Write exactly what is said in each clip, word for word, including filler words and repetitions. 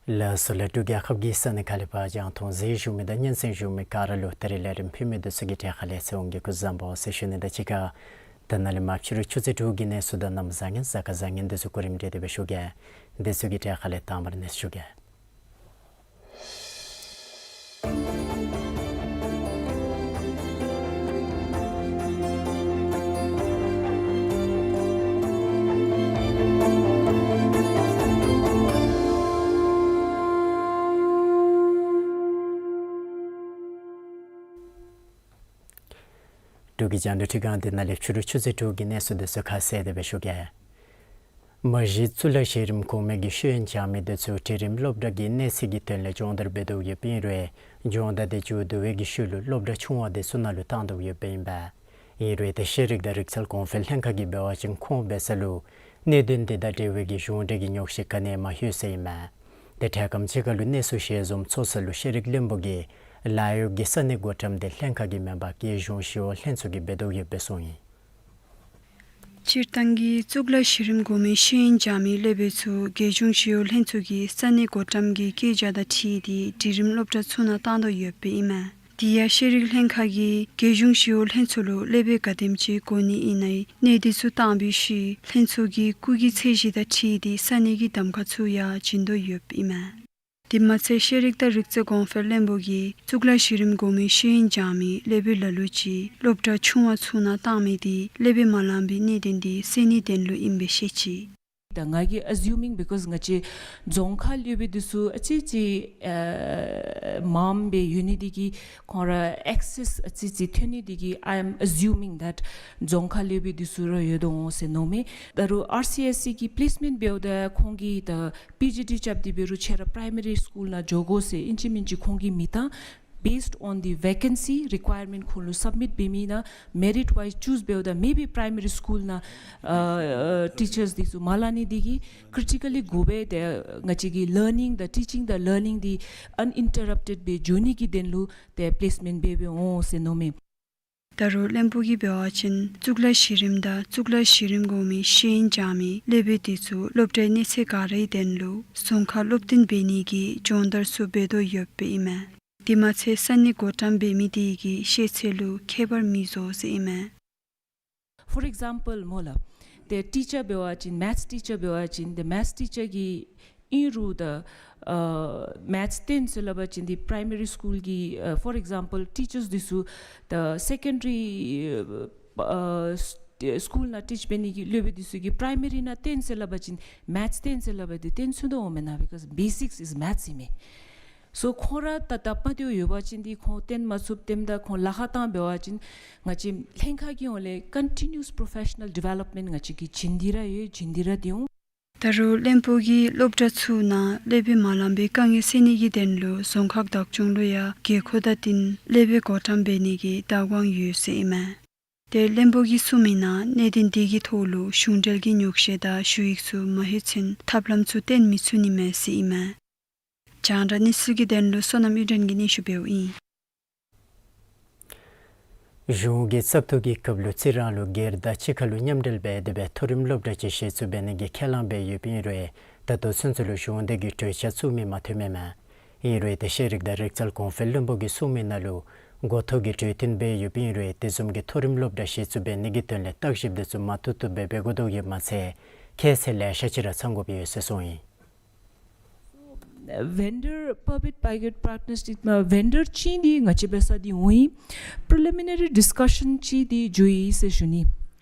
ལགས་སོ་ལགས། འབྲུག་རྒྱལ་ཁབ་ཀྱི་ས་གནས་ཁག་ལས་ཕར་རྒྱང་མཐོང་གཟིགས་བཞུགས་མི་དང་སྙན་གསན་བཞུགས་མི་ག་ར་ལུ་ད་རིས་ལས་རིམ་ཕུལ་མི་འདི་ཚུ་གི་གྲས་ཁ་ལས་ཚེ་དབང་གིས་སྐུ་གཟུགས་བཟང་པོ་ཟེར་ཞུ་ནི་དང་གཅིག་ཁར་ད་ནཱ་ལས་མར་ཕྱི་རུ་ཆུ་ཚོད་དྲུག་གི་གནས་ཚུལ་དང་གནམ་བཟང་ངན་གཟའ་སྐར་བཟང་ངན་འདི་ཚུ་གོ་རིམ་སྒྲིག་སྟེ་སྦེ་ཞུ་གེ། འདི་ཚུ་གི་གྲས་ཁ་ལས་དང་པ་ར་གནས་ཚུལ་ཞུ་གེ། འབྲུག་གི་རྒྱང་བསྒྲགས་ཁྲི་སྒང་འདི་ནང་ལས་ཕྱི་རུ་ཆུ་ཚོད་དྲུག་གི་གནས་ཚུལ་འདི་ཚུ་ཁ་གསལ་ཏེ་སྦེ་ཞུ་གེ། མ་གཞི་གཙུག་ལག་གཞི་རིམ་གོང་མའི་གི་ཤེས་ཡོན་སྦྱང་མི་འདི་ཚུ་གྲལ་རིམ་སློབ་གྲྭ་གི་གནས་ཚད་ཀྱི་དོན་ལས་སྦྱོང་བརྡར་འབད་དོ་ཡོདཔ་ཨིན་རུང་སྦྱོང་བརྡར་འདི་མཇུག་བསྡུ་བའི་གི་ཤུལ་ལུ་སློབ་གྲྭ་ཆུང་བ་འདི་ཚུ་ནང་ལུ་བཏང་དོ་ཡོདཔ་ཨིན་པས། ཨིན་རུང་ཏེ་ཤེས་རིག་དང་རིག་རྩལ་གོང་འཕེལ་ལྷན་ཁག་གིས་འབད་བ་ཅིན་ཁོང་འབད་ས་ལུ་གནད་དོན་འདི་དང་འབྲེལ་བའི་གི་གཞུང་འབྲེལ་གྱི་ཉོགས་བཤད་ག་ནི་ཡང་མ་ལྷོད་ཟེར་ཨིན་མས། ཏེ་འཕྲལ་ཁམས་ཅིག་ཁར་ལུ་གནས་ཚུལ་ཞལ་འཛོམས་ཚོགས་ས་ལུ་ཤེས་རིག་བློན་པོ་གིས་ལཱ་གཡོག་གི་ས་གནས་འགོ་འདྲེན་འདི་ལྷན་ཁག་གི་མེན་པར་རྒྱལ་གཞུང་ཞི་གཡོག་ལྷན་ཚོགས་ཀྱིས་འབད་དོ་ཡོདཔ་སྦེ་གསུངས་ཡི། སྤྱིར་བཏང་གི་གཙུག་ལག་གཞི་རིམ་གོང་མའི་ཤེས་ཡོན་སྦྱང་མི་སློབ་དཔོན་ཚུ་རྒྱལ་གཞུང་ཞི་གཡོག་ལྷན་ཚོགས་ཀྱི་ས་གནས་འགོ་འདྲེན་གྱི་བཀོད་རྒྱ་དང་འཁྲིལ་ཏེ་གྲལ་རིམ་སློབ་གྲྭ་ཚུ་ནང་བཏང་དོ་ཡོདཔ་ཨིན་མས། དེ་ཡང་ཤེས་རིག་ལྷན་ཁག་གིས་རྒྱལ་གཞུང་ཞི་གཡོག་ལྷན་ཚོགས་ལུ་སློབ་དཔོན་ག་དེམ་ཅིག་དགོ་ནི་ཨིན་ན་གནས་འདི་ཚུ་བཏང་བའི་ཤུལ་ལྷན་ཚོགས་ཀྱི་སྐུགས་ཀྱི་ཚད་གཞི་དང་འཁྲིལ་ཏེ་ས་གནས་ཀྱི་གདམ་ཁ་ཚུ་ཡང་བྱིན་དོ་ཡོདཔ་ཨིན་མས། དེ་མ་ཚད་ཤེས་རིག་དང་རིག་རྩལ་གོང་འཕེལ་བློན་པོ་གིས་གཙུག་ལག་གཞི་རིམ་གོང་མའི་ཤེས་ཡོན་སྦྱང་མི་སློབ་དཔོན་ལ་ལུ་ཅིག་སློབ་གྲྭ་ཆུང་བ་ཚུ་ནང་བཏང་མི་འདི་སློབ་དཔོན་མ་ལང་པའི་གནད་དོན་འདི་སེལ་ནིའི་དོན་ལུ་ཨིནམ་སྦེ་བཤད་ཅི། ད་ང་གིས་assuming because ང་བཅས་རྫོང་ཁག་སློབ་དཔོན་འདི་ཚུ་ཨ་ཙི་ཅིག་ཨ་མངམ་སྦེ་ཡོད་ནི་འདི་གིས་ཁོང་ར་access ཨ་ཙི་ཅིག་ཐོན་ནི་འདི་གིས་I am assuming that རྫོང་ཁག་སློབ་དཔོན་འདི་ཚུ་ར་ཡོད་དོ་འོང་ཟེར་མནོཝ་མས། ད་རུང་R C S E གི་placement འབདཝ་ད་ཁོང་གིས་ད་P G D རྐྱབ་སྟེ་འབད་རུང་ཁྱེད་ར་primary school ནང་འགྱོ་དགོ་ཟེར་ཨིན་ཅི་མིན་ཅི་ཁོང་གིས་མི་བཏང་། Based on the vacancy requirement ཁོང་ལུ་submit འབད་མི་ནང་merit wise choose འབདཝ་ད་maybe primary school ནང་ཨ་teachers འདི་ཚུ་མ་ལང་ནི་འདི་གིས་critically དགོ་པས། ཏེ་ང་བཅས་ཀྱི་learning དང་teaching དང་learning འདི་uninterrupted སྦེ་འགྱོ་ནི་གི་དོན་ལུ་ཏེ་placement འབད་འབདཝ་འོང་ཟེར་མནོཝ་མས། ད་རུང་བློན་པོ་གིས་འབད་བ་ཅིན་གཙུག་ལག་གཞི་རིམ་དང་གཙུག་ལག་གཞི་རིམ་གོང་མའི་ཤེས་ཡོན་སྦྱང་མི་སློབ་དཔོན་འདི་ཚུ་སློབ་གྲྭའི་གནས་ཚད་ག་རའི་དོན་ལུ་རྫོང་ཁག་སློབ་སྟོན་འབད་ནི་གི་སྦྱོང་བརྡར་ཚུ་འབད་དོ་ཡོདཔ་ཨིན་མས། དེ་མ་ཚད་ས་གནས་འགོ་འདྲེན་འབད་མི་འདི་གི་ཤེས་ཚད་ལུ་ཁྱད་པར་མི་བཟོ་ཟེར་ཨིན་མས། For example སྨོ་ལགས། ཏེ་teacher འབད་བ་ཅིན་maths teacher འབད་བ་ཅིན་ཏེ་maths teacher གི་ཨིན་རུང་ད་ཨ་maths སྟོན་ཟེར་སླབ་པ་ཅིན་འདི་primary school གི་ཨ་for example teachers འདི་ཚུ་ད་secondary ཨ་ཨ་school ནང་teach འབད་ནི་གི་སློབ་དཔོན་འདི་ཚུ་གིས་primary ནང་སྟོན་ཟེར་སླབ་པ་ཅིན་maths སྟོན་ཟེར་སླབ་པ་འདི་སྟོན་ཚུགས་དོ་འོང་མེན་ན། Because basics is maths ཨིན་མས། So ཁོང་ར་ད་དཔའ་བདེཝ་ཡོད་པ་ཅིན་འདི་ཁོང་སྟོན་མ་ཚུགསཔ་ལྟཝ་ད་ཁོང་ལཱ་ཁག་བཏང་འབད་བ་ཅིན་ང་བཅས་ལྷན་ཁག་གི་ཧོངས་ལས་continuous professional development ང་བཅས་ཀྱིས་བྱིན་ཏེ་ར་ཡོད། བྱིན་ཏེ་ར་སྡོད་འོང་། ད་རུང་བློན་པོ་གིས་སློབ་གྲྭ་ཚུ་ནང་སློབ་དཔོན་མ་ལང་པའི་དཀའ་ངལ་སེལ་ནི་གི་དོན་ལུ་རྫོང་ཁག་བདག་སྐྱོང་ལུ་ཡང་དགོས་མཁོ་དང་བསྟུན་སློབ་དཔོན་འགོ་འདྲེན་འབད་ནི་གི་བདག་དབང་ཡོད་ཟེར་ཨིན་མས། དེར་བློན་པོ་གིས་གསུངས་མི་ནང་གནད་དོན་དེ་གི་ཐོག་ལུ་གཞུང་འབྲེལ་གྱི་ཉོགས་བཤད་དང་ཞུ་ཡིག་ཚུ་མ་ལྷོད་ཚུན་ཐབས་ལམ་ཚུ་བཏོན་མི་ཚུགས་ནི་མས་ཟེར་ཨིན་མས། རྒྱང་བསྒྲགས་གནས་ཚུལ་གྱི་དོན་ལུ་བསོད་ནམས་གཡུ་སྒྲོན་གྱིས་སྙན་ཞུ་འབདཝ་ཨིན། གཞུང་གི་བཙག་འཐུ་གི་སྐབས་ལུ་རྩི་རང་ལུ་སྒེར་དང་གཅིག་ཁར་ལུ་མཉམ་འབྲེལ་འབད་དེ་སྦེ་མཐོ་རིམ་སློབ་གྲྭ་ཅིག་གཞི་བཙུགས་འབད་ནི་གི་ཁས་བླངས་འབད་ཡོདཔ་ཨིན་རུང་ད་ལྟོ་ཚུན་ཚོད་ལུ་གཞུང་འདི་གིས་གྲོས་འཆར་བཙུགས་མི་མ་ཐོན་མི་མས། ཨིན་རུང་ཏེ་ཤེས་རིག་དང་རིག་རྩལ་གོང་འཕེལ་བློན་པོ་གིས་གསུངས་མི་ནང་ལུ་འགོ་ཐོག་གི་གྲོས་བསྟུན་འབད་ཡོདཔ་ཨིན་རུང་དེ་བཟུམ་གྱི་མཐོ་རིམ་སློབ་གྲྭ་གཞི་བཙུགས་འབད་ནི་གི་དོན་ལས་བརྟག་ཞིབ་དེ་ཚུ་མ་ཐུབ་ཐུབ་སྦེ་འབད་དགོ་དོ་གི་མ་ཚད་ཁྱད་ཚད་ལེ་ཤ་ཅིག་ར་ཚང་དགོཔ་ཡོད་ཟེར་གསུངས་ཡི། Vendor public private partnership ཨ་vendor ཅིག་འདི་ང་བཅས་འབད་ས་འདི་འོང་ཡི། Preliminary discussion ཅིག་འདི་འགྱོ་ཡི་ཟེར་ཞུ་ནི།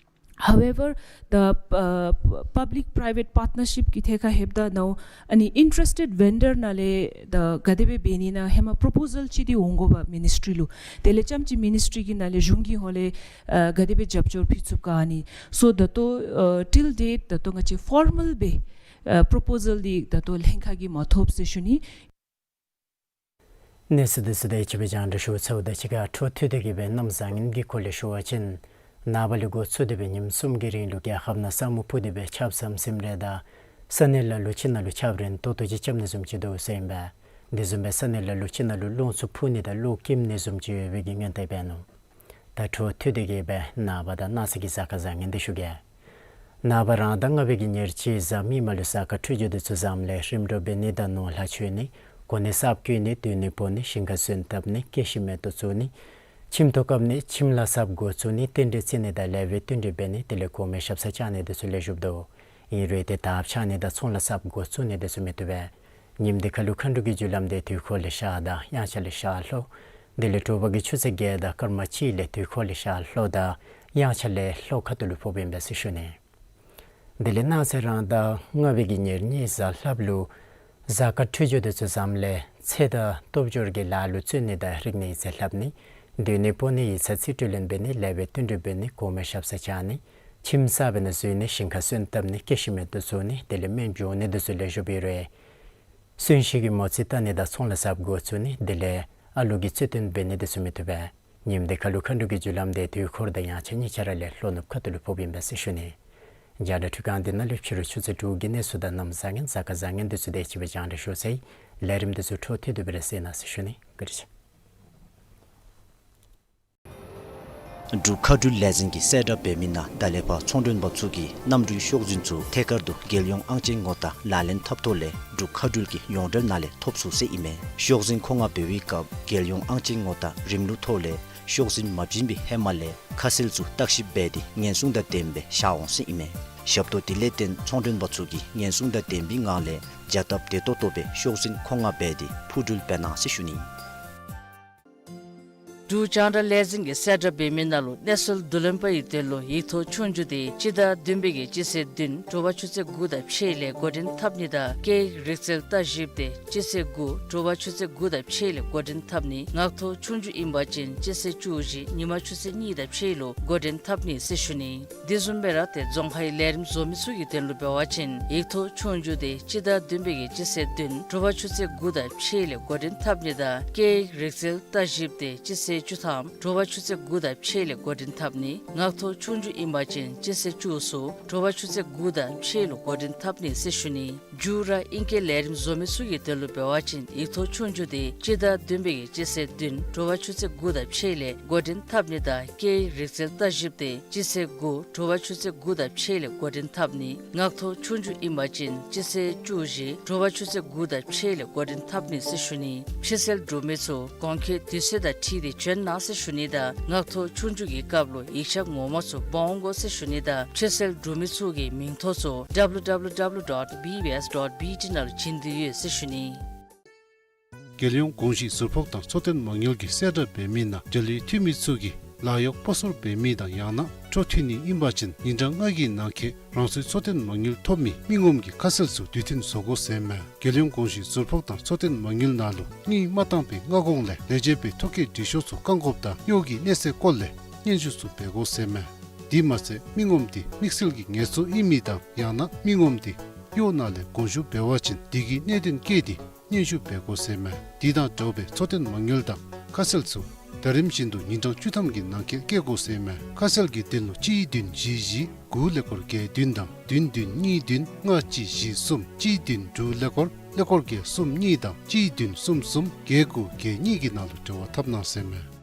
However, the uh, public private partnership གི་ཐད་ཁར་ལྷོདཔ་ད་ནཱ་ཨ་ནི་interested vendor ནང་ལས་ད་ག་དེ་སྦེ་འབད་ནི་ཨིན་ན་ཧེ་མ་proposal ཅིག་འདི་འོང་དགོ་པས་ministry ལུ། དེ་ལས་རྐྱངམ་ཅིག་ministry གི་ནང་ལས་གཞུང་གི་ཧོངས་ལས་ཨ་ག་དེ་སྦེ་རྒྱབ་སྐྱོར་ཕུལ་ཚུགས་ག་ཨ་ནི། So ད་ལྟོ་ཨ་till date ད་ལྟོ་ང་བཅས་formal སྦེ་ཨ་proposal འདི་ད་ལྟོ་ལྷན་ཁག་གིས་མ་ཐོབ་ཟེར་ཞུ་ནི། གནས་ཚུལ་འདི་ཚུ་དེ་ཅིག་སྦེ་རྒྱང་བསྒྲགས་ཞུ་ཚརཝ་ད་གཅིག་ཁར་འཕྲོ་མཐུད་དེ་གི་སྦེ་གནམ་བཟང་ངན་གྱི་སྐོར་ལས་ཞུ་བ་ཅིན་ནངས་པ་ལས་འགོ་བཙུགས་ཏེ་སྦེ་ཉིནམ་གསུམ་གྱི་རིང་ལུ་རྒྱལ་ཁབ་ནང་ས་སྨུག་ཕུབ་སྟེ་སྦེ་ཆརཔ་ཟམ་ཟིམ་རེ་དང་ས་གནས་ལ་ལུ་ཅིག་ནང་ལུ་ཆརཔ་རན་ཏོག་ཏོ་ཅིག་རྐྱབ་ནི་བཟུམ་ཅིག་འདུག་ཟེར་ཨིན་པས། དེ་བཟུམ་སྦེ་ས་གནས་ལ་ལུ་ཅིག་ནང་ལུ་རླུང་འཚུབ་འཕུ་ནི་དང་གློག་འཁྱིམ་ནི་བཟུམ་ཅིག་ཡོད་པའི་གི་སྔོན་དཔག་འབད་ནུག། ད་འཕྲོ་མཐུད་དེ་གི་སྦེ་ནངས་པ་དང་གནངས་ཚེ་གི་གཟའ་སྐར་བཟང་ངན་འདི་ཞུ་གེ། ནངས་པ་རང་ཟླ་ལྔ་པའི་གི་ཉེར་གཅིག་གཟའ་མིག་དམར་ལུ་གཟའ་སྐར་འཕྲོད་སྦྱོར་འདི་ཚུ་བཟངམ་ལས་རིམ་གྲོ་འབད་ནི་དང་ནོར་ལྷག་སྤྱོད་ནི་གོ་གནས་གསརཔ་བསྐོ་ནི་སྡོད་གནས་སྤོ་ནི་ཞིང་ཁ་སོན་བཏབ་ནི་སྐྱེད་ཤིང་མེ་ཏོག་བཙུགས་ནི་ཁྱིམ་ཐོག་བཀབ་ནི་ཁྱིམ་ལཱ་གསརཔ་འགོ་བཙུགས་ནི་རྟེན་འབྲེལ་བརྩི་ནི་དང་ལེགས་པའི་བསྟུན་གྲོས་འབད་ནི་དེ་ལས་གོང་མའི་ཞབས་སར་བཅར་ནི་འདི་ཚུ་ལེགས་ཤོམ་འདུག། ཨིན་རུང་ཏེ་དར་འཕྱར་ནི་དང་ཚོང་ལཱ་གསརཔ་འགོ་བཙུགས་ནི་འདི་ཚུ་མི་བཏུབ་པས། ཉིནམ་འདི་ཁ་ལུ་མཁའ་འགྲོ་གི་རྒྱུ་ལམ་འདི་དུས་འཁོར་ལས་ཤར་དང་དབྱངས་འཆར་ལས་ཤར་ལྷོ། དེ་ལས་དྲོ་པ་གི་ཆུ་ཚོད་བརྒྱད་དང་སྐར་མ་གཅིག་ལས་དུས་འཁོར་ལས་ཤར་ལྷོ་དང་དབྱངས་འཆར་ལས་ལྷོ་ཁ་ཐུག་ལུ་ཕོགཔ་ཨིན་པས་ཟེར་ཞུ་ནི། དེ་ལས་གནངས་ཚེ་རང་ཟླ་ལྔ་པའི་གི་ཉེར་གཉིས་གཟའ་ལྷགཔ་ལུ་གཟའ་སྐར་འཕྲོད་སྦྱོར་འདི་ཚུ་བཟངམ་ལས་ཚེ་དང་སྟོབས་འབྱོར་གྱི་ལཱ་ལུ་བརྩོན་ནི་དང་རིག་གནས་ཡིག་ཚད་ལྷབ་ནི་སྡོད་གནས་སྤོ་ནི་ཡིག་ཚང་རྩིས་སྤྲོད་ལེན་འབད་ནི་ལེགས་པའི་བསྟུན་གྲོས་འབད་ནི་གོང་མའི་ཞབས་སར་བཅར་ནི་ཁྱིམ་གསར་པའི་ནང་འཛུལ་ནི་ཞིང་ཁ་སོན་བཏབ་ནི་སྐྱེད་ཤིང་མེ་ཏོག་བཙུགས་ནི་དེ་ལས་སྨན་བྱོག་ནི་འདི་ཚུ་ལེགས་ཤོམ་འབད་རུང་གསོན་གཤིན་གྱི་མོ་རྩིས་བལྟ་ནི་དང་ཚོང་ལཱ་གསརཔ་འགོ་བཙུགས་ནི་དེ་ལས་ཨ་ལུ་གི་རྩིས་སྟོན་འབད་ནི་འདི་ཚུ་མི་བཏུབ་པས། ཉིནམ་འདི་ཁ་ལུ་མཁའ་འགྲོ་གི་རྒྱུ་ལམ་འདི་དུས་འཁོར་དང་དབྱངས་འཆར་གཉིས་ཆ་ར་ལས་ལྷོ་ནུབ་ཁ་ཐུག་ལུ་ཕོགཔ་ཨིན་པས་ཟེར་ཞུ་ནི། རྒྱང་བསྒྲགས་འཕྲུལ་ཁང་འདི་ནང་ལུ་ཕྱི་རུ་ཆུ་ཚོད་དྲུག་གི་གནས་ཚུལ་དང་གནམ་བཟང་ངན་གཟའ་སྐར་བཟང་ངན་འདི་ཚུ་དེ་ཅིག་སྦེ་རྒྱང་བསྒྲགས་ཞུ་ཚར་ཡི། ལས་རིམ་འདི་ཚུ་འཕྲོ་མཐུད་དེ་སྦེ་ར་གསན་གནང་ཟེར་ཞུ་ནི། བཀའ་དྲིན་ཆེ། འབྲུག་མཁའ་འགྲུལ་ལས་འཛིན་གྱིས་གསལ་བསྒྲགས་འབད་མི་ནང་ད་ལས་ཕར་ཚོང་མགྲོན་པ་ཚུ་གིས་གནམ་གྲུའི་ཤོག་འཛིན་ཚུ་ཐད་ཀར་དུ་རྒྱལ་ཡོངས་ཨང་ཅན་ངོ་རྟགས་ལག་ལེན་འཐབ་ཐོག་ལས་འབྲུག་མཁའ་འགྲུལ་གྱི་ཡོངས་འབྲེལ་ནང་ལས་ཐོབ་ཚུགས་ཟེར་ཨིན་མས། ཤོག་འཛིན་མཁོ་མངགས་འབད་བའི་སྐབས་རྒྱལ་ཡོངས་ཨང་ཅན་ངོ་རྟགས་རིམ་ལུགས་ཐོག་ལས་ཤོག་འཛིན་མ་བྱིན་པའི་ཧེ་མ་ལས་ཁ་གསལ་ཚུ་བརྟག་ཞིབ་འབད་དེ་ཉེན་སྲུང་དང་ལྡནམ་སྦེ་བཞག་འོང་ཟེར་ཨིན་མས། ཞབས་ཏོག་དེ་ལས་བརྟེན་ཚོང་མགྲོན་པ་ཚུ་གིས་ཉེན་སྲུང་དང་ལྡནམ་སྦེ་ངང་ལས་བྱ་སྟབས་བདེ་ཏོག་ཏོ་སྦེ་ཤོག་འཛིན་མཁོ་མངགས་འབད་དེ་འཕུར་འགྲུལ་འབད་གནང་ཟེར་ཞུ་ནི། འབྲུག་རྒྱང་བསྒྲགས་ལས་འཛིན་གྱིས་གསལ་བསྒྲགས་འབད་མི་ནང་ལུ་གནས་ཚུལ་བསྡུ་ལེན་པ་ཡི་དོན་ལུ་ཡིག་ཐོག་ཆོས་རྒྱུགས་དེ་སྤྱི་ཟླ་བདུན་པའི་གི་སྤྱི་ཚེས་བདུན་དྲོ་པ་ཆུ་ཚོད་དགུ་དང་ཕྱེད་ལས་འགོ་འདྲེན་འཐབ་ནི་དང་སྐད་ཡིག་རིག་རྩལ་བརྟག་ཞིབ་དེ་སྤྱི་ཚེས་དགུ་དྲོ་པ་ཆུ་ཚོད་དགུ་དང་ཕྱེད་ལས་འགོ་འདྲེན་འཐབ་ནི། ངག་ཐོག་ཆོས་རྒྱུགས་ཨིན་པ་ཅིན་སྤྱི་ཚེས་བཅུ་བཞི་ཉིན་མ་ཆུ་ཚོད་གཉིས་དང་ཕྱེད་ལུ་འགོ་འདྲེན་འཐབ་ནི་ཟེར་ཞུ་ནི། དེ་བཟུམ་སྦེ་ར་ཏེ་རྫོང་ཁའི་ལས་རིམ་བཟོ་མི་ཚུ་གི་དོན་ལུ་འབད་བ་ཅིན་ཡིག་ཐོག་ཆོས་རྒྱུགས་དེ་སྤྱི་ཟླ་བདུན་པའི་གི་སྤྱི་ཚེས་བདུན་དྲོ་པ་ཆུ་ཚོད་དགུ་དང་ཕྱེད་ལས་འགོ་འདྲེན་འཐབ་ནི་དང་སྐད་ཡིག་རིག་རྩལ་བརྟག་ཞིབ་དེ་སྤྱི་ཚེས་བཅུ་ཐམ་དྲོ་པ་ཆུ་ཚོད་དགུ་དང་ཕྱེད་ལས་འགོ་འདྲེན་འཐབ་ནི། ངག་ཐོག་ཆོས་རྒྱུགས་ཨིན་པ་ཅིན་སྤྱི་ཚེས་བཅུ་གསུམ་དྲོ་པ་ཆུ་ཚོད་དགུ་དང་ཕྱེད་ལུ་འགོ་འདྲེན་འཐབ་ནི་ཟེར་ཞུ་ནི། མཇུག་ར་ཨིང་སྐད་ལས་རིམ་བཟོ་མི་ཚུ་གི་དོན་ལུ་འབད་བ་ཅིན་ཡིག་ཐོག་ཆོས་རྒྱུགས་དེ་སྤྱི་ཟླ་བདུན་པའི་གི་སྤྱི་ཚེས་བདུན་དྲོ་པ་ཆུ་ཚོད་དགུ་དང་ཕྱེད་ལས་འགོ་འདྲེན་འཐབ་ནི་དང་སྐད་ཡིག་རིག་རྩལ་བརྟག་ཞིབ་དེ་སྤྱི་ཚེས་དགུ་དྲོ་པ་ཆུ་ཚོད་དགུ་དང་ཕྱེད་ལས་འགོ་འདྲེན་འཐབ་ནི། ངག་ཐོག་ཆོས་རྒྱུགས་ཨིན་པ་ཅིན་སྤྱི་ཚེས་བཅུ་བཞི་དྲོ་པ་ཆུ་ཚོད་དགུ་དང་ཕྱེད་ལས་འགོ་འདྲེན་འཐབ་ནི་ཟེར་ཞུ་ནི། ཕྱིར་གསལ་འབྲུག་མི་ཚུ་གོང་འཁོད་དུས་ཚོད་དང་འཁྲིལ་ཏེ་བྱོན་གནང་ཟེར་ཞུ་ནི་དང་ངག་ཐོག་ཆོས་རྒྱུགས་ཀྱི་སྐབས་ལུ་ཡིག་ཆ་ངོ་མ་ཚུ་འབག་འོང་དགོ་ཟེར་ཞུ་ནི་དང་ཕྱིར་གསལ་འབྲུག་མི་ཚུ་གི་མིང་ཐོ་ཚུ་www dot bbs dot bt ནང་ལུ་བྱིན་དོ་ཡོད་ཟེར་ཞུ་ནི། རྒྱལ་ཡོངས་གོང་ཞུས་ཟུར་ཕོགས་དང་འཚོ་རྟེན་མ་དངུལ་གྱིས་གསལ་བསྒྲགས་འབད་མི་ནང་འབྲེལ་ཡོད་འཐུས་མི་ཚུ་གིས་ལཱ་གཡོག་སྤོ་སོར་འབད་མི་དང་ཡང་ན་འཕྲོ་མཐུད་ནི་ཨིན་པ་ཅིན་ཉིན་གྲངས་ལྔ་གི་ནང་འཁོད་རང་སོའི་འཚོ་རྟེན་མ་དངུལ་ཐོབ་མི་མི་ངོམ་གྱི་ཁ་གསལ་ཚུ་དུས་མཐུན་བཟོ་དགོ་ཟེར་མས། རྒྱལ་ཡོངས་གོང་ཞུས་ཟུར་ཕོགས་དང་འཚོ་རྟེན་མ་དངུལ་ནང་ལུ་དངུལ་མ་བཏང་པའི་སྔ་གོང་ལས་ལས་བྱེད་པའི་ཐོ་བཀོད་འབྲི་ཤོག་ཚུ་བཀང་དགོཔ་དང་གཡོག་གི་གནས་ཚད་སྐོར་ལས་སྙན་ཞུ་ཚུ་འབད་དགོ་ཟེར་མས། དེ་མ་ཚད་མི་ངོམ་དེ་དམིགས་བསལ་གྱི་ངལ་རྩོལ་ཨིན་མི་དང་ཡང་ན་མི་ངོམ་དེ་གཡོག་ནང་ལས་དགོངས་ཞུ་འབད་བ་ཅིན་དེ་གི་གནད་དོན་བཀོད་དེ་སྙན་ཞུ་འབད་དགོ་ཟེར་མས། དེ་དང་འདྲཝ་སྦེ་འཚོ་རྟེན་མ་དངུལ་དང་ཁ་གསལ་ཚུ་ ད་རིམ་བཞིན་དུ་ཉིན་གྲངས་བཅུ་ཐམ་གྱི་ནང་འཁོད་བསྐྱལ་དགོ་ཟེར་མས། ཁ་གསལ་གྱི་དོན་ལུ་གཅིག་བདུན་བཞི་བཞི་དགུ་ཀླད་ཀོར་བརྒྱད་བདུན་དང་བདུན་བདུན་གཉིས་བདུན་ལྔ་གཅིག་བཞི་གསུམ་གཅིག་བདུན་དྲུག་ཀླད་ཀོར་ཀླད་ཀོར་བརྒྱད་གསུམ་གཉིས་དང་གཅིག་བདུན་གསུམ་གསུམ་བརྒྱད་དགུ་བརྒྱད་གཉིས་ཀྱི་ནང་ལུ་འབྲེལ་བ་འཐབ་གནང་ཟེར་མས།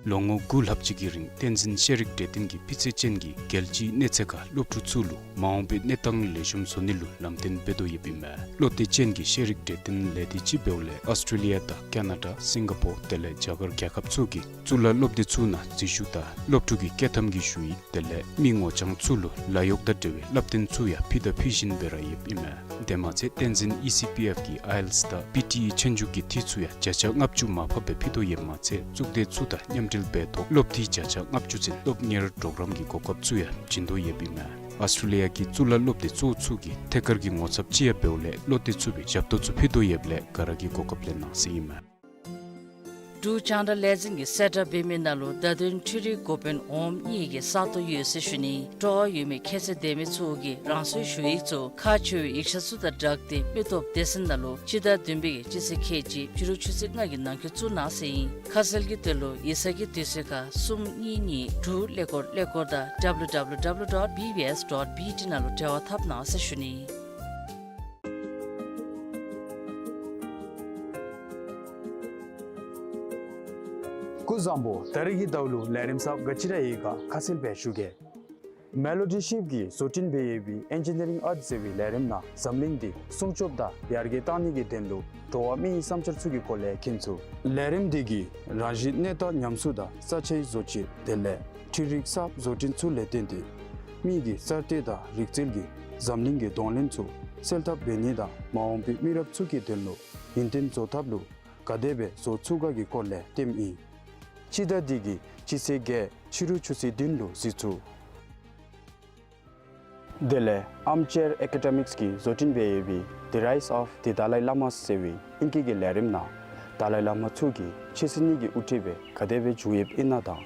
ལོ་ངོ་དགུ་ལྷག་ཅིག་གི་རིང་བསྟན་འཛིན་ཤེས་རིག་གྲོས་སྟོན་གྱིས་སྤུས་ཚད་ཅན་གྱི་རྒྱལ་སྤྱིའི་གནས་ཚད་ཁར་སློབ་ཕྲུག་ཚུ་ལུ་མ་འོངས་པའི་གནས་སྟངས་ལེགས་ཤོམ་བཟོ་ནི་ལུ་ལམ་སྟོན་འབད་དོ་ཡོདཔ་ཨིན་མས། བློ་གཏད་ཅན་གྱི་ཤེས་རིག་གྲོས་སྟོན་ལས་སྡེ་ཅིག་འབདཝ་ལས་ཨོསི་ཊྲེ་ལི་ཡ་དང་ཀ་ན་ཌ་སིང་ག་པོར་དེ་ལས་རྒྱ་གར་རྒྱལ་ཁབ་ཚུ་གི་གཙུག་ལག་སློབ་སྡེ་ཚུ་ནང་འཛུལ་ཞུགས་དང་སློབ་ཕྲུག་གི་བསྐྱོད་ཐམ་གྱི་ཞུ་ཡིག་དེ་ལས་མི་ངོ་རྐྱང་ཚུ་ལུ་ལཱ་གཡོག་དང་འབྲེལ་བའི་བསླབ་སྟོན་ཚུ་ཡང་ཕུལ་དང་ཕུལ་བཞིན་སྦེ་ར་ཡོདཔ་ཨིན་མས། དེ་མ་ཚད་བསྟན་འཛིན་ཨི་སི་པི་ཨེཕ་གིས་ཨའི་ཨེལ་ཊི་ཨེས་དང་པི་ཊི་ཨི་ཆོས་རྒྱུགས་ཀྱི་འཐུས་ཚུ་ཡང་བརྒྱ་ཆ་ལྔ་བཅུ་མར་ཕབ་སྦེ་ཕུལ་དོ་ཡོདཔ་མ་ཚད་གཙུག་སྡེ་ཚུ་དང་མཉམ་འབྲེལ་འབད་ཐོག་སློབ་འཐུས་བརྒྱ་ཆ་ལྔ་བཅུ་ཚུན་སློབ་གཉེར་གྲོགས་རམ་གྱི་གོ་སྐབས་ཚུ་ཡང་བྱིན་དོ་ཡོདཔ་ཨིན་མས། ཨོསི་ཊྲེ་ལི་ཡ་གི་གཙུག་ལག་སློབ་སྡེ་གཙོ་བོ་ཚུ་གི་ཐད་ཀར་གྱི་ངོ་ཚབ་ཅིག་ཡང་འབདཝ་ལས་བློ་གཏད་ཚུགས་པའི་ཞབས་ཏོག་ཚུ་ཕུལ་དོ་ཡོདཔ་ལས་ག་ར་གིས་གོ་སྐབས་ལེན་གནང་ཟེར་ཨིན་མས། འབྲུག་རྒྱང་བསྒྲགས་ལས་འཛིན་གྱིས་གསལ་བསྒྲགས་འབད་མི་ནང་ལུ་བརྡ་དོན་འཕྲུལ་རིག་འགོ་དཔོན་འོགམ་གཉིས་ཀྱི་ས་སྟོང་ཡོད་ཟེར་ཞུ་ནི། སྤྲོ་བ་ཡོད་མི་ཁྱད་ཚད་ལྡན་མི་ཚུ་གིས་རང་སོའི་ཞུ་ཡིག་ཚུ་ཁག་ཆེ་བའི་ཡིག་ཆ་ཚུ་དང་སྦྲགས་ཏེ་མི་སྟོབས་སྡེ་ཚན་ནང་ལུ་སྤྱི་ཟླ་བདུན་པའི་གི་སྤྱི་ཚེས་ཁལ་གཅིག་ཕྱི་རུ་ཆུ་ཚོད་ལྔ་གི་ནང་འཁོད་བཙུགས་གནང་ཟེར་ཨིན། ཁ་གསལ་གྱི་དོན་ལུ་ཡིག་ཚང་གི་དུས་ཚོད་ཁར་གསུམ་གཉིས་གཉིས་དྲུག་ཀླད་ཀོར་ཀླད་ཀོར་དང་W W W dot B B S dot B T ནང་ལུ་འབྲེལ་བ་འཐབ་གནང་ཟེར་ཞུ་ནི། སྐུ་གཟུགས་བཟང་པོ། ད་རིས་ཀྱི་ཟླཝ་ལུ་ལས་རིམ་གསརཔ་ག་ཅི་ར་ཡོད་ག་ཁ་གསལ་སྦེ་ཞུ་གེ། མེ་ལོ་ཌི་ཤིབ་ཀྱིས་བཟོ་སྐྲུན་འབད་ཡོད་པའི་ཨེན་ཇི་ནི་རིང་ཨརཊ་ཟེར་བའི་ལས་རིམ་ནང་འཛམ་གླིང་འདི་སྲུང་སྐྱོབ་དང་ཡར་རྒྱས་གཏང་ནི་གི་དོན་ལུ་འགྲོ་བ་མིའི་བསམ་འཆར་ཚུ་གི་སྐོར་ལས་མཁྱེན་ཚུགས། ལས་རིམ་འདི་གིས་རང་བཞིན་གནས་སྟངས་ཉམས་གསོ་དང་ས་ཆའི་བཟོ་བཅོས་དེ་ལས་འཕྲུལ་རིག་གསརཔ་བཟོ་སྐྲུན་ཚུ་ལས་བརྟེན་ཏེ་མི་གི་གསར་གཏོད་དང་རིག་རྩལ་གྱིས་འཛམ་གླིང་གི་གདོང་ལེན་ཚུ་སེལ་ཐབས་འབད་ནི་དང་མ་འོངས་པའི་མི་རབས་ཚུ་གི་དོན་ལུ་ཡུན་བརྟན་བཟོ་ཐབས་ལུ་ག་དེ་སྦེ་བཟོ་ཚུགས་ག་གི་སྐོར་ལས་སྟོནམ་ཨིན། སྤྱི་ཟླ་འདི་གི་སྤྱི་ཚེས་བརྒྱད་ཕྱི་རུ་ཆུ་ཚོད་བདུན་ལུ་གཟིགས་ཚུགས། དེ་ལས་ཨརམ་ཅེར་ཨེ་ཀེ་ཌེ་མིཀསི་གིས་བཟོ་སྐྲུན་འབད་ཡོད་པའི་The Rise of the Dalai Lama ཟེར་བའི་ཨིང་སྐད་ཀྱི་ལས་རིམ་ནང་དཱ་ལའི་བླ་མ་ཚུ་གིས་ཆོས་སྲིད་གཉིས་ཀྱི་དབུ་ཁྲིདཔ་སྦེ་ག་དེ་སྦེ་བྱུང་ཡོདཔ་ཨིན་ན་དང་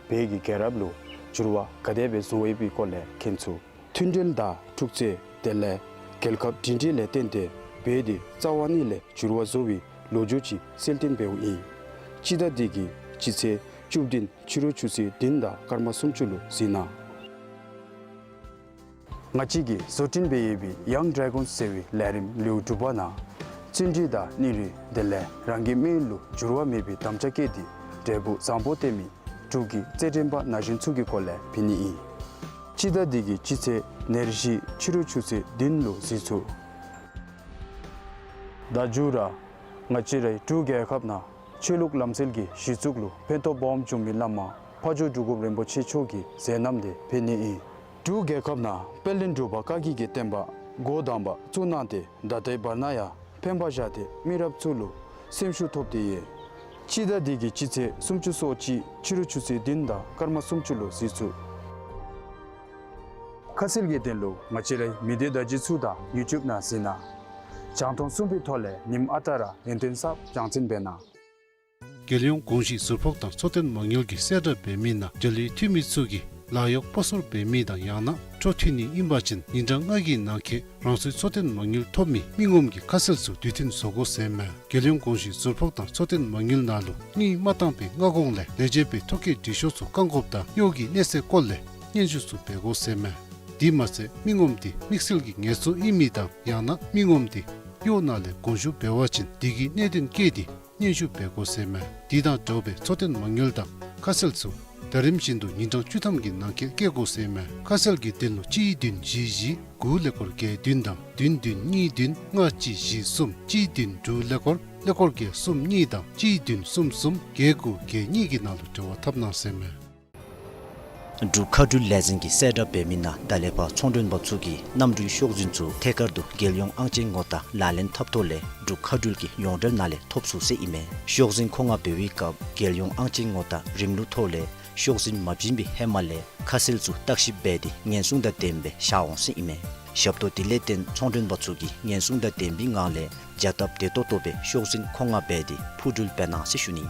བོད་ཀྱི་རྒྱལ་རབས་ལུ་འགྱུར་བ་ག་དེ་སྦེ་བཟོ་ཡོད་པའི་སྐོར་ལས་མཁྱེན་ཚུགས། མཐུན་སྒྲིལ་དང་འཁྲུག་རྩོད་དེ་ལས་རྒྱལ་ཁབ་སྒྲིང་སྒྲིང་ལས་བརྟེན་ཏེ་བོད་འདི་རྩ་བ་ཉིད་ལས་འགྱུར་བ་བཟོ་བའི་ལོ་རྒྱུས་ཅིག་གསལ་སྟོན་འབདཝ་ཨིན། སྤྱི་ཟླ་འདི་གི་སྤྱི་ཚེས་བཅུ་བདུན་ཕྱི་རུ་ཆུ་ཚོད་བདུན་དང་སྐར་མ་སུམ་ཅུ་ལུ་གཟིགས་གནང་། ང་བཅས་ཀྱིས་བཟོ་སྐྲུན་འབད་ཡོད་པའི་ཡང་ཌེ་རེ་གཱོན་ཟེར་བའི་ལས་རིམ་ལེའུ་དྲུག་པ་ནང་བརྩོན་འགྲུས་དང་སྙིང་རུས་དེ་ལས་རང་གི་མི་ཡུལ་ལུ་འགྱུར་བ་མེད་པའི་དམ་བཅའ་བསྐྱེད་དེ་འབྲས་བུ་བཟང་པོ་སྟོན་མི་འབྲུག་གི་རྩེད་འགྲན་པ་ན་གཞོན་ཚུ་གི་སྐོར་ལས་ཕུལ་ནི་ཨིན། སྤྱི་ཟླ་འདི་གི་སྤྱི་ཚེས་ཉེར་བཞི་ཕྱི་རུ་ཆུ་ཚོད་བདུན་ལུ་གཟིགས་ཚུགས། ད་མཇུག་ར་ང་བཅས་རའི་འབྲུག་རྒྱལ་ཁབ་ནང་ཆོས་ལུགས་ལམ་སྲོལ་གྱི་གཞི་བཙུགས་ལུ་ཕན་ཐོགས་སྦོམ་བྱུང་མི་བླ་མ་ཕ་ཇོ་འབྲུག་སྒོམ་རིན་པོ་ཆེ་མཆོག་གི་མཛད་རྣམ་དེ་ཕུལ་ནི་ཨིན། འབྲུག་རྒྱལ་ཁབ་ནང་དཔལ་ལྡན་འབྲུག་པ་བཀའ་བརྒྱུད་ཀྱི་བསྟན་པ་འགོ་དང་པ་བཙུགས་གནང་སྟེ་ད་ལྟའི་བར་ན་ཡང་ཕན་པ་བཞག་སྟེ་མི་རབས་ཚུ་ལུ་སེམས་ཤུགས་ཐོབ་སྟེ་ཡོད། སྤྱི་ཟླ་འདི་གི་སྤྱི་ཚེས་སུམ་ཅུ་སོ་གཅིག་ཕྱི་རུ་ཆུ་ཚོད་བདུན་དང་སྐར་མ་སུམ་ཅུ་ལུ་གཟིགས་ཚུགས། ཁ་གསལ་གྱི་དོན་ལུ་ང་བཅས་རའི་མི་སྡེ་བརྡ་བརྒྱུད་ཚུ་དང་ཡུ་ཊུབ་ནང་གཟིགས་གནང་། རྒྱང་མཐོང་གསུམ་པའི་ཐོག་ལས་ཉིནམ་ཨ་རྟག་ར་ཡུན་བརྟན་གསརཔ་རྒྱང་སྲིང་འབད་གནང་། རྒྱལ་ཡོངས་གོང་ཞུས་ཟུར་ཕོགས་དང་འཚོ་རྟེན་མ་དངུལ་གྱིས་གསལ་བསྒྲགས་འབད་མི་ནང་འབྲེལ་ཡོད་འཐུས་མི་ཚུ་གིས་ལཱ་གཡོག་སྤོ་སོར་འབད་མི་དང་ཡང་ན་འཕྲོ་མཐུད་ནི་ཨིན་པ་ཅིན་ཉིན་གྲངས་ལྔ་གི་ནང་འཁོད་རང་སོའི་འཚོ་རྟེན་མ་དངུལ་ཐོབ་མི་མི་ངོམ་གྱི་ཁ་གསལ་ཚུ་དུས་མཐུན་བཟོ་དགོ་ཟེར་མས། རྒྱལ་ཡོངས་གོང་ཞུས་ཟུར་ཕོགས་དང་འཚོ་རྟེན་མ་དངུལ་ནང་ལུ་དངུལ་མ་བཏང་པའི་སྔ་གོང་ལས་ལས་བྱེད་པའི་ཐོ་བཀོད་འབྲི་ཤོག་ཚུ་བཀག་དགོཔ་དང་གཡོག་གི་གནས་ཚད་སྐོར་ལས་སྙན་ཞུ་ཚུ་འབད་དགོ་ཟེར་མས། དེ་མ་ཚད་མི་ངོམ་དེ་དམིགས་བསལ་གྱི་ངལ་གསོ་ཨིན་མི་དང་ཡང་ན་མི་ངོམ་དེ་གཡོག་ནང་ལས་དགོངས་ཞུ་འབད་བ་ཅིན་དེ་གི་གནད་དོན་བཀོད་དེ་སྙན་ཞུ་འབད་དགོ་ཟེར་མས། དེ་དང་འདྲཝ་སྦེ་འཚོ་རྟེན་མ་དངུལ་དང་ཁ་གསལ་ཚུ་ད་རིམ་བཞིན་དུ་ཉིན་གྲངས་བཅུ་ཐམ་གྱི་ནང་འཁོད་བསྐྱལ་དགོ་ཟེར་མས། ཁ་གསལ་གྱི་དོན་ལུ་གཅིག་བདུན་བཞི་བཞི་དགུ་ཀླད་ཀོར་བརྒྱད་བདུན་དང་བདུན་བདུན་གཉིས་བདུན་ལྔ་གཅིག་བཞི་གསུམ་གཅིག་བདུན་དྲུག་ཀླད་ཀོར་ཀླད་ཀོར་བརྒྱད་གསུམ་གཉིས་དང་གཅིག་བདུན་གསུམ་གསུམ་བརྒྱད་དགུ་བརྒྱད་གཉིས་ཀྱི་ནང་ལུ་འབྲེལ་བ་འཐབ་གནང་ཟེར་མས། འབྲུག་མཁའ་འགྲུལ་ལས་འཛིན་གྱིས་གསལ་བསྒྲགས་འབད་མི་ནང་ད་ལས་ཕར་ཚོང་མགྲོན་པ་ཚུ་གིས་གནམ་གྲུའི་ཤོག་འཛིན་ཚུ་ཐད་ཀར་དུ་རྒྱལ་ཡོངས་ཨང་ཅན་ངོ་རྟགས་ལག་ལེན་འཐབ་ཐོག་ལས་འབྲུག་མཁའ་འགྲུལ་གྱི་ཡོངས་འབྲེལ་ནང་ལས་ཐོབ་ཚུགས་ཟེར་ཨིན་མས། ཤོག་འཛིན་མཁོ་མངགས་འབད་བའི་སྐབས་རྒྱལ་ཡོངས་ཨང་ཅན་ངོ་རྟགས་རིམ་ལུགས་ཐོག་ལས་ཤོག་འཛིན་མ་བྱིན་པའི་ཧེ་མ་ལས་ཁ་གསལ་ཚུ་བརྟག་ཞིབ་འབད་དེ་ཉེན་སྲུང་དང་ལྡནམ་སྦེ་བཞག་འོང་ཟེར་ཨིན་མས། ཞབས་ཏོག་དེ་ལས་བརྟེན་ཚོང་མགྲོན་པ་ཚུ་གིས་ཉེན་སྲུང་དང་ལྡན་པའི་ངང་ལས་བྱ་སྟབས་བདེ་ཏོག་ཏོ་སྦེ་ཤོག་འཛིན་མཁོ་མངགས་འབད་དེ་འཕུར་འགྲུལ་འབད་གནང་ཟེར་ཞུ་ནི།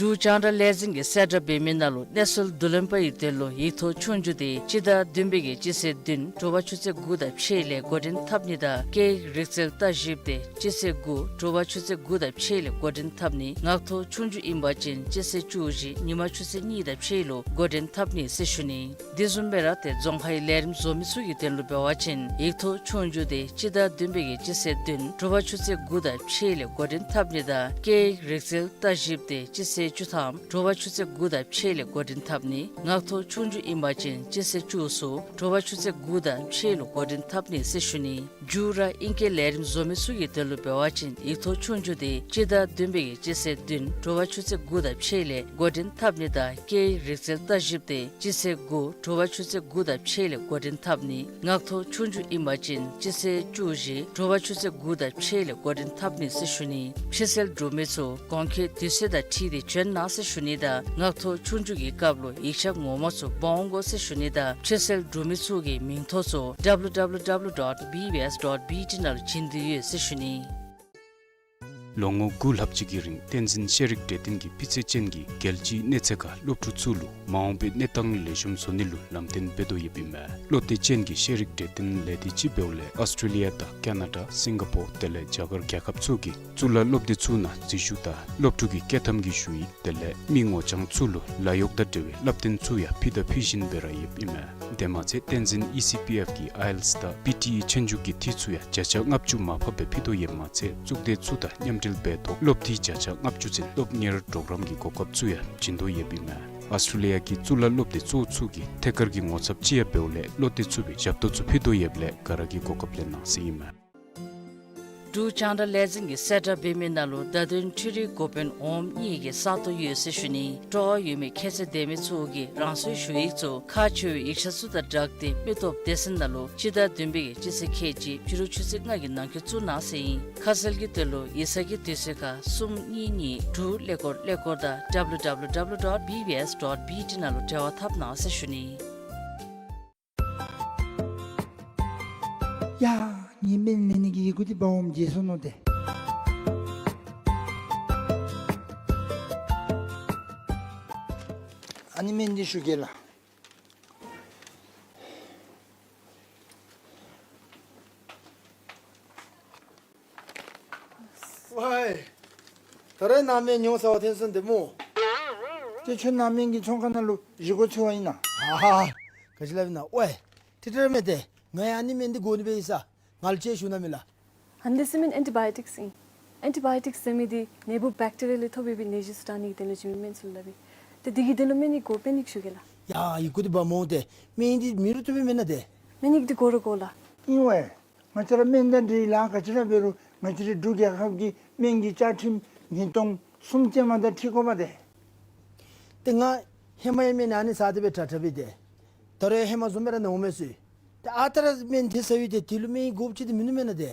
འབྲུག་རྒྱང་བསྒྲགས་ལས་འཛིན་གྱིས་གསལ་བསྒྲགས་འབད་མི་ནང་ལུ་གནས་ཚུལ་བསྡུ་ལེན་པ་ཡི་དོན་ལུ་ཡིག་ཐོག་ཆོས་རྒྱུགས་དེ་སྤྱི་ཟླ་བདུན་པའི་གི་སྤྱི་ཚེས་བདུན་དྲོ་པ་ཆུ་ཚོད་དགུ་དང་ཕྱེད་ལས་འགོ་འདྲེན་འཐབ་ནི་དང་སྐད་ཡིག་རིག་རྩལ་ལྟ་ཞིབ་དེ་སྤྱི་ཚེས་དགུ་དྲོ་པ་ཆུ་ཚོད་དགུ་དང་ཕྱེད་ལས་འགོ་འདྲེན་འཐབ་ནི། ངག་ཐོག་ཆོས་རྒྱུགས་ཨིན་པ་ཅིན་སྤྱི་ཚེས་བཅུ་བཞི་ཉིན་མ་ཆུ་ཚོད་གཉིས་དང་ཕྱེད་ལུ་འགོ་འདྲེན་འཐབ་ནི་ཟེར་ཞུ་ནི། དེ་བཟུམ་སྦེ་ར་ཏེ་རྫོང་ཁའི་ལས་རིམ་བཟོ་མི་ཚུ་གི་དོན་ལུ་འབད་བ་ཅིན་ཡིག་ཐོག་ཆོས་རྒྱུགས་དེ་སྤྱི་ཟླ་བདུན་པའི་གི་སྤྱི་ཚེས་བདུན་དྲོ་པ་ཆུ་ཚོད་དགུ་དང་ཕྱེད་ལས་འགོ་འདྲེན་འཐབ་ནི་དང་སྐད་ཡིག་རིག་རྩལ་ལྟ་ཞིབ་དེ་སྤྱི་ཚེས་བཅུ་ཐམ་དྲོ་པ་ཆུ་ཚོད་དགུ་དང་ཕྱེད་ལས་འགོ་འདྲེན་འཐབ་ནི། ངག་ཐོག་ཆོས་རྒྱུགས་ཨིན་པ་ཅིན་སྤྱི་ཚེས་བཅུ་གསུམ་དྲོ་པ་ཆུ་ཚོད་དགུ་དང་ཕྱེད་ལུ་འགོ་འདྲེན་འཐབ་ནི་ཟེར་ཞུ་ནི། མཇུག་ར་ཨིང་སྐད་ལས་རིམ་བཟོ་མི་ཚུ་གི་དོན་ལུ་འབད་བ་ཅིན་ཡིག་ཐོག་ཆོས་རྒྱུགས་དེ་སྤྱི་ཟླ་བདུན་པའི་གི་སྤྱི་ཚེས་བདུན་དྲོ་པ་ཆུ་ཚོད་དགུ་དང་ཕྱེད་ལས་འགོ་འདྲེན་འཐབ་ནི་དང་སྐད་ཡིག་རིག་རྩལ་ལྟ་ཞིབ་དེ་སྤྱི་ཚེས་དགུ་དྲོ་པ་ཆུ་ཚོད་དགུ་དང་ཕྱེད་ལས་འགོ་འདྲེན་འཐབ་ནི། ངག་ཐོག་ཆོས་རྒྱུགས་ཨིན་པ་ཅིན་སྤྱི་ཚེས་བཅུ་བཞི་དྲོ་པ་ཆུ་ཚོད་དགུ་དང་ཕྱེད་ལས་འགོ་འདྲེན་འཐབ་ནི་ཟེར་ཞུ་ནི། ཕྱིར་སེལ་གྲུབ་མི་ཚུ་གོང་འཁོད་དུས་ཚོད་དང་འཁྲིལ་ཏེ་བྱོན་གནང་ཟེར་ཞུ་ནི་དང་ངག་ཐོག་ཆོས་རྒྱུགས་ཀྱི་སྐབས་ལུ་ཡིག་ཆ་ངོ་མ་ཚུ་འབག་འོང་དགོ་ཟེར་ཞུ་ནི་དང་ཕྱིར་སེལ་གྲུབ་མི་ཚུ་གི་མིང་ཐོ་ཚུ་W W W dot B B S dot B T ནང་ལུ་བྱིན་དོ་ཡོད་ཟེར་ཞུ་ནི། ལོ་ངོ་དགུ་ལྷག་ཅིག་གི་རིང་བསྟན་འཛིན་ཤེས་རིག་གྲོས་སྟོན་གྱིས་སྤུས་ཚད་ཅན་གྱི་རྒྱལ་སྤྱིའི་གནས་ཚད་ཁར་སློབ་ཕྲུག་ཚུ་ལུ་མ་འོངས་པའི་གནས་སྟངས་ལེགས་ཤོམ་བཟོ་ནི་ལུ་ལམ་སྟོན་འབད་དོ་ཡོདཔ་ཨིན་མས། བློ་གཏད་ཅན་གྱི་ཤེས་རིག་གྲོས་སྟོན་ལས་སྡེ་ཅིག་འབདཝ་ལས་ཨོསི་ཊྲེ་ལི་ཡ་དང་ཀ་ན་ཌ་སིང་ག་པོར་དེ་ལས་རྒྱ་གར་རྒྱལ་ཁབ་ཚུ་གི་གཙུག་ལག་སློབ་སྡེ་ཚུ་ནང་འཛུལ་ཞུགས་དང་སློབ་ཕྲུག་གི་བསྐྱོད་ཐམ་གྱི་ཞུ་ཡིག་དེ་ལས་མི་ངོ་རྐྱང་ཚུ་ལུ་ལཱ་གཡོག་དང་འབྲེལ་བའི་བསླབ་སྟོན་ཚུ་ཡང་ཕུལ་དང་ཕུལ་བཞིན་པའི་ར་ཡོདཔ་ཨིན་མས། དེ་མ་ཚད་བསྟན་འཛིན་ཨི་སི་པི་ཨེཕ་གི་ཨའི་ཨེལ་ཊི་ཨེསི་དང་པི་ཊི་ཨི་ཆོས་རྒྱུགས་ཀྱི་འཐུས་ཚུ་ཡང་བརྒྱ་ཆ་ལྔ་བཅུ་མར་ཕབ་སྦེ་ཕུལ་དོ་ཡོདཔ་མ་ཚད་གཙུག་སྡེ་ཚུ་དང་མཉམ་འབྲེལ་འབད་ཐོག་སློབ་འཐུས་བརྒྱ་ཆ་ལྔ་བཅུ་ཚུན་སློབ་གཉེར་གྲོགས་རམ་གྱི་གོ་སྐབས་ཚུ་ཡང་བྱིན་དོ་ཡོདཔ་ཨིན་མས། ཨོསི་ཊྲེ་ལི་ཡ་གི་གཙུག་ལག་སློབ་སྡེ་གཙོ་བོ་ཚུ་གིས་ཐད་ཀར་གྱི་ངོ་ཚབ་ཅིག་ཡང་འབདཝ་ལས་བློ་གཏད་ཚུགས་པའི་ཞབས་ཏོག་ཚུ་ཕུལ་དོ་ཡོདཔ་ལས་ག་ར་གིས་གོ་སྐབས་ལེན་གནང་ཟེར་ཨིན་མས། འབྲུག་རྒྱང་བསྒྲགས་ལས་འཛིན་གྱིས་གསལ་བསྒྲགས་འབད་མི་ནང་ལུ་བརྡ་དོན་འཕྲུལ་རིག་འགོ་དཔོན་འོགམ་གཉིས་ཀྱི་ས་སྟོང་ཡོད་ཟེར་ཞུ་ནི། སྤྲོ་བ་ཡོད་མི་ཁྱད་ཚད་ལྡན་མི་ཚུ་གིས་རང་སོའི་ཞུ་ཡིག་ཚུ་ཁག་ཆེ་བའི་ཡིག་ཆ་ཚུ་དང་སྦྲགས་ཏེ་མི་སྟོབས་སྡེ་ཚན་ནང་ལུ་སྤྱི་ཟླ་བདུན་པའི་གི་སྤྱི་ཚེས་ཁལ་གཅིག་ཕྱི་རུ་ཆུ་ཚོད་ལྔ་གི་ནང་འཁོད་བཙུགས་གནང་ཟེར་ཨིན། ཁ་གསལ་གྱི་དོན་ལུ་ཡིག་ཚང་གི་དུས་ཚོད་ཁར་གསུམ་གཉིས་གཉིས་དྲུག་ཀླད་ཀོར་ཀླད་ཀོར་དང་W W W dot B B S dot B T ནང་ལུ་འབྲེལ་བ་འཐབ་གནང་ཟེར་ཞུ་ནི། ཡ། ངེའི་སྨན་ལེན་ནི་གི་ཡི་གུ་འདི་འབག་འོངམ་བརྗེད་སོ་ནུག་ཏེ། ཨ་ནི་སྨན་འདི་ཞུ་གེ་ལགས། ཝའི། ད་རེས་ནཱ་སྨན་ཉོ་ས་བ་ཐོན་སོང་ཏེ་སྨོ། ཏེ་ཁྱོད་ནཱ་སྨན་གྱི་ཚོང་ཁང་ནང་ལུ་གཞི་སྒོ་ཕྱེ་བ་ཨིན་ན། ཧ་ཧ། ག་ཅི་སླབ་ཨིན་ན། ཝའི། ཏེ་ཏེ་ར་མེད་ཏེ། ང་ཡང་ཨ་ནི་སྨན་འདི་དགོ་ནི་སྦེ་ཡོད་ས། ང་ལུ་ཅིག་ཞུ་གནང་མས་ལགས། ཨ་ནི་འདི་ཟེར་མི་ཨེན་ཊི་བཱ་ཡོ་ཊིཀསི་ཨིན། ཨེན་ཊི་བཱ་ཡོ་ཊིཀསི་ཟེར་མི་འདི་ནད་འབུཔ་བེཀ་ཊི་རི་ཡ་ལས་ཐོབ་པའི་ནད་གཞི་ཚུ་དྲག་ནི་གི་དོན་ལུ་བྱིན་མི་སྨན་ཚུ་ལུ་སླབ་ཨིན། ཏེ་འདི་གི་དོན་ལུ་སྨན་ཡིག་དགོ་པས། སྨན་ཡིག་ཞུ་གེ་ལགས། ཡ་ཡི་གུ་འདི་འབག་འོང་ཏེ། སྨན་ཡིག་འདི་མེད་རུང་བཏུབ་པས་མེན་ན་ཏེ། སྨན་ཡིག་འདི་དགོ་ར་དགོ་ལགས། ཨིན་ཝའི། ང་བཅས་ར་སྨན་དང་འབྲེལ་ལཱ་ག་ཅི་ར་འབད་རུང་ང་བཅས་རའི་འབྲུག་རྒྱལ་ཁབ་ཀྱི་སྨན་གྱི་བཅའ་ཁྲིམས་ཉིས་སྟོང་གསུམ་ཅན་མ་དང་འཁྲིལ་དགོ་པས་ཏེ། ཏེ་ང་ཧེ་མ་ཡང་སྨན་ཨ་ནི་ཟ་སྟེ་སྦེ་དྲག་དྲག་སྦེ་ཏེ། ད་རུང་ཧེ་མ་བཟུམ་སྦེ་ར་ནཱ་འོང་མས་ཟེར། ཏེ་ཨ་རྟག་ར་སྨན་དེ་ཟ་ཡི་ཏེ་དེ་ལུ་སྨན་ཡིག་དགོཔ་ཅིག་ཏེ་མིན་ནུག་མེན་ན་ཏེ།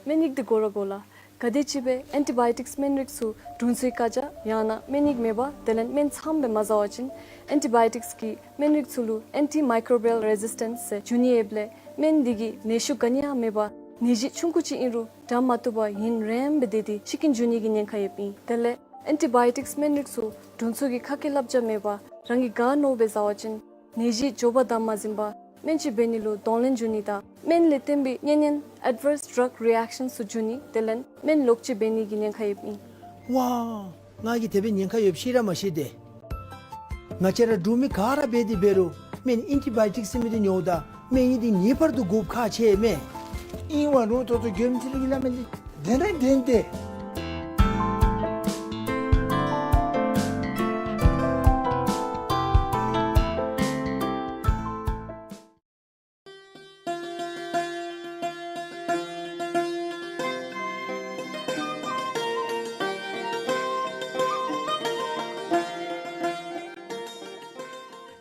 སྨན་ཡིག་འདི་དགོ་ར་དགོ་ལགས། ག་དེམ་ཅིག་སྦེ་ཨེན་ཊི་བཱ་ཡོ་ཊིཀསི་སྨན་རིགས་ཚུ་དྲུང་འཚོའི་བཀའ་རྒྱ་ཡང་ན་སྨན་ཡིག་མེད་པར་དེ་ལས་སྨན་ཚངམ་སྦེ་མ་ཟ་བ་ཅིན་ཨེན་ཊི་བཱ་ཡོ་ཊིཀསི་གི་སྨན་རིགས་ཚུ་ལུ་ཨེན་ཊི་མའི་ཀོརོ་བཱལ་རེ་ཟིས་ཊེནསི་ཟེར་འབྱུང་ནི་ཡོདཔ་ལས་སྨན་འདི་གིས་ནད་ཤུགས་ག་ནི་ཡང་མེད་པར་ནད་གཞི་ཆུང་ཀུ་ཅིག་ཨིན་རུང་དྲག་མ་བཏུབ་པར་ཡུན་རིངམོ་སྦེ་སྡོད་དེ་ཤི་རྐྱེན་འབྱུང་ནི་གི་ཉེན་ཁ་ཡོདཔ་ཨིན། དེ་ལས་ཨེན་ཊི་བཱ་ཡོ་ཊིཀསི་སྨན་རིགས་ཚུ་དྲུང་འཚོ་གི་ཁ་སྐད་བསླབ་བྱ་མེད་པར་རང་གིས་ག་མནོཝ་སྦེ་ཟ་བ་ཅིན་ནད་གཞི་མགྱོགས་པར་དམ་མ་འཛིན་པར་སྨན་བཅོས་འབད་ནི་ལུ་གདོང་ལེན་འབྱུང་ནི་དང་སྨན་ལས་བརྟེན་པའི་གཉན་ཉེན་ཨེཌ་ཝརསི་ཌྲག་རི་ཨེཀ་ཤཱནསི་ཚུ་འབྱུང་ནི་དེ་ལས་སྨན་ལོག་སྤྱོད་འབད་ནི་གི་ཉེན་ཁ་ཡོདཔ་ཨིན། ཝའི། ང་གིས་དེ་སྦེ་ཉེན་ཁ་ཡོདཔ་ཤེས་ར་མ་ཤེས་ཏེ། ང་བཅས་ར་འབྲུག་མི་ག་ར་འབད་དེ་འབད་རུང་སྨན་ཨེན་ཊི་བཱ་ཡོ་ཊིཀསི་ཟེར་མི་འདི་ཉོཝ་ད་སྨན་ཡིག་འདི་ངེས་པར་དུ་དགོཔ་ཁག་ཆེ་མས། ཨིན་ཝའི་རུང་ཏོག་ཏོ་མགྱོནམ་ཅིག་ར་གི་སླབ་མི་འདི་བདེན་ར་བདེན་ཏེ།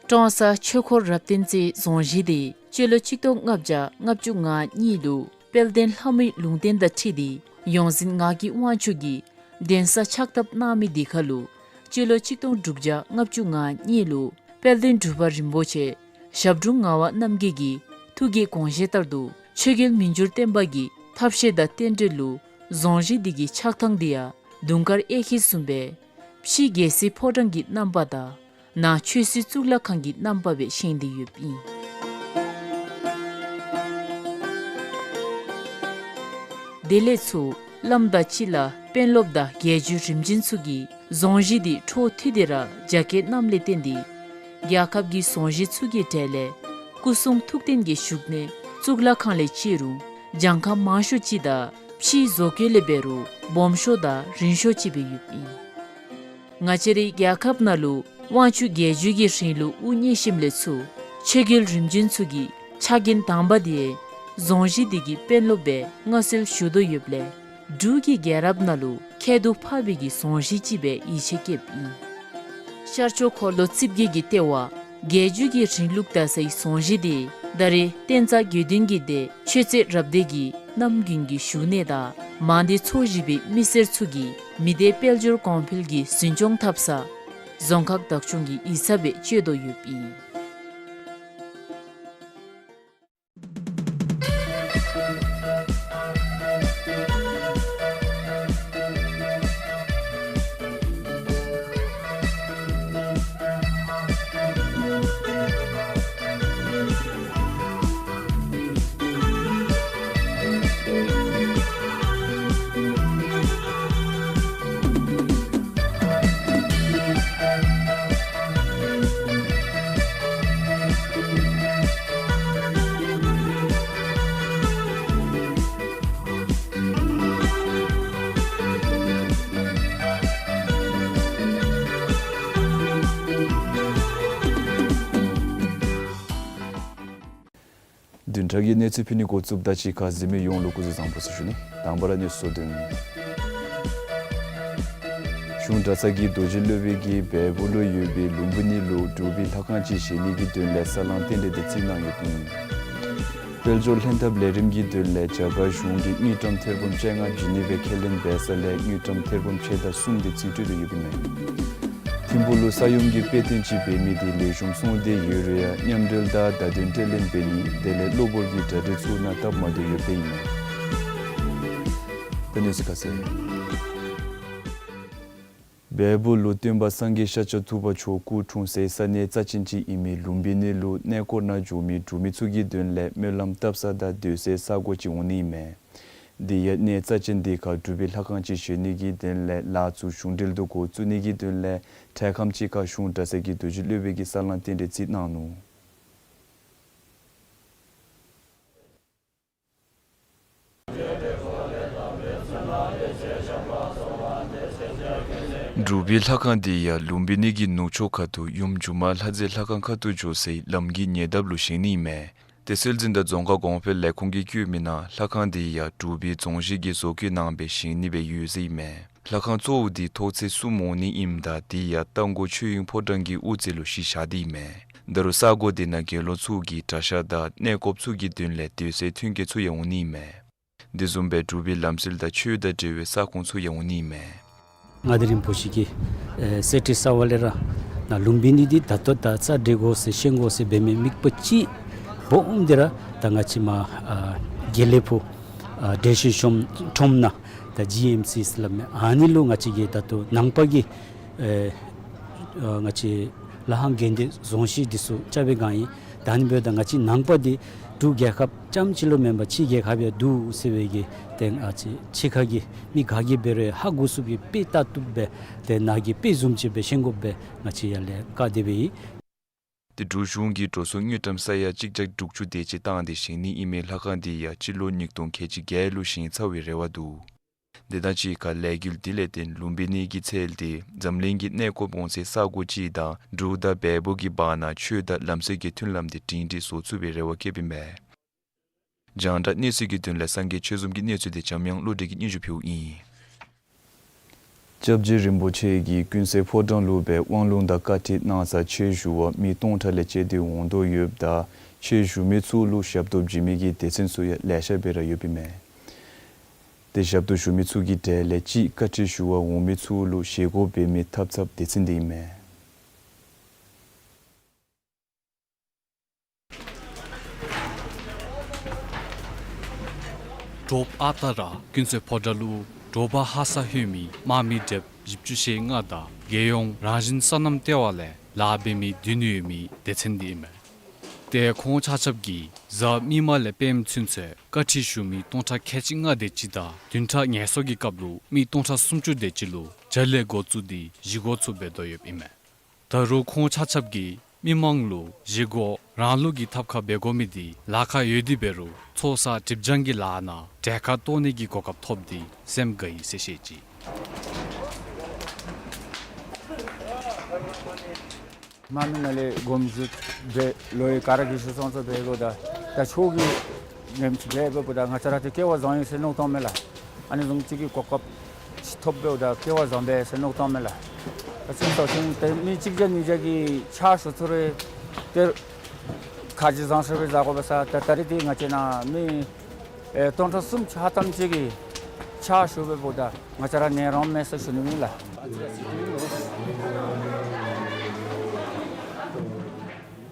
ཀྲོང་གསར་ཆོས་འཁོར་རབ་བརྟན་རྩེའི་རྫོང་གཞིས་འདི་སྤྱི་ལོ་ཆིག་སྟོང་ལྔ་བརྒྱ་ལྔ་བཅུ་ང་གཉིས་ལུ་དཔལ་ལྡན་ལྷ་མོའི་ལུང་བསྟན་དང་འཁྲིལ་ཏེ་ཡོངས་འཛིན་ངག་གི་དབང་ཕྱུག་གིས་གདན་ས་ཕྱག་བཏབ་གནང་མི་འདི་ཁར་ལུ་སྤྱི་ལོ་ཆིག་སྟོང་དྲུག་བརྒྱ་ལྔ་བཅུ་ང་གཉིས་ལུ་དཔལ་ལྡན་འབྲུག་པ་རིན་པོ་ཆེ་ཞབས་དྲུང་ངག་དབང་རྣམ་རྒྱལ་གྱི་ཐུགས་ཀྱི་དགོངས་བཞེད་ལྟར་དུ་ཆོས་རྒྱལ་མི་འགྱུར་བརྟན་པ་གི་ཐབས་ཤེས་དང་རྟེན་འབྲེལ་ལུ་རྫོང་གཞིས་འདི་གི་ཕྱག་ཐང་འདི་ཡང་དུང་དཀར་གཡས་འཁྱིལ་བཟུམ་སྦེ་ ཕྱི་རྒྱལ་སྲིད་ཕོ་བྲང་གི་རྣམ་པ་དང་ནང་ཆོས་སྲིད་གཙུག་ལག་ཁང་གི་རྣམ་པ་སྦེ་བཞེངས་ཏེ་ཡོདཔ་ཨིན། དེ་ལས་ཚུར་བླམ་དང་གཅིག་ཁར་དཔོན་སློབ་དང་རྒྱལ་བརྒྱུད་རིམ་བྱོན་ཚུ་གིས་རྫོང་གཞི་འདི་འཕྲོ་མཐུད་དེ་ར་རྒྱ་སྐྱེད་གནངམ་ལས་བརྟེན་ཏེ་རྒྱལ་ཁབ་ཀྱི་རྫོང་གཞི་ཚུ་གི་གྲས་ལས་སྐུ་གསུང་ཐུགས་རྟེན་གྱི་བཞུགས་གནས་གཙུག་ལག་ཁང་ལས་བརྩི་རུང་གྱངས་ཁ་མང་ཤོས་ཅིག་དང་ཕྱིའི་བཟོ་བཀོད་ལས་འབད་རུང་སྦོམ་ཤོས་དང་རིང་ཤོས་ཅིག་སྦེ་ཡོདཔ་ཨིན། ང་བཅས་རའི་རྒྱལ་ཁབ་ནང་ལུ་དབང་ཕྱུག་རྒྱལ་བརྒྱུད་ཀྱི་རིང་ལུགས་དབུ་བརྙེས་ཞིནམ་ལས་ཚུར་ཆོས་རྒྱལ་རིམ་བྱོན་ཚུ་གི་ཕྱག་འགན་དང་པ་དེ་རྫོང་གཞི་འདི་གི་དཔོན་སློབ་སྦེ་མངའ་གསོལ་ཞུ་དོ་ཡོདཔ་ལས་འབྲུག་གི་རྒྱལ་རབས་ནང་ལུ་ཁྱད་དུ་འཕགས་པའི་གི་རྫོང་གཞི་ཅིག་སྦེ་ཡིད་ཆེས་བསྐྱེདཔ་ཨིན། ཤར་ཕྱོགས་འཁོར་ལོ་རྩིབས་བརྒྱད་ཀྱི་ལྟེ་བ་རྒྱལ་བརྒྱུད་ཀྱི་རིང་ལུགས་དར་སའི་རྫོང་གཞི་དེ་ད་རེས་བསྟན་རྩ་དགེ་འདུན་གྱི་སྡེ་ཆོས་རྩེ་རབ་སྡེ་གི་རྣམ་རྒྱུན་གྱི་བཞུགས་གནས་དང་མང་སྡེ་ཚོ་བཞི་པའི་མི་སེར་ཚུ་གིས་མི་སྡེ་དཔལ་འབྱོར་གོང་འཕེལ་གྱི་འཛིན་སྐྱོང་འཐབ་ས་རྫོང་ཁག་བདག་སྐྱོང་གི་ཡིག་ཚང་སྦེ་སྤྱོད་དོ་ཡོདཔ་ཨིན། བདུན་ཕྲག་གི་གནས་ཚུལ་ཕུལ་ནི་འགོ་བཙུགསཔ་ད་གཅིག་ཁར་གཟིགས་མི་ཡོངས་ལུ་སྐུ་གཟུགས་བཟང་པོ་ཟེར་ཞུ་ནི། དང་པ་ར་གནས་ཚུལ་བསྡུ་སྒྲིག། གཞུང་གྲྭ་ཚང་གི་རྡོ་རྗེ་སློབ་དཔོན་གྱིས་བལ་པོ་ལུ་ཡོད་པའི་ལུམྦི་ནི་ལུ་འབྲུག་པའི་ལྷ་ཁང་ཅིག་བཞེངས་ནི་གི་དོན་ལས་ས་བསླང་རྟེན་འབྲེལ་དེ་བརྩི་གནང་ཡོདཔ་ཨིན། དཔལ་འབྱོར་ལྷན་ཐབས་ལས་རིམ་གྱི་དོན་ལས་རྒྱ་གར་གཞུང་གིས་དངུལ་ཀྲམ་ཐེར་འབུམ་བཅོ་ལྔ་བྱིན་ནི་སྦེ་ཁས་ལེན་འབད་ས་ལས་དངུལ་ཀྲམ་ཐེར་འབུམ་ཕྱེད་དང་གསུམ་དེ་རྩིས་སྤྲོད་དེ་ཡོདཔ་ཨིན་མས། ཐིམ་ཕུག་ལུ་ས་ཡོམ་གྱི་དཔེ་སྟོན་ཅིག་འབད་མི་དེ་ལེགས་ཤོམ་སོང་སྟེ་ཡོད་རུང་ཡང་མཉམ་འབྲེལ་དང་བརྡ་དོན་སྤྲོད་ལེན་འབད་ནི་དེ་ལས་གློ་བུར་གྱི་གྲ་སྒྲིག་ཚུ་གནང་སྟབས་མ་བདེ་ཡོདཔ་ཨིན་མས། ད་གནས་ཚུལ་ཁ་གསལ། བལ་པོ་ལུ་སྟོན་པ་སངས་རྒྱས་ཤཱཀྱ་ཐུབ་པ་མཆོག་སྐུ་འཁྲུངས་སའི་ས་གནས་རྩ་ཅན་ཅིག་ཨིན་མི་ལུམྦི་ནི་ལུ་གནས་སྐོར་ནང་འགྱོ་མི་འབྲུག་མི་ཚུ་གི་དོན་ལས་སྨོན་ལམ་བཏབ་ས་དང་སྡོད་སའི་ས་གོ་ཅིག་འོང་ནི་ཨིན་མས། དེ་ཡང་གནས་རྩ་ཅན་དེ་ཁར་འབྲུག་པའི་ལྷ་ཁང་ཅིག་བཞེངས་ནི་གི་དོན་ལས་ལཱ་ཚུ་གཞུང་འབྲེལ་དུ་འགོ་བཙུགས་ནི་གི་དོན་ལས་འཕྲལ་ཁམས་ཅིག་ཁར་གཞུང་གྲྭ་ཚང་གི་རྡོ་རྗེ་སློབ་དཔོན་གྱིས་ས་བསླང་རྟེན་འབྲེལ་བརྩི་གནང་ནུག། འབྲུག་པའི་ལྷ་ཁང་དེ་ཡང་ལུམྦི་ནི་གི་ནུབ་ཕྱོགས་ཁ་ཐུག་ཡུམ་སྒྱུ་མ་ལྷ་མཛེས་ལྷ་ཁང་ཁ་ཐུག་འགྱོ་སའི་ལམ་གྱི་ཉེ་འདབས་ལུ་བཞེངས་ནི་ཨིན་མས། ཏེ་སྲོལ་འཛིན་དང་རྫོང་ཁ་གོང་འཕེལ་ལས་ཁུངས་ཀྱིས་བཀོད་མི་ནང་ལྷ་ཁང་དེ་ཡང་འབྲུག་པའི་རྫོང་གཞི་གི་བཟོ་བཀོད་ནང་སྦེ་བཞེངས་ནི་སྦེ་ཡོད་ཟེར་ཨིན་མས། ལྷ་ཁང་གཙོ་བོ་དེ་ཐོག་ཚད་གསུམ་འོང་ནི་ཨིནམ་ད་དེ་ཡང་རྟ་མགོ་ཆོས་དབྱིངས་ཕོ་བྲང་གི་དབུ་རྩེ་ལུ་གཞི་བཞག་སྟེ་ཨིན་མས། ད་རུང་ས་གོ་དེ་ནང་དགེ་སློང་ཚུ་གིས་གྲྭ་ཤག་དང་གནས་སྐོརཔ་ཚུ་གི་དོན་ལས་སྡོད་སའི་མཐུན་རྐྱེན་ཚུ་ཡང་འོང་ནི་ཨིན་མས། དེ་བཟུམ་སྦེ་འབྲུག་པའི་ལམ་སྲོལ་དང་ཆོས་དང་འབྲེལ་བའི་ས་ཁོངས་ཚུ་ཡང་འོང་ནི་ཨིན་མས། མངའ་བདག་རིན་པོ་ཆེ་གིས་ཨེ་གསེར་ཁྲི་གསར་པ་ལས་ར་ནཱ་ལུམྦི་ནི་འདི་ད་ལྟོ་ད་རྩ་འགྲེལ་དགོ་ཟེར་བཞེངས་དགོ་ཟེར་འབད་མི་དམིགས་པ་ཅིག་སྦོམ་འདི་ར་ད་ང་བཅས་མར་ཨ་དགེ་ལེགས་ཕུག་ཨ་བཀྲ་ཤིས་ལྷ་ཁྲོམ་ནང་ད་ཇི་ཨེམ་སི་ཟེར་སླབ་མི་ཨ་ནི་ལུ་ང་བཅས་ཀྱིས་ད་ལྟོ་ནང་པ་གི་ཨེ་ཨ་ང་བཅས་ལྷ་ཁང་དགོན་སྡེ་རྫོང་གཞི་འདི་ཚུ་རྐྱབ་པའི་སྒང་ཨིན། ད་ཨ་ནི་འབདཝ་ད་ང་བཅས་ནང་པ་འདི་འབྲུག་རྒྱལ་ཁབ་རྐྱངམ་གཅིག་ལུ་མེན་པར་ཕྱི་རྒྱལ་ཁབ་ཡང་འདུག་ཟེར་བའི་གི་ཏེ་ང་བཅས་ཕྱི་ཁ་གི་མི་ག་གིས་འབད་རུང་ཧ་གོ་ཚུགསཔ་གི་དཔེ་ལྟ་བཏུབ་སྦེ་ཏེ་ནཱ་གི་དཔེ་བཟུམ་ཅིག་སྦེ་བཞེངས་དགོ་པས་ང་བཅས་ཡར་ལས་བཀའ་དེ་སྦེ་ཨིན། ཏེ་འབྲུག་གཞུང་གིས་འགྲོ་སོང་དངུལ་ཀྲམ་ས་ཡ་གཅིག་བརྒྱ་དྲུག་ཅུ་དེ་ཅིག་བཏང་སྟེ་བཞེངས་ནི་ཨིན་མི་ལྷ་ཁང་དེ་ཡང་སྤྱི་ལོ་ཉིས་སྟོང་ཁལ་གཅིག་བརྒྱད་ལུ་བཞེངས་ཚར་བའི་རེ་བ་འདུག། དེ་དང་གཅིག་ཁར་ལས་འགུལ་དེ་ལས་བརྟེན་ལུམྦི་ནི་གི་ཚལ་དེ་འཛམ་གླིང་གི་གནས་སྐོརཔ་འོང་སའི་ས་གོ་ཅིག་དང་འབྲུག་དང་བལ་པོ་གི་བར་ན་ཆོས་དང་ལམ་སྲོལ་གྱི་མཐུན་ལམ་དེ་སྒྲིང་སྒྲི་བཟོ་ཚུགས་པའི་རེ་བ་བསྐྱེདཔ་ཨིན་པས། རྒྱང་བསྒྲགས་གནས་ཚུལ་གྱི་དོན་ལས་སངས་རྒྱས་ཆོས་འཛོམས་ཀྱི་གནས་ཚུལ་དེ་འཇམ་དབྱངས་བློ་གྲོས་ཀྱིས་སྙན་ཞུ་ཕུལཝ་ཨིན། སྐྱབས་རྗེ་རིན་པོ་ཆེ་གིས་ཀུན་གསལ་ཕོ་བྲང་ལུ་སྦེ་དབང་ལུང་དང་བཀའ་ཁྲིད་གནང་སར་ཆོས་ཞུ་བར་མི་སྟོང་ཕྲག་ལས་བཅད་དེ་འོང་དོ་ཡོདཔ་ད་ཆོས་ཞུ་མི་ཚུ་ལུ་ཞབས་ཏོག་བྱིན་མི་གི་སྡེ་ཚན་ཚུ་ཡང་ལེ་ཤ་སྦེ་ར་ཡོདཔ་ཨིན་མས། ཏེ་ཞབས་ཏོག་ཞུ་མི་ཚུ་གི་གྲས་ལས་གཅིག་བཀའ་ཁྲིད་ཞུ་བར་འོང་མི་ཚུ་ལུ་བཞེས་སྒོ་འབད་མི་ཐབ་ཚངཔ་སྡེ་ཚན་དེ་ཨིན་མས། དྲོ་པ་ཨ་རྟག་ར་ཀུན་གསལ་ཕོ་བྲང་ལུ་དྲོ་པ་ཧ་སག་ལྷོད་མི་དམག་མི་དེ་ བཞི་བཅུ་ཞེ་ལྔ་དང་རྒྱལ་ཡོངས་རང་བཞིན་སོ་ནམ་ལྟེ་བ་ལས་ལཱ་འབད་མི་བདུན་ཡོད་མི་སྡེ་ཚན་འདི་ཨིན་མས། ཏེ་ཁོང་ཆ་ཁྱབ་ཀྱིས་གཟའ་མིག་དམར་ལས་སྤེནམ་ཚུན་ཚོད་བཀའ་ཁྲིད་ཞུ་མི་སྟོང་ཕྲག་ཁལ་གཅིག་ལྔ་དེ་ཅིག་དང་བདུན་ཕྲག་ངལ་གསོ་གི་སྐབས་ལུ་མི་སྟོང་ཕྲག་སུམ་ཅུ་དེ་ཅིག་ལུ་བརྒྱ་ལས་འགོ་བཙུགས་ཏེ་བཞེས་སྒོ་ཚུ་འབད་དོ་ཡོདཔ་ཨིན་མས། ད་རུང་ཁོང་ཆ་ཁྱབ་ཀྱིས་མི་མང་ལུ་བཞེས་སྒོ་རང་ལུགས་ཀྱི་ཐབ་ཁ་འབད་དགོ་མི་འདི་ལཱ་ཁག་ཡོད་དེ་འབད་རུང་ཚོགས་བསགས་སྒྲིབ་སྦྱང་གི་ལཱ་ནང་གྲལ་ཁར་གཏོགས་ནི་གི་གོ་སྐབས་ཐོབ་སྟེ་སེམས་དགའ་ཡི་ཟེར་བཤད་ཅི། མ་མི་ནང་ལས་གོམས་འདྲིས་འབད་ལོ་ཡི་ག་ར་གི་ཤུལ་སོང་ཚོ་འབད་དགོཔ་ད་ད་ཆོས་ཀྱི་ཉམས་ཅིག་འབད་འབདཝ་ད་ང་བཅས་ར་ཏེ་སྐལ་བ་བཟང་ཡི་ཟེར་མནོ་བཏངམ་མས་ལགས། ཨ་ནི་བཟུམ་ཅིག་གི་གོ་སྐབས་ཅིག་ཐོབ་འབདཝ་ད་སྐལ་བ་བཟང་པས་ཟེར་མནོ་བཏངམ་མས་ལགས། ད་ཅི་ཟེར་ཅིན་ཏེ་མི་གཅིག་བརྒྱ་གཉིས་བརྒྱ་གིས་ཕྱག་ཞུ་ཚུགས་རུང་ཏེ་ཁ་རྗེ་བཟང་ཤོས་སྦེ་བཟའ་དགོ་པས་ས། ད་ད་རིས་འདི་ང་བཅས་ནང་མི་ཨེ་སྟོང་ཕྲག་སུམ་ཅུ་ལྷག་ཙམ་ཅིག་གིས་ཕྱག་ཞུ་འབདཝ་ད་ང་བཅས་ར་ནི་རང་མེད་ཟེར་ཞུ་ནི་ཨིན་ལགས།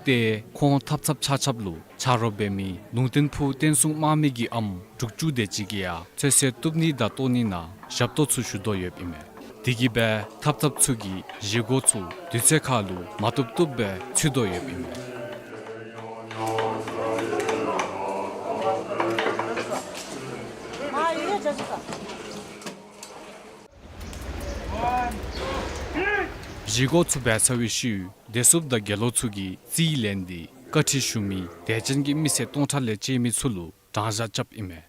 ཏེ་ཁོང་ཐབ་ཚངཔ་ཆ་ཁྱབ་ལུ་ཆ་རོགས་འབད་མི་ལུང་བསྟན་ཕུག་བསྟན་སྲུང་དམག་མི་གི་ཨམ་དྲུག་ཅུ་དེ་ཅིག་གིས་ཡང་ཚོད་བསྲེ་གཏུབ་ནི་དང་བཏོག་ནི་ནང་ཞབས་ཏོག་ཚུ་ཞུ་དོ་ཡོདཔ་ཨིན་མས། དེ་གིས་སྦེ་ཐབ་ཚངཔ་ཚུ་གིས་བཞེས་སྒོ་ཚུ་དུས་ཚོད་ཁར་ལུ་མ་བཏུབ་བཏུབ་སྦེ་ཚུད་དོ་ཡོདཔ་ཨིན་མས། བཞེས་སྒོ་ཚུ་འབད་ཚར་བའི་ཤུལ་བདེ་སྲུངཔ་དང་དགེ་སློང་ཚུ་གིས་རྩིས་ལེན་ཏེ་བཀའ་ཁྲིད་ཞུ་མི་དད་ཅན་གྱི་མི་སེར་སྟོང་ཕྲག་ལས་བཅད་མི་ཚུ་ལུ་གྲངས་བཞག་རྐྱབ་ཨིན་མས།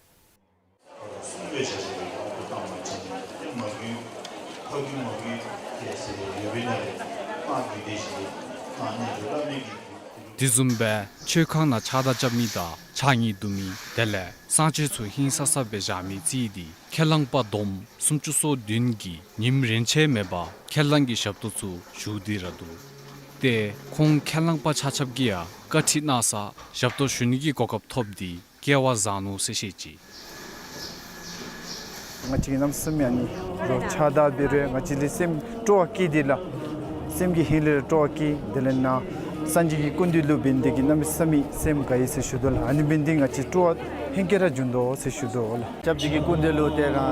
དེ་བཟུམ་སྦེ་མཆོད་ཁང་ནང་ཕྱག་བདའ་རྐྱབ་མི་དང་ཕྱག་ཉིས་བསྡུ་མི་དེ་ལས་བསང་མཆོད་ཚུ་ཧིང་སངས་ས་སྦེ་བཞག་མི་རྩིས་འདི་ཁས་བླངས་པ་བསྡོམས་སུམ་ཅུ་སོ་བདུན་གྱིས་ཉིནམ་རེ་ཆད་མེད་པར་ཁས་བླངས་ཀྱི་ཞབས་ཏོག་ཚུ་ཞུ་སྟེ་ར་འདུག། ཏེ་ཁོང་ཁས་བླངས་པ་ཆ་ཁྱབ་ཀྱིས་ཡང་བཀའ་ཁྲིད་གནང་ས་ཞབས་ཏོག་ཞུ་ནི་གི་གོ་སྐབས་ཐོབ་སྟེ་སྐལ་བ་བཟང་ནུག་ཟེར་བཤད་ཅི། ང་བཅས་ཀྱིས་གནམ་མེད་ས་མེད་ཨ་ནི་རོགས་ཕྱག་བདའ་འབད་རུང་ང་བཅས་ལུ་སེམས་སྤྲོ་བ་སྐྱེས་ཏེ་ལགས། སེམས་ཀྱི་ཧིང་ལས་སྤྲོ་བ་སྐྱེས། དེ་ལས་ནཱ་སངས་རྒྱས་ཀྱི་སྐུ་མདུན་ལུ་འབད་ནི་དེ་གིས་གནམ་མེད་ས་མེད་སེམས་དགའ་ཡི་ཟེར་ཞུ་དོ་ལགས། ཨ་ནི་འབད་ནི་དེ་གིས་ང་བཅས་སྤྲོ་བ་ཧེང་སྐལ་ར་འབྱུང་དོ་ཟེར་ཞུ་དོ་ལགས། སྐྱབས་རྗེ་གི་སྐུ་མདུན་ལུ་ཏེ་ང་ཨ་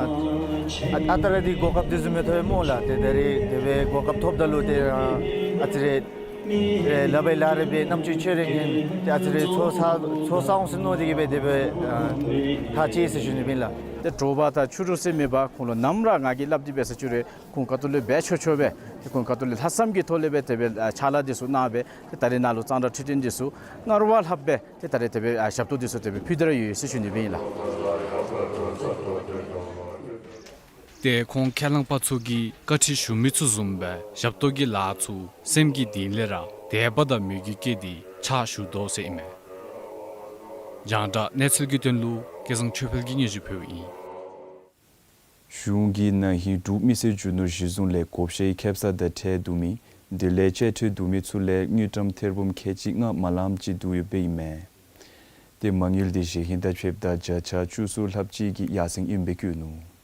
ཨ་རྟག་ར་འདི་གོ་སྐབས་དེ་བཟུམ་མའི་ཐོབ་སྨོ་ལགས། ཏེ་ད་རེས་དེ་སྦེ་གོ་སྐབས་ཐོབ་ད་ལུ་ཏེ་ང་ཨ་ཙི་རེ་ཨེ་ལཱ་འབད་ལཱ་རེ་འབད་རྣམ་ཅོ་ཆོས་རེ་ཉན་ཏེ་ཨ་ཙི་རེ་ཚོགས་བསགས་ཚོགས་བསགས་འོང་ཟེར་མནོ་སྟེ་གིས་སྦེ་དེ་སྦེ་ཨ་ཐག་བཅད་ཟེར་ཞུ་ནི་ཨིན་ལགས། ཏེ་དྲོ་པ་དང་ཕྱི་རུ་ཟེར་མེད་པར་ཁོང་ལུ་ནམ་ར་ང་གིས་སླབ་སྟེ་འབད་ས་ཅིག་རུང་ཁོང་ཁ་ཐུག་ལས་འབད་ཆོག་ཆོག་སྦེ་ཏེ་ཁོང་ཁ་ཐུག་ལས་ལྷག་བསམ་གྱི་ཐོག་ལས་སྦེ་དེ་སྦེ་ཨ་ཕྱག་ལཱ་འདི་ཚུ་གནང་སྦེ་ཏེ་ད་རེས་ནཱ་ལུ་གཙང་སྦྲ་འཕྲོད་བསྟེན་འདི་ཚུ་སྔར་བ་ལྷགཔ་སྦེ་ཏེ་ད་རེས་དེ་སྦེ་ཨ་ཞབས་ཏོག་འདི་ཚུ་དེ་སྦེ་ཕུལ་ཏེ་ར་ཡོད་ཟེར་ཞུ་ནི་ཨིན་ལགས། ཏེ་ཁོང་ཁས་བླངས་པ་ཚུ་གིས་བཀའ་ཁྲིད་ཞུ་མི་ཚུ་བཟུམ་སྦེ་ཞབས་ཏོག་གི་ལཱ་ཚུ་སེམས་ཀྱི་གཏིང་ལས་ར་དད་པ་དང་མོས་གུས་བསྐྱེད་དེ་ཕྱག་ཞུ་དོ་ཟེར་ཨིན་མས། རྒྱང་བསྒྲགས་གནས་ཚུལ་གྱི་དོན་ལུ་སྐལ་བཟང་ཆོས་འཕེལ་གྱིས་སྙན་ཞུ་ཕུལཝ་ཨིན། གཞུང་གིས་ན་ཧིང་འབྲུག་མི་སེར་རྒྱུ་ནོར་གཞི་བཟུང་ལས་བགོ་བཤའི་ཁེབ་ས་དང་ཁྲལ་བསྡུ་མི་དེ་ལས་གཅོད་ཁྲལ་བསྡུ་མི་ཚུ་ལས་དངུལ་ཀྲམ་ཐེར་འབུམ་ཁལ་གཅིག་ལྔ་མ་ལངམ་ཅིག་བསྡུ་ཡོདཔ་ཨིན་མས། ཏེ་མ་དངུལ་འདི་གཞེས་ཧིང་དང་ཕྱདཔ་ད་བརྒྱ་ཆ་བཅུ་གསུམ་ལྷགཔ་ཅིག་གི་ཡར་སེང་ཨིནམ་སྦེ་བཀོད་ནུག།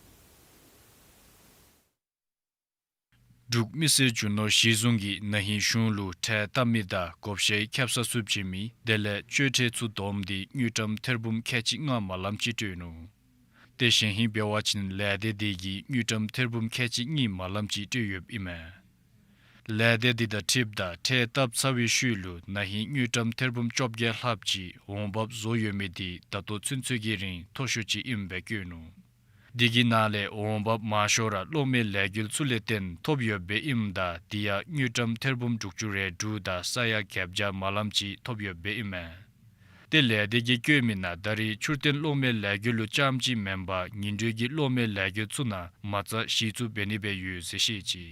འབྲུག་མི་སེར་རྒྱུ་ནོར་གཞི་བཟུང་གིས་ན་ཧིང་གཞུང་ལུ་ཁྲལ་བཏབ་མི་དང་བགོ་བཤའི་ཁེབ་ས་བསུབ་བྱིན་མི་དེ་ལས་གཅོད་ཁྲལ་ཚུ་བསྡོམས་ཏེ་དངུལ་ཀྲམ་ཐེར་འབུམ་ཁལ་གཅིག་ལྔ་མ་ལངམ་ཅིག་སྤྲོད་ནུག། ཏེ་གཞེས་ཧིང་འབད་བ་ཅིན་ལས་སྡེ་དེ་གིས་དངུལ་ཀྲམ་ཐེར་འབུམ་ཁལ་གཅིག་གཉིས་མ་ལངམ་ཅིག་སྤྲོད་ཡོདཔ་ཨིན་མས། ལས་སྡེ་འདི་དང་འཁྲིལཝ་ད་ཁྲལ་བཏབ་ཚར་བའི་ཤུལ་ལུ་ན་ཧིང་དངུལ་ཀྲམ་ཐེར་འབུམ་བཅོ་བརྒྱད་ལྷགཔ་ཅིག་འོང་འབབ་བཟོ་ཡོད་མི་འདི་ད་ལྟོ་ཚུན་ཚོད་ཀྱི་རིང་མཐོ་ཤོས་ཅིག་ཨིནམ་སྦེ་བཀོད་ནུག། འདི་གི་ནང་ལས་འོང་འབབ་མང་ཤོས་ར་གློག་མེ་ལས་འགུལ་ཚུ་ལས་བརྟེན་ཐོབ་ཡོདཔ་ཨིནམ་ད་འདི་ཡང་དངུལ་ཀྲམ་ཐེར་འབུམ་དྲུག་ཅུ་རེ་དྲུག་དང་ས་ཡ་བརྒྱད་བརྒྱ་མ་ལངམ་ཅིག་ཐོབ་ཡོདཔ་ཨིན་མས། ཏེ་ལས་སྡེ་གིས་བཀོད་མི་ནང་ད་རེས་ཆུ་ཐོན་གློག་མེ་ལས་འགུལ་ལུ་རྐྱངམ་ཅིག་མེན་པར་ཉིན་དྲོད་ཀྱི་གློག་མེ་ལས་འགུལ་ཚུ་ནང་མ་རྩ་གཞི་བཙུགས་འབད་ནི་སྦེ་ཡོད་ཟེར་བཤད་ཅི།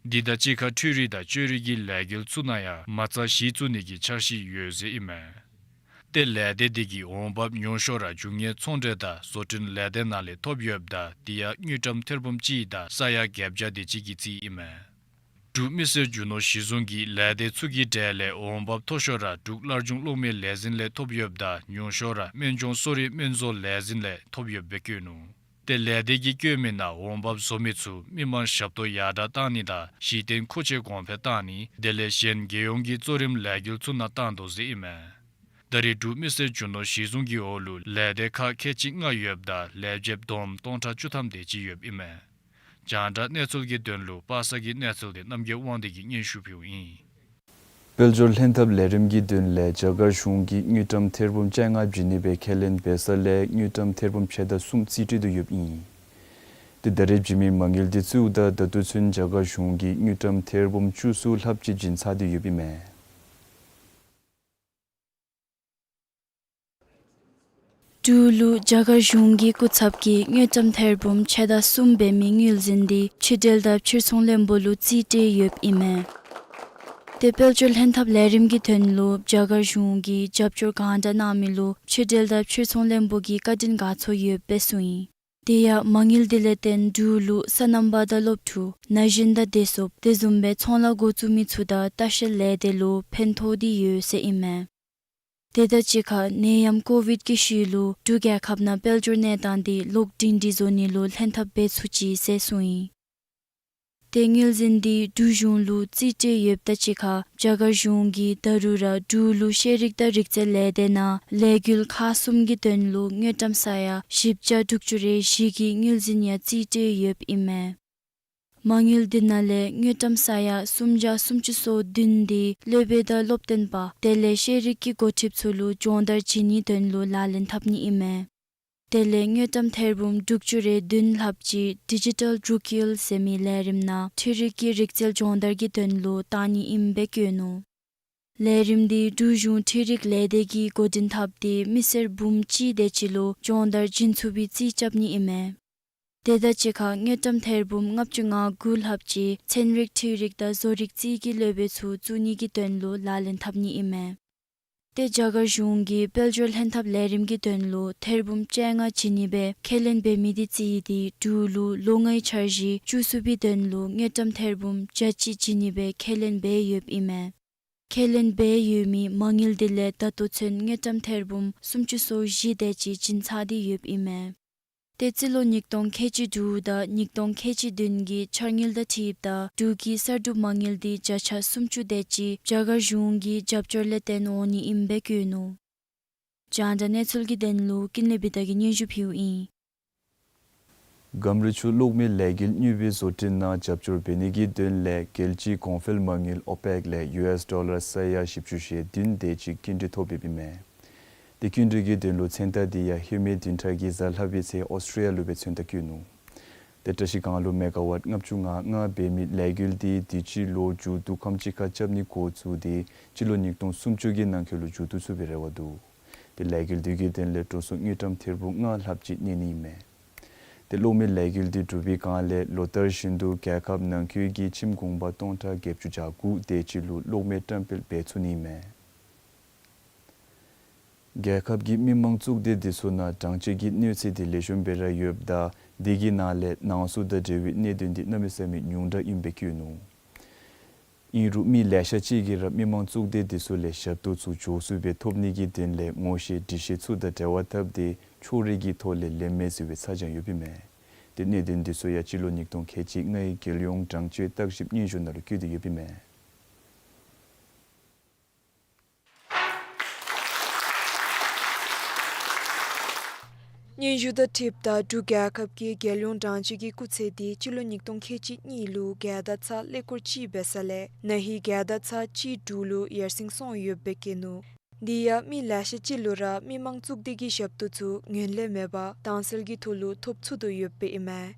འདི་དང་གཅིག་ཁར་འཕྲུལ་རིག་དང་བཅོས་རིག་གི་ལས་འགུལ་ཚུ་ནང་ཡང་མ་རྩ་གཞི་བཙུགས་ནི་གི་འཆར་གཞི་ཡོད་ཟེར་ཨིན་མས། ཏེ་ལས་སྡེ་འདི་གི་འོང་འབབ་ཉུང་ཤོས་ར་རྒྱུ་དངོས་ཚོང་འབྲེལ་དང་བཟོ་སྐྲུན་ལས་སྡེ་ནང་ལས་ཐོབ་ཡོདཔ་ད་འདི་ཡང་དངུལ་ཀྲམ་ཐེར་འབུམ་གཅིག་དང་ས་ཡ་བརྒྱད་བརྒྱ་དེ་ཅིག་གི་རྩིས་ཨིན་མས། འབྲུག་མི་སེར་རྒྱུ་ནོར་གཞི་བཟུང་གི་ལས་སྡེ་ཚུ་གི་གྲས་ལས་འོང་འབབ་མཐོ་ཤོས་ར་འབྲུག་སླར་འབྱུང་གློག་མེ་ལས་འཛིན་ལས་ཐོབ་ཡོདཔ་ད་ཉུང་ཤོས་ར་སྨན་ལྗོངས་གསོ་རིག་སྨན་བཟོ་ལས་འཛིན་ལས་ཐོབ་ཡོདཔ་སྦེ་བཀོད་ནུག། ཏེ་ལས་སྡེ་གིས་བཀོད་མི་ནང་འོང་འབབ་བཟོ་མི་ཚུ་མི་མང་ཞབས་ཏོག་ཡར་དྲག་བཏང་ནི་དང་གཞི་རྟེན་མཁོ་ཆས་གོང་འཕེལ་བཏང་ནི་དེ་ལས་གཞན་རྒྱལ་ཡོངས་ཀྱི་གཙོ་རིམ་ལས་འགུལ་ཚུ་ནང་བཏང་དོ་ཟེར་ཨིན་མས། ད་རེས་འབྲུག་མི་སེར་རྒྱུ་ནོར་གཞི་བཟུང་གི་འོག་ལུ་ལས་སྡེ་ཁག་ཁལ་གཅིག་ལྔ་ཡོདཔ་ད་ལས་བྱེདཔ་བསྡོམས་སྟོང་ཕྲག་བཅུ་ཐམ་དེ་ཅིག་ཡོདཔ་ཨིན་མས། རྒྱང་བསྒྲགས་གནས་ཚུལ་གྱི་དོན་ལུ་པ་སངས་ཀྱི་གནས་ཚུལ་འདི་རྣམ་རྒྱལ་དབང་འདུས་ཀྱིས་སྙན་ཞུ་ཕུལཝ་ཨིན། དཔལ་འབྱོར་ལྷན་ཐབས་ལས་རིམ་གྱི་དོན་ལས་རྒྱ་གར་གཞུང་གིས་དངུལ་ཀྲམ་ཐེར་འབུམ་བཅོ་ལྔ་བྱིན་ནི་སྦེ་ཁས་ལེན་འབད་ས་ལས་དངུལ་ཀྲམ་ཐེར་འབུམ་ཕྱེད་དང་གསུམ་རྩིས་སྤྲོད་དོ་ཡོདཔ་ཨིན། ཏེ་ད་རེས་བྱིན་མི་མ་དངུལ་འདི་བརྩིཝ་ད་ད་ལྟོ་ཚུན་རྒྱ་གར་གཞུང་གིས་དངུལ་ཀྲམ་ཐེར་འབུམ་བཅུ་གསུམ་ལྷགཔ་ཅིག་བྱིན་ཚར་ཏེ་ཡོདཔ་ཨིན་མས། འབྲུག་ལུ་རྒྱ་གར་གཞུང་གི་སྐུ་ཚབ་ཀྱིས་དངུལ་ཀྲམ་ཐེར་འབུམ་ཕྱེད་དང་གསུམ་འབད་མི་དངུལ་འཛིན་འདི་ཕྱི་འབྲེལ་དང་ཕྱིར་ཚོང་ལྷན་པོ་ལུ་རྩིས་སྤྲོད་ཡོདཔ་ཨིན་མས། ཏེ་དཔལ་འབྱོར་ལྷན་ཐབས་ལས་རིམ་གྱི་དོན་ལུ་རྒྱ་གར་གཞུང་གིས་རྒྱབ་སྐྱོར་གང་དྲག་གནང་མི་ལུ་ཕྱི་འབྲེལ་དང་ཕྱིར་ཚོང་ལྷན་པོ་གིས་བཀའ་དྲིན་དགའ་ཚོར་ཡོདཔ་སྦེ་གསུངས་ཡི། དེ་ཡང་མ་དངུལ་འདི་ལས་བརྟེན་འབྲུག་ལུ་སོ་ནམ་པ་དང་སློབ་ཕྲུག་ན་གཞོན་དང་བདེ་སྲུངཔ་དེ་བཟུམ་སྦེ་ཚོང་ལཱ་འགོ་བཙུགས་མི་ཚུ་དང་ལྟ་བཤལ་ལས་སྡེ་ལུ་ཕན་ཐོགས་ཏེ་ཡོད་ཟེར་ཨིན་མས། དེ་དང་གཅིག་ཁར་ནད་ཡམས་ཀོ་ཝིཌ་ཀྱི་ཤུལ་ལུ་འབྲུག་རྒྱལ་ཁབ་ནང་དཔལ་འབྱོར་གནས་སྟངས་འདི་ལོག་སྒྲིང་སྒྲི་བཟོ་ནི་ལུ་ལྷན་ཐབས་འབད་ཚུགས་ཅི་ཟེར་གསུངས་ཡི། ཏེ་དངུལ་འཛིན་འདི་འབྲུག་གཞུང་ལུ་རྩིས་སྤྲོད་ཡོདཔ་དང་གཅིག་ཁར་རྒྱ་གར་གཞུང་གིས་ད་རུང་ར་འབྲུག་ལུ་ཤེས་རིག་དང་རིག་རྩལ་ལས་སྡེ་ནང་ལས་འགུལ་ཁག་གསུམ་གྱི་དོན་ལུ་དངུལ་ཀྲམ་ས་ཡ་བཞི་བརྒྱ་དྲུག་ཅུ་རེ་བཞི་གི་དངུལ་འཛིན་ཡང་རྩིས་སྤྲོད་ཡོདཔ་ཨིན་མས། མ་དངུལ་འདི་ནང་ལས་དངུལ་ཀྲམ་ས་ཡ་སུམ་བརྒྱ་སུམ་ཅུ་སོ་བདུན་འདི་སློབ་དཔོན་དང་སློབ་སྟོན་པ་དེ་ལས་ཤེས་རིག་གི་འགོ་ཁྲིདཔ་ཚུ་ལུ་སྦྱོང་བརྡར་བྱིན་ནིའི་དོན་ལུ་ལག་ལེན་འཐབ་ནི་ཨིན་མས། དེ་ལས་དངུལ་ཀྲམ་ཐེར་འབུམ་དྲུག་ཅུ་རེ་བདུན་ལྷགཔ་ཅིག་ཌི་ཇི་ཊལ་རུ་ཀིལ་ཟེར་མི་ལས་རིམ་ནང་འཕྲུལ་རིག་གི་རིག་རྩལ་སྦྱོང་བརྡར་གྱི་དོན་ལུ་བཏང་ནི་ཨིནམ་སྦེ་བཀོད་ནུག། ལས་རིམ་འདི་འབྲུག་གཞུང་འཕྲུལ་རིག་ལས་སྡེ་གིས་འགོ་འདྲེན་འཐབ་སྟེ་མི་སེར་འབུམ་གཅིག་དེ་ཅིག་ལུ་སྦྱོང་བརྡར་བྱིན་ཚུགས་པའི་རྩིས་རྐྱབ་ནི་ཨིན་མས། དེ་དང་གཅིག་ཁར་དངུལ་ཀྲམ་ཐེར་འབུམ་ལྔ་བཅུ་ང་དགུ་ལྷགཔ་ཅིག་ཚན་རིག་འཕྲུལ་རིག་དང་བཟོ་རིག་རྩིས་ཀྱི་སློབ་དཔོན་ཚུ་བཙུགས་ནི་གི་དོན་ལུ་ལག་ལེན་འཐབ་ནི་ཨིན་མས། ཏེ་རྒྱ་གར་གཞུང་གིས་དཔལ་འབྱོར་ལྷན་ཐབས་ལས་རིམ་གྱི་དོན་ལུ་ཐེར་འབུམ་བཅོ་ལྔ་བྱིན་ནི་སྦེ་ཁས་ལེན་འབད་མི་འདི་རྩིས་ཏེ་འབྲུག་ལུ་ལོ་ལྔའི་འཆར་གཞི་བཅུ་གསུམ་པའི་དོན་ལུ་དངུལ་ཀྲམ་ཐེར་འབུམ་བརྒྱ་གཅིག་བྱིན་ནི་སྦེ་ཁས་ལེན་འབད་ཡོདཔ་ཨིན་མས། ཁས་ལེན་འབད་ཡོད་མི་མ་དངུལ་འདི་ལས་ད་ལྟོ་ཚུན་དངུལ་ཀྲམ་ཐེར་འབུམ་སུམ་ཅུ་སོ་བཞི་དེ་ཅིག་བྱིན་ཚར་ཏེ་ཡོདཔ་ཨིན་མས། ཏེ་རྩིས་ལོ་ཉིས་སྟོང་ཁལ་གཅིག་དྲུག་དང་ཉིས་སྟོང་ཁལ་གཅིག་བདུན་གྱི་འཆར་དངུལ་དང་འཁྲིལཝ་ད་འབྲུག་གི་གསར་སྒྲུབ་མ་དངུལ་འདི་བརྒྱ་ཆ་སུམ་ཅུ་དེ་ཅིག་རྒྱ་གར་གཞུང་གི་རྒྱབ་སྐྱོར་ལས་བརྟེན་འོང་ནི་ཨིནམ་སྦེ་བཀོད་ནུག། རྒྱང་བསྒྲགས་གནས་ཚུལ་གྱི་དོན་ལུ་ཀུན་ལེགས་བི་ཏ་གིས་སྙན་ཞུ་ཕུལཝ་ཨིན། སྒམ་རི་ཆུ་གློག་མེ་ལས་འགུལ་དངོས་པོའི་བཟོ་སྐྲུན་ནང་རྒྱབ་སྐྱོར་འབད་ནི་གི་དོན་ལས་རྒྱལ་སྤྱིའི་གོང་འཕེལ་མ་དངུལ་ཨོ་པེཀ་ལས་ཡུ་ཨེསི་ཌོ་ལར་ས་ཡ་བཞི་བཅུ་ཞེ་བདུན་དེ་ཅིག་སྐྱིན་འགྲུལ་ཐོབ་ཡོདཔ་ཨིན་མས། ཏེ་སྐྱིན་འགྲུལ་གྱི་དོན་ལུ་མཚན་རྟགས་འདི་ཡང་ཧེ་མའི་བདུན་ཕྲག་གི་གཟའ་ལྷག་པའི་ཚེ་ཨོསི་ཊྲེ་ལི་ཡ་ལུ་སྦེ་མཚན་རྟགས་བཀོད་ནུག། ཏེ་བཀྲ་ཤིས་སྒང་ལུ་མེ་ག་ཝཊ་ལྔ་བཅུ་ང་ལྔ་འབད་མི་ལས་འགུལ་འདི་དུས་ཅི་ལོ་མཇུག་བསྡུ་ཁམས་ཅིག་ཁར་རྐྱབ་ནི་འགོ་བཙུགས་ཏེ་སྤྱི་ལོ་ཉིས་སྟོང་སུམ་ཅུ་གི་ནང་འཁོད་ལུ་མཇུག་བསྡུ་ཚུགས་པའི་རེ་བ་འདུག། ཏེ་ལས་འགུལ་འདི་གི་དོན་ལས་འགྲོ་སོང་དངུལ་ཀྲམ་ཐེར་འབུམ་ལྔ་ལྷགཔ་ཅིག་གནས་ནི་ཨིན་མས། ཏེ་གློག་མེ་ལས་འགུལ་འདི་གྲུབ་པའི་སྒང་ལས་ལོ་ལྟར་བཞིན་དུ་རྒྱལ་ཁབ་ནང་འཁོད་ཀྱི་ཁྱིམ་གུང་པ་སྟོང་ཕྲག་བརྒྱད་ཅུ་གྱ་དགུ་དེ་ཅིག་ལུ་གློག་མེ་བཀྲམ་སྤེལ་འབད་ཚུགས་ནི་ཨིན་མས། རྒྱལ་ཁབ་ཀྱི་མི་དམངས་གཙུག་སྡེ་འདི་ཚུ་ནང་དྲང་སྤྱོད་ཀྱི་གནོད་འཚེ་འདི་ལེགས་ཤོམ་སྦེ་ར་ཡོདཔ་ད་འདི་གི་ནང་ལས་ནང་གསུག་དང་འབྲེལ་བའི་གནད་དོན་འདི་གནམ་མེད་ས་མེད་ཉུང་དྲགས་ཨིནམ་སྦེ་བཀོད་ནུག། ཨིན་རུང་མི་ལེ་ཤ་ཅིག་གིས་ར་མི་དམངས་གཙུག་སྡེ་འདི་ཚུ་ལས་ཞབས་ཏོག་ཚུ་མགྱོགས་སུ་སྦེ་ཐོབ་ནི་གི་དོན་ལས་ངོ་ཤེས་འདྲིས་ཤེས་ཚུ་དང་འབྲེལ་བ་འཐབ་སྟེ་ཕྱོགས་རིས་ཀྱི་ཐོག་ལས་ལེན་མས་ཟེར་བའི་ཚ་གྱང་ཡོདཔ་ཨིན་མས། ཏེ་གནད་དོན་འདི་ཚུ་ཡང་སྤྱི་ལོ་ཉིས་སྟོང་ཁལ་གཅིག་ལྔའི་རྒྱལ་ཡོངས་དྲང་སྤྱོད་བརྟག་ཞིབ་སྙན་ཞུ་ནང་ལུ་བཀོད་དེ་ཡོདཔ་ཨིན་མས། སྙན་ཞུ་དང་འཁྲིལཝ་ད་འབྲུག་རྒྱལ་ཁབ་ཀྱི་རྒྱལ་ཡོངས་དྲང་སྤྱོད་ཀྱི་སྐུ་ཚད་འདི་སྤྱི་ལོ་ཉིས་སྟོང་ཁལ་གཅིག་གཉིས་ལུ་བརྒྱ་དང་ཚག་ཀླད་ཀོར་གཅིག་འབད་ས་ལས་ན་ཧིང་བརྒྱ་དང་ཚག་གཅིག་དྲུག་ལུ་ཡར་སེང་སོང་ཡོདཔ་སྦེ་བཀོད་ནུག། འདི་ཡང་མི་ལེ་ཤ་ཅིག་ལུ་ར་མི་དམངས་གཙུག་སྡེ་གི་ཞབས་ཏོག་ཚུ་ངོས་ལེན་མེད་པར་དྭངས་གསལ་གྱི་ཐོག་ལུ་ཐོབ་ཚུགས་དོ་ཡོདཔ་ཨིན་མས།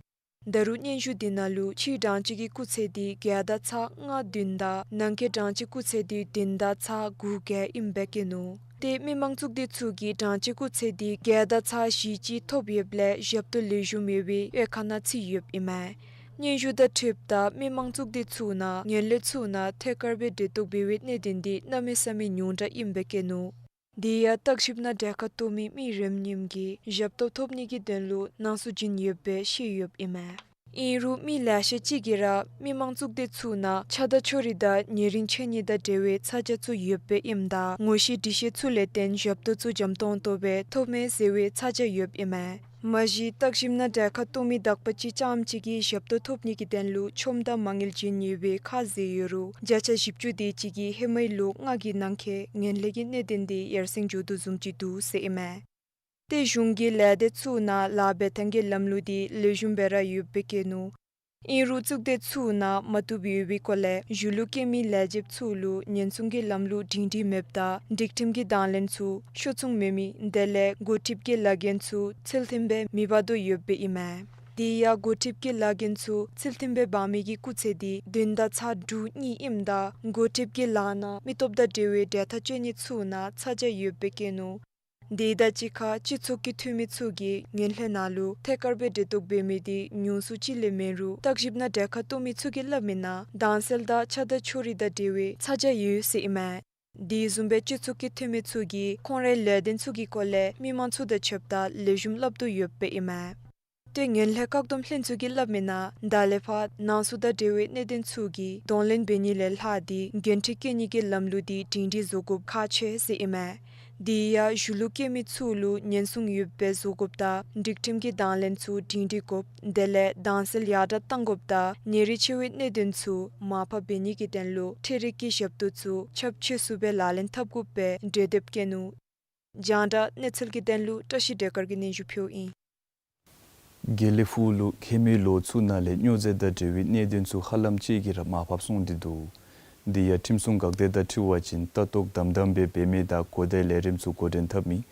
ད་རུང་སྙན་ཞུ་འདི་ནང་ལུ་ཕྱིའི་དྲང་སྤྱོད་ཀྱི་སྐུ་ཚད་འདི་བརྒྱ་དང་ཚག་ལྔ་བདུན་དང་ནང་འཁོད་དྲང་སྤྱོད་སྐུ་ཚད་འདི་བདུན་དང་ཚག་དགུ་བརྒྱད་ཨིནམ་སྦེ་བཀོད་ནུག། ཏེ་མི་དམངས་གཙུག་སྡེ་ཚུ་གི་དྲང་སྤྱོད་སྐུ་ཚད་འདི་བརྒྱ་དང་ཚག་བཞི་གཅིག་ཐོབ་ཡོདཔ་ལས་ཞབས་ཏོག་ལེགས་ཤོམ་ཡོད་པའི་དབུས་ཁག་ནང་ཚུད་ཡོདཔ་ཨིན་མས། སྙན་ཞུ་དང་འཁྲིལཝ་ད་མི་དམངས་གཙུག་སྡེ་ཚུ་ནང་ངན་ལྷད་ཚུ་ནང་ཐད་ཀར་སྦེ་འབྲེལ་གཏོགས་འབད་བའི་གནད་དོན་འདི་གནམ་མེད་ས་མེད་ཉུང་དྲགས་ཨིནམ་སྦེ་བཀོད་ནུག། དེ་ཡང་བརྟག་ཞིབ་ནང་གྲལ་ཁར་གཏོགས་མི་མི་རེ་གཉིས་ཀྱིས་ཞབས་ཏོག་ཐོབ་ནི་གི་དོན་ལུ་སྣང་ཟུག་བྱིན་ཡོདཔ་སྦེ་བཤད་ཡོདཔ་ཨིན་མས། ཨིན་རུང་མི་ལེ་ཤ་ཅིག་གིས་ར་མི་དམངས་གཙུག་སྡེ་ཚུ་ནང་ཆགས་སྡང་ཕྱོགས་རིས་དང་ཉེ་རིང་ཆད་ནི་དང་འབྲེལ་བའི་ཚ་གྱང་ཚུ་ཡོདཔ་ཨིནམ་ད་ངོ་ཤེས་འདྲིས་ཤེས་ཚུ་ལས་བརྟེན་ཞབས་ཏོག་ཚུ་འཇམ་ཏོང་ཏོ་སྦེ་ཐོབ་མས་ཟེར་བའི་ཚ་གྱང་ཡོདཔ་ཨིན་མས། མ་གཞི་བརྟག་ཞིབ་ནང་གྲལ་ཁར་གཏོགས་མི་དག་པ་ཅིག་རྐྱངམ་གཅིག་གིས་ཞབས་ཏོག་ཐོབ་ནི་གི་དོན་ལུ་ཆོམ་དང་མ་དངུལ་བྱིན་ཡོད་པའི་ཁ་གསལ་ཡོད་རུང་བརྒྱ་ཆ་བཞི་བཅུ་དེ་ཅིག་གིས་ཧེ་མའི་ལོ་ལྔ་གི་ནང་འཁོད་ངན་ལྷད་ཀྱི་གནད་དོན་འདི་ཡར་སེང་འགྱོ་དོ་བཟུམ་ཅིག་འདུག་ཟེར་ཨིན་མས། ཏེ་གཞུང་གི་ལས་སྡེ་ཚུ་ནང་ལཱ་འབད་ཐངས་ཀྱི་ལམ་ལུགས་འདི་ལེགས་ཤོམ་སྦེ་ར་ཡོདཔ་སྦེ་བཀོད་ནུག། ཨིན་རུང་གཙུག་སྡེ་ཚུ་ནང་མ་བཏུབ་ཡོད་པའི་སྐོར་ལས་གཞུང་ལུ་སྐྱེལ་མི་ལས་བྱེདཔ་ཚུ་ལུ་ཉེན་སྲུང་གི་ལམ་ལུགས་སྒྲིང་སྒྲིང་མེདཔ་དང་སྒྲིག་ཁྲིམས་ཀྱི་དང་ལེན་ཚུ་ཤུགས་ཆུང་མེད་མི་དེ་ལས་འགོ་ཁྲིདཔ་གི་ལཱ་འགན་ཚུ་ཚུལ་མཐུན་སྦེ་མི་འབག་དོ་ཡོདཔ་ཨིན་མས། དེ་ཡང་འགོ་ཁྲིདཔ་གི་ལཱ་འགན་ཚུ་ཚུལ་མཐུན་སྦེ་འབག་མི་གི་སྐུགས་ཚད་འདི་བདུན་དང་ཚག་དྲུག་གཉིས་ཨིནམ་ད་འགོ་ཁྲིདཔ་གི་ལཱ་ནང་མི་སྟོབས་དང་འབྲེལ་བའི་འབྲེལ་ཐག་བཅད་ནི་ཚུ་ནང་ཚ་གྱང་ཡོདཔ་སྦེ་བཀོད་ནུག། དེ་དང་གཅིག་ཁར་སྤྱི་ཚོགས་ཀྱི་འཐུས་མི་ཚུ་གིས་ངན་ལྷད་ནང་ལུ་ཐད་ཀར་སྦེ་འབྲེལ་གཏོགས་འབད་མི་འདི་ཉུང་སུ་ཅིག་ལས་མེད་རུང་བརྟག་ཞིབ་ནང་གྲལ་ཁར་གཏོགས་མི་ཚུ་གིས་སླབ་མི་ནང་དྭངས་གསལ་དང་ཆགས་སྡང་ཕྱོགས་རིས་དང་འབྲེལ་བའི་ཚ་གྱང་ཡོད་ཟེར་ཨིན་མས། དེ་བཟུམ་སྦེ་སྤྱི་ཚོགས་ཀྱི་འཐུས་མི་ཚུ་གིས་ཁོང་རའི་ལས་དོན་ཚུ་གི་སྐོར་ལས་མི་མང་ཚུ་དང་ཕྱདཔ་ད་ལེགས་ཤོམ་སླབ་དོ་ཡོདཔ་ཨིན་མས། ཏེ་ངན་ལྷད་བཀག་སྡོམ་ལྷན་ཚོགས་ཀྱིས་སླབ་མི་ནང་ད་ལས་ཕར་ནང་སྲོག་དང་འབྲེལ་བའི་གནད་དོན་ཚུ་གི་གདོང་ལེན་འབད་ནི་ལས་ལྷག་སྟེ་འགན་འཁྲི་བཀལ་ནི་གི་ལམ་ལུགས་འདི་སྒྲིང་སྒྲིང་བཟོ་དགོཔ་ཁག་ཆེ་ཟེར་ཨིན་མས། དེ་ཡང་གཞུང་ལུ་སྐྱེལ་མི་ཚུ་ལུ་ཉེན་སྲུང་ཡོདཔ་སྦེ་བཟོ་དགོཔ་དང་སྒྲིག་ཁྲིམས་ཀྱི་དང་ལེན་ཚུ་སྒྲིང་སྒྲིང་དགོཔ་དེ་ལས་དྭངས་གསལ་ཡར་དྲག་གཏང་དགོཔ་དང་ཉེ་རིང་ཆེ་བའི་གནད་དོན་ཚུ་མར་ཕབ་འབད་ནི་གི་དོན་ལུ་འཕྲུལ་རིག་གི་ཞབས་ཏོག་ཚུ་ཁྱབ་ཆེ་སུ་སྦེ་ལག་ལེན་འཐབ་དགོཔ་སྦེ་གྲོས་འདེབས་བཀོད་ནུག། རྒྱང་བསྒྲགས་གནས་ཚུལ་གྱི་དོན་ལུ་བཀྲ་ཤིས་བདེ་དཀར་གྱིས་སྙན་ཞུ་ཕུལཝ་ཨིན། དགེ་ལེགས་ཕུག་ལུ་མཁལ་མའི་ལོ་ཚུ་ནང་ལས་སྨྱོ་རྫས་དང་འབྲེལ་བའི་གནད་དོན་ཚུ་ཧ་ལམ་ཅིག་གིས་ར་མར་ཕབ་སོང་སྟེ་འདུག། དེ་ཡང་ཁྲིམས་སྲུང་འགག་སྡེ་དང་འཁྲིལ་བ་ཅིན་ལྟ་རྟོག་དམ་དམ་སྦེ་འབད་མི་དང་གོ་བརྡའི་ལས་རིམ་ཚུ་འགོ་འདྲེན་འཐབ་མི་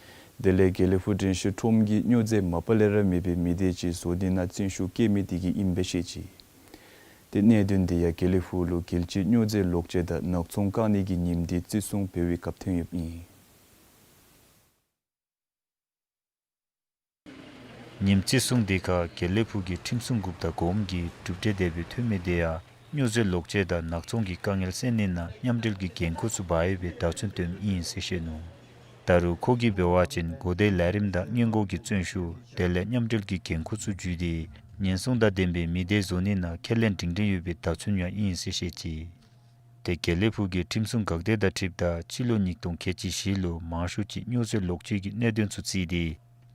དེ་ལས་དགེ་ལེགས་ཕུག་དྲན་ཤེས་ཁྲོམ་གྱི་སྨྱོ་རྫས་མ་པ་ལས་ར་མེད་པའི་མི་སྡེ་ཅིག་བཟོ་ནི་ནང་བརྩོན་ཤུགས་བསྐྱེད་མི་དེ་གིས་ཨིནམ་སྦེ་བཤད་ཅི། ཏེ་གནད་དོན་དེ་ཡང་དགེ་ལེགས་ཕུག་ལུ་རྒྱལ་སྤྱིའི་སྨྱོ་རྫས་ལོག་སྤྱོད་དང་ནག་ཚོང་བཀག་ནི་གི་ཉིནམ་འདི་བརྩི་སྲུང་འབད་བའི་སྐབས་ཐོན་ཡོདཔ་ཨིན། ཉིནམ་བརྩི་སྲུང་དེ་ཁར་དགེ་ལེགས་ཕུག་གི་ཁྲིམས་སྲུང་འགོཔ་དང་གོངམ་གིས་གྲུབ་འབྲས་དེ་སྦེ་ཐོན་མི་དེ་ཡང་སྨྱོ་རྫས་ལོག་སྤྱོད་དང་ནག་ཚོང་གི་དཀའ་ངལ་སེལ་ནི་ནང་མཉམ་འབྲེལ་གྱི་འགན་ཁུར་ཚུ་འབག་ཡོད་པའི་བརྡ་མཚོན་སྟོནམ་ཨིན་ཟེར་བཤད་ནུག། ད་རུང་ཁོ་གིས་འབད་བ་ཅིན་གོ་བརྡའི་ལས་རིམ་དང་སྔོན་འགོག་གི་བརྩོན་ཤུགས་དེ་ལས་མཉམ་འབྲེལ་གྱི་འགན་ཁུར་ཚུ་བརྒྱུད་དེ་ཉེན་སྲུང་དང་ལྡན་པའི་མི་སྡེ་བཟོ་ནི་ནང་ཁས་ལེན་སྒྲིང་སྒྲིང་ཡོད་པའི་བརྡ་མཚོན་ཡང་ཨིན་ཟེར་བཤད་ཅི། ཏེ་དགེ་ལེགས་ཕུག་གི་ཁྲིམས་སྲུང་འགག་སྡེ་དང་འཁྲིལཝ་ད་སྤྱི་ལོ་ཉིས་སྟོང་ཁལ་གཅིག་བཞི་ལུ་མང་ཤོས་ཅིག་སྨྱོ་རྫས་ལོག་སྤྱོད་ཀྱི་གནད་དོན་ཚུ་བརྩིས་ཏེ་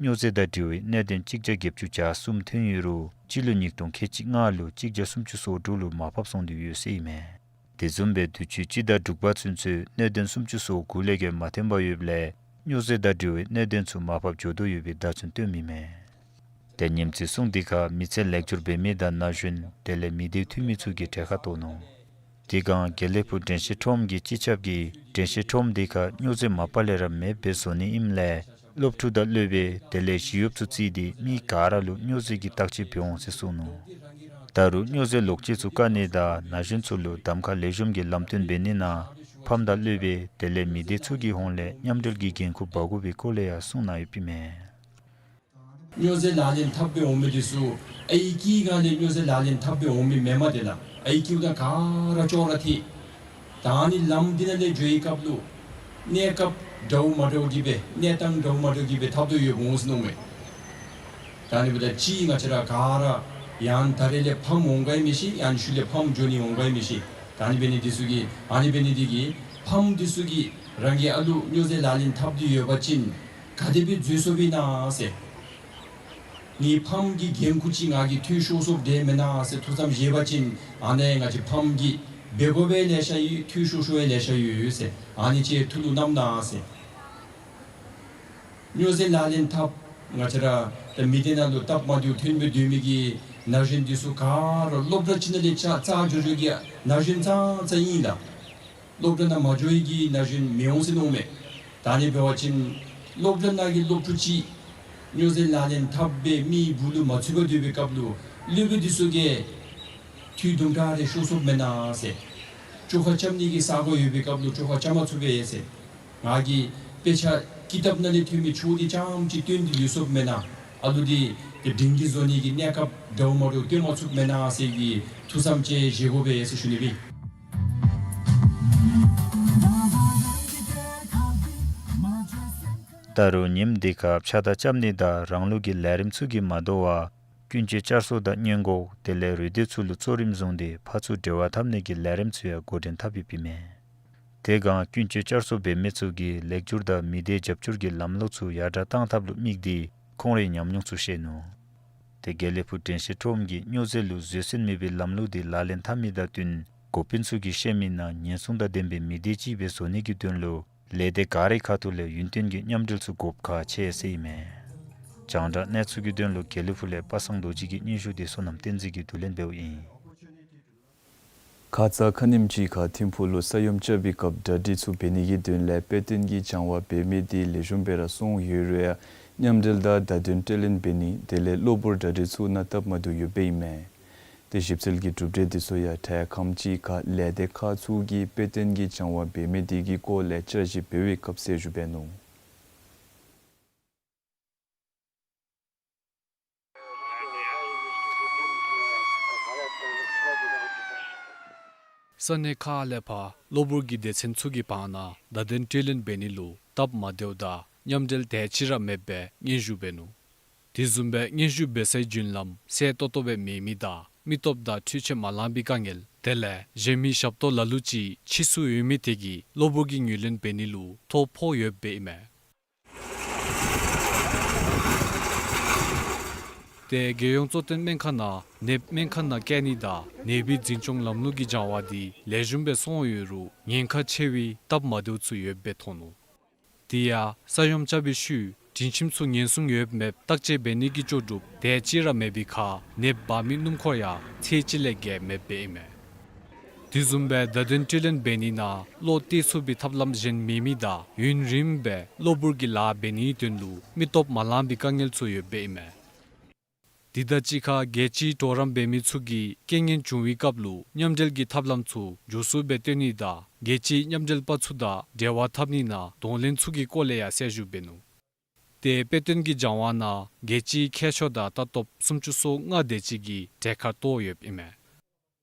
སྨྱོ་རྫས་དང་འབྲེལ་བའི་གནད་དོན་གཅིག་བརྒྱ་བརྒྱད་ཅུ་གྱ་གསུམ་ཐོན་ཡོད་རུང་སྤྱི་ལོ་ཉིས་སྟོང་ཁལ་གཅིག་ལྔ་ལུ་གཅིག་བརྒྱ་སུམ་ཅུ་སོ་དྲུག་ལུ་མར་ཕབ་སོང་སྟེ་ཡོད་ཟེར་ཨིན་མས། དེ་བཟུམ་སྦེ་དུས་ཅི་སྤྱི་ཟླ་དྲུག་པ་ཚུན་ཚོད་གནད་དོན་སུམ་ཅུ་སོ་དགུ་ལས་བརྒལ་མ་ཐོན་པར་ཡོདཔ་ལས་སྨྱོ་རྫས་དང་འབྲེལ་བའི་གནད་དོན་ཚུ་མར་ཕབ་འགྱོ་དོ་ཡོད་པའི་བརྡ་མཚོན་སྟོནམ་ཨིན་མས། ཏེ་ཉིནམ་བརྩི་སྲུང་དེ་ཁར་མི་ཚེ་ལེགས་འགྱུར་འབད་མི་དང་ན་གཞོན་དེ་ལས་མི་སྡེའི་འཐུས་མི་ཚུ་གིས་གྲལ་ཁར་གཏོགས་ནུག། དེ་སྒང་དགེ་ལེགས་ཕུག་དྲན་ཤེས་ཁྲོམ་གྱི་སྤྱི་ཁྱབ་ཀྱིས་དྲན་ཤེས་ཁྲོམ་དེ་ཁར་སྨྱོ་རྫས་མ་པ་ལས་ར་མེདཔ་སྦེ་བཟོ་ནི་ཨིནམ་ལས་སློབ་ཕྲུག་དང་སློབ་དཔོན་དེ་ལས་ཞི་གཡོགཔ་ཚུ་བརྩིས་ཏེ་མི་ག་ར་ལུ་སྨྱོ་རྫས་ཀྱི་བརྟག་དཔྱད་འབད་འོང་ཟེར་གསུངས་ནུག། ད་རུང་སྨྱོ་རྫས་ལོག་སྤྱོད་ཚུ་བཀག་ནི་དང་ན་གཞོན་ཚུ་ལུ་གདམ་ཁ་ལེགས་ཤོམ་གྱི་ལམ་སྟོན་འབད་ནི་ནང་ཕམ་དང་སློབ་དཔོན་དེ་ལས་མི་སྡེ་ཚུ་གི་ཧོངས་ལས་མཉམ་འབྲེལ་གྱི་འགན་ཁུར་འབག་དགོ་པའི་སྐོར་ལས་ཡང་གསུངས་གནང་ཡོདཔ་ཨིན་མས། སྨྱོ་རྫས་ལག་ལེན་འཐབ་སྦེ་འོང་མི་འདི་ཚུ་ཨའི་ཀི་སྒང་ལས་སྨྱོ་རྫས་ལག་ལེན་འཐབ་སྦེ་འོང་མི་མེན་མས། དེ་ལས་ཨའི་ཀིའུ་དང་ག་ར་ཅོག་ར་འཐད། ད་ཨ་ནི་ལམ་འདི་ནང་ལས་འགྱོ་བའི་སྐབས་ལུ་གནས་སྐབས་འདྲཝ་མ་འདྲཝ་གིས་སྦེ་གནས་སྟངས་འདྲཝ་མ་འདྲཝ་གིས་སྦེ་འཐབ་དོ་ཡོདཔ་འོང་ཟེར་མནོཝ་མས། ད་ཨ་ནི་འབདཝ་ད་ཅིག་ང་བཅས་ར་ག་ར་ཡང་ད་རེས་ལས་ཕམ་འོང་ག་ཡང་མི་ཤེས། ཡང་ཤུལ་ལས་ཕམ་འགྱོ་ནི་འོང་ག་ཡང་མི་ཤེས། ད་ཨ་ནི་འབད་ནི་འདི་ཚུ་གིས་ཨ་ནི་འབད་ནི་འདི་གིས་ཕམ་འདི་ཚུ་གིས་རང་གི་ཨ་ལུ་སྨྱོ་རྫས་ལག་ལེན་འཐབ་སྟེ་ཡོད་པ་ཅིན་ག་དེ་སྦེ་འཛོལ་སོཔ་ཨིན་ན་ཟེར། ངེའི་ཕམ་གྱི་འགན་ཁུར་ཅིག་ང་གིས་འཐུས་ཤོར་སོཔ་དེ་མེན་ན་ཟེར་ཐུགས་བསམ་བཞེས་པ་ཅིན་ཨ་ནི་ང་བཅས་ཕམ་གྱིས་འབད་དགོ་པའི་ལེ་ཤ་ཡོད། འཐུས་ཤོར་ཤོར་བའི་ལེ་ཤ་ཡོད་ཟེར། ཨ་ནི་ཅིག་ཐུགས་ལུ་བསྣམ་གནང་ཟེར། སྨྱོ་རྫས་ལག་ལེན་འཐབ་ང་བཅས་ར་ད་མི་སྡེ་ནང་ལུ་སྟབས་མ་བདེཝ་ཐོན་སྦེ་སྡོད་མི་གི་ན་གཞོན་འདི་ཚུ་ག་ར་སློབ་གྲྭ་ཅིག་ནང་ལས་ཆ་རྩ་འགྱོ་འགྱོཝ་གི་ན་གཞོན་ཙང་ཙང་ཨིན་ལགས། སློབ་གྲྭ་ནང་མ་འགྱོ་བའི་གི་ན་གཞོན་མི་འོང་ཟེར་མནོཝ་མས། ད་ཨ་ནི་འབད་བ་ཅིན་སློབ་གྲྭ་ནང་གི་སློབ་ཕྲུག་ཅིག་སྨྱོ་རྫས་ལག་ལེན་འཐབ་སྦེ་མི་སྦུག་ལུ་མ་ཚུད་པར་སྡོད་པའི་སྐབས་ལུ་སློབ་དཔོན་འདི་ཚུ་གིས་འཐུས་དུམ་གྲ་རེ་ཤོར་སོཔ་མེན་ན་ཟེར། བཅོ་ཁ་རྐྱབ་ནི་གི་ས་གོ་ཡོད་པའི་སྐབས་ལུ་བཅོ་ཁ་རྐྱབ་མ་ཚུགས་པས་ཟེར། ང་གིས་དཔེ་ཆ་ཀི་ཏབ་ནང་ལས་ཐོན་མི་ཆོས་འདི་རྐྱངམ་ཅིག་སྟོན་ཏེ་ཡོད་སོཔ་མེན་ན། ཨ་ལུ་འདི་ཏེ་སྒྲིང་སྒྲིང་བཟོ་ནི་གི་གནས་སྐབས་འདྲཝ་མ་འདྲཝ་སྟོན་མ་ཚུགསཔ་མེན་ན་ཟེར་གྱི་ཐུགས་བསམ་ཅིག་བཞེས་དགོ་པས་ཟེར་ཞུ་ནི་སྦེ། ད་རུང་ཉིནམ་འདི་ཁར་ཕྱགས་བདའ་རྐྱབ་ནི་དང་རང་ལུགས་ཀྱི་ལས་རིམ་ཚུ་གིས་མ་དོ་བར་ཀུན་སྤྱོད་བསྐྱར་གསོ་དང་སྔོན་འགོག་དེ་ལས་རུ་སྡེ་ཚུ་ལུ་གཙོ་རིམ་བཟུང་སྟེ་ཕར་ཚུར་འབྲེལ་བ་འཐབ་ནི་གི་ལས་རིམ་ཚུ་ཡང་འགོ་འདྲེན་འཐབ་ཡོདཔ་ཨིན་མས། དེ་སྒང་ཀུན་སྤྱོད་བསྐྱར་གསོ་འབད་མི་ཚུ་གིས་ལེགས་བསྒྱུར་དང་མི་སྡེ་རྒྱབ་སྐྱོར་གྱི་ལམ་ལུགས་ཚུ་ཡར་དྲག་གཏང་ཐབས་ལུ་དམིགས་ཏེ་ཁོང་རའི་ཉམས་མྱོང་ཚུ་བཤད་ནུག། ཏེ་དགེ་ལེགས་ཕུག་དྲན་ཤེས་ཁྲོམ་གྱིས་སྨྱོ་རྫས་ལུ་བཟོད་བསྲན་མེད་པའི་ལམ་ལུགས་འདི་ལག་ལེན་འཐབ་མི་དང་བསྟུན་འགོ་དཔོན་ཚུ་གིས་བཤད་མི་ནང་ཉེན་སྲུང་དང་ལྡན་པའི་མི་སྡེ་ཅིག་སྦེ་བཟོ་ནི་གི་དོན་ལུ་ལས་སྡེ་ག་རའི་ཁ་ཐུག་ལས་ཡུན་བརྟན་གྱི་མཉམ་འབྲེལ་ཚུ་དགོཔ་ཁག་ཆེ་ཟེར་ཨིན་མས། རྒྱང་བསྒྲགས་གནས་ཚུལ་གྱི་དོན་ལུ་དགེ་ལེགས་ཕུག་ལས་པ་སངས་རྡོ་རྗེ་གི་སྙན་ཞུ་དེ་བསོད་ནམས་བསྟན་འཛིན་གྱིས་བསྡུ་ལེན་འབདཝ་ཨིན། ཁ་ཙ་ཁ་ཉིནམ་ཅིག་ཁར་ཐིམ་ཕུག་ལུ་ས་ཡོམ་རྐྱབ་པའི་སྐབས་གྲ་སྒྲིག་ཚུ་འབད་ནི་གི་དོན་ལས་དཔེ་སྟོན་གྱི་སྦྱང་བ་འབད་མི་དེ་ལེགས་ཤོམ་སྦེ་ར་སོང་ཡོད་རུང་ཡང་མཉམ་འབྲེལ་དང་བརྡ་དོན་སྤྲོད་ལེན་འབད་ནི་དེ་ལས་གློ་བུར་གྲ་སྒྲིག་ཚུ་གནང་སྟབས་མ་བདེཝ་ཡོདཔ་ཨིན་མས། ཏེ་ཞིབ་འཚོལ་གྱི་གྲུབ་འབྲས་དེ་ཚུ་ཡང་ཁྲ་ཡ་ཁམས་ཅིག་ཁར་ལས་སྡེ་ཁག་ཚུ་གིས་དཔེ་སྟོན་གྱི་སྦྱང་བ་འབད་མི་དེ་གི་སྐོར་ལས་བསྐྱར་ཞིབ་འབད་བའི་སྐབས་གསལ་ཞུ་འབད་ནུག། ས་གནས་ཁག་ལས་ཕར་གློ་བུར་གྱི་སྡེ་ཚན་ཚུ་གི་བར་ན་བརྡ་དོན་སྤྲོད་ལེན་འབད་ནི་ལུ་སྟབས་མ་བདེཝ་དང་མཉམ་འབྲེལ་དེ་ཅིག་ར་མེདཔ་སྦེ་སྙན་ཞུ་འབད་ནུག། དེ་བཟུམ་སྦེ་སྙན་ཞུ་འབད་སའི་བརྒྱུད་ལམ་གསལ་ཏོག་ཏོ་སྦེ་མེད་མི་དང་མི་སྟོབས་དང་འཕྲུལ་ཆས་མ་ལང་པའི་དཀའ་ངལ་དེ་ལས་གཞན་མི་ཞབས་ཏོག་ལ་ལུ་ཅིག་ཕྱིས་སུ་འོང་མི་དེ་གིས་གློ་བུར་གྱི་ངོས་ལེན་འབད་ནི་ལུ་ཐོ་ཕོག་ཡོདཔ་ཨིན་མས། ཏེ་རྒྱལ་ཡོངས་གཙོ་བསྟེན་སྨན་ཁང་ནང་ནདཔ་སྨན་ཁང་ནང་བསྐྱལ་ནི་དང་ནད་པའི་འཛིན་སྐྱོང་ལམ་ལུགས་ཀྱི་སྦྱང་བ་དེ་ལེགས་ཤོམ་སྦེ་སོང་ཡོད་རུང་ཉེན་ཁ་ཆེ་བའི་སྟབས་མ་བདེཝ་ཚུ་ཡོདཔ་སྦེ་མཐོང་ནུག། དེ་ཡང་ས་ཡོམ་རྐྱབ་པའི་ཤུལ་དྲིན་ཁྱིམ་ཚུ་ཉེན་སྲུང་ཡོདཔ་མེདཔ་བརྟག་དཔྱད་འབད་ནི་གི་ལྕོགས་གྲུབ་དེ་ཅིག་ར་མེད་པའི་ཁར་ནདཔ་འབག་མི་སྣུམ་འཁོར་ཡང་ཚད་གཅིག་ལས་བརྒལ་མེདཔ་ཨིན་མས། དེ་བཟུམ་སྦེ་བརྡ་དོན་སྤྲོད་ལེན་འབད་ནི་ནང་བློ་གཏད་ཚུགས་པའི་ཐབས་ལམ་གཞན་མེད་མི་དང་ཡུན་རིངམོ་སྦེ་གློ་བུར་གྱི་ལཱ་འབད་ནིའི་དོན་ལུ་མི་སྟོབས་མ་ལང་པའི་དཀའ་ངལ་ཚུ་ཡོདཔ་ཨིན་མས། དེ་དང་གཅིག་ཁར་རྒྱལ་སྤྱིའི་གྲོགས་རམ་འབད་མི་ཚུ་གིས་རྐྱེན་ངན་བྱུང་བའི་སྐབས་ལུ་མཉམ་འབྲེལ་གྱི་ཐབས་ལམ་ཚུ་མགྱོགས་སུ་སྦེ་སྟོན་ནི་དང་རྒྱལ་སྤྱིའི་མཉམ་འབྲེལ་པ་ཚུ་དང་འབྲེལ་བ་འཐབ་ནི་ནང་གདོང་ལེན་ཚུ་གི་སྐོར་ལས་ཡང་གསལ་ཞུ་འབད་ནུག། ཏེ་དཔེ་སྟོན་གྱི་སྦྱང་བ་ནང་རྒྱལ་སྤྱིའི་མཁས་མཆོག་དང་ལྟ་རྟོགཔ་སུམ་ཅུ་སོ་ལྔ་དེ་ཅིག་གིས་གྲལ་ཁར་གཏོགས་ཡོདཔ་ཨིན་མས།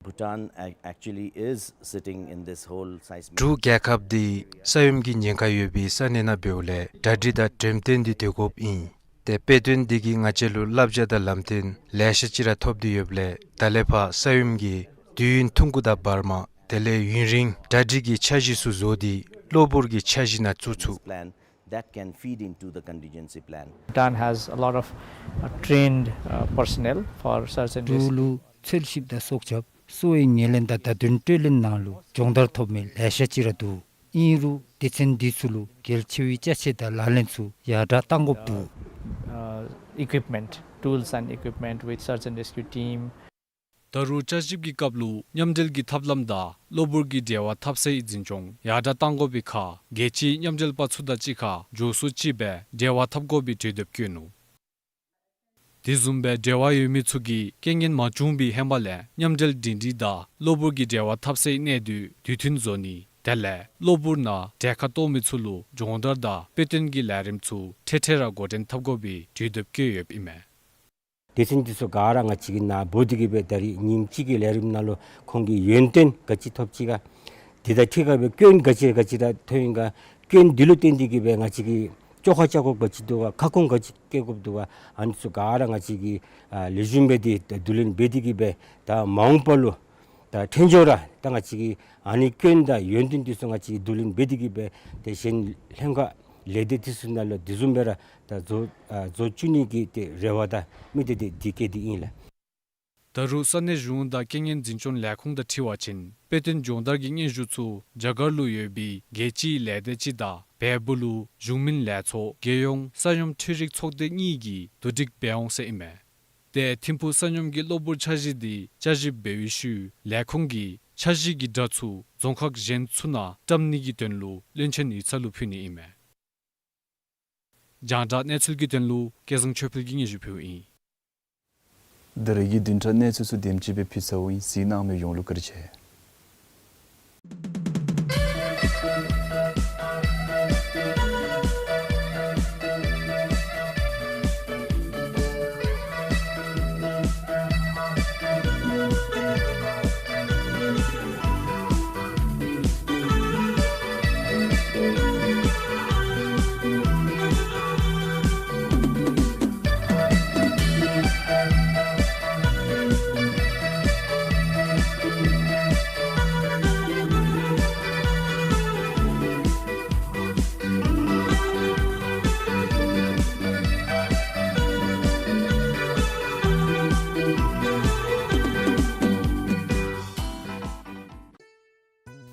Bhutan ac- actually is sitting in this whole seismic འབྲུག་རྒྱལ་ཁབ་འདི་ས་ཡོམ་གྱི་ཉེན་ཁ་ཡོད་པའི་ས་གནས་ནང་འབདཝ་ལས་གྲ་སྒྲིག་དང་འགྲེམས་སྟོན་འདི་སྡོད་དགོཔ་ཨིན། ཏེ་དཔེ་སྟོན་འདི་གིས་ང་བཅས་ལུ་བསླབ་བྱ་དང་ལམ་སྟོན་ལེ་ཤ་ཅིག་ར་ཐོབ་སྟེ་ཡོདཔ་ལས་ད་ལས་ཕར་ས་ཡོམ་གྱི་དུས་ཡུན་ཐུང་ཀུ་དང་བར་མ་དེ་ལས་ཡུན་རིང་གྲ་སྒྲིག་གི་འཆར་གཞི་ཚུ་བཟོ་སྟེ་གློ་བུར་གྱི་འཆར་གཞི་ནང་བཙུགས་ཚུགས། Plan that can feed into the contingency plan. Bhutan has a lot of uh, trained uh, personnel for search and འབྲུག་rescue. ལུ་འཚོལ་ཞིབ་དང་སྲོག་སྐྱབས་གསོ་བའི་ངོས་ལེན་དང་བརྡ་དོན་སྤྲོད་ལེན་ནང་ལུ་སྦྱོང་བརྡར་ཐོབ་མི་ལེ་ཤ་ཅིག་ར་འདུག། ཨིན་རུང་སྡེ་ཚན་འདི་ཚུ་ལུ་གལ་ཆེ་བའི་ཅ་ཆས་དང་ལག་ལེན་ཚུ་ཡར་དྲག་གཏང་དགོཔ་འདུག། Uh, equipment, tools and equipment with search and rescue team. ད་རུང་བསྐྱར་ཞིབ་ཀྱི་སྐབས་ལུ་མཉམ་འབྲེལ་གྱི་ཐབས་ལམ་དང་གློ་བུར་གྱི་འབྲེལ་བ་འཐབ་སའི་འཛིན་སྐྱོང་ཡར་དྲག་གཏང་དགོ་པའི་ཁར་རྒྱལ་སྤྱིའི་མཉམ་འབྲེལ་པ་ཚུ་དང་གཅིག་ཁར་མགྱོགས་སུ་ཅིག་སྦེ་འབྲེལ་བ་འཐབ་དགོ་པའི་གྲོས་འདེབས་བཀོད་ནུག། དེ་བཟུམ་སྦེ་འབྲེལ་བ་ཡོད་མི་ཚུ་གིས་རྐྱེན་ངན་མ་བྱུང་བའི་ཧེ་མ་ལས་མཉམ་འབྲེལ་འབྲེལ་འདྲིས་དང་གློ་བུར་གྱི་འབྲེལ་བ་འཐབ་སའི་གནས་སྡུད་དུས་མཐུན་བཟོ་ནི་དེ་ལས་གློ་བུར་ནང་གྲལ་ཁར་གཏོགས་མི་ཚུ་ལུ་སྦྱོང་བརྡར་དང་དཔེ་སྟོན་གྱི་ལས་རིམ་ཚུ་འཕྲལ་འཕྲལ་ར་འགོ་འདྲེན་འཐབ་དགོ་པའི་གྲོས་འདེབས་བཀོད་ཡོདཔ་ཨིན་མས། སྡེ་ཚན་འདི་ཚུ་ག་ར་ང་བཅས་ཀྱི་ནཱ་འབོ་སྟེ་གི་སྦེ་ད་རིས་ཉིནམ་གཅིག་གི་ལས་རིམ་ནང་ལུ་ཁོང་གིས་ཡོན་ཏན་ག་ཅི་ཐོབ་ཅི་ག། དེ་དང་འཁྲིལ་བའི་སྐྱོན་ག་ཅི་ག་ཅི་ར་ཐོན་ཡི་ག། སྐྱོན་འདི་ལུ་བརྟེན་ཏེ་གི་སྦེ་ང་བཅས་ཀྱིས་བཅོ་ཁ་རྐྱབ་དགོཔ་ག་ཅི་འདུག་ག། ཁ་སྐོང་ག་ཅི་བཀལ་དགོཔ་འདུག་ག། ཨ་ནི་ཚུ་ག་ར་ང་བཅས་ཀྱིས་ཨ་ལེགས་ཤོམ་སྦེ་དེ་བསྡུ་ལེན་འབད་དེ་གི་སྦེ་ད་མ་འོངས་པ་ལུ་ད་ཐོན་ཅོག་ར་ད་ང་བཅས་ཀྱིས་ཨ་ནི་སྐྱོན་དང་ཡོན་ཏན་འདི་ཚུ་ང་བཅས་ཀྱིས་བསྡུ་ལེན་འབད་དེ་གི་སྦེ་ཏེ་གཞན་ལྷན་ཁག་ལས་སྡེ་འདི་ཚུ་ནང་ལུ་དེ་བཟུམ་སྦེ་ར་ད་བཟོ་ཨ་བཟོ་བཅུག་ནི་གི་ཏེ་རེ་བ་དང་དམིགས་གཏད་དེ་འདི་བསྐྱེད་དེ་ཨིན་ལགས། ད་རུང་ས་གནས་གཞུང་དང་རྐྱེན་ངན་འཛིན་སྐྱོང་ལས་ཁུངས་དང་འཁྲིལ་བ་ཅིན་དཔེ་སྟོན་སྦྱོང་བརྡར་གྱི་སྙན་ཞུ་ཚུ་རྒྱ་གར་ལུ་ཡོད་པའི་རྒྱལ་སྤྱིའི་ལས་སྡེ་ཅིག་དང་བལ་པོ་ལུ་གཞུང་མིན་ལས་ཚོགས་རྒྱལ་ཡོངས་ས་ཡོམ་འཕྲུལ་རིག་ཚོགས་སྡེ་གཉིས་ཀྱིས་བསྡུ་སྒྲིག་འབད་འོང་ཟེར་ཨིན་མས། ཏེ་ཐིམ་ཕུག་ས་ཡོམ་གྱི་གློ་བུར་འཆར་གཞི་འདི་བསྐྱར་ཞིབ་འབད་བའི་ཤུལ་ལས་ཁུངས་ཀྱིས་འཆར་གཞི་གི་སྒྲ་ཚུ་རྫོང་ཁག་གཞན་ཚུ་ནང་བཀྲམ་ནི་གི་དོན་ལུ་བློན་ཆེན་ཡིག་ཚང་ལུ་ཕུལ་ནི་ཨིན་མས། རྒྱང་བསྒྲགས་གནས་ཚུལ་གྱི་དོན་ལུ་སྐལ་བཟང་ཆོས་འཕེལ་གྱིས་སྙན་ཞུ་ཕུལཝ་ཨིན། ད་རིས་ཀྱི་བདུན་ཕྲག་གནས་ཚུལ་ཚུ་དེམ་ཅིག་སྦེ་ཕུལ་ཚརཝ་ཨིན། གཟིགས་གནང་མི་ཡོངས་ལུ་བཀའ་དྲིན་ཆེ།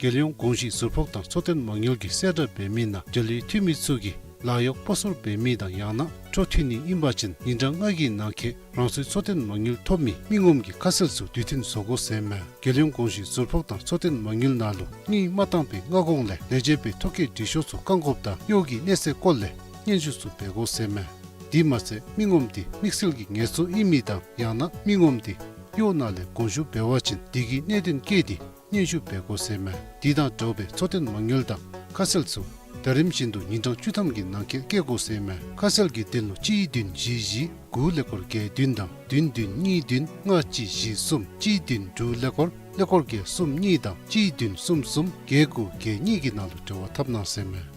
རྒྱལ་ཡོངས་གོང་ཞུས་ཟུར་ཕོགས་དང་འཚོ་རྟེན་མ་དངུལ་གྱི་གསལ་བསྒྲགས་འབད་མི་ནང་འབྲེལ་ཡོད་འཐུས་མི་ཚུ་གིས་ ལཱ་གཡོག་སྤོ་སོར་འབད་མི་དང་ཡང་ན་འཕྲོ་མཐུད་ནི་ཨིན་པ་ཅིན་ཉིན་གྲངས་ལྔ་གི་ནང་འཁོད་རང་སོའི་འཚོ་རྟེན་མ་དངུལ་ཐོབ་མི་མི་ངོམ་གྱི་ཁ་གསལ་ཚུ་དུས་མཐུན་བཟོ་དགོ་ཟེར་མས། རྒྱལ་ཡོངས་གོང་ཞུས་ཟུར་ཕོགས་དང་འཚོ་རྟེན་མ་དངུལ་ནང་ལུ་དངུལ་མ་བཏང་པའི་སྔ་གོང་ལས་ལས་བྱེད་པའི་ཐོ་བཀོད་འབྲི་ཤོག་ཚུ་བཀང་དགོཔ་དང་གཡོག་གི་གནས་ཚད་སྐོར་ལས་སྙན་ཞུ་ཚུ་འབད་དགོ་ཟེར་མས། དེ་མ་ཚད་མི་ངོམ་དེ་དམིགས་བསལ་གྱི་ངལ་རྩོལ་ཨིན་མི་དང་ཡང་ན་མི་ངོམ་དེ་གཡོག་ནང་ལས་དགོངས་ཞུ་འབད་བ་ཅིན་དེ་གི་གནད་དོན་བཀོད་དེ་སྙན་ཞུ་འབད་དགོ་ཟེར་མས། དེ་དང་འདྲཝ་སྦེ་འཚོ་རྟེན་མ་དངུལ་དང་ཁ་གསལ་ཚུ་ཟླ་རིམ་བཞིན་དུ་ཉིན་གྲངས་བཅུ་ཐམ་གྱི་ནང་འཁོད་བཀོད་དགོ་ཟེར་མས། ཁ་གསལ་གྱི་དོན་ལུ་གཅིག་བདུན་བཞི་བཞི་དགུ་ཀླད་ཀོར་བརྒྱད་བདུན་དང་བདུན་བདུན་གཉིས་བདུན་ལྔ་གཅིག་བཞི་གསུམ་གཅིག་བདུན་དྲུག་ཀླད་ཀོར་ཀླད་ཀོར་བརྒྱད་གསུམ་གཉིས་དང་གཅིག་བདུན་གསུམ་གསུམ་བརྒྱད་དགུ་བརྒྱད་གཉིས་ཀྱི་ནང་ལུ་འབྲེལ་བ་འཐབ་གནང་ཟེར་མས།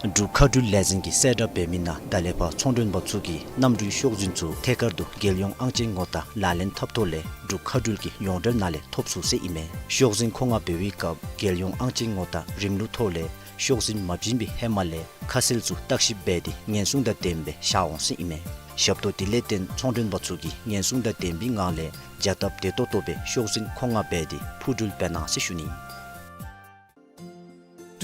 འབྲུག་མཁའ་འགྲུལ་ལས་འཛིན་གྱིས་གསལ་བསྒྲགས་འབད་མི་ནང་ད་ལས་ཕར་ཚོང་མགྲོན་པ་ཚུ་གིས་གནམ་གྲུའི་ཤོག་འཛིན་ཚུ་ཐད་ཀར་དུ་རྒྱལ་ཡོངས་ཨང་ཅན་ངོ་རྟགས་ལག་ལེན་འཐབ་ཐོག་ལས་འབྲུག་མཁའ་འགྲུལ་གྱི་ཡོངས་འབྲེལ་ནང་ལས་ཐོབ་ཚུགས་ཟེར་ཨིན་མས། ཤོག་འཛིན་མཁོ་མངགས་འབད་བའི་སྐབས་རྒྱལ་ཡོངས་ཨང་ཅན་ངོ་རྟགས་རིམ་ལུགས་ཐོག་ལས་ཤོག་འཛིན་མ་བྱིན་པའི་ཧེ་མ་ལས་ཁ་གསལ་ཚུ་བརྟག་ཞིབ་འབད་དེ་ཉེན་སྲུང་དང་ལྡནམ་སྦེ་བཞག་འོང་ཟེར་ཨིན་མས། ཞབས་ཏོག་དེ་ལས་བརྟེན་ཚོང་མགྲོན་པ་ཚུ་གིས་ཉེན་སྲུང་དང་ལྡན་པའི་ངང་ལས་བྱ་སྟབས་བདེ་ཏོག་ཏོ་སྦེ་ཤོག་འཛིན་མཁོ་མངགས་འབད་དེ་འཕུར་འགྲུལ་འབད་གནང་ཟེར་ཞུ་ནི།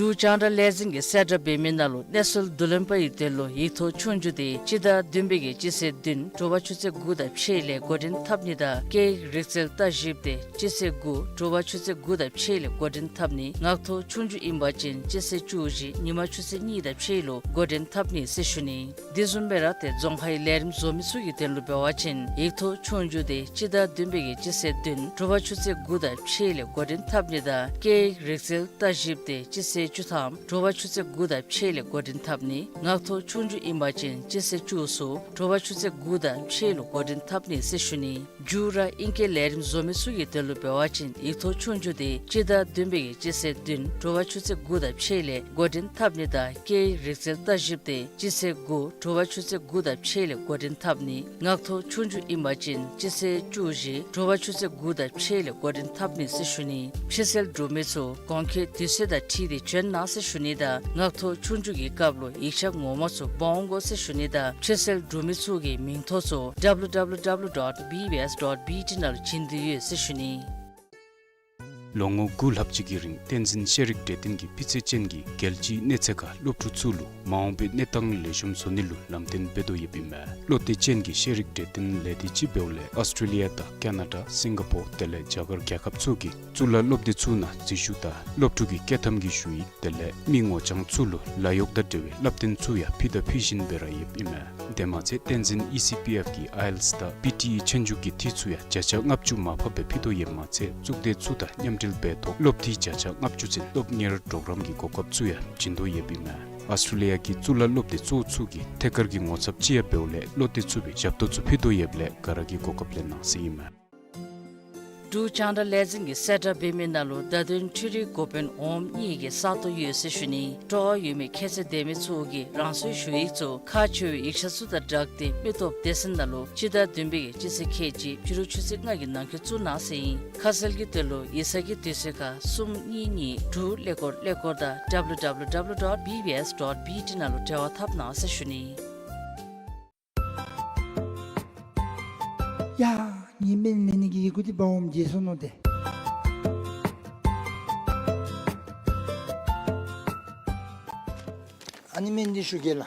འབྲུག་རྒྱང་བསྒྲགས་ལས་འཛིན་གྱིས་གསལ་བསྒྲགས་འབད་མི་ནང་ལུ་གནས་ཚུལ་བསྡུ་ལེན་པ་ཡི་དོན་ལུ་ཡིག་ཐོག་ཆོས་རྒྱུགས་དེ་སྤྱི་ཟླ་བདུན་པའི་གི་སྤྱི་ཚེས་བདུན་དྲོ་པ་ཆུ་ཚོད་དགུ་དང་ཕྱེད་ལས་འགོ་འདྲེན་འཐབ་ནི་དང་སྐད་ཡིག་རིག་རྩལ་ལྟ་ཞིབ་དེ་སྤྱི་ཚེས་དགུ་དྲོ་པ་ཆུ་ཚོད་དགུ་དང་ཕྱེད་ལས་འགོ་འདྲེན་འཐབ་ནི། ངག་ཐོག་ཆོས་རྒྱུགས་ཨིན་པ་ཅིན་སྤྱི་ཚེས་བཅུ་བཞི་ཉིན་མ་ཆུ་ཚོད་གཉིས་དང་ཕྱེད་ལུ་འགོ་འདྲེན་འཐབ་ནི་ཟེར་ཞུ་ནི། དེ་བཟུམ་སྦེ་ར་ཏེ་རྫོང་ཁའི་ལས་རིམ་བཟོ་མི་ཚུ་གི་དོན་ལུ་འབད་བ་ཅིན་ཡིག་ཐོག་ཆོས་རྒྱུགས་དེ་སྤྱི་ཟླ་བདུན་པའི་གི་སྤྱི་ཚེས་བདུན་དྲོ་པ་ཆུ་ཚོད་དགུ་དང་ཕྱེད་ལས་འགོ་འདྲེན་འཐབ་ནི་དང་སྐད་ཡིག་རིག་རྩལ་ལྟ་ཞིབ་དེ་སྤྱི་ཚེས་བཅུ་ཐམ་དྲོ་པ་ཆུ་ཚོད་དགུ་དང་ཕྱེད་ལས་འགོ་འདྲེན་འཐབ་ནི། ངག་ཐོག་ཆོས་རྒྱུགས་ཨིན་པ་ཅིན་སྤྱི་ཚེས་བཅུ་གསུམ་དྲོ་པ་ཆུ་ཚོད་དགུ་དང་ཕྱེད་ལུ་འགོ་འདྲེན་འཐབ་ནི་ཟེར་ཞུ་ནི། རྒྱུགས་ར་ཨིང་སྐད་ལས་རིམ་བཟོ་མི་ཚུ་གི་དོན་ལུ་འབད་བ་ཅིན་ཡིག་ཐོག་ཆོས་རྒྱུགས་དེ་སྤྱི་ཟླ་བདུན་པའི་གི་སྤྱི་ཚེས་བདུན་དྲོ་པ་ཆུ་ཚོད་དགུ་དང་ཕྱེད་ལས་འགོ་འདྲེན་འཐབ་ནི་དང་སྐད་ཡིག་རིག་རྩལ་ལྟ་ཞིབ་དེ་སྤྱི་ཚེས་དགུ་དྲོ་པ་ཆུ་ཚོད་དགུ་དང་ཕྱེད་ལས་འགོ་འདྲེན་འཐབ་ནི། ངག་ཐོག་ཆོས་རྒྱུགས་ཨིན་པ་ཅིན་སྤྱི་ཚེས་བཅུ་བཞི་དྲོ་པ་ཆུ་ཚོད་དགུ་དང་ཕྱེད་ལས་འགོ་འདྲེན་འཐབ་ནི་ཟེར་ཞུ་ནི། ཕྱིར་སེལ་འབྲུག་མི་ཚུ་གོང་འཁོད་དུས་ཚོད་དང་འཁྲིལ་ཏེ་བྱོན་གནང་ཟེར་ཞུ་ནི་དང་ངག་ཐོག་ཆོས་རྒྱུགས་ཀྱི་སྐབས་ལུ་ཡིག་ཆ་ངོ་མ་ཚུ་འབག་འོང་དགོ་ཟེར་ཞུ་ནི་དང་ཕྱིར་སེལ་འབྲུག་མི་ཚུ་གི་མིང་ཐོ་ཚུ་W W W dot B B S dot B T ནང་ལུ་བྱིན་དོ་ཡོད་ཟེར་ཞུ་ནི། ལོ་ངོ་དགུ་ལྷག་ཅིག་གི་རིང་བསྟན་འཛིན་ཤེས་རིག་གྲོས་སྟོན་གྱིས་སྤུས་ཚད་ཅན་གྱི་རྒྱལ་སྤྱིའི་གནས་ཚད་ཁར་སློབ་ཕྲུག་ཚུ་ལུ་མ་འོངས་པའི་གནས་སྟངས་ལེགས་ཤོམ་བཟོ་ནི་ལུ་ལམ་སྟོན་འབད་དོ་ཡོདཔ་ཨིན་མས། བློ་གཏད་ཅན་གྱི་ཤེས་རིག་གྲོས་སྟོན་ལས་སྡེ་ཅིག་འབདཝ་ལས་ཨོསི་ཊྲེ་ལི་ཡ་དང་ཀ་ན་ཌ་སིང་ག་པོར་དེ་ལས་རྒྱ་གར་རྒྱལ་ཁབ་ཚུ་གི་གཙུག་ལག་སློབ་སྡེ་ཚུ་ནང་འཛུལ་ཞུགས་དང་སློབ་ཕྲུག་གི་བསྐྱོད་ཐམ་གྱི་ཞུ་ཡིག་དེ་ལས་མི་ངོ་རྐྱང་ཚུ་ལུ་ལཱ་གཡོག་དང་འབྲེལ་བའི་བསླབ་སྟོན་ཚུ་ཡང་ཕུལ་དང་ཕུལ་བཞིན་སྦེ་ར་ཡོདཔ་ཨིན་མས། དེ་མ་ཚད་བསྟན་འཛིན་ཨི་སི་པི་ཨེཕ་གིས་ཨའི་ཨེལ་ཊི་ཨེསི་དང་པི་ཊི་ཨི་ཆོས་རྒྱུགས་ཀྱི་འཐུས་ཚུ་ཡང་བརྒྱ་ཆ་ལྔ་བཅུ་མར་ཕབ་སྦེ་ཕུལ་དོ་ཡོདཔ་མ་ཚད་གཙུག་སྡེ་ཚུ་དང་མཉམ་འབྲེལ་འབད་ཐོག་སློབ་འཐུས་བརྒྱ་ཆ་ལྔ་བཅུ་ཚུན་སློབ་གཉེར་གྲོགས་རམ་གྱི་གོ་སྐབས་ཚུ་ཡང་བྱིན་དོ་ཡོདཔ་ཨིན་མས། ཨོསི་ཊྲེ་ལི་ཡ་གི་གཙུག་ལག་སློབ་སྡེ་གཙོ་བོ་ཚུ་གིས་ཐད་ཀར་གྱི་ངོ་ཚབ་ཅིག་ཡང་འབདཝ་ལས་བློ་གཏད་ཚུགས་པའི་ཞབས་ཏོག་ཚུ་ཕུལ་དོ་ཡོདཔ་ལས་ག་ར་གིས་གོ་སྐབས་ལེན་གནང་ཟེར་ཨིན་མས། འབྲུག་རྒྱང་བསྒྲགས་ལས་འཛིན་གྱིས་གསལ་བསྒྲགས་འབད་མི་ནང་ལུ་བརྡ་དོན་འཕྲུལ་རིག་འགོ་དཔོན་འོགམ་གཉིས་ཀྱི་ས་སྟོང་ཡོད་ཟེར་ཞུ་ནི། སྤྲོ་བ་ཡོད་མི་ཁྱད་ཚད་ལྡན་མི་ཚུ་གིས་རང་སོའི་ཞུ་ཡིག་ཚུ་ཁག་ཆེ་བའི་ཡིག་ཆ་ཚུ་དང་སྦྲགས་ཏེ་མི་སྟོབས་སྡེ་ཚན་ནང་ལུ་སྤྱི་ཟླ་བདུན་པའི་གི་སྤྱི་ཚེས་ཁལ་གཅིག་ཕྱི་རུ་ཆུ་ཚོད་ལྔ་གི་ནང་འཁོད་བཙུགས་གནང་ཟེར་ཨིན། ཁ་གསལ་གྱི་དོན་ལུ་ཡིག་ཚང་གི་དུས་ཚོད་ཁར་གསུམ་གཉིས་གཉིས་དྲུག་ཀླད་ཀོར་ཀླད་ཀོར་དང་W W W dot B B S dot B T ནང་ལུ་འབྲེལ་བ་འཐབ་གནང་ཟེར་ཞུ་ནི། ཡ། ངེའི་སྨན་ལེན་ནི་གི་ཡི་གུ་འདི་འབག་འོངམ་བརྗེད་སོ་ནུག་ཏེ། ཨ་ནི་སྨན་འདི་ཞུ་གེ་ལགས།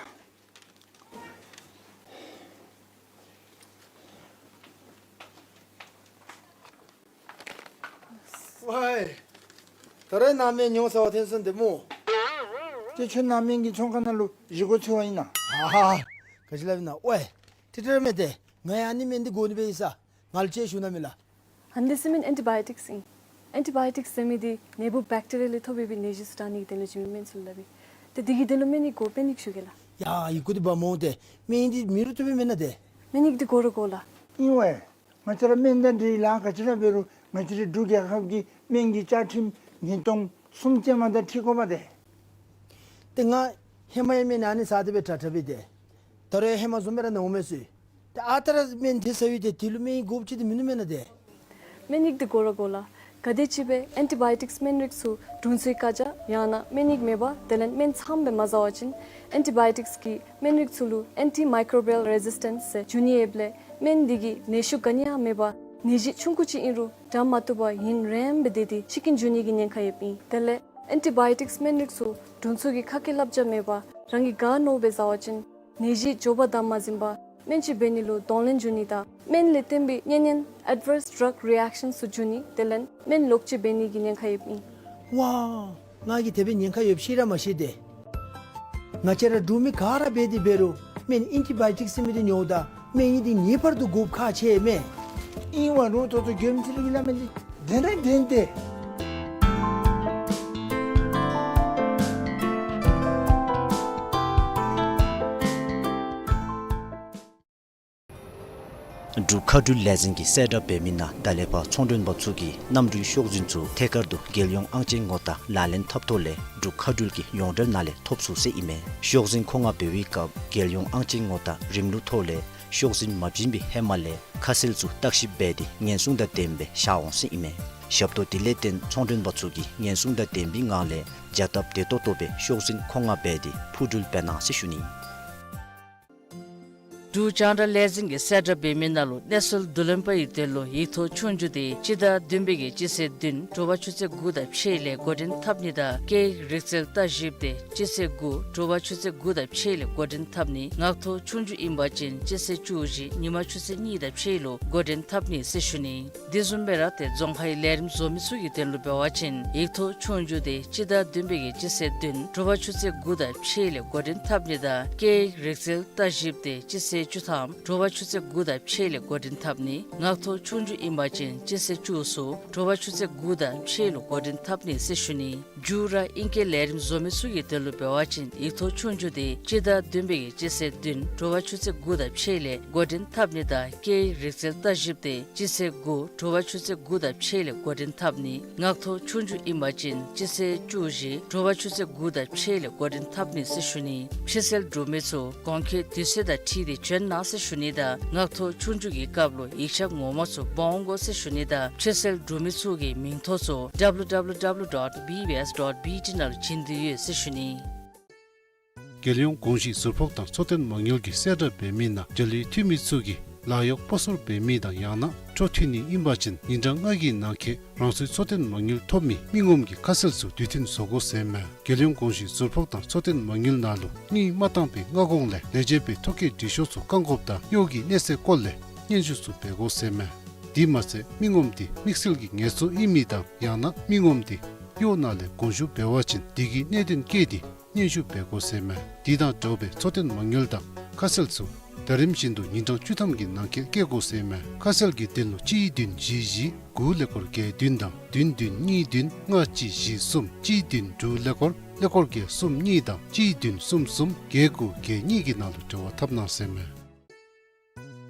ཝའི། ད་རེས་ནཱ་སྨན་ཉོ་ཟ་བར་ཐོན་སོང་ཏེ་སྨོ། ཏེ་ཁྱོད་ནཱ་སྨན་གྱི་ཚོང་ཁང་ནང་ལུ་གཞི་སྒོ་ཕྱེ་བར་ཨིན་ན། ཧ་ཧ། ག་ཅི་སླབ་ཨིན་ན། ཝའི། ཏེ་ཏེ་ར་མེན་ཏེ། ང་ཡང་ཨ་ནི་སྨན་འདི་དགོ་ནི་སྦེ་ཨིན་ས། ང་ལུ་ཅིག་ཞུ་གནང་མས་ལགས། ཨ་ནི་འདི་ཟེར་མི་ཨེན་ཊི་བཱ་ཡོ་ཊིཀསི་ཨིན། ཨེན་ཊི་བཱ་ཡོ་ཊིཀསི་ཟེར་མི་འདི་ནད་འབུཔ་བེཀ་ཊི་རི་ཡ་ལས་ཐོབ་པའི་ནད་གཞི་ཚུ་དྲག་ནི་གི་དོན་ལུ་བྱིན་མི་སྨན་ཚུ་ལུ་སླབ་ཨིན། ཏེ་འདི་གི་དོན་ལུ་སྨན་ཡིག་དགོ། སྨན་ཡིག་ཞུ་གེ་ལགས། ཡ་ཡི་གུ་འདི་འབག་འོང་ཏེ། སྨན་ཡིག་འདི་མེད་རུང་བཏུབ་པས་མེན་ན་ཏེ། སྨན་ཡིག་འདི་དགོ་ར་དགོ་ལགས། ཨིན་ཝའི། ང་བཅས་ར་སྨན་དང་འབྲེལ་ལཱ་ག་ཅི་ར་འབད་རུང་ང་བཅས་རའི་འབྲུག་རྒྱལ་ཁབ་ཀྱི་སྨན་གྱི་བཅའ་ཁྲིམས་ཉིས་སྟོང་གསུམ་ཅན་མ་དང་འཁྲིལ་དགོ་པས་ཏེ། ཏེ་ང་ཧེ་མ་ཡང་སྨན་ཨ་ནི་ཟ་སྟེ་སྦེ་དྲག་དྲག་སྦེ་ཏེ། ད་རུང་ཡང་ཧེ་མ་བཟུམ་སྦེ་ར་ནཝ་མས་ཟེར། ཏེ་ཨ་རྟག་ར་སྨན་འདི་ཟ་ཡི་ཏེ་དེ་ལུ་སྨན་ཡིག་དགོཔ་ཅིག་འདི་མིན་ནུག་མེན་ན་ཏེ། སྨན་ཡིག་འདི་དགོ་ར་དགོ་ལགས། ག་དེ་ཅིག་སྦེ་ཨེན་ཊི་བཱ་ཡོ་ཊིཀསི་སྨན་རིགས་ཚུ་དྲུང་འཚོའི་བཀའ་རྒྱ་ཡང་ན་སྨན་ཡིག་མེད་པར་དེ་ལས་སྨན་ཚངམ་སྦེ་མ་ཟ་བ་ཅིན་ཨེན་ཊི་བཱ་ཡོ་ཊིཀསི་གིས་སྨན་རིགས་ཚུ་ལུ་ཨེན་ཊི་མའི་ཀོ་རོ་བི་ཡལ་རེ་ཟིས་ཊེནསི་ཟེར་འབྱུང་ནི་ཡོདཔ་ལས་སྨན་འདི་གིས་ནད་ཤུགས་ག་ནི་ཡང་མེད་པར་ནད་གཞི་ཆུང་ཀུ་ཅིག་ཨིན་རུང་དྲག་མ་བཏུབ་པར་ཡུན་རིངམོ་སྦེ་སྡོད་དེ་འཆི་རྐྱེན་འབྱུང་ནི་གི་ཉེན་ཁ་ཡོདཔ་ཨིན། དེ་ལས་ཨེན་ཊི་བཱ་ཡོ་ཊིཀསི་སྨན་རིགས་ཚུ་དྲུང་འཚོ་གི་ཁ་སྐད་བསླབ་བྱ་མེད་པར་ རང་གིས་ག་མནོཝ་སྦེ་བཟའ་བ་ཅིན་ནད་གཞི་མགྱོགས་པ་དང་མ་ཟིན་པར་སྨན་ཅིག་འབད་ནི་ལུ་གདོང་ལེན་འབྱུང་ནི་དང་སྨན་ལས་བརྟེན་པའི་གཉན་ཉེན་adverse drug reaction ཚུ་འབྱུང་ནི་དེ་ལས་སྨན་ལོག་ཅིག་འབད་ནི་གི་ཉེན་ཁ་ཡོདཔ་ཨིན། ཝའོ། ང་གིས་དེ་སྦེ་ཉེན་ཁ་ཡོདཔ་ཤེས་ར་མ་ཤེས་ཏེ། ང་བཅས་ར་འབྲུག་མི་ག་ར་འབད་དེ་འབད་རུང་སྨན་ཨེན་ཊི་བཱའི་ཊིཀ་ཟེར་མི་འདི་ཉོཝ་ད་སྨན་ཨིན་འདི་ངེས་པར་དུ་དགོཔ་ཁག་ཆེ་མས། ཨིན་བ་རུང་ཏོག་ཏོ་མགྱོནམ་ཅིག་ལུ་གི་ལ་མེན་ཏེ། བདེན་ར་བདེན་ཏེ། འབྲུག་མཁའ་འགྲུལ་ལས་འཛིན་གྱིས་གསལ་བསྒྲགས་འབད་མི་ནང་ད་ལས་ཕར་ཚོང་མགྲོན་པ་ཚུ་གིས་གནམ་གྲུའི་ཤོག་འཛིན་ཚུ་ཐད་ཀར་དུ་རྒྱལ་ཡོངས་ཨང་ཅན་ངོ་རྟགས་ལག་ལེན་འཐབ་ཐོག་ལས་འབྲུག་མཁའ་འགྲུལ་གྱི་ཡོངས་འབྲེལ་ནང་ལས་ཐོབ་ཚུགས་ཟེར་ཨིན་མས། ཤོག་འཛིན་མཁོ་མངགས་འབད་བའི་སྐབས་རྒྱལ་ཡོངས་ཨང་ཅན་ངོ་རྟགས་རིམ་ལུགས་ཐོག་ལས་ཤོག་འཛིན་མ་བྱིན་པའི་ཧེ་མ་ལས་ཁ་གསལ་ཚུ་བརྟག་ཞིབ་འབད་དེ་ཉེན་སྲུང་དང་ལྡནམ་སྦེ་བཞག་འོང་ཟེར་ཨིན་མས། ཞབས་ཏོག་དེ་ལས་བརྟེན་ཚོང་མགྲོན་པ་ཚུ་གིས་ཉེན་སྲུང་དང་ལྡན་པའི་ངང་ལས་བྱ་སྟབས་བདེ་ཏོག་ཏོ་སྦེ་ཤོག་འཛིན་མཁོ་མངགས་འབད་དེ་འཕུར་འགྲུལ་འབད་གནང་ཟེར་ཞུ་ནི། འབྲུག་རྒྱང་བསྒྲགས་ལས་འཛིན་གྱིས་གསལ་བསྒྲགས་འབད་མི་ནང་ལུ་གནས་ཚུལ་བསྡུ་ལེན་པ་ཡི་དོན་ལུ་ཡིག་ཐོག་ཆོས་རྒྱུགས་དེ་སྤྱི་ཟླ་བདུན་པའི་གི་སྤྱི་ཚེས་བདུན་དྲོ་པ་ཆུ་ཚོད་དགུ་དང་ཕྱེད་ལས་འགོ་འདྲེན་འཐབ་ནི་དང་སྐད་ཡིག་རིག་རྩལ་ལྟ་ཞིབ་དེ་སྤྱི་ཚེས་དགུ་དྲོ་པ་ཆུ་ཚོད་དགུ་དང་ཕྱེད་ལས་འགོ་འདྲེན་འཐབ་ནི། ངག་ཐོག་ཆོས་རྒྱུགས་ཨིན་པ་ཅིན་སྤྱི་ཚེས་བཅུ་བཞི་ཉིན་མ་ཆུ་ཚོད་གཉིས་དང་ཕྱེད་ལུ་འགོ་འདྲེན་འཐབ་ནི་ཟེར་ཞུ་ནི། དེ་བཟུམ་སྦེ་ར་ཏེ་རྫོང་ཁའི་ལས་རིམ་བཟོ་མི་ཚུ་གི་དོན་ལུ་འབད་བ་ཅིན་ཡིག་ཐོག་ཆོས་རྒྱུགས་དེ་སྤྱི་ཟླ་བདུན་པའི་གི་སྤྱི་ཚེས་བདུན་དྲོ་པ་ཆུ་ཚོད་དགུ་དང་ཕྱེད་ལས་འགོ་འདྲེན་འཐབ་ནི་དང་སྐད་ཡིག་རིག་རྩལ་ལྟ་ཞིབ་དེ་སྤྱི་ཚེས་བཅུ་ཐམ་དྲོ་པ་ཆུ་ཚོད་དགུ་དང་ཕྱེད་ལས་འགོ་འདྲེན་འཐབ་ནི། ངག་ཐོག་ཆོས་རྒྱུགས་ཨིན་པ་ཅིན་སྤྱི་ཚེས་བཅུ་གསུམ་དྲོ་པ་ཆུ་ཚོད་དགུ་དང་ཕྱེད་ལུ་འགོ་འདྲེན་འཐབ་ནི་ཟེར་ཞུ་ནི། མཇུག་ར་ཨིང་སྐད་ལས་རིམ་བཟོ་མི་ཚུ་གི་དོན་ལུ་འབད་བ་ཅིན་ཡིག་ཐོག་ཆོས་རྒྱུགས་དེ་སྤྱི་ཟླ་བདུན་པའི་གི་སྤྱི་ཚེས་བདུན་དྲོ་པ་ཆུ་ཚོད་དགུ་དང་ཕྱེད་ལས་འགོ་འདྲེན་འཐབ་ནི་དང་སྐད་ཡིག་རིག་རྩལ་ལྟ་ཞིབ་དེ་སྤྱི་ཚེས་དགུ་དྲོ་པ་ཆུ་ཚོད་དགུ་དང་ཕྱེད་ལས་འགོ་འདྲེན་འཐབ་ནི། ངག་ཐོག་ཆོས་རྒྱུགས་ཨིན་པ་ཅིན་སྤྱི་ཚེས་བཅུ་བཞི་དྲོ་པ་ཆུ་ཚོད་དགུ་དང་ཕྱེད་ལས་འགོ་འདྲེན་འཐབ་ནི་ཟེར་ཞུ་ནི། ཕྱིར་སེལ་གྲུབ་མི་ཚུ་གོང་འཁོད་དུས་ཚོད་དང་འཁྲིལ་ཏེ་བྱོན་གནང་ཟེར་ཞུ་ནི་དང་ངག་ཐོག་ཆོས་རྒྱུགས་ཀྱི་སྐབས་ལུ་ཡིག་ཆ་ངོ་མ་ཚུ་འབག་འོང་དགོ་ཟེར་ཞུ་ནི་དང་ཕྱིར་སེལ་གྲུབ་མི་ཚུ་གི་མིང་ཐོ་ཚུ་W W W dot B B S dot B T ནང་ལུ་བྱིན་དོ་ཡོད་ཟེར་ཞུ་ནི། རྒྱལ་ཡོངས་གོང་ཞུས་ཟུར་ཕོགས་དང་འཚོ་རྟེན་མ་དངུལ་གྱིས་གསལ་བསྒྲགས་འབད་མི་ནང་འབྲེལ་ཡོད་འཐུས་མི་ཚུ་གིས་ལཱ་གཡོག་སྤོ་སོར་འབད་མི་དང་ཡང་ན་འཕྲོ་མཐུད་ནི་ཨིན་པ་ཅིན་ཉིན་གྲངས་ལྔ་གི་ནང་འཁོད་རང་སོའི་འཚོ་རྟེན་མ་དངུལ་ཐོབ་མི་མི་ངོམ་གྱི་ཁ་གསལ་ཚུ་དུས་མཐུན་བཟོ་དགོ་ཟེར་མས། རྒྱལ་ཡོངས་གོང་ཞུས་ཟུར་ཕོགས་དང་འཚོ་རྟེན་མ་དངུལ་ནང་ལུ་དངུལ་མ་བཏང་པའི་སྔ་གོང་ལས་ལས་བྱེད་པའི་ཐོ་བཀོད་འབྲི་ཤོག་ཚུ་བཀག་འགོགཔ་དང་གཡོག་གི་གནས་ཚད་སྐོར་ལས་སྙན་ཞུ་ཚུ་འབད་དགོ་ཟེར་མས། དེ་མ་ཚད་མི་ངོམ་དེ་དམིགས་བསལ་གྱི་ངལ་རྩོལ་ཨིན་མི་དང་ཡང་ན་མི་ངོམ་དེ་གཡོག་ནང་ལས་དགོངས་ཞུ་འབད་བ་ཅིན་དེ་གི་གནད་དོན་བཀོད་དེ་སྙན་ཞུ་འབད་དགོ་ཟེར་མས། དེ་དང་འདྲཝ་སྦེ་འཚོ་རྟེན་མ་དངུལ་དང་ཁ་གསལ་ཚུ་ཟླ་རིམ་བཞིན་དུ་ཉིན་གྲངས་བཅུ་ཐམ་གྱི་ནང་འཁོད་བཀོད་དགོ་ཟེར་མས། ཁ་གསལ་གྱི་དོན་ལུ་གཅིག་བདུན་བཞི་བཞི་དགུ་ཀླད་ཀོར་བརྒྱད་བདུན་དང་བདུན་བདུན་གཉིས་བདུན་ལྔ་གཅིག་བཞི་གསུམ་གཅིག་བདུན་དྲུག་ཀླད་ཀོར་ཀླད་ཀོར་བརྒྱད་གསུམ་གཉིས་དང་གཅིག་བདུན་གསུམ་གསུམ་བརྒྱད་དགུ་བརྒྱད་གཉིས་ཀྱི་ནང་ལུ་འབྲེལ་བ་འཐབ་གནང་ཟེར་མས།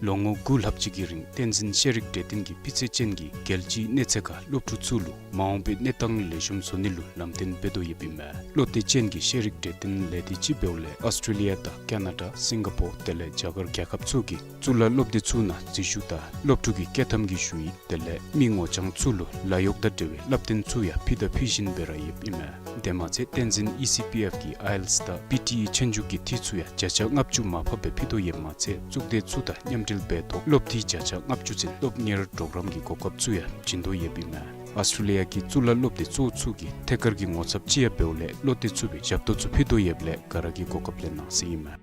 ལོ་ངོ་དགུ་ལྷག་ཅིག་གི་རིང་བསྟན་འཛིན་ཤེས་རིག་གྲོས་སྟོན་གྱིས་སྤུས་ཚད་ཅན་གྱི་རྒྱལ་སྤྱིའི་གནས་ཚད་ཁར་སློབ་ཕྲུག་ཚུ་ལུ་མ་འོངས་པའི་གནས་སྟངས་ལེགས་ཤོམ་བཟོ་ནི་ལུ་ལམ་སྟོན་འབད་དོ་ཡོདཔ་ཨིན་མས། བློ་གཏད་ཅན་གྱི་ཤེས་རིག་གྲོས་སྟོན་ལས་སྡེ་ཅིག་འབདཝ་ལས་ཨོསི་ཊྲེ་ལི་ཡ་དང་ཀ་ན་ཌ་སིང་ག་པོར་དེ་ལས་རྒྱ་གར་རྒྱལ་ཁབ་ཚུ་གི་གཙུག་ལག་སློབ་སྡེ་ཚུ་ནང་འཛུལ་ཞུགས་དང་སློབ་ཕྲུག་གི་སྐྱོད་ཐམ་གྱི་ཞུ་ཡིག་དེ་ལས་མི་ངོ་རྐྱང་ཚུ་ལུ་ལཱ་གཡོག་དང་འབྲེལ་བའི་བསླབ་སྟོན་ཚུ་ཡང་ཕུལ་དང་ཕུལ་བཞིན་སྦེ་ར་ཡོདཔ་ཨིན་མས། དེ་མ་ཚད་བསྟན་འཛིན་ཨི་སི་པི་ཨེཕ་གིས་ཨའི་ཨེལ་ཊི་ཨེས་དང་པི་ཊི་ཨི་ཆོས་རྒྱུགས་ཀྱི་འཐུས་ཚུ་ཡང་བརྒྱ་ཆ་ལྔ་བཅུ་མར་ཕབ་སྦེ་ཕུལ་དོ་ཡོདཔ་མ་ཚད་གཙུག་སྡེ་ཚུ་དང་མཉམ་འབྲེལ་འབད་ཐོག་སློབ་འཐུས་བརྒྱ་ཆ་ལྔ་བཅུ་ཚུན་སློབ་གཉེར་གྲོགས་རམ་གྱི་གོ་སྐབས་ཚུ་ཡང་བྱིན་དོ་ཡོདཔ་ཨིན་མས། ཨོསི་ཊྲེ་ལི་ཡ་གི་གཙུག་ལག་སློབ་སྡེ་གཙོ་བོ་ཚུ་གི་ཐད་ཀར་གྱི་ངོ་ཚབ་ཅིག་ཡང་འབདཝ་ལས་བློ་གཏད་ཚུགས་པའི་ཞབས་ཏོག་ཚུ་ཕུལ་དོ་ཡོདཔ་ལས་ག་ར་གིས་གོ་སྐབས་ལེན་གནང་ཟེར་ཨིན་མས།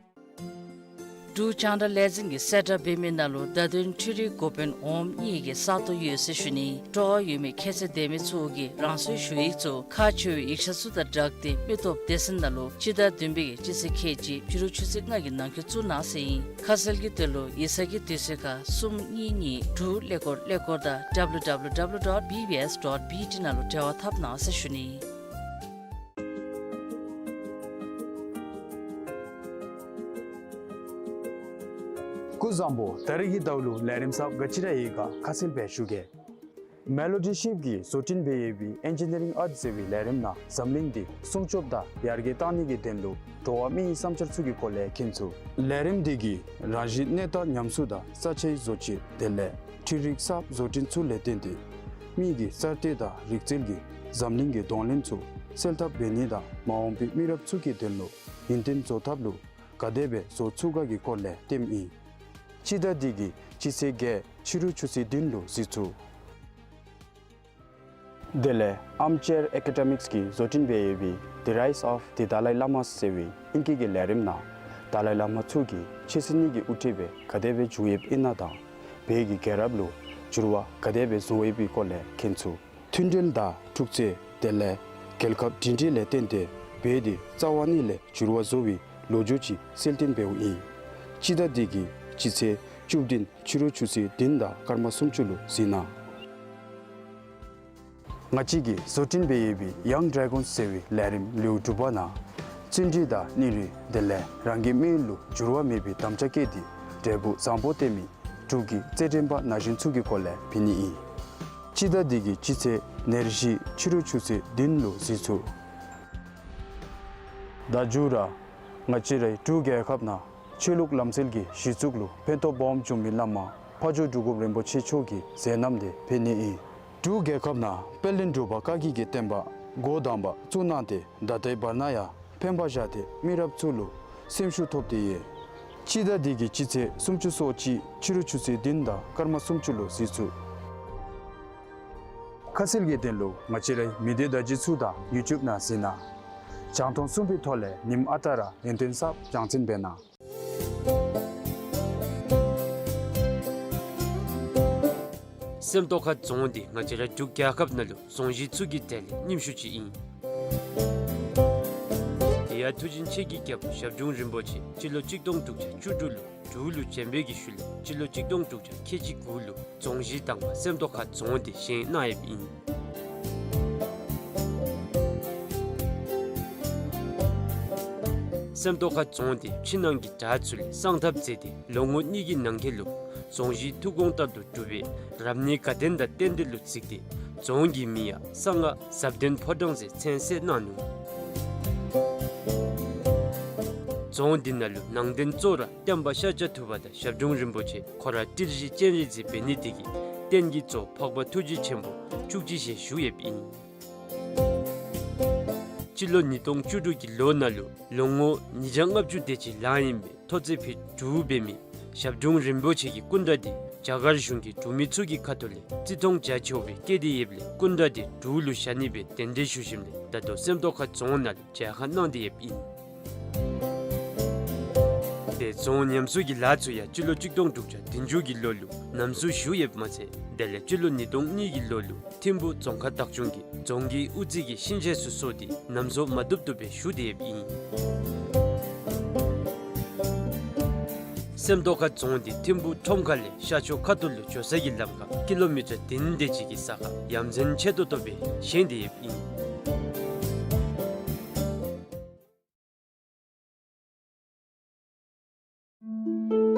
འབྲུག་རྒྱང་བསྒྲགས་ལས་འཛིན་གྱིས་གསལ་བསྒྲགས་འབད་མི་ནང་ལུ་བརྡ་དོན་འཕྲུལ་རིག་འགོ་དཔོན་འོགམ་གཉིས་ཀྱི་ས་སྟོང་ཡོད་ཟེར་ཞུ་ནི། སྤྲོ་བ་ཡོད་མི་ཁྱད་ཚད་ལྡན་མི་ཚུ་གིས་རང་སོའི་ཞུ་ཡིག་ཚུ་ཁག་ཆེ་བའི་ཡིག་ཆ་ཚུ་དང་སྦྲགས་ཏེ་མི་སྟོབས་སྡེ་ཚན་ནང་ལུ་སྤྱི་ཟླ་བདུན་པའི་གི་སྤྱི་ཚེས་ཁལ་གཅིག་ཕྱི་རུ་ཆུ་ཚོད་ལྔ་གི་ནང་འཁོད་བཙུགས་གནང་ཟེར་ཨིན། ཁ་གསལ་གྱི་དོན་ལུ་ཡིག་ཚང་གི་དུས་ཚོད་ཁར་གསུམ་གཉིས་གཉིས་དྲུག་ཀླད་ཀོར་ཀླད་ཀོར་དང་W W W dot B B S dot B T ནང་ལུ་འབྲེལ་བ་འཐབ་གནང་ཟེར་ཞུ་ནི། སྐུ་གཟུགས་བཟང་པོ། ད་རིས་ཀྱི་ཟླཝ་ལུ་ལས་རིམ་གསརཔ་ག་ཅི་ར་ཡོད་ག་ཁ་གསལ་སྦེ་ཞུ་གེ། མེ་ལོ་ཌི་ཤིབ་ཀྱིས་བཟོ་སྐྲུན་འབད་ཡོད་པའི་ཨེན་ཇི་ནི་རིང་ཨརཊ་ཟེར་བའི་ལས་རིམ་ནང་འཛམ་གླིང་འདི་སྲུང་སྐྱོབ་དང་ཡར་རྒྱས་གཏང་ནི་གི་དོན་ལུ་འགྲོ་བ་མིའི་བསམ་འཆར་ཚུ་གི་སྐོར་ལས་མཁྱེན་ཚུགས། ལས་རིམ་འདི་གིས་རང་བཞིན་གནས་སྟངས་ཉམས་གསོ་དང་ས་ཆའི་བཟོ་བཅོས་དེ་ལས་འཕྲུལ་རིག་གསརཔ་བཟོ་སྐྲུན་ཚུ་ལས་བརྟེན་ཏེ་མི་གི་གསར་གཏོད་དང་རིག་རྩལ་གྱིས་འཛམ་གླིང་གི་གདོང་ལེན་ཚུ་སེལ་ཐབས་འབད་ནི་དང་མ་འོངས་པའི་མི་རབས་ཚུ་གི་དོན་ལུ་ཡུན་བརྟན་བཟོ་ཐབས་ལུ་ག་དེ་སྦེ་བཟོ་ཚུགས་ག་གི་སྐོར་ལས་སྟོནམ་ཨིན། སྤྱི་ཟླ་འདི་གི་སྤྱི་ཚེས་བརྒྱད་ཕྱི་རུ་ཆུ་ཚོད་བདུན་ལུ་གཟིགས་ཚུགས། དེ་ལས་Armchair Academics གིས་བཟོ་སྐྲུན་འབད་ཡོད་པའི་The Rise of the Dalai Lama ཟེར་བའི་ཨིང་སྐད་ཀྱི་ལས་རིམ་ནང་དཱ་ལའི་བླ་མ་མཆོག་གིས་ཆོས་སྲིད་གཉིས་ཀྱི་དབུ་ཁྲིད་སྦེ་ག་དེ་སྦེ་བཞུགས་ཡོདཔ་ཨིན་ན་དང་བོད་ཀྱི་རྒྱལ་རབས་ལུ་འགྱུར་བ་ག་དེ་སྦེ་བཟོ་ཡོད་པའི་སྐོར་ལས་མཁྱེན་ཚུགས། མཐུན་སྒྲིལ་དང་འཁྲུག་རྩོད་དེ་ལས་རྒྱལ་ཁབ་སྒྲིང་སྒྲིང་ལས་བརྟེན་ཏེ་བོད་འདི་རྩ་བ་ཉིད་ལས་འགྱུར་བ་བཟོ་བའི་ལོ་རྒྱུས་ཅིག་གསལ་སྟོན་འབདཝ་ཨིན། སྤྱི་ཟླ་འདི་གི་སྤྱི་ཚེས་བཅུ་བདུན་ཕྱི་རུ་ཆུ་ཚོད་བདུན་དང་སྐར་མ་སུམ་ཅུ་ལུ་གཟིགས་གནང་། ང་བཅས་ཀྱིས་བཟོ་སྐྲུན་འབད་ཡོད་པའི་Young Dragons ཟེར་བའི་ལས་རིམ་ལེའུ་དྲུག་པ་ནང་བརྩོན་འགྲུས་དང་སྙིང་རུས་དེ་ལས་རང་གི་དམིགས་ཡུལ་ལུ་འགྱུར་བ་མེད་པའི་དམ་བཅའ་བསྐྱེད་དེ་འབྲས་བུ་བཟང་པོ་བསྟན་མི་འབྲུག་གི་རྩེད་འགྲན་པ་ན་གཞོན་ཚུ་གི་སྐོར་ལས་ཕུལ་ནི་ཨིན། སྤྱི་ཟླ་འདི་གི་སྤྱི་ཚེས་ཉེར་བཞི་ཕྱི་རུ་ཆུ་ཚོད་བདུན་ལུ་གཟིགས་ཚུགས། ད་མཇུག་ར་ང་བཅས་རའི་འབྲུག་རྒྱལ་ཁབ་ནང་ཆོས་ལུགས་ལམ་སྲོལ་གྱི་གཞི་བཙུགས་ལུ་ཕན་ཐོགས་སྦོམ་བྱུང་མི་བླ་མ་ཕ་ཇོ་འབྲུག་སྒོམ་རིན་པོ་ཆེ་མཆོག་གི་མཛད་རྣམ་དེ་ཕུལ་ནི་ཨིན། འབྲུག་རྒྱལ་ཁབ་ནང་དཔལ་ལྡན་འབྲུག་པ་བཀའ་བརྒྱུད་ཀྱི་བསྟན་པ་འགོ་དང་པ་བཙུགས་གནང་སྟེ་ད་ལྟའི་བར་ན་ཡང་ཕན་པ་བཞག་སྟེ་མི་རབས་ཚུ་ལུ་སེམས་ཤུགས་ཐོབ་སྟེ་ཡོད། སྤྱི་ཟླ་འདི་གི་སྤྱི་ཚེས་སུམ་ཅུ་སོ་གཅིག་ཕྱི་རུ་ཆུ་ཚོད་བདུན་དང་སྐར་མ་སུམ་ཅུ་ལུ་གཟིགས་ཚུགས། ཁ་གསལ་གྱི་དོན་ལུ་ང་བཅས་རའི་མི་སྡེ་བརྡ་བརྒྱུད་ཚུ་དང་ཡུ་ཊུབ་ནང་གཟིགས་གནང་། རྒྱང་མཐོང་གསུམ་པའི་ཐོག་ལས་ཉིནམ་ཨ་རྟག་ར་ཡུན་བརྟན་གསརཔ་སྦྱང་བརྩོན་འབད་གནང་། སེམས་རྟོགས་ཁ་རྫོང་འདི་ང་བཅས་ར་འབྲུག་རྒྱལ་ཁབ་ནང་ལུ་རྫོང་གཞི་ཚུ་གི་གྲས་ལས་རྙིངམ་ཤོས་ཅིག་ཨིན། དེ་ཡང་མཐུ་ཆེན་ཆེ་གི་རྒྱལ་པོ་ཞབས་དྲུང་རིན་པོ་ཆེ་སྤྱི་ལོ་གཅིག་སྟོང་དྲུག་བརྒྱ་བཅུ་དྲུག་ལུ་འབྲུག་ལུ་བྱོན་པའི་གི་ཤུལ་ལས་སྤྱི་ལོ་གཅིག་སྟོང་དྲུག་བརྒྱ་ཁལ་གཅིག་དགུ་ལུ་རྫོང་གཞི་དང་པ་སེམས་རྟོགས་ཁ་རྫོང་འདི་བཞེངས་གནང་ཡོདཔ་ཨིན། སེམས་རྟོགས་ཁ་རྫོང་འདི་ཕྱི་ནང་གི་བྲག་ཚུ་ལས་གསང་ཐབས་མཛད་དེ་ལོ་ངོ་གཉིས་ཀྱི་ནང་འཁོད་ལུ་རྫོང་གཞི་ཐུགས་དགོངས་ལྟར་དུ་གྲུབ་པའི་རབ་གནས་དགའ་ལྡན་དང་རྟེན་འབྲེལ་ལུ་གཟིགས་ཏེ་རྫོང་གི་མིང་ཡང་གསང་སྔགས་ཟབ་དོན་ཕོ་བྲང་ཟེར་མཚན་གསོལ་གནང་ནུག། རྫོང་འདི་ནང་ལུ་ནང་རྟེན་གཙོ་བོ་ར་སྟོན་པ་ཤཱཀྱ་ཐུབ་པ་དང་ཞབས་དྲུང་རིན་པོ་ཆེ་ཁོ་ར་ཏིལ་བཞི་སྤྱན་རས་གཟིགས་འབད་ནི་དེ་གིས་རྟེན་གྱི་གཙོ་འཕགས་པ་ཐུགས་རྗེ་ཆེན་པོ་བཅུ་གཅིག་ཞལ་བཞུགས་ཡོདཔ་ཨིན། སྤྱི་ལོ་ཉིས་སྟོང་བཅུ་དྲུག་གི་ལོ་ནང་ལུ་ལོ་ངོ་ཉིས་བརྒྱ་ལྔ་བཅུ་དེ་ཅིག་ལང་ཡི་མི་ཐོག་བརྩེགས་ཕུད་དྲུག་འབད་མི་ཞབས་དྲུང་རིན་པོ་ཆེ་གི་སྐུ་འདྲ་དེ་རྒྱ་གར་གཞུང་གིས་འབྲུག་མི་ཚུ་གི་ཁ་ཐུག་ལས་བརྩི་མཐོང་རྒྱ་ཆེཝ་སྦེ་བསྐྱེད་དེ་ཡོདཔ་ལས་སྐུ་འདྲ་དེ་འབྲུག་ལུ་བཞག་ནི་སྦེ་གདན་འདྲེན་ཞུ་ཞིནམ་ལས་ད་ལྟོ་སེམས་རྟོགས་ཁ་རྫོང་ནང་ལུ་མཇལ་ཁ་གནང་སྟེ་ཡོདཔ་ཨིན། དེ་རྫོང་ཉམས་གསོ་གི་ལཱ་ཚུ་ཡང་སྤྱི་ལོ་གཅིག་སྟོང་དྲུག་བརྒྱ་བདུན་ཅུ་གི་ལོ་ལུ་ལམ་བཟོ་ཞུ་ཡོདཔ་མ་ཚད་དེ་ལས་སྤྱི་ལོ་ཉིས་སྟོང་གཉིས་ཀྱི་ལོ་ལུ་ཐིམ་ཕུ་རྫོང་ཁག་བདག་སྐྱོང་གིས་རྫོང་གི་དབུ་རྩེ་གི་ཤིང་ཆས་ཚུ་བཟོ་སྟེ་ལམ་བཟོ་མ་བཏུབ་བཏུབ་སྦེ་ཞུ་སྟེ་ཡོདཔ་ཨིན། སེམས་རྟོགས་ཁ་རྫོང་འདི་ཐིམ་ཕུ་ཁྲོམ་ཁ་ལས་ཤར་ཕྱོགས་ཁ་ཐུག་ལུ་འགྱོ་ས་གི་ལམ་ཁར་ཀི་ལོ་མི་ཊར་བདུན་དེ་ཅིག་གི་ས་ཁར་ཡ་མཚན་ཆེ་ཏོག་ཏོ་སྦེ་བཞེངས་ཏེ་ཡོདཔ་ཨིན།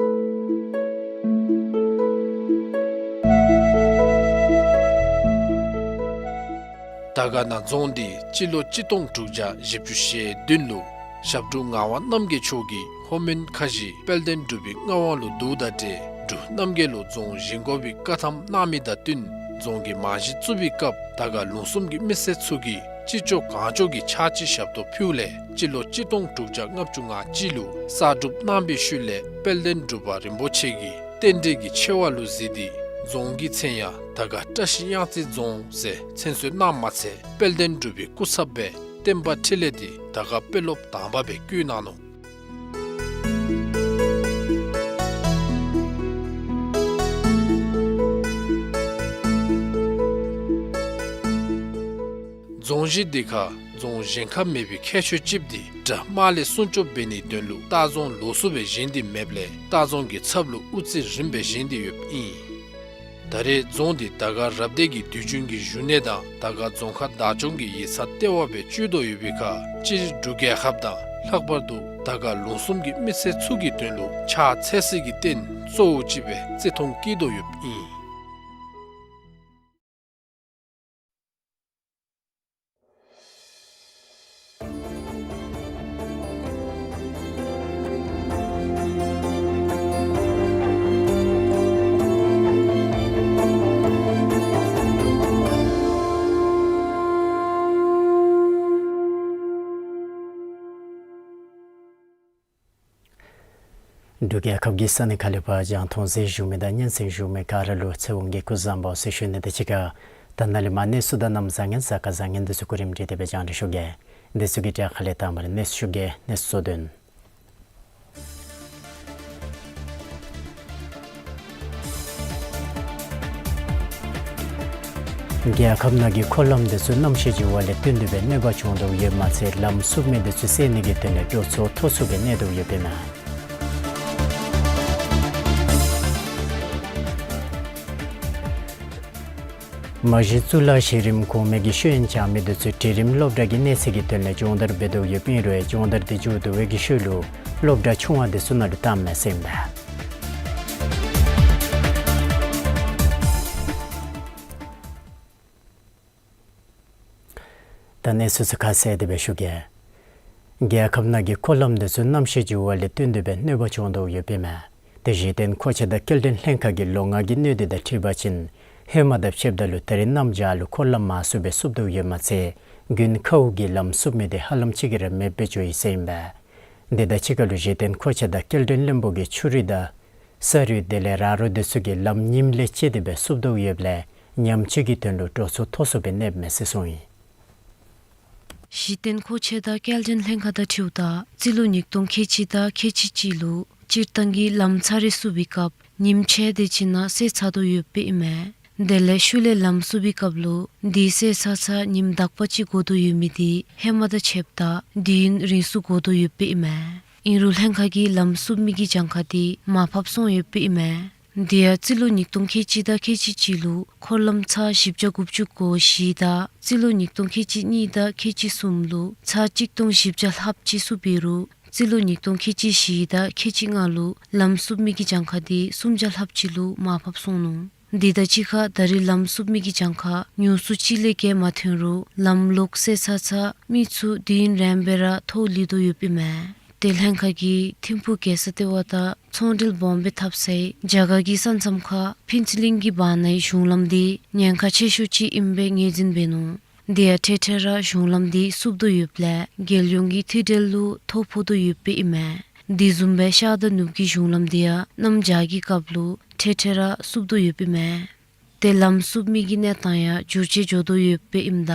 དར་དཀར་ན་རྫོང་འདི་སྤྱི་ལོ་གཅིག་སྟོང་དྲུག་བརྒྱ་བཞི་བཅུ་ཞེ་བདུན་ལུ་ཞབས་དྲུང་ངག་དབང་རྣམ་རྒྱལ་མཆོག་གིས་ལྷོ་མོན་ཁ་བཞི་དཔལ་ལྡན་འབྲུག་པའི་མངའ་དབང་ལུ་བསྡུཝ་དང་འབྲེལ་འབྲུག་རྣམ་རྒྱལ་ལུ་རྫོང་བཞེངས་དགོ་པའི་བཀའ་ཐམ་གནང་མི་དང་བསྟུན་རྫོང་གི་རྨང་གཞི་བཙུགས་པའི་སྐབས་དར་དཀར་ལུང་གསུམ་གྱི་མི་སེར་ཚུ་གིས་ཅི་ལྕོགས་གང་ལྕོགས་ཀྱིས་ཕྱག་ཕྱི་ཞབས་ཏོག་ཕུལཝ་ལས་སྤྱི་ལོ་གཅིག་སྟོང་དྲུག་བརྒྱ་ལྔ་བཅུ་ང་གཅིག་ལུ་གསར་སྒྲུབ་གནང་བའི་ཤུལ་ལས་དཔལ་ལྡན་འབྲུག་པ་རིན་པོ་ཆེ་གིས་རྟེན་འབྲེལ་གྱི་ཆེ་བ་ལུ་གཟིགས་ཏེ་རྫོང་གི་མཚན་ཡང་དར་དཀར་བཀྲ་ཤིས་གཡང་རྩེ་རྫོང་ཟེར་མཚན་གསོལ་གནངམ་མ་ཚད་དཔལ་ལྡན་འབྲུག་པའི་སྐུ་ཚབ་སྦེ་བསྟན་པ་འཕྲིན་ལས་འདི་དར་དཀར་དཔོན་སློབ་དང་པ་སྦེ་བསྐོ་གནང་ནུག། རྫོང་གཞི་འདི་ཁར་རྫོང་བཞེངས་ཁ་མེད་པའི་ཁྱད་ཆོས་ཅིག་འདི་དགྲ་དམག་ལས་སྲུང་སྐྱོབ་འབད་ནིའི་དོན་ལུ་ལྟ་རྫོང་ལོགས་སུ་སྦེ་བཞེངས་ཏེ་མེདཔ་ལས་ལྟ་རྫོང་གི་ཚབ་ལུ་དབུ་རྩེ་རིངམ་སྦེ་བཞེངས་ཏེ་ཡོདཔ་ཨིན། ད་རེས་རྫོང་འདི་དར་དཀར་རབ་སྡེ་གི་དུས་རྒྱུན་གྱི་བཞུགས་གནས་དང་དར་དཀར་རྫོང་ཁག་བདག་སྐྱོང་གི་ཡིག་ཚང་ལྟེ་བ་སྦེ་སྤྱོད་དོ་ཡོད་པའི་ཁར་སྤྱིར་འབྲུག་རྒྱལ་ཁབ་དང་ལྷག་པར་དུ་དར་དཀར་ལུང་གསུམ་གྱི་མི་སེར་ཚུ་གི་དོན་ལུ་ཕྱག་འཚལ་སའི་རྟེན་གཙོ་བོ་ཅིག་སྦེ་བརྩི་མཐོང་བསྐྱེད་དོ་ཡོདཔ་ཨིན། འབྲུག་རྒྱལ་ཁབ་ཀྱི་ས་གནས་ཁག་ལས་ཕར་རྒྱང་མཐོང་གཟིགས་བཞུགས་མི་དང་སྙན་གསན་བཞུགས་མི་ག་ར་ལུ་ཚེ་དབང་གིས་སྐུ་གཟུགས་བཟང་པོ་ཟེར་ཞུ་ནི་དང་གཅིག་ཁར་ ད་ནཱ་ལས་མར་གནས་ཚུལ་དང་གནམ་བཟང་ངན་གཟའ་སྐར་བཟང་ངན་འདི་ཚུ་གོ་རིམ་སྒྲིག་སྟེ་སྦེ་རྒྱང་བསྒྲགས་ཞུ་གེ། འདི་ཚུ་གི་གྲས་ཁ་ལས་དང་པ་ར་གནས་ཚུལ་ཞུ་གེ། གནས་ཚུལ་གཙོ་དོན། རྒྱལ་ཁབ་ནང་གི་འཁོར་ལམ་འདི་ཚུ་གནམ་གཤིས་འགྱུར་བ་ལས་བརྟེན་ཏེ་སྦེ་གནོད་པ་བྱུང་དོ་ཡོདཔ་མ་ཚད་ལམ་བསུབ་མི་འདི་ཚུ་སེལ་ནི་གི་དོན་ལས་སྤྲོ་ཚོགས་མཐོ་སུ་སྦེ་གནས་དོ་ཡོདཔ་ཨིན་མས། མ་གཞི་གཙུག་ལག་གཞི་རིམ་གོང་མའི་གི་ཤེས་ཡོན་སྦྱང་མི་འདི་ཚུ་གྲལ་རིམ་སློབ་གྲྭ་གི་གནས་ཚད་ཀྱི་དོན་ལས་སྦྱོང་བརྡར་འབད་དོ་ཡོདཔ་ཨིན་རུང་སྦྱོང་བརྡར་འདི་མཇུག་བསྡུ་བའི་གི་ཤུལ་ལུ་སློབ་གྲྭ་ཆུང་བ་འདི་ཚུ་ནང་ལུ་བཏངམ་མས་ཟེར་ཨིན་པས། ད་གནས་ཚུལ་ཚུ་ཁ་གསལ་ཏེ་སྦེ་ཞུ་གེ། རྒྱལ་ཁབ་ནང་གི་འཁོར་ལམ་འདི་ཚུ་གནམ་གཤིས་འགྱུར་བ་ལས་བརྟེན་ཏེ་སྦེ་གནོད་པ་བྱུང་དོ་ཡོདཔ་ཨིན་མས། དེ་གཞི་རྟེན་མཁོ་ཆས་དང་སྐྱེལ་འདྲེན་ལྷན་ཁག་གིས་ལོ་ལྔ་གི་སྣོན་འདི་དང་འཁྲིལ་བ་ཅིན་ཧེ་མ་དང་ཕྱདཔ་ད་ལུ་ད་རེས་གནམ་བྱཱར་ལུ་འཁོར་ལམ་མང་སུ་སྦེ་བསུབ་དོ་ཡོདཔ་མ་ཚད་དགུན་ཁཝ་གི་ལམ་བསུབ་མི་འདི་ཧ་ལམ་ཅིག་གིས་ར་མེདཔ་སྦེ་འགྱོ་ཡི་ཟེར་ཨིན་པས། དེ་དང་གཅིག་ཁར་ལུ་གཞི་རྟེན་མཁོ་ཆས་དང་སྐྱེལ་འདྲེན་བློན་པོ་གིས་ཆུ་རུད་དང་ས་རུད་དེ་ལས་ར་རོ་འདི་ཚུ་གི་ལམ་ཉིམ་ལས་བཅད་དེ་སྦེ་བསུབ་དོ་ཡོདཔ་ལས་ཉམས་བཅོས་ཀྱི་དོན་ལུ་སྤྲོ་ཚོགས་མཐོ་སུ་སྦེ་གནསཔ་མས་ཟེར་གསུངས་ཡི། གཞི་རྟེན་མཁོ་ཆས་དང་སྐྱེལ་འདྲེན་ལྷན་ཁག་དང་འཁྲིལཝ་ད་རྩིས་ལོ་ཉིས་སྟོང་ཁལ་གཅིག་དང་ཁལ་གཅིག་གཅིག་ལུ་སྤྱིར་བཏང་གི་ལམ་ཚར་རེ་བསུབ་པའི་སྐབས་ཉིམ་ཆེ་དེ་ཅིག་ནང་བསལ་ཚར་དོ་ཡོདཔ་ཨིན་མས། དེ་ལས་ཤུལ་ལས་ལམ་བསུབ་པའི་སྐབས་ལུ་དེ་བསལ་ཚར་ཚར་ཉིམ་དག་པ་ཅིག་དགོ་དོ་ཡོད་མི་དེ་ཧེ་མ་དང་ཕྱདཔ་ད་དུས་ཡུན་རིང་སུ་དགོ་དོ་ཡོདཔ་ཨིན་མས། ཨིན་རུང་ལྷན་ཁག་གིས་ལམ་བསུབ་མི་གི་གྱངས་ཁ་དེ་མར་ཕབ་སོང་ཡོདཔ་ཨིན་མས། དེ་ཡང་རྩིས་ལོ་ཉིས་སྟོང་ཁལ་གཅིག་དང་ཁལ་གཅིག་གཅིག་ལུ་འཁོར་ལམ་ཚར་བཞི་བརྒྱ་དགུ་བཅུ་གོ་བཞི་དང་རྩིས་ལོ་ཉིས་སྟོང་ཁལ་གཅིག་གཉིས་དང་ཁལ་གཅིག་གསུམ་ལུ་ཚར་གཅིག་སྟོང་བཞི་བརྒྱ་ལྷགཔ་ཅིག་བསུབ་ཡོད་རུང་རྩིས་ལོ་ཉིས་སྟོང་ཁལ་གཅིག་བཞི་དང་ཁལ་གཅིག་ལྔ་ལུ་ལམ་བསུབ་མི་གི་གྱངས་ཁ་དེ་སུམ་བརྒྱ་ལྷགཔ་ཅིག་ལུ་མར་ཕབ་སོང་ནུག། དེ་དང་གཅིག་ཁར་ད་རེས་ལམ་བསུབ་མི་གི་གྱངས་ཁ་ཉུང་སུ་ཅིག་ལས་བརྒལ་མ་ཐོན་རུང་ལམ་ལོག་བསལ་ཚར་ཚར་མི་ཚུ་དུས་ཡུན་རིངམོ་སྦེ་ར་ཐོག་ལུས་དོ་ཡོདཔ་ཨིན་མས། དེ་ལྷན་ཁག་གིས་ཐིམ་ཕུག་རྒྱལ་ས་ལྟེ་བ་དང་ཚོང་འབྲེལ་སྦོམ་སྦེ་འཐབ་སའི་རྒྱ་གར་གྱི་ས་མཚམས་ཁར་ཕུན་ཚོགས་གླིང་གི་བར་ནའི་གཞུང་ལམ་དེ་ཉེན་ཁ་ཆེ་ཤོས་ཅིག་ཨིནམ་སྦེ་ངོས་འཛིན་འབད་ནུག། དེ་ཡང་འཕྲལ་འཕྲལ་ར་གཞུང་ལམ་དེ་བསུབ་དོ་ཡོདཔ་ལས་རྒྱལ་ཡོངས་ཀྱི་མཐུད་འབྲེལ་ལུ་ཐོ་ཕོག་དོ་ཡོདཔ་ཨིན་མས། དེ་བཟུམ་སྦེ་ཤར་དང་ནུབ་ཀྱི་གཞུང་ལམ་དེ་ཡང་གནམ་བྱཱར་གྱི་སྐབས་ལུ་འཕྲལ་འཕྲལ་ར་བསུབ་དོ་ཡོདཔ་ཨིན་མས། དེ་ལམ་བསུབ་མི་གི་གནས་སྟངས་ཡང་འགྱུར་བཅོས་འགྱོ་དོ་ཡོདཔ་ཨིནམ་ད་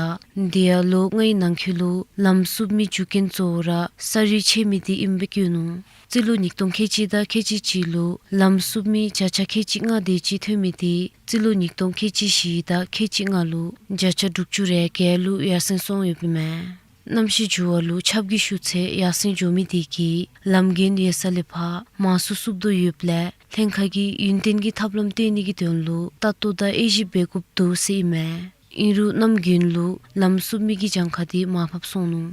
དེ་ཡང་ལོ་ལྔའི་ནང་འཁོད་ལུ་ལམ་བསུབ་མི་རྒྱུ་རྐྱེན་གཙོ་བོ་ར་ས་རུད་ཆད་མི་དེ་ཨིནམ་སྦེ་བཀོད་ནུག། རྩིས་ལོ་ཉིས་སྟོང་ཁལ་གཅིག་དང་ཁལ་གཅིག་གཅིག་ལུ་ལམ་བསུབ་མི་བརྒྱ་ཆ་ཁལ་གཅིག་ལྔ་དེ་ཅིག་ཐོན་མི་དེ་རྩིས་ལོ་ཉིས་སྟོང་ཁལ་གཅིག་བཞི་དང་ཁལ་གཅིག་ལྔ་ལུ་བརྒྱ་ཆ་དྲུག་ཅུ་རེ་བརྒྱད་ལུ་ཡར་སེང་སོང་ཡོདཔ་ཨིན་མས། གནམ་གཤིས་འགྱུར་བ་ལུ་ཁྱབ་ཀྱི་ཤུགས་ཚད་ཡར་སེང་འགྱོ་མི་དེ་གིས་ལམ་རྒན་ཡོད་ས་ལས་ཕར་མང་སུ་བསུབ་དོ་ཡོདཔ་ལས་ལྷན་ཁག་གིས་ཡུན་བརྟན་གྱི་ཐབས་ལམ་བཏོན་ནི་གི་དོན་ལུ་ལྟ་རྟོག་དང་དབྱེ་ཞིབ་འབད་དགོཔ་འདུག་ཟེར་ཨིན་མས། ཨིན་རུང་གནམ་དགུན་ལུ་ལམ་བསུབ་མི་གི་གྱངས་ཁ་དེ་མར་ཕབ་སོང་ནུག།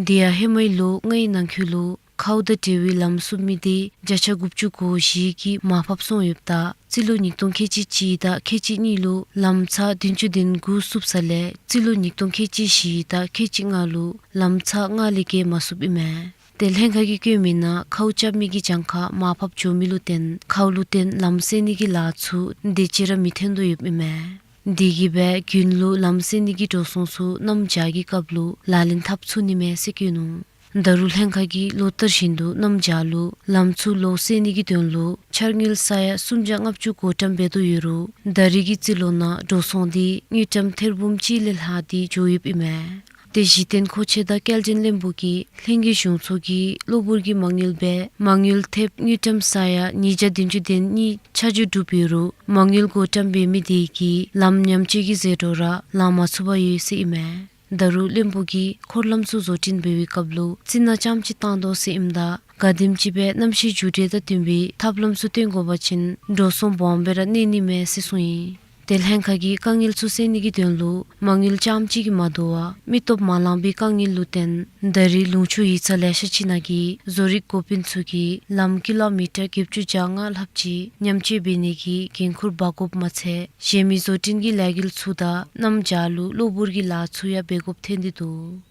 དེ་ཡང་ཧེ་མའི་ལོ་ལྔའི་ནང་འཁོད་ལུ་ཁཝ་དང་འབྲེལ་བའི་ལམ་བསུབ་མི་དེ་བརྒྱ་ཆ་དགུ་བཅུ་གོ་བཞི་གིས་མར་ཕབ་སོང་ཡོདཔ་ད་རྩིས་ལོ་ཉིས་སྟོང་ཁལ་གཅིག་གཅིག་དང་ཁལ་གཅིག་གཉིས་ལུ་ལམ་ཚར་བདུན་ཅུ་དོན་དགུ་བསུབ་ས་ལས་རྩིས་ལོ་ཉིས་སྟོང་ཁལ་གཅིག་བཞི་དང་ཁལ་གཅིག་ལྔ་ལུ་ལམ་ཚར་ལྔ་ལས་བརྒལ་མ་བསུབཔ་ཨིན་མས། དེ་ལྷན་ཁག་གིས་བཀོད་མི་ནང་ཁཝ་རྐྱབ་མི་གི་གྱངས་ཁ་མར་ཕབ་འགྱོ་མི་ལུ་བརྟེན་ཁཝ་ལུ་བརྟེན་ལམ་སེལ་ནི་གི་ལཱ་ཚུ་དེ་ཅིག་ར་མི་ཐོན་དོ་ཡོདཔ་ཨིན་མས། དེ་གིས་སྦེ་དགུན་ལུ་ལམ་སེལ་ནི་གི་འགྲོ་སོང་ཚུ་གནམ་བྱཱར་གྱི་སྐབས་ལུ་ལག་ལེན་འཐབ་ཚུགས་ནི་མས་ཟེར་བཀོད་ནུག། ད་རུང་ལྷན་ཁག་གིས་ལོ་ལྟར་བཞིན་དུ་གནམ་བྱཱར་ལུ་ལམ་ཚུ་ལོག་སེལ་ནི་གི་དོན་ལུ་འཆར་དངུལ་ས་ཡ་སུམ་བརྒྱ་ལྔ་བཅུ་བགོ་བཀྲམ་འབད་དོ་ཡོད་རུང་ད་རེས་ཀྱི་རྩིས་ལོ་ནང་འགྲོ་སོང་དེ་དངུལ་ཀྲམ་ཐེར་འབུམ་གཅིག་ལས་ལྷག་སྟེ་འགྱོ་ཡོདཔ་ཨིན་མས། དེ་གཞི་རྟེན་མཁོ་ཆས་དང་སྐྱེལ་འདྲེན་བློན་པོ་གིས་ལྷན་རྒྱས་གཞུང་ཚོགས་ཀྱིས་གློ་བུར་གྱི་མ་དངུལ་སྦེ་མ་དངུལ་ཐེབས་དངུལ་ཀྲམ་ས་ཡ་ཉིས་བརྒྱ་བདུན་ཅུ་དོན་གཉིས་ཆ་འཇོག་གྲུབ་ཡོད་རུང་མ་དངུལ་བགོ་བཀྲམ་འབད་མི་དེ་གིས་ལམ་ཉམས་བཅོས་ཀྱི་ཟད་འགྲོ་ར་ལང་མ་ཚུགས་པར་ཡོད་ཟེར་ཨིན་མས། ད་རུང་བློན་པོ་གིས་འཁོར་ལམ་ཚུ་བཟོ་སྐྲུན་འབད་བའི་སྐབས་ལུ་རྩི་ནག་རྐྱངམ་ཅིག་བཏང་དོ་ཟེར་ཨིནམ་ད་ག་དེམ་ཅིག་སྦེ་གནམ་གཤིས་འགྱུར་འགྲོས་དང་བསྟུན་པའི་ཐབས་ལམ་ཚུ་བཏོན་དགོ་པ་ཅིན་འགྲོ་སོང་སྦོམ་སྦེ་ར་གནས་ནི་མས་ཟེར་གསུངས་ཡི། དེ་ལྷན་ཁག་གིས་དཀའ་ངལ་ཚུ་སེལ་ནི་གི་དོན་ལུ་མ་དངུལ་རྐྱངམ་ཅིག་གིས་མ་དོ་བར་མི་སྟོབས་མ་ལང་པའི་དཀའ་ངལ་ལུ་བརྟེན་ད་རེས་ལུང་ཕྱོགས་ཡིག་ཚང་ལེ་ཤ་ཅིག་ནང་གི་བཟོ་རིག་འགོ་དཔོན་ཚུ་གིས་ལམ་ཀི་ལོ་མི་ཊར་བརྒྱད་ཅུ་གྱ་ལྔ་ལྷགཔ་ཅིག་ཉམས་བཅོས་འབད་ནི་གི་འགན་ཁུར་འབག་དགོཔ་མ་ཚད་གཞན་མི་བཟོ་སྐྲུན་གྱི་ལས་འགུལ་ཚུ་དང་གནམ་བྱཱར་ལུ་གློ་བུར་གྱི་ལཱ་ཚུ་ཡང་འབད་དགོཔ་ཐོན་ཏེ་འདུག།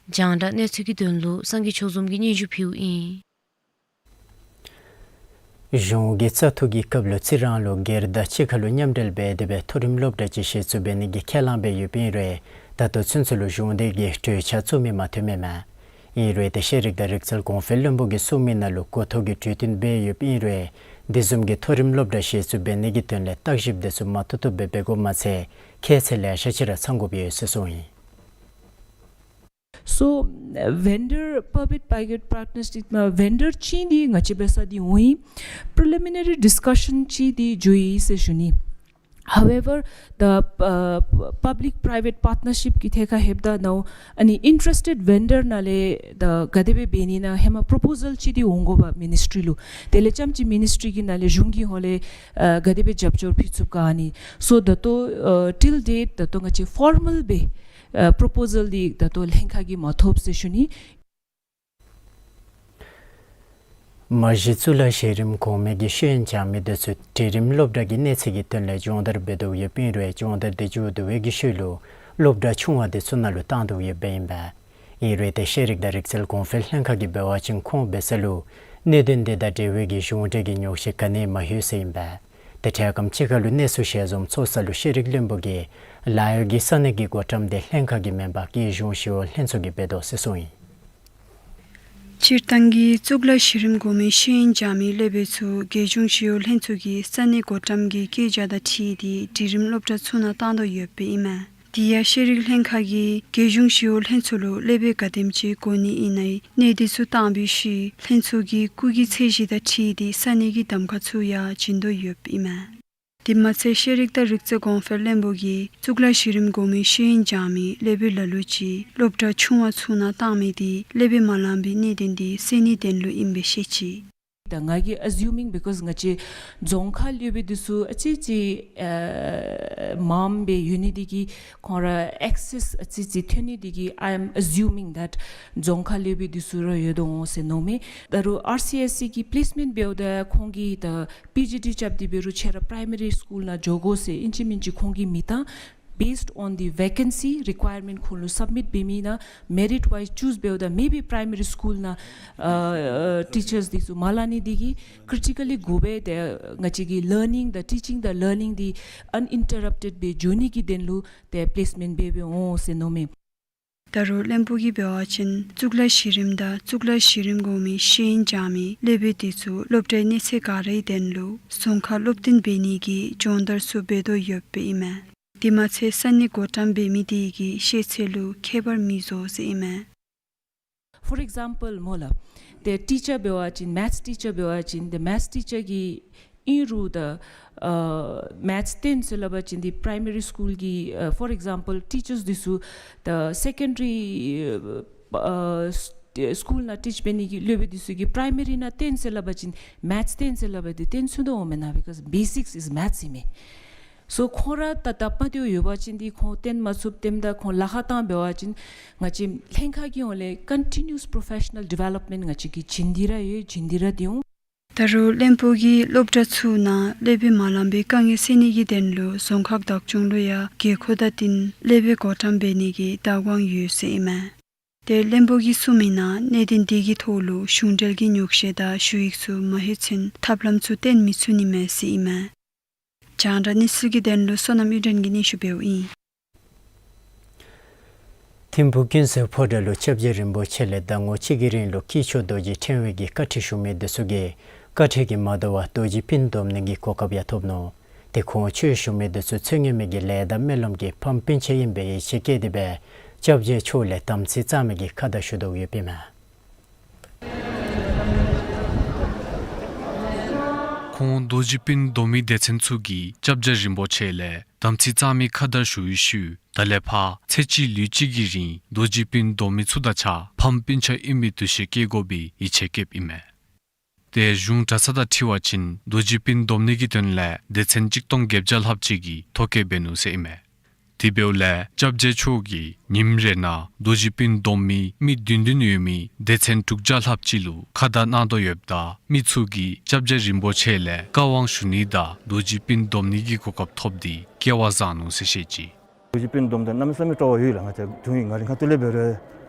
རྒྱང་བསྒྲགས་གནས་ཚུལ་གྱི་དོན་ལུ་སངས་རྒྱས་ཆོས་འཛོམས་ཀྱིས་སྙན་ཞུ་ཕུལཝ་ཨིན། གཞུང་གིས་བཙག་འཐུ་གི་སྐབས་ལུ་རྩི་རང་ལུ་སྒེར་དང་གཅིག་ཁར་ལུ་མཉམ་འབྲེལ་འབད་དེ་སྦེ་མཐོ་རིམ་སློབ་གྲྭ་ཅིག་གཞི་བཙུགས་འབད་ནི་གི་ཁས་བླངས་འབད་ཡོདཔ་ཨིན་རུང་ད་ལྟོ་ཚུན་ཚོད་ལུ་གཞུང་སྡེ་གིས་གྲོས་འཆར་བཙུགས་མི་མ་ཐོན་མི་མས། ཨིན་རུང་ཏེ་ཤེས་རིག་དང་རིག་རྩལ་གོང་འཕེལ་བློན་པོ་གིས་གསུངས་མི་ནང་ལུ་གོ་ཐོག་གི་གྲོས་བསྟུན་འབད་ཡོདཔ་ཨིན་རུང་ དེ་བཟུམ་གྱི་མཐོ་རིམ་སློབ་གྲྭ་གཞི་བཙུགས་འབད་ནི་གི་དོན་ལས་བརྟག་ཞིབ་དེ་ཚུ་མ་ཐུབ་ཐུབ་སྦེ་འབད་དགོ་མ་ཚད་ཁྱད་ཚད་ལེ་ཤ་ཅིག་ར་ཚང་དགོཔ་ཡོད་ཟེར་གསུངས་ཡི། So, vendor public private partnership ནང་vendor ཅིག་འདི་ང་བཅས་འབད་ས་འདི་འོང་ཡི། Preliminary discussion ཅིག་འདི་འགྱོ་ཡི་ཟེར་ཞུ་ནི། However, the, uh, public private partnership གི་ཐད་ཁར་ལྷོདཔ་ད་ནཱ་ཨ་ནི་interested vendor ནང་ལས་ད་ག་དེ་སྦེ་འབད་ནི་ཨིན་ན་ཧེ་མ་proposal ཅིག་འདི་འོང་དགོ་པས་ministry ལུ། དེ་ལས་རྐྱངམ་ཅིག་ministry གི་ནང་ལས་གཞུང་གི་ཧོངས་ལས་ཨ་ག་དེ་སྦེ་རྒྱབ་སྐྱོར་ཕུལ་ཚུགས་ག་ཨ་ནི། So ད་ལྟོ་ཨ་till date ད་ལྟོ་ང་བཅས་formal སྦེ་ཨ་proposal འདི་ད་ལྟོ་ལྷན་ཁག་གིས་མ་ཐོབ་ཟེར་ཞུ་ནི། མ་གཞི་གཙུག་ལག་གཞི་རིམ་གོང་མའི་གི་ཤེས་ཡོན་སྦྱང་མི་དེ་ཚུ་གྲལ་རིམ་སློབ་གྲྭ་གི་གནས་ཚད་ཀྱི་དོན་ལས་སྦྱོང་བརྡར་འབད་དོ་ཡོདཔ་ཨིན་རུང་སྦྱོང་བརྡར་དེ་མཇུག་བསྡུ་བའི་གི་ཤུལ་ལུ་སློབ་གྲྭ་ཆུང་བ་དེ་ཚུ་ནང་ལུ་བཏང་དོ་ཡོདཔ་ཨིན་པས། ཨིན་རུང་ཏེ་ཤེས་རིག་དང་རིག་རྩལ་གོང་འཕེལ་ལྷན་ཁག་གིས་འབད་བ་ཅིན་ཁོང་འབད་ས་ལུ་གནད་དོན་དེ་དང་འབྲེལ་བའི་གི་གཞུང་འབྲེལ་གྱི་ཉོགས་བཤད་ག་ནི་ཡང་མ་ལྷོད་ཟེར་ཨིན་པས། ཏེ་འཕྲལ་ཁམས་ཅིག་ཁར་ལུ་གནས་ཚུལ་ཞལ་འཛོམས་ཚོགས་ས་ལུ་ཤེས་རིག་བློན་པོ་གིས་ལཱ་གཡོག་གི་ས་གནས་ཀྱི་བགོ་བཀྲམ་དེ་ལྷན་ཁག་གི་མེན་པར་རྒྱལ་གཞུང་ཞི་གཡོག་ལྷན་ཚོགས་ཀྱིས་འབད་དོ་ཟེར་གསུངས་ཡི། སྤྱིར་བཏང་གི་གཙུག་ལག་གཞི་རིམ་གོང་མའི་ཤེས་ཡོན་སྦྱང་མི་སློབ་དཔོན་ཚུ་རྒྱལ་གཞུང་ཞི་གཡོག་ལྷན་ཚོགས་ཀྱི་ས་གནས་བགོ་བཀྲམ་གྱི་བཀོད་རྒྱ་དང་འཁྲིལ་ཏེ་གྲལ་རིམ་སློབ་གྲྭ་ཚུ་ནང་བཏང་དོ་ཡོདཔ་ཨིན་མས། དེ་ཡང་ཤེས་རིག་ལྷན་ཁག་གིས་རྒྱལ་གཞུང་ཞི་གཡོག་ལྷན་ཚོགས་ལུ་སློབ་དཔོན་ག་དེམ་ཅིག་དགོ་ནི་ཨིན་ན་གནས་དེ་ཚུ་བཏང་བའི་ཤུལ་ལྷན་ཚོགས་ཀྱི་སྐུགས་ཀྱི་ཚད་གཞི་དང་འཁྲིལ་ཏེ་ས་གནས་ཀྱི་གདམ་ཁ་ཚུ་ཡང་བྱིན་དོ་ཡོདཔ་ཨིན་མས། དེ་མ་ཚད་ཤེས་རིག་དང་རིག་རྩལ་གོང་འཕེལ་བློན་པོ་གིས་གཙུག་ལག་གཞི་རིམ་གོང་མའི་ཤེས་ཡོན་སྦྱང་མི་སློབ་དཔོན་ལ་ལུ་ཅིག་སློབ་གྲྭ་ཆུང་བ་ཚུ་ནང་བཏང་མི་དེ་སློབ་དཔོན་མ་ལང་པའི་གནད་དོན་དེ་སེལ་ནིའི་དོན་ལུ་ཨིན་པའི་བཤད་ཅི། ད་ང་གིས་assuming because ང་བཅས་རྫོང་ཁག་སློབ་དཔོན་དེ་ཚུ་ཨ་ཙི་ཅིག་ཨ་མངམ་སྦེ་ཡོད་ནི་དེ་གིས་ཁོང་ར་access ཨ་ཙི་ཅིག་ཐོན་ནི་དེ་གིས་I am assuming that རྫོང་ཁག་སློབ་དཔོན་དེ་ཚུ་ར་ཡོད་དོ་འོང་ཟེར་མནོཝ་མས། ད་རུང་ཨར་སི་ཨེས་སི་གི་placement འབདཝ་ད་ཁོང་གིས་ད་པི་ཇི་ཌི་རྐྱབ་སྟེ་འབད་རུང་ཁྱེད་ར་primary school ནང་འགྱོ་དགོ་ཟེར་ཨིན་ཅི་མིན་ཅི་ཁོང་གིས་མི་བཏང་། Based on the vacancy requirement ཁོང་ལུ་submit འབད་མི་ནང་merit wise choose འབདཝ་ད་maybe primary school ནང་ཨ་teachers དེ་ཚུ་མ་ལང་ནི་དེ་གིས་critically དགོ་པས། ཏེ་ང་བཅས་ཀྱི་learning དང་teaching དང་learning དེ་uninterrupted སྦེ་འགྱོ་ནི་གི་དོན་ལུ་ཏེ་placement འབད་འབདཝ་འོང་ཟེར་མནོཝ་མས། ད་རུང་བློན་པོ་གིས་འབད་བ་ཅིན་གཙུག་ལག་གཞི་རིམ་དང་གཙུག་ལག་གཞི་རིམ་གོང་མའི་ཤེས་ཡོན་སྦྱང་མི་སློབ་དཔོན་དེ་ཚུ་སློབ་གྲྭའི་གནས་ཚད་ག་རའི་དོན་ལུ་རྫོང་ཁག་སློབ་སྟོན་འབད་ནི་གི་སྦྱོང་བརྡར་ཚུ་འབད་དོ་ཡོདཔ་ཨིན་མས། དེ་མ་ཚད་ས་གནས་བགོ་བཀྲམ་འབད་མི་དེ་གིས་ཤེས་ཚད་ལུ་ཁྱད་པར་མི་བཟོ་ཟེར་ཨིན་མས། For example སྨོ་ལགས། ཏེ་teacher འབད་བ་ཅིན་maths teacher འབད་བ་ཅིན་ཏེ་maths teacher གི་ཨིན་རུང་ད་ཨ་maths སྟོན་ཟེར་སླབ་པ་ཅིན་འདི་primary school གི་ཨ་for example teachers དེ་ཚུ་ད་secondary ཨ་ཨ་school ནང་teach འབད་ནི་གི་སློབ་དཔོན་དེ་ཚུ་གིས་primary ནང་སྟོན་ཟེར་སླབ་པ་ཅིན་maths སྟོན་ཟེར་སླབ་པ་དེ་སྟོན་ཚུགས་དོ་འོང་མེན་ན། Because basics is maths ཨིན་མས། So ཁོང་ར་ད་དང་པ་དེ་ཡོད་པ་ཅིན་འདི་ཁོང་སྟོན་མ་ཚུགསཔ་འདི་ད་ཁོང་ལཱ་ཁག་བཏང་འབད་བ་ཅིན་ང་བཅས་ལྷན་ཁག་གི་ཧོངས་ལས་continuous professional development ང་བཅས་ཀྱིས་བྱིན་ཏེ་ར་ཡོད། བྱིན་ཏེ་ར་སྡོད་འོང་། ད་རུང་བློན་པོ་གིས་སློབ་གྲྭ་ཚུ་ནང་སློབ་དཔོན་མ་ལང་པའི་དཀའ་ངལ་སེལ་ནི་གི་དོན་ལུ་རྫོང་ཁག་བདག་སྐྱོང་ལུ་ཡང་དགོས་མཁོ་དང་བསྟུན་སློབ་དཔོན་བགོ་བཀྲམ་འབད་ནི་གི་བདག་དབང་ཡོད་ཟེར་ཨིན་མས། ཏེ་བློན་པོ་གིས་གསུངས་མི་ནང་གནད་དོན་དེ་གི་ཐོག་ལུ་གཞུང་འབྲེལ་གྱི་ཉོགས་བཤད་དང་ཞུ་ཡིག་ཚུ་མ་ལྷོད་ཚུན་ཐབས་ལམ་ཚུ་སྟོན་མི་ཚུགས་ནི་མས་ཟེར་ཨིན་མས། རྒྱང་བསྒྲགས་གནས་ཚུལ་གྱི་དོན་ལུ་བསོད་ནམས་གཡུ་སྒྲོན་གྱིས་སྙན་ཞུ་འབདཝ་ཨིན། ཐིམ་ཕུག་ཀུན་གསལ་ཕོ་བྲང་ལུ་སྐྱབས་རྗེ་རིན་པོ་ཆེ་ལས་ཟླ་ངོ་གཅིག་གི་རིང་ལུ་དཀྱིལ་ཆོག་རྡོ་རྗེ་ཕྲེང་བའི་གི་བཀའ་ཁྲིད་ཞུ་མི་དེ་ཚུ་གིས་བཀའ་ཁྲིད་ཀྱིས་མ་དོ་བར་རྡོ་རྗེ་སྤུན་སྡོམ་ནི་གི་གོ་སྐབས་ཡང་ཐོབ་ནུག། ཏེ་ཁོང་ཆོས་ཞུ་མི་དེ་ཚུ་ཚེ་སྔོན་མའི་གི་ལས་དང་སྨོན་ལམ་གྱི་ཕམ་སྤུན་ཆ་ཨིན་པའི་ཡིད་ཆེས་བསྐྱེད་དེ་སྦེ་སྐྱབས་རྗེ་མཆོག་ལས་དམ་ཚིག་གཙང་མའི་གི་ཁ་བརྡ་ཞུ་དོ་ཡོདཔ་ཨིན་མས། ཁོང་རྡོ་རྗེ་སྤུན་སྡོམ་མི་སྡེ་ཚན་ཚུ་གིས་སྐྱབས་རྗེ་རིན་པོ་ཆེ་ལས་དམ་ཚིག་གཙང་མའི་ཁ་བརྡ་ཞུ་བའི་ཤུལ་ད་ལས་ཕར་ཚེ་གཅིག་ལུས་གཅིག་གི་རིང་རྡོ་རྗེ་སྤུན་སྡོམ་མི་ཚུ་དང་གཅིག་ཁར་ཕམ་སྤུན་ཆ་ཨིན་པའི་འདུ་ཤེས་བསྐྱེད་དགོ་པའི་ཡིད་ཆེས་བསྐྱེདཔ་ཨིན་མས། ཏེ་གཞུང་གྲྭ་ཚང་དང་འཁྲིལ་བ་ཅིན་རྡོ་རྗེ་སྤུན་སྡོམ་ནི་གི་དོན་ལས་སྡེ་ཚན་གཅིག་སྟོང་བརྒྱད་བརྒྱ་ལྷགཔ་ཅིག་གིས་ཐོ་བཀོད་འབད་ནུག་ཟེར་ཨིན་མས། དེ་འབདཝ་ལས་སྐྱབས་རྗེ་མཆོག་གིས་ཉིནམ་རེ་ནང་རྡོ་རྗེ་སྤུན་སྡོམ་མི་མི་བདུན་བདུན་ཡོད་མི་སྡེ་ཚན་དྲུག་བརྒྱ་ལྷགཔ་ཅིག་ལུ་ཁ་བརྡ་གནང་དོ་ཡོདཔ་ད་མི་ཚུ་གིས་སྐྱབས་རྗེ་རིན་པོ་ཆེ་ལས་བཀའ་དབང་ཞུ་ནི་དང་རྡོ་རྗེ་སྤུན་སྡོམ་ནི་གི་གོ་སྐབས་ཐོབ་སྟེ་སྐལ་བ་བཟང་ནུག་ཟེར་བཤད་ཅི། རྡོ་རྗེ་སྤུན་སྡོམ་ད་གནམ་མེད་ས་མེད་སྤྲོ་བ་ཡོད་ལགས། ང་བཅས་དུས་ཡུན་ང་རའི་ཁ་ཐུག་ལས་འབད་རུང་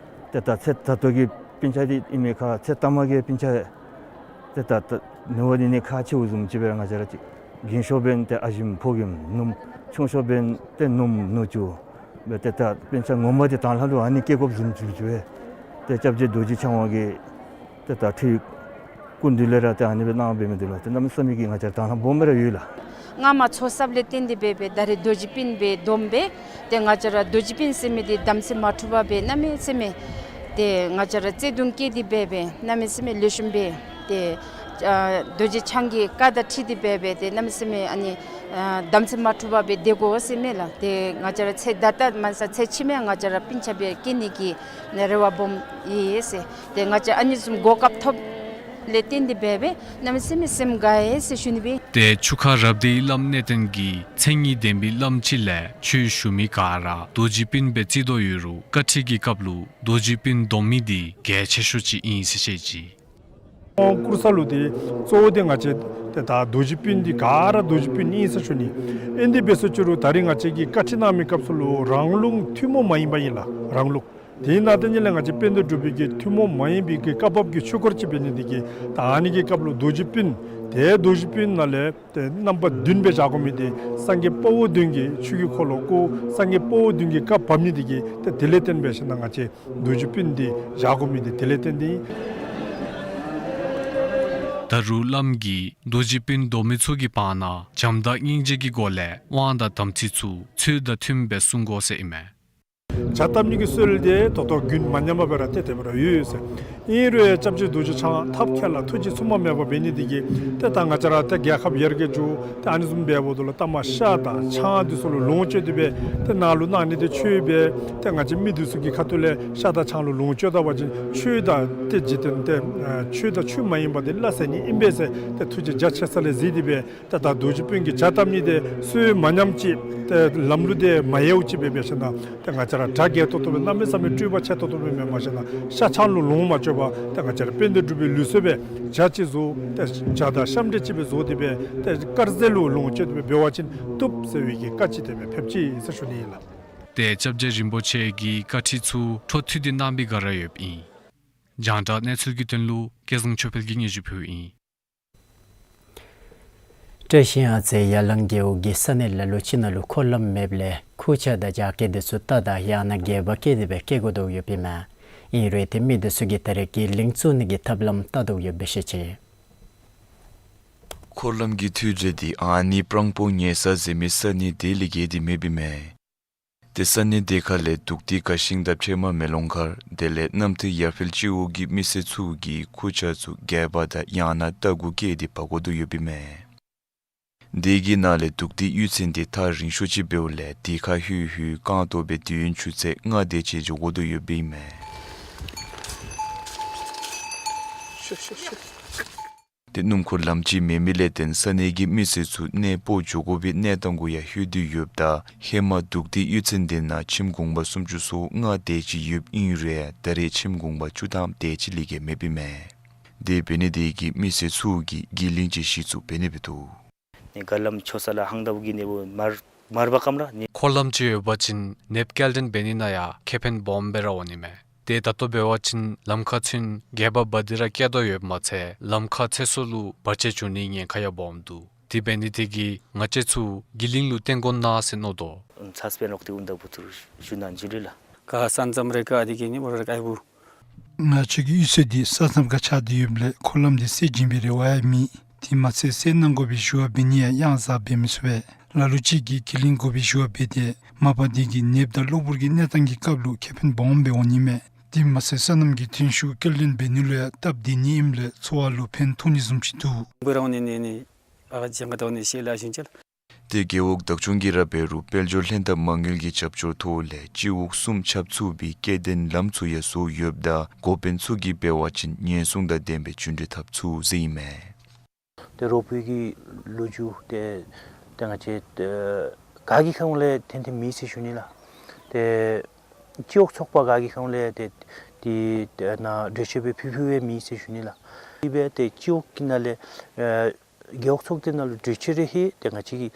ཏེ་ད་ཚེ་ད་ལྟོ་གི་སྤུན་ཆ་འདི་ཨིན་མི་ཁར་ཚེ་ཐ་མ་གི་སྤུན་ཆ་ཏེ་ད་ད་ནུ་བོ་འདི་ནི་ཁག་ཆེཝ་བཟུམ་ཅིག་སྦེ་ར་ང་བཅས་ར་ཅིག་རྒན་ཤོས་འབདན་ཏེ་ཨ་ཞིམ་ཕོ་རྒནམ་ནུམོ་ཆུང་ཤོས་འབདན་ཏེ་ནུམོ་ནུ་གཅུང་སྦེ་ཏེ་ད་སྤུན་ཆ་ངོ་མ་འདི་དང་ལྷ་ལུ་ཨ་ནི་སྐྱེ་དགོཔ་བཟུམ་ཅིག་སྦེ་ཏེ་སྐྱབས་རྗེ་རྡོ་རྗེ་འཆང་དབང་གིས་ཏེ་ད་ཁྲིད་ སྐུ་མདུན་ལས་ར་ཏེ་ཨ་ནི་སྦེ་གནང་འབད་མི་འདི་ལུ་ཏེ་གནམ་མེད་ས་མེད་ཀྱི་ང་བཅས་ར་དང་ལྷ་སྦོམ་སྦེ་ར་ཡོད་ལགས། སྔ་མ་ཚོགས་བསགས་ལས་བརྟེན་ཏེ་འབད་སྦེ་ད་རེས་རྡོ་རྗེ་སྤུན་སྦེ་བསྡོམས་སྦེ་ཏེ་ང་བཅས་ར་རྡོ་རྗེ་སྤུན་ཟེར་མི་འདི་དམ་ཚིག་མ་འཁྲུགས་པར་སྦེ་གནམ་མེད་ས་མེད་ཏེ་ང་བཅས་ར་བརྩེ་གདུང་བསྐྱེད་དེ་འབད་སྦེ་གནམ་མེད་ས་མེད་ལེགས་ཤོམ་སྦེ་ཏེ་ཨ་རྡོ་རྗེ་འཆང་གི་བཀའ་དང་འཁྲིལ་ཏེ་འབད་སྦེ་ཏེ་གནམ་མེད་ས་མེད་ཨ་ནི་ཨ་དམ་ཚིག་མ་འཁྲུགས་པར་སྦེ་སྡོད་དགོ་ཟེར་མས་ལགས། ཏེ་ང་བཅས་ར་ཚེ་ད་ལྟ་མ་ཚད་ཚེ་ཕྱི་མ་ཡང་ང་བཅས་ར་སྤུན་ཆ་སྦེ་སྐྱེ་ནི་གི་རེ་བ་སྦོམ་ཡོད་ཟེར། ཏེ་ང་བཅས་ཨ་ནི་བཟུམ་གོ་སྐབས་ཐོབ་ལས་བརྟེན་ཏེ་འབད་སྦེ་གནམ་མེད་ས་མེད་སེམས་དགའ་ཡི་ཟེར་ཞུ་ནི་སྦེ། ཏེ་ཆུ་ཁ་རབ་སྡེའི་བླམ་གནས་བརྟན་གྱིས་མཚན་ཉིད་ལྡན་པའི་བླམ་ཅིག་ལས་ཆོས་ཞུ་མི་ག་ར་རྡོ་རྗེ་སྤུན་སྦེ་བརྩི་དོ་ཡོད་རུང་བཀའ་ཁྲིད་ཀྱི་སྐབས་ལུ་རྡོ་རྗེ་སྤུན་བསྡོམས་མི་འདི་གལ་ཆེ་ཤོས་ཅིག་ཨིན་ཟེར་བཤད་ཅི། ཁོང་བཀུར་ས་ལུ་ཏེ་གཙོ་བོ་འདི་ང་བཅས་ཏེ་ད་རྡོ་རྗེ་སྤུན་འདི་ག་ར་རྡོ་རྗེ་སྤུན་ཨིན་ཟེར་ཞུ་ནི། ཨིན་དེ་འབད་ཟེར་ཅི་རུང་ད་རེས་ང་བཅས་ཀྱིས་བཀའ་ཁྲིད་གནང་མི་སྐབས་སུ་ལུ་རང་ལུགས་ཐུན་མོང་མ་ཡིན་པ་ཨིན་ལགས། རང་ལུགས། དེ་ནང་ཏེ་ཨ་ནི་ལས་ང་བཅས་དཔལ་ལྡན་འབྲུག་པའི་གི་ཐུན་མོང་མ་ཡིན་པའི་གི་བཀའ་བབས་ཀྱི་ཆོས་སྐོར་ཅིག་འབད་ནི་འདི་གིས་ད་ཨ་ནི་གི་སྐབས་ལུ་རྡོ་རྗེ་སྤུན་ཏེ་རྡོ་རྗེ་སྤུན་ནང་ལས་ཏེ་རྣམ་པ་བདུན་སྦེ་བཞག་དགོ་མི་འདི་སངས་རྒྱས་དཔའ་བོ་བདུན་གྱིས་ཆོས་ཀྱི་འཁོར་ལོ་བསྐོར། སངས་རྒྱས་དཔའ་བོ་བདུན་གྱིས་བཀའ་བབས་ནི་འདི་གིས་ཏེ་དེ་ལས་བརྟེན་འབད་ཞིནམ་ལས་ང་བཅས་རྡོ་རྗེ་སྤུན་འདི་བཞག་དགོ་མི་འདི་དེ་ལས་བརྟེན་ཏེ་ཨིན། ད་རུང་བླམ་གྱིས་རྡོ་རྗེ་སྤུན་བསྡོམས་མི་ཚུ་གི་བར་ན་བྱམས་དང་སྙིང་རྗེ་གི་སྒོ་ལས་དབང་དང་དམ་ཚིག་ཚུ་ཚུལ་དང་མཐུནམ་སྦེ་སྲུང་དགོ་ཟེར་ཨིན་མས། ཇ་བཏབ་ནི་གི་སྲོལ་འདི་ད་ལྟོ་རྒྱུན་མ་ཉམས་པར་སྦེ་ར་ཏེ་དེ་སྦེ་ར་ཡོད་ཟེར། ཨིན་རུང་སྐྱབས་རྗེ་རྡོ་རྗེ་འཆང་ཐབས་མཁས་ལ་ཐུགས་རྗེ་མཚུངས་པ་མེད་པ་འབད་ནི་འདི་གིས་ཏེ་ད་ང་བཅས་ར་ཏེ་རྒྱལ་ཁབ་ཡར་རྒྱས་འགྱོ་ཏེ་ཨ་ནི་བཟུམ་འབདཝ་ད་ལུ་ད་མ་ཤ་དང་ཆང་འདི་ཚུ་ལུ་ལོངས་སྤྱོད་དེ་སྦེ་ཏེ་ནཱ་ལུ་གནང་ནི་འདི་ཆོས་སྦེ་ཏེ་ང་བཅས་མི་འདི་ཚུ་གི་ཁ་ཐུག་ལས་ཤ་དང་ཆང་ལུ་ལོངས་སྤྱོད་ད་པ་ཅིན་ཆོས་དང་ཏེ་འཇིག་རྟེན་ཏེ་ཨ་ཆོས་དང་ཆོས་མ་ཡིན་པ་འདི་སླ་བསྲེ་ནི་ཨིན་པས་ཟེར་ཏེ་ཐུགས་རྗེ་རྒྱ་ཆེ་ས་ལས་གཟིགས་ཏེ་སྦེ་ཏེ་ད་རྡོ་རྗེ་སྤུན་གྱི་ཇ་བཏབ་ནི་འདི་སྲོལ་མ་ཉམས་ཅིག་ཏེ་ལམ་ལུགས་འདི་མ་ཡལཝ་ཅིག་སྦེ་འབད་ཞིནམ་ལས་ཏེ་ང་བཅས་ར་གྲ་རྒྱས་ཏོག་ཏོ་སྦེ་གནམ་མེད་ས་མེད་སྤྲོས་པ་ཆེ་ཏོག་ཏོ་སྦེ་མེན་པར་ཞིནམ་ལས་ཤ་ཆང་ལུ་ལོངས་མ་སྤྱོད་པར་ཏེ་ང་བཅས་ར་དཔལ་ལྡན་འབྲུག་པའི་ལུགས་སྲོལ་སྦེ་ཇ་ཅིག་བཟོ་ཏེ་ཇ་དང་ཤམ་འབྲས་ཅིག་སྦེ་བཟོ་སྟེ་སྦེ་ཏེ་དཀར་ཟས་ལུ་ལོངས་སྤྱོད་དེ་སྦེ་འབད་བ་ཅིན་བཏུབ་ཟེར་བའི་གི་བཀའ་ཅིག་དེ་སྦེ་ཕེབས་ཅི་ཟེར་ཞུ་ནི་ཨིན་ལགས། ཏེ་སྐྱབས་རྗེ་རིན་པོ་ཆེ་གི་བཀའ་ཁྲིད་ཚུ་འཕྲོ་མཐུད་དེ་གནང་བའི་བསྒང་ར་ཡོདཔ་ཨིན། རྒྱང་བསྒྲགས་གནས་ཚུལ་གྱི་དོན་ལུ་སྐལ་བཟང་ཆོས་འཕེལ་གྱིས་སྙན་ཞུ་ཕུལཝ་ཨིན། བཀྲ་ཤིས་ཨ་ཙི་ཡར་ལངས་རྒེད་འོག་གི་ས་གནས་ལ་ལུ་ཅིག་ནང་ལུ་འཁོར་ལམ་མེདཔ་ལས་ཁུར་ཆ་དང་རྒྱ་སྐྱེད་འདི་ཚུ་བཏགས་ད་ཡང་ན་སྒལ་པ་བཀལ་ཏེ་སྦེ་སྐྱེལ་དགོ་དོ་ཡོདཔ་ཨིན་མས། ཨིན་རུང་ཏེ་མི་འདི་ཚུ་གིས་ད་རེས་ཀྱི་ལིང་བཙུགས་ནི་གི་ཐབས་ལམ་བལྟ་དོ་ཡོདཔ་སྦེ་བཤད་ཅི། འཁོར་ལམ་གྱི་མཐུད་རེ་འདི་ཨ་ནི་སྤྲང་པོ་ཉལ་ས་ཟེར་མི་ས་གནས་དེ་ལས་བརྒལ་ཏེ་མེདཔ་ཨིན་མས། ཏེ་ས་གནས་དེ་ཁ་ལས་དུག་ཏི་ག་ཤིང་དང་ཕྱེ་མར་མེ་ལོང་མཁར་དེ་ལས་གནམ་ཐེ་ཡར་འཕེལ་སྤྱི་འོག་གི་མི་སེར་ཚུ་གིས་ཁུར་ཆ་ཚུ་སྒལ་པ་དང་ཡང་ན་རྟ་གུ་བཀལ་ཏེ་འབག་དགོ་དོ་ཡོདཔ་ཨིན་མས། དེ་གི་ནང་ལས་དུག་ཏི་གཡུས་ཚན་འདི་ཐག་རིང་ཤོས་ཅིག་འབདཝ་ལས་དེ་ཁར་ལྷོད་ལྷོད་རྐང་སྟོང་སྦེ་དུས་ཡུན་ཆུ་ཚོད་ལྔ་དེ་ཅིག་འགྱོ་དགོ་དོ་ཡོདཔ་ཨིན་མས། ཏེ་སྣུམ་འཁོར་ལམ་ཅིག་མེད་མི་ལས་བརྟེན་ས་གནས་ཀྱི་མི་སེར་ཚུ་གནས་སྤོ་འགྱོ་དགོ་པའི་གནས་སྟངས་གུ་ཡང་ལྷོད་དེ་ཡོདཔ་ད་ཧེ་མ་དུག་ཏི་གཡུས་ཚན་འདི་ནང་ཁྱིམ་གུང་པ་སུམ་ཅུ་སོ་ལྔ་དེ་ཅིག་ཡོདཔ་ཨིན་རུང་ད་རེས་ཁྱིམ་གུང་པ་བཅུ་ཐམ་དེ་ཅིག་ལས་བརྒལ་མེདཔ་ཨིན་མས། དེ་འབད་ནི་དེ་གིས་མི་སེར་ཚུ་གིས་གྱི་ལིང་ཅིག་གཞི་བཙུགས་འབད་ནི་སྦེ་འདུག། ནི་ག་ལམ་ཆོ་ས་ལ་ཧང་ད་བུ་གི་ནི་བུ་མར་མར་བ་ཀམ་ར་ནི། འཁོར་ལམ་ཅིག་ཡོད་པ་ཅིན་ནདཔ་སྐྱེལ་འདྲེན་འབད་ནི་ནང་ཡང་ཁེ་ཕན་སྦོམ་སྦེ་ར་འོང་ནི་མས། ཏེ་ད་ལྟོ་འབད་བ་ཅིན་ལམ་ཁར་ཚུན་སྒལ་པ་འབག་སྟེ་ར་སྐྱེལ་དོ་ཡོདཔ་མ་ཚད་ལམ་ཁར་ཚེ་སྲོག་ལུ་བར་ཆད་བྱུང་ནིའི་ཉེན་ཁ་ཡང་སྦོམ་འདུག། དེ་འབད་ནི་དེ་གིས་ང་བཅས་ཚུ་གྱི་ལིང་ལུ་བརྟེན་དགོ་ན་ཟེར་མནོ་དོ། ཚས་པའི་ནོག་ཏེ་འུན་ད་བུ་ཚུར་ཞུ་ནང་ཇི་ལུ་ལ། ག་ས་མཚམས་རེ་ག་དེ་གི་ནི་བོ་རེ་ག་ཨའི་བུ། ང་བཅས་ཀྱི་གཡུས་ཚན་འདི་ས་མཚམས་ཁར་ཆགས་ཏེ་ཡོདཔ་ལས་འཁོར་ལམ་འདི་སེལ་བྱིན་པའི་རེ་བ་ཡང་མེད། དེ་མ་ཚད་སེལ་གནང་དགོ་པའི་ཞུ་བ་འབད་ནི་ཡང་གཡང་ཟ་འབད་མི་ཚུགས་པས། ལ་ལུ་ཅིག་གིས་གྱི་ལིང་དགོ་པའི་ཞུ་བ་འབད་དེ་མ་པ་དེ་གིས་ནདཔ་དང་གློ་བུར་གྱི་གནས་སྟངས་ཀྱི་སྐབས་ལུ་ཁེ་ཕན་སྦོམ་སྦེ་འོང་ནི་མས། དེ་མ་ཚད་སོ་ནམ་གྱི་ཐོན་ཤུགས་སྐྱེལ་འདྲེན་འབད་ནི་ལུ་ཡང་སྟབས་བདེ་ནི་ཨིནམ་ལས་འཚོ་བ་ལུ་ཕན་ཐོགས་ནི་བཟུམ་ཅིག་འདུག། འབད་རུང་ནི་ནི་ནི་ཨ་ཅང་ག་དོ་ནི་ཤེས་ལ་ཞིང་ཆལ། ཏེ་རྒེད་འོག་བདག་སྐྱོང་གིས་ར་འབད་རུང་དཔལ་འབྱོར་ལྷན་ཐབས་མ་དངུལ་གྱི་རྒྱབ་སྐྱོར་ཐོག་ལས་སྤྱི་འོག་གསུམ་ཁྱབ་ཚུགས་པའི་སྐྱེ་ལྡན་ལམ་ཚུ་ཡང་བཟོ་ཡོདཔ་ད་འགོ་དཔོན་ཚུ་གིས་འབད་བ་ཅིན་ཉེན་སྲུང་དང་ལྡན་པའི་རྒྱུན་འགྲུལ་འཐབ་ཚུགས་ཟེར་ཨིན་མས། ཏེ་རོགས་པོའི་གི་ལོ་རྒྱུས་ཏེ་ཏེ་ང་བཅས་ཏེ་ག་གི་ཁ་ལས་ཏན་ཏན་མེད་ཟེར་ཞུ་ནི་ལགས། ཏེ་སྤྱི་འོག་ཚོགས་པ་ག་གི་ཁ་ལས་ཏེ་ཏེ་ཏེ་ནཱ་གྲོས་ཆོད་སྦེ་ཕུལ་ཕུལ་བའི་མེད་ཟེར་ཞུ་ནི་ལགས། དེ་སྦེ་ཏེ་སྤྱི་འོག་གི་ནང་ལས་ཨེ་རྒེད་འོག་ཚོགས་སྡེ་ནང་ལུ་གྲོས་ཆོད་རེ་ཧེ་ཏེ་ང་བཅས་ཀྱིས་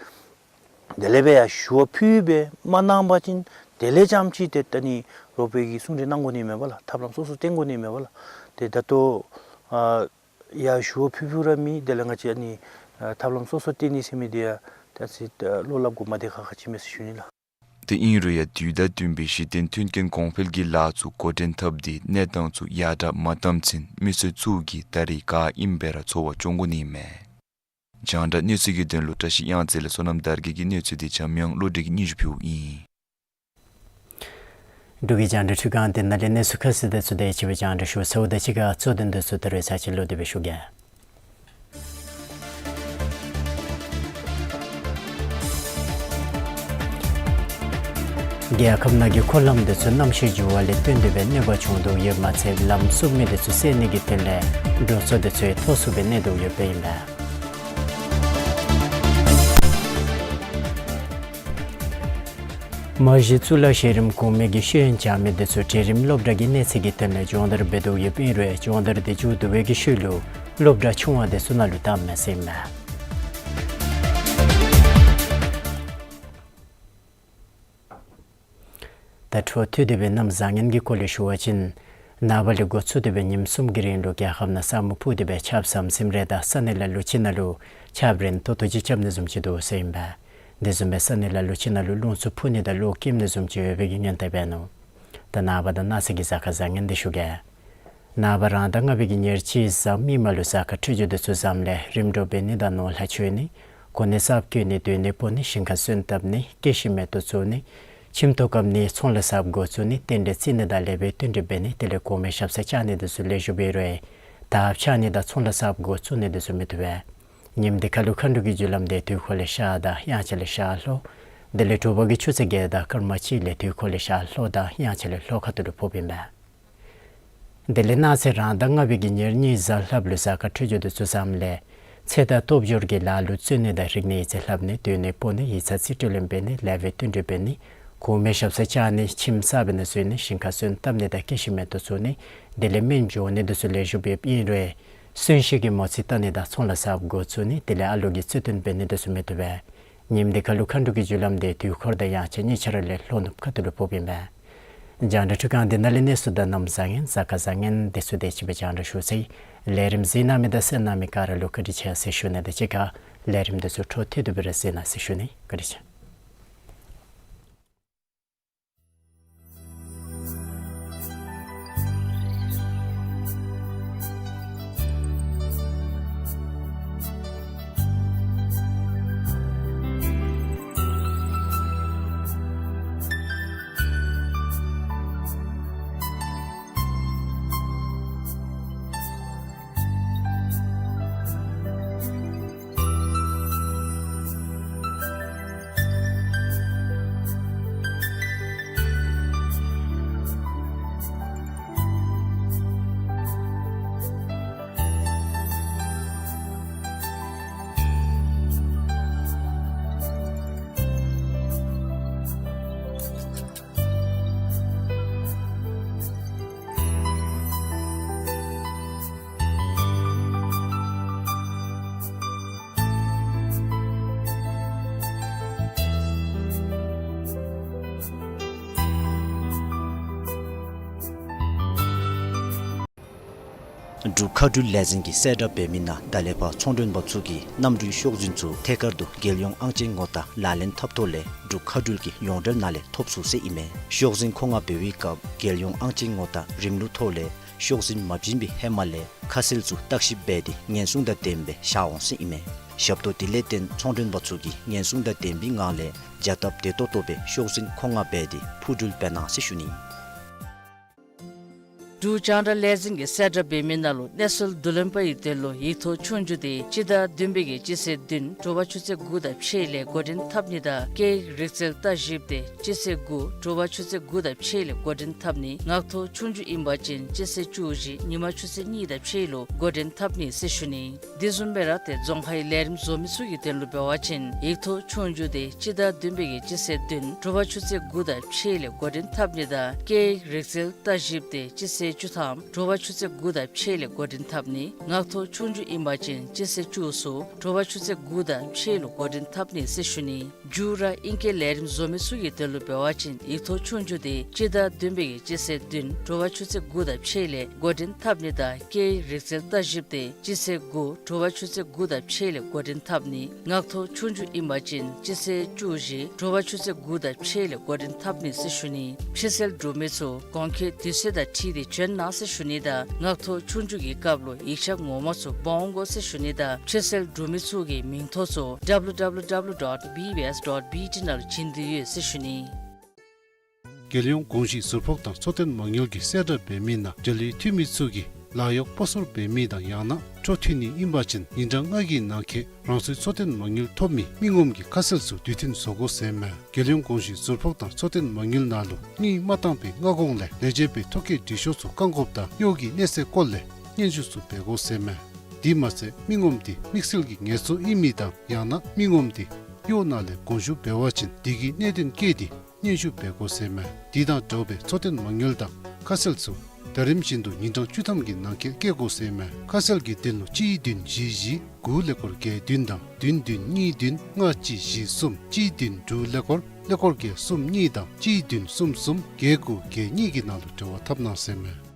དེ་ལས་སྦེ་ཡང་ཞུ་བ་ཕུལ་སྦེ་མ་གནང་པ་ཅིན་དེ་ལས་རྐྱངམ་ཅིག་ཏེ་ད་ནི་རོགས་པོའི་གི་གསུང་གྲོས་གནང་དགོ་ནི་མས་པ་ལགས། ཐབས་ལམ་སོ་སོ་བཏོན་དགོ་ནི་མས་པ་ལགས། ཏེ་ད་ལྟོ་ཨ་ཡར་ཞུ་བ་ཕུལ་ཕུལཝ་ར་མེད། དེ་ལས་ང་བཅས་ཨ་ནི་ཨ་ཐབས་ལམ་སོ་སོ་བཏོན་ནི་ཟེར་མི་འདི་ཡང་ད་ཅི་ཨ་བློ་སླབ་དགོ་མ་བདེ་ཁག་ཁ་ཅིག་མས་ཟེར་ཞུ་ནི་ལགས། དེ་ཨིན་རུང་ཡང་དུས་དང་བསྟུན་པའི་གཞི་རྟེན་མཐུན་རྐྱེན་གོང་འཕེལ་གྱི་ལཱ་ཚུ་འགོ་འདྲེན་འཐབ་སྟེ་གནས་སྟངས་ཚུ་ཡར་དྲག་མ་བཏངམ་ཚེ་མི་སེར་ཚུ་གིས་ད་རིས་ག་ཨིནམ་སྦེ་ར་འཚོ་བ་སྐྱོང་དགོ་ནི་མས། རྒྱང་བསྒྲགས་གནས་ཚུལ་གྱི་དོན་ལུ་བཀྲ་ཤིས་གཡང་རྩེ་ལས་བསོད་ནམས་དར་རྒྱས་ཀྱི་གནས་ཚུལ་དེ་འཇམ་དབྱངས་བློ་གྲོས་ཀྱིས་སྙན་ཞུ་ཕུལཝ་ཨིན། འབྲུག་གི་རྒྱང་བསྒྲགས་ཁྲི་ཁང་འདི་ནང་ལས་གནས་ཚུལ་ཁ་གསལ་དེ་ཚུ་དེ་ཅིག་སྦེ་རྒྱང་བསྒྲགས་ཞུ་ཚརཝ་ད་གཅིག་ཁར་གཙོ་དོན་དེ་ཚུ་ད་རུང་ཚར་གཅིག་ལོག་སྟེ་སྦེ་ཞུ་གེ། རྒྱལ་ཁབ་ནང་གི་འཁོར་ལམ་དེ་ཚུ་གནམ་གཤིས་འགྱུར་བ་ལས་བརྟེན་ཏེ་སྦེ་གནོད་པ་བྱུང་དོ་ཡོདཔ་མ་ཚད་ལམ་བསུབ་མི་དེ་ཚུ་བསལ་ནི་གི་དོན་ལས་འགྲོ་སོང་དེ་ཚུ་མཐོ་སུ་སྦེ་གནས་དོ་ཡོདཔ་ཨིན་པས། མ་གཞི་གཙུག་ལག་ཤེས་རིག་གོང་མའི་གི་ཤེས་ཡོན་སྦྱང་མི་དེ་ཚུ་གྲལ་རིམ་སློབ་གྲྭ་གི་གནས་ཚད་ཀྱི་དོན་ལས་སྦྱོང་བརྡར་འབད་དོ་ཡོདཔ་ཨིན་རུང་སྦྱོང་བརྡར་དེ་མཇུག་བསྡུ་བའི་གི་ཤུལ་ལུ་སློབ་གྲྭ་ཆུང་བ་དེ་ཚུ་ནང་ལུ་བཏངམ་མས་ཟེར་ཨིན་མས། ད་འཕྲོ་མཐུད་དེ་སྦེ་གནམ་བཟང་ངན་གྱི་སྐོར་ལས་ཞུ་བ་ཅིན་ནངས་པ་ལས་འགོ་བཙུགས་ཏེ་སྦེ་ཉིནམ་གསུམ་གྱི་རིང་ལུ་རྒྱལ་ཁབ་ནང་ས་སྨུག་ཕུབ་སྟེ་སྦེ་ཆརཔ་ཟམ་ཟིམ་རེ་དང་ས་གནས་ལ་ལུ་ཅིག་ནང་ལུ་ཆརཔ་རན་ཏོག་ཏོ་ཅིག་རྐྱབ་ནི་བཟུམ་ཅིག་འདུག་ཟེར་ཨིན་པས། དེ་བཟུམ་སྦེ་ས་གནས་ལ་ལུ་ཅིག་ནང་ལུ་རླུང་འཚུབ་འཕུ་ནི་དང་གློག་འཁྱུག་ནི་བཟུམ་ཅིག་ཡོད་པའི་གི་སྔོན་དཔག་འབད་ནུག། ད་ནངས་པ་དང་གནངས་ཚེ་གི་གཟའ་སྐར་བཟང་ངན་འདི་ཞུ་གེ། ནངས་པ་རང་ཟླ་ལྔ་པའི་གི་ཉེར་གཅིག་གཟའ་མིག་དམར་ལུ་གཟའ་སྐར་འཕྲོད་སྦྱོར་དེ་ཚུ་བཟངམ་ལས་རིམ་གྲོ་འབད་ནི་དང་ནོར་ལྷ་མཆོད་ནི། གོ་གནས་གསརཔ་བསྐོ་ནི། སྡོད་གནས་སྤོ་ནི། ཞིང་ཁ་སོན་བཏབ་ནི། སྐྱེད་ཤིང་མེ་ཏོག་བཙུགས་ནི། ཁྱིམ་ཐོག་བཀབ་ནི། ཚོང་ལཱ་གསརཔ་འགོ་བཙུགས་ནི། རྟེན་འབྲེལ་བརྩི་ནི་དང་ལེགས་པའི་བསྟུན་གྲོས་འབད་ནི། དེ་ལས་གོང་མའི་ཞབས་སར་བཅར་ནི་དེ་ཚུ་ལེགས་ཤོམ་འབད་རུང་དར་ཁྱབ་ནི་དང་ཚོང་ལཱ་གསརཔ་འགོ་བཙུགས་ནི་དེ་ཚུ་མི་བཏུབ་པས། ཉིནམ་འདི་ཁར་ལུ་མཁའ་འགྲོ་གི་རྒྱུ་ལམ་དེ་དུས་འཁོར་ལས་ཤར་དང་དབྱངས་འཆར་ལས་ཤར་ལྷོ། དེ་ལས་དྲོ་པ་གི་ཆུ་ཚོད་བརྒྱད་དང་སྐར་མ་གཅིག་ལས་དུས་འཁོར་ལས་ཤར་ལྷོ་དང་དབྱངས་འཆར་ལས་ལྷོ་ཁ་ཐུག་ལུ་ཕོགཔ་ཨིན་པས། དེ་ལས་གནངས་ཚེ་རང་ཟླ་ལྔ་པའི་གི་ཉེར་གཉིས་གཟའ་ལྷགཔ་ལུ་གཟའ་སྐར་འཕྲོད་སྦྱོར་དེ་ཚུ་བཟངམ་ལས་ཚེ་དང་སྟོབས་འབྱོར་གྱི་ལཱ་ལུ་བརྩོན་ནི་དང་རིག་གནས་ཡིག་རྩིས་ལྷབ་ནི། སྡོད་གནས་སྤོ་ནི། ཡིག་ཚང་རྩིས་སྤྲོད་ལེན་འབད་ནི། ལེགས་པའི་བསྟུན་གྲོས་འབད་ནི། གོང་མའི་ཞབས་སར་བཅར་ནི། ཁྱིམ་གསརཔ་ནང་བཞུགས་ནི། ཞིང་ཁ་སོན་བཏབ་ནི་དང་སྐྱེད་ཤིང་མེ་ཏོག་བཙུགས་ནི། དེ་ལས་སྨན་སྦྱོང་ནི་དེ་ཚུ་ལེགས་ཤོམ་འབདཝ་ཨིན་རུང་གསོན་གཤིན་གྱི་མོ་རྩིས་བལྟ་ནི་དང་ཚོང་ལཱ་གསརཔ་འགོ་བཙུགས་ནི། དེ་ལས་ཨ་ལོ་གི་རྩིས་སྟོན་འབད་ནི་དེ་ཚུ་མི་བཏུབ་པས། ཉིནམ་འདི་ཁར་ལུ་མཁའ་འགྲོ་གི་རྒྱུ་ལམ་དེ་དུས་འཁོར་དང་དབྱངས་འཆར་གཉིས་ཆ་ར་ལས་ལྷོ་ནུབ་ཁ་ཐུག་ལུ་ཕོགཔ་ཨིན་པས། རྒྱང་བསྒྲགས་ཁྲི་ཁང་འདི་ནང་ལས་གནས་ཚུལ་དང་གནམ་བཟང་ངན་གཟའ་སྐར་བཟང་ངན་དེ་ཚུ་དེ་ཅིག་སྦེ་རྒྱང་བསྒྲགས་ཞུ་ཚར་ཡི། ལས་རིམ་གཟིགས་གནང་མི་དང་གསན་གནང་མི་ག་ར་ལུ་བཀའ་དྲིན་ཆེ་ཟེར་ཞུ་ནི་དང་གཅིག་ཁར་ལས་རིམ་དེ་ཚུ་འཕྲོ་མཐུད་དེ་སྦེ་ར་གཟིགས་གནང་ཟེར་ཞུ་ནི། བཀའ་དྲིན་ཆེ། འབྲུག་མཁའ་འགྲུལ་ལས་འཛིན་གྱིས་གསལ་བསྒྲགས་འབད་མི་ནང་ད་ལས་ཕར་ཚོང་མགྲོན་པ་ཚུ་གིས་གནམ་གྲུའི་ཤོག་འཛིན་ཚུ་ཐད་ཀར་དུ་རྒྱལ་ཡོངས་ཨང་ཅན་ངོ་རྟགས་ལག་ལེན་འཐབ་ཐོག་ལས་འབྲུག་མཁའ་འགྲུལ་གྱི་ཡོངས་འབྲེལ་ནང་ལས་ཐོབ་ཚུགས་ཟེར་ཨིན་མས། ཤོག་འཛིན་མཁོ་མངགས་འབད་བའི་སྐབས་རྒྱལ་ཡོངས་ཨང་ཅན་ངོ་རྟགས་རིམ་ལུགས་ཐོག་ལས་ཤོག་འཛིན་མ་བྱིན་པའི་ཧེ་མ་ལས་ཁ་གསལ་ཚུ་བརྟག་ཞིབ་འབད་དེ་ཉེན་སྲུང་དང་ལྡནམ་སྦེ་བཞག་འོང་ཟེར་ཨིན་མས། ཞབས་ཏོག་དེ་ལས་བརྟེན་ཚོང་མགྲོན་པ་ཚུ་གིས་ཉེན་སྲུང་དང་ལྡནམ་སྦེ་ངང་ལས་བྱ་སྟབས་བདེ་ཏོག་ཏོ་སྦེ་ཤོག་འཛིན་མཁོ་མངགས་འབད་དེ་འཕུར་འགྲུལ་འབད་གནང་ཟེར་ཞུ་ནི། འབྲུག་རྒྱང་བསྒྲགས་ལས་འཛིན་གྱིས་གསལ་བསྒྲགས་འབད་མི་ནང་ལུ་གནས་ཚུལ་བསྡུ་ལེན་པ་ཡི་དོན་ལུ་ཡིག་ཐོག་ཆོས་རྒྱུགས་དེ་སྤྱི་ཟླ་བདུན་པའི་གི་སྤྱི་ཚེས་བདུན་དྲོ་པ་ཆུ་ཚོད་དགུ་དང་ཕྱེད་ལས་འགོ་འདྲེན་འཐབ་ནི་དང་སྐད་ཡིག་རིག་རྩལ་ལྟ་ཞིབ་དེ་སྤྱི་ཚེས་དགུ་དྲོ་པ་ཆུ་ཚོད་དགུ་དང་ཕྱེད་ལས་འགོ་འདྲེན་འཐབ་ནི། ངག་ཐོག་ཆོས་རྒྱུགས་ཨིན་པ་ཅིན་སྤྱི་ཚེས་བཅུ་བཞི་ཉིན་མ་ཆུ་ཚོད་གཉིས་དང་ཕྱེད་ལུ་འགོ་འདྲེན་འཐབ་ནི་ཟེར་ཞུ་ནི། དེ་བཟུམ་སྦེ་ར་ཏེ་རྫོང་ཁའི་ལས་རིམ་བཟོ་མི་ཚུ་གི་དོན་ལུ་འབད་བ་ཅིན་ཡིག་ཐོག་ཆོས་རྒྱུགས་དེ་སྤྱི་ཟླ་བདུན་པའི་གི་སྤྱི་ཚེས་བདུན་དྲོ་པ་ཆུ་ཚོད་དགུ་དང་ཕྱེད་ལས་འགོ་འདྲེན་འཐབ་ནི་དང་སྐད་ཡིག་རིག་རྩལ་ལྟ་ཞིབ་དེ་སྤྱི་ཚེས་ བཅུ་ཐམ་དྲོ་པ་ཆུ་ཚོད་དགུ་དང་ཕྱེད་ལས་འགོ་འདྲེན་འཐབ་ནི། ངག་ཐོག་ཆོས་རྒྱུགས་ཨིན་པ་ཅིན་སྤྱི་ཚེས་བཅུ་གསུམ་དྲོ་པ་ཆུ་ཚོད་དགུ་དང་ཕྱེད་ལུ་འགོ་འདྲེན་འཐབ་ནི་ཟེར་ཞུ་ནི། མཇུག་ར་ཨིང་སྐད་ལས་རིམ་བཟོ་མི་ཚུ་གི་དོན་ལུ་འབད་བ་ཅིན་ཡིག་ཐོག་ཆོས་རྒྱུགས་དེ་སྤྱི་ཟླ་བདུན་པའི་གི་སྤྱི་ཚེས་བདུན་དྲོ་པ་ཆུ་ཚོད་དགུ་དང་ཕྱེད་ལས་འགོ་འདྲེན་འཐབ་ནི་དང་སྐད་ཡིག་རིག་རྩལ་ལྟ་ཞིབ་དེ་སྤྱི་ཚེས་དགུ་དྲོ་པ་ཆུ་ཚོད་དགུ་དང་ཕྱེད་ལས་འགོ་འདྲེན་འཐབ་ནི། ངག་ཐོག་ཆོས་རྒྱུགས་ཨིན་པ་ཅིན་སྤྱི་ཚེས་བཅུ་བཞི་དྲོ་པ་ཆུ་ཚོད་དགུ་དང་ཕྱེད་ལས་འགོ་འདྲེན་འཐབ་ནི་ཟེར་ཞུ་ནི། ཕྱིར་སེལ་གྲུབ་མི་ཚུ་གོང་འཁོད་དུས་ཚོད་དང་འཁྲིལ་ཏེ་བྱོན་གནང་ཟེར་ཞུ་ནི་དང་ངག་ཐོག་ཆོས་རྒྱུགས་ཀྱི་སྐབས་ལུ་ཡིག་ཆ་ངོ་མ་ཚུ་འབག་འོང་དགོ་ཟེར་ཞུ་ནི་དང་ཕྱིར་སེལ་གྲུབ་མི་ཚུ་གི་མིང་ཐོ་ཚུ་W W W dot B B S dot B T ནང་ལུ་བྱིན་དོ་ཡོད་ཟེར་ཞུ་ནི། རྒྱལ་ཡོངས་གོང་ཞུས་ཟུར་ཕོགས་དང་འཚོ་རྟེན་མ་དངུལ་གྱིས་གསལ་བསྒྲགས་འབད་མི་ནང་འབྲེལ་ཡོད་འཐུས་མི་ཚུ་གིས་ལཱ་གཡོག་སྤོ་སོར་འབད་མི་དང་ཡང་ན་འཕྲོ་མཐུད་ནི་ཨིན་པ་ཅིན་ཉིན་གྲངས་ལྔ་གི་ནང་འཁོད་རང་སོའི་འཚོ་རྟེན་མ་དངུལ་ཐོབ་མི་མི་ངོམ་གྱི་ཁ་གསལ་ཚུ་དུས་མཐུན་བཟོ་དགོ་ཟེར་མས། རྒྱལ་ཡོངས་གོང་ཞུས་ཟུར་ཕོགས་དང་འཚོ་རྟེན་མ་དངུལ་ནང་ལུ་དངུལ་མ་བཏང་པའི་སྔ་གོང་ལས་ལས་བྱེད་པའི་ཐོ་བཀོད་འབྲི་ཤོག་ཚུ་བཀང་དགོཔ་དང་གཡོག་གི་གནས་ཚད་སྐོར་ལས་སྙན་ཞུ་ཚུ་འབད་དགོ་ཟེར་མས། དེ་མ་ཚད་མི་ངོམ་དེ་དམིགས་བསལ་གྱི་ངལ་རྩོལ་ཨིན་མི་དང་ཡང་ན་མི་ངོམ་དེ་གཡོག་ནང་ལས་དགོངས་ཞུ་འབད་བ་ཅིན་དེ་གི་གནད་དོན་བཀོད་དེ་སྙན་ཞུ་འབད་དགོ་ཟེར་མས། དེ་དང་འདྲཝ་སྦེ་འཚོ་རྟེན་མ་དངུལ་དང་ཁ་གསལ་ཚུ་ད་རིམ་བཞིན་དུ་ཉིན་གྲངས་བཅུ་ཐམ་གྱི་ནང་འཁོད་བཀོད་དགོ་ཟེར་མས། ཁ་གསལ་གྱི་དོན་ལུ་གཅིག་བདུན་བཞི་བཞི་དགུ་ཀླད་ཀོར་བརྒྱད་བདུན་དང་བདུན་བདུན་གཉིས་བདུན་ལྔ་གཅིག་བཞི་གསུམ་གཅིག་བདུན་དྲུག་ཀླད་ཀོར་ཀླད་ཀོར་བརྒྱད་གསུམ་གཉིས་དང་གཅིག་བདུན་གསུམ་གསུམ་བརྒྱད་དགུ་བརྒྱད་གཉིས་ཀྱི་ནང་ལུ་འབྲེལ་བ་འཐབ་གནང་ཟེར་མས།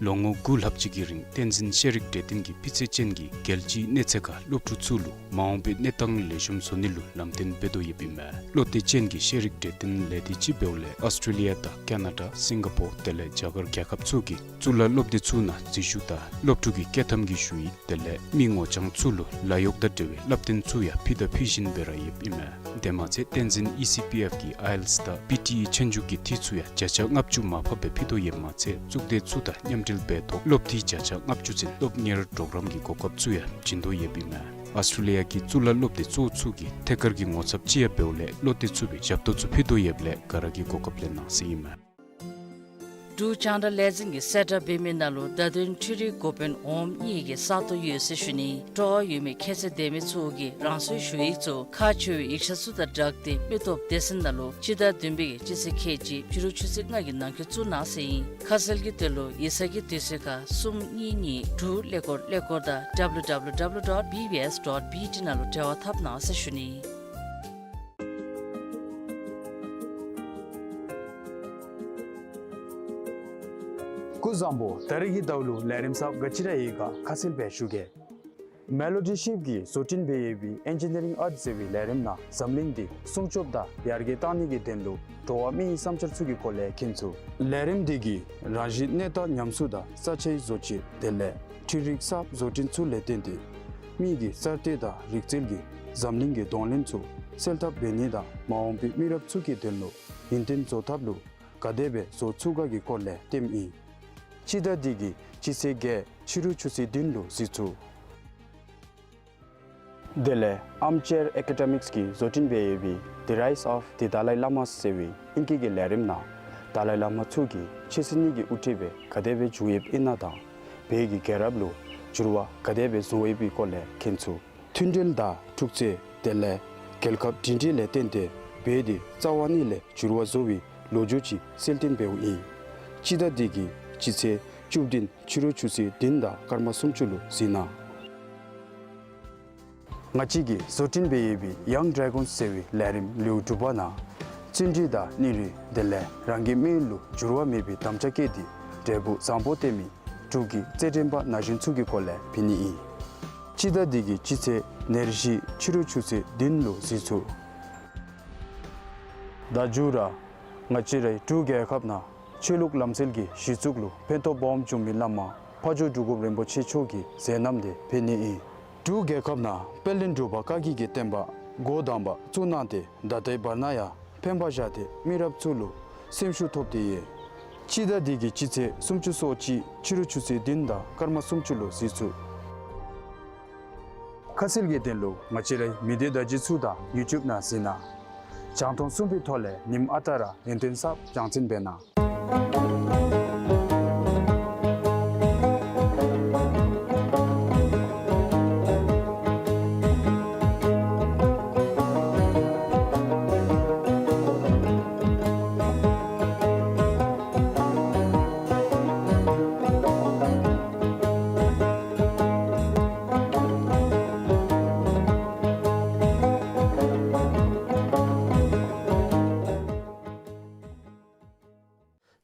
ལོ་ངོ་དགུ་ལྷག་ཅིག་གི་རིང་བསྟན་འཛིན་ཤེས་རིག་གྲོས་སྟོན་གྱིས་སྤུས་ཚད་ཅན་གྱི་རྒྱལ་སྤྱིའི་གནས་ཚད་ཁར་སློབ་ཕྲུག་ཚུ་ལུ་མ་འོངས་པའི་གནས་སྟངས་ལེགས་ཤོམ་བཟོ་ནི་ལུ་ལམ་སྟོན་འབད་དོ་ཡོདཔ་ཨིན་མས། བློ་གཏད་ཅན་གྱི་ཤེས་རིག་གྲོས་སྟོན་ལས་སྡེ་ཅིག་འབདཝ་ལས་ཨོསི་ཊྲེ་ལི་ཡ་དང་ཀ་ན་ཌ་སིང་ག་པོར་དེ་ལས་རྒྱ་གར་རྒྱལ་ཁབ་ཚུ་གི་གཙུག་ལག་སློབ་སྡེ་ཚུ་ནང་འཛུལ་ཞུགས་དང་སློབ་ཕྲུག་གི་བསྐྱོད་ཐམ་གྱི་ཞུ་ཡིག་དེ་ལས་མི་ངོ་རྐྱང་ཚུ་ལུ་ལཱ་གཡོག་དང་འབྲེལ་བའི་བསླབ་སྟོན་ཚུ་ཡང་ཕུལ་དང་ཕུལ་བཞིན་པའི་ར་ཡོདཔ་ཨིན་མས། དེ་མ་ཚད་བསྟན་འཛིན་ཨི་སི་པི་ཨེཕ་གིས་ཨའི་ཨེལ་ཊི་ཨེསི་དང་པི་ཊི་ཨི་ཆོས་རྒྱུགས་ཀྱི་འཐུས་ཚུ་ཡང་བརྒྱ་ཆ་ལྔ་བཅུ་མར་ཕབ་སྦེ་ཕུལ་དོ་ཡོདཔ་མ་ཚད་གཙུག་སྡེ་ཚུ་དང་མཉམ་འབྲེལ་འབད་ཐོག་སློབ་འཐུས་བརྒྱ་ཆ་ལྔ་བཅུ་ཚུན་སློབ་གཉེར་གྲོགས་རམ་གྱི་གོ་སྐབས་ཚུ་ཡང་བྱིན་དོ་ཡོདཔ་ཨིན་མས། ཨོསི་ཊྲེ་ལི་ཡ་གི་གཙུག་ལག་སློབ་སྡེ་གཙོ་བོ་ཚུ་གི་ཐད་ཀར་གྱི་ངོ་ཚབ་ཅིག་ཡང་འབདཝ་ལས་བློ་གཏད་ཚུགས་པའི་ཞབས་ཏོག་ཚུ་ཕུལ་དོ་ཡོདཔ་ལས་ག་ར་གིས་གོ་སྐབས་ལེན་གནང་ཟེར་ཨིན་མས། འབྲུག་རྒྱང་བསྒྲགས་ལས་འཛིན་གྱིས་གསལ་བསྒྲགས་འབད་མི་ནང་ལུ་བརྡ་དོན་འཕྲུལ་རིག་འགོ་དཔོན་འོགམ་གཉིས་ཀྱི་ས་སྟོང་ཡོད་ཟེར་ཞུ་ནི། སྤྲོ་བ་ཡོད་མི་ཁྱད་ཚད་ལྡན་མི་ཚུ་གིས་རང་སོའི་ཞུ་ཡིག་ཚུ་ཁག་ཆེ་བའི་ཡིག་ཆ་ཚུ་དང་སྦྲགས་ཏེ་མི་སྟོབས་སྡེ་ཚན་ནང་ལུ་སྤྱི་ཟླ་བདུན་པའི་གི་སྤྱི་ཚེས་ཁལ་གཅིག་ཕྱི་རུ་ཆུ་ཚོད་ལྔ་གི་ནང་འཁོད་བཙུགས་གནང་ཟེར་ཨིན། ཁ་གསལ་གྱི་དོན་ལུ་ཡིག་ཚང་གི་དུས་ཚོད་ཁར་གསུམ་གཉིས་གཉིས་དྲུག་ཀླད་ཀོར་ཀླད་ཀོར་དང་W W W dot B B S dot B T ནང་ལུ་འབྲེལ་བ་འཐབ་གནང་ཟེར་ཞུ་ནི། སྐུ་གཟུགས་བཟང་པོ། ད་རིས་ཀྱི་ཟླཝ་ལུ་ལས་རིམ་གསརཔ་ག་ཅི་ར་ཡོད་ག་ཁ་གསལ་སྦེ་ཞུ་གེ། མེ་ལོ་ཌི་ཤིབ་ཀྱིས་བཟོ་སྐྲུན་འབད་ཡོད་པའི་ཨེན་ཇི་ནི་རིང་ཨརཊ་ཟེར་བའི་ལས་རིམ་ནང་འཛམ་གླིང་འདི་སྲུང་སྐྱོབ་དང་ཡར་རྒྱས་གཏང་ནི་གི་དོན་ལུ་འགྲོ་བ་མིའི་བསམ་འཆར་ཚུ་གི་སྐོར་ལས་མཁྱེན་ཚུགས། ལས་རིམ་འདི་གིས་རང་བཞིན་གནས་སྟངས་ཉམས་གསོ་དང་ས་ཆའི་བཟོ་བཅོས་དེ་ལས་འཕྲུལ་རིག་གསརཔ་བཟོ་སྐྲུན་ཚུ་ལས་བརྟེན་ཏེ་མི་གི་གསར་གཏོད་དང་རིག་རྩལ་གྱིས་འཛམ་གླིང་གི་གདོང་ལེན་ཚུ་སེལ་ཐབས་འབད་ནི་དང་མ་འོངས་པའི་མི་རབས་ཚུ་གི་དོན་ལུ་ཡུན་བརྟན་བཟོ་ཐབས་ལུ་ག་དེ་སྦེ་བཟོ་ཚུགས་ག་གི་སྐོར་ལས་སྟོནམ་ཨིན། སྤྱི་ཟླ་འདི་གི་སྤྱི་ཚེས་བརྒྱད་ཕྱི་རུ་ཆུ་ཚོད་བདུན་ལུ་གཟིགས་ཚུགས། དེ་ལས་Armchair Academics གིས་བཟོ་སྐྲུན་འབད་ཡོད་པའི་The Rise of the Dalai Lama ཟེར་བའི་ཨིང་སྐད་ཀྱི་ལས་རིམ་ནང་དཱ་ལའི་བླ་མ་ཚུ་གིས་ཆོས་སྲིད་གཉིས་ཀྱི་དབུ་ཁྲིདཔ་སྦེ་ག་དེ་སྦེ་བྱུང་ཡོདཔ་ཨིན་ན་དང་བོད་ཀྱི་རྒྱལ་རབས་ལུ་འགྱུར་བ་ག་དེ་སྦེ་བཟོ་ཡོདཔ་གི་སྐོར་ལས་མཁྱེན་ཚུགས། མཐུན་སྒྲིལ་དང་འཁྲུག་རྩོད་དེ་ལས་རྒྱལ་ཁབ་སྒྲིང་སྒྲིང་ལས་བརྟེན་ཏེ་བོད་འདི་རྩ་བ་ཉིད་ལས་འགྱུར་བ་བཟོ་བའི་ལོ་རྒྱུས་ཅིག་གསལ་སྟོན་འབདཝ་ཨིན། སྤྱི་ཟླ་འདི་གི་སྤྱི་ཚེས་བཅུ་བདུན་ཕྱི་རུ་ཆུ་ཚོད་བདུན་དང་སྐར་མ་སུམ་ཅུ་ལུ་གཟིགས་གནང་། ང་བཅས་ཀྱིས་བཟོ་སྐྲུན་འབད་ཡོད་པའི་Young Dragons ཟེར་བའི་ལས་རིམ་ལེའུ་དྲུག་པ་ནང་བརྩོན་འགྲུས་དང་སྙིང་རུས་དེ་ལས་རང་གི་དམིགས་ཡུལ་ལུ་འགྱུར་བ་མེད་པའི་དམ་བཅའ་བསྐྱེད་དེ་འབྲས་བུ་བཟང་པོ་སྟོན་མི་འབྲུག་གི་རྩེད་འགྲན་པ་ན་གཞོན་ཚུ་གི་སྐོར་ལས་ཕུལ་ནི་ཨིན། སྤྱི་ཟླ་འདི་གི་སྤྱི་ཚེས་ཉེར་བཞི་ཕྱི་རུ་ཆུ་ཚོད་བདུན་ལུ་གཟིགས་ཚུགས། ད་མཇུག་ར་ང་བཅས་རའི་འབྲུག་རྒྱལ་ཁབ་ནང་ཆོས་ལུགས་ལམ་སྲོལ་གྱི་གཞི་བཙུགས་ལུ་ཕན་ཐོགས་སྦོམ་བྱུང་མི་བླ་མ་ཕ་ཇོ་འབྲུག་སྒོམ་རིན་པོ་ཆེ་མཆོག་གི་མཛད་རྣམ་དེ་ཕུལ་ནི་ཨིན། འབྲུག་རྒྱལ་ཁབ་ནང་དཔལ་ལྡན་འབྲུག་པ་བཀའ་བརྒྱུད་ཀྱི་བསྟན་པ་འགོ་དང་པ་བཙུགས་གནང་སྟེ་ད་ལྟའི་བར་ན་ཡང་ཕན་པ་བཞག་སྟེ་མི་རབས་ཚུ་ལུ་སེམས་ཤུགས་ཐོབ་སྟེ་ཡོད། སྤྱི་ཟླ་འདི་གི་སྤྱི་ཚེས་སུམ་ཅུ་སོ་གཅིག་ཕྱི་རུ་ཆུ་ཚོད་བདུན་དང་སྐར་མ་སུམ་ཅུ་ལུ་གཟིགས་ཚུགས། ཁ་གསལ་གྱི་དོན་ལུ་ང་བཅས་རའི་མི་སྡེ་བརྡ་བརྒྱུད་ཚུ་དང་ཡུ་ཊུབ་ནང་གཟིགས་གནང་། རྒྱང་མཐོང་གསུམ་པའི་ཐོག་ལས་ཉིནམ་ཨ་རྟག་ར་ཡུན་བརྟན་གསརཔ་རྒྱང་འཛིན་འབད་གནང་།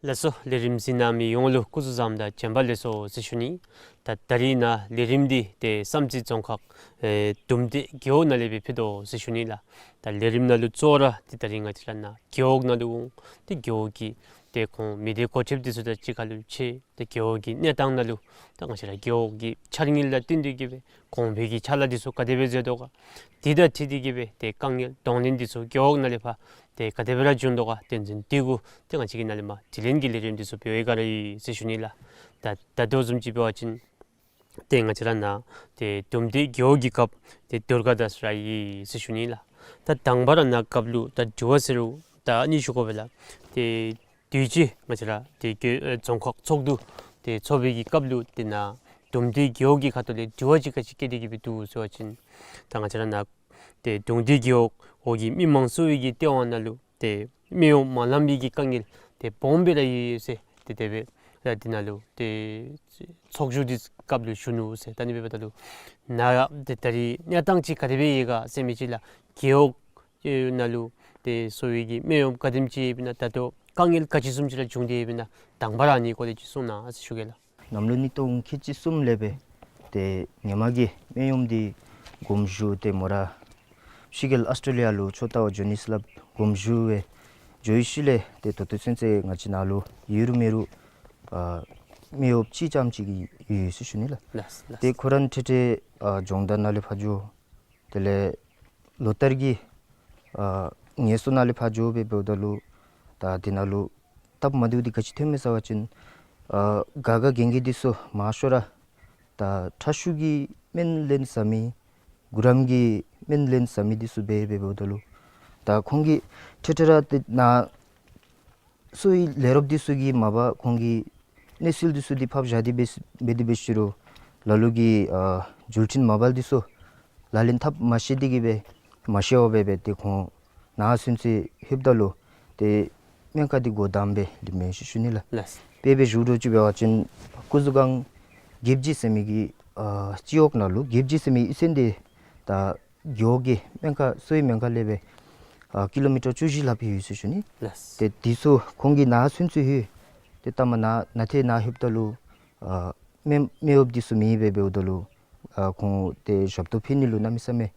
ལགས་སོ། ལས་རིམ་གཟིགས་གནང་མི་ཡོངས་ལུ་སྐུ་གཟུགས་བཟང་དང་བྱོན་པ་ལེགས་སོ་ཟེར་ཞུ་ནི། ད་ད་རིས་ནཱ་ལས་རིམ་འདི་ཏེ་བསམ་རྩེ་རྫོང་ཁག་ཨེ་དུམ་མདོ་རྒེད་འོག་ནང་ལས་སྦེ་ཕུལ་དོ་ཟེར་ཞུ་ནི་ལགས། ད་ལས་རིམ་ནང་ལུ་གཙོ་བོ་ར་ཏེ་ད་རིས་ང་བཅས་ར་ནཱ་རྒེད་འོག་ནང་ལུ་འོང་། ཏེ་རྒེད་འོག་གི་ཏེ་ཁོང་མི་སྡེ་འགོ་ཁྲིདཔ་འདི་ཚུ་དང་གཅིག་ཁར་ལུ་ཕྱད། ཏེ་རྒེད་འོག་གི་གནས་སྟངས་ནང་ལུ་ད་ང་བཅས་ར་རྒེད་འོག་གི་འཆར་དངུལ་དང་བསྟུན་ཏེ་གི་སྦེ་གོང་འཕེལ་གྱི་ཕྱག་ལཱ་འདི་ཚུ་ག་དེ་སྦེ་མཛད་དོ་ག། དེ་དང་འཁྲིལ་ཏེ་གི་སྦེ་ཏེ་དཀའ་ངལ་གདོང་ལེན་འདི་ཚུ་རྒེད་འོག་ནང་ལས་ཕར་ཏེ་ག་དེ་སྦེ་ར་བྱུང་དོ་ག། དོན་ཚན་དེ་གུ་ཏེ་ང་བཅས་ཀྱིས་ནཱ་ལས་མར་དྲི་ལན་གྱི་ལས་རིམ་འདི་ཚུ་འབད་བའི་སྒང་ར་ཡོད་ཟེར་ཞུ་ནི་ལགས། ད་ད་ལྟོ་བཟུམ་ཅིག་འབད་བ་ཅིན་ཏེ་ང་བཅས་ར་ནཱ་ཏེ་དུམ་མདོ་རྒེད་འོག་གི་སྐབས་ཏེ་དུར་ཁ་དང་ས་ར་ཡོད་ཟེར་ཞུ་ནི་ལགས། ད་དང་པ་ར་ནཱ་སྐབས་ལུ་ད་དྲི་བ་ཟེར་རུང་ད་ཨ་ནི་ཞུ་དགོ་པས་ལགས། ཏེ་དུས་ཅི་ང་བཅས་ར་ཏེ་རྒེད་ཨེ་རྫོང་ཁག་ཚོགས་འདུ་ཏེ་ཚོགས་པའི་གི་སྐབས་ལུ་ཏེ་ནཱ་དུམ་མདོ་རྒེད་འོག་གི་ཁ་ཐུག་ལས་དྲི་བ་ཅིག་ག་ཅི་བཀོད་དེ་གི་སྦེ་འདུག་ཟེར་བ་ཅིན་ད་ང་བཅས་ར་ནཱ་ཏེ་དུམ་མདོ་རྒེད་འོག་འོག་གི་མི་མང་གསོ་བའི་གི་ལྟེ་བ་ནང་ལུ་ཏེ་སྨན་གཡོགམ་མ་ལང་པའི་གི་དཀའ་ངལ་ཏེ་སྦོམ་སྦེ་ར་ཡོད་ཟེར་ཏེ་དེ་སྦེ་ད་འདི་ནང་ལུ་ཏེ་ཚོགས་བཞུགས་འདི་སྐབས་ལུ་ཞུ་ནུག་ཟེར། ད་ཨ་ནི་འབདཝ་ད་ལུ་ནཱ་ཏེ་ད་རིས་གནས་སྟངས་ཅིག་ག་དེ་སྦེ་ཡོད་ག་ཟེར་མི་ཅིག་ལགས། རྒེད་འོག་ནང་ལུ་ཏེ་གསོ་བའི་གི་སྨན་གཡོགམ་ག་དེམ་ཅིག་ཡོདཔ་ཨིན་ན། ད་ལྟོ་དཀའ་ངལ་ག་ཅི་བཟུམ་ཅིག་ར་བྱུང་སྟེ་ཡོདཔ་ཨིན་ན། དང་པ་ར་ཨ་ནི་སྐོར་ལས་ཅིག་གསུང་གནང་ཟེར་ཞུ་གེ་ལགས། གནམ་ལོ་ཉིས་སྟོང་ཁལ་གཅིག་གསུམ་ལས་སྦེ་ཏེ་ཧེ་མ་གི་སྨན་གཡོགམ་འདི་དགོངསམ་ཞུ་སྟེ་མོ་ར་ཕྱི་རྒྱལ་ཨཱོས་ཊྲེ་ལི་ཡ་ལུ་ཆོས་དར་བར་འགྱོ་ནི་ཟེར་སླབ་དགོངསམ་ཞུ་སྦེ་འགྱོ་བའི་ཤུལ་ལས་ཏེ་ད་ལྟོ་ཚུན་ཚོད་ང་བཅས་ནཱ་ལུ་ཡོད་རུང་མེད་རུང་ཨ་སྨན་གཡོགཔ་གཅིག་རྐྱངམ་ཅིག་གི་ཡོད་ཟེར་ཞུ་ནི་ལགས། ལགས་ལགས། ཏེ་ཁོ་ར་ཐེངས་ཐེངས་ཨ་སྦྱོང་བརྡར་ནང་ལས་ཕར་འགྱོ། དེ་ལས་ལོ་ལྟར་གྱི་ཨ་ངལ་གསོ་ནང་ལས་ཕར་འགྱོ་སྦེ་འབདཝ་ད་ལུ་ད་འདི་ནང་ལུ་སྟབས་མ་བདེཝ་འདི་ག་ཅི་ཐོནམ་མས་ཟེར་བ་ཅིན་ཨ་ག་ག་གན་གི་འདི་ཚུ་མང་ཤོས་ར་ད་ཁྲག་ཤུགས་ཀྱི་སྨན་ལེན་ཟ་མི་གུ་རམ་གྱི་སྨན་ལེན་ཟ་མི་འདི་ཚུ་སྦེ་སྦེ་འབདཝ་ད་ལུ་ད་ཁོང་གིས་ཐེངས་ཐེངས་ར་ཏེ་ནཱ་གསོ་བའི་ལས་རོགསཔ་འདི་ཚུ་གིས་མ་པ་ཁོང་གི་གནས་ཚུལ་འདི་ཚུ་འདི་ཕབ་བཞག་སྟེ་འབད་འབད་དེ་འབད་ཞུ་རུང་ལ་ལུ་གིས་ཨ་འགྲུལ་འཕྲིན་མ་པ་འདི་ཚུ་ལག་ལེན་འཐབ་མ་ཤེས་ཏེ་གི་སྦེ་མ་ཤེས་པར་སྦེ་སྦེ་ཏེ་ཁོང་ནཱ་ཚུན་ཚོད་ལྷོདཔ་ད་ལུ་ཏེ་སྨན་ཁང་འདི་སྒོ་བསྡམས་སྦེ་ལུསཔ་མས་ཟེར་ཞུ་ནི་ལགས། ལགས། དཔེ་སྦེ་ཞུ་དགོཔ་ཅིག་འབད་བ་ཅིན་སྐུ་གཟུགས་སྒང་གེབ་རྗེས་ཟེར་མི་གི་ཨ་སྤྱི་འོག་ནང་ལུ་གེབ་རྗེས་ཟེར་མི་གཡུས་ཚན་འདི་ད་རྒེད་འོག་གི་སྨན་ཁང་གསོ་བའི་སྨན་ཁང་ལས་སྦེ་ཨ་ཀི་ལོ་མི་ཊར་བཅུ་བཞི་ལྷགཔ་ཡོད་ཟེར་ཞུ་ནི། ལགས། ཏེ་འདི་ཚུ་ཁོང་གིས་ནཱ་ཚུན་ཚོད་ལྷོད། ཏེ་ལྟ་མ་ནཱ་ནཱ་ཏེ་ནཱ་ལྷོདཔ་ད་ལུ་ཨ་སྨན་སྨན་གཡོགཔ་འདི་ཚུ་མེདཔ་སྦེ་འབདཝ་ད་ལུ་ཨ་ཁོང་ཏེ་ཞབས་ཏོག་ཕུལ་ནི་ལུ་གནམ་མེད་ས་མེད་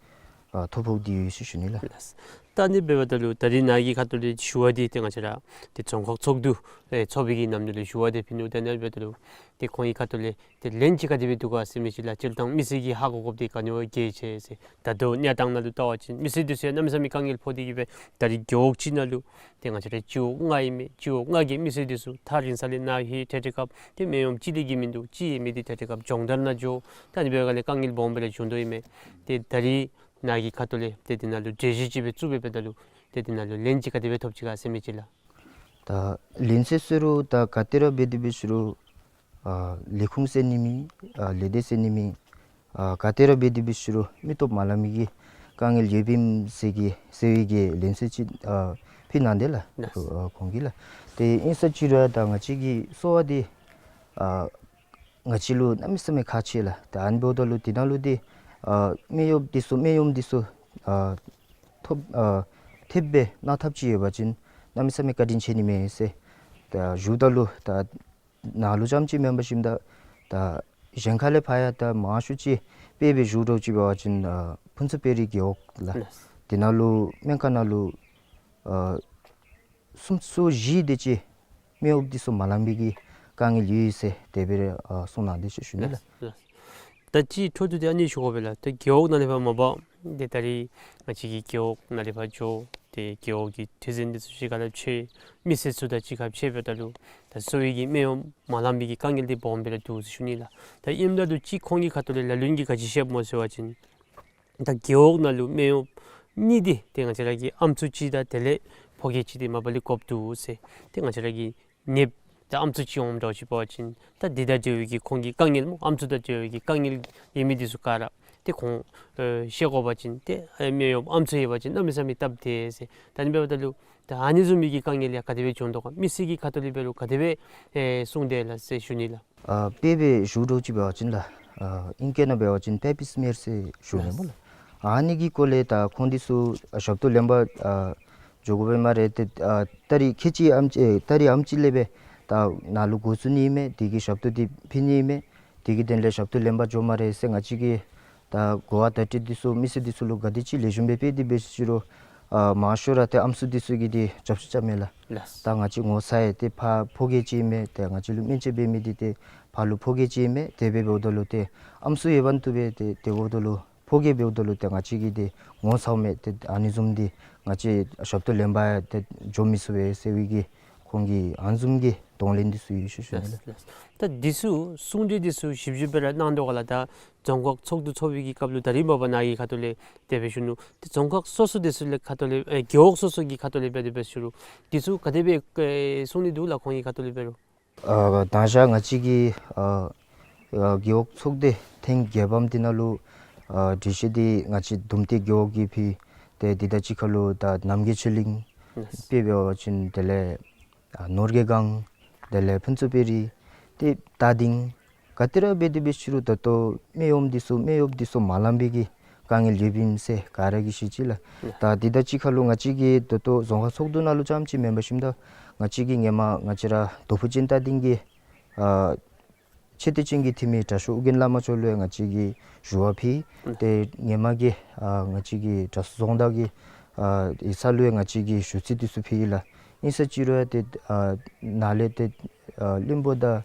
ཨ་ཐོ་ཕོག་སྟེ་ཡོད་ཟེར་ཞུ་ནི་ལགས། ལགས། ད་ཨ་ནི་འབདཝ་ད་ལུ་ད་རིས་ནཱ་གི་ཁ་ཐུག་ལས་ཞུ་བ་འདི་ཏེ་ང་བཅས་ར་ཏེ་རྫོང་ཁག་ཚོགས་འདུ་ཨེ་ཚོགས་པའི་གི་ནམ་དུས་ལུ་ཞུ་བ་འདི་ཕུལ་ནུག། ད་ཨ་ནི་འབདཝ་ད་ལུ་ཏེ་ཁོང་གི་ཁ་ཐུག་ལས་ཏེ་ལན་ཅིག་ག་དེ་སྦེ་འདུག་ག་ཟེར་མི་ཅིག་ལགས། སྤྱིར་བཏང་མི་སེར་གྱིས་ཧ་གོ་དགོཔ་འདི་ག་ནི་བ་གལ་ཆེ་ཟེར། ད་ལྟོ་གནས་སྟངས་ནང་ལུ་བལྟ་བ་ཅིན་མི་སེར་འདི་ཚུ་ཡང་གནམ་མེད་ས་མེད་དཀའ་ངལ་ཕོག་སྟེ་གི་སྦེ་ད་རིས་རྒེད་འོག་གཅིག་ནང་ལུ་ཏེ་ང་བཅས་ར་སྤྱི་འོག་ལྔ་ཨིན་མས། སྤྱི་འོག་ལྔ་གི་མི་སེར་འདི་ཚུ་ཐག་རིང་ས་ལས་ནཱ་ལྷོད། ཐེངས་ཐེངས་སྐབས་ཏེ་སྨན་གཡོགཔ་གཅིག་ལས་བརྒལ་མིན་འདུག། གཅིག་ཡོད་མི་འདི་ཐེངས་ཐེངས་སྐབས་སྦྱོང་བརྡར་ནང་འགྱོ། ད་ཨ་ནི་འབདཝ་ལས་དཀའ་ངལ་སྦོམ་སྦེ་ར་བྱུང་དོ་ཨིན་མས། ཏེ་ད་རིས་ནཱ་གི་ཁ་ཐུག་ལས་ཏེ་འདི་ནང་ལུ་གྲོས་གཞི་ཅིག་སྦེ་བཙུགས་སྦེ་འབདཝ་ད་ལུ་ཏེ་འདི་ནང་ལུ་ལན་ཅིག་ག་དེ་སྦེ་ཐོབ་ཅི་ག་ཟེར་མི་ཅིག་ལགས། ད་ལན་ཟེར་ཟེར་རུང་ད་ག་ཏེ་ར་འབད་དེ་འབད་ཞུ་རུང་ཨ་ལས་ཁུངས་ཟེར་ནི་མེད། ཨ་ལས་སྡེ་ཟེར་ནི་མེད། ཨ་ག་ཏེ་ར་འབད་དེ་འབད་ཞུ་རུང་མི་སྟོབས་མ་ལང་མི་གི་དཀའ་ངལ་ཡོདཔ་ཨིན་ཟེར་གི་ཟེར་བའི་གི་ལན་ཟེར་ཅིག་ཨ་ཕུལ་གནང་དེས་ལགས། ལགས། ཨ་ཁོང་གིས་ལགས། ཏེ་ཨིན་ས་ཅི་རུང་ད་ང་བཅས་ཀྱི་གསོ་བ་འདི་ཨ་ང་བཅས་ལུ་གནམ་མེད་ས་མེད་ཁག་ཆེ་ལགས། ད་ཨ་ནི་འབདཝ་ད་ལུ་འདི་ནང་ལུ་འདི་ཨ་སྨན་གཡོགཔ་འདི་ཚུ་སྨན་གཡོགཔ་འདི་ཚུ་ཨ་ཐོབ་ཨ་ཐེབས་སྦེ་གནང་ཐབས་ཅིག་ཡོད་པ་ཅིན་གནམ་མེད་ས་མེད་བཀའ་དྲིན་ཆེ་ནི་མས་ཟེར་ད་ཞུཝ་ད་ལུ་ད་ནཱ་ལུ་རྐྱངམ་ཅིག་མེན་པར་ཞིནམ་ད་ད་གཞན་ཁ་ལས་ཕར་ཡང་ད་མང་ཤོས་ཅིག་དཔེ་སྦེ་ཞུ་དགོཔ་ཅིག་འབད་བ་ཅིན་ཨ་ཕུན་ཚོགས་དཔལ་རི་རྒེད་འོག་ལགས། ལགས། འདི་ནང་ལུ་སྨན་ཁང་ནང་ལུ་ཨ་སུམ་ཅུ་སོ་བཞི་དེ་ཅིག་སྨན་གཡོགཔ་འདི་ཚུ་མ་ལང་པའི་གི་དཀའ་ངལ་ཡོད་ཟེར་དེ་སྦེ་ར་ཨ་གསུངས་གནང་དེས་ཟེར་ཞུ་ནི་ལགས། ལགས། ལགས། ད་ཅི་འཕྲོ་མཐུད་དེ་ཨ་ནི་ཞུ་དགོ་པས་ལགས། ད་རྒེད་འོག་ནང་ལས་ཕར་མ་པ་ཏེ་ད་རིས་ང་བཅས་ཀྱི་རྒེད་འོག་ནང་ལས་ཕར་འགྱོ། ཏེ་རྒེད་འོག་གི་ཁྲི་འཛིན་འདི་ཚུ་གཅིག་ཁར་ལུ་ཕྱད། མི་སེར་ཚུ་དང་གཅིག་ཁར་ཕྱད་པ་ད་ལུ་ད་གསོ་བའི་གི་སྨན་གཡོགཔ་མ་ལང་པའི་གི་དཀའ་ངལ་འདི་སྦོམ་སྦེ་ར་འདུག་ཟེར་ཞུ་ནི་ལགས། ད་ཨིནམ་ད་ལུ་ཅིག་ཁོང་གི་ཁ་ཐུག་ལས་ལ་ལུ་གིས་ག་ཅི་བཤདཔ་སྨོ་ཟེར་བ་ཅིན་ད་རྒེད་འོག་ནང་ལུ་སྨན་གཡོགཔ་གཉིས་འདི་ཏེ་ང་བཅས་ར་གི་ཨམ་སྲུ་གཅིག་དང་དེ་ལས་ཕོ་སྐྱེས་གཅིག་འདི་མ་པ་ལས་དགོཔ་འདུག་ཟེར། ཏེ་ང་བཅས་ར་གི་ནདཔ་ད་ཨམ་སྲུ་གཅིག་འོངམ་འདྲཝ་ཅིག་འབད་བ་ཅིན་ད་འདི་དང་འབྲེལ་བའི་གི་ཁོང་གི་དཀའ་ངལ་སྨོ། ཨམ་སྲུ་དང་འབྲེལ་བའི་གི་དཀའ་ངལ་ཡོད་མི་འདི་ཚུ་ག་ར་ཏེ་ཁོང་ཨེ་བཤད་དགོ་པ་ཅིན་ཏེ་ཨེ་སྨན་གཡོགཔ་ཨམ་སྲུ་ཡོད་པ་ཅིན་གནམ་མེད་ས་མེད་སྟབས་བདེ་ཟེར། ད་ཨ་ནི་འབདཝ་ད་ལུ་ད་ཨ་ནི་བཟུམ་མའི་གི་དཀའ་ངལ་ཡང་ག་དེ་སྦེ་བྱུང་དོ་ག། མི་སེར་གྱི་ཁ་ཐུག་ལས་འབད་རུང་ག་དེ་སྦེ་ཨེ་གསུངས་དེས་ལགས་ཟེར་ཞུ་ནི་ལགས། ཨ་དཔེ་སྦེ་ཞུ་དགོཔ་ཅིག་འབད་བ་ཅིན་ལགས། ཨ་ཨིང་སྐད་ནང་འབད་བ་ཅིན་པེ་པར་སི་མེར་ཟེར་ཞུ་ནི་སྨོ་ལགས། ཨ་ནི་གི་སྐོར་ལས་ད་ཁོང་འདི་ཚུ་ཨ་ཞབས་ཏོག་ལེན་པར་ཨ་འགྱོ་དགོ་པས་སྨ་རེ། ཏེ་ཨ་ད་རིས་ཁལ་གཅིག་ཨམ་ཅིག་ཨེ་ད་རིས་ཨམ་ཅིག་ལས་སྦེ་ ད་ནཱ་ལུ་འགོ་བཙུགས་ནི་ཨིན་མས། དེ་གི་ཞབས་ཏོག་འདི་ཕུལ་ནི་ཨིན་མས། དེ་གི་དོན་ལས་ཞབས་ཏོག་ལེན་པར་འགྱོཝ་སྨ་རེ་ཟེར་ང་བཅས་ཀྱིས་ད་གོ་བ་བརྡ་སྤྲོད་འདི་ཚུ་མི་སེར་འདི་ཚུ་ལུ་ག་དེ་ཅིག་ལེགས་ཤོམ་སྦེ་སྤེལ་ཏེ་འབད་ཞུ་རུང་ཨ་མང་ཤོས་ར་ཏེ་ཨམ་སྲུ་འདི་ཚུ་གིས་འདི་རྒྱབ་སྐྱོར་རྐྱབ་མས་ལགས། ལགས། ད་ང་བཅས་ངོ་ཚ་ཡི་ཏེ་ཕར་ཕོ་རྒྱས་ཅིག་ཨིན་མས། ཏེ་ང་བཅས་ལུ་སྨན་བཅོས་འབད་མི་འདི་ཏེ་ཕར་ལུ་ཕོ་རྒྱས་ཅིག་ཨིན་མས། དེ་སྦེ་འབདཝ་ད་ལུ་ཏེ་ཨམ་སྲུ་ཡོད་པ་ནུ་བཏུབ་པས། ཏེ་དེ་འབདཝ་ད་ལུ་ཕོ་རྒྱས་འབདཝ་ད་ལུ་ཏེ་ང་བཅས་ཀྱིས་ཏེ་ངོ་ཚཝ་མས། ཏེ་ཨ་ནི་བཟུམ་འདི་ང་བཅས་ཞབས་ཏོག་ལེན་པར་ཡང་ཏེ་འགྱོ་མི་ཚུགས་པས་ཟེར་བའི་གི་ཁོང་གིས་ཨ་ནི་བཟུམ་གྱི་གདོང་ལེན་འདི་ཚུ་ཡོད་ཟེར་ཞུ་ནི་ལགས། ལགས། ད་འདི་ཚུ་གསུང་གྲོས་འདི་ཚུ་ཞིབ་ཞིབ་སྦེ་ར་གནང་དོ་ག་ལགས། ད་རྫོང་ཁག་ཚོགས་འདུ་ཚོགས་པའི་གི་སྐབས་ལུ་ད་རིས་མ་པ་ནཱ་གི་ཁ་ཐུག་ལས་དེ་སྦེ་ཞུ་ནུག། ཏེ་རྫོང་ཁག་སོ་སོ་འདི་ཚུ་ལས་ཁ་ཐུག་ལས་ཨེ་རྒེད་འོག་སོ་སོ་གི་ཁ་ཐུག་ལས་འབད་དེ་སྦེ་ཞུ་རུང་འདི་ཚུ་ག་དེ་སྦེ་ཨེ་གསུང་ནི་འདུག་ལགས། ཁོང་གི་ཁ་ཐུག་ལས་འབད་རུང་། ཨ་ད་ཞག་ང་བཅས་ཀྱི་ཨ་ཨ་རྒེད་འོག་ཚོགས་སྡེ་ཐེངས་བརྒྱད་པམ་འདི་ནང་ལུ་ཨ་གྲོས་གཞི་འདི་ང་བཅས་དུམ་མདོ་རྒེད་འོག་གིས་ཕུལ། ཏེ་འདི་དང་གཅིག་ཁར་ལུ་ད་རྣམ་རྒྱལ་ཆོས་གླིང་དཔེ་འབད་བ་ཅིན་དེ་ལས་ཨ་ནོར་རྒྱས་སྒང་དེ་ལས་ཕུན་ཚོགས་དཔལ་རི་ཏེ་རྟ་སྡིང་ག་ཏེ་ར་འབད་དེ་འབད་ཞུ་རུང་ད་ལྟོ་སྨན་གཡོགམ་འདི་ཚུ་སྨན་གཡོགཔ་འདི་ཚུ་མ་ལང་པའི་གི་དཀའ་ངལ་ཡོདཔ་ཨིན་ཟེར་ག་ར་གིས་ཤེས་ཅི་ལགས། ད་འདི་དང་གཅིག་ཁར་ལུ་ང་བཅས་ཀྱི་ད་ལྟོ་རྫོང་ཁག་ཚོགས་འདུ་ནང་ལུ་རྐྱངམ་ཅིག་མེན་པར་ཞིནམ་ད་ང་བཅས་ཀྱི་ཧེ་མ་ང་བཅས་ར་རྡོ་ཕུ་ཅན་རྟ་སྡིང་གི་ཨ་ཆེ་བསྟོད་ཅན་གྱི་འཐུས་མི་དྲག་ཤོས་ཨོ་རྒྱན་བླ་མ་མཆོག་ལུ་ཡང་ང་བཅས་ཀྱིས་ཞུ་བ་ཕུལ། ཏེ་ཧེ་མ་གི་ཨ་ང་བཅས་ཀྱི་དྲག་ཤོས་རྫོང་བདག་གི་ཨ་ཡིག་ཚང་ལུ་ཡང་ང་བཅས་ཀྱིས་ཞུ་ཚིག་འདི་ཚུ་ཕུལ་ཡི་ལགས། ཨིན་ས་ཅི་རུང་ཡང་ཏེ་ཨ་ནཱ་ལས་ཏེ་ཨ་བློན་པོ་དང་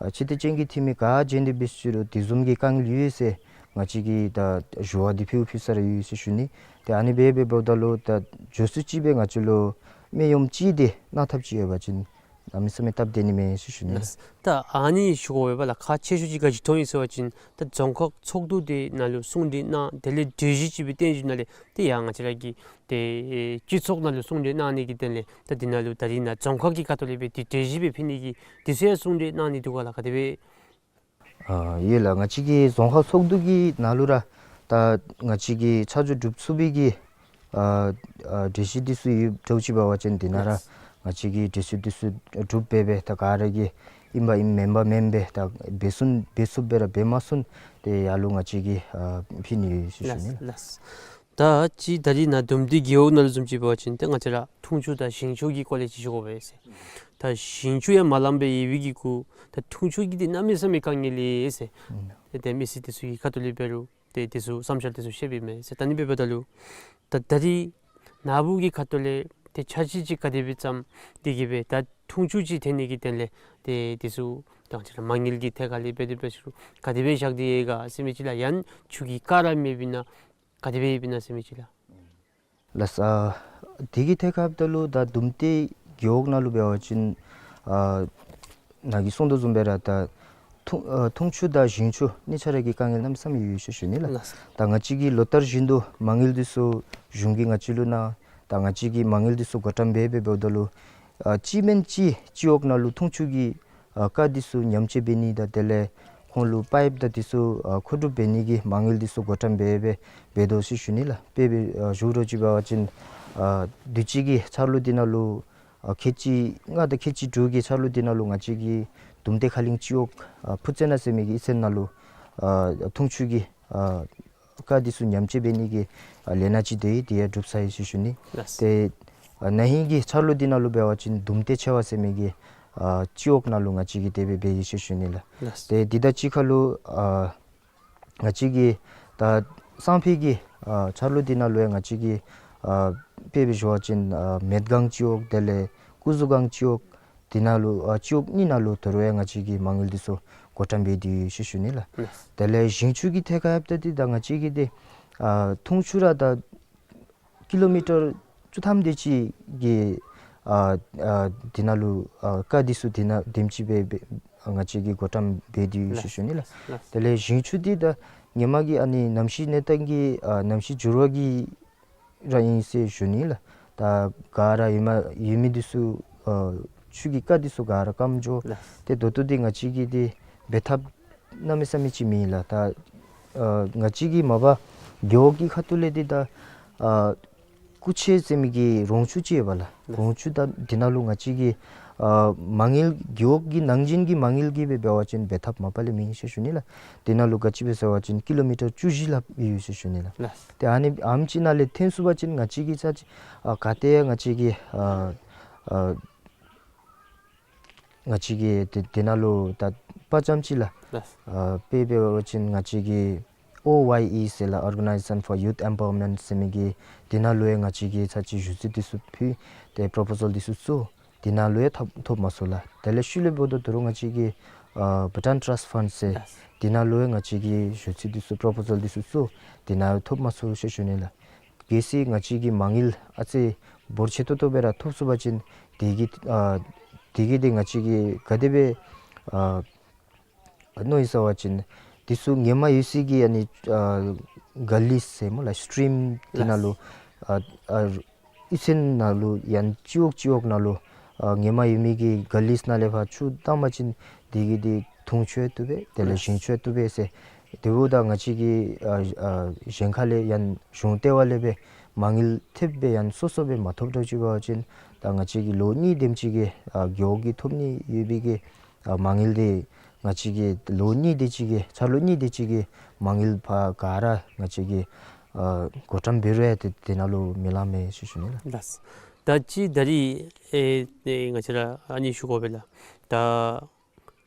ཨ་ཆེ་བསྟོད་ཅན་གྱི་འཐུས་མི་ག་བྱོན་ཏེ་འབད་ཞུ་རུང་དེ་བཟུམ་གྱི་དཀའ་ངལ་ཡོད་ཟེར་ང་བཅས་ཀྱིས་ད་ཞུ་བ་འདི་ཕུལ་ཕུལ་ས་ར་ཡོད་ཟེར་ཞུ་ནི། ཏེ་ཨ་ནི་སྦེ་འབད་འབདཝ་ད་ལུ་ད་མགྱོགས་སུ་ཅིག་སྦེ་ང་བཅས་ལུ་སྨན་གཡོགམ་ཅིག་འདི་གནང་ཐབས་ཅིག་ཡོད་པ་ཅིན་གནམ་མེད་ས་མེད་སྟབས་བདེ་ནི་མས་ཟེར་ཞུ་ནི། ལགས། ད་ཨ་ནི་ཞུ་དགོ་པས་ལགས། ཁག་ཆེ་ཤོས་ཅིག་ག་ཅི་མཐོང་ཡི་ཟེར་བ་ཅིན་ད་རྫོང་ཁག་ཚོགས་འདུ་འདི་ནང་ལུ་གསུང་གྲོས་གནང་དེ་ལས་གྲོས་གཞི་ཅིག་སྦེ་བཏོན་ཞིནམ་ལས་ཏེ་ཡང་ང་བཅས་ར་གི་ཏེ་སྤྱི་ཚོགས་ནང་ལུ་གསུང་གྲོས་གནང་ནི་གི་དོན་ལས་ད་འདི་ནང་ལུ་ད་རིས་ནཱ་རྫོང་ཁག་གི་ཁ་ཐུག་ལས་སྦེ་ཏེ་གྲོས་གཞི་སྦེ་ཕུལ་ནི་གི་འདི་ཚུ་ཡང་གསུང་གྲོས་གནང་ནི་འདུག་ག་ལགས། ག་དེ་སྦེ། ཨ་ཡོད་ལགས། ང་བཅས་ཀྱི་རྫོང་ཁག་ཚོགས་འདུ་གི་ནང་ལུ་ར་ད་ང་བཅས་ཀྱིས་ཆ་འཇོག་གྲུབ་ཚུགས་པའི་གི་ཨ་ཨ་གྲོས་གཞི་འདི་ཚུ་ཡོདཔ་འདྲཝ་ཅིག་འབད་བ་ཅིན་འདི་ནང་ར་ལགས། ང་བཅས་ཀྱིས་གྲོས་གཞི་འདི་ཚུ་གྲུབ་སྦེ་སྦེ་ད་ག་ར་གིས་ཨིན་པ་ཨིན་མེན་པ་མེན་པར་ད་འབད་ཚུགས་འབད་ཚུགསཔ་སྦེ་ར་འབད་མ་ཚུགས་ཏེ་ཡར་ལུ་ང་བཅས་ཀྱིས་ཨ་ཕུལ་ནི་ཡོད་ཟེར་ཞུ་ནི། ལགས་ལགས། ད་ཅི་ད་རིས་ནཱ་དུམ་མདོ་རྒེད་འོག་ནང་ལུ་བཟུམ་ཅིག་འབད་བ་ཅིན་ཏེ་ང་བཅས་ར་འཐུང་ཆུ་དང་ཞིང་ཆུ་གི་སྐོར་ལས་ཅིག་ཞུ་དགོ་པས་ཟེར། ད་ཞིང་ཆུ་ཡང་མ་ལངམ་སྦེ་ཡོད་པའི་གི་གུ་ད་འཐུང་ཆུ་གི་འདི་གནམ་མེད་ས་མེད་དཀའ་ངལ་ཡོད་ཟེར། ཨུམ། ཏེ་ཏེ་མི་སེར་འདི་ཚུ་གི་ཁ་ཐུག་ལས་འབད་རུང་ཏེ་འདི་ཚུ་བསམ་འཆར་འདི་ཚུ་བཤད་པའི་མས་ཟེར། ད་ནི་འབདཝ་ད་ལུ་ད་ད་རིས་ནཱ་བུ་གི་ཁ་ཐུག་ལས་ཏེ་འཆར་གཞི་ཅིག་ག་དེ་སྦེ་བརྩམས་ཏེ་གི་སྦེ་ད་འཐུང་ཆུ་ཅིག་ཐོན་ནི་གི་དོན་ལས་ཏེ་འདི་ཚུ་ད་ང་བཅས་ར་མ་དངུལ་གྱི་ཐད་ཁར་ལས་འབད་དེ་འབད་ཞུ་རུང་ག་དེ་སྦེ་བཞག་སྟེ་ཡོད་ག་ཟེར་མི་ཅིག་ལགས། ཡང་ཆུ་གི་རྐ་ར་མེདཔ་ཨིན་ན་ག་དེ་སྦེ་ཡོདཔ་ཨིན་ན་ཟེར་མི་ཅིག་ལགས། ལགས། ཨ་དེ་གི་ཐད་ཁར་འབདཝ་ད་ལུ་ད་དུམ་མདོ་རྒེད་འོག་ནང་ལུ་འབད་བ་ཅིན་ཨ་ནཱ་གིས་གསུང་དོ་བཟུམ་སྦེ་ར་ད་འཐུང་ཨ་འཐུང་ཆུ་དང་ཞིང་ཆུ་གཉིས་ཆ་ར་གི་དཀའ་ངལ་གནམ་མེད་ས་མེད་ཡོད་ཟེར་ཞུ་ནི་ལགས། ལགས། ད་ང་བཅས་ཀྱིས་ལོ་ལྟར་བཞིན་དུ་མ་དངུལ་འདི་ཚུ་གཞུང་གིས་ང་བཅས་ལུ་གནང་། ད་ང་བཅས་ཀྱིས་མ་དངུལ་འདི་ཚུ་བགོ་བཀྲམ་འབད་འབད་འབདཝ་ད་ལུ་ཨ་གཅིག་མེན་གཅིག་སྤྱི་འོག་ནང་ལུ་འཐུང་ཆུ་གི་ཨ་རྐ་འདི་ཚུ་ཉམས་བཅོས་འབད་ནི་དང་དེ་ལས་ཁོང་ལུ་པའིཔ་དང་འདི་ཚུ་ཨ་མཁོ་སྒྲུབ་འབད་ནི་གི་མ་དངུལ་འདི་ཚུ་བགོ་བཀྲམ་འབད་འབད་འབད་དོ་ཟེར་ཞུ་ནི་ལགས། དཔེ་འབད་ཨ་ཞུ་རུང་ཅིག་འབད་བ་ཅིན་ཨ་དུས་ཅི་གི་འཆར་ལོ་འདི་ནང་ལུ་ཨ་ཁལ་གཅིག་ལྔ་དང་ཁལ་གཅིག་དྲུག་གི་འཆར་ལོ་འདི་ནང་ལུ་ང་བཅས་ཀྱི་དུམ་མདོ་ཁ་གླིང་སྤྱི་འོག་ཨ་ཕུ་རྩེ་ན་ཟེར་མི་གི་ཡིག་ཚང་ནང་ལུ་ཨ་འཐུང་ཆུ་གི་ཨ་རྐ་འདི་ཚུ་ཉམས་བཅོས་འབད་ནི་གི་ཨ་ལས་སྣ་ཅིག་དེ་ཡང་དེ་ཡང་གྲུབ་ཚར་ཡི་ཟེར་ཞུ་ནི། ལགས། ཏེ་ཨ་ན་ཧིང་གི་འཆར་ལོ་འདི་ནང་ལུ་འབད་བ་ཅིན་དུམ་མདོ་ཆེ་བ་ཟེར་མི་གི་ཨ་སྤྱི་འོག་ནང་ལུ་ང་བཅས་ཀྱིས་དེ་སྦེ་འབད་ཡི་ཟེར་ཞུ་ནི་ལགས། ལགས། ཏེ་འདི་དང་གཅིག་ཁར་ལུ་ཨ་ང་བཅས་ཀྱིས་ད་སང་ཕོད་ཀྱི་ཨ་འཆར་ལོ་འདི་ནང་ལུ་ཡང་ང་བཅས་ཀྱིས་ཨ་དཔེ་འབད་ཞུ་བ་ཅིན་ཨ་མེད་སྒང་སྤྱི་འོག་དེ་ལས་སྐུ་གཟུགས་སྒང་སྤྱི་འོག་འདི་ནང་ལུ་ཨ་སྤྱི་འོག་གཉིས་ནང་ལུ་ད་རུང་ཡང་ང་བཅས་ཀྱིས་མ་དངུལ་འདི་ཚུ་བགོ་བཀྲམ་འབད་དེ་ཡོད་ཟེར་ཞུ་ནི་ལགས། ལགས། དེ་ལས་ཞིང་ཆུ་གི་ཐད་ཁར་འབདཝ་ད་འདི་ད་ང་བཅས་ཀྱི་འདི་ཨ་འཐུང་ཆུ་ར་ད་ཀི་ལོ་མི་ཊར་བཅུ་ཐམ་དེ་ཅིག་གི་ཨ་ཨ་འདི་ནང་ལུ་ཨ་རྐ་འདི་ཚུ་འདི་ནང་དེམ་ཅིག་སྦེ་སྦེ་ང་བཅས་ཀྱིས་བགོ་བཀྲམ་འབད་དེ་ཡོད་ཟེར་ཞུ་ནི་ལགས། ལགས། དེ་ལས་ཞིང་ཆུ་འདི་ད་ཧེ་མ་གི་ཨ་ནི་གནམ་གཤིས་གནས་སྟངས་ཀྱི་ཨ་གནམ་གཤིས་འགྱུར་བ་གིས་ར་ཨིན་ཟེར་ཞུ་ནི་ལགས། ད་ག་ར་ཡོད་མ་ཡོད་མི་འདི་ཚུ་ཨ་ཆུ་གི་རྐ་འདི་ཚུ་ག་ར་སྐམ་འགྱོ། ལགས། ཏེ་ད་ལྟོ་འདི་ང་བཅས་ཀྱིས་འདི་འབད་ཐབས་གནམ་མེད་ས་མེད་ཅིག་མེད་ལགས། ད་ཨ་ང་བཅས་ཀྱི་མ་པ་རྒེད་འོག་གི་ཁ་ཐུག་ལས་འདི་ད་ཨ་སྐུ་ཆེ་ཟེར་མི་གི་རོང་ཆུ་ཅིག་ཡོད་པ་ལགས། ལགས། རོང་ཆུ་ད་འདི་ནང་ལུ་ང་བཅས་ཀྱི་ཨ་མ་དངུལ་རྒེད་འོག་གི་ནང་བཞིན་གྱི་མ་དངུལ་གྱིས་སྦེ་འབད་བ་ཅིན་འབད་ཐབས་མ་པ་ལས་མེད་ཟེར་ཞུ་ནི་ལགས། འདི་ནང་ལུ་ག་ཅི་སྦེ་ཟེར་བ་ཅིན་ཀི་ལོ་མི་ཊར་བཅུ་བཞི་ལྷགཔ་ཡོད་ཟེར་ཞུ་ནི་ལགས། ལགས། ཏེ་ཨ་ནི་ཨ་ནེམ་ཅིག་ནང་ལས་ཐོན་ཚུགས་པ་ཅིན་ང་བཅས་ཀྱི་ཚ་ཅིག་ཨ་ག་ཏེ་ཡང་ང་བཅས་ཀྱི་ཨ་ཨ་ ང་བཅས་ཀྱིས་དེ་དེ་ནང་ལུ་ད་དཔའ་ཙམ་ཅིག་ལགས། ལགས། ཨ་དཔེ་འབད་བ་ཅིན་ང་བཅས་ཀྱི་ཨོ་ཝའི་ཨི་ཟེར་ལགས། Organization for Youth Empowerment ཟེར་མི་གི་དེ་ནང་ལུ་ཡང་ང་བཅས་ཀྱིས་ཚར་གཅིག་ཞུ་ཚིག་འདི་ཚུ་ཕུལ་ཏེ་པོརོ་པོ་ཟཱལ་འདི་ཚུ་བཙུགས། དེ་ནང་ལུ་ཡང་ཐོབ་ཐོབ་མ་ཚུགས་ལགས། དེ་ལས་ཤུལ་ལས་འབདཝ་ད་ད་རུང་ང་བཅས་ཀྱི་ཨ་བྷུ་ཊཱན་ཊ་རསཊ་ཕཱནཌ་ཟེར། ལགས། དེ་ནང་ལུ་ཡང་ང་བཅས་ཀྱིས་ཞུ་ཚིག་འདི་ཚུ་པོརོ་པོ་ཟཱལ་འདི་ཚུ་བཙུགས། དེ་ནང་ཡང་ཐོབ་མ་ཚུགས་ཟེར་ཞུ་ནི་ལགས། གལ་སྲིད་ང་བཅས་ཀྱི་མ་དངུལ་ཨ་ཙི་འབོར་ཆེ་ཏོག་ཏོ་སྦེ་ར་ཐོབ་ཚུགས་པ་ཅིན་དེ་གིས་ཨ་དེ་གིས་དེ་ང་བཅས་ཀྱིས་ག་དེ་སྦེ་ཨ་མནོ་ཡི་ཟེར་བ་ཅིན་འདི་ཚུ་ཧེ་མ་ཡོད་སའི་གི་ཨ་ནི་ཨ་ག་ལི་ཟེར་སྨོ་ལགས། སི་ཊིམ་དེ་ནང་ལུ་ཨ་ཨ་གཡུས་ཚན་ནང་ལུ་ཡང་སྤྱི་འོག་སྤྱི་འོག་ནང་ལུ་ཨ་ཧེ་མ་ཡོད་མི་གི་ག་ལི་ནང་ལས་ཕར་ཆུ་བཏང་པ་ཅིན་དེ་གིས་དེ་དུང་ཆུ་ཡང་བཏུབ་པས། དེ་ལས་ཞིང་ཆུ་ཡང་བཏུབ་པས་ཟེར། དེ་འབདཝ་ད་ང་བཅས་ཀྱིས་ཨ་ཨ་གཞན་ཁ་ལས་ཡང་གཞུང་ལྟེ་བ་ལས་སྦེ་མ་དངུལ་ཐེབས་སྦེ་ཡང་སོ་སོ་སྦེ་མ་ཐོབ་འགྱོ་ཅི་འབད་བ་ཅིན་ད་ང་བཅས་ཀྱིས་ལོ་གཉིས་དེམ་ཅིག་གི་ཨ་རྒེད་འོག་གི་ཐོབ་ནི་ཡོད་པའི་གི་ཨ་མ་དངུལ་དེ་ང་བཅས་ཀྱིས་ལོ་གཉིས་དེ་ཅིག་གི་འཆར་ལོ་གཉིས་དེ་ཅིག་གི་མ་དངུལ་ཕར་ག་ར་ང་བཅས་ཀྱིས་ཨ་བགོ་བཀྲམ་འབད་རུང་ཡང་དེ་དེ་ནང་ལུ་མི་ལང་མས་ཟེར་ཞུ་ནི་ལགས། ལགས། ད་ཅི་ད་རིས་ཨེ་ཨེ་ང་བཅས་ར་ཨ་ནི་ཞུ་དགོ་པས་ལགས། ད་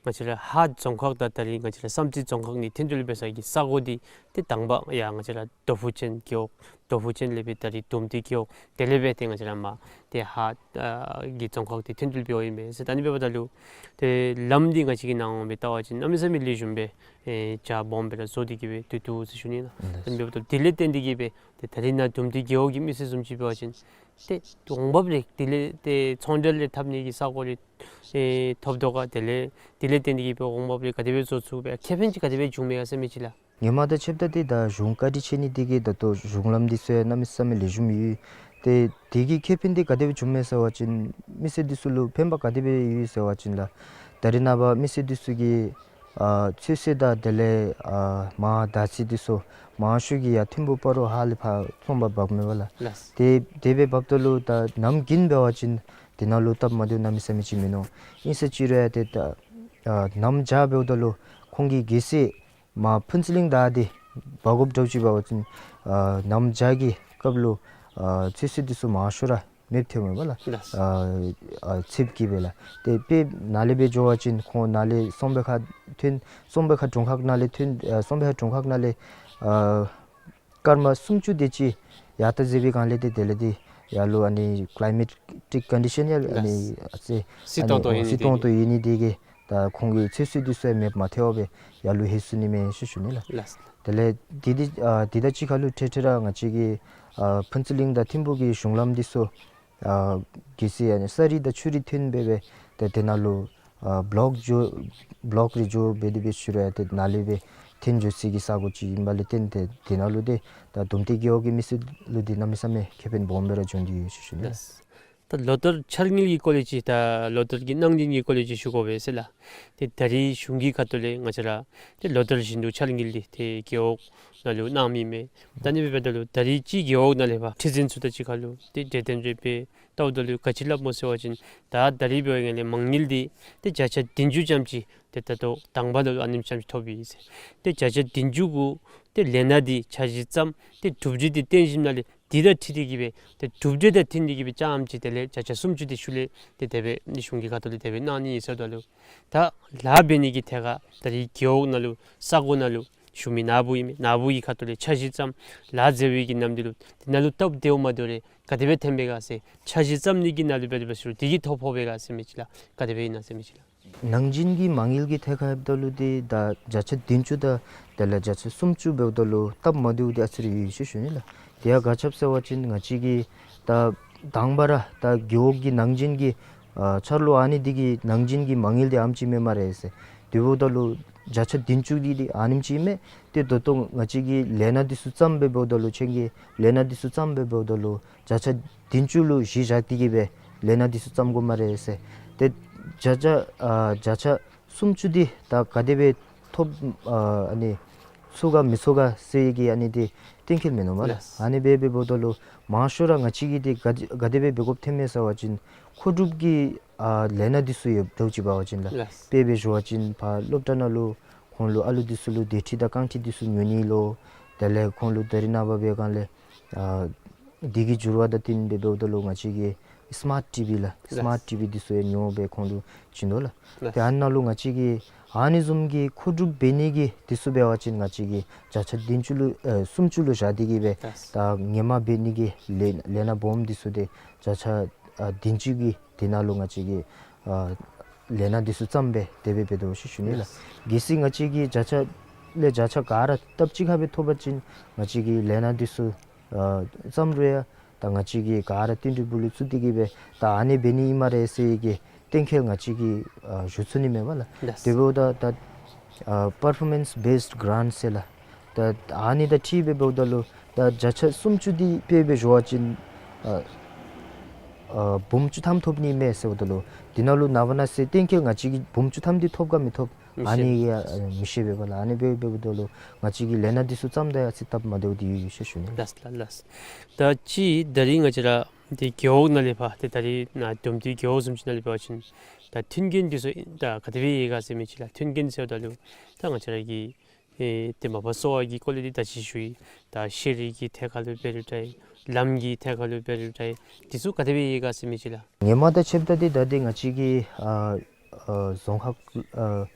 ང་བཅས་ར་ཧཱ་རྫོང་ཁག་དང་ད་རིས་ང་བཅས་ར་བསམ་རྩེ་རྫོང་ཁག་གཉིས་མཐུན་འབྲེལ་འབད་ས་གི་ས་གོ་འདི་ཏེ་དང་པ་ཡར་ང་བཅས་ར་རྡོ་ཕུ་ཅན་རྒེད་འོག། རྡོ་ཕུ་ཅན་ལས་སྦེ་ད་རིས་དུམ་མཐིལ་རྒེད་འོག། དེ་ལས་སྦེ་ཏེ་ང་བཅས་ར་མར་ཏེ་ཧཱ་ཨ་གི་རྫོང་ཁག་འདི་མཐུན་འབྲེལ་འབདཝ་ཨིན་མས་ཟེར། ད་ཨ་ནི་འབདཝ་ད་ལུ་ཏེ་ལམ་འདི་ང་བཅས་ཀྱི་ནང་འོང་སྦེ་བལྟ་བ་ཅིན་གནམ་མེད་ས་མེད་ལེགས་ཤོམ་སྦེ་ཨེ་རྒྱ་སྦོམ་སྦེ་ར་བཟོ་སྟེ་གི་སྦེ་སྡོད་དོ་ཟེར་ཞུ་ནི་ལགས། ཨ་ནི་འབདཝ་ད་དེ་ལས་བརྟེན་ཏེ་གི་སྦེ་ཏེ་ད་རིས་ནཱ་དུམ་མཐིལ་རྒེད་འོག་གི་མི་སེར་བཟུམ་ཅིག་འབད་བ་ཅིན་ཏེ་འོང་འབབ་རེ་དེ་ལས་ཏེ་ཚོང་འབྲེལ་རེ་འཐབ་ནི་གི་ས་གོ་རེ་ཨེ་ཐོབ་དོ་ག། དེ་ལས་དེ་ལས་བརྟེན་ཏེ་གི་སྦེ་འོང་འབབ་རེ་ག་དེ་སྦེ་བཟོ་ཚུགས་པས། ཁེ་ཕན་ཅིག་ག་དེ་སྦེ་བྱུང་མས་ག་ཟེར་མི་ཅིག་ལགས། ཧེ་མ་དང་ཕྱདཔ་ད་ཏེ་ད་གཞུང་བཀའ་དྲིན་ཆེ་ནི་འདི་གིས་ད་ལྟོ་གཞུང་ལམ་འདི་ཚུ་ཡང་གནམ་མེད་ས་མེད་ལེགས་ཤོམ་ཡོད། ཏེ་དེ་གི་ཁེ་ཕན་འདི་ག་དེ་སྦེ་བྱུང་མས་ཟེར་བ་ཅིན་མི་སེར་འདི་ཚུ་ལུ་ཕན་པ་ག་དེ་སྦེ་ཡོད་ཟེར་བ་ཅིན་ལགས། ད་རིས་ནངས་པ་མི་སེར་འདི་ཚུ་གིས་ཨ་ཚོད་བསྲེ་དང་དེ་ལས་ཨ་མར་དར་ཚིལ་འདི་ཚུ་མང་ཤོས་ཀྱིས་ཡར་ཐིམ་ཕུག་སྤ་རོ་ཧཱ་ལས་ཕར་ཚོང་པར་འབགཔ་མས་པ་ལགས། ལགས། ཏེ་དེ་སྦེ་འབདཝ་ད་ལུ་ད་གནམ་དགུན་འབད་བ་ཅིན་དེ་ནང་ལུ་སྟབས་མ་བདེཝ་གནམ་མེད་ས་མེད་ཅིག་མིན་ནུག། ཨིན་ཟེར་ཅི་རུང་ཡང་ཏེ་ད་ཨ་གནམ་བྱཱར་འབདཝ་ད་ལུ་ཁོང་གིས་གལ་སྲིད་མར་ཕུན་ཚོགས་གླིང་དང་འདི་འབག་དགོཔ་འདྲཝ་ཅིག་འབད་བ་ཅིན་ཨ་གནམ་བྱཱར་གྱི་སྐབས་ལུ་ཨ་ཚོད་བསྲེ་འདི་ཚུ་མང་ཤོས་ར་མེདཔ་ཐལཝ་མས་པ་ལགས། ལགས། ཨ་ཨ་ཚདཔ་གིས་སྦེ་ལགས། ཏེ་དཔེ་ནཱ་ལས་སྦེ་འགྱོ་བ་ཅིན་ཁོང་ནཱ་ལས་གསང་སྦས་ཁ་ཐོན་གསང་སྦས་ཁ་དྲུང་ཁག་ནང་ལས་ཐོན་ཨ་གསང་སྦས་ཁ་དྲུང་ཁག་ནང་ལས་ཨ་སྐར་མ་སུམ་ཅུ་དེ་ཅིག་ཡར་ལྟ་མཛད་པའི་སྒང་ལས་ཏེ་དེ་ལས་ཏེ་ཡར་ལུ་ཨ་ནི་ཀ་ལའི་མེཊ་ཀྲིག་ཀོན་ཌི་ཤཱན་ཡང་ཨ་ནི་ལགས། ཨ་ཙི་བསིལ་ཨ་ནི་ཏོང་ཏོ་ཨོ་ཡོད་ནི་བསིལ་དེ་ཏོང་གིས་ཏོ་ཡོད་ནི་དེ་གིས་ད་ཁོང་གི་ཚོད་བསྲེ་འདི་ཚུ་ཡང་མེདཔ་མ་ཐལ་བར་སྦེ་ཡར་ལུ་ལྷོད་སོ་ནི་མས་ཟེར་ཞུ་ནི་ལགས། ལགས། དེ་ལས་དེ་དེ་ཨ་དེ་དང་གཅིག་ཁར་ལུ་འཕྲལ་འཕྲལ་ར་ང་བཅས་ཀྱི་ཨ་ཕུན་ཚོགས་གླིང་དང་ཐིམ་ཕུག་གི་གཞུང་ལམ་འདི་ཚུ་ཨ་གལ་སྲིད་ཨ་ནི་ས་རི་དང་ཆུ་རི་ཐོན་སྦེ་སྦེ་ཏེ་དེ་ནང་ལུ་ཨ་བློག་འགྱོ་བློག་རེ་འགྱོ་སྦེ་དེ་སྦེ་ཞུ་རུང་ཡང་ཏེ་ནཱ་ལས་སྦེ་ཐོན་འགྱོ་སའི་གི་ས་གོ་ཅིག་ཨིན་པ་ལས་བརྟེན་ཏེ་དེ་ནང་ལུ་ཏེ་ད་དུམ་མཐིལ་རྒེད་འོག་གི་མི་སེར་ལུ་ཏེ་གནམ་མེད་ས་མེད་ཁེ་ཕན་སྦོམ་སྦེ་ར་བྱུང་སྟེ་ཡོད་ཟེར་ཞུ་ནི་ལགས། ད་ལོ་བསྟར་འཆར་དངུལ་གྱི་སྐོར་ལས་ཅིག་ད་ལོ་བསྟར་གྱི་གནང་སྦྱིན་གྱི་སྐོར་ལས་ཅིག་ཞུ་དགོ་པས་ཟེར་ལགས། ཏེ་ད་རིས་གཞུང་གི་ཁ་ཐུག་ལས་ང་བཅས་ར་ཏེ་ལོ་བསྟར་བཞིན་དུ་འཆར་དངུལ་འདི་ཏེ་རྒེད་འོག་ནང་ལུ་གནང་མི་མས། ད་ཨ་ནི་འབདཝ་ད་ལུ་ད་རིས་ཅིག་རྒེད་འོག་ནང་ལས་ཕར་ཁྲི་འཛིན་ཚུ་དང་གཅིག་ཁར་ལུ་ཏེ་གྲོས་བསྟུན་རེ་འབད་བལྟཝ་ད་ལུ་ག་ཅི་སླབ་སྨོ་ཟེར་བ་ཅིན་ད་ད་རིས་འབད་བའི་སྒང་ལས་མ་དངུལ་འདི་ཏེ་བརྒྱ་ཆ་བདུན་ཅུ་ཙམ་ཅིག་ཏེ་ད་ལྟོ་དང་པ་ལུ་ཨ་ནེམ་ཙམ་ཅིག་ཐོབ་ཡི་ཟེར། ཏེ་བརྒྱ་ཆ་བདུན་ཅུ་གུ་ཏེ་ལས་སྣ་འདི་འཆར་གཞི་བརྩམས་ཏེ་གྲུབ་འབྲས་འདི་བཏོན་ཞིནམ་ལས་དེ་དང་འཁྲིལ་ཏེ་གི་སྦེ་ཏེ་གྲུབ་འབྲས་དང་འཁྲིལ་ཏེ་གི་སྦེ་རྐྱངམ་ཅིག་དེ་ལས་བརྒྱ་ཆ་སུམ་ཅུ་དེ་ཤུལ་ལས་ཏེ་དེ་སྦེ་ནི་གཞུང་གི་ཁ་ཐུག་ལས་དེ་སྦེ་གནང་ནི་ཨིན་ཟེརཝ་ད་ལུ་ད་ལཱ་འབད་ནི་གི་ཐད་ཁར་ད་རིས་རྒེད་འོག་ནང་ལུ་ས་གོ་ནང་ལུ་ཞུ་མི་ནཱ་བུ་ཨིན་མས། ནཱ་བུ་གི་ཁ་ཐུག་ལས་འཆར་གཞི་བརྩམས་ལཱ་མཛད་པའི་གི་ནམ་དུས་ལུ་དེ་ནང་ལུ་སྟབས་བདེཝ་མ་བདེཝ་རེ་ག་དེ་སྦེ་ཐོན་པས་ག་ཟེར་འཆར་གཞི་བརྩམ་ནི་གི་ནང་ལུ་འབད་དེ་འབད་ཞུ་རུང་དེ་གིས་ཐོ་ཕོག་པས་ག་ཟེར་མི་ཅིག་ལགས། ག་དེ་སྦེ་ཨིན་ན་ཟེར་མི་ཅིག་ལགས། ནང་འཛིན་གྱི་མ་དངུལ་གྱི་ཐད་ཁར་འབདཝ་ད་ལུ་ཏེ་ད་བརྒྱ་ཆ་བདུན་ཅུ་དང་དེ་ལས་བརྒྱ་ཆ་སུམ་ཅུ་འབདཝ་ད་ལུ་སྟབས་མ་བདེཝ་འདི་ཨ་ཙི་རེ་ཡོད་ཟེར་ཞུ་ནི་ལགས། དེ་ཡང་ག་ཅི་སྦེ་ཟེར་བ་ཅིན་ང་བཅས་ཀྱི་ད་དང་པ་ར་ད་རྒེད་འོག་གི་ནང་འཛིན་གྱི་ཨ་འཆར་ལོ་ཨ་ནི་འདི་གི་ནང་འཛིན་གྱི་མ་དངུལ་འདི་ཨ་ནེམ་ཅིག་མེན་སྨ་རེ་ཟེར། དེ་འབདཝ་ད་ལུ་བརྒྱ་ཆ་བདུན་ཅུ་འདི་འདི་ཨ་ནེམ་ཅིག་མས། ཏེ་ད་ལྟོ་ང་བཅས་ཀྱིས་ལས་སྣ་འདི་ཚུ་བརྩམས་སྦེ་འབདཝ་ད་ལུ་ཁྱེད་ཀྱིས་ལས་སྣ་འདི་ཚུ་བརྩམས་སྦེ་འབདཝ་ད་ལུ་བརྒྱ་ཆ་བདུན་ཅུ་ལུ་གཞི་བཞག་སྟེ་གི་སྦེ་ལས་སྣ་འདི་ཚུ་བརྩམ་དགོ་སྨ་རེ་ཟེར། ཏེ་བརྒྱ་ཆ་ཨ་བརྒྱ་ཆ་སུམ་ཅུ་འདི་ད་ག་དེ་སྦེ་ཐོབ་ཨ་ཨ་ནི་ཚུགས་ག་མི་ཚུགས་ག་ཟེར་གྱི་ཨ་ནི་འདི་གཏན་འཁེལ་མིན་ནུག་སྨ་རེ། ལགས། ཨ་ནི་སྦེ་སྦེ་འབདཝ་ད་ལུ་མང་ཤོས་ར་ང་བཅས་ཀྱིས་འདི་ག་དེ་ག་དེ་སྦེ་འབད་དགོཔ་ཐོནམ་མས་ཟེར་བ་ཅིན་མཁོ་སྒྲུབ་ཀྱི་ཨ་ལས་སྣ་འདི་ཚུ་ཡོདཔ་འདྲཝ་ཅིག་འབད་བ་ཅིན་ལགས། ལགས། དཔེ་སྦེ་ཞུ་བ་ཅིན་ཕར་སློབ་གྲྭ་ནང་ལུ་ཁོང་ལུ་ཨ་ལུ་འདི་ཚུ་ལུ་དེ་ཁྲིད་དང་རྐང་ཁྲིད་འདི་ཚུ་ཉོ་ནི་ལོ། དེ་ལས་ཁོང་ལུ་ད་རིས་ནངས་པ་འབད་བའི་སྒང་ལས་ཨ་འདི་གི་འགྱུར་བ་དང་བསྟུན་སྦེ་འབདཝ་ད་ལུ་ང་བཅས་ཀྱིས་ སི་མཱརཊ་ཊི་བི་ལགས། ལགས། སི་མཱརཊ་ཊི་བི་འདི་ཚུ་ཡང་ཉོ་སྦེ་ཁོང་ལུ་བྱིན་དོ་ལགས། ལགས། ཏེ་ཨ་ནཱ་ལུ་ང་བཅས་ཀྱིས་ཨ་ནི་བཟུམ་གྱི་མཁོ་སྒྲུབ་འབད་ནི་གི་འདི་ཚུ་འབད་བ་ཅིན་ང་བཅས་ཀྱིས་བརྒྱ་ཆ་བདུན་ཅུ་ལུ་ཨེ་སུམ་ཅུ་ལུ་བཞག་སྟེ་གིས་སྦེ། ལགས། ད་ཧེ་མ་འབད་ནི་གི་ལས་ལས་སྣ་སྦོམ་འདི་ཚུ་ཏེ་བརྒྱ་ཆ་ཨ་བདུན་ཅུ་གི་དེ་ནང་ལུ་ང་བཅས་ཀྱིས་ཨ་ལས་སྣ་འདི་ཚུ་བརྩམས་སྦེ་དེ་སྦེ་འབད་དོ་ཟེར་ཞུ་ནི་ལགས། ལགས། གལ་སྲིད་ང་བཅས་ཀྱིས་བརྒྱ་ཆ་ལས་བརྒྱ་ཆ་ག་ར་སྟབས་གཅིག་ཁར་སྦེ་ཐོབ་པ་ཅིན་ང་བཅས་ཀྱིས་ལས་སྣ་འདི་ཚུ་ཨ་བརྩམ་རུང་ཡང་ད་ང་བཅས་ཀྱིས་ག་ར་བསྟུན་གྲོས་སྦུག་ལུ་ཚུད་དེ་གིས་སྦེ་ད་ཨ་ནི་འབད་ནི་ཨིན་སྨ་རེ་ཟེར་གྱི་གཏན་འཁེལ་ང་བཅས་ཀྱིས་ཨ་ཞུ་ཚུགས་ནི་མེད་པས་ལགས། ལགས། དེ་འབདཝ་ད་ད་ཨ་performance based grant ཟེར་ལགས། ད་ཨ་ནི་དང་འཁྲིལ་སྦེ་འབདཝ་ད་ལུ་ད་བརྒྱ་ཆ་སུམ་ཅུ་འདི་དཔེ་སྦེ་ཞུ་བ་ཅིན་ཨ་ཨ་འབུམ་བཅུ་ཐམ་ཐོབ་ནི་མས་ཟེརཝ་ད་ལུ་དེ་ནང་ལུ་ནངས་པ་གནངས་ཚེ་གཏན་འཁེལ་ང་བཅས་ཀྱིས་འབུམ་བཅུ་ཐམ་འདི་ཐོབ་ག་མི་ཐོབ་མི་ཤེས། ཨ་ནི་ཡང་མི་ཤེས་པས་ལགས། ཨ་ནི་འབད་འབདཝ་ད་ལུ་ང་བཅས་ཀྱིས་ལས་སྣ་འདི་ཚུ་བརྩམ་ད་ཡང་ཚིག་སྟབས་མ་བདེཝ་འདི་ཡོད་ཡོད་ཟེར་ཞུ་ནི། ལགས་ལགས་ལགས། ད་ཅི་ད་རིས་ང་བཅས་ར་འདི་རྒེད་འོག་ནང་ལས་ཕར་ཏེ་ད་རིས་ནཱ་འདུམ་འདི་རྒེད་འོག་བཟུམ་ཅིག་ནང་ལས་འབད་བ་ཅིན་ད་མཐུན་རྐྱེན་འདི་ཚུ་ད་ག་དེ་སྦེ་ཡོད་ག་ཟེར་མི་ཅིག་ལགས། མཐུན་རྐྱེན་ཟེརཝ་ད་ལུ་ད་ང་བཅས་ར་གི་ཨེ་ཏེ་མ་པ་གསོ་བ་གི་སྐོར་ལས་འདི་ད་ཅི་ཞུ་ཡི། ད་ཤེས་རིག་གི་ཐད་ཁར་ལུ་འབད་རུང་འདྲ་ལམ་གྱི་ཐད་ཁར་ལུ་འབད་རུང་འདྲ་འདི་ཚུ་ག་དེ་སྦེ་ཡོད་ག་ཟེར་མི་ཅིག་ལགས། ཧེ་མ་དང་ཕྱདཔ་ད་འདི་ད་འདི་ང་བཅས་ཀྱི་ཨ་ཨ་རྫོང་ཁག་ཨ་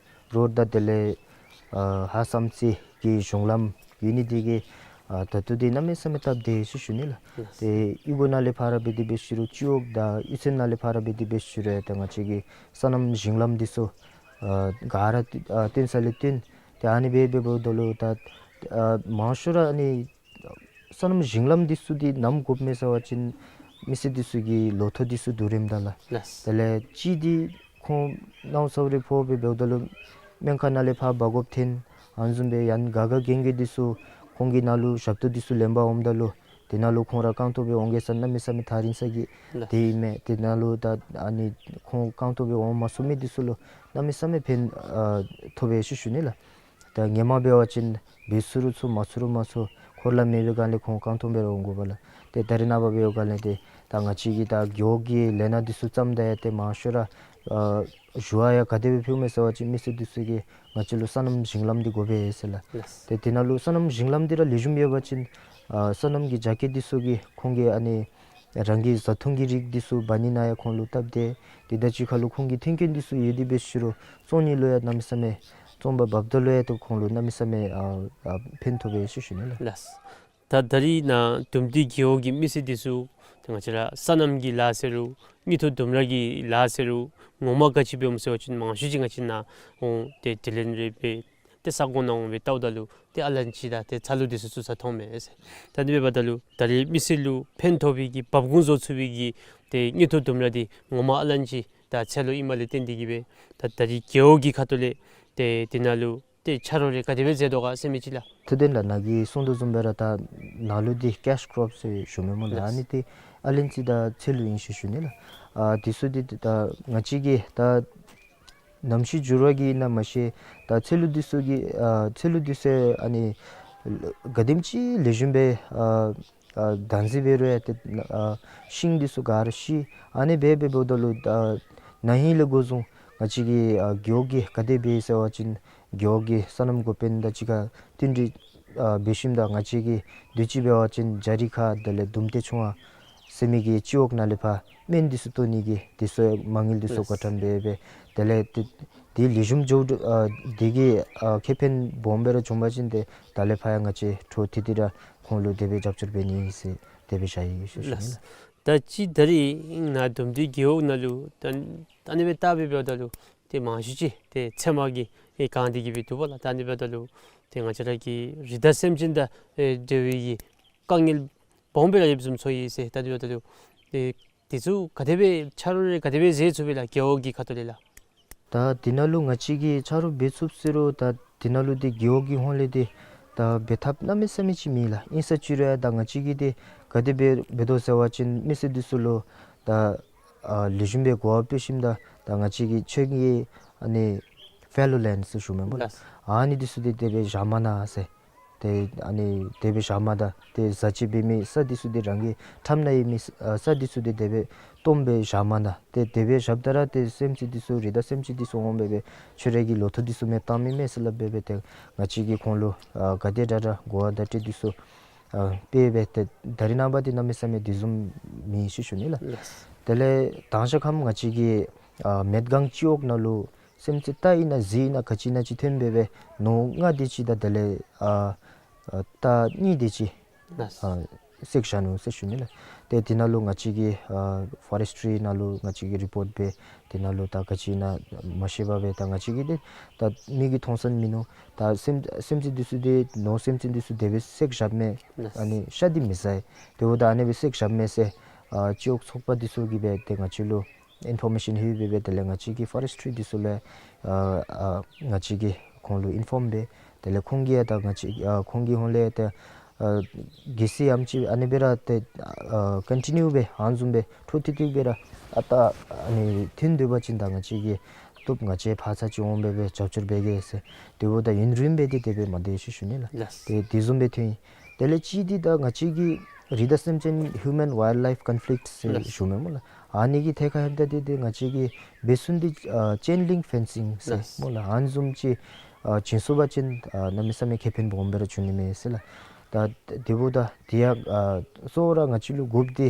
རོཌ་དང་དེ་ལས་ཨ་ཧཱ་སམ་རྩེ་གི་གཞུང་ལམ་ཡོད་ནི་འདི་གིས་ཨ་ད་ལྟོ་འདི་གནམ་མེད་ས་མེད་སྟབས་བདེ་ཟེར་ཞུ་ནི་ལགས། ལགས། ཏེ་གཡུས་སྒོ་ནང་ལས་ཕར་འབད་དེ་འབད་ཞུ་རུང་སྤྱི་འོག་དང་གཡུས་ཚན་ནང་ལས་ཕར་འབད་དེ་འབད་ཞུ་རུང་ད་ང་བཅས་ཀྱི་སོ་ནམ་ཞིང་ལམ་འདི་ཚུ་ཨ་ག་ར་ཨ་བཏོན་ས་ལས་བཏོན། ཏེ་ཨ་ནི་འབད་འབདཝ་ད་ལུ་ད་ཨ་མང་ཤོས་ར་ཨ་ནི་སོ་ནམ་ཞིང་ལམ་འདི་ཚུ་འདི་ནམ་དགོཔ་མས་ཟེར་བ་ཅིན་མི་སེར་འདི་ཚུ་གི་ལོ་ཐོག་འདི་ཚུ་བསྡུ་རནམ་ད་ལགས། ལགས། དེ་ལས་གཅིག་འདི་ཁོང་ནཱ་ས་རེ་ཕོག་སྦེ་འབདཝ་ད་ལུ་སྨན་ཁང་ནང་ལས་ཕར་འབག་དགོཔ་ཐོན། ཨ་ནི་བཟུམ་སྦེ་ཡང་ག་ག་གན་གི་འདི་ཚུ་ཁོང་གི་ནང་ལུ་ཞབས་ཏོག་འདི་ཚུ་ལེན་པར་འོངམ་ད་ལུ་དེ་ནང་ལུ་ཁོང་ར་རྐང་སྟོང་སྦེ་འོང་གེ་ཟེར་གནམ་མེད་ས་མེད་ཐག་རིང་ས་གི་ལགས། དེ་ཨིན་མས། དེ་ནང་ལུ་ད་ཨ་ནི་ཁོང་རྐང་སྟོང་སྦེ་འོང་མ་ཚུགས་མི་འདི་ཚུ་ལུ་གནམ་མེད་ས་མེད་ཕན་ཨ་ཐོགས་པས་ཟེར་ཞུ་ནི་ལགས། ད་ཧེ་མ་འབད་བ་ཅིན་འབད་ཚུགས་རུང་ཚུགས་མ་ཚུགས་རུང་མ་ཚུགས་འཁོར་ལམ་མེད་པའི་སྒང་ལས་ཁོང་རྐང་སྟོང་སྦེ་ར་འོང་དགོ་པས་ལགས། ཏེ་ད་རེས་ནངས་པ་འབད་བའི་སྒང་ལས་ཏེ་ད་ང་བཅས་ཀྱིས་ད་རྒེད་འོག་གི་ལས་སྣ་འདི་ཚུ་བརྩམ་ད་ཡང་ཏེ་མང་ཤོས་ར་ཨ་ཞུ་བ་ཡང་ག་དེ་སྦེ་ཕུལཝ་མས་ཟེར་བ་ཅིན་མི་སེར་འདི་ཚུ་གིས་ང་བཅས་ལུ་སོ་ནམ་ཞིང་ལམ་འདི་དགོ་པས་ཟེར་ལགས། ལགས། ཏེ་དེ་ནང་ལུ་སོ་ནམ་ཞིང་ལམ་འདི་ར་ལེགས་ཤོམ་ཡོད་པ་ཅིན་ཨ་སོ་ནམ་གྱི་རྒྱ་སྐྱེད་འདི་ཚུ་གིས་ཁོང་གིས་ཨ་ནི་རང་གི་བཟའ་འཐུང་གི་རིགས་འདི་ཚུ་འབག་ནི་ནང་ཡང་ཁོང་ལུ་སྟབས་བདེ། དེ་དང་གཅིག་ཁར་ལུ་ཁོང་གི་མཐུན་རྐྱེན་འདི་ཚུ་ཡོད་དེ་འབད་ཞུ་རུང་བཙོང་ནི་ལུ་ཡང་གནམ་མེད་ས་མེད་བཙོང་པར་འབགཔ་ད་ལུ་ཡང་ཏེ་ཁོང་ལུ་གནམ་མེད་ས་མེད་ཨ་ཨ་ཕན་ཐོགས་པས་ཟེར་ཞུ་ནི་ལགས། ལགས། ད་ད་རིས་ནཱ་འདུམ་འདི་རྒེད་འོག་གི་མི་སེར་འདི་ཚུ་ཏེ་ང་བཅས་ར་སོ་ནམ་གྱི་ལཱ་ཟེར་རུང་དངུལ་ཐོག་ལྡུམ་ར་གི་ལཱ་ཟེར་རུང་ངོ་མ་ག་ཅི་འབདཝ་སྨོ་ཟེར་བ་ཅིན་མང་ཤོས་ཅིག་ང་བཅས་ནཱ་འོང་སྟེ་དྲི་ལན་རེ་འབད་ཏེ་ས་གོ་ནང་འོང་སྦེ་བལྟཝ་ད་ལུ་ཏེ་ཨ་ལན་ཅི་དང་ཏེ་ཚ་ལུ་འདི་ཚུ་ཚུ་ཚ་མཐོངམ་མས་ཟེར། ད་འདི་འབདཝ་ད་ལུ་ད་རིས་མི་སེར་ལུ་ཕན་ཐོགས་པའི་གི་འབབ་ཁུངས་བཟོ་ཚུགས་པའི་གི་ཏེ་དངུལ་ཐོག་ལྡུམ་ར་འདི་ངོ་མ་ཨ་ལན་ཅི་དང་ཚ་ལུ་ཨིནམ་ལས་བརྟེན་ཏེ་གིས་སྦེ་ད་ད་རིས་རྒེད་འོག་གི་ཁ་ཐུག་ལས་ཏེ་དེ་ནང་ལུ་ཏེ་ཆ་རོགས་རེ་ག་དེ་སྦེ་མཛད་དོ་ག་ཟེར་མི་ཅིག་ལགས། ཐུབ་བསྟན་ལགས། ནཱ་གིས་གསུངས་དོ་བཟུམ་སྦེ་ར་ད་ནཱ་ལུ་འདི་ཀེཤ་ཀོརོཔ་ཟེར་ཞུ་མི་སྨོ་ལགས། ལགས། ཨ་ནི་འདི་ཨ་ལན་ཅི་དང་ཚ་ལུ་ཨིན་ཟེར་ཞུ་ནི་ལགས། ཨ་འདི་ཚུ་འདི་ད་ང་བཅས་ཀྱིས་ད་གནམ་གཤིས་འགྱུར་བ་གིས་ཨིན་ན་མ་ཤེས། ད་ཚ་ལུ་འདི་ཚུ་གི་ཨ་ཚ་ལུ་འདི་ཚུ་ཨ་ནི་ག་དེམ་ཅིག་ལེགས་ཤོམ་སྦེ་ཨ་ཨ་བདག་འཛིན་འབད་རུང་ཡང་ཏེ་ཨ་ཤིང་འདི་ཚུ་ག་ར་ཤི། ཨ་ནི་སྦེ་འབདཝ་ད་ལུ་ཨ་ན་ཧིང་ལས་འགོ་བཟུང་ང་བཅས་ཀྱི་ཨ་རྒེད་འོག་གིས་ག་དེ་སྦེ་ཟེར་བ་ཅིན་རྒེད་འོག་གི་སོ་ནམ་འགོ་དཔོན་དང་གཅིག་ཁར་བསྟུན་གྲོས་ཨ་འབད་ཞིནམ་ད་ང་བཅས་ཀྱིས་དུས་ཅི་འབད་བ་ཅིན་ཇ་རི་ཁ་དེ་ལས་དུམ་ཏེ་ཆུང་བ་ཟེར་མི་གི་སྤྱི་འོག་ནང་ལས་ཕར་སྨན་འདི་ཚུ་བཏོན་ནི་གི་འདི་ཚུ་མ་དངུལ་འདི་ཚུ་ལགས། གོ་ཏམ་འབད་འབད་དེ་ལས་ཏེ་དེ་ལེགས་ཤོམ་འགྱོ་ཨ་དེ་གིས་ཨ་ཁེ་ཕན་སྦོམ་སྦེ་ར་བྱུང་པ་ཅིན་ཏེ་ད་ལས་ཕར་ཡང་ང་བཅས་འཕྲོ་མཐུད་དེ་ར་ཁོང་ལུ་དེ་སྦེ་རྒྱབ་སྐྱོར་འབད་ནི་ཟེར་དེ་སྦེ་བཞག་ཡི་ཟེར་ཞུ་ནི་ལགས། ལགས། ད་ཅི་ད་རིས་ནཱ་དུམ་འདི་རྒེད་འོག་ནང་ལུ་ད་ཨ་ནི་སྦེ་བལྟ་སྦེ་འབདཝ་ད་ལུ་ཏེ་མང་ཤོས་ཅིག་ཏེ་ཚལ་མ་གིས་ཨེ་གང་སྟེ་གིས་སྦེ་འདུག་པ་ལགས། ད་ཨ་ནི་འབདཝ་ད་ལུ་ཏེ་ང་བཅས་ར་གི་རི་དྭགས་སེམས་ཅན་དང་ཨེ་འབྲེལ་བའི་གི་དཀའ་ངལ་སྦོམ་སྦེ་ར་ཡོདཔ་བཟུམ་ཚོར་ཡི་ཟེར། ད་ཨ་ནི་འབདཝ་ད་ལུ་ཏེ་དེ་ཚུ་ག་དེ་སྦེ་ཆ་རོགས་རེ་ག་དེ་སྦེ་མཛད་ཚུགས་པས་ལགས་རྒེད་འོག་གི་ཁ་ཐུག་ལས་ལགས། ད་དེ་ནང་ལུ་ང་བཅས་ཀྱིས་ཆ་རོགས་འབད་ཚུགསཔ་ཟེར་རུང་ད་དེ་ནང་ལུ་ཏེ་རྒེད་འོག་གི་ཧོངས་ལས་ཏེ་ད་འབད་ཐབས་གནམ་མེད་ས་མེད་ཅིག་མེད་ལགས། ཨིན་ས་ཅི་རུང་ཡང་ད་ང་བཅས་ཀྱིས་ཏེ་ག་དེ་སྦེ་འབད་དོ་ཟེར་བ་ཅིན་མི་སེར་འདི་ཚུ་ལུ་ད་ཨ་ལེགས་ཤོམ་སྦེ་གོ་བ་སྤྲོད་ཞིནམ་ད་ད་ང་བཅས་ཀྱིས་ཁྱོད་ཀྱི་ཨ་ནི་ཕེ་ལོ་ལེནཌ་ཟེར་ཞུ་མི་སྨོ་ལགས། ལགས། ཨ་ནི་འདི་ཚུ་ཏེ་དེ་སྦེ་བཞག་མ་གནང་ཟེར། ཏེ་ཨ་ནི་དེ་སྦེ་བཞག་མ་ད་ཏེ་བཟའ་སྤྱོད་འབད་མི་ས་འདི་ཚུ་ཏེ་རང་གི་ཁྲམ་ནང་ཡོད་མི་ས་འདི་ཚུ་ཏེ་དེ་སྦེ་སྟོངམ་སྦེ་བཞག་མ་ད་ཏེ་དེ་སྦེ་བཞགཔ་ད་ར་ཏེ་སེམས་ཅན་འདི་ཚུ་རི་དྭགས་སེམས་ཅན་འདི་ཚུ་འོང་སྦེ་སྦེ་ཁྱོད་ར་གི་ལོ་ཐོག་འདི་ཚུ་མེདཔ་བཏང་མི་མས་ཟེར་སླབ་སྦེ་སྦེ་ཏེ་ང་བཅས་ཀྱིས་ཁོང་ལུ་ཨ་ག་དེ་དྲག་དྲག་གོ་བ་བརྡ་སྤྲོད་འདི་ཚུ་ཨ་སྤེལ་སྦེ་ཏེ་ད་རེས་ནངས་པ་འདི་གནམ་མེད་ས་མེད་དེ་བཟུམ་མེད་ཟེར་ཞུ་ནི་ལགས། ལགས། དེ་ལས་དང་ཞག་ཁམས་ང་བཅས་ཀྱི་ཨ་མེད་སྒང་སྤྱི་འོག་ནང་ལུ་སེམས་ཅན་རྟ་ཨིན་ན་གཟིག་ཨིན་ན་ག་ཅི་ཨིན་ན་ཅིག་ཐོན་སྦེ་སྦེ་ནོར་ལྔ་དེ་ཅིག་དང་དེ་ལས་ཨ་ཨ་རྟ་གཉིས་དེ་ཅིག་ལགས། ཨ་བསད་བཞག་ནུག་ཟེར་ཞུ་ནི་ལགས། ཏེ་དེ་ནང་ལུ་ང་བཅས་ཀྱི་ཨ་ཕོ་རེསི་ཊི་རི་ནང་ལུ་ང་བཅས་ཀྱིས་རི་པོརཊ་འབད། དེ་ནང་ལུ་ད་ག་ཅི་ཨིན་ན་མ་ཤེས་པར་སྦེ་ད་ང་བཅས་ཀྱིས་ཏེ་ད་མིག་གིས་མཐོང་ས་མིན་ནུག། ད་སེམས་སེམས་ཅན་འདི་ཚུ་འདི་ནོར་སེམས་ཅན་འདི་ཚུ་དེ་སྦེ་བསད་བཞགཔ་མས། ལགས། ཨ་ནི་ཤ་འདི་མི་ཟ་ཡི། དེ་འབདཝ་ད་ཨ་ནི་སྦེ་བསད་བཞགཔ་མས་ཟེར་ཨ་སྤྱི་འོག་ཚོགས་པ་འདི་ཚུ་གིས་སྦེ་ཏེ་ང་བཅས་ལུ་ཨིན་ཕོར་མེ་ཤཱན་ལྷོད་སྦེ་སྦེ་དེ་ལས་ང་བཅས་ཀྱི་ཕོ་རེསི་ཊི་རི་འདི་ཚུ་ལུ་ཨ་ཨ་ང་བཅས་ཀྱིས་ཁོང་ལུ་ཨིན་ཕོརམ་འབད། དེ་ལས་ཁོང་གིས་ཡང་ད་ང་བཅས་ཨ་ཁོང་གི་ཧོངས་ལས་ད་ཨ་གལ་སྲིད་ཨེམ་ཅིག་ཨ་ནི་སྦེ་ར་ཏེ་ཨ་ཀོན་ཊི་ནིའུ་སྦེ་ཨ་ནི་བཟུམ་སྦེ་འཕྲོ་མཐུད་དེ་སྦེ་ར་ཨ་ད་ཨ་ནི་ཐོན་སྡོད་པ་ཅིན་ད་ང་བཅས་ཀྱིས་བཏུབ། ང་བཅས་ཕར་ཚུར་ཅིག་འོང་སྦེ་སྦེ་རྒྱབ་སྐྱོར་འབད་གེ་ཟེར། དེ་འབདཝ་ད་ཡུན་རིངམོ་སྦེ་ཏེ་དེ་སྦེ་མ་སྡོད་ཟེར་ཞུ་ནི་ལགས། ལགས། ཏེ་དེ་བཟུམ་སྦེ་ཐོན་ཡི། དེ་ལས་གཅིག་འདི་ད་ང་བཅས་ཀྱི་རི་དྭགས་སེམས་ཅན་ཧིའུ་མེན་ཝའིལཌ་ལའིཕ་ཀོན་ཕི་ལིཀཊ་ཟེར་ལགས། ཞུཝ་མས་སྨོ་ལགས། ཨ་ནི་གི་ཐད་ཁར་ལྷོདཔ་ད་ཏེ་ཏེ་ང་བཅས་ཀྱིས་འབད་ཚུགས་འདི་ཨ་ཅེན་ལིང་ཕེན་སིང་ཟེར་ལགས། སྨོ་ལགས། ཨ་ནི་བཟུམ་ཅིག་ཨ་བྱིན་ཚུགས་པ་ཅིན་ཨ་གནམ་མེད་ས་མེད་ཁེ་ཕན་སྦོམ་སྦེ་ར་འབྱུང་ནི་མས་ཟེར་ལགས། ད་དེ་འབདཝ་ད་དེ་ཡང་ཨ་གཙོ་བོ་ར་ང་བཅས་ལུ་དགོཔ་འདི་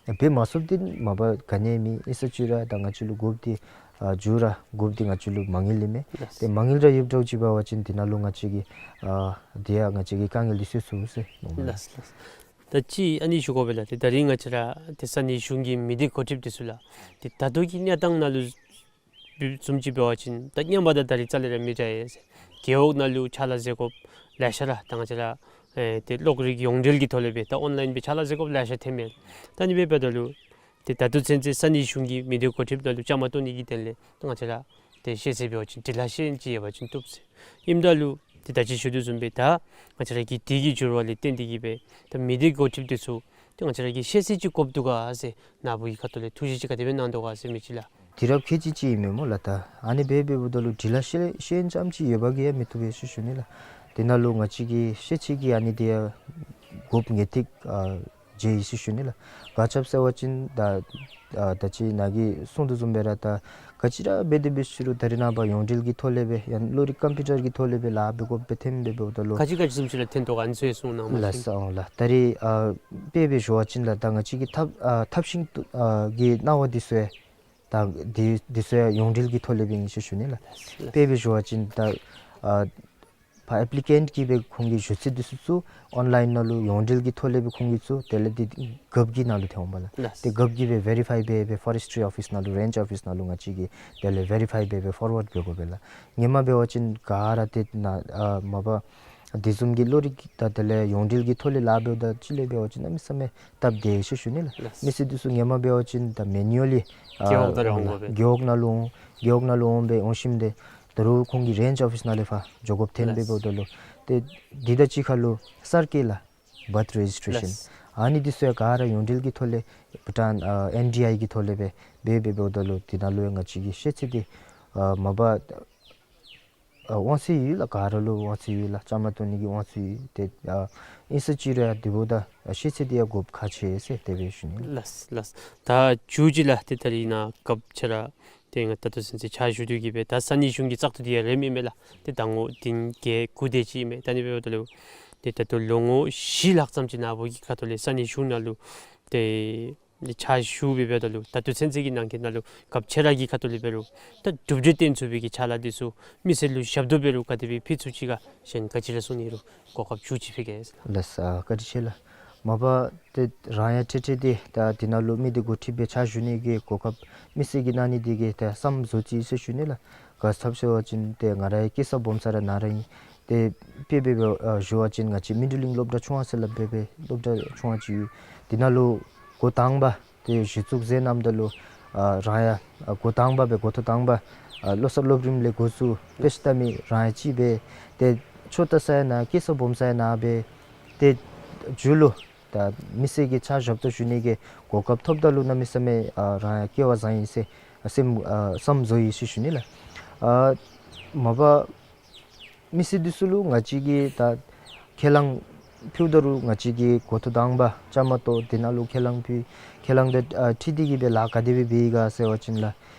འབད་མ་ཚུགསཔ་འདི་མ་པ་ག་ནི་མེད། ཨིན་ས་ཅི་ར་ད་ང་བཅས་ལུ་དགོཔ་འདི་ཨ་མཇུག་ར་དགོཔ་འདི་ང་བཅས་ལུ་མ་དངུལ་ཨིན་མས། ལགས། ཏེ་མ་དངུལ་ར་ཡོདཔ་འདྲཝ་ཅིག་འབད་བ་ཅིན་དེ་ནང་ལུ་ང་བཅས་ཀྱིས་ཨ་དེ་ཡང་ང་བཅས་ཀྱི་དཀའ་ངལ་འདི་སེལ་ཚུགས་ཟེར་མནོཝ་མས། ལགས་ལགས། ད་ཅི་ཨ་ནི་ཞུ་དགོ་པས་ལགས། ཏེ་ད་རིས་ང་བཅས་ར་ཏེ་ས་གནས་གཞུང་གི་མི་སྡེ་འགོ་ཁྲིདཔ་འདི་ཚུ་ལགས། ཏེ་ད་ལྟོ་གི་གནས་སྟངས་ནང་ལུ་བཟུམ་ཅིག་འབད་བ་ཅིན་ད་སྔོན་མ་དང་ད་རིས་རྩ་ལས་ར་མི་འདྲ་ཡི་ཟེར། རྒེད་འོག་ནང་ལུ་ཕྱག་ལཱ་མཛད་དགོཔ་ལེ་ཤ་ར་ད་ང་བཅས་ར་ཨེ་ཏེ་གློག་རིག་ཡོངས་འབྲེལ་གྱི་ཐོག་ལས་སྦེ་ད་ཨོན་ལའིན་སྦེ་ཕྱག་ལཱ་མཛད་དགོཔ་ལེ་ཤ་ཐོནམ་མས། ད་ཨ་ནི་སྦེ་འབདཝ་ད་ལུ་ཏེ་ད་ལྟོ་ཚུན་ཚོད་ས་གནས་གཞུང་གི་མི་སྡེ་འགོ་ཁྲིདཔ་ནང་ལུ་བཅའ་མར་གཏོགས་ནི་གི་དོན་ལས་ད་ང་བཅས་ར་ཏེ་ཤེས་ཚད་འབད་བ་ཅིན་འབྲི་ལྷག་ཤེས་ཡོན་ཅིག་ཡོད་པ་ཅིན་བཏུབ་ཟེར། ཨིནམ་ད་ལུ་ཏེ་ད་ཅི་ཞུ་དོ་བཟུམ་སྦེ་ད་ང་བཅས་ར་གི་དུས་ཀྱི་འགྱུར་བ་ལས་བརྟེན་ཏེ་གིས་སྦེ་ད་མི་སྡེ་འགོ་ཁྲིདཔ་འདི་ཚུ་ཏེ་ང་བཅས་ར་གིས་ཤེས་ཚད་ཅིག་དགོཔ་འདུག་ག་ཟེར་ནཱ་བུ་གི་ཁ་ཐུག་ལས་ཐུགས་བཞེད་ཅིག་ག་དེ་སྦེ་གནང་དོ་ག་ཟེར་མི་ཅིག་ལགས། དུས་རབས་ཁལ་གཅིག་ཅིག་ཨིན་མས་སྨོ་ལགས། ད་ཨ་ནི་སྦེ་འབདཝ་ད་ལུ་འབྲི་ལྷག་ཤེས་ཤེས་ཡོན་ཙམ་ཅིག་ཡོད་པ་གིས་ཡང་མི་བཏུབ་པས་ཟེར་ཞུ་ནི་ལགས། དེ་ནང་ལུ་ང་བཅས་ཀྱི་ཤེས་ཚད་ཀྱི་ཨ་ནི་དེ་ཡང་དགོཔ་ངེས་ཏིག་ཨ་མཇལ་ཡི་ཟེར་ཞུ་ནི་ལགས། ག་ཅི་སྦེ་ཟེར་བ་ཅིན་ད་ཨ་ད་ཅི་ནཱ་གིས་གསུངས་དོ་བཟུམ་སྦེ་ར་ད་ག་ཅི་ར་འབད་དེ་འབད་ཞུ་རུང་ད་རེས་ནངས་པ་ཡོངས་འབྲེལ་གྱི་ཐོག་ལས་སྦེ་ཡང་བློ་རིག་ཀམ་པིའུ་ཊར་གྱི་ཐོག་ལས་སྦེ་ལཱ་འབད་དགོཔ་སྦེ་ཐོནམ་སྦེ་འབདཝ་ད་ལུ་ག་ཅི་ག་ཅི་བཟུམ་ཅིག་ར་ཐོན་དོ་ག་ཨ་ནི་ཚུ་ཡང་གསུང་གནང་མ་ལགས་ཤིག། ལགས་སོ་ལགས། ད་རེས་ཨ་དཔེ་སྦེ་ཞུ་བ་ཅིན་ལགས་ད་ང་བཅས་ཀྱི་ཐབས་ཨ་ཐབས་ཤེས་ཨ་གི་གནང་བ་འདི་ཚུ་ཡང་ད་འདི་འདི་ཚུ་ཡང་ཡོངས་འབྲེལ་གྱི་ཐོག་ལས་སྦེ་ཨིན་ཟེར་ཞུ་ནི་ལགས། ལགས། དཔེ་སྦེ་ཞུ་བ་ཅིན་ད་ཨ་ཕར་ཨེཔ་ལི་ཀེནཊ་གིས་སྦེ་ཁོང་གི་ཞུ་ཚིག་འདི་ཚུ་ཚུ་ཨོན་ལའིན་ནང་ལུ་ཡོངས་འབྲེལ་གྱི་ཐོག་ལས་སྦེ་ཁོང་གིས་ཚུ་དེ་ལས་འདི་གབ་གི་ནང་ལུ་ཐོན་འོང་པ་ལགས། ལགས། ཏེ་གབ་གིས་སྦེ་བེ་རི་ཕའི་འབད་སྦེ་ཕོ་རེསི་ཊི་རི་ཨོ་ཕིསི་ནང་ལུ་རེནཇ་ཨོ་ཕིསི་ནང་ལུ་ང་བཅས་ཀྱིས་དེ་ལས་བེ་རི་ཕའི་འབད་སྦེ་ཕོར་ཝརཌ་འབད་དགོ་པས་ལགས། ཧེ་མ་འབད་བ་ཅིན་ག་ར་ཏེ་ནཱ་ཨ་མ་པ་དེ་བཟུམ་གྱི་བློ་རིག་དང་དེ་ལས་ཡོངས་འབྲེལ་གྱི་ཐོག་ལས་ལཱ་འབདཝ་ད་ཅིག་ལས་འབད་བ་ཅིན་གནམ་མེད་ས་མེད་སྟབས་བདེ་ཟེར་ཞུ་ནི་ལགས། ལགས། མི་སེར་འདི་ཚུ་ཧེ་མ་འབད་བ་ཅིན་ད་མེ་ནུ་ཨལ་ལི་ཨ་རྒེད་འོག་ནང་ལས་འོང་དགོ་པས། རྒེད་འོག་ནང་ལུ་འོང་རྒེད་འོག་ནང་ལུ་འོང་སྦེ་འོང་ཞིནམ་ཏེ་ད་རུང་ཁོང་གིས་རེནཇ་ཨོ་ཕིསི་ནང་ལས་ཕར་འགྱོ་དགོཔ་ཐོནམ་སྦེ་ལགས། འབདཝ་ད་ལུ་ཏེ་འདི་དང་གཅིག་ཁར་ལུ་གསར་སྐྱེས་ལགས་བརཐ་རེ་ཇིསི་ཊེ་ཤཱན། ལགས། ཨ་ནི་འདི་ཚུ་ཡང་ག་ར་ཡོངས་འབྲེལ་གྱི་ཐོག་ལས་བྷུ་ཊཱན་ཨ་ཨེན་ཌི་ཨའི་གི་ཐོག་ལས་སྦེ་འབད་སྦེ་འབདཝ་ད་ལུ་འདི་ནང་ལུ་ཡང་ང་བཅས་ཀྱི་ཤེས་ཚད་འདི་ཨ་མ་པ་ཨ་དབང་ཚད་ཡོད་ལགས། ག་ར་ལུ་དབང་ཚད་ཡོད་ལགས། བཅའ་མར་གཏོགས་ནི་གི་དབང་ཚད་ཡོད། ཏེ་ཨ་ཨིན་ས་ཅི་རུང་ཡང་དེ་འབདཝ་ད་ཤེས་ཚད་འདི་ཡང་དགོཔ་ཁག་ཆེ་ཟེར་དེ་སྦེ་ཞུ་ནི། ལགས་ལགས། ད་མཇུག་ཅིག་ལགས་ཏེ་ད་རིས་ནཱ་སྐབས་ཆེ་ར་ཏེ་ང་ད་ལྟོ་ཚུན་ཚོད་ཕྱག་ཞུ་སྡོད་གི་སྦེ་ད་ས་གནས་གཞུང་གི་བཙག་འཐུ་འདི་ཡང་རནམ་ཨིན་མས་ལགས། ཏེ་ཟླ་ངོ་བདུན་བརྒྱད་དགུ་དེ་ཅིག་ཨིན་མས། ད་ཨ་ནི་འབདཝ་ད་ལུ་ཏེ་ད་ལྟོ་ལོ་ངོ་བཞི་ལྷག་ཙམ་ཅིག་ནཱ་བུ་གི་ཁ་ཐུག་ལས་ས་གནས་གཞུང་ནང་ལུ་ཏེ་ཕྱག་ཞུ་སྦེ་འབདཝ་ད་ལུ་ད་ལྟོ་ཚུན་ཚོད་ཀྱི་ནང་འཁོད་ནང་ལུ་སྐབས་ཆེ་ར་གི་ཁ་ཐུག་ལས་འབད་རུང་ད་གྲུབ་འབྲས་བཏོན་ཚུགས་པའི་གི་ཕྱག་ལཱ་འདི་ཚུ་མི་སེར་ལུ་ཞབས་ཏོག་འབད་རུང་ག་དེ་སྦེ་ཕུལ་ཚུགས་ཅི་ག་གཞན་ག་ཅི་ར་གསུང་ནི་རུང་གོ་སྐབས་མཇུག་ཅིག་ཕུལ་གེ་ལགས། ལགས་སོ། བཀའ་དྲིན་ཆེ་ལགས། མ་པ་ཏེ་རང་ཡང་ཁྲེ་ཁྲེ་འདི་ད་འདི་ནང་ལུ་མི་སྡེ་འགོ་ཁྲིདཔ་སྦེ་ཕྱག་ཞུ་ནི་གི་གོ་སྐབས་མི་སེར་གྱིས་གནང་ནི་འདི་གིས་ཏེ་བསམ་བཟོ་ཅི་ཟེར་ཞུ་ནི་ལགས། ག་ཅི་སྦེ་ཟེར་བ་ཅིན་ཏེ་ང་རའི་སྐྱེས་ས་སྦོམ་ས་ར་ནཱ་ར་ཨིན། ཏེ་དཔེ་འབད་བ་ཨ་ཞུ་བ་ཅིན་ང་བཅས་མི་འགྲུལ་གླིང་སློབ་གྲྭ་ཆུང་བ་ཟེར་སླབ་སྦེ་སྦེ་སློབ་གྲྭ་ཆུང་བ་ཅིག་ཡོད། འདི་ནང་ལུ་འགོ་དང་པ་ཏེ་གཞི་བཙུགས་མཛད་གནངམ་ད་ལུ་ཨ་རང་ཡང་ཨ་འགོ་དང་པ་སྦེ་འགོ་ཐོག་དང་པ་ཨ་བློ་གསར་སློབ་རིམ་ལས་འགོ་བཙུགས་དཔེ་ཆ་ལྟ་མི་རང་ཡང་གཅིག་སྦེ་ཏེ་ཆོས་ལྟ་ས་ཡང་ནཱ་སྐྱེས་ས་སྦོམ་ས་ཡང་ནཱ་སྦེ་ཏེ་མཇུག་ལུ་ད་མི་སེར་གྱི་ཕྱག་ཞབས་ཏོག་ཞུ་ནི་གི་གོ་སྐབས་ཐོབ་ད་ལུ་གནམ་མེད་ས་མེད་ཨ་རང་ཡང་སྐལ་བ་བཟང་ཡི་ཟེར་སེམས་ཨ་བསམ་བཟོ་ཡི་ཟེར་ཞུ་ནི་ལགས། ཨ་མ་པ་མི་སེར་འདི་ཚུ་ལུ་ང་བཅས་ཀྱིས་ད་ཁས་བླངས་ཕུལཝ་ད་རུང་ང་བཅས་ཀྱིས་འགོ་ཐོག་དང་པ་བཅའ་མར་གཏོགས་འདི་ནང་ལུ་ཁས་བླངས་ཕུལ་ཁས་བླངས་དང་ཨ་འཁྲིལ་ཏེ་གིས་སྦེ་ལཱ་ག་དེ་སྦེ་འབད་ཡི་ག་ཟེར་བ་ཅིན་ལགས།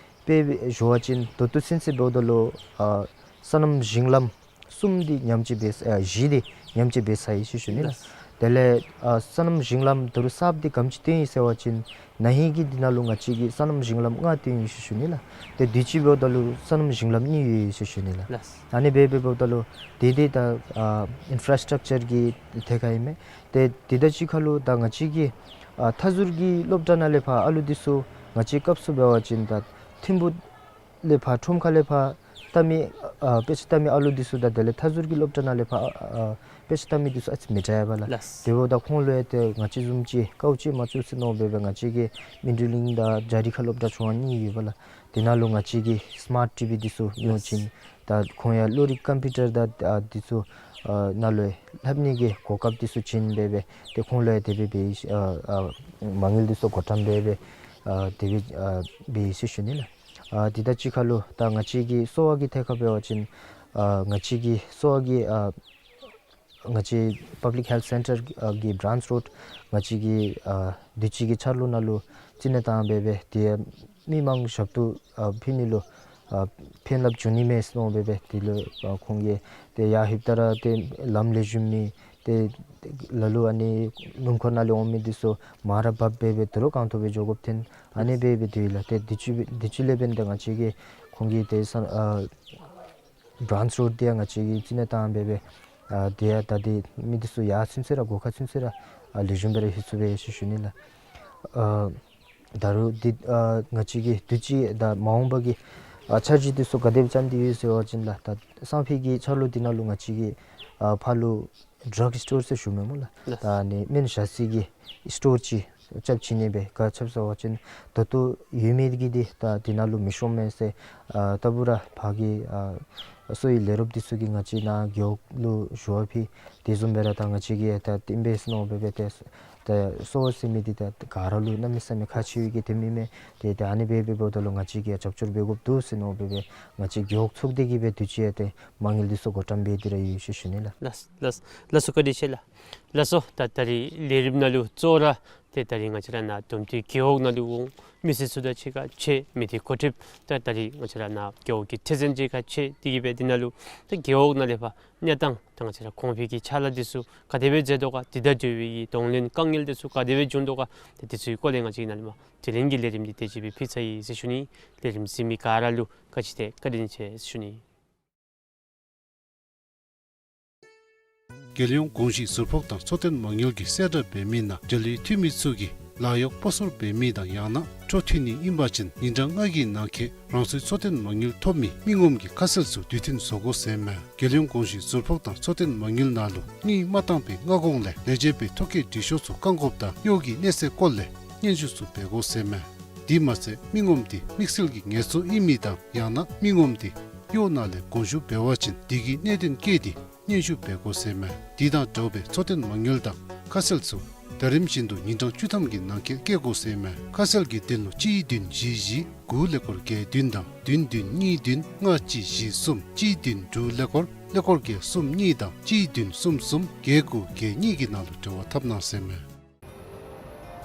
དཔེ་སྦེ་ཞུ་བ་ཅིན་ད་ལྟོ་ཚུན་ཚོད་འབདཝ་ད་ལུ་ཨ་སོ་ནམ་ཞིང་ལམ་གསུམ་འདི་མཉམ་གཅིག་འབད་ཨ་བཞི་འདི་མཉམ་གཅིག་འབད་ཚར་ཡི་ཟེར་ཞུ་ནི་ལགས། དེ་ལས་ཨ་སོ་ནམ་ཞིང་ལམ་ད་རུང་གསརཔ་འདི་ག་དེམ་ཅིག་བཏོན་ཡི་ཟེར་བ་ཅིན་ན་ཧིང་གི་འདི་ནང་ལུ་ང་བཅས་ཀྱིས་སོ་ནམ་ཞིང་ལམ་ལྔ་བཏོན་ཡི་ཟེར་ཞུ་ནི་ལགས། ཏེ་དུས་ཅི་འབདཝ་ད་ལུ་སོ་ནམ་ཞིང་ལམ་གཉིས་ཡོད་ཡི་ཟེར་ཞུ་ནི་ལགས། ལགས། ཨ་ནི་སྦེ་འབདཝ་ད་ལུ་དེ་དེ་ད་ཨ་ཨིན་ཕ་ར་སི་ཊག་ཅར་གྱི་ཐད་ཁར་ཨིན་མས། ཏེ་དེ་དང་གཅིག་ཁར་ལུ་ད་ང་བཅས་ཀྱི་ཨ་མཐའ་ཟུར་གྱི་སློབ་གྲྭ་ནང་ལས་ཕར་ཨ་ལུ་འདི་ཚུ་ང་བཅས་སྐབས་སུ་འབད་བ་ཅིན་ད་ཐིམ་ཕུག་ལས་ཕར་ཁྲོམ་ཁ་ལས་ཕར་ལྟ་མི་ཨ་དཔེ་ཆ་ལྟ་མི་ཨ་ལུ་འདི་ཚུ་དང་དེ་ལས་མཐའ་ཟུར་གྱི་སློབ་གྲྭ་ནང་ལས་ཕར་ཨ་དཔེ་ཆ་ལྟ་མི་འདི་ཚུ་ཨ་ཙི་མི་འདྲ་བས་ལགས། ལགས། དེ་འབདཝ་ད་ཁོང་ལུ་ཡང་ཏེ་ང་བཅས་བཟུམ་ཅིག་དཀའཝ་སྤྱད་མ་བཅུག་ཟེར་མནོ་སྦེ་སྦེ་ང་བཅས་ཀྱི་སྨིན་གྲོལ་གླིང་དང་རྒྱ་རི་ཁ་སློབ་གྲྭ་ཆུང་བ་གཉིས་ཡོད་པས་ལགས། དེ་ནང་ལུ་ང་བཅས་ཀྱིས་སི་མཱཊ་ཊི་ཝི་འདི་ཚུ་ཉོ་བྱིན། ད་ཁོང་ཡང་གློག་རིག་ཀམ་པིའུ་ཊར་དང་ཨ་འདི་ཚུ་ཨ་ནང་ལུ་ལྷབ་ནི་གི་གོ་སྐབས་འདི་ཚུ་བྱིན་སྦེ་སྦེ་ཏེ་ཁོང་ལུ་ཡང་དེ་སྦེ་སྦེ་ཨ་ཨ་མ་དངུལ་འདི་ཚུ་བགོ་བཀྲམ་སྦེ་སྦེ་ཨ་དེ་སྦེ་ཨ་འབད་ཡི་ཟེར་ཞུ་ནི་ལགས། ཨ་དེ་དང་གཅིག་ཁར་ལུ་ད་ང་བཅས་ཀྱི་གསོ་བ་གི་ཐད་ཁར་འབད་བ་ཅིན་ཨ་ང་བཅས་ཀྱི་གསོ་བ་གི་ཨ་ང་བཅས་པབ་ལིཀ་ཧེལཐ་སེན་ཊར་ཨ་གི་བྲཱནཆ་རོཌ་ང་བཅས་ཀྱི་ཨ་དུས་ཅི་གི་འཆར་ལོ་ནང་ལུ་བརྩི་གནས་བཏང་སྦེ་སྦེ་དེ་མི་མང་ཞབས་ཏོག་ཨ་ཕུལ་ནི་ལུ་ཨ་ཕན་རླབས་འབྱུང་ནི་མས་ཟེར་མནོ་སྦེ་སྦེ་དེ་ལུ་ཨ་ཁོང་གིས་ཏེ་ཡར་ལྷོདཔ་ད་ར་ཏེ་ལམ་ལེགས་ཤོམ་མེད། ཏེ་ལ་ལུ་ཨ་ནི་སྣུམ་འཁོར་ནང་ལས་འོང་མི་འདི་ཚུ་མ་ར་བབས་སྦེ་སྦེ་དོ་རུང་རྐང་ཐང་སྦེ་འགྱོ་དགོཔ་ཐོན། ཨ་ནི་སྦེ་སྦེ་སྡོད་ཡི་ལགས། ཏེ་དུས་ཅི་དུས་ཅི་ལས་འབདན་ཏེ་ང་བཅས་ཀྱིས་ཁོང་གི་ཏེ་ས་ཨ་བྲཱནཆ་རོཌ་འདི་ཡང་ང་བཅས་ཀྱིས་བརྩི་གནས་བཏང་སྦེ་སྦེ་ཨ་དེ་ཡང་ད་ཏེ་མི་འདི་ཚུ་ཡར་ཚུན་ཚོད་ར་སྒོ་ཁར་ཚུན་ཚོད་ར་ཨ་ལེགས་ཤོམ་སྦེ་ར་ལྷོད་ཚུགས་པས་ཟེར་ཞུ་ནི་ལགས། ཨ་ད་རུང་འདི་ཨ་ང་བཅས་ཀྱིས་དུས་ཅི་དང་མ་འོངས་པ་གི་ཨ་འཆར་གཞི་འདི་ཚུ་ག་དེ་སྦེ་བརྩམས་ཏེ་ཡོད་ཟེར་བ་ཅིན་ལགས། ད་སང་ཕོད་ཀྱི་འཆར་ལོ་འདི་ནང་ལུ་ང་བཅས་ཀྱིས་ཨ་ཕར་ལུ་ཌྲག་སི་ཊོར་ཟེར་ཞུ་མི་སྨོ་ལགས། ལགས། ད་ཨ་ནི་སྨན་བཞག་སའི་གི་སི་ཊོར་ཅིག་རྐྱབ་བྱིན་ནི་སྦེ་ག་རྐྱབ་ཟེར་བ་ཅིན་ད་ལྟོ་ཡོད་མི་གི་འདི་ད་འདི་ནང་ལུ་མི་ཤོང་མས་ཟེར་ཨ་ལྟ་བུ་ར་ཕར་གྱི་ཨ་གསོ་བའི་ལས་རོགསཔ་འདི་ཚུ་གིས་ང་བཅས་ནཱ་རྒེད་འོག་ལུ་ཞུ་བ་ཕུལ། དེ་བཟུམ་སྦེ་ར་ད་ང་བཅས་ཀྱིས་ད་བསྟན་པས་ཟེར་མནོ་སྦེ་སྦེ་ཏེ་ད་གསོ་བ་ཟེར་མི་འདི་ད་ག་ར་ལུ་གནམ་མེད་ས་མེད་ཁག་ཆེ་བའི་གི་དེམ་ཨིན་མས། ཏེ་ད་ཨ་ནི་སྦེ་སྦེ་འབདཝ་ད་ལུ་ང་བཅས་ཀྱིས་རྒྱབ་སྐྱོར་འབད་དགོཔ་འདུག་ཟེར་མནོ་སྦེ་སྦེ་ང་བཅས་རྒེད་འོག་ཚོགས་སྡེ་གིས་སྦེ་དུས་ཅི་ཡང་ཏེ་མ་དངུལ་འདི་ཚུ་བགོ་བཀྲམ་འབད་དེ་ར་ཡོད་ཟེར་ཞུ་ནི་ལགས། ལགས་ལགས་ལགས་སོ། བཀའ་དྲིན་ཆེ་ལགས། ལགས་སོ། ད་ད་རིས་ལས་རིམ་ནང་ལུ་གཙོ་བོ་ར་ཏེ་ད་རིས་ང་བཅས་ར་ནཱ་དོམ་ཐིག་རྒེད་འོག་ནང་ལུ་འོང་མི་སེར་ཚུ་དང་གཅིག་ཁར་མཇལ། མི་སྡེ་འགོ་ཁྲིདཔ་ད་ད་རིས་ང་བཅས་ར་ནཱ་རྒེད་འོག་གི་ཁྲི་འཛིན་གཅིག་ཁར་མཇལ། དེ་གིས་སྦེ་འདི་ནང་ལུ་ད་རྒེད་འོག་ནང་ལས་ཕར་གནས་སྟངས་ད་ང་བཅས་ར་གོང་འཕེལ་གྱི་ཕྱག་ལཱ་འདི་ཚུ་ག་དེ་སྦེ་མཛད་དོ་ག། དེ་དང་འབྲེལ་བའི་གདོང་ལེན་དཀའ་ངལ་འདི་ཚུ་ག་དེ་སྦེ་བྱུང་དོ་ག། ཏེ་འདི་ཚུ་གི་སྐོར་ལས་ང་བཅས་ཀྱིས་ནཱ་ལས་མར་དྲི་ལན་གྱི་ལས་རིམ་འདི་དེ་ཅིག་སྦེ་ཕུལ་ཚར་ཡི་ཟེར་ཞུ་ནི། ལས་རིམ་གཟིགས་མི་ག་ར་ལུ་ག་ཅི་ཏེ་བཀའ་དྲིན་ཆེ་ཟེར་ཞུ་ནི། རྒྱལ་ཡོངས་གོང་ཞུས་ཟུར་ཕོགས་དང་འཚོ་རྟེན་མ་དངུལ་གྱི་གསལ་བསྒྲགས་འབད་མི་ནང་འབྲེལ་ཡོད་འཐུས་མི་ཚུ་གིས་ལཱ་གཡོག་སྤོ་སོར་འབད་མི་དང་ཡང་ན་འཕྲོ་མཐུད་ནི་ཨིན་པ་ཅིན་ཉིན་གྲངས་ལྔ་གི་ནང་འཁོད་རང་སོའི་འཚོ་རྟེན་མ་དངུལ་ཐོབ་མི་མི་ངོམ་གྱི་ཁ་གསལ་ཚུ་དུས་མཐུན་བཟོ་དགོ་ཟེར་མས། རྒྱལ་ཡོངས་གོང་ཞུས་ཟུར་ཕོགས་དང་འཚོ་རྟེན་མ་དངུལ་ནང་ལུ་དངུལ་མ་བཏང་པའི་སྔ་གོང་ལས་ལས་བྱེད་པའི་ཐོ་བཀོད་འབྲི་ཤོག་ཚུ་བཀང་དགོཔ་དང་གཡོག་གི་གནས་ཚད་སྐོར་ལས་སྙན་ཞུ་ཚུ་འབད་དགོ་ཟེར་མས། དེ་མ་ཚད་མི་ངོམ་དེ་དམིགས་བསལ་གྱི་ངལ་གསོ་ཨིན་མི་དང་ཡང་ན་མི་ངོམ་དེ་གཡོག་ནང་ལས་དགོངས་ཞུ་འབད་བ་ཅིན་དེ་གི་གནད་དོན་བཀོད་དེ་སྙན་ཞུ་འབད་དགོ་ཟེར་མས། དེ་དང་འདྲཝ་སྦེ་འཚོ་རྟེན་མ་དངུལ་དང་ཁ་གསལ་ཚུ་ཟླ་རིམ་བཞིན་དུ་ཉིན་གྲངས་བཅུ་ཐམ་གྱི་ནང་འཁོད་བཀོད་དགོ་ཟེར་མས། ཁ་གསལ་གྱི་དོན་ལུ་གཅིག་བདུན་བཞི་བཞི་དགུ་ཀླད་ཀོར་བརྒྱད་བདུན་དང་བདུན་བདུན་གཉིས་བདུན་ལྔ་གཅིག་བཞི་གསུམ། གཅིག་བདུན་དྲུག་ཀླད་ཀོར་ཀླད་ཀོར་བརྒྱད་གསུམ་གཉིས་དང་གཅིག་བདུན་གསུམ་གསུམ་བརྒྱད་དགུ་བརྒྱད་གཉིས་ཀྱི་ནང་ལུ་འབྲེལ་བ་འཐབ་གནང་ཟེར་མས།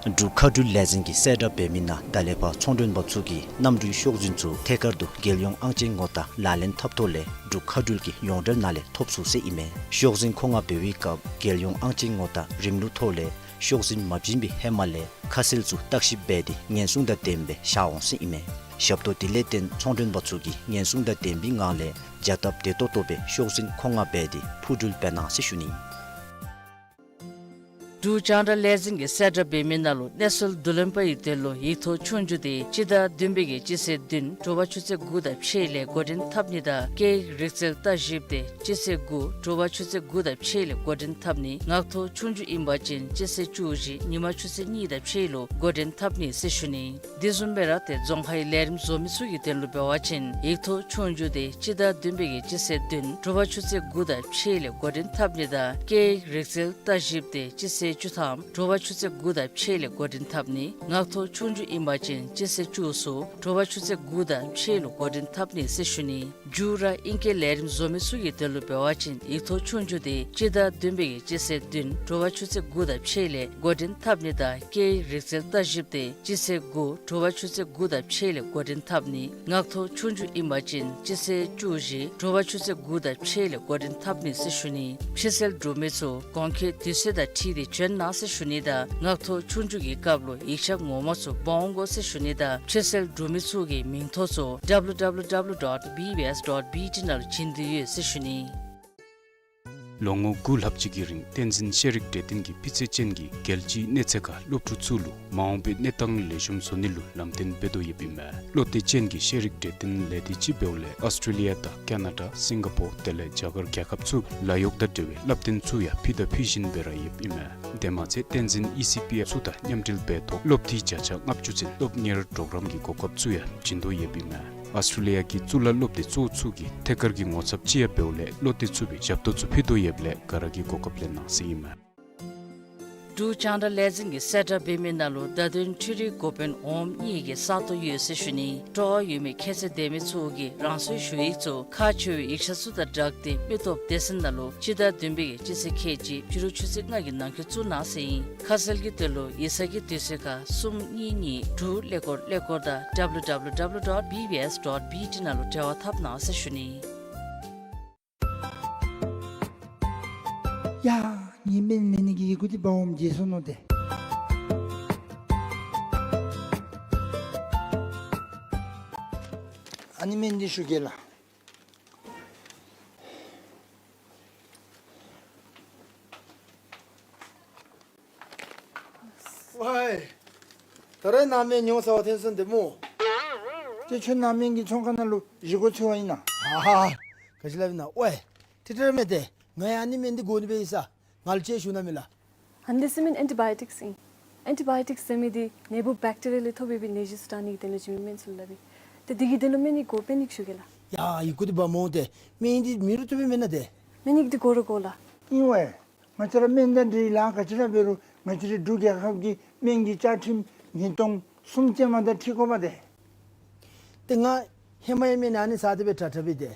འབྲུག་མཁའ་འགྲུལ་ལས་འཛིན་གྱིས་གསལ་བསྒྲགས་འབད་མི་ནང་ད་ལས་ཕར་ཚོང་མགྲོན་པ་ཚུ་གིས་གནམ་གྲུའི་ཤོག་འཛིན་ཚུ་ཐད་ཀར་དུ་རྒྱལ་ཡོངས་ཨང་ཅན་ངོ་རྟགས་ལག་ལེན་འཐབ་ཐོག་ལས་འབྲུག་མཁའ་འགྲུལ་གྱི་ཡོངས་འབྲེལ་ནང་ལས་ཐོབ་ཚུགས་ཟེར་ཨིན་མས། ཤོག་འཛིན་མཁོ་མངགས་འབད་བའི་སྐབས་རྒྱལ་ཡོངས་ཨང་ཅན་ངོ་རྟགས་རིམ་ལུགས་ཐོག་ལས་ཤོག་འཛིན་མ་བྱིན་པའི་ཧེ་མ་ལས་ཁ་གསལ་ཚུ་བརྟག་ཞིབ་འབད་དེ་ཉེན་སྲུང་དང་ལྡནམ་སྦེ་བཞག་འོང་ཟེར་ཨིན་མས། ཞབས་ཏོག་དེ་ལས་བརྟེན་ཚོང་མགྲོན་པ་ཚུ་གིས་ཉེན་སྲུང་དང་ལྡན་པའི་ངང་ལས་བྱ་སྟབས་བདེ་ཏོག་ཏོ་སྦེ་ཤོག་འཛིན་མཁོ་མངགས་འབད་དེ་འཕུར་འགྲུལ་འབད་གནང་ཟེར་ཞུ་ནི། འབྲུག་རྒྱང་བསྒྲགས་ལས་འཛིན་གྱིས་གསལ་བསྒྲགས་འབད་མི་ནང་ལུ་གནས་ཚུལ་བསྡུ་ལེན་པ་ཡི་དོན་ལུ་ཡིག་ཐོག་ཆོས་རྒྱུགས་དེ་སྤྱི་ཟླ་བདུན་པའི་གི་སྤྱི་ཚེས་བདུན་དྲོ་པ་ཆུ་ཚོད་དགུ་དང་ཕྱེད་ལས་འགོ་འདྲེན་འཐབ་ནི་དང་སྐད་ཡིག་རིག་རྩལ་ལྟ་ཞིབ་དེ་སྤྱི་ཚེས་དགུ་དྲོ་པ་ཆུ་ཚོད་དགུ་དང་ཕྱེད་ལས་འགོ་འདྲེན་འཐབ་ནི། ངག་ཐོག་ཆོས་རྒྱུགས་ཨིན་པ་ཅིན་སྤྱི་ཚེས་བཅུ་བཞི་ཉིན་མ་ཆུ་ཚོད་གཉིས་དང་ཕྱེད་ལུ་འགོ་འདྲེན་འཐབ་ནི་ཟེར་ཞུ་ནི། དེ་བཟུམ་སྦེ་ར་ཏེ་རྫོང་ཁའི་ལས་རིམ་བཟོ་མི་ཚུ་གི་དོན་ལུ་འབད་བ་ཅིན་ཡིག་ཐོག་ཆོས་རྒྱུགས་དེ་སྤྱི་ཟླ་བདུན་པའི་གི་སྤྱི་ཚེས་བདུན་དྲོ་པ་ཆུ་ཚོད་དགུ་དང་ཕྱེད་ལས་འགོ་འདྲེན་འཐབ་ནི་དང་སྐད་ཡིག་རིག་རྩལ་ལྟ་ཞིབ་དེ་སྤྱི་ཚེས་ བཅུ་ཐམ་དྲོ་པ་ཆུ་ཚོད་དགུ་དང་ཕྱེད་ལས་འགོ་འདྲེན་འཐབ་ནི། ངག་ཐོག་ཆོས་རྒྱུགས་ཨིན་པ་ཅིན་སྤྱི་ཚེས་བཅུ་ཚུ་དྲོ་པ་ཆུ་ཚོད་དགུ་དང་ཕྱེད་ལུ་འགོ་འདྲེན་འཐབ་ནི་ཟེར་ཞུ་ནི། འགྱུར་བ་ཨིང་སྐད་ལས་རིམ་བཟོ་མི་ཚུ་གི་དོན་ལུ་འབད་བ་ཅིན་ཡིག་ཐོག་ཆོས་རྒྱུགས་དེ་སྤྱི་ཟླ་བདུན་པའི་གི་སྤྱི་ཚེས་བདུན་དྲོ་པ་ཆུ་ཚོད་དགུ་དང་ཕྱེད་ལས་འགོ་འདྲེན་འཐབ་ནི་དང་སྐད་ཡིག་རིག་རྩལ་ལྟ་ཞིབ་དེ་སྤྱི་ཚེས་དགུ་དྲོ་པ་ཆུ་ཚོད་དགུ་དང་ཕྱེད་ལས་འགོ་འདྲེན་འཐབ་ནི། ངག་ཐོག་ཆོས་རྒྱུགས་ཨིན་པ་ཅིན་སྤྱི་ཚེས་བཅུ་བཞི་དྲོ་པ་ཆུ་ཚོད་དགུ་དང་ཕྱེད་ལས་འགོ་འདྲེན་འཐབ་ནི་ཟེར་ཞུ་ནི། ཕྱིར་སེལ་གྲུབ་མི་ཚུ་གོང་འཁོད་དུས་ཚོད་དང་འཁྲིལ་ཏེ་བྱོན་གནང་ཟེར་ཞུ་ནི་དང་ངག་ཐོག་ཆོས་རྒྱུགས་ཀྱི་སྐབས་ལུ་ཡིག་ཆ་ངོ་མ་ཚུ་འབག་འོང་དགོ་ཟེར་ཞུ་ནི་དང་ཕྱིར་སེལ་གྲུབ་མི་ཚུ་གི་མིང་ཐོ་ཚུ་W W W dot B B S dot B T ནང་ལུ་བྱིན་དོ་ཡོད་ཟེར་ཞུ་ནི། ལོ་ངོ་དགུ་ལྷག་ཅིག་གི་རིང་བསྟན་འཛིན་ཤེས་རིག་གྲོས་སྟོན་གྱིས་སྤུས་ཚད་ཅན་གྱི་རྒྱལ་སྤྱིའི་གནས་ཚད་ཁར་སློབ་ཕྲུག་ཚུ་ལུ་མ་འོངས་པའི་གནས་སྟངས་ལེགས་ཤོམ་བཟོ་ནི་ལུ་ལམ་སྟོན་འབད་དོ་ཡོདཔ་ཨིན་མས། བློ་གཏད་ཅན་གྱི་ཤེས་རིག་གྲོས་སྟོན་ལས་སྡེ་ཅིག་འབདཝ་ལས་ཨོསི་ཊེ་ལི་ཡ་དང་ཀེ་ན་ཌ་སིང་ག་པོར་དེ་ལས་རྒྱ་གར་རྒྱལ་ཁབ་ཚུ་ལཱ་གཡོག་དང་འབྲེལ་བའི་བསླབ་སྟོན་ཚུ་ཡང་ཕུལ་དང་ཕུལ་བཞིན་སྦེ་ར་ཡོདཔ་ཨིན་མས། དེ་མ་ཚད་བསྟན་འཛིན་ཨི་སི་པི་ཨེཕ་ཚུ་དང་མཉམ་འབྲེལ་འབད་ཐོག་སློབ་འཐུས་བརྒྱ་ཆ་ལྔ་བཅུ་ཚུན་སློབ་གཉེར་གྲོགས་རམ་གྱི་གོ་སྐབས་ཚུ་ཡང་བྱིན་དོ་ཡོདཔ་ཨིན་མས། ཨོསི་ཊེ་ལི་ཡ་གི་གཙུག་ལག་སློབ་སྡེ་གཙོ་བོ་ཚུ་གིས་ཐད་ཀར་གྱི་ངོ་ཚབ་ཅིག་ཡང་འབདཝ་ལས་བློ་གཏད་ཚུགས་པའི་ཞབས་ཏོག་ཚུ་ཕུལ་དོ་ཡོདཔ་ལས་ག་ར་གིས་གོ་སྐབས་ལེན་གནང་ཟེར་ཨིན་མས། འབྲུག་རྒྱང་བསྒྲགས་ལས་འཛིན་གྱིས་གསལ་བསྒྲགས་འབད་མི་ནང་ལུ་བརྡ་དོན་འཕྲུལ་རིག་འགོ་དཔོན་འོགམ་གཉིས་ཀྱི་ས་སྟོང་ཡོད་ཟེར་ཞུ་ནི། སྤྲོ་བ་ཡོད་མི་ཁྱད་ཚད་ལྡན་མི་ཚུ་གིས་རང་སོའི་ཞུ་ཡིག་ཚུ་ཁག་ཆེ་བའི་ཡིག་ཆ་ཚུ་དང་སྦྲགས་ཏེ་མི་སྟོབས་སྡེ་ཚན་ནང་ལུ་སྤྱི་ཟླ་བདུན་པའི་གི་སྤྱི་ཚེས་ཁལ་གཅིག་ཕྱི་རུ་ཆུ་ཚོད་ལྔ་གི་ནང་འཁོད་བཙུགས་གནང་ཟེར་ཨིན། ཁ་གསལ་གྱི་དོན་ལུ་ཡིག་ཚང་གི་དུས་ཚོད་ཁར་གསུམ་གཉིས་གཉིས་དྲུག་ཀླད་ཀོར་ཀླད་ཀོར་དང་W W W dot B B S dot B T ནང་ལུ་འབྲེལ་བ་འཐབ་གནང་ཟེར་ཞུ་ནི། ཡ། ངེའི་སྨན་ལེན་ནི་གི་ཡི་གུ་འདི་འབག་འོངམ་བརྗེད་སོ་ནུག་ཏེ། ཨ་ནི་སྨན་འདི་ཞུ་གེ་ལགས། ཝའི། ད་རེས་ནངས་པ་སྨན་ཉོ་ས་བ་ཐོན་སོང་ཏེ་སྨོ། ཏེ་ཁྱོད་ནཱ་སྨན་གྱི་ཚོང་ཁང་ནང་ལུ་བཞེས་སྒོ་འཚོལ་བར་ཨིན་ན། ཨ་ཧ། ག་ཅི་སླབ་ཨིན་ན། ཝའི། ཏེ་ཏེ་ར་མེད་ཏེ། ང་ཡང་ཨ་ནི་སྨན་འདི་དགོ་ནི་སྦེ་ཨིན་ས། ང་ལུ་ཅིག་ཞུ་གནང་མས་ལགས། ཨ་ནི་འདི་ཟེར་མི་ཨེན་ཊི་བཱ་ཡོ་ཊིཀསི་ཨིན། ཨེན་ཊི་བཱ་ཡོ་ཊིཀསི་ཟེར་མི་འདི་ནད་འབུཔ་བེཀ་ཊི་རི་ཡ་ལས་ཐོབ་པའི་ནད་གཞི་ཚུ་དྲག་ནི་གི་དོན་ལུ་བྱིན་མི་སྨན་ཚུ་ལུ་སླབ་ཨིན། ཏེ་འདི་གི་དོན་ལུ་སྨན་ཡིག་དགོ་པས། སྨན་ཡིག་ཞུ་གེ་ལགས། ཡ་ཡི་གུ་འདི་འབག་འོང་ཏེ། སྨན་ཡིག་འདི་མེད་རུང་བཏུབ་པས་མེན་ན་ཏེ། སྨན་ཡིག་འདི་དགོ་ར་དགོ་ལགས། ཨིན་ཝའི། ང་བཅས་ར་སྨན་དང་འབྲེལ་ལཱ་ག་ཅི་ར་འབད་རུང་ང་བཅས་རའི་འབྲུག་རྒྱལ་ཁབ་ཀྱི་སྨན་གྱི་བཅའ་ཁྲིམས་ཉིས་སྟོང་གསུམ་ཅན་མ་དང་འཁྲིལ་དགོ་པས་ཏེ། ཏེ་ང་ཧེ་མ་ཡང་སྨན་ཨ་ནི་ཟ་སྟེ་སྦེ་དྲག་དྲག་སྦེ་ཏེ།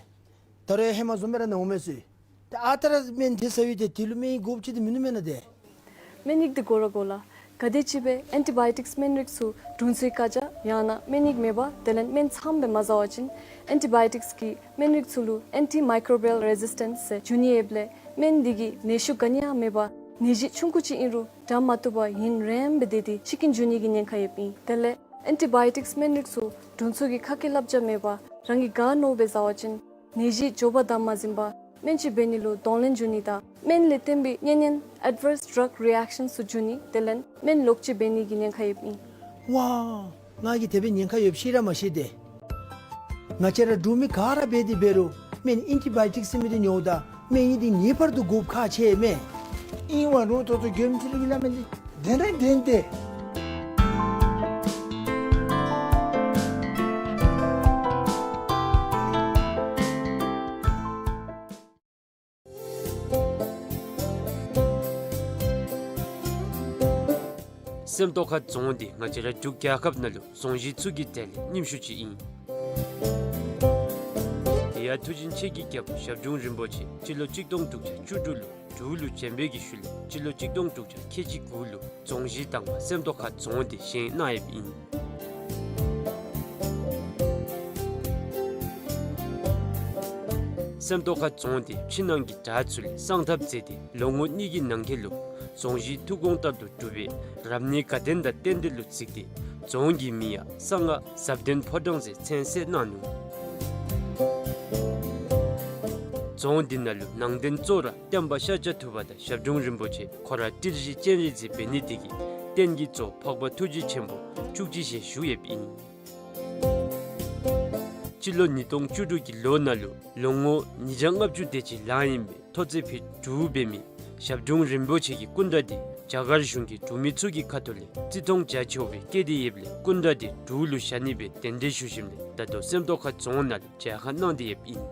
ད་རུང་ཧེ་མ་བཟུམ་སྦེ་ར་ན་འོང་མས་ཟེར། ཏེ་ཨ་རྟག་ར་སྨན་དེ་ཟ་ཡི་ཏེ་དེ་ལུ་སྨན་ཡིག་དགོཔ་ཅིག་ཏེ་མིན་ནུག་མེན་ན་ཏེ། སྨན་ཡིག་འདི་དགོ་ར་དགོ་ལགས། ག་དེམ་ཅིག་སྦེ་ཨེན་ཊི་བཱ་ཡོ་ཊིཀསི་སྨན་རིགས་ཚུ་དྲུང་འཚོའི་བཀའ་རྒྱ་ཡང་ན་སྨན་ཡིག་མེད་པར་དེ་ལས་སྨན་ཚངམ་སྦེ་མ་ཟ་བ་ཅིན་ཨེན་ཊི་བཱ་ཡོ་ཊིཀསི་གི་སྨན་རིགས་ཚུ་ལུ་ཨེན་ཊི་མའི་ཀོ་བི་ཡལ་རེ་ཟིས་ཊེནསི་ཟེར་འབྱུང་ནི་ཡོདཔ་ལས་སྨན་འདི་གིས་ནད་ཤུགས་ག་ནི་ཡང་མེད་པར་ནད་གཞི་ཆུང་ཀུ་ཅིག་ཨིན་རུང་དྲག་མ་བཏུབ་པར་ཡུན་རིངམོ་སྦེ་སྡོད་དེ་འཆི་རྐྱེན་འབྱུང་ནི་གི་ཉེན་ཁ་ཡོདཔ་ཨིན། དེ་ལས་ཨེན་ཊི་བཱ་ཡོ་ཊིཀསི་སྨན་རིགས་ཚུ་དྲུང་འཚོ་གི་ཁ་སྐད་བསླབ་བྱ་མེད་པར་རང་གིས་ག་མནོཝ་སྦེ་ཟ་བ་ཅིན་ནད་གཞི་མགྱོགས་པ་དང་མ་ཟིན་པར་སྨན་བཅོས་འབད་ནི་ལུ་གདོང་ལེན་འབྱུང་ནི་དང་སྨན་ལས་བརྟེན་པའི་གཉན་ཉེན་ཨེཌ་ཝརསི་ཌྲག་རི་ཨེཀ་ཤཱནསི་ཚུ་འབྱུང་ནི་དེ་ལས་སྨན་ལོག་སྤྱོད་འབད་ནི་གི་ཉེན་ཁ་ཡོདཔ་ཨིན། ཝའི། ང་གིས་དེ་སྦེ་ཉེན་ཁ་ཡོདཔ་ཤེས་ར་མ་ཤེས་ཏེ། ང་བཅས་ར་འབྲུག་མི་ག་ར་འབད་དེ་འབད་རུང་སྨན་ཨེན་ཊི་བཱ་ཡོ་ཊིཀསི་ཟེར་མི་འདི་ཉོཝ་ད་སྨན་ཡིག་འདི་ངེས་པར་དུ་དགོཔ་ཁག་ཆེ་མས། ཨིན་ཝའི་རུང་ཏོག་ཏོ་མགྱོནམ་ཅིག་ལུ་གི་སླབ་མི་འདི་བདེན་ར་བདེན་ཏེ། སེམས་རྟོགས་ཁ་རྫོང་འདི་ང་བཅས་ར་འབྲུག་རྒྱལ་ཁབ་ནང་ལུ་རྫོང་གཞི་ཚུ་གི་གྲས་ལས་རྙིངམ་ཤོས་ཅིག་ཨིན། དེ་ཡང་མཐུ་ཆེན་ཆོས་ཀྱི་རྒྱལ་པོ་ཞབས་དྲུང་རིན་པོ་ཆེ་སྤྱི་ལོ་གཅིག་སྟོང་དྲུག་བརྒྱ་བཅུ་དྲུག་ལུ་འབྲུག་ལུ་བྱོན་པའི་གི་ཤུལ་ལས་སྤྱི་ལོ་གཅིག་སྟོང་དྲུག་བརྒྱ་ཁལ་གཅིག་དགུ་ལུ་རྫོང་གཞི་དང་པ་སེམས་རྟོགས་ཁ་རྫོང་འདི་བཞེངས་གནང་ཡོདཔ་ཨིན། སེམས་རྟོགས་ཁ་རྫོང་འདི་ཕྱི་ནང་གི་བྲག་ཚུ་ལས་གསང་ཐབས་མཛད་དེ་ལོ་ངོ་གཉིས་ཀྱི་ནང་འཁོད་ལུ་རྫོང་གཞི་ཐུགས་དགོངས་ལྟར་དུ་གྲུབ་པའི་རབ་གནས་དགའ་ལྡན་དང་རྟེན་འབྲེལ་ལུ་གཟིགས་ཏེ་རྫོང་གི་མིང་ཡང་གསང་སྔགས་ཟབ་དོན་ཕོ་བྲང་ཟེར་མཚན་གསོལ་གནང་ནུག། རྫོང་འདི་ནང་ལུ་ནང་རྟེན་གཙོ་བོ་ར་སྟོན་པ་ཤཱཀྱ་ཐུབ་པ་དང་ཞབས་དྲུང་རིན་པོ་ཆེ་ཁོ་ར་སྤྲུལ་གཞི་སྤྱན་རས་གཟིགས་འབད་ནི་དེ་གིས་རྟེན་གྱི་གཙོ་འཕགས་པ་ཐུགས་རྗེ་ཆེན་པོ་བཅུ་གཅིག་ཞལ་བཞུགས་ཡོདཔ་ཨིན། སྤྱི་ལོ་ཉིས་སྟོང་བཅུ་དྲུག་གི་ལོ་ནང་ལུ་ལོ་ངོ་ཉིས་བརྒྱ་ལྔ་བཅུ་དེ་ཅིག་ལང་ཡི་སྦེ་ཐོག་བརྩེགས་ཕུད་དྲུག་འབད་མི་ཞབས་དྲུང་རིན་པོ་ཆེ་གི་སྐུ་འདྲ་འདི་རྒྱ་གར་གཞུང་གིས་འབྲུག་མི་ཚུ་གི་ཁ་ཐུག་ལས་བརྩི་མཐོང་རྒྱ་ཆེ་བའི་བསྐྱེད་དེ་ཡོདཔ་ལས་སྐུ་འདྲ་འདི་འབྲུག་ལུ་བཞག་ནི་སྦེ་གདན་འདྲེན་ཞུ་ཞིནམ་ལས་ད་ལྟོ་སེམས་རྟོགས་ཁ་རྫོང་ནང་ལུ་མཇལ་ཁ་གནང་སྟེ་ཡོདཔ་ཨིན།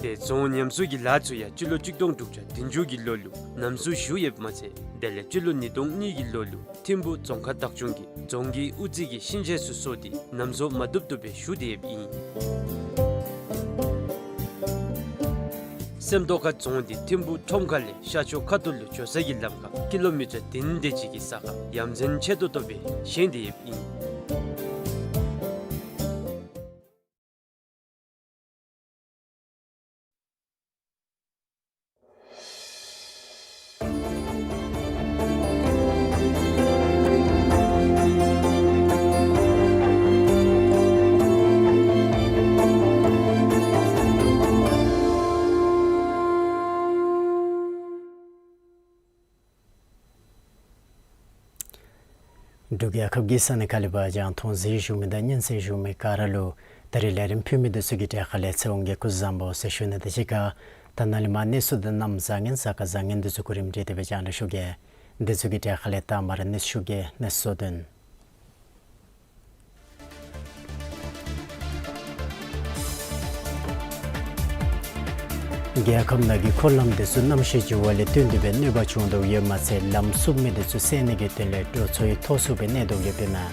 ཏེ་རྫོང་ཉམས་བཟོ་གི་ལཱ་ཚུ་ཡང་སྤྱི་ལོ་གཅིག་སྟོང་དྲུག་བརྒྱ་བདུན་ཅུ་གི་ལོ་ལུ་ཉམས་བཟོ་ཞུ་ཡོདཔ་མ་ཚད་དེ་ལས་སྤྱི་ལོ་ཉིས་སྟོང་གཉིས་ཀྱི་ལོ་ལུ་ཐིམ་ཕུ་རྫོང་ཁག་བདག་སྐྱོང་གིས་རྫོང་གི་དབུ་རྩེ་གི་ཤིང་ཆས་ཚུ་བཟོ་སྟེ་ཉམས་བཟོ་མ་བཏུབ་བཏུབ་སྦེ་ཞུ་སྟེ་ཡོདཔ་ཨིན། སེམས་རྟོགས་ཁ་རྫོང་འདི་ཐིམ་ཕུ་ཁྲོམ་ཁ་ལས་ཤར་ཕྱོགས་ཁ་ཐུག་ལུ་འགྱོ་ས་གི་ལམ་ཁར་ཀི་ལོ་མི་ཊར་བདུན་དེ་ཅིག་གི་ས་ཁར་ཡ་མཚན་ཆེ་ཏོག་ཏོ་སྦེ་བཞེངས་ཏེ་ཡོདཔ་ཨིན། འབྲུག་རྒྱལ་ཁབ་ཀྱི་ས་གནས་ཁག་ལས་ཕར་རྒྱང་མཐོང་གཟིགས་བཞུགས་མི་དང་ཉན་གསན་བཞུགས་མི་ག་ར་ལུ་ད་རིས་ལས་རིམ་ཕུལ་མི་འདི་ཚུ་གི་གྲས་ཁ་ལས་ཚེ་དབང་གིས་སྐུ་གཟུགས་བཟང་པོ་ཟེར་ཞུ་ནི་དང་གཅིག་ཁར་ད་ནཱ་ལས་མར་གནས་ཚུལ་དང་གནམ་བཟང་ངན་གཟའ་སྐར་བཟང་ངན་འདི་ཚུ་གོ་རིམ་སྒྲིག་སྟེ་སྦེ་རྒྱང་བསྒྲགས་ཞུ་གེ། འདི་ཚུ་གི་གྲས་ཁ་ལས་ད་མར་གནས་ཚུལ་ཞུ་གེ། གནས་ཚུལ་དོན། རྒྱལ་ཁབ་ནང་གི་འཁོར་ལམ་འདི་ཚུ་གནམ་གཤིས་འགྱུར་བ་ལས་བརྟེན་ཏེ་སྦེ་གནོད་པ་བྱུང་དོ་ཡོདཔ་མ་ཚད་ལམ་བསུབ་མི་འདི་ཚུ་སེལ་ནི་གི་དོན་ལས་འགྲོ་སོང་ཡང་མཐོ་སུ་སྦེ་གནས་དོ་ཡོདཔ་ཨིན་མས།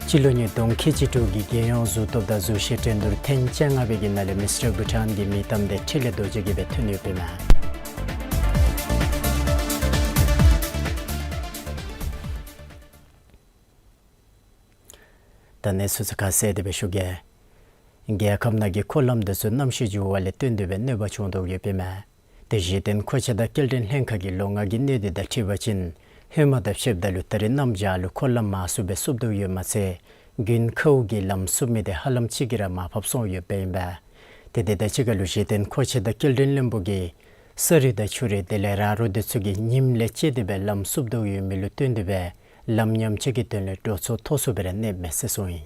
སྤྱི་ལོ་ཉིས་སྟོང་ཁལ་གཅིག་དྲུག་གི་རྒྱལ་ཡོངས་གཟུགས་སྟོབས་དང་གཟུགས་གཞི་འགྲན་བསྡུར་ཐེངས་བཅོ་ལྔ་པའི་གི་ནང་ལས་མིས་ཊར་བྷུ་ཊཱན་གྱི་མིང་གཏམ་དེ་འཕྲིན་ལས་རྡོ་རྗེ་གིས་སྦེ་ཐོན་ཡོདཔ་ཨིན་མས། ད་གནས་ཚུལ་ཚུ་ཁ་གསལ་ཏེ་སྦེ་ཞུ་གེ། རྒྱལ་ཁབ་ནང་གི་འཁོར་ལམ་འདི་ཚུ་གནམ་གཤིས་འགྱུར་བ་ལས་བརྟེན་ཏེ་སྦེ་གནོད་པ་བྱུང་དོ་ཡོདཔ་ཨིན་མས། ཏེ་གཞི་རྟེན་མཁོ་ཆས་དང་སྐྱེལ་འདྲེན་ལྷན་ཁག་གི་ལོ་ལྔ་གི་གནས་སྟངས་དང་འཁྲིལ་བ་ཅིན་ཧེ་མ་དང་ཕྱདཔ་ད་ལུ་ད་རིས་གནམ་བྱཱར་ལུ་འཁོར་ལམ་མར་སུ་སྦེ་བསུབ་དོ་ཡོདཔ་མ་ཚད་དགུན་ཁཝ་གི་ལམ་བསུབ་མི་དེ་ཧ་ལམ་ཅིག་གིས་ར་མར་ཕབ་སོང་ཡོདཔ་ཨིན་པས། ཏེ་དེ་དང་གཅིག་ཁར་ལུ་གཞི་རྟེན་མཁོ་ཆས་དང་སྐྱེལ་འདྲེན་བློན་པོ་གིས་ས་རུད་དང་ཆུ་རུད་དེ་ལས་ར་རོ་འདི་ཚུ་གིས་ཉིམ་ལས་བཅད་དེ་སྦེ་ལམ་བསུབ་དོ་ཡོད་མི་ལུ་བརྟེན་ཏེ་སྦེ་ལམ་ཉམས་བཅོས་ཀྱི་དོན་ལས་འགྲོ་སོང་མཐོ་སུ་སྦེ་ར་གནསཔ་མས་ཟེར་གསུངས་ཡི།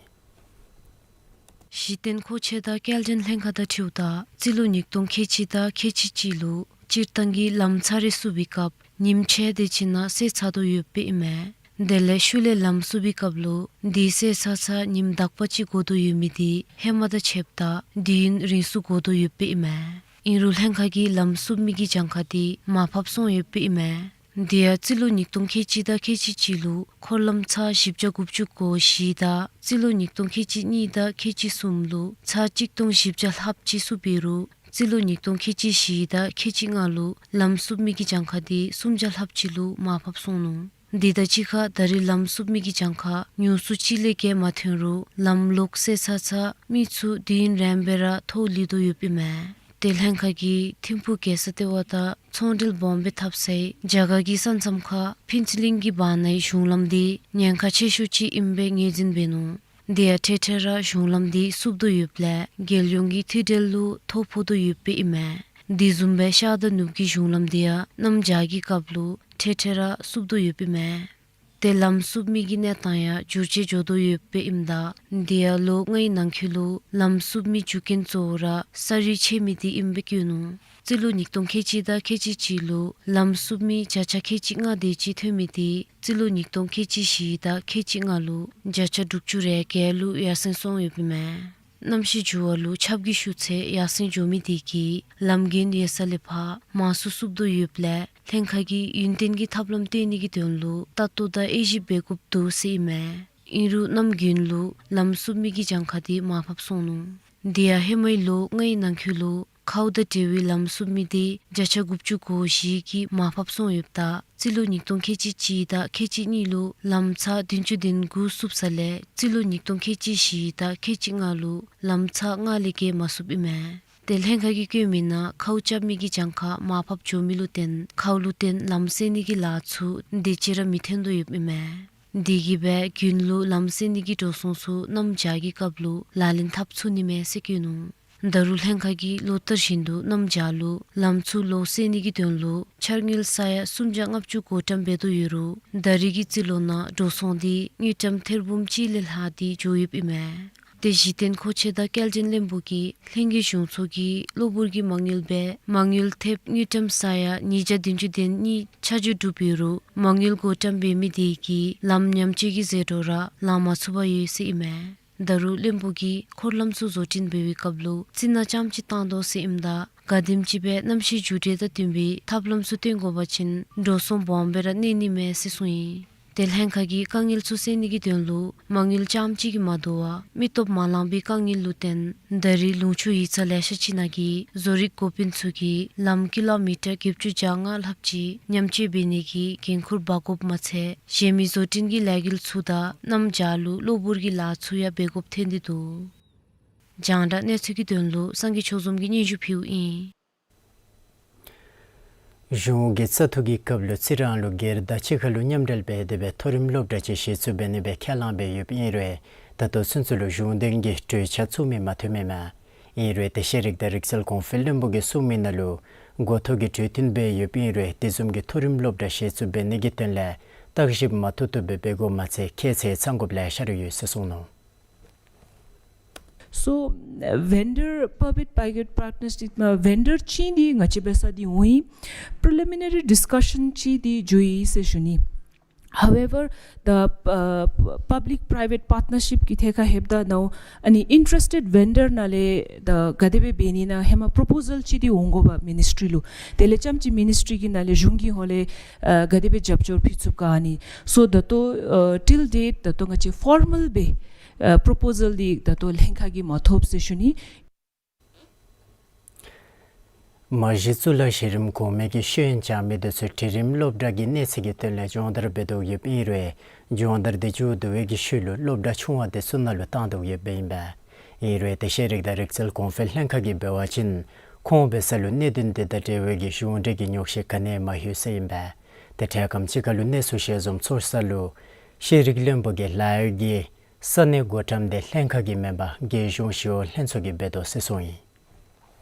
གཞི་རྟེན་མཁོ་ཆས་དང་སྐྱེལ་འདྲེན་ལྷན་ཁག་དང་འཁྲིལཝ་ད་རྩིས་ལོ་ཉིས་སྟོང་ཁལ་གཅིག་དང་ཁལ་གཅིག་གཅིག་ལུ་སྤྱིར་བཏང་གི་ལམ་ཚར་རེ་བསུབ་པའི་སྐབས་ཉིམ་ཆད་དེ་ཅིག་ནང་བསལ་ཚར་དོ་ཡོདཔ་ཨིན་མས། དེ་ལས་ཤུལ་ལས་ལམ་བསུབ་པའི་སྐབས་ལུ་དེ་བསལ་ཚར་ཚར་ཉིམ་དག་པ་ཅིག་འགོར་དོ་ཡོད་མི་དེ་ཧེ་མ་དང་ཕྱདཔ་ད་དུས་ཡུན་རིང་སུ་འགོར་དོ་ཡོདཔ་ཨིན་མས། ཨིན་རུང་ལྷན་ཁག་གིས་ལམ་བསུབ་མི་གི་གྱངས་ཁ་དེ་མར་ཕབ་སོང་ཡོདཔ་ཨིན་མས། དེ་ཡང་རྩིས་ལོ་ཉིས་སྟོང་ཁལ་གཅིག་དང་ཁལ་གཅིག་གཅིག་ལུ་འཁོར་ལམ་ཚར་བཞི་བརྒྱ་དགུ་བཅུ་གོ་བཞི་དང་རྩིས་ལོ་ཉིས་སྟོང་ཁལ་གཅིག་གཉིས་དང་ཁལ་གཅིག་གསུམ་ལུ་ཚར་གཅིག་སྟོང་བཞི་བརྒྱ་ལྷགཔ་ཅིག་བསུབ་པའི་རུང་རྩིས་ལོ་ཉིས་སྟོང་ཁལ་གཅིག་བཞི་དང་ཁལ་གཅིག་ལྔ་ལུ་ལམ་བསུབ་མི་གི་གྱངས་ཁ་དེ་སུམ་བརྒྱ་ལྷགཔ་ཅིག་ལུ་མར་ཕབ་སོང་ནུག། དེ་དང་གཅིག་ཁར་ད་རིས་ལམ་བསུབ་མི་གི་གྱངས་ཁ་ཉུང་སུ་ཅིག་ལས་བརྒལ་མ་ཐོན་རུང་ལམ་ལོག་བསལ་ཚར་ཚར་མི་ཚུ་དུས་ཡུན་རིངམོ་སྦེ་ར་ཐོག་ལུས་དོ་ཡོདཔ་ཨིན་མས། ཏེ་ལྷན་ཁག་གིས་ཐིམ་ཕུག་རྒྱལ་ས་ལྟེ་བ་དང་ཚོང་འབྲེལ་སྦོམ་སྦེ་འཐབ་སའི་རྒྱ་གར་གྱི་ས་མཚམས་ཁ་ཕུན་ཚོགས་གླིང་གི་བར་ནའི་གཞུང་ལམ་དེ་ཉེན་ཁ་ཆེ་ཤོས་ཅིག་ཨིནམ་སྦེ་ངོས་འཛིན་འབད་ནུག། དེ་ཡང་འཕྲལ་འཕྲལ་ར་གཞུང་ལམ་དེ་བསུབ་དོ་ཡོདཔ་ལས་རྒྱལ་ཡོངས་ཀྱི་མཐུད་འབྲེལ་ལུ་ཐོ་ཕོག་དོ་ཡོདཔ་ཨིན་མས། དེ་བཟུམ་སྦེ་ཤར་དང་ནུབ་ཀྱི་གཞུང་ལམ་དེ་ཡང་གནམ་བྱཱར་གྱི་སྐབས་ལུ་འཕྲལ་འཕྲལ་ར་བསུབ་དོ་ཡོདཔ་ཨིན་མས། ཏེ་ལམ་བསུབ་མི་གི་གནས་སྟངས་ཡང་འགྱུར་བཅོས་འགྱོ་དོ་ཡོདཔ་ཨིནམ་ད་དེ་ཡང་ལོ་ལྔའི་ནང་འཁོད་ལུ་ལམ་བསུབ་མི་རྒྱུ་རྐྱེན་གཙོ་བོ་ར་ས་རུད་ཆད་མི་དེ་ཨིནམ་སྦེ་བཀོད་ནུག། རྩིས་ལོ་ཉིས་སྟོང་ཁལ་གཅིག་དང་ཁལ་གཅིག་གཅིག་ལུ་ལམ་བསུབ་མི་བརྒྱ་ཆ་ཁལ་གཅིག་ལྔ་དེ་ཅིག་ཐོན་མི་དེ་རྩིས་ལོ་ཉིས་སྟོང་ཁལ་གཅིག་བཞི་དང་ཁལ་གཅིག་ལྔ་ལུ་བརྒྱ་ཆ་དྲུག་ཅུ་རེ་བརྒྱད་ལུ་ཡར་སེང་སོང་ཡོདཔ་ཨིན་མས། གནམ་གཤིས་འགྱུར་བ་ལུ་ཆརཔ་གིས་ཤུགས་ཚད་ཡར་སེང་འགྱོ་མི་དེ་གིས་ལམ་རྒྱུན་ཡོད་ས་ལས་ཕར་མར་སུ་བསུབ་དོ་ཡོདཔ་ལས་ལྷན་ཁག་གིས་ཡུན་བརྟན་གྱི་ཐབས་ལམ་བཏོན་ནི་གི་དོན་ལུ་ལྟ་རྟོག་དང་དབྱེ་ཞིབ་འབད་དགོཔ་འདུག་ཟེར་ཨིན་མས། ཨིན་རུང་གནམ་དགུན་ལུ་ལམ་བསུབ་མི་གི་གྱངས་ཁ་དེ་མར་ཕབ་སོང་ནུག། དེ་ཡང་ཧེ་མའི་ལོ་ལྔའི་ནང་འཁོད་ལུ་ཁཝ་དང་འབྲེལ་བའི་ལམ་བསུབ་མི་དེ་བརྒྱ་ཆ་དགུ་བཅུ་གོ་བཞི་གིས་མར་ཕབ་སོང་ཡོདཔ་ད་རྩིས་ལོ་ཉིས་སྟོང་ཁལ་གཅིག་གཅིག་དང་ཁལ་གཅིག་གཉིས་ལུ་ལམ་ཚར་བདུན་ཅུ་དོན་དགུ་བསུབ་ས་ལས་རྩིས་ལོ་ཉིས་སྟོང་ཁལ་གཅིག་བཞི་དང་ཁལ་གཅིག་ལྔ་ལུ་ལམ་ཚར་ལྔ་ལས་བརྒལ་མ་བསུབཔ་ཨིན་མས། ཏེ་ལྷན་ཁག་གིས་བཀོད་མི་ནང་ཁཝ་རྐྱབ་མི་གི་གྱངས་ཁ་མར་ཕབ་འགྱོ་མི་ལུ་བརྟེན་ཁཝ་ལུ་བརྟེན་ལམ་སེལ་ནི་གི་ལཱ་ཚུ་དེ་ཅིག་ར་མི་ཐོན་དོ་ཡོདཔ་ཨིན་མས། དེ་གིས་སྦེ་དགུན་ལུ་ལམ་སེལ་ནི་གི་འགྲོ་སོང་ཚུ་གནམ་བྱཱར་གྱི་སྐབས་ལུ་ལག་ལེན་འཐབ་ཚུགས་ནི་མས་ཟེར་བཀོད་ནུག། ད་རུང་ལྷན་ཁག་གིས་ལོ་ལྟར་བཞིན་དུ་གནམ་བྱཱར་ལུ་ལམ་ཚུ་ལོག་སེལ་ནི་གི་དོན་ལུ་འཆར་དངུལ་ས་ཡ་སུམ་བརྒྱ་ལྔ་བཅུ་བགོ་བཀྲམ་འབད་དོ་ཡོད་རུང་ད་རེས་ཀྱི་རྩིས་ལོ་ནང་འགྲོ་སོང་དེ་དངུལ་ཀྲམ་ཐེར་འབུམ་གཅིག་ལས་ལྷག་སྟེ་འགྱོ་ཡོདཔ་ཨིན་མས། ཏེ་གཞི་རྟེན་མཁོ་ཆས་དང་སྐྱེལ་འདྲེན་བློན་པོ་གིས་ལྷན་རྒྱས་གཞུང་ཚོགས་ཀྱིས་གློ་བུར་གྱི་མ་དངུལ་སྦེ་མ་དངུལ་ཐེབས་དངུལ་ཀྲམ་ས་ཡ་ཉིས་བརྒྱ་བདུན་ཅུ་དོན་གཉིས་ཆ་འཇོག་གྲུབ་ཡོད་རུང་མ་དངུལ་བགོ་བཀྲམ་འབད་མི་དེ་གིས་ལམ་ཉམས་བཅོས་ཀྱི་ཟད་འགྲོ་ར་ལང་མ་ཚུགས་པར་ཡོད་ཟེར་ཨིན་མས། ད་རུང་བློན་པོ་གིས་འཁོར་ལམ་ཚུ་བཟོ་སྐྲུན་འབད་བའི་སྐབས་ལུ་རྩི་ནག་རྐྱངམ་ཅིག་བཏང་དོ་ཟེར་ཨིནམ་ད་ག་དེམ་ཅིག་སྦེ་གནམ་གཤིས་འགྱུར་འགྲོས་དང་བསྟུན་པའི་ཐབས་ལམ་ཚུ་སྟོན་དགོ་པ་ཅིན་འགྲོ་སོང་སྦོམ་སྦེ་ར་གནས་ནི་མས་ཟེར་གསུངས་ཡི། ཏེ་ལྷན་ཁག་གིས་དཀའ་ངལ་ཚུ་སེལ་ནི་གི་དོན་ལུ་མ་དངུལ་རྐྱངམ་ཅིག་གིས་མ་དོ་བར་མི་སྟོབས་མ་ལང་པའི་དཀའ་ངལ་ལུ་བརྟེན་ད་རེས་ལུང་ཕྱོགས་ཡིག་ཚང་ལེ་ཤ་ཅིག་ནང་གི་བཟོ་རིག་འགོ་དཔོན་ཚུ་གིས་ལམ་ཀི་ལོ་མི་ཊར་བརྒྱད་ཅུ་གྱ་ལྔ་ལྷགཔ་ཅིག་ཉམས་བཅོས་འབད་ནི་གི་འགན་ཁུར་འབག་དགོཔ་མ་ཚད་གཞན་མི་བཟོ་སྐྲུན་གྱི་ལས་འགུལ་ཚུ་དང་གནམ་བྱཱར་ལུ་གློ་བུར་གྱི་ལཱ་ཚུ་ཡང་འབད་དགོཔ་ཐོན་ཏེ་འདུག། རྒྱང་བསྒྲགས་གནས་ཚུལ་གྱི་དོན་ལུ་སངས་རྒྱས་ཆོས་འཛོམས་ཀྱིས་སྙན་ཞུ་ཕུལཝ་ཨིན། གཞུང་གི་བཙག་འཐུ་གི་སྐབས་ལུ་རྩི་རང་ལུ་སྒེར་དང་གཅིག་ཁར་ལུ་མཉམ་འབྲེལ་འབད་དེ་སྦེ་མཐོ་རིམ་སློབ་གྲྭ་ཅིག་གཞི་བཙུགས་འབད་ནི་སྦེ་ཁས་བླངས་འབད་ཡོདཔ་ཨིན་རུང་ད་ལྟོ་ཚུན་ཚོད་ལུ་གཞུང་དོན་གྱི་གྲོས་འཆར་ཚུགས་མི་མ་ཐོན་མི་མས། ཨིན་རུང་ཏེ་ཤེས་རིག་དང་རིག་རྩལ་གོང་འཕེལ་བློན་པོ་གིས་གསུངས་མི་ནང་ལུ་འགོ་ཐོག་གི་གྲོས་བསྟུན་འབད་ཡོདཔ་ཨིན་རུང་དེ་བཟུམ་གྱི་མཐོ་རིམ་སློབ་གྲྭ་གཞི་བཙུགས་འབད་ནི་གི་དོན་ལས་བརྟག་ཞིབ་མ་ཐུབ་ཐུབ་སྦེ་འབད་དགོཔ་མ་ཚད་ཁྱད་ཚད་ཚང་དགོཔ་ལེ་ཤ་ར་ཡོད་ཟེར་གསུངས་ནུག། So vendor, public private partnership, uh, vendor ཅིག་འདི་ང་བཅས་འབད་ས་འདི་འོང་ཡི། Preliminary discussion ཅིག་འདི་འགྱོ་ཡི་ཟེར་ཞུ་ནི། However, the, uh, public private partnership གི་ཐད་ཁར་ལྷོདཔ་ད་ནཱ་ཨ་ནི་interested vendor ནང་ལས་ད་ག་དེ་སྦེ་འབད་ནི་ཨིན་ན་ཧེ་མ་པོརོ་པོ་ཟལ་ཅིག་འདི་འོང་དགོ་པས་མི་ནིས་ཊི་རི་ལུ། དེ་ལས་རྐྱངམ་ཅིག་མི་ནིས་ཊི་རི་གི་ནང་ལས་གཞུང་གི་ཧོང་ལས་ཨ་ག་དེ་སྦེ་རྒྱབ་སྐྱོར་ཕུལ་ཚུགས་ག་ཨ་ནི། So ད་ལྟོ་ཨ་till date ད་ལྟོ་ང་བཅས་ཕོར་མཱལ་སྦེ་ཨ་པོརོ་པོ་ཟལ་འདི་ད་ལྟོ་ལྷན་ཁག་གིས་མ་ཐོབ་ཟེར་ཞུ་ནི། མ་གཞི་གཙུག་ལག་གཞི་རིམ་གོང་མའི་གི་ཤེས་ཡོན་སྦྱང་མི་དེ་ཚུ་གྲལ་རིམ་སློབ་གྲྭ་གི་གནས་ཚད་ཀྱི་དོན་ལས་སྦྱོང་བརྡར་འབད་དོ་ཡོདཔ་ཨིན་རུང་སྦྱོང་བརྡར་དེ་མཇུག་བསྡུ་བའི་གི་ཤུལ་ལུ་སློབ་གྲྭ་ཆུང་བ་དེ་ཚུ་ནང་ལུ་བཏང་དོ་ཡོདཔ་ཨིན་པས། ཨིན་རུང་ཏེ་ཤེས་རིག་དང་རིག་རྩལ་གོང་འཕེལ་ལྷན་ཁག་གིས་འབད་བ་ཅིན་ཁོང་འབད་ས་ལུ་གནད་དོན་དེ་དང་འབྲེལ་བའི་གི་གཞུང་འབྲེལ་གྱི་ཉོགས་བཤད་ག་ནི་ཡང་མ་ལྷོད་ཟེར་ཨིན་པས། ཏེ་འཕྲལ་ཁམས་ཅིག་ཁར་ལུ་གནས་ཚུལ་ཞལ་འཛོམས་ཚོགས་ས་ལུ་ཤེས་རིག་བློན་པོ་གིས་ལཱ་གཡོག་གི་ས་གནས་བགོ་བཀྲམ་དེ་ལྷན་ཁག་གི་མེན་པར་རྒྱལ་གཞུང་ཞི་གཡོག་ལྷན་ཚོགས་ཀྱིས་འབད་དོ་ཟེར་གསུངས་ཡི།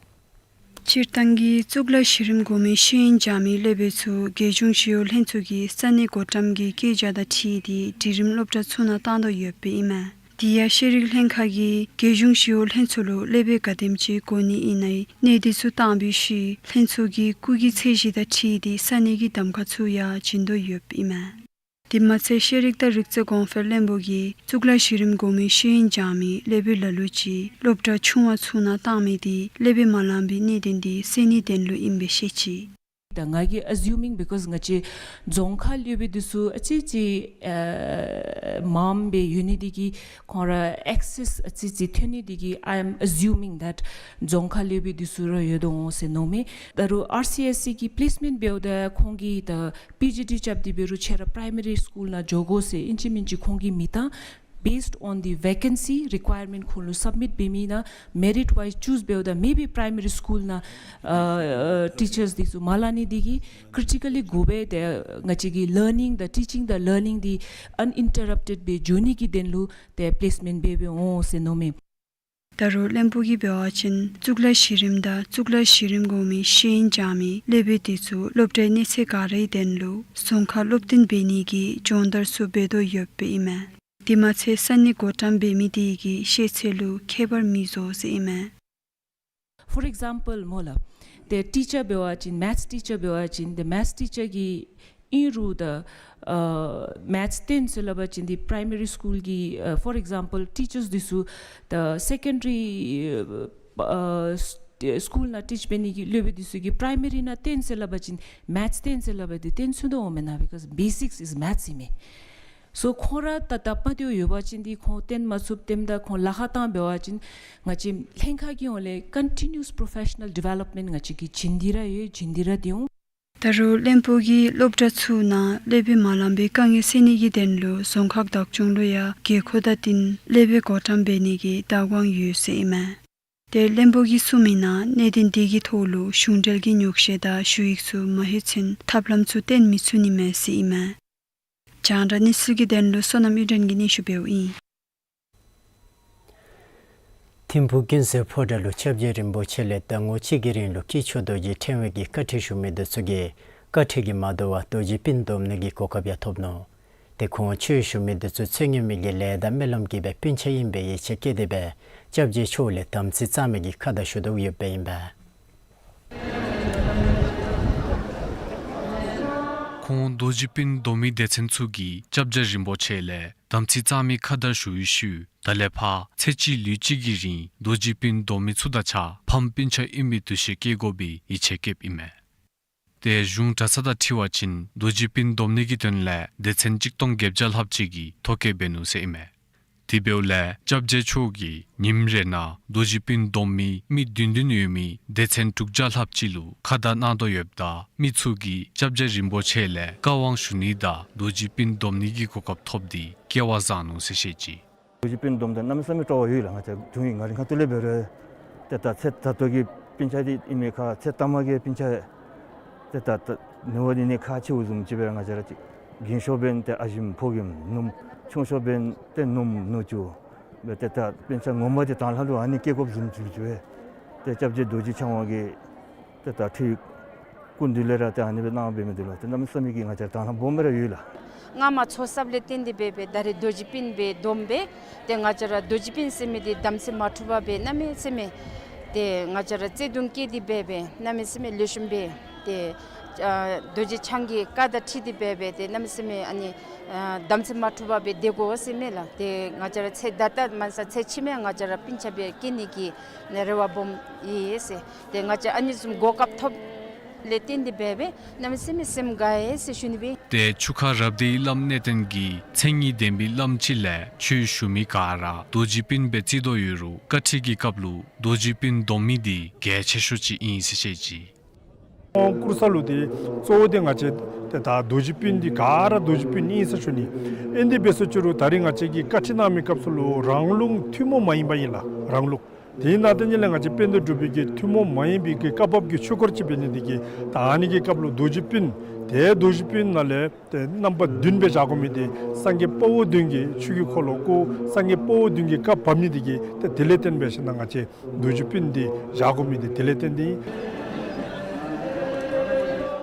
སྤྱིར་བཏང་གི་གཙུག་ལག་གཞི་རིམ་གོང་མའི་ཤེས་ཡོན་སྦྱང་མི་སློབ་དཔོན་ཚུ་རྒྱལ་གཞུང་ཞི་གཡོག་ལྷན་ཚོགས་ཀྱི་ས་གནས་བགོ་བཀྲམ་གྱི་བཀོད་རྒྱ་དང་འཁྲིལ་ཏེ་གྲལ་རིམ་སློབ་གྲྭ་ཚུ་ནང་བཏང་དོ་ཡོདཔ་ཨིན་མས། དེ་ཡང་ཤེས་རིག་ལྷན་ཁག་གིས་རྒྱལ་གཞུང་ཞི་གཡོག་ལྷན་ཚོགས་ལུ་སློབ་དཔོན་ག་དེམ་ཅིག་དགོ་ནི་ཨིན་ན་གནས་དེ་ཚུ་བཏང་བའི་ཤུལ་ལྷན་ཚོགས་ཀྱི་སྐུགས་ཀྱི་ཚད་གཞི་དང་འཁྲིལ་ཏེ་ས་གནས་ཀྱི་གདམ་ཁ་ཚུ་ཡང་བྱིན་དོ་ཡོདཔ་ཨིན་མས། དེ་མ་ཚད་ཤེས་རིག་དང་རིག་རྩལ་གོང་འཕེལ་བློན་པོ་གིས་གཙུག་ལག་གཞི་རིམ་གོང་མའི་ཤེས་ཡོན་སྦྱང་མི་སློབ་དཔོན་ལ་ལུ་ཅིག་སློབ་གྲྭ་ཆུང་བ་ཚུ་ནང་བཏང་མི་དེ་སློབ་དཔོན་མ་ལང་པའི་གནད་དོན་དེ་སེལ་ནིའི་དོན་ལུ་ཨིནམ་སྦེ་བཤད་ཅི། ད་ང་གིས་ཨེ་ཛིའུ་མིང་བི་ཀོས་ང་བཅས་རྫོང་ཁག་སློབ་དཔོན་དེ་ཚུ་ཨ་ཙི་ཙི་ཨ་མངམ་སྦེ་ཡོད་ནི་དེ་གིས་ཁོང་ར་ཨེག་སེས་ཨ་ཙི་ཙི་ཐོན་ནི་དེ་གིས་I am assuming that རྫོང་ཁག་སློབ་དཔོན་དེ་ཚུ་ར་ཡོད་དོ་འོང་ཟེར་མནོཝ་མས། ད་རུང་ཨར་སི་ཨེས་སི་གི་པི་ལེསི་མེནཊ་འབདཝ་ད་ཁོང་གིས་ད་པི་ཇི་ཌི་རྐྱབ་སྟེ་འབད་རུང་ཁྱོད་ར་པ་རའི་མ་རི་སི་ཀུལ་ནང་འགྱོ་དགོ་ཟེར་ཨིན་ཅི་མིན་ཅི་ཁོང་གིས་མི་བཏང་། Based on the vacancy requirement ཁོང་ལུ་སབ་མིཊ་འབད་མི་ནང་མེ་རིཊ་ཝའིསི་ཅུས་འབདཝ་ད་མེ་བི་པ་རའི་མ་རི་སི་ཀུལ་ནང་ཨ་ཊི་ཅརསི་དེ་ཚུ་མ་ལང་ནི་དེ་གིས་ཀི་རི་ཊི་ཀ་ལི་དགོ་པས། ཏེ་ང་བཅས་ཀྱི་ལར་ནིང་དང་ཊི་ཅིང་དང་ལར་ནིང་དེ་ཨན་ཨིན་ཊར་རབ་ཊེཌ་སྦེ་འགྱོ་ནི་གི་དོན་ལུ་ཏེ་པི་ལེསི་མེནཊ་འབད་འབདཝ་འོང་ཟེར་མནོཝ་མས། ད་རུང་བློན་པོ་གིས་འབད་བ་ཅིན་གཙུག་ལག་གཞི་རིམ་དང་གཙུག་ལག་གཞི་རིམ་གོང་མའི་ཤེས་ཡོན་སྦྱང་མི་སློབ་དཔོན་དེ་ཚུ་སློབ་གྲྭའི་གནས་ཚད་ག་རའི་དོན་ལུ་རྫོང་ཁར་སློབ་སྟོན་འབད་ནི་གི་སྦྱོང་བརྡར་ཚུ་འབད་དོ་ཡོདཔ་ཨིན་མས། དེ་མ་ཚད་ས་གནས་བགོ་བཀྲམ་འབད་མི་དེ་གིས་ཤེས་ཚད་ལུ་ཁྱད་པར་མི་བཟོ་ཟེར་ཨིན་མས། For example སྨོ་ལགས། ཏེ་ཊི་ཅར་འབད་བ་ཅིན་མེཐསི་ཊི་ཅར་འབད་བ་ཅིན་ཏེ་མེཐསི་ཊི་ཅར་གིས་ཨིན་རུང་ད་ཨ་མེཐསི་སྟོན་ཟེར་སླབ་པ་ཅིན་ཏེ་པ་རའི་མ་རི་སི་ཀུལ་གྱི་ཨ་for example ཊི་ཅརསི་དེ་ཚུ་ད་སེ་ཀེན་ཌ་རི་ཨ་སི་ཀུལ་ནང་ཊིཆ་འབད་ནི་གི་སློབ་དཔོན་དེ་ཚུ་གིས་པ་རའི་མ་རི་ནང་སྟོན་ཟེར་སླབ་པ་ཅིན་མེཐསི་སྟོན་ཟེར་སླབ་པ་དེ་སྟོན་ཚུགས་དོ་འོང་མེན་ན། Because basics is maths ཨིན་མས། སོ་ཁོང་ར་ད་ད་པ་དེ་ཡོད་པ་ཅིན་དེ་ཁོང་སྟོན་མ་ཚུགསཔ་ཐལཝ་ད་ཁོང་ལཱ་ཁག་བཏང་འབད་བ་ཅིན་ང་བཅས་ལྷན་ཁག་གི་ཧོང་ལས་ཀོན་ཊི་ནིའུ་ཨུས་པོརོ་ཕེ་ཤ་ནཱལ་ཌི་ཝེ་ལོབ་མེནཊ་ང་བཅས་ཀྱིས་བྱིན་ཏེ་ར་ཡོད། བྱིན་ཏེ་ར་སྡོད་འོང་། ད་རུང་བློན་པོ་གིས་སློབ་གྲྭ་ཚུ་ནང་སློབ་དཔོན་མ་ལང་པའི་དཀའ་ངལ་སེལ་ནི་གི་དོན་ལུ་རྫོང་ཁག་བདག་སྐྱོང་ལུ་ཡང་དགོས་མཁོ་དང་བསྟུན་སློབ་དཔོན་བགོ་བཀྲམ་འབད་ནི་གི་བདའ་དགོངས་ཡོད་ཟེར་ཨིན་མས། ཏེ་བློན་པོ་གིས་གསུངས་མི་ནང་གནད་དོན་དེ་གི་ཐོག་ལུ་གཞུང་འབྲེལ་གྱི་ཉོགས་བཤད་དང་ཞུ་ཡིག་ཚུ་མ་ལྷོད་ཚུན་ཐབས་ལམ་ཚུ་སྟོན་མི་ཚུགས་ནི་མས་ཟེར་ཨིན་མས། རྒྱང་བསྒྲགས་གནས་ཚུལ་གྱི་དོན་ལུ་བསོད་ནམས་གཡུ་སྒྲོན་གྱིས་སྙན་ཞུ་འབདཝ་ཨིན། ཐིམ་ཕུག་ཀུན་གསལ་ཕོ་བྲང་ལུ་སྐྱབས་རྗེ་རིན་པོ་ཆེ་ལས་ཟླ་ངོ་གཅིག་གི་རིང་ལུ་སྐྱེས་མཆོག་རྡོ་རྗེ་ཕྲེང་བའི་གི་བཀའ་ཁྲིད་ཞུ་མི་དེ་ཚུ་གིས་བཀའ་ཁྲིད་ཀྱིས་མ་དོ་བར་རྡོ་རྗེ་སྤུན་བསྡོམ་ནི་གི་གོ་སྐབས་ཡང་ཐོབ་ནུག། ཏེ་ཁོང་ཆོས་ཞུ་མི་འདི་ཚུ་ཚེ་སྔོན་མའི་གི་ལས་དང་སྨོན་ལམ་གྱིས་སྦེ་སྤུན་ཆ་ཨིན་པའི་ཡིད་ཆེས་བསྐྱེད་དེ་སྦེ་སྐྱབས་རྗེ་མཆོག་ལས་དམ་ཚིག་གཙང་མའི་གི་ཁ་དར་ཞུ་དོ་ཡོདཔ་ཨིན་པས། ཁོང་རྡོ་རྗེ་སྤུན་སྡོམ་མི་སྡེ་ཚན་ཚུ་གིས་སྐྱབས་རྗེ་རིན་པོ་ཆེ་ལས་དམ་ཚིག་གཙང་མའི་ཁ་དར་ཞུ་བའི་ཤུལ་ད་ལས་ཕར་ཚེ་གཅིག་ལུས་གཅིག་གི་རིང་རྡོ་རྗེ་སྤུན་སྡོམ་མི་ཚུ་དང་གཅིག་ཁར་ཕམ་སྤུན་ཆ་ཨིན་པའི་འདུ་ཤེས་བསྐྱེད་དགོ་པའི་ཡིད་ཆེས་བསྐྱེདཔ་ཨིན་མས། ཏེ་གཞུང་གྲྭ་ཚང་དང་འཁྲིལ་བ་ཅིན་རྡོ་རྗེ་སྤུན་སྡོམ་ནི་གི་དོན་ལས་སྡེ་ཚན་གཅིག་སྟོང་བརྒྱད་བརྒྱ་ལྷགཔ་ཅིག་གིས་ཐོ་བཀོད་འབད་ནུག་ཟེར་ཨིན་མས། དེ་འབདཝ་ལས་སྐྱབས་རྗེ་མཆོག་གིས་ཉིནམ་རེ་ནང་རྡོ་རྗེ་སྤུན་སྡོམ་མི་མི་བདུན་བདུན་ཡོད་མི་སྡེ་ཚན་དྲུག་བརྒྱ་ལྷགཔ་ཅིག་ལུ་ཁ་དར་གནང་དོ་ཡོདཔ་ད་མི་ཚུ་གིས་སྐྱབས་རྗེ་རིན་པོ་ཆེ་ལས་བཀའ་དབང་ཞུ་ནི་དང་རྡོ་རྗེ་སྤུན་སྡོམ་ནི་གི་གོ་སྐབས་ཐོབ་སྟེ་སྐལ་བ་བཟང་ནུག་ཟེར་བཤད་ཅི། རྡོ་རྗེ་སྤུན་སྡོམ་ད་གནམ་མེད་ས་མེད་སྤྲོ་བ་ཡོད་ལགས། ང་བཅས་དུས་ཡུན་ང་རའི་ཁ་ཐུག་ལས་འབད་རུང་ཏེ་ད་ཚེ་ད་ལྟོ་གི་སྤུན་ཆ་འདི་ཨིན་མི་ཁར་ཚེ་ཐ་མ་གི་སྤུན་ཆ་ཏེ་ད་ད་ནི་བ་ནི་ནི་ཁག་ཆེཝ་བཟུམ་ཅིག་སྦེ་ར་ང་བཅས་ར་ཅིག་རྒན་ཤོས་འབདན་ཏེ་ཨ་ཞིམ་ཕོ་རྒནམ་ནུམོ་ཆུང་ཤོས་འབདན་ཏེ་ནུམོ་ནུ་གཅུང་སྦེ་ཏེ་ད་སྤུན་ཆ་ངོ་མ་འདི་དང་ལྷ་ལུ་ཨ་ནི་སྐྱེས་དགོཔ་བཟུམ་ཅིག་ལུ་ཅིག་སྦེ་ཏེ་སྐྱབས་རྗེ་རྡོ་རྗེ་འཆང་དབང་གིས་ཏེ་ད་ཁྲི་སྐུ་མདུན་ལས་ར་ཏེ་ཨ་ནི་སྦེ་གནང་འབད་མི་འདི་ལུ་ཏེ་གནམ་མེད་ས་མེད་ཀྱི་ང་བཅས་དང་ལྷ་སྦོམ་སྦེ་ར་ཡོད་ལགས། སྔ་མ་ཚོགས་བསགཔ་ལས་བརྟེན་ཏེ་འབད་སྦེ་ད་རེས་རྡོ་རྗེ་སྤུན་སྦེ་སྡོམ་སྦེ་ཏེ་ང་བཅས་ར་རྡོ་རྗེ་སྤུན་ཟེར་མི་འདི་དམ་ཚིག་མ་འཁྲུགས་པར་སྦེ་གནམ་མེད་ས་མེད་ཏེ་ང་བཅས་ར་བརྩེ་གདུང་བསྐྱེད་དེ་འབད་སྦེ་གནམ་མེད་ས་མེད་ལེགས་ཤོམ་སྦེ་ཏེ་ཨ་རྡོ་རྗེ་འཆང་གི་བཀའ་དང་འཁྲིལ་ཏེ་འབད་སྦེ་ཏེ་གནམ་མེད་ས་མེད་ཨ་ནི་ཨ་དམ་ཚིག་མ་འཁྲུགས་པར་སྦེ་སྡོད་དགོ་ཟེར་མས་ལགས། ཏེ་ང་བཅས་ར་ཚེ་ད་ལྟ་མ་ཚད་ཚེ་ཕྱི་མ་ཡང་ང་བཅས་ར་སྤུན་ཆ་སྦེ་སྐྱེ་ནི་གི་རེ་བ་སྦོམ་ཡོད་ཟེར། ཏེ་ང་བཅས་ཨ་ནི་བཟུམ་གོ་སྐབས་ཐོབ་ལས་བརྟེན་ཏེ་འབད་སྦེ་གནམ་མེད་ས་མེད་སེམས་དགའ་ཡི་ཟེར་ཞུ་ནི་སྦེ། ཏེ་ཆུ་ཁ་རབ་སྡེའི་བླམ་གནས་བརྟན་གྱིས་མཚན་ཉིད་ལྡན་པའི་བླམ་ཅིག་ལས་ཆོས་ཞུ་མི་ག་ར་རྡོ་རྗེ་སྤུན་སྦེ་བརྩི་དོ་ཡོད་རུང་བཀའ་ཁྲིད་ཀྱི་སྐབས་ལུ་རྡོ་རྗེ་སྤུན་སྡོམ་མི་འདི་གལ་ཆེ་ཤོས་ཅིག་ཨིན་ཟེར་བཤད་ཅི། ཁོང་བཀུར་ས་ལུ་འདི་གཙོ་བོ་འདི་ང་བཅས་ཏེ་ད་རྡོ་རྗེ་སྤུན་འདི་ག་ར་རྡོ་རྗེ་སྤུན་ཨིན་ཟེར་ཞུ་ནི། ཨིན་དེ་འབད་སོང་ཅི་རུང་ད་རེས་ང་བཅས་ཀྱིས་བཀའ་ཁྲིད་གནང་མི་སྐབས་སུ་ལུ་རང་ལུགས་ཐུན་མོང་མ་ཡིན་པ་ཨིན་ལགས། རང་ལུགས། དེ་ནང་དེ་ཉིད་ལས་ང་བཅས་དཔལ་ལྡན་འབྲུག་པའི་གི་ཐུན་མོང་མ་ཡིན་པའི་གི་བཀའ་བབས་ཀྱི་ཆོས་སྐོར་ཅིག་འབད་ནི་འདི་གིས་ད་ཨ་ནི་གི་སྐབས་ལུ་རྡོ་རྗེ་སྤུན་ཏེ་རྡོ་རྗེ་སྤུན་ནང་ལས་ཏེ་རྣམ་པ་བདུན་སྦེ་བཞག་དགོ་མི་འདི་སངས་རྒྱས་དཔའ་བོ་བདུན་གྱིས་ཆོས་ཀྱི་འཁོར་ལོ་བསྐོར་སངས་རྒྱས་དཔའ་བོ་བདུན་གྱིས་བཀའ་བབས་ནི་འདི་གིས་ཏེ་དེ་ལས་བརྟེན་འབད་ཞིནམ་ལས་ང་བཅས་རྡོ་རྗེ་སྤུན་འདི་བཞག་དགོ་མི་འདི་དེ་ལས་བརྟེན་ཏེ་ཨིན།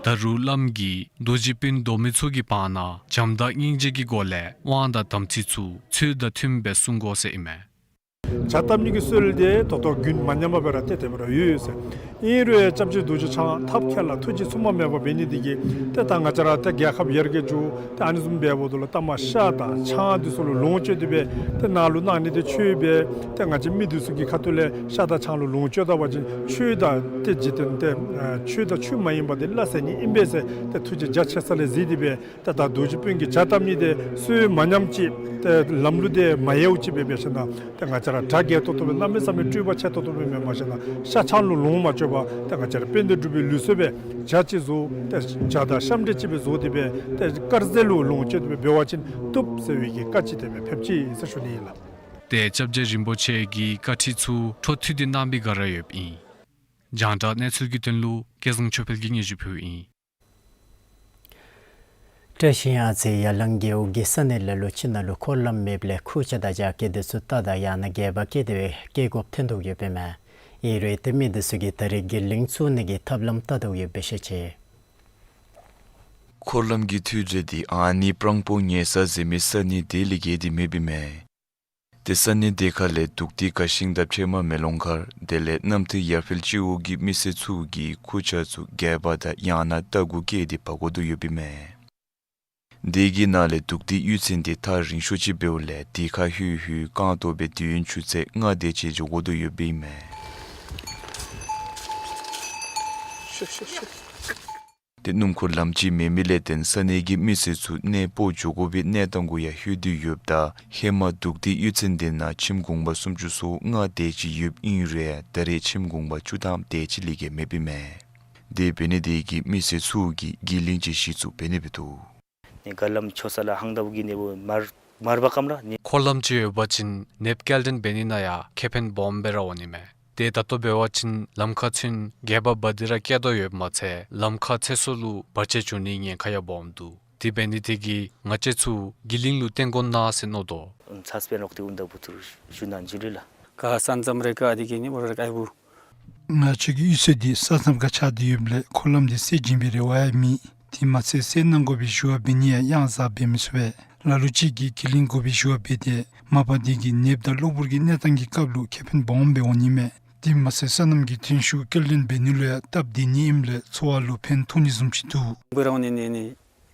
ད་རུང་བླམ་གྱིས་རྡོ་རྗེ་སྤུན་སྡོམ་མི་ཚུ་གི་བར་ན་བྱམས་དང་སྙིང་རྗེ་གི་སྒོ་ལས་དབང་དང་དམ་ཚིག་ཚུ་ཚུལ་དང་མཐུནམ་སྦེ་སྲུང་དགོ་ཟེར་ཨིན་མས། བྱ་བཏབ་ནི་གི་སྲོལ་འདི་ད་ལྟོ་རྒྱུན་མ་ཉམས་པར་སྦེ་ར་ཏེ་དེ་སྦེ་ར་ཡོད་ཡོད་ཟེར། ཨིན་རུང་སྐྱབས་རྗེ་རྡོ་རྗེ་འཆང་ཐབས་མཁས་ལ་ཐུགས་རྗེ་མཚུངས་པ་མེད་པ་འབད་ནི་འདི་གིས་ཏེ་ད་ང་བཅས་ར་ཏེ་རྒྱལ་ཁབ་ཡར་རྒྱས་འགྱོ་ཏེ་ཨ་ནི་བཟུམ་འབདཝ་ད་ལུ་ལྟ་མ་ཤ་དང་ཆང་འདི་ཚུ་ལུ་ལོངས་སྤྱོད་དེ་སྦེ་ཏེ་ནཱ་ལུ་གནང་ནི་འདི་ཆོས་སྦེ་ཏེ་ང་བཅས་མི་འདི་ཚུ་གི་ཁ་ཐུག་ལས་ཤ་དང་ཆང་ལུ་ལོངས་སྤྱོད་ད་པ་ཅིན་ཆོས་དང་ཏེ་འཇིག་རྟེན་ཏེ་ཨ་ཆོས་དང་ཆོས་མ་ཡིན་པ་འདི་སླ་བསྲེ་ནི་ཨིན་པས་ཟེར་ཏེ་ཐུགས་རྗེ་རྒྱ་ཆེ་ས་ལས་གཟིགས་ཏེ་སྦེ་ཏེ་ད་རྡོ་རྗེ་སྤུན་གྱི་བྱ་བཏབ་ནི་འདི་སྲོལ་མ་ཉམས་ཅིག་ཏེ་ལམ་ལུགས་འདི་མ་ཡལཝ་ཅིག་སྦེ་འབད་ཞིནམ་ལས་ཏེ་ང་བཅས་ར་གྲ་རྒྱས་ཏོག་ཏོ་སྦེ་གནམ་མེད་ས་མེད་སྤྲོས་པ་ཆེ་ཏོག་ཏོ་སྦེ་མེན་པར་ཞིནམ་ལས་ཤ་ཆང་ལུ་ལོངས་མ་སྤྱོད་པར་ཏེ་ང་བཅས་ར་དཔལ་ལྡན་འབྲུག་པའི་ལུགས་སྲོལ་སྦེ་བྱ་ཅིག་བཟོ་ཏེ་བྱ་དང་ཤམ་འབྲས་ཅིག་སྦེ་བཟོ་སྟེ་སྦེ་ཏེ་དཀར་ཟས་ལུ་ལོངས་སྤྱོད་དེ་སྦེ་འབད་བ་ཅིན་བཏུབ་ཟེར་བའི་གི་བཀའ་ཅིག་དེ་སྦེ་ཕེབས་ཅི་ཟེར་ཞུ་ནི་ཨིན་ལགས། ཏེ་སྐྱབས་རྗེ་རིན་པོ་ཆེ་གིས་བཀའ་ཁྲིད་ཚུ་འཕྲོ་མཐུད་དེ་གནང་བའི་སྒང་ར་ཡོདཔ་ཨིན། རྒྱང་བསྒྲགས་གནས་ཚུལ་གྱི་དོན་ལུ་སྐལ་བཟང་ཆོས་འཕེལ་གྱིས་སྙན་ཞུ་ཕུལཝ་ཨིན། བཀྲ་ཤིས་ཨ་ཙི་ཡར་ལངས་རྒེད་འོག་གི་ས་གནས་ལ་ལུ་ཕྱི་ནང་ལུ་འཁོར་ལམ་མེདཔ་ལས་ཁུར་ཆ་དང་ཇ་ཀི་འདི་ཚུ་བཏགས་ད་ཡང་ན་སྒལ་པ་བཀལ་ཏེ་སྦེ་སྐྱེལ་དགོཔ་ཐོན་དོ་ཡོདཔ་ཨིན་མས། ཨིན་རུང་ཏེ་མི་འདི་ཚུ་གིས་ད་རེས་གི་ལིང་བཙུགས་ནི་གི་ཐབས་ལམ་བལྟ་དོ་ཡོདཔ་སྦེ་བཤད་ཅི། འཁོར་ལམ་གྱི་མཐུད་རེ་འདི་ཨ་ནི་སྤྲང་པོ་ཉལ་ས་ཟེར་མི་ས་གནས་དེ་ལས་བརྒལ་ཏེ་མེདཔ་ཨིན་མས། ཏེ་ས་གནས་དེ་ཁ་ལས་དུག་ཏི་ག་ཤིང་དང་ཕྱེ་མར་མེ་ལོང་མཁར་དེ་ལས་གནམ་ཐེ་ཡར་འཕེལ་སྤྱི་འོག་གི་མི་སེར་ཚུ་གིས་ཁུར་ཆ་ཚུ་སྒལ་པ་དང་ཡང་ན་རྟ་གུ་བཀལ་ཏེ་འབག་དགོ་དོ་ཡོདཔ་ཨིན་མས། དེ་གི་ནང་ལས་དུག་ཏི་གཡུས་ཚན་དེ་ཐག་རིང་ཤོས་ཅིག་འབདཝ་ལས་དེ་ཁར་ལྷོད་ལྷོད་རྐང་སྟོང་སྦེ་དུས་ཡུན་ཆུ་ཚོད་ལྔ་དེ་ཅིག་འགྱོ་དགོ་དོ་ཡོདཔ་ཨིན་མས། ཏེ་སྣུམ་འཁོར་ལམ་ཅིག་མེད་མི་ལས་བརྟེན་ས་གནས་ཀྱི་མི་སེར་ཚུ་གནས་སྤོ་འགྱོ་དགོ་པའི་གནས་སྟངས་གུ་ཡང་ལྷོད་དེ་ཡོདཔ་ད་ཧེ་མ་དུག་ཏི་གཡུས་ཚན་དེ་ནང་ཁྱིམ་གུང་པ་སུམ་ཅུ་སོ་ལྔ་དེ་ཅིག་ཡོདཔ་ཨིན་རུང་ད་རེས་ཁྱིམ་གུང་པ་བཅུ་ཐམ་དེ་ཅིག་ལས་བརྒལ་མེདཔ་ཨིན་མས། དེ་འབད་ནི་དེ་གིས་མི་སེར་ཚུ་གིས་གྱི་ལིང་ཅིག་གཞི་བཙུགས་འབད་ནི་འབད་དོ། ནི་ག་ལམ་ཆོ་ས་ལ་ཧང་ད་བུ་གི་ནི་བུ་མར་མར་བ་ཀམ་ར་ནི། འཁོར་ལམ་ཅིག་ཡོད་པ་ཅིན་ནདཔ་སྐྱེལ་འདྲེན་འབད་ནི་ནང་ཡང་ཁེ་ཕན་སྦོམ་སྦེ་ར་འོང་ནི་མས། ཏེ་ད་ལྟོ་འབད་བ་ཅིན་ལམ་ཁར་ཚུན་སྒལ་པ་འབག་སྟེ་ར་སྐྱེལ་དོ་ཡོདཔ་མ་ཚད་ལམ་ཁར་ཚེ་སྲོག་ལུ་བར་ཆད་བྱུང་ནིའི་ཉེན་ཁ་ཡང་སྦོམ་འདུག། དེ་འབད་ནི་དེ་གིས་ང་བཅས་ཚུ་གྱི་ལིང་ལུ་བརྟེན་དགོ་ན་ཟེར་མནོ་དོ། ཚ་སྤེན་རོགས་ཏེ་འུན་ད་བུ་ཐུར་ཞུ་ནང་འཇུ་ལུ་ལ། ག་ས་མཚམས་རེ་ག་དེ་གི་ནི་འོ་ར་ག་ཨའི་བུ། ང་བཅས་ཀྱི་གཡུས་ཚན་འདི་ས་མཚམས་ཁར་ཆགས་ཏེ་ཡོདཔ་ལས་འཁོར་ལམ་འདི་སེལ་བྱིན་པའི་རེ་བ་ཡང་མེད། དེ་མ་ཚད་སེལ་གནང་དགོ་པའི་ཞུ་བ་འབད་ནི་ཡང་ཡང་ཟ་འབད་མི་ཚུགས་པས། ལ་ལུ་ཅིག་གིས་གི་ལིང་དགོ་པའི་ཞུ་བ་འབད་དེ་མ་པ་དེ་གིས་ནདཔ་དང་གློ་བུར་གྱི་གནས་སྟངས་ཀྱི་སྐབས་ལུ་ཁེ་ཕན་སྦོམ་སྦེ་འོང་ནི་མས། དེ་མ་ཚད་སོ་ནམ་གྱི་ཐོན་ཤུགས་སྐྱེལ་འདྲེན་འབད་ནི་ལུ་ཡང་སྟབས་བདེ་ནི་ཨིནམ་ལས་འཚོ་བ་ལུ་ཕན་ཐོགས་ནི་བཟུམ་ཅིག་འདུག། བུ་རང་ནི་ནི་ནི་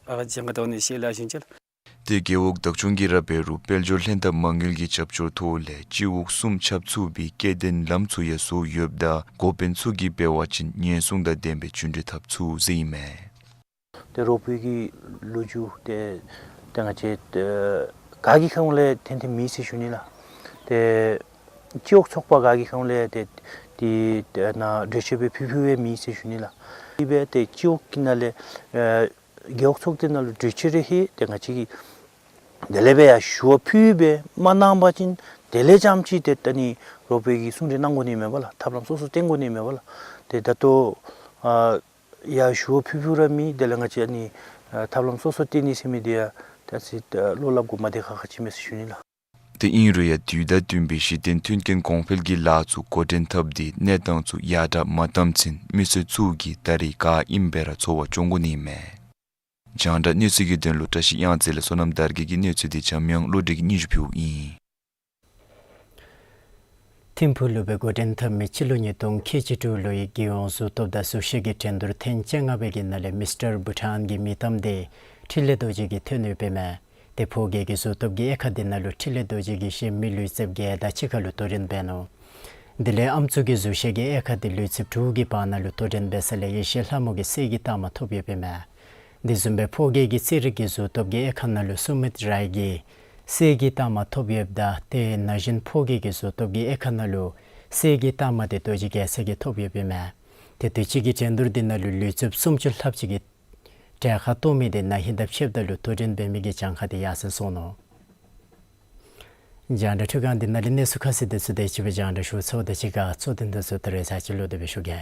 ཨ་ཅང་ག་ཏོ་ནི་ཤེས་ལ་ཤིན་ཅལ། ཏེ་རྒེད་འོག་བདག་སྐྱོང་གིས་ར་འབད་རུང་དཔལ་འབྱོར་ལྷན་ཐབས་མ་དངུལ་གྱི་རྒྱབ་སྐྱོར་ཐོག་ལས་སྤྱི་འོག་གསུམ་ཁྱབ་ཚུགས་པའི་སྐྱེ་ལྡན་ལམ་ཚུ་ཡང་བཟོ་ཡོདཔ་ད་འགོ་དཔོན་ཚུ་གིས་འབད་བ་ཅིན་ཉེན་སྲུང་དང་ལྡན་པའི་བྱུས་འབྲི་འཐབ་ཚུགས་ཟེར་ཨིན་མས། ཏེ་རོགས་པའི་གི་ལོ་རྒྱུས་ཏེ་ཏེ་ང་བཅས་ཏེ་ག་གི་ཁ་ལས་ཏན་ཏན་མེད་ཟེར་ཞུ་ནི་ལགས། ཏེ་སྤྱི་འོག་ཚོགས་པ་ག་གི་ཁ་ལས་ཏེ་ཏེ་ཏེ་ནཱ་གྲོས་ཆོད་སྦེ་ཕུལ་ཕུལ་བའི་མེད་ཟེར་ཞུ་ནི་ལགས། དེ་སྦེ་ཏེ་སྤྱི་འོག་གི་ནང་ལས་ཨེ་རྒེད་འོག་ཚོགས་སྡེ་ནང་ལུ་གྲོས་ཆོད་རེ་ཧེ་ཏེ་ང་བཅས་ཀྱིས་དེ་ལས་སྦེ་ཡང་ཞུ་བ་ཕུལ་སྦེ་མ་གནང་པ་ཅིན་དེ་ལས་རྐྱངམ་ཅིག་ཏེ་ད་ནི་རོགས་པའི་གི་གསུང་གྲོས་གནང་དགོ་ནི་མས་པ་ལགས། ཐབས་ལམ་སོ་སོ་བཏོན་དགོ་ནི་མས་པ་ལགས། ཏེ་ད་ལྟོ་ཨ་ཡར་ཞུ་བ་ཕུལ་ཕུལ་ར་མེད། དེ་ལས་ང་བཅས་ཨ་ནི་ཨ་ཐབས་ལམ་སོ་སོ་བཏོན་ནི་ཟེར་མི་དེ་ཡང་ད་ཅི་ཨ་བློ་སླབ་དགོ་མ་དེ་ཁག་ཁ་ཅིག་མས་ཟེར་ཞུ་ནི་ལགས། དེ་ཨིན་རུང་ཡང་དུས་དང་བསྟུན་པའི་གཞི་རྟེན་མཐུན་རྐྱེན་གོང་འཕེལ་གྱི་ལཱ་ཚུ་འགོ་འདྲེན་འཐབ་སྟེ་གནས་སྟངས་ཚུ་ཡར་དྲག་མ་བཏངམ་ཚུན་མི་སེར་ཚུ་གིས་ད་རེས་ག་ཨིནམ་སྦེ་ར་འཚོ་བ་སྐྱོང་དགོ་ནི་མས། རྒྱང་བསྒྲགས་གནས་ཚུལ་གྱི་དོན་ལུ་བཀྲ་ཤིས་གཡང་རྩེ་ལས་བསོད་ནམས་དར་རྒྱས་ཀྱི་གནས་ཚུལ་དེ་འཇམ་དབྱངས་བློ་གྲོས་ཀྱིས་སྙན་ཞུ་ཕུལཝ་ཨིན། ཐིམ་ཕུག་ལུ་སྦེ་འགོ་འདྲེན་འཐབ་མི་སྤྱི་ལོ་ཉིས་སྟོང་ཁལ་གཅིག་དྲུག་ལོའི་རྒྱལ་ཡོངས་གཟུགས་སྟོབས་དང་གཟུགས་བཤེར་གྱི་འགྲན་བསྡུར་ཐེངས་བཅོ་ལྔ་པའི་གི་ནང་ལས་མིས་ཊར་བྷུ་ཊཱན་གྱི་མིང་གཏམ་དེ་འཕྲིན་ལས་རྡོ་རྗེ་གིས་ཐོན་ཡོདཔ་ཨིན་མས། ཏེ་ཕོ་སྐྱེས་ཀྱི་གཟུགས་སྟོབས་ཀྱི་དབྱེ་ཁག་དེ་ནང་ལུ་འཕྲིན་ལས་རྡོ་རྗེ་གིས་གཞན་མི་ལུས་རྩལཔ་བརྒྱད་དང་གཅིག་ཁར་ལུ་དོ་འགྲན་འབད་ནུག། དེ་ལས་ཨམ་སྲུ་གི་གཟུགས་བཤེར་གྱི་དབྱེ་ཁག་དེ་ལུས་རྩལཔ་དྲུག་གི་བར་ན་ལུ་དོ་འགྲན་འབད་ས་ལས་ཡེ་ཤེས་ལྷ་མོ་གིས་གསེར་གྱི་རྟགས་མ་ཐོབ་ཡོདཔ་ཨིན་མས། དེ་བཟུམ་སྦེ་ཕོ་སྐྱེས་ཀྱི་རྩེད་རིགས་ཀྱི་གཟུགས་སྟོབས་ཀྱི་དབྱེ་ཁག་ནང་ལུ་སུ་མིད་རའི་གིས་གསེར་གྱི་རྟགས་མ་ཐོབ་ཡོདཔ་ད་ཏེ་ན་གཞོན་ཕོ་སྐྱེས་ཀྱི་གཟུགས་སྟོབས་ཀྱི་དབྱེ་ཁག་ནང་ལུ་གསེར་གྱི་རྟགས་མ་དེ་རྡོ་རྗེ་རྒྱལ་མཚན་གྱིས་ཐོབ་ཡོདཔ་ཨིན་མས། ཏེ་དུས་ཅི་གི་འགྲན་བསྡུར་དེ་ནང་ལུ་ལུས་རྩལཔ་སུམ་ཅུ་ལྷགཔ་ཅིག་གིས་གྲལ་ཁར་གཏོགས་མི་དེ་ན་ཧིང་དང་ཕྱདཔ་ད་ལུ་དོ་འགྲན་འབད་མི་གི་གྱངས་ཁ་དེ་ཡར་སེང་སོང་ནུག། རྒྱང་བསྒྲགས་འཕྲུལ་ཁང་འདི་ནང་ལས་གནས་ཚུལ་ཁ་གསལ་དེ་ཚུ་དེ་ཅིག་སྦེ་རྒྱང་བསྒྲགས་ཞུ་ཚརཝ་དང་གཅིག་ཁར་གཙོ་དོན་དེ་ཚུ་ད་རེས་ཚར་གཅིག་ལོག་སྟེ་སྦེ་ཞུ་གེ།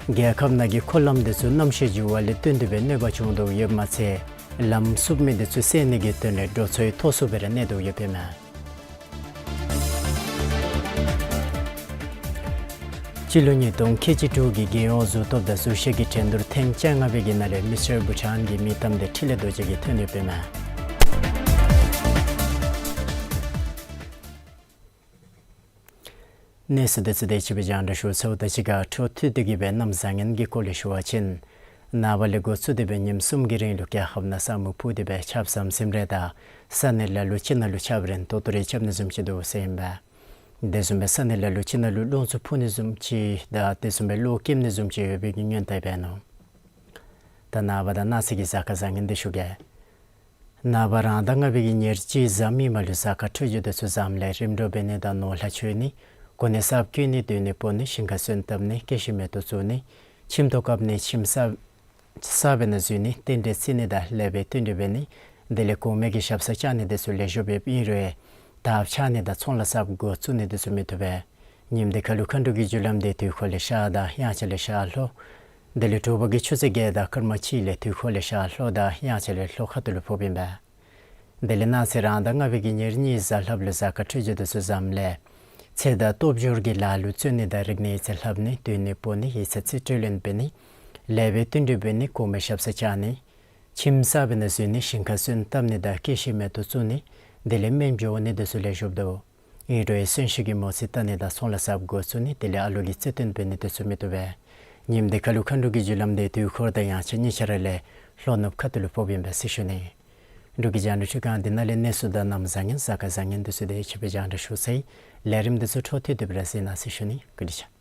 རྒྱལ་ཁབ་ནང་གི་འཁོར་ལམ་དེ་ཚུ་གནམ་གཤིས་འགྱུར་བ་ལས་བརྟེན་ཏེ་སྦེ་གནོད་པ་བྱུང་དོ་ཡོདཔ་མ་ཚད་ལམ་བསུབ་མི་དེ་ཚུ་སེལ་ནི་གི་དོན་ལས་འགྲོ་སོང་ཡང་མཐོ་སུ་སྦེ་ར་གནས་དོ་ཡོདཔ་ཨིན་མས། སྤྱི་ལོ་ཉིས་སྟོང་ཁལ་གཅིག་དྲུག་གི་རྒྱལ་ཡོངས་གཟུགས་སྟོབས་དང་གཟུགས་བཤེར་གྱི་འགྲན་བསྡུར་ཐེངས་བཅོ་ལྔ་པའི་གི་ནང་ལས་མིས་ཊར་བྷུ་ཊཱན་གྱི་མིང་གཏམ་དེ་འཕྲིན་ལས་རྡོ་རྗེ་གིས་ཐོན་ཡོདཔ་ཨིན་མས། གནས་ཚུལ་དེ་ཚུ་དེ་ཅིག་སྦེ་རྒྱང་བསྒྲགས་ཞུ་ཚརཝ་དང་གཅིག་ཁར་འཕྲོ་མཐུད་དེ་གི་སྦེ་གནམ་བཟང་ངན་གྱི་སྐོར་ལས་ཞུ་བ་ཅིན་ནངས་པ་ལས་འགོ་བཙུགས་ཏེ་སྦེ་ཉིནམ་གསུམ་གྱི་རིང་ལུ་རྒྱལ་ཁབ་ནང་ས་སྨུག་ཕུབ་སྟེ་སྦེ་ཆརཔ་ཟམ་ཟིམ་རེ་དང་ས་གནས་ལ་ལུ་ཅིག་ནང་ལུ་ཆརཔ་རན་ཏོག་ཏོ་རེ་རྐྱབ་ནི་བཟུམ་ཅིག་འདུག་ཟེར་ཨིན་པས། དེ་བཟུམ་སྦེ་ས་གནས་ལ་ལུ་ཅིག་ནང་ལུ་རླུང་འཚུབ་འཕུ་ནི་བཟུམ་ཅིག་དང་དེ་བཟུམ་སྦེ་གློག་འཁྱུག་ནི་བཟུམ་ཅིག་ཡོད་པའི་གི་སྔོན་བརྡ་འབད་ནུག། ད་ནངས་པ་དང་གནངས་ཚེ་གི་གཟའ་སྐར་བཟང་ངན་དེ་ཞུ་གེ། ནངས་པ་རང་ཟླ་ལྔ་པའི་གི་ཉེར་གཅིག་གཟའ་མིག་དམར་ལུ་གཟའ་སྐར་འཕྲོད་སྦྱོར་དེ་ཚུ་བཟངམ་ལས་རིམ་གྲོ་འབད་ནི་དང་ནོར་ལྷ་མཆོད་ནི་གོ་གནས་གསརཔ་བསྐོ་ནི་སྡོད་གནས་སྤོ་ནི་ཞིང་ཁར་སོན་བཏབ་ནི་སྐྱེད་ཤིང་མེ་ཏོག་བཙུགས་ནི་ཁྱིམ་ཐོག་བཀབ་ནི་ཁྱིམ་གསར་གསར་པའི་ནང་འཛུལ་ནི་རྟེན་འབྲེལ་བརྩི་ནི་དང་ལེགས་པའི་བསྟུན་གྲོས་འབད་ནི་དེ་ལས་གོང་མའི་གི་ཞབས་སར་བཅར་ནི་དེ་ཚུ་ལེགས་ཤོམ་སྦེ་ཨིན་རུང་དར་འཕྱར་ནི་དང་ཚོང་ལཱ་གསརཔ་འགོ་བཙུགས་ནི་དེ་ཚུ་མི་བཏུབ་པས། ཉིནམ་དེ་ཁར་ལུ་མཁའ་འགྲོ་གི་རྒྱུ་ལམ་དེ་དུས་འཁོར་ལས་ཤར་དང་དབྱངས་འཆར་ལས་ཤར་ལྷོ། དེ་ལས་དྲོ་པ་གི་ཆུ་ཚོད་བརྒྱད་དང་སྐར་མ་གཅིག་ལས་དུས་འཁོར་ལས་ཤར་ལྷོ་དང་དབྱངས་འཆར་ལས་ལྷོ་ཁ་ཐུག་ལུ་ཕོགཔ་ཨིན་པས། དེ་ལས་གནངས་ཚེ་རང་ཟླ་ལྔ་པའི་གི་ཉེར་གཉིས་གཟའ་ལྷགཔ་ལུ་གཟའ་སྐར་འཕྲོད་སྦྱོར་དེ་ཚུ་བཟངམ་ལས་ཚེ་དང་སྟོབས་འབྱོར་གྱི་ལཱ་ལུ་བརྩོན་ནི་དང་རིག་གནས་ཡིག་ཚད་ལྷབ་ནི་སྡོད་གནས་སྤོ་ནི་ཡིག་ཚང་རྩིས་སྤྲོད་ལེན་འབད་ནི་ལེགས་པའི་བསྟུན་གྲོས་འབད་ནི་གོང་མའི་ཞབས་སར་བཅར་ནི་ཁྱིམ་གསར་པའི་ནང་འཛུལ་ནི་ཞིང་ཁར་སོན་བཏབ་ནི་དང་སྐྱེད་ཤིང་མེ་ཏོག་བཙུགས་ནི་དེ་ལས་སྨན་བྱིན་འོང་ནི་དེ་ཚུ་ལེགས་ཤོམ་འདུག། ཨིན་རུང་གསོན་གཤིན་གྱི་མོ་རྩིས་བལྟ་ནི་དང་ཚོང་ལཱ་གསརཔ་འགོ་བཙུགས་ནི་དེ་ལས་ཨ་ལོ་གི་རྩིས་སྟོན་འབད་ནི་དེ་ཚུ་མི་བཏུབ་པས། ཉིནམ་དེ་ཁར་ལུ་མཁའ་འགྲོ་གི་རྒྱུ་ལམ་དེ་དུས་འཁོར་དང་དབྱངས་འཆར་གཉིས་ཆ་ར་ལས་ལྷོ་ནུབ་ཁ་ཐུག་ལུ་ཕོགཔ་ཨིན་པས་ཟེར་ཞུ་ནི། འབྲུག་གི་རྒྱང་བསྒྲགས་འཕྲུལ་ཁང་འདི་ནང་ལས་གནས་ཚུལ་དང་གནམ་བཟང་ངན་གཟའ་སྐར་བཟང་ངན་དེ་ཚུ་དེ་ཅིག་སྦེ་རྒྱང་བསྒྲགས་ཞུ་ཚར་ཡི། ལས་རིམ་དེ་ཚུ་འཕྲོ་མཐུད་དེ་སྦེ་ར་གཟིགས་གནང་ཟེར་ཞུ་ནི། བཀའ་དྲིན་ཆེ།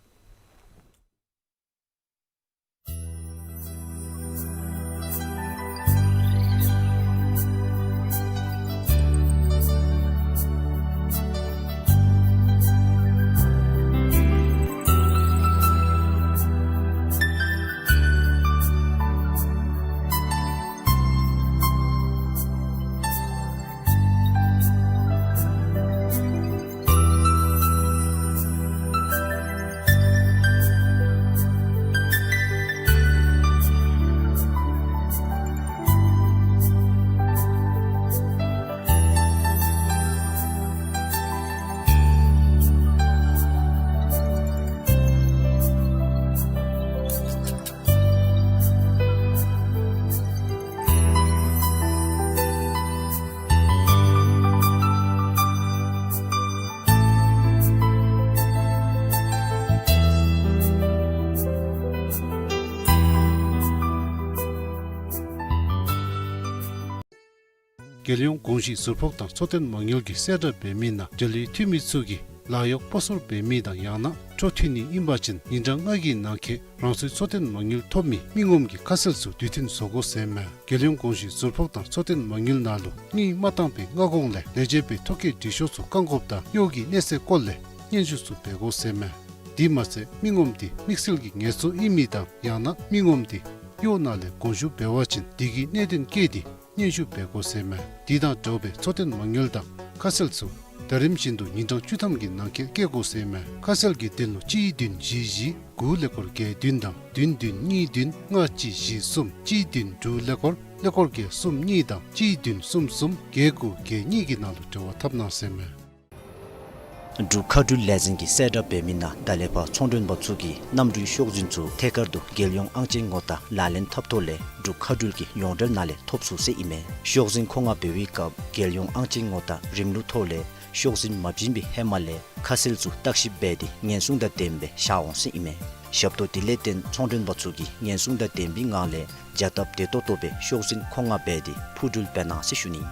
རྒྱལ་ཡོངས་གོང་ཞུས་ཟུར་ཕོགས་དང་འཚོ་རྟེན་མ་དངུལ་གྱི་གསལ་བསྒྲགས་འབད་མི་ནང་འབྲེལ་ཡོད་འཐུས་མི་ཚུ་གིས་ལཱ་གཡོག་སྤོ་སོར་འབད་མི་དང་ཡང་ན་འཕྲོ་མཐུད་ནི་ཨིན་པ་ཅིན་ཉིན་གྲངས་ལྔ་གི་ནང་འཁོད་རང་སོའི་འཚོ་རྟེན་མ་དངུལ་ཐོབ་མི་མི་ངོམ་གྱི་ཁ་གསལ་ཚུ་དུས་མཐུན་བཟོ་དགོ་ཟེར་མས། རྒྱལ་ཡོངས་གོང་ཞུས་ཟུར་ཕོགས་དང་འཚོ་རྟེན་མ་དངུལ་ནང་ལུ་དངུལ་མ་བཏང་པའི་སྔ་གོང་ལས་ལས་བྱེད་པའི་ཐོ་བཀོད་འབྲི་ཤོག་ཚུ་བཀང་དགོཔ་དང་གཡོག་གི་གནས་ཚད་སྐོར་ལས་སྙན་ཞུ་ཚུ་འབད་དགོ་ཟེར་མས། དེ་མ་ཚད་མི་ངོམ་དེ་དམིགས་བསལ་གྱི་ངལ་གསོ་ཨིན་མི་དང་ཡང་ན་མི་ངོམ་དེ་གཡོག་ནང་ལས་དགོངས་ཞུ་འབད་བ་ཅིན་དེ་གི་གནད་དོན་བཀོད་དེ་སྙན་ཞུ་འབད་དགོ་ཟེར་མས། དེ་དང་འདྲཝ་སྦེ་འཚོ་རྟེན་མ་དངུལ་དང་ཁ་གསལ་ཚུ་ད་རིམ་བཞིན་དུ་ཉིན་གྲངས་བཅུ་ཐམ་གྱི་ནང་འཁོད་བཀོད་དགོ་ཟེར་མས། ཁ་གསལ་གྱི་དོན་ལུ་གཅིག་བདུན་བཞི་བཞི་དགུ་ཀླད་ཀོར་བརྒྱད་བདུན་དང་བདུན་བདུན་གཉིས་བདུན་ལྔ་གཅིག་བཞི་གསུམ་གཅིག་བདུན་དྲུག་ཀླད་ཀོར་ཀླད་ཀོར་བརྒྱད་གསུམ་གཉིས་དང་གཅིག་བདུན་གསུམ་གསུམ་བརྒྱད་དགུ་བརྒྱད་གཉིས་ཀྱི་ནང་ལུ་འབྲེལ་བ་འཐབ་གནང་ཟེར་མས། འབྲུག་མཁའ་འགྲུལ་ལས་འཛིན་གྱིས་གསལ་བསྒྲགས་འབད་མི་ནང་ད་ལས་ཕར་ཚོང་མགྲོན་པ་ཚུ་གིས་གནམ་གྲུའི་ཤོག་འཛིན་ཚུ་ཐད་ཀར་དུ་རྒྱལ་ཡོངས་ཨང་ཅན་ངོ་རྟགས་ལག་ལེན་འཐབ་ཐོག་ལས་འབྲུག་མཁའ་འགྲུལ་གྱི་ཡོངས་འབྲེལ་ནང་ལས་ཐོབ་ཚུགས་ཟེར་ཨིན་མས། ཤོག་འཛིན་མཁོ་མངགས་འབད་བའི་སྐབས་རྒྱལ་ཡོངས་ཨང་ཅན་ངོ་རྟགས་རིམ་ལུགས་ཐོག་ལས་ཤོག་འཛིན་མ་བྱིན་པའི་ཧེ་མ་ལས་ཁ་གསལ་ཚུ་བརྟག་ཞིབ་འབད་དེ་ཉེན་སྲུང་དང་ལྡནམ་སྦེ་བཞག་འོང་ཟེར་ཨིན་མས། ཞབས་ཏོག་དེ་ལས་བརྟེན་ཚོང་མགྲོན་པ་ཚུ་གིས་ཉེན་སྲུང་དང་ལྡན་པའི་ངང་ལས་བྱ་སྟབས་བདེ་ཏོག་ཏོ་སྦེ་ཤོག་འཛིན་མཁོ་མངགས་འབད་དེ་འཕུར་འགྲུལ་འབད་གནང་ཟེར་ཞུ་ནི།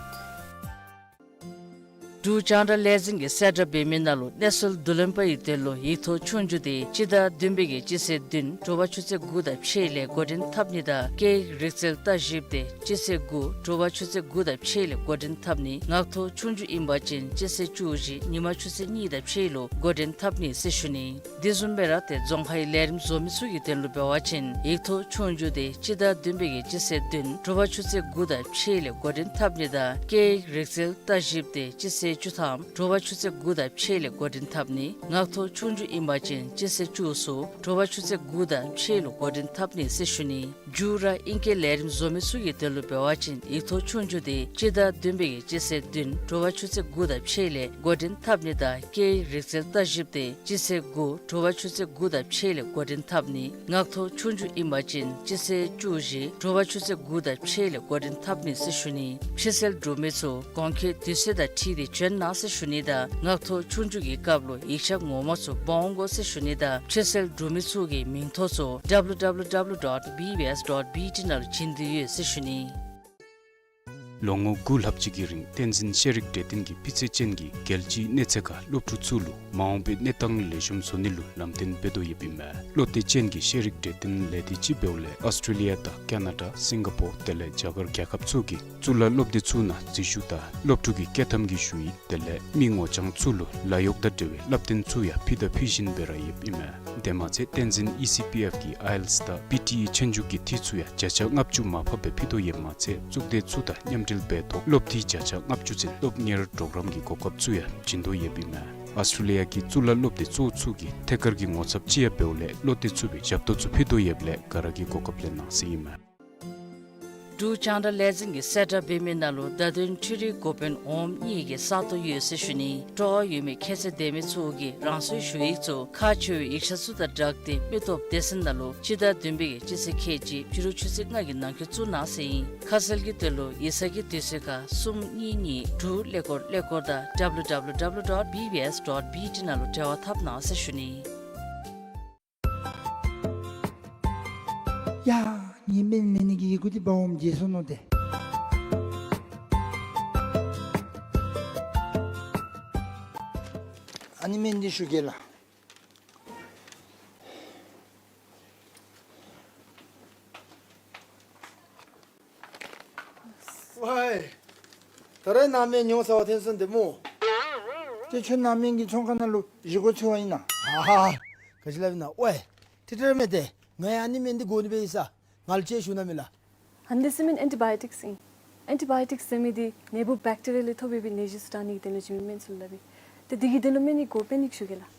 འབྲུག་རྒྱང་བསྒྲགས་ལས་འཛིན་གྱིས་གསལ་བསྒྲགས་འབད་མི་ནང་ལུ་གནས་ཚུལ་བསྡུ་ལེན་པ་ཡི་དོན་ལུ་ཡིག་ཐོག་ཆོས་རྒྱུགས་དེ་སྤྱི་ཟླ་བདུན་པའི་གི་སྤྱི་ཚེས་བདུན་དྲོ་པ་ཆུ་ཚོད་དགུ་དང་ཕྱེད་ལས་འགོ་འདྲེན་འཐབ་ནི་དང་སྐད་ཡིག་རིག་རྩལ་ལྟ་ཞིབ་དེ་སྤྱི་ཚེས་དགུ་དྲོ་པ་ཆུ་ཚོད་དགུ་དང་ཕྱེད་ལས་འགོ་འདྲེན་འཐབ་ནི། ངག་ཐོག་ཆོས་རྒྱུགས་ཨིན་པ་ཅིན་སྤྱི་ཚེས་བཅུ་བཞི་ཉིན་མ་ཆུ་ཚོད་གཉིས་དང་ཕྱེད་ལུ་འགོ་འདྲེན་འཐབ་ནི་ཟེར་ཞུ་ནི། དེ་བཟུམ་སྦེ་ར་ཏེ་རྫོང་ཁའི་ལས་རིམ་བཟོ་མི་ཚུ་གི་དོན་ལུ་འབད་བ་ཅིན་ཡིག་ཐོག་ཆོས་རྒྱུགས་དེ་སྤྱི་ཟླ་བདུན་པའི་གི་སྤྱི་ཚེས་བདུན་དྲོ་པ་ཆུ་ཚོད་དགུ་དང་ཕྱེད་ལས་འགོ་འདྲེན་འཐབ་ནི་དང་སྐད་ཡིག་རིག་རྩལ་ལྟ་ཞིབ་དེ་སྤྱི་ཚེས་བཅུ་ཐམ་དྲོ་པ་ཆུ་ཚོད་དགུ་དང་ཕྱེད་ལས་འགོ་འདྲེན་འཐབ་ནི། ངག་ཐོག་ཆོས་རྒྱུགས་ཨིན་པ་ཅིན་སྤྱི་ཚེས་བཅུ་གསུམ་དྲོ་པ་ཆུ་ཚོད་དགུ་དང་ཕྱེད་ལུ་འགོ་འདྲེན་འཐབ་ནི་ཟེར་ཞུ་ནི། མཇུག་ར་ཨིང་སྐད་ལས་རིམ་བཟོ་མི་ཚུ་གི་དོན་ལུ་འབད་བ་ཅིན་ཡིག་ཐོག་ཆོས་རྒྱུགས་དེ་སྤྱི་ཟླ་བདུན་པའི་གི་སྤྱི་ཚེས་བདུན་དྲོ་པ་ཆུ་ཚོད་དགུ་དང་ཕྱེད་ལས་འགོ་འདྲེན་འཐབ་ནི་དང་སྐད་ཡིག་རིག་རྩལ་ལྟ་ཞིབ་དེ་སྤྱི་ཚེས་དགུ་དྲོ་པ་ཆུ་ཚོད་དགུ་དང་ཕྱེད་ལས་འགོ་འདྲེན་འཐབ་ནི། ངག་ཐོག་ཆོས་རྒྱུགས་ཨིན་པ་ཅིན་སྤྱི་ཚེས་བཅུ་བཞི་དྲོ་པ་ཆུ་ཚོད་དགུ་དང་ཕྱེད་ལས་འགོ་འདྲེན་འཐབ་ནི་ཟེར་ཞུ་ནི། ཕྱིར་སེལ་གྲུབ་མི་ཚུ་གོང་འཁོད་དུས་ཚོད་དང་འཁྲིལ་ཏེ་བྱོན་གནང་ཟེར་ཞུ་ནི་དང་ངག་ཐོག་ཆོས་རྒྱུགས་ཀྱི་སྐབས་ལུ་ཡིག་ཆ་ངོ་མ་ཚུ་འབག་འོང་དགོ་ཟེར་ཞུ་ནི་དང་ཕྱིར་སེལ་གྲུབ་མི་ཚུ་གི་མིང་ཐོ་ཚུ་W W W dot B B S dot B T ནང་ལུ་བྱིན་དོ་ཡོད་ཟེར་ཞུ་ནི། ལོ་ངོ་དགུ་ལྷག་ཅིག་གི་རིང་བསྟན་འཛིན་ཤེས་རིག་གྲོས་སྟོན་གྱིས་སྤུས་ཚད་ཅན་གྱི་རྒྱལ་སྤྱིའི་གནས་ཚད་ཁར་སློབ་ཕྲུག་ཚུ་ལུ་མ་འོངས་པའི་གནས་སྟངས་ལེགས་ཤོམ་བཟོ་ནི་ལུ་ལམ་སྟོན་འབད་དོ་ཡོདཔ་ཨིན་མས། བློ་གཏད་ཅན་གྱི་ཤེས་རིག་གྲོས་སྟོན་ལས་སྡེ་ཅིག་འབདཝ་ལས་ཨོསི་ཊྲེ་ལི་ཡ་དང་ཀ་ན་ཌ་སིང་ག་པོར་དེ་ལས་རྒྱ་གར་རྒྱལ་ཁབ་ཚུ་གི་གཙུག་ལག་སློབ་སྡེ་ཚུ་ནང་འཛུལ་ཞུགས་དང་སློབ་ཕྲུག་གི་བསྐྱོད་ཐམ་གྱི་ཞུ་ཡིག་དེ་ལས་མི་ངོ་རྐྱང་ཚུ་ལུ་ལཱ་གཡོག་དང་འབྲེལ་བའི་བསླབ་སྟོན་ཚུ་ཡང་ཕུལ་དང་ཕུལ་བཞིན་པའི་ར་ཡོདཔ་ཨིན་མས། དེ་མ་ཚད་བསྟན་འཛིན་ཨི་སི་པི་ཨེཕ་གི་ཨའི་ཨེལ་ཊི་ཨེསི་དང་པི་ཊི་ཨི་ཆོས་རྒྱུགས་ཀྱི་འཐུས་ཚུ་ཡང་བརྒྱ་ཆ་ལྔ་བཅུ་མར་ཕབ་སྦེ་ཕུལ་དོ་ཡོདཔ་མ་ཚད་གཙུག་སྡེ་ཚུ་དང་མཉམ་འབྲེལ་འབད་ཐོག་སློབ་འཐུས་བརྒྱ་ཆ་ལྔ་བཅུ་ཚུན་སློབ་གཉེར་གྲོགས་རམ་གྱི་གོ་སྐབས་ཚུ་ཡང་བྱིན་དོ་ཡོདཔ་ཨིན་མས། ཨོསི་ཊྲེ་ལི་ཡ་གི་གཙུག་ལག་སློབ་སྡེ་གཙོ་བོ་ཚུ་གིས་ཐད་ཀར་གྱི་ངོ་ཚབ་ཅིག་ཡང་འབདཝ་ལས་བློ་གཏད་ཚུགས་པའི་ཞབས་ཏོག་ཚུ་ཕུལ་དོ་ཡོདཔ་ལས་ག་ར་གིས་གོ་སྐབས་ལེན་གནང་ཟེར་ཨིན་མས། འབྲུག་རྒྱང་བསྒྲགས་ལས་འཛིན་གྱིས་གསལ་བསྒྲགས་འབད་མི་ནང་ལུ་བརྡ་དོན་འཕྲུལ་རིག་འགོ་དཔོན་འོགམ་གཉིས་ཀྱི་ས་སྟོང་ཡོད་ཟེར་ཞུ་ནི། སྤྲོ་བ་ཡོད་མི་ཁྱད་ཚད་ལྡན་མི་ཚུ་གིས་རང་སོའི་ཞུ་ཡིག་ཚུ་ཁག་ཆེ་བའི་ཡིག་ཆ་ཚུ་དང་སྦྲགས་ཏེ་མི་སྟོབས་སྡེ་ཚན་ནང་ལུ་སྤྱི་ཟླ་བདུན་པའི་གི་སྤྱི་ཚེས་ཁལ་གཅིག་ཕྱི་རུ་ཆུ་ཚོད་ལྔ་གི་ནང་འཁོད་བཙུགས་གནང་ཟེར་ཨིན། ཁ་གསལ་གྱི་དོན་ལུ་ཡིག་ཚང་གི་དུས་ཚོད་ཁར་གསུམ་གཉིས་གཉིས་དྲུག་ཀླད་ཀོར་ཀླད་ཀོར་དང་W W W dot B B S dot B T ནང་ལུ་འབྲེལ་བ་འཐབ་གནང་ཟེར་ཞུ་ནི། ཡ། ངེའི་སྨན་ལེན་ནི་གི་ཡི་གུ་འདི་འབག་འོངམ་བརྗེད་སོ་ནུག་ཏེ། ཨ་ནི་སྨན་འདི་ཞུ་གེ་ལགས། ཝའི། ད་རེས་ནཱ་སྨན་ཉོ་ས་བ་ཐོན་སོང་ཏེ་སྨོ། ཏེ་ཁྱོད་ནཱ་སྨན་གྱི་ཚོང་ཁང་ནང་ལུ་བཞེས་སྒོ་འཚོལ་བ་ཨིན་ན། ཧ་ཧ། ག་ཅི་སླབ་ཨིན་ན། ཝའི། ཏེ་ཏེ་ར་མེན་ཏེ། ང་ཡང་ཨ་ནི་སྨན་འདི་དགོ་ནི་སྦེ་ཨིན་ས། ང་ལུ་ཅིག་ཞུ་གནང་མས་ལགས། ཨ་ནི་འདི་ཟེར་མི་ཨེན་ཊི་བཱ་ཡོ་ཊིཀསི་ཨིན། ཨེན་ཊི་བཱ་ཡོ་ཊིཀསི་ཟེར་མི་འདི་ནད་འབུཔ་བེཀ་ཊི་རི་ཡ་ལས་ཐོབ་པའི་ནད་གཞི་ཚུ་དྲག་ནི་གི་དོན་ལུ་བྱིན་མི་སྨན་ཚུ་ལུ་སླབ་ཨིན། ཏེ་འདི་གི་དོན་ལུ་སྨན་ནི་དགོ་པས་ནི་ཞུ་གེ་ལགས།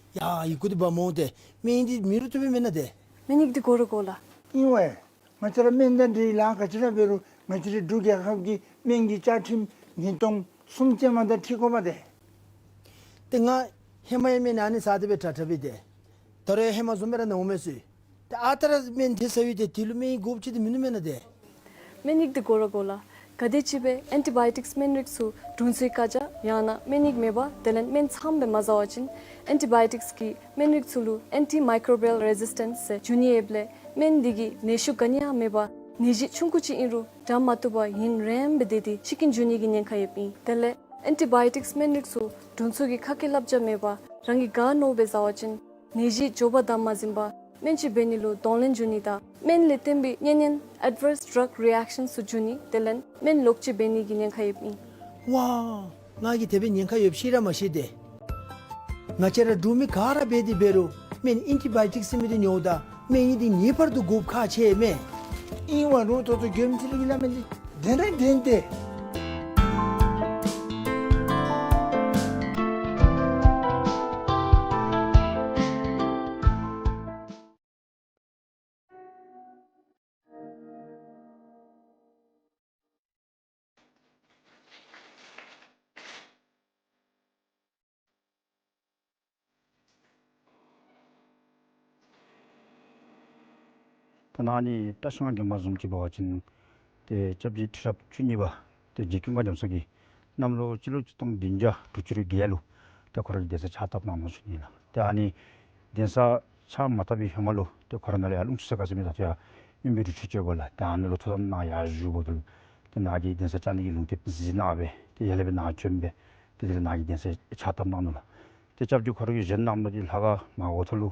ཡ་ཡི་གུ་འདི་འབག་འོང་ཏེ། སྨན་འདི་མེད་རུང་བཏུབ་པས་མེན་ན་ཏེ། སྨན་ཡིག་འདི་དགོ་ར་དགོ་ལགས། ཨིན་ཝའི། ང་བཅས་ར་སྨན་དང་འབྲེལ་ལཱ་ག་ཅི་ར་འབད་རུང་ང་བཅས་རའི་འབྲུག་རྒྱལ་ཁབ་ཀྱི་སྨན་གྱི་བཅའ་ཁྲིམས་ཉིས་སྟོང་གསུམ་ཅན་མ་དང་འཁྲིལ་དགོ་པས་ཏེ། ཏེ་ང་ཧེ་མ་ཡང་སྨན་ཨ་ནི་ཟ་སྟེ་སྦེ་དྲག་དྲག་སྦེ་ཏེ། ད་རུང་ཡང་ཧེ་མ་བཟུམ་སྦེ་ར་ན་འོང་མས་ཟེར། ཏེ་ཨ་རྟག་ར་སྨན་དེ་ཟ་ཡི་ཏེ་དེ་ལུ་སྨན་ཡིག་དགོཔ་ཅིག་ཏེ་མིན་ནུག་མེན་ན་ཏེ། སྨན་ཡིག་འདི་དགོ་ར་དགོ་ལགས། ག་དེམ་ཅིག་སྦེ་ཨེན་ཊི་བཱ་ཡོ་ཊིཀསི་སྨན་རིགས་ཚུ་དྲུང་འཚོའི་བཀའ་རྒྱ་ཡང་ན་སྨན་ཡིག་མེད་པར་དེ་ལས་སྨན་ཚངམ་སྦེ་མ་ཟ་བ་ཅིན་ཨེན་ཊི་བཱ་ཡོ་ཊིཀསི་གི་སྨན་རིགས་ཚུ་ལུ་ཨེན་ཊི་མའི་ཀོརོ་བཱ་ཡལ་རེ་ཟིས་ཊེནསི་ཟེར་འབྱུང་ནི་ཡོདཔ་ལས་སྨན་འདི་གིས་ནད་ཤུགས་ག་ནི་ཡང་མེད་པར་ ནད་གཞི་ཆུང་ཀུ་ཅིག་ཨིན་རུང་དྲག་མ་བཏུབ་པར་ཡུན་རིངམོ་སྦེ་སྡོད་དེ་འཆི་རྐྱེན་འབྱུང་ནི་གི་ཉེན་ཁ་ཡོདཔ་ཨིན། དེ་ལས་ཨེན་ཊི་བཱ་ཡོ་ཊིཀསི་སྨན་རིགས་ཚུ་དྲུང་འཚོ་གི་ཁ་སྐད་བསླབ་བྱ་མེད་པར་རང་གིས་ག་མནོཝ་སྦེ་བཟའ་བ་ཅིན་ནད་གཞི་མགྱོགས་པ་དང་མ་ཟིན་པར་སྨན་བཅོས་འབད་ནི་ལུ་གདོང་ལེན་འབྱུང་ནི་དང་སྨན་ལས་བརྟེན་པའི་གཉན་ཉེན་ཨེཌ་ཝརསི་ཌྲག་རི་ཨེཀ་ཤཱནསི་ཚུ་འབྱུང་ནི་དེ་ལས་སྨན་ལོག་སྤྱོད་འབད་ནི་གི་ཉེན་ཁ་ཡོདཔ་ཨིན། ཝའོ། ང་གིས་དེ་སྦེ་ཉེན་ཁ་ཡོདཔ་ཤེས་ར་མ་ཤེས་ཏེ། ང་བཅས་ར་འབྲུག་མི་ག་ར་འབད་དེ་འབད་རུང་སྨན་ཨེན་ཊི་བཱ་ཡོ་ཊིཀསི་ཟེར་མི་འདི་ཉོཝ་ད་སྨན་ཡིག་འདི་ངེས་པར་དུ་དགོཔ་ཁག་ཆེ་མས། ཨིན་བ་རུང་ད་ལྟོ་མགྱོནམ་ཅིག་ལུ་གི་སླབ་མི་འདི་བདེན་ར་བདེན་ཏེ། ད་ནཱ་ནི་བཀྲིས་སྒང་དགོན་པ་བཟུམ་ཅིག་འབད་བ་ཅིན་ཏེ་སྐྱབས་རྗེ་ཁྲི་རབས་བཅུ་གཉིས་པ་ཏེ་རྗེ་ཀུན་དགའ་རྒྱ་མཚོ་གིས་གནམ་ལོ་སྤྱི་ལོ་ཆིག་སྟོང་བདུན་བརྒྱ་དྲུག་ཅུ་རེ་བརྒྱད་ལུ་ཏེ་ཁོ་ར་གིས་གདན་ས་ཕྱག་བཏབ་གནང་ནུག་ཞུ་ནི་ལགས། ཏེ་ཨ་ནི་གདན་ས་ཕྱག་མ་བཏབ་པའི་ཧེ་མ་ལུ་ཏེ་ཁོ་ར་ནཱ་ལས་ཡར་ཀླུང་ཆུ་ཚོད་ག་ཟེར་མི་ད་ལྟོ་ཡར་ཨིན་པའི་རི་ཁྲོད་ཅིག་ཡོདཔ་ལགས། ཏེ་ཨ་ནཱ་ལུ་ཐུགས་དམ་གནང་ཡར་བཞུགས་འབདཝ་ད་ལུ་ཏེ་ནཱ་གི་གདན་ས་བཅག་ནི་གི་ལུང་བསྟན་གཟིགས་གནང་སྦེ་ཏེ་ཡར་ལས་སྦེ་ནཱ་བྱོན་སྦེ་ཏེ་དེ་ལས་ནཱ་གི་གདན་ས་ཕྱག་བཏབ་གནང་ནུག་ལགས། ཏེ་སྐྱབས་རྗེ་ཁོ་ར་གིས་བཞེངས་གནང་མི་འདི་ལྷ་ཁང་མར་འོག་ཐོག་ལུ་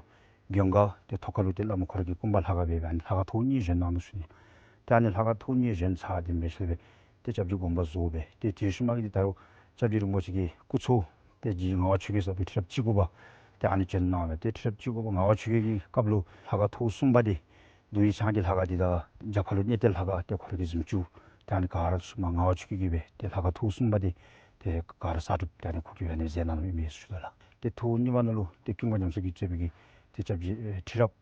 མགོན་ཁང་ཏེ་ཐོག་ཁ་ལུ་ཏེ་བླམ་ཁོ་ར་གི་སྐུ་འབག་ལྷ་ཁང་སྦེ་སྦེ་ཨ་ནི་ལྷ་ཁང་ཐོག་གཉིས་བཞེངས་གནང་ནུག་ཞུ་ནི། ཏེ་ཨ་ནི་ལྷ་ཁང་ཐོག་གཉིས་བཞེངས་ཚར་ཏེ་འབད་ཞིནམ་ལས་ཏེ་སྐྱབས་རྗེ་དགོངས་པ་རྫོགས་སྦེ་ཏེ་དེ་ཤུལ་མ་གི་འདི་ད་རུང་སྐྱབས་རྗེ་རིན་པོ་ཆེ་གི་སྐུ་ཚ་ཏེ་རྗེ་ངག་དབང་ཆོས་རྒྱལ་ཟེར་བའི་ཁྲི་རབས་བཅུ་དགུ་པ་ཏེ་ཨ་ནི་བྱོན་གནང་སྦེ་ཏེ་ཁྲི་རབས་བཅུ་དགུ་པ་ངག་དབང་ཆོས་རྒྱལ་གྱི་སྐབས་ལུ་ལྷ་ཁང་ཐོག་གསུམ་པ་འདི་རྡོ་རྗེ་འཆང་གི་ལྷ་ཁང་འདི་དང་རྒྱབ་ཁ་ལུ་གནས་བརྟན་ལྷ་ཁང་ཏེ་ཁོ་ར་གིས་གཟིམ་ཅུང་ཏེ་ཨ་ནི་ག་ར་ཚུ་མར་ངག་དབང་ཆོས་རྒྱལ་གྱིས་སྦེ་ཏེ་ལྷ་ཁང་ཐོག་གསུམ་པ་འདི་ཏེ་ག་ར་གསར་སྒྲུབ་ཏེ་ཨ་ནི་ཁོ་གིས་ཨ་ནི་མཛད་གནང་ནུག་ཨིན་པས་ཞུ་དོ་ལགས། ཏེ་ཐོག་གཉིས་པ་ནང་ལུ་ཏེ་ཀུན་དགའ་རྒྱ་མཚོ་གིས་གཙོས་པའི་གི་ཏེ་སྐྱབས་རྗེ་ཨེ་ཁྲི་རབས་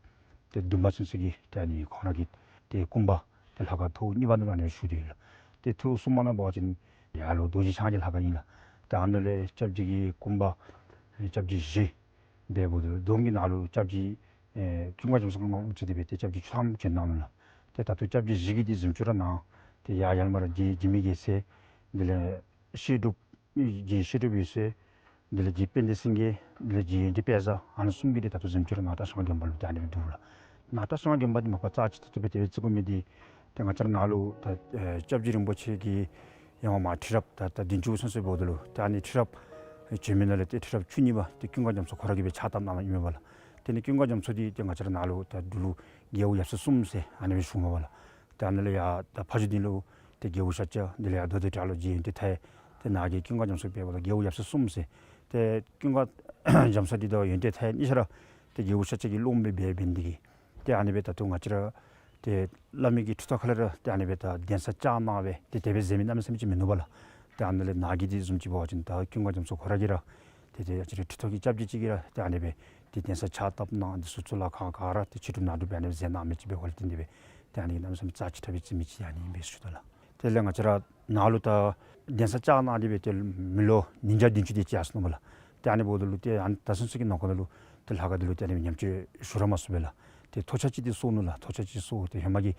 ཏེ་བདུན་པ་ཚུན་ཚོད་ཀྱི་ཏེ་ཨ་ནི་ཁོང་ར་གི་ཏེ་སྐུ་འབག་ཏེ་ལྷ་ཁང་ཐོག་གཉིས་པ་ནང་ལུ་ཨ་ནི་བཞུགས་ཏེ་ཡོད་ལགས། ཏེ་ཐོག་གསུམ་པ་ནང་འབད་བ་ཅིན་ཡར་ལུ་རྡོ་རྗེ་འཆང་གི་ལྷ་ཁང་ཨིན་ལགས། ཏེ་ཨ་ནཱ་ལས་སྐྱབས་རྗེ་གི་སྐུ་འབག་སྐྱབས་རྗེ་བཞི་འབདཝ་ད་བསྡོམས་ཀྱིས་ནཱ་ལུ་སྐྱབས་རྗེ་ཨེ་ཀུན་དགའ་རྒྱ་མཚོ་གིས་དབུ་ཁྲིད་དེ་སྦེ་ཏེ་སྐྱབས་རྗེ་བཅུ་ཐམ་བྱོན་གནང་ནུག་ལགས། ཏེ་ད་ལྟོ་སྐྱབས་རྗེ་བཞི་གི་འདི་གཟིམ་ཅུང་ར་ནཱ་ཏེ་ཡར་ཡར་མར་རྗེ་འཇིགས་མེད་རྒྱལ་མཚན་དེ་ལས་བཤད་སྒྲུབ་རྗེ་བཤད་སྒྲུབ་འོད་ཟེར་དེ་ལས་རྗེ་དཔལ་ལྡན་སེང་གེ་དེ་ལས་རྗེ་ཡོན་ཏན་དཔལ་བཟང་ཨ་ནི་གསུམ་གྱི་འདི་ད་ལྟོ་གཟིམ་ཅུང་ར་ནཱ་བཀྲིས་སྒང་དགོན་པ་ལུ་ཏེ་ཨ་ནི་སྦེ་འདུག་ལགས། ནཱ་བཀྲིས་སྒང་དགོན་པ་འདི་མ་པ་རྩ་ཆེ་ཏོག་ཏོ་སྦེ་དེ་སྦེ་བརྩི་དགོ་མི་འདི་ཏེ་ང་བཅས་ར་ནཱ་ལུ་ད་ཨེ་སྐྱབས་རྗེ་རིན་པོ་ཆེ་གིས་ཡང་མ་ཁྲི་རབས་ད་ད་བདུན་ཅུ་ཚུན་ཚོད་འབདཝ་ད་ལུ་ཏེ་ཨ་ནི་ཁྲི་རབས་བྱོན་མི་ནང་ལས་ཏེ་ཁྲི་རབས་བཅུ་གཉིས་པ་ཏེ་ཀུན་དགའ་རྒྱ་མཚོ་ཁོ་ར་གིས་སྦེ་ཕྱག་བཏབ་གནང་བ་ཨིན་མས་པ་ལགས། དེ་ལས་ཀུན་དགའ་རྒྱ་མཚོ་འདི་ཏེ་ང་བཅས་ར་ནཱ་ལུ་ད་འབྲུག་ལུ་རྒྱལ་པོ་ཡབ་སྲས་གསུམ་ཟེར་ཨ་ནི་སྦེ་ཞུཝ་མས་པ་ལགས། ཏེ་ཨ་ནི་ལས་ཡར་ད་ཕ་ཇོ་སྡིངས་ལུ་ཏེ་རྒྱལ་པོ་ཤཱཀྱ་དེ་ལས་ཡར་མདོ་སྡེ་བྲག་ལུ་རྗེ་ཡོན་ཏན་ཐའི་ཏེ་ནཱ་གི་ཀུན་དགའ་རྒྱ་མཚོ་འབདཝ་ད་རྒྱལ་པོ་ཡབ་སྲས་གསུམ་ཟེར། ཏེ་ཀུན་དགའ་རྒྱ་མཚོ་འདི་དང་ཡོན་ཏན་ཐའི་གཉིས་ཆ་ར་ཏེ་རྒྱལ་པོ་ཤཱཀྱ་གི་སློབ་མ་སྦེ་འབད་འབད་ནི་དེ་གིས་ཏེ་ཨ་ནི་སྦེ་ད་ལྟོ་ང་བཅས་ར་ཏེ་བླ་མའི་གི་ཁྲི་ཐོག་ཁ་ལས་ར་ཏེ་ཨ་ནི་སྦེ་ད་གདན་ས་བཅགས་གནང་སྦེ་ཏེ་དེ་སྦེ་མཛད་མི་གནམ་མེད་ས་མེད་ཅིག་མིན་ནུག་པ་ལགས། ཏེ་ཨ་ནི་ལས་ནཱ་གི་འདི་བཟུམ་ཅིག་འབད་བ་ཅིན་ད་ཀུན་དགའ་རྒྱ་མཚོ་ཁོ་ར་གིས་ར་ཏེ་ཏེ་ང་བཅས་རའི་ཁྲི་ཐོག་གི་སྐྱབས་རྗེ་ཅིག་གིས་ར་ཏེ་ཨ་ནི་སྦེ་ཏེ་གདན་ས་ཕྱག་བཏབ་གནང་འདི་ཚུ་གཙུག་ལག་ཁང་ག་ར་ཏེ་ཕྱི་སྒྲུབ་ནང་སྒྲུབ་སྦེ་ཨ་ནི་སྦེ་མཛད་གནང་མི་ཅིག་འབད་བ་ལས་བརྟེན་ཏེ་སྦེ་ཏེ་ཨ་ནི་གནམ་མེད་ས་མེད་རྩ་ཆེ་དྲགས་སྦེ་བརྩི་མི་ཅིག་ཨ་ནི་ཨིན་པས་ཞུ་དོ་ལགས། དེ་ལས་ང་བཅས་ར་ནཱ་ལུ་ད་གདན་ས་བཅགས་གནང་སྟེ་སྦེ་ཏེ་མི་ལོ་ཉིས་བརྒྱ་བདུན་ཅུ་དེ་ཅིག་ཡར་སོ་ནུག་པ་ལགས། ཏེ་ཨ་ནི་འབདཝ་ད་ལུ་ཏེ་ཨ་ནི་ད་ཚུན་ཚོད་ཀྱི་ནང་འཁོད་ནང་ལུ་ཏེ་ལྷ་ཁང་འདི་ལུ་ཏེ་ཨ་ནི་ཉམས་བཅོས་ཞུ་ར་མ་ཚུགས་པས་ལགས། ཏེ་ཐོག་ཆ་ཅིག་འདི་སོ་ནུག་ལགས། ཐོག་ཆ་ཅིག་སོ་ཏེ་ཧེ་མ་གི་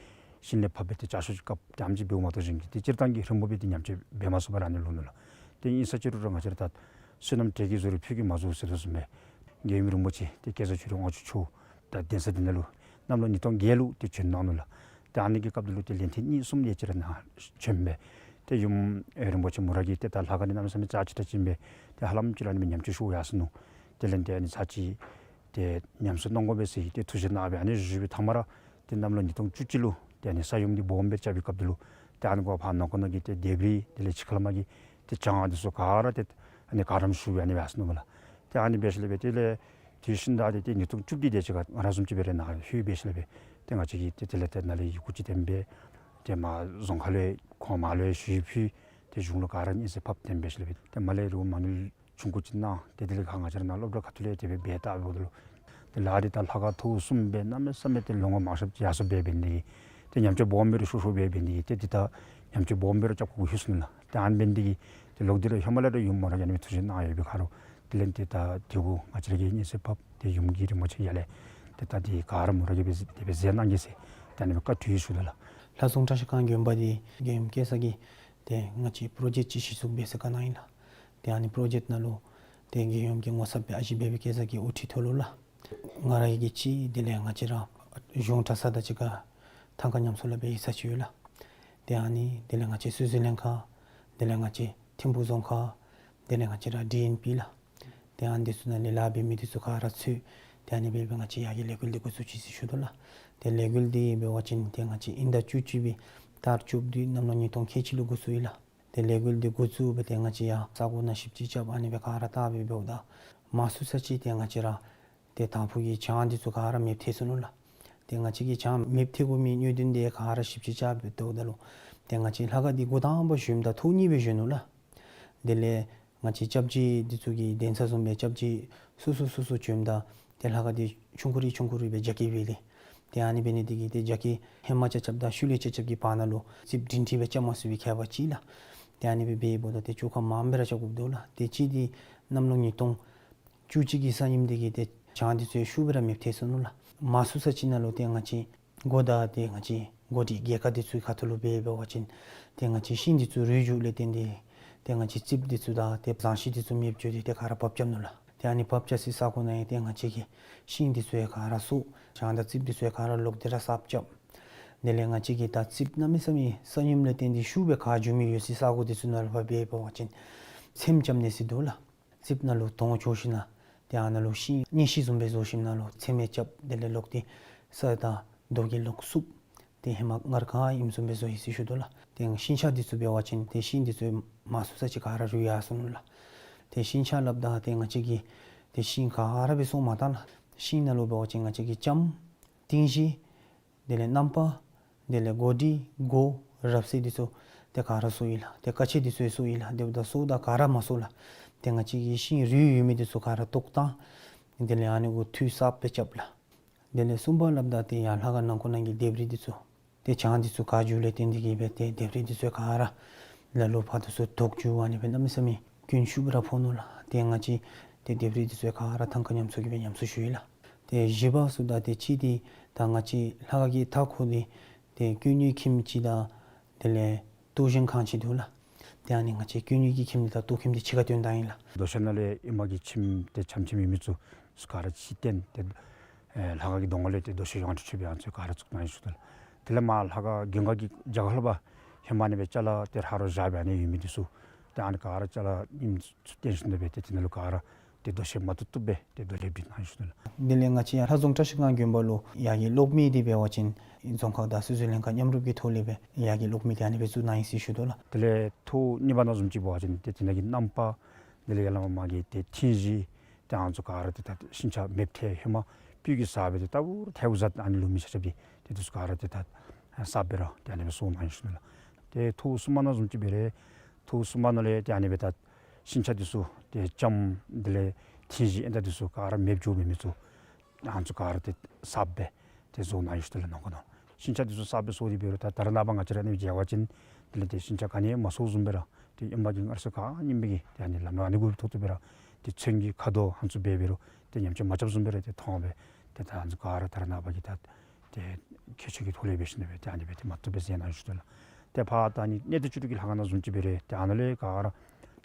ཤིང་ལས་ཕབ་སྦེ་ཏེ་ལྕགས་ཤོག་ཅིག་བཀབ་སྟེ་ཨ་ནེམ་ཅིག་འབདཝ་མ་གཏོགས་གཞན་གྱི་ཏེ་སྤྱིར་བཏང་གི་རིམ་པ་སྦེ་ཏེ་ཉམས་བཅོས་འབད་མ་ཚུགས་པར་ཨ་ནི་ལུས་ནུག་ལགས། ཏེ་ཨིན་ས་ཅི་རུང་ར་ང་བཅས་ར་ད་བསོད་ནམས་དྲེགས་ཀྱིས་བཟུང་རིགས་ཕུད་ཀྱིས་མ་བཟོད་ཟེར་དོ་བཟུམ་སྦེ་རྒྱལ་ཡུམ་རིན་པོ་ཆེ་ཏེ་སྐལ་བཟང་ཆོས་སྒྲོན་དབང་ཕྱུག་མཆོག་ད་གདན་ས་འདི་ནང་ལུ་གནམ་ལོ་ཉིས་སྟོང་བརྒྱད་ལུ་ཏེ་བྱོན་གནང་ནུག་ལགས། ཏེ་ཨ་ནི་གི་སྐབས་འདི་ལུ་ཏེ་ལན་ཐེངས་གཉིས་གསུམ་དེ་ཅིག་ར་ནཱ་བྱོན་སྦེ་ཏེ་ཡུམ་ཨེ་རིན་པོ་ཆེ་མོ་ར་གིས་ཏེ་ད་ལྷ་ཁང་འདི་གནམ་མེད་ས་མེད་རྩ་ཆེ་དྲགས་ཅིག་ཨིན་པས། ཏེ་ཧ་ལམ་ཅིག་ར་ཨ་ནི་སྦེ་ཉམས་བཅོས་ཞུ་ཡར་སོ་ནུག། དེ་ལས་ཏེ་ཨ་ནི་ཚར་གཅིག་ཏེ་ཉམས་གསོ་གནང་དགོ་པས་ཟེར་ཏེ་ཐུགས་བཞེད་གནང་སྦེ་ཨ་ནི་བཞུགས་པའི་མཐའ་མ་ར་ཏེ་གནམ་ལོ་ཉིས་སྟོང་བཅུ་གཅིག་ལུ་ཏེ་ཨ་ནི་ས་ཡོམ་འདི་སྦོམ་སྦེ་རྐྱབ་པའི་སྐབས་འདི་ལུ་ཏེ་ཨ་ནི་གུ་ཕར་ནང་འཁོད་ནང་གི་ཏེ་ལྡེབས་རིས་དེ་ལས་ཕྱི་ཁ་ལས་མར་གྱི་ཏེ་གྱང་འདི་ཚུ་ག་ར་ཏེ་ཨ་ནི་ག་རམ་ཞུ་སྦེ་ཨ་ནི་སྦེ་ཡར་སོ་ནུག་པ་ལགས། ཏེ་ཨ་ནི་འབད་ཞིནམ་ལས་སྦེ་དེ་ལས་དེ་བཞིན་ད་ཏེ་ཏེ་ཉིས་སྟོང་བཅུ་བདུན་དེ་ཅིག་ཁར་ང་ར་བཟུམ་ཅིག་སྦེ་ར་ནཱ་ལྷོད་སྦེ་ཞིནམ་ལས་སྦེ་ཏེ་ང་བཅས་ཀྱིས་ཏེ་དེ་ལས་ཏེ་ནཱ་ལས་ཡི་གུ་ཅིག་བཏོན་སྦེ་ཏེ་མར་རྫོང་ཁ་ལུ་ཁོང་མར་ལུ་ཞུ་ཡིག་ཕུལ། ཏེ་གཞུང་ལུ་ག་ར་སྙན་གསན་ཕབ་སྟེ་འབད་ཞིནམ་ལས་སྦེ་ཏེ་མར་ལས་རུང་མ་དངུལ་ཆུང་ཀུ་ཅིག་གནང་། ཏེ་དེ་ལས་ཁར་ང་བཅས་ར་ནཱ་སློབ་གྲྭ་ཁ་ཐུག་ལས་དེ་སྦེ་འབད་བལྟ་འབདཝ་ད་ལུ་ཏེ་ལཱ་འདི་ད་ལྷ་ཁང་ཐོག་གསུམ་སྦེ་གནམ་མེད་ས་མེད་ཏེ་ལོ་ངོ་མང་ཤོས་ཅིག་ཡར་སོ་འབད་འབད་ནི་དེ་གིས་ཏེ་ཉམས་བཅོས་སྦོམ་སྦེ་ར་ཤོར་ཤོར་འབད་འབད་ནི་དེ་གིས་ཏེ་འདི་ད་ཉམས་བཅོས་སྦོམ་སྦེ་ར་རྐྱབ་དགོཔ་ལྷོད་སོ་ནུག་ལགས། ཏེ་ཨ་ནི་འབད་ནི་དེ་གིས་ཏེ་ལོག་སྟེ་ར་ཧེ་མ་ལས་ར་ཡུམ་མོ་ར་གིས་ཨ་ནི་སྦེ་ཐུགས་བཞེད་གནང་ཡོད་པའི་ཁར་ལུ་དེ་ལས་ཏེ་ད་དེ་གུ་ང་བཅས་ར་གིས་སྙན་གསན་ཕབ་སྟེ་ཡུམ་གྱིས་རིན་པོ་ཆེ་ཡར་ལས་ཏེ་ད་འདི་ག་ར་མོ་ར་གིས་སྦེ་དེ་སྦེ་མཛད་གནང་གེ་ཟེར་ཏེ་ཨ་ནི་སྦེ་བཀའ་གྲོས་ཞུ་དོ་ལགས། ལྷ་སྲུང་བཀྲ་ཤིས་སྒང་དགོན་པ་འདི་རྒྱལ་ཡུམ་སྐྱེས་ས་གིས་ཏེ་ང་བཅས་པྲོ་ཇེཀཊ་ཅིག་གཞི་བཙུགས་འབད་ཟེར་བཀའ་གནང་ཡི་ལགས། ཏེ་ཨ་ནི་པྲོ་ཇེཀཊ་ནང་ལུ་ཏེ་རྒྱལ་ཡུམ་གྱིས་ངོ་ཚབ་སྦེ་ཨ་ཞེ་འབད་བའི་སྐྱེས་ས་གིས་དབུ་ཁྲིད་མཐོ་ལུ་ལགས། ང་ར་གིས་གཅིག་དེ་ལས་ང་བཅས་ར་གཞུང་གྲྭ་ཚང་དང་གཅིག་ཁར་ ཐང་ཀ་ཉམས་གསོ་ལུ་འབད་ཡི་ས་ཅིག་ཡོད་ལགས། ཏེ་ཨ་ནི་དེ་ལས་ང་བཅས་སོ་སོའི་ལྷན་ཁག་དེ་ལས་ང་བཅས་ཐིམ་ཕུག་རྫོང་ཁག་དེ་ལས་ང་བཅས་ར་ཌི་ཨེན་པི་ལགས། ཏེ་ཨ་ནི་འདི་ཚུ་ནང་ལས་ལཱ་འབད་མི་འདི་ཚུ་ག་ར་ཚུད། ཏེ་ཨ་ནི་སྦེ་སྦེ་ང་བཅས་ཡར་གྱི་ལས་འགུལ་འདི་འགོ་བཙུགས་ཅི་ཟེར་ཞུ་དོ་ལགས། ཏེ་ལས་འགུལ་འདི་འབད་བ་ཅིན་ཏེ་ང་བཅས་དབྱིན་ཟླ་བཅུ་གཅིག་པའི་ཏ་རིག་བཅུ་བདུན་གནམ་ལོ་ཉིས་སྟོང་ཁལ་གཅིག་ལུ་འགོ་བཙུགས་ཡི་ལགས། ཏེ་ལས་འགུལ་འདི་འགོ་བཙུགས་སྦེ་ཏེ་ང་བཅས་ཡར་ས་གོ་ནང་ཞིབ་དཔྱད་རྐྱབ་ཨ་ནི་སྦེ་ག་ར་བལྟ་སྦེ་འབདཝ་ད་མང་སུ་ས་ཅིག་ཏེ་ང་བཅས་ར་ཏེ་དང་ཕུ་གི་གྱང་འདི་ཚུ་ག་ར་མེདཔ་ཐལ་སོ་ནུག་ལགས། ཏེ་ང་བཅས་ཀྱི་གྱང་མེདཔ་ཐལ་དགོ་མི་གནད་དོན་འདི་ག་ར་ཞིབ་དཔྱད་རྐྱབ་སྦེ་བལྟཝ་ད་ལུ་ཏེ་ང་བཅས་ལྷ་ཁང་འདི་འགོ་དང་པ་བཞེངསམ་ད་ཐོག་གཉིས་སྦེ་བཞེངས་ནུག་ལགས། དེ་ལས་ང་བཅས་སྐྱབས་རྗེ་འདི་ཚུ་གི་གདན་ས་བཟུམ་སྦེ་སྐྱབས་རྗེ་སོ་སོ་སོ་སོ་བྱོནམ་ད་ཏེ་ལྷ་ཁང་འདི་ཆུང་ཀུ་རེ་ཆུང་ཀུ་རེ་སྦེ་རྒྱ་སྐྱེད་འབད་དེ། ཏེ་ཨ་ནི་འབད་ནི་འདི་གིས་ཏེ་རྒྱ་སྐྱེད་ཧེ་མ་རྐྱབ་རྐྱབ་དང་ཤུལ་ལས་རྐྱབ་རྐྱབ་ཀྱི་བར་ན་ལུ་རྩིགཔ་སྒྲིང་སྒྲི་སྦེ་རྐྱབ་མ་ཚུགས་པའི་ཁྱད་པར་ཅིག་ལགས། ཏེ་ཨ་ནི་སྦེ་འབདཝ་ད་ཏེ་བཅོས་ཁ་མངམ་སྦེ་ར་རྐྱབ་དགོཔ་འདུག་ལགས། ཏེ་གཅིག་འདི་གནམ་ལོ་ཉིས་སྟོང་བཅུ་གཅིག་གི་ས་ཡོམ་འདི་གིས་ཏེ་གྱང་འདི་ཚུ་ཤུགས་སྦེ་ར་མེདཔ་ཐལ་སོ་ནུག་ལགས། མང་སུ་ས་ཅིག་ནང་ལུ་ཏེ་ང་བཅས་སྒོ་དང་ཏེ་ང་བཅས་སྒོ་སྒྲིག་རྒྱལ་ཁབ་འདི་ཚུ་གི་ཁ་ཐུག་ལུ་འབད་འབད་བ་ཅིན་ཏེ་ང་བཅས་ཤིང་འདི་ཚུ་རུལ་འགྱོཝ་ལས་བརྟེན་ཏེ་ཏེ་ང་བཅས་རྩིགཔ་འདི་ཚུ་དང་ཏེ་ཟངས་ཤིང་འདི་ཚུ་མེདཔ་འགྱོ་སྟེ་ཏེ་ག་ར་བབས་རྐྱབ་ནུག་ལགས། ཏེ་ཨ་ནི་བབས་རྐྱབ་སའི་ས་གོ་ནང་ཡང་ཏེ་ང་བཅས་ཀྱི་ཤིང་འདི་ཚུ་ཡང་ག་ར་གསོ་གྱང་དང་རྩིགཔ་འདི་ཚུ་ཡང་ག་ར་ལོག་སྟེ་ར་གསརཔ་རྐྱབ། དེ་ལས་ང་བཅས་ཀྱི་ད་རྩིགཔ་གནམ་མེད་ས་མེད་ས་ཡོམ་ལས་བརྟེན་ཏེ་ཤུགས་སྦེ་ག་འགྱོ་མི་ཡོད་སའི་ས་གོ་འདི་ཚུ་ནང་ལུ་ཕར་འབད་འབད་བ་ཅིན་ཚེམ་རྐྱབ་ནི་ཟེར་འདུག་ལགས། རྩིགཔ་ནང་ལུ་དོང་བཅོ་ཞིནམ་ལས་ཏེ་ཨ་ནཱ་ལུ་ཤིང་གཉེན་ཤིང་བཟུམ་སྦེ་བཟོ་ཞིནམ་ལས་ཚེམ་ཡང་རྐྱབ། དེ་ལས་ལོག་སྟེ་ས་དང་རྡོ་གིས་ལོག་བསུབ། ཏེ་ཧེ་མ་སྔར་ག་ཨིནམ་བཟུམ་སྦེ་བཟོ་ཡི་ཟེར་ཞུ་དོ་ལགས། ཏེ་ཤིང་ཆ་འདི་ཚུ་འབད་བ་ཅིན་ཏེ་ཤིང་འདི་ཚུ་མང་སུ་ས་ཅིག་ག་ར་རུལ་ཡར་སོ་ནུག་ལགས། ཏེ་ཤིང་ཆ་སླབ་ད་ཏེ་ང་བཅས་ཀྱིས་ཏེ་ཤིང་ག་ར་སྦེ་གསོ་མ་བཏང་ལགས། ཤིང་ནང་ལུ་འབད་བ་ཅིན་ང་བཅས་ཀྱིས་ལྕམ་ཏིང་ཞི་དེ་ལས་རྣམ་པ་དེ་ལས་སྒོ་སྒྲིག་སྒོ་རབ་གསལ་འདི་ཚུ་ཏེ་ག་ར་གསོ་ཡི་ལགས། ཏེ་ཀ་ཆས་འདི་ཚུ་ཡང་གསོ་ཡི་ལགས། དེ་འབདཝ་ད་གསོཝ་ད་ག་ར་མ་གསོ་ལགས། ཏེ་ང་བཅས་ཀྱིས་ཤིང་རུལ་ཡོད་མི་འདི་ཚུ་ག་ར་བཏོག་བཏང་། དེ་ལས་ཨ་ནི་གུ་འཐུས་གསརཔ་སྦེ་རྐྱབ་ལགས། དེ་ལས་གསུམ་པ་སླབ་ད་ཏེ་ཡར་ལྷ་ཁང་ནང་འཁོད་ནང་གི་ལྡེབས་རིས་འདི་ཚུ་ཏེ་གྱང་འདི་ཚུ་ག་འགྱོཝ་ལས་བརྟེན་ཏེ་གིས་སྦེ་ཏེ་ལྡེབས་རིས་འདི་ཚུ་ག་ར་ལ་ལུ་ཕར་འདི་ཚུ་དོག་འགྱོ་ཨ་ནི་སྦེ་གནམ་མེད་ས་མེད་སྐྱོན་ཤུགས་སྦེ་ར་ཕོག་ནུག་ལགས། ཏེ་ང་བཅས་ཏེ་ལྡེབས་རིས་འདི་ཚུ་ག་ར་ཐང་ཀ་ཉམས་གསོ་གིས་སྦེ་ཉམས་གསོ་ཞུ་ཡི་ལགས། ཏེ་བཞི་པ་ཟེརཝ་ད་ཏེ་གཅིག་འདི་ད་ང་བཅས་ལྷ་ཁང་གི་མཐའ་འཁོར་འདི་ཏེ་ཀུན་ནུའི་ཁྱིམ་ཅིག་དང་དེ་ལས་གཏོར་སྐྱོན་ཁང་ཅིག་འདུག་ལགས། ཏེ་ཨ་ནི་ང་བཅས་ཀུན་ནུའི་གི་ཁྱིམ་འདི་དང་གཏོར་ཁྱིམ་འདི་གཅིག་ཁར་བཏོན་བཏང་ཡི་ལགས། རྡོ་ཤལ་ནང་ལས་ཨེ་མ་གི་ཁྱིམ་ཏེ་ཆམ་ཆིམ་ཨིན་མི་ཚུ་ག་ར་ཕྱིར་བཏོན་ཏེ་ཨེ་ལྷ་ཁང་གི་གདོང་ཁ་ལས་ཏེ་རྡོ་ཤལ་ཡོངས་སུ་འཁྱུད་སྦེ་ཨ་ནི་ཚུ་ག་ར་བཙུགས་གནང་ཡི་ཟེར་ཞུ་དོ་ལགས། དེ་ལས་མར་ལྷ་ཁང་གདོང་ཁ་གི་རྒྱབ་ཁ་ལུ་ཕར་ཧེ་མ་ཨ་ནི་སྦེ་ཅ་ལ་ཏེ་ཕར་ར་བཞག་སྦེ་ཨ་ནི་ཡོད་མི་འདི་ཚུ་ཏེ་ཨ་ནི་ག་ར་ཅ་ལ་ཨིནམ་ཚུ་བཏོན་ཞིནམ་ལས་སྦེ་ཏེ་དེ་ནང་ལུ་ག་ར་ཏེ་རྡོ་ཤལ་མ་བཏུབ་བཏུབ་སྦེ་ཏེ་རྡོ་ལེབ་སྒྲིག་གནང་ཡི་ཟེར་ཞུ་དོ་ལགས། དེ་ལས་ང་བཅས་ཡར་ལྷ་རྫོང་བཀྲ་ཤིས་སྒང་དགོན་པ་ལུ་ཡར་གྱི་གློག་མེ་འདི་འབད་བ་ཅིན་རྫོང་ཁག་དང་སོ་སོའི་ལྷན་ཁག་མཉམ་རུབ་ཀྱི་ཐོག་ལས་སྦེ་ཡར་གྱི་གློག་མེ་འདི་ཨ་ནི་སྦེ་བཙུགས་གནང་ཡི་ཟེར་ཞུ་དོ་ལགས། དེ་ལས་ཐོག་གཉིས་པ་ནང་བཟུམ་ཅིག་འབད་བ་ཅིན་ཏེ་དེ་ནང་གི་རྣམ་པ་དེ་ལས་ཡར་ལས་མར་མར་གྱི་ཏེ་ཐིང་ཞི་ཏེ་ཨ་ནི་ཚུ་ག་ར་ཏེ་ད་ཤིང་ཆ་མེདཔ་ཐལ། ཧེ་མ་སྤོས་ཀྱིས་བསགས་སྦེ་ཏེ་ལྟ་བུར་ཐལཝ་བཟའ་ཨ་ནི་ལུ་མི་ཆ་ཁྱབ་ཀྱིས་ཏེ་འདི་ཚུ་ག་ར་ཏེ་ད་གསརཔ་སྦེ་ར་ཏེ་ཨ་ནི་སྦེ་བཟོ་གནང་ཡི་ཟེར་ཞུ་དོ་ལགས། ཏེ་ཐོག་གསུམ་པ་ནང་བཟུམ་ཅིག་འབད་རུང་ཐོག་གསུམ་པ་ནང་ལས་ཏེ་ཨ་ནི་སྦེ་ད་ཤིང་ཆ་འདི་ཚུ་ཏེ་ལྕམ་དེ་ལས་ཐིང་ཞི་ཨེ་ད་འདི་ཚུ་ག་ར་མེདཔ་འགྱོ་མི་མི་ཚུ་ཨ་ནི་ཚུ་ག་ར་ཏེ་གསརཔ་སྦེ་ཏེ་བཟོ་གནང་ཡི་ཟེར་ཞུ་དོ་ལགས། ནང་ཁོ་ནང་ཤིང་ཆ་འདི་ཚུ་གསརཔ་སྦེ་བཟོ་སྟེ་འབད་རུང་ད་ད་རེས་ནངས་པ་ང་བཅས་ར་ཨ་ནི་མཇལ་བ་ཅིན་དེ་ལས་ཏེ་ཤིང་ཆ་ག་ནི་ཡང་མ་བཟོ་བཟུམ་སྦེ་ར་ཏེ་ཨེ་མ་གི་སྔར་སྲོལ་ག་ཨིན་མི་གི་ཏེ་ཨ་ནི་ལམ་ལུགས་ཨ་ནི་གུ་ཐོགས་ཏེ་འབད་ར་ཏེ་ཚོན་གྱི་ཁ་དོག་ཨ་ནི་ཚུ་འབད་འབད་རུང་ཏེ་ཉམས་ཆག་མ་རྐྱབ་བཟུམ་སྦེ་ར་ཏེ་མཐོང་སྦེ་ཏེ་ད་ཨ་ནི་ཚུ་ག་ར་ད་རེས་ནངས་པ་གི་ད་ཏེ་མཁས་མཆོག་གི་ཐོག་ལས་འབད་ཞིནམ་ལས་སྦེ་ཏེ་ཨ་ནི་སྦེ་ཏེ་མ་བཏུབ་སྦེ་མཛད་གནང་ཡི་ཟེར་ཞུ་དོ་ལགས། ཏེ་ཕར་ད་ཨ་ནི་གནས་བརྟན་བཅུ་དྲུག་གི་ལྷ་ཁང་ནང་བཟུམ་ཅིག་འབད་རུང་ཏེ་ཨ་ནཱ་ལས་ག་ར་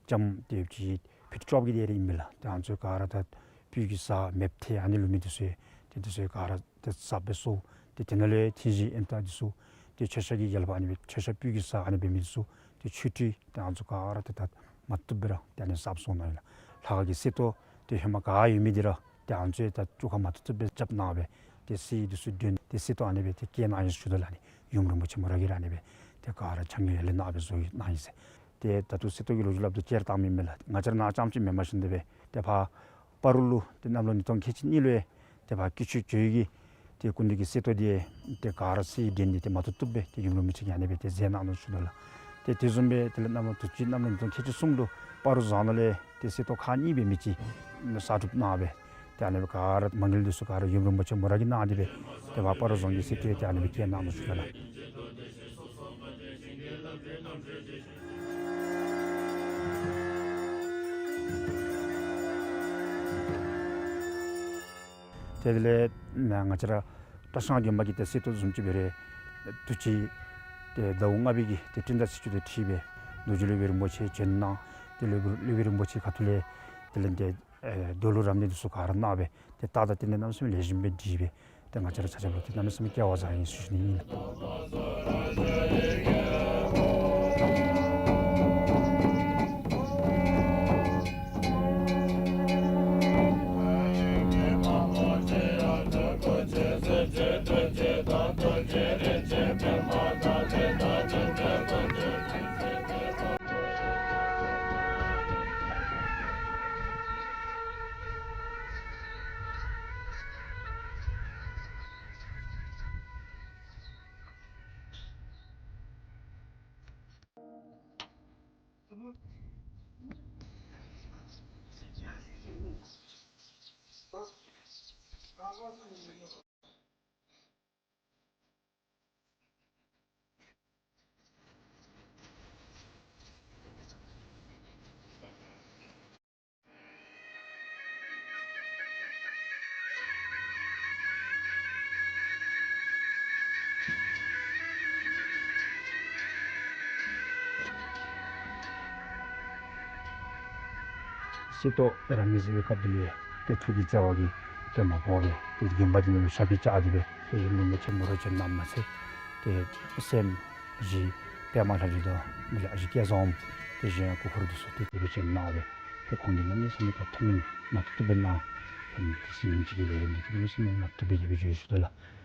ལྕམ་ཏེ་ཅིག་ཕི་ཊི་ཊོབ་ཀྱི་དེ་རེ་ཨིན་མས་ལགས། ཏེ་ཨ་ནི་ཚུ་ག་ར་ད་སྤོས་ཀྱིས་བསགས་མེདཔ་ཐལ་ཨ་ནི་ལུ་མི་འདི་ཚུ་ཏེ་འདི་ཚུ་ག་ར་ཏེ་གསརཔ་སྦེ་བཟོ། ཏེ་དེ་ནང་ལས་ཐིང་ཞི་ཨེ་ད་འདི་ཚུ་ཏེ་མཆོད་བཤམ་གྱི་ཡལ་པ་ཨ་ནི་སྦེ་མཆོད་བཤམ་སྤོས་ཀྱིས་བསགས་ཨ་ནི་འབད་མི་འདི་ཚུ་ཏེ་ཆོས་ཁྲི་ཏེ་ཨ་ནི་ཚུ་ག་ར་ཏེ་ད་མ་བཏུབ་སྦེ་ར་ཏེ་ཨ་ནི་གསརཔ་བཟོ་གནང་ཡི་ལགས། ལྷ་ཁང་གི་གསེར་ཏོག་ཏེ་ཧེ་མ་ག་ཡོད་མི་འདི་ར་ཏེ་ཨ་ནི་ཚུ་ད་བཅོས་ཁ་མ་བཏུབ་བཏུབ་སྦེ་རྐྱབ་གནང་སྦེ་ཏེ་གསེར་འདི་ཚུ་བཏོན་ཏེ་གསེར་ཏོག་ཨ་ནི་སྦེ་ཏེ་བཀལ་གནང་ཡི་ཟེར་ཞུ་དོ་ལགས། ཨ་ནི་ཡུམ་རིན་པོ་ཆེ་མོ་ར་གིས་ར་ཨ་ནི་སྦེ་ཏེ་ག་ར་ཕྱག་ཉེས་ཡར་ལས་གནང་སྦེ་བཟོ་གནང་ཡི་ཟེར། ཏེ་ད་ལྟོ་གསེར་ཏོག་གི་ལོ་རྒྱུས་སླབ་ད་ཅིག་ར་བཏང་མི་མས་ལགས། ང་བཅས་ར་ནཱ་རྐྱངམ་ཅིག་མེན་པར་ཞིནམ་ལས་སྦེ་ཏེ་ཕར་སྤ་རོ་ལུ་ཏེ་གནམ་ལོ་ཉིས་སྟོང་ཁལ་གཅིག་གཉིས་ལུ་ཡང་ཏེ་ཕར་སྐྱིད་ཆུ་ཇོ་བོ་གི་ཏེ་སྐུ་མདུན་གྱི་གསེར་ཏོག་འདི་ཏེ་ག་ར་གསེར་བཏོན་ཏེ་ཏེ་མ་བཏུབ་བཏུབ་སྦེ་ཏེ་ཡུམ་རིན་པོ་ཆེ་གིས་ཨ་ནི་སྦེ་ཏེ་མཛད་གནང་ནུག་ཞུ་དོ་ལགས། ཏེ་དེ་བཟུམ་སྦེ་དེ་ལས་གནམ་ལོ་དུས་ཅི་གནམ་ལོ་ཉིས་སྟོང་ཁལ་གཅིག་གསུམ་ལུ་སྤ་རོ་རྫོང་ནང་ལས་ཏེ་གསེར་ཏོག་ཁག་གཉིས་སྦེ་མི་ཅིག་གསར་སྒྲུབ་གནང་སྦེ་ཏེ་ཨ་ནི་སྦེ་ག་ར་མ་དངུལ་འདི་ཚུ་ག་ར་ཡུམ་རིན་པོ་ཆེ་མོ་ར་གིས་གནང་སྟེ་སྦེ་ཏེ་ཕར་སྤ་རོ་རྫོང་གི་གསེར་ཏོག་ཏེ་ཨ་ནི་སྦེ་བཀལ་གནང་ནུག་ཞུ་དོ་ལགས། ཏེ་དེ་ལས་ང་བཅས་ར་བཀྲ་ཤིས་སྒང་དགོན་པ་གི་ཏེ་གསེར་ཏོག་བཟུམ་ཅིག་འབད་རུང་དུས་ཅི་ཏེ་ཟླཝ་ལྔ་པའི་གི་ཏེ་སྤྲིན་ཟླ་ཚེས་བཅུ་དང་འཁྲིལ་སྦེ་རྡོ་རྗེ་སློབ་དཔོན་རིན་པོ་ཆེ་བྱོན་གནང་། ཏེ་སློབ་དཔོན་རིན་པོ་ཆེ་ཁ་ཐུག་ལས་དེ་ལས་ཏེ་ཨེ་རྡོ་ལུང་རབ་གནས་འདི་ཚུ་ག་ར་གནང་སྦེ་ཏེ་རྟགས་དང་རྟེན་འབྲེལ་གནམ་མེད་ས་མེད་ལེགས་ཤོམ་སྦེ་འགྲིག་སྦེ་ ཏེ་ང་བཅས་ར་ཆ་ཁྱབ་ལུ་ཏེ་གནམ་མེད་ས་མེད་སྐལ་བ་བཟང་ཡི་ཟེར་ཞུ་ནི་ཨིན། སྲིད་ཐོག་རང་ཉིད་གཟིགས་པའི་སྐབས་དེ་ལས་ཏེ་ཐུགས་ཀྱི་བརྩེ་བ་གིས་ཏེ་མ་བོར་བར་ཏེ་དགོན་པ་འདི་ནང་ལུ་ཞབས་ཀྱིས་བཅགས་ཏེ་སྦེ་ཏེ་ཡུམ་ལུ་མེ་ལྕེ་མོ་ར་ཅིག་བསྣམས་མ་ཚད་ཏེ་སྲནམ་བཞི་པདྨ་ལྷ་རི་དང་མི་ལ་བཞི་སྐལ་བཟང་ཏེ་གཞན་སྐུ་འཁོར་འདི་ཚུ་ཏེ་དེ་སྦེ་ཅིག་གནང་སྦེ་ཏེ་ཁོང་གིས་གནམ་མེད་ས་མེད་ཐུགས་སྨོན་མ་ཐུབ་ཐུབ་སྦེ་གནང་། ཏེ་སྲིད་ཉིན་གཅིག་གི་ལས་རིམ་འདི་གནམ་མེད་ས་མེད་མ་ཐུབ་པའི་དེ་སྦེ་བརྗོད་ཞུ་དོ་ལགས།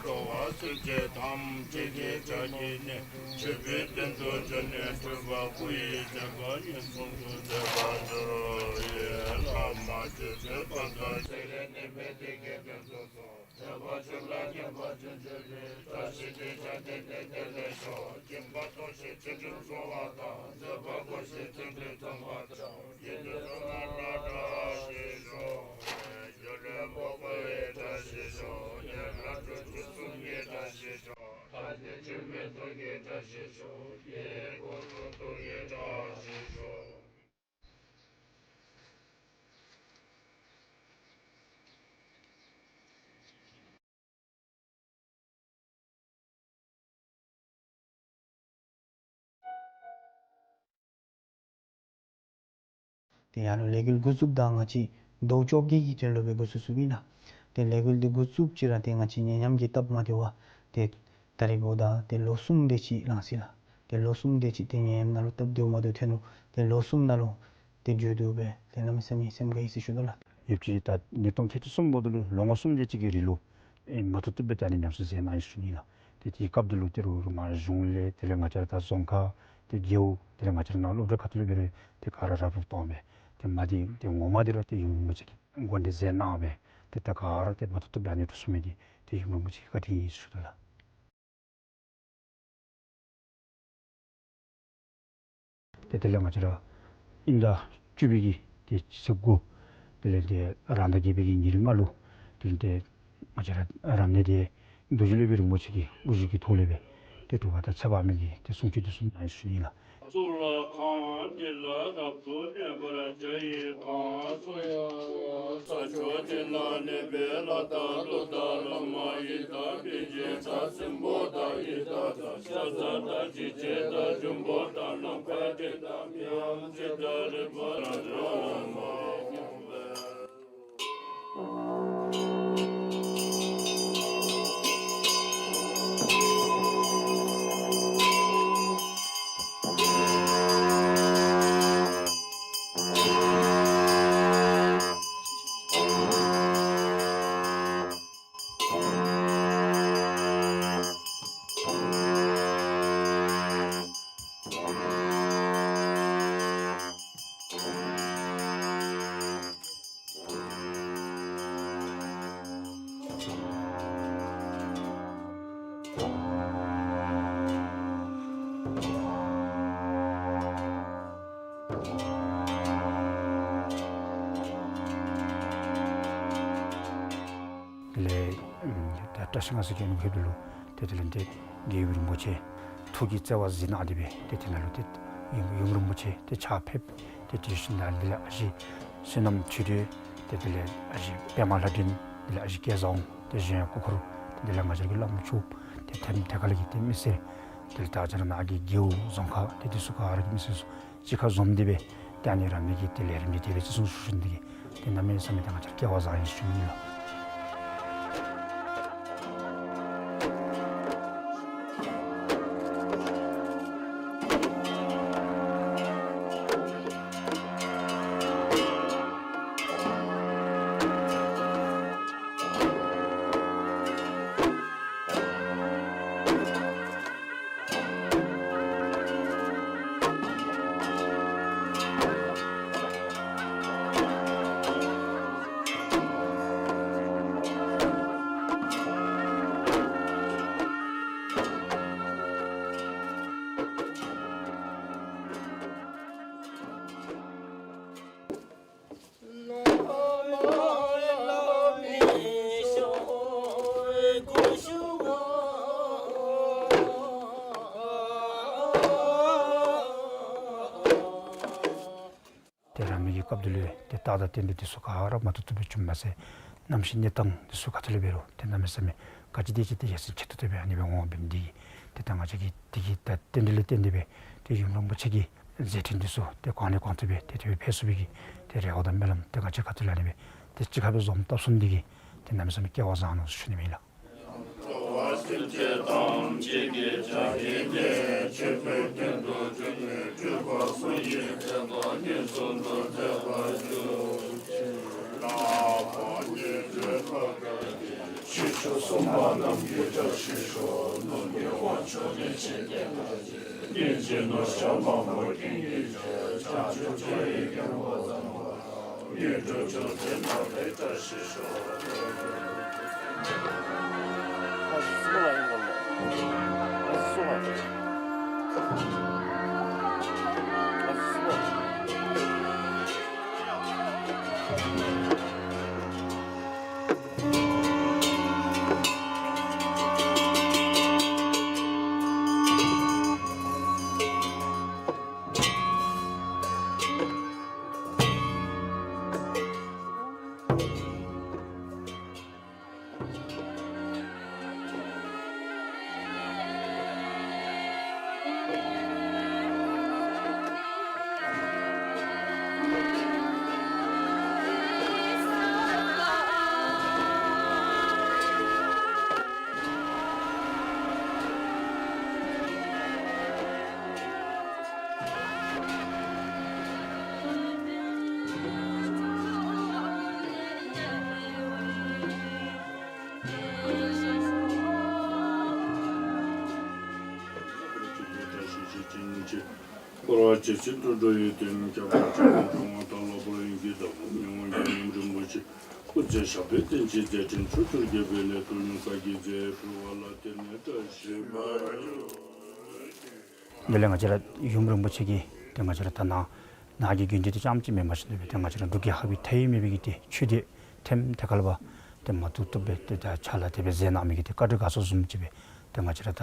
འགྲོ་བ་སེམས་ཅན་ཐམས་ཅད་ཀྱི་བྱ་བྱེད་ནི། ཆོས་པའི་དོན་དུ་བྱོན་ནས་སྤྲུལ་པ་སྐུ་ཡི་བྱེ་བྲག་ཉིད་གསུང་དུ་མཛད་པར་འགྱུར་རོ། ཡེ་བླ་མ་ཆོས་སྤྱོད་པ་དང་། སེམས་ཅན་ནི་མི་དེ་སྐད་དོན་སོ་སོ། ཐེག་པ་ཆོས་ལ་མཁས་པ་ཆོས་སྤྱོད་པའི། བཀྲ་ཤིས་དེ་ཅན་དེ་ནས་དེ་ལས་ཤོག། སྦྱིན་པ་གཏོང་ཞིང་ཚུལ་ཁྲིམས་སྲུང་བ་དང་། བཟོད་པ་བསྐང་ཞིང་ཚུལ་ཁྲིམས་གཙང་བ་དང་། དགེ་འདུན་སོགས་རྣམས་ལ་བཀྲ་ཤིས་ཤོག། སྒྱུ་ལུས་འབོག་པའི་བཀྲ་ཤིས་ཤོག། ཡན་ལག་དྲུག་ཅུ་གསུམ་གྱི་བཀྲ་ཤིས་ཤོག། ཐ་སྙད་ཆོས་མེད་དོན་གྱི་བཀྲ་ཤིས་ཤོག། ཡིད་ཀྱི་སྒོ་ནས་ཐུགས་ཀྱི་བཀྲ་ཤིས་ཤོག། ཏེ་ཡར་ལུ་ལས་འགུལ་འགོ་བཙུགསཔ་ད་ང་བཅས་ཟླཝ་བཅོ་བརྒྱད་ཀྱི་དོན་ལུ་སྦེ་འགོ་བཙུགས་བཙུགསཔ་ཨིན་ལགས། ཏེ་ལས་འགུལ་འདི་འགོ་བཙུགསཔ་ཅིག་ར་ཏེ་ང་བཅས་ཉེ་ཉམས་ཀྱི་སྟབས་མ་བདེཝ་ཏེ་ད་རེས་འབདཝ་ད་ཏེ་ལོ་གསུམ་དེ་ཅིག་ལང་སོ་ཡི་ལགས། ཏེ་ལོ་གསུམ་དེ་ཅིག་ཏེ་ཉེ་ཉམས་ནང་ལུ་སྟབས་བདེཝ་མ་བདེཝ་ཐོན་ནུག། ཏེ་ལོ་གསུམ་ནང་ལུ་ཏེ་འགྱོ་དོ་སྦེ་ཏེ་གནམ་མེད་ས་མེད་སེམས་དགའ་ཡི་ཟེར་ཞུ་དོ་ལགས། ཡོདཔ་ཅིག་ད་ཉིས་སྟོང་ཁལ་གཅིག་གསུམ་འབདཝ་ད་ལུ་ལོ་ངོ་གསུམ་དེ་ཅིག་གི་རིང་ལུ་ཨེ་མ་ཐུབ་ཐུབ་སྦེ་ད་ཨ་ནི་ཉམས་གསོ་མཛད་གནང་ཡི་ཟེར་ཞུ་ནི་ལགས། ཏེ་དེའི་སྐབས་དེ་ལུ་ཏེ་རུང་རུང་མར་གཞུང་ལས་དེ་ལས་ང་བཅས་ར་ད་རྫོང་ཁག་ཏེ་རྒེད་འོག་དེ་ལས་ང་བཅས་ར་ནང་སློབ་གྲྭ་ཁ་ཐུག་ལས་འབད་རུང་ཏེ་ག་ར་ར་སྤྲོད་བཏང་སྦེ་ཏེ་མ་དེ་ཏེ་ངོ་མ་དེ་ར་ཏེ་ཡུམ་རིན་པོ་ཆེ་གིས་དགོངས་འགལ་མཛད་གནང་སྦེ་ཏེ་ད་ག་ར་ཏེ་མ་ཐུབ་ཐུབ་སྦེ་ཨ་ནི་འགྲུབ་ཚུགས་མི་དེ་ཏེ་ཡུམ་རིན་པོ་ཆེ་གི་བཀའ་དྲིན་ཨིན་ཟེར་ཞུ་དོ་ལགས། ཏེ་དེ་ལས་ང་བཅས་ར་དབྱིན་ཟླ་བཅུ་པའི་གི་ཏེ་ཚེས་དགུ་དེ་ལས་ཏེ་རང་ཟླ་བརྒྱད་པའི་གི་ཉེར་ལྔ་ལུ་དེ་ལས་ཏེ་ང་བཅས་ར་རབ་གནས་དེ་རྡོ་རྗེ་སློབ་དཔོན་རིན་པོ་ཆེ་གི་དབུ་བཞུགས་ཀྱི་ཐོག་ལས་སྦེ་ཏེ་གྲུབ་པ་དང་ཁྱད་པར་མེད་ཀྱི་ཏེ་གསུང་ཆོག་དེ་གསུང་གནང་ཡི་ཟེར་ཞུ་ནི་ལགས། གཙུག་ལག་ཁང་འདི་ལ་རབ་ཏུ་གནས་པར་བྱ་ཡི་གང་སུ་ཡང་། ས་ཕྱོགས་འདི་ན་གནས་པའི་ལྷ་དང་ཀླུ་དང་ལྷ་མ་ཡིན་དང་མི་མཇེད་དང་སྲིན་པོ་དང་ཡི་དྭགས་དང་ཤ་ཟ་དང་འཇིགས་བྱེད་དང་འབྱུང་པོ་དང་ནམ་མཁའ་སྤྲིན་དང་མིའམ་ཅི་དང་རིག་པ་དང་འགྲོ་བ་མང་པོ། དེ་ལས་ད་བཀྲ་ཤིས་སྔགས་སི་གི་ནང་ཕེབས་ད་ལུ་ཏེ་དེ་ལས་ཏེ་རྒྱལ་བའི་རིན་པོ་ཆེ་ཐུགས་ཀྱི་བརྩེ་བ་གཟིགས་གནང་སྟེ་སྦེ་ཏེ་དེ་ནང་ལུ་ཏེ་ཡུམ་ཡུམ་རིན་པོ་ཆེ་ཏེ་ཕྱག་ཕེབས། ཏེ་དེ་བཞིན་དུ་དེ་ལས་ཨ་ཞེ་བསོད་ནམས་ཆོས་སྒྲོན། ཏེ་དེ་ལས་ཨ་ཞེ་པདྨ་ལྷ་སྒྲོན། དེ་ལས་ཨ་ཞེ་སྐལ་བཟང་། ཏེ་གཞན་སྐུ་འཁོར། ཏེ་དེ་ལས་ང་བཅས་ཀྱི་བླམ་ཆོསཔ། ཏེ་ཐེམ་ཐེ་ཁ་ལས་ཀྱི་ཏེ་མི་སེར། དེ་ལས་ད་ང་བཅས་ར་ནཱ་གི་རྒེད་འོག་རྫོང་ཁག་ཏེ་དེ་ཚུ་ག་ར་གི་མི་སེར་ཚུ་གཅིག་ཁར་འཛོམས་ཏེ་སྦེ་ཏེ་ཨ་ནི་ར་མི་གི་ཏེ་ལས་རིམ་འདི་དེ་སྦེ་ཅིག་གསུང་ཞུ་ཞུ་ནི་དེ་གིས་ཏེ་གནམ་མེད་ས་མེད་ཏེ་ང་བཅས་ར་སྐལ་བ་བཟང་ཡི་ཟེར་ཞུ་ནི་ལགས། ཏེ་ར་མི་གི་སྐབས་འདི་ལུ་ཏེ་རྟགས་དང་རྟེན་འབྲེལ་འདི་ཚུ་ག་ར་མ་ཐུབ་ཐུབ་སྦེ་བྱུངམ་མ་ཚད་གནམ་གཤིས་གནས་སྟངས་འདི་ཚུ་ག་ཏེ་ལས་འབད་རུང་ཏེ་གནམ་མེད་ས་མེད་ག་ཅི་དེ་ཅིག་ཏེ་ཡར་སེང་ཆེ་ཏོག་ཏོ་སྦེ་ཨ་ནི་སྦེ་འོང་བ་འབད་ནི་འདི་གིས་ཏེ་ད་ང་བཅས་ཀྱིས་དེ་གི་ད་རྟེན་འབྲེལ་ལུ་བརྟེན་ཏེ་སྦེ་ཏེ་ཡུམ་རིན་པོ་ཆེ་གི་མཛད་འཕྲིན་འདི་ཚུ་ཏེ་གོང་ནས་གོང་དུ་སྦེ་ཏེ་དེ་སྦེ་འཕེལ་ཚུགས་པའི་གི་ཏེ་རེ་བ་དང་སྨོན་ལམ་ཏེ་ང་བཅས་ག་ཏེ་ལས་ཨ་ནི་སྦེ་ཏེ་གཅིག་ཁར་སྦེ་འཛོམས་བཏབ་ཚུགས་ནི་འདི་གིས་ཏེ་གནམ་མེད་ས་མེད་སྐལ་བ་བཟང་ནུག་ཟེར་ཞུ་ནི་ཨིན་ལགས། དེ་ལས་ང་བཅས་ར་ཡུམ་རིན་པོ་ཆེ་གིས་ཏེ་ང་བཅས་ར་ད་ནཱ་ནཱ་གི་དགོན་སྡེ་འདི་རྐྱངམ་ཅིག་མེན་པར་ཞིནམ་སྦེ་ཏེ་ང་བཅས་ར་འབྲུག་རྒྱལ་ཁབ་ཀྱི་མཐའ་དབུས་མེད་པའི་གི་ཏེ་ཆོས་སྡེ་ཐེམ་ཐེ་ཁ་ལས་ཕར་ཏེ་མ་ཐུབ་ཐུབ་སྦེ་ཏེ་ད་ཕྱག་ལཱ་དེ་སྦེ་མཛད་གནང་མི་གི་ཏེ་བཀའ་དྲིན་དགའ་ཚོར་བཟུམ་ཅིག་སྦེ་ཏེ་ང་བཅས་ར་ད་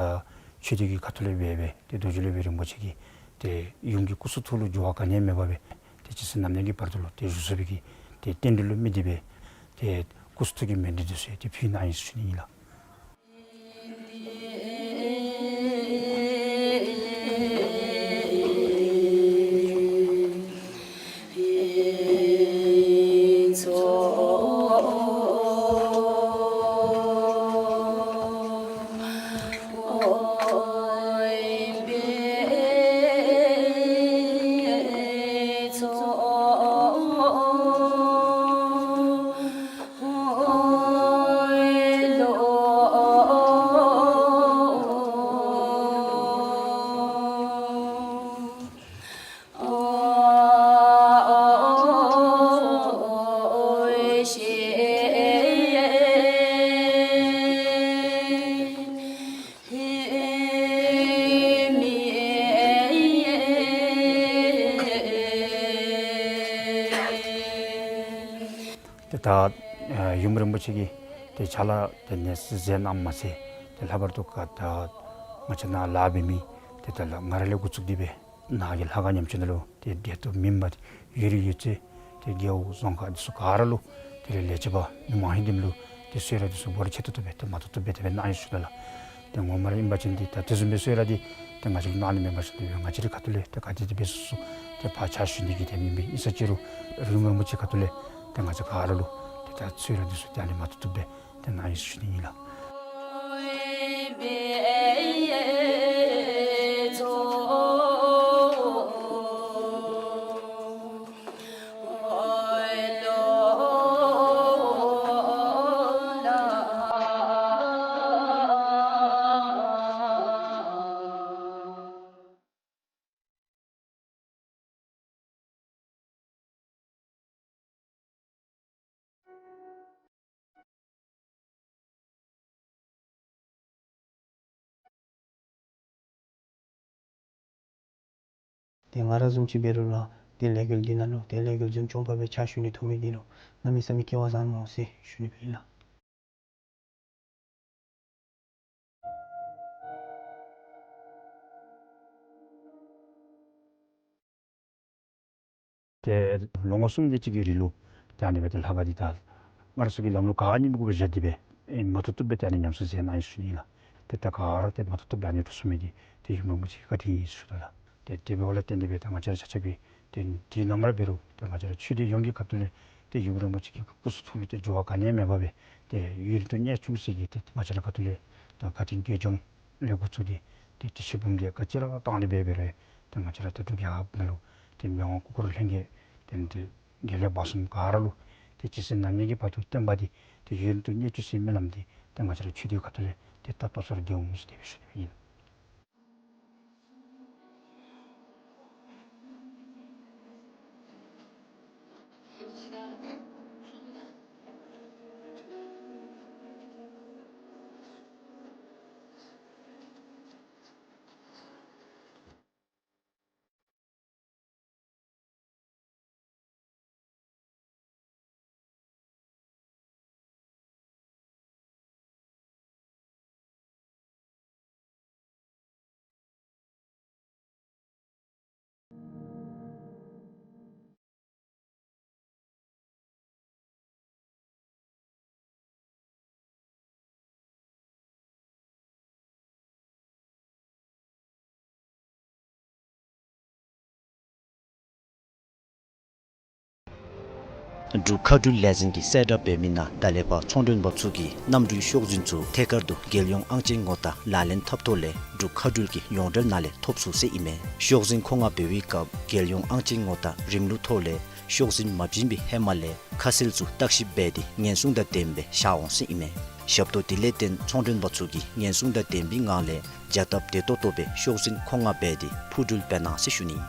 ཆོས་སྡེ་གི་ཁ་ཐུག་ལས་འབད་སྦེ་ཏེ་རྡོ་རྗེ་སློབ་དཔོན་རིན་པོ་ཆེ་གིས་ཏེ་ཡུམ་གྱི་སྐུ་གསུང་ཐུགས་ལུ་འགྱུར་བ་ག་ནི་ཡང་མེད་པར་སྦེ་ཏེ་ཇི་སྲིད་ནམ་ཡང་གི་བར་དུ་ལུ་ཏེ་བཞུགས་ཚུགས་པའི་གི་ཏེ་རྟེན་འབྲེལ་ལུ་དམིགས་ཏེ་སྦེ་ཏེ་སྐུ་གསུང་ཐུགས་ཀྱི་མཎྜལ་འདི་ཚུ་ཡང་ཏེ་ཕུལ་གནང་ཡི་ཟེར་ཞུ་ནི་ཨིན་ལགས། ད་ཡུམ་རིན་པོ་ཆེ་གིས་ཏེ་ཕྱག་ལཱ་ཏེ་གནས་ཚུལ་མཛད་གནངམ་མ་ཚད་ཏེ་ལྷག་པར་དུ་ག་ད་ང་བཅས་ནཱ་ལཱ་འབད་མི་ཏེ་ད་ལགས་ང་ར་ལས་འགོ་བཙུགས་ཏེ་སྦེ་ནཱ་གི་ལྷ་ཁང་ཉམས་བཅོས་ནང་ལུ་ཏེ་བདེ་ཏོག་མེན་པར་ཡུལ་རིས་ཡུལ་ཚོ་ཏེ་རྒེད་འོག་རྫོང་ཁག་འདི་ཚུ་ག་ར་ལུ་དེ་ལས་ལས་བྱེདཔ་མི་མང་ཧིང་འདི་ལུ་ཏེ་གསོལ་རས་འདི་ཚུ་འབོར་ཆེ་ཏོག་ཏོ་སྦེ་ཏེ་མ་ཐུབ་ཐུབ་སྦེ་ཏེ་སྦེ་གནང་ཡི་ཞུ་ནི་ལགས། ཏེ་ངོ་མ་ར་ཨིན་པ་ཅིན་ཏེ་ད་དེ་བཟུམ་སྦེ་གསོལ་རས་འདི་ཏེ་ང་བཅས་ལུ་གནང་ནི་མེན་པར་ཞུ་ནི་ལགས། ང་བཅས་རའི་ཁ་ཐུག་ལས་ཏེ་ག་དེ་དེ་སྦེ་སོ་སོ་ཏེ་ཕར་ཕྱག་ཞུ་ནི་གི་ཏེ་མེན་པས། ཨིན་ས་ཅི་རུང་རིན་པོ་ཆེ་ཁ་ཐུག་ལས་ཏེ་ང་བཅས་ག་ར་ལུ་ཏེ་ད་གསོལ་རས་འདི་ཚུ་ཏེ་ཨ་ནི་མ་ཐུབ་ཐུབ་སྦེ་ཏེ་གནང་ཡི་ཞུ་ནི་ཨིན་ལགས། ཏེ་ང་ར་བཟུམ་ཅིག་འབད་རུང་ར་ཏེ་ལས་འགུལ་འདི་ནང་ལུ་ཏེ་ལས་འགུལ་འཛིན་སྐྱོང་པ་སྦེ་ཕྱག་ཞུ་ནི་ཐོབ་མི་འདི་ལུ་གནམ་མེད་ས་མེད་སྐལ་བ་བཟང་ནུག་ཟེར་ཞུ་ནི་སྦེ་ཨིན་ལགས། ཏེ་ལོ་ངོ་གསུམ་དེ་ཅིག་གི་རིང་ལུ་ཏེ་ཨ་ནི་སྦེ་ཏེ་ལྷ་ཁང་འདི་ད་སྔར་སྲོལ་གྱི་ལམ་ལུགས་ག་ནི་མི་དགོ་པར་བཞག་སྟེ་སྦེ་ཨེ་མ་ཐུབ་ཐུབ་སྦེ་ཏེ་ཨ་ནི་ཉམས་གསོ་མཛད་གནང་ཡི་ཞུ་ནི་ལགས། ཏེ་ད་ག་ར་ཏེ་མ་ཐུབ་ཐུབ་སྦེ་ཨ་ནི་འགྲུབ་ཚུགས་མི་འདི་ཏེ་ཡུམ་རིན་པོ་ཆེ་གི་བཀའ་དྲིན་ཨིན་ཞུ་དོ་ལགས། ཏེ་དེ་འབདཝ་ལས་བརྟེན་ཏེ་སྦེ་ཏེ་ང་བཅས་ར་ཆ་ཁྱབ་ཀྱིས་ཏེ་དུས་ནམ་ར་འབད་རུང་ཏེ་ང་བཅས་ར་ཆོས་སྡེ་ཡོངས་ཀྱི་ཁ་ཐུག་ལས་ཏེ་ཡུམ་རིན་པོ་ཆེ་གི་སྐུ་གསུང་ཐུགས་ཀྱི་ཏེ་འགྱུར་བ་ག་ནི་ཡང་མེད་པར་སྦེ་ཏེ་ཡུན་རིང་དུ་གནས་བཅུག་ཟེར་གྱི་ཏེ་ང་བཅས་ར་ཁ་ཐུག་ལས་ད་བཀའ་དྲིན་དགེ་སྦྱོང་ལས་འགོ་བཙུགས་ཏེ་ཏེ་དྲི་ཆབ་འབུམ་སྡེ་ག་ཅི་ར་བཏང་སྟེ་སྦེ་འབད་རུང་ཏེ་ང་བཅས་ར་ད་འབྲུག་རྒྱལ་ཁབ་ནང་ལུ་ཏེ་མི་དབང་སྐུ་འཁོར་ལྷན་རྒྱས་ཏེ་ཏེ་དགེ་ལེགས་སྦ་གསུམ་ག་ར་ལུ་ཏེ་ཇི་སྲིད་ནམ་ཡང་གི་བར་དུ་བསྟན་པ་འདི་ཏེ་ཡུན་རིང་དུ་གནས་བཅུག་ཟེར་སྨོན་ལམ་འདི་ཏེ་ང་བཅས་ར་ཆོས་སྡེ་ཁ་ཐུག་ལས་ཏེ་ད་ལྟོ་ཚུ་ར་འདི་འོང་ཟེར་དེ་སྦེ་ཞུ་ནི་ཨིན། འབྲུག་མཁའ་འགྲུལ་ལས་འཛིན་གྱིས་གསལ་བསྒྲགས་འབད་མི་ནང་ད་ལས་ཕར་ཚོང་དོན་པ་ཚུ་གིས་གནམ་གྲུའི་ཤོག་འཛིན་ཚུ་ཐད་ཀར་དུ་རྒྱལ་ཡོངས་ཨང་ཅན་ངོ་རྟགས་ལག་ལེན་འཐབ་ཐོག་ལས་འབྲུག་མཁའ་འགྲུལ་གྱི་ཡོངས་འབྲེལ་ནང་ལས་ཐོབ་ཚུགས་ཟེར་ཨིན་མས། ཤོག་འཛིན་མཁོ་མངགས་འབད་བའི་སྐབས་རྒྱལ་ཡོངས་ཨང་ཅན་ངོ་རྟགས་རིམ་ལུགས་ཐོག་ལས་ཤོག་འཛིན་མ་བྱིན་པའི་ཧེ་མ་ལས་ཁ་གསལ་ཚུ་བརྟག་ཞིབ་འབད་དེ་ཉེན་སྲུང་དང་ལྡནམ་སྦེ་བཞག་འོང་ཟེར་ཨིན་མས། ཞབས་ཏོག་དེ་ལས་བརྟེན་ཚོང་དོན་པ་ཚུ་གིས་ཉེན་སྲུང་དང་ལྡན་པའི་ངང་ལས་བྱ་སྟབས་བདེ་ཏོག་ཏོ་སྦེ་ཤོག་འཛིན་མཁོ་མངགས་འབད་དེ་འཕུར་འགྲུལ་འབད་གནང་ཟེར་ཞུ་ནི།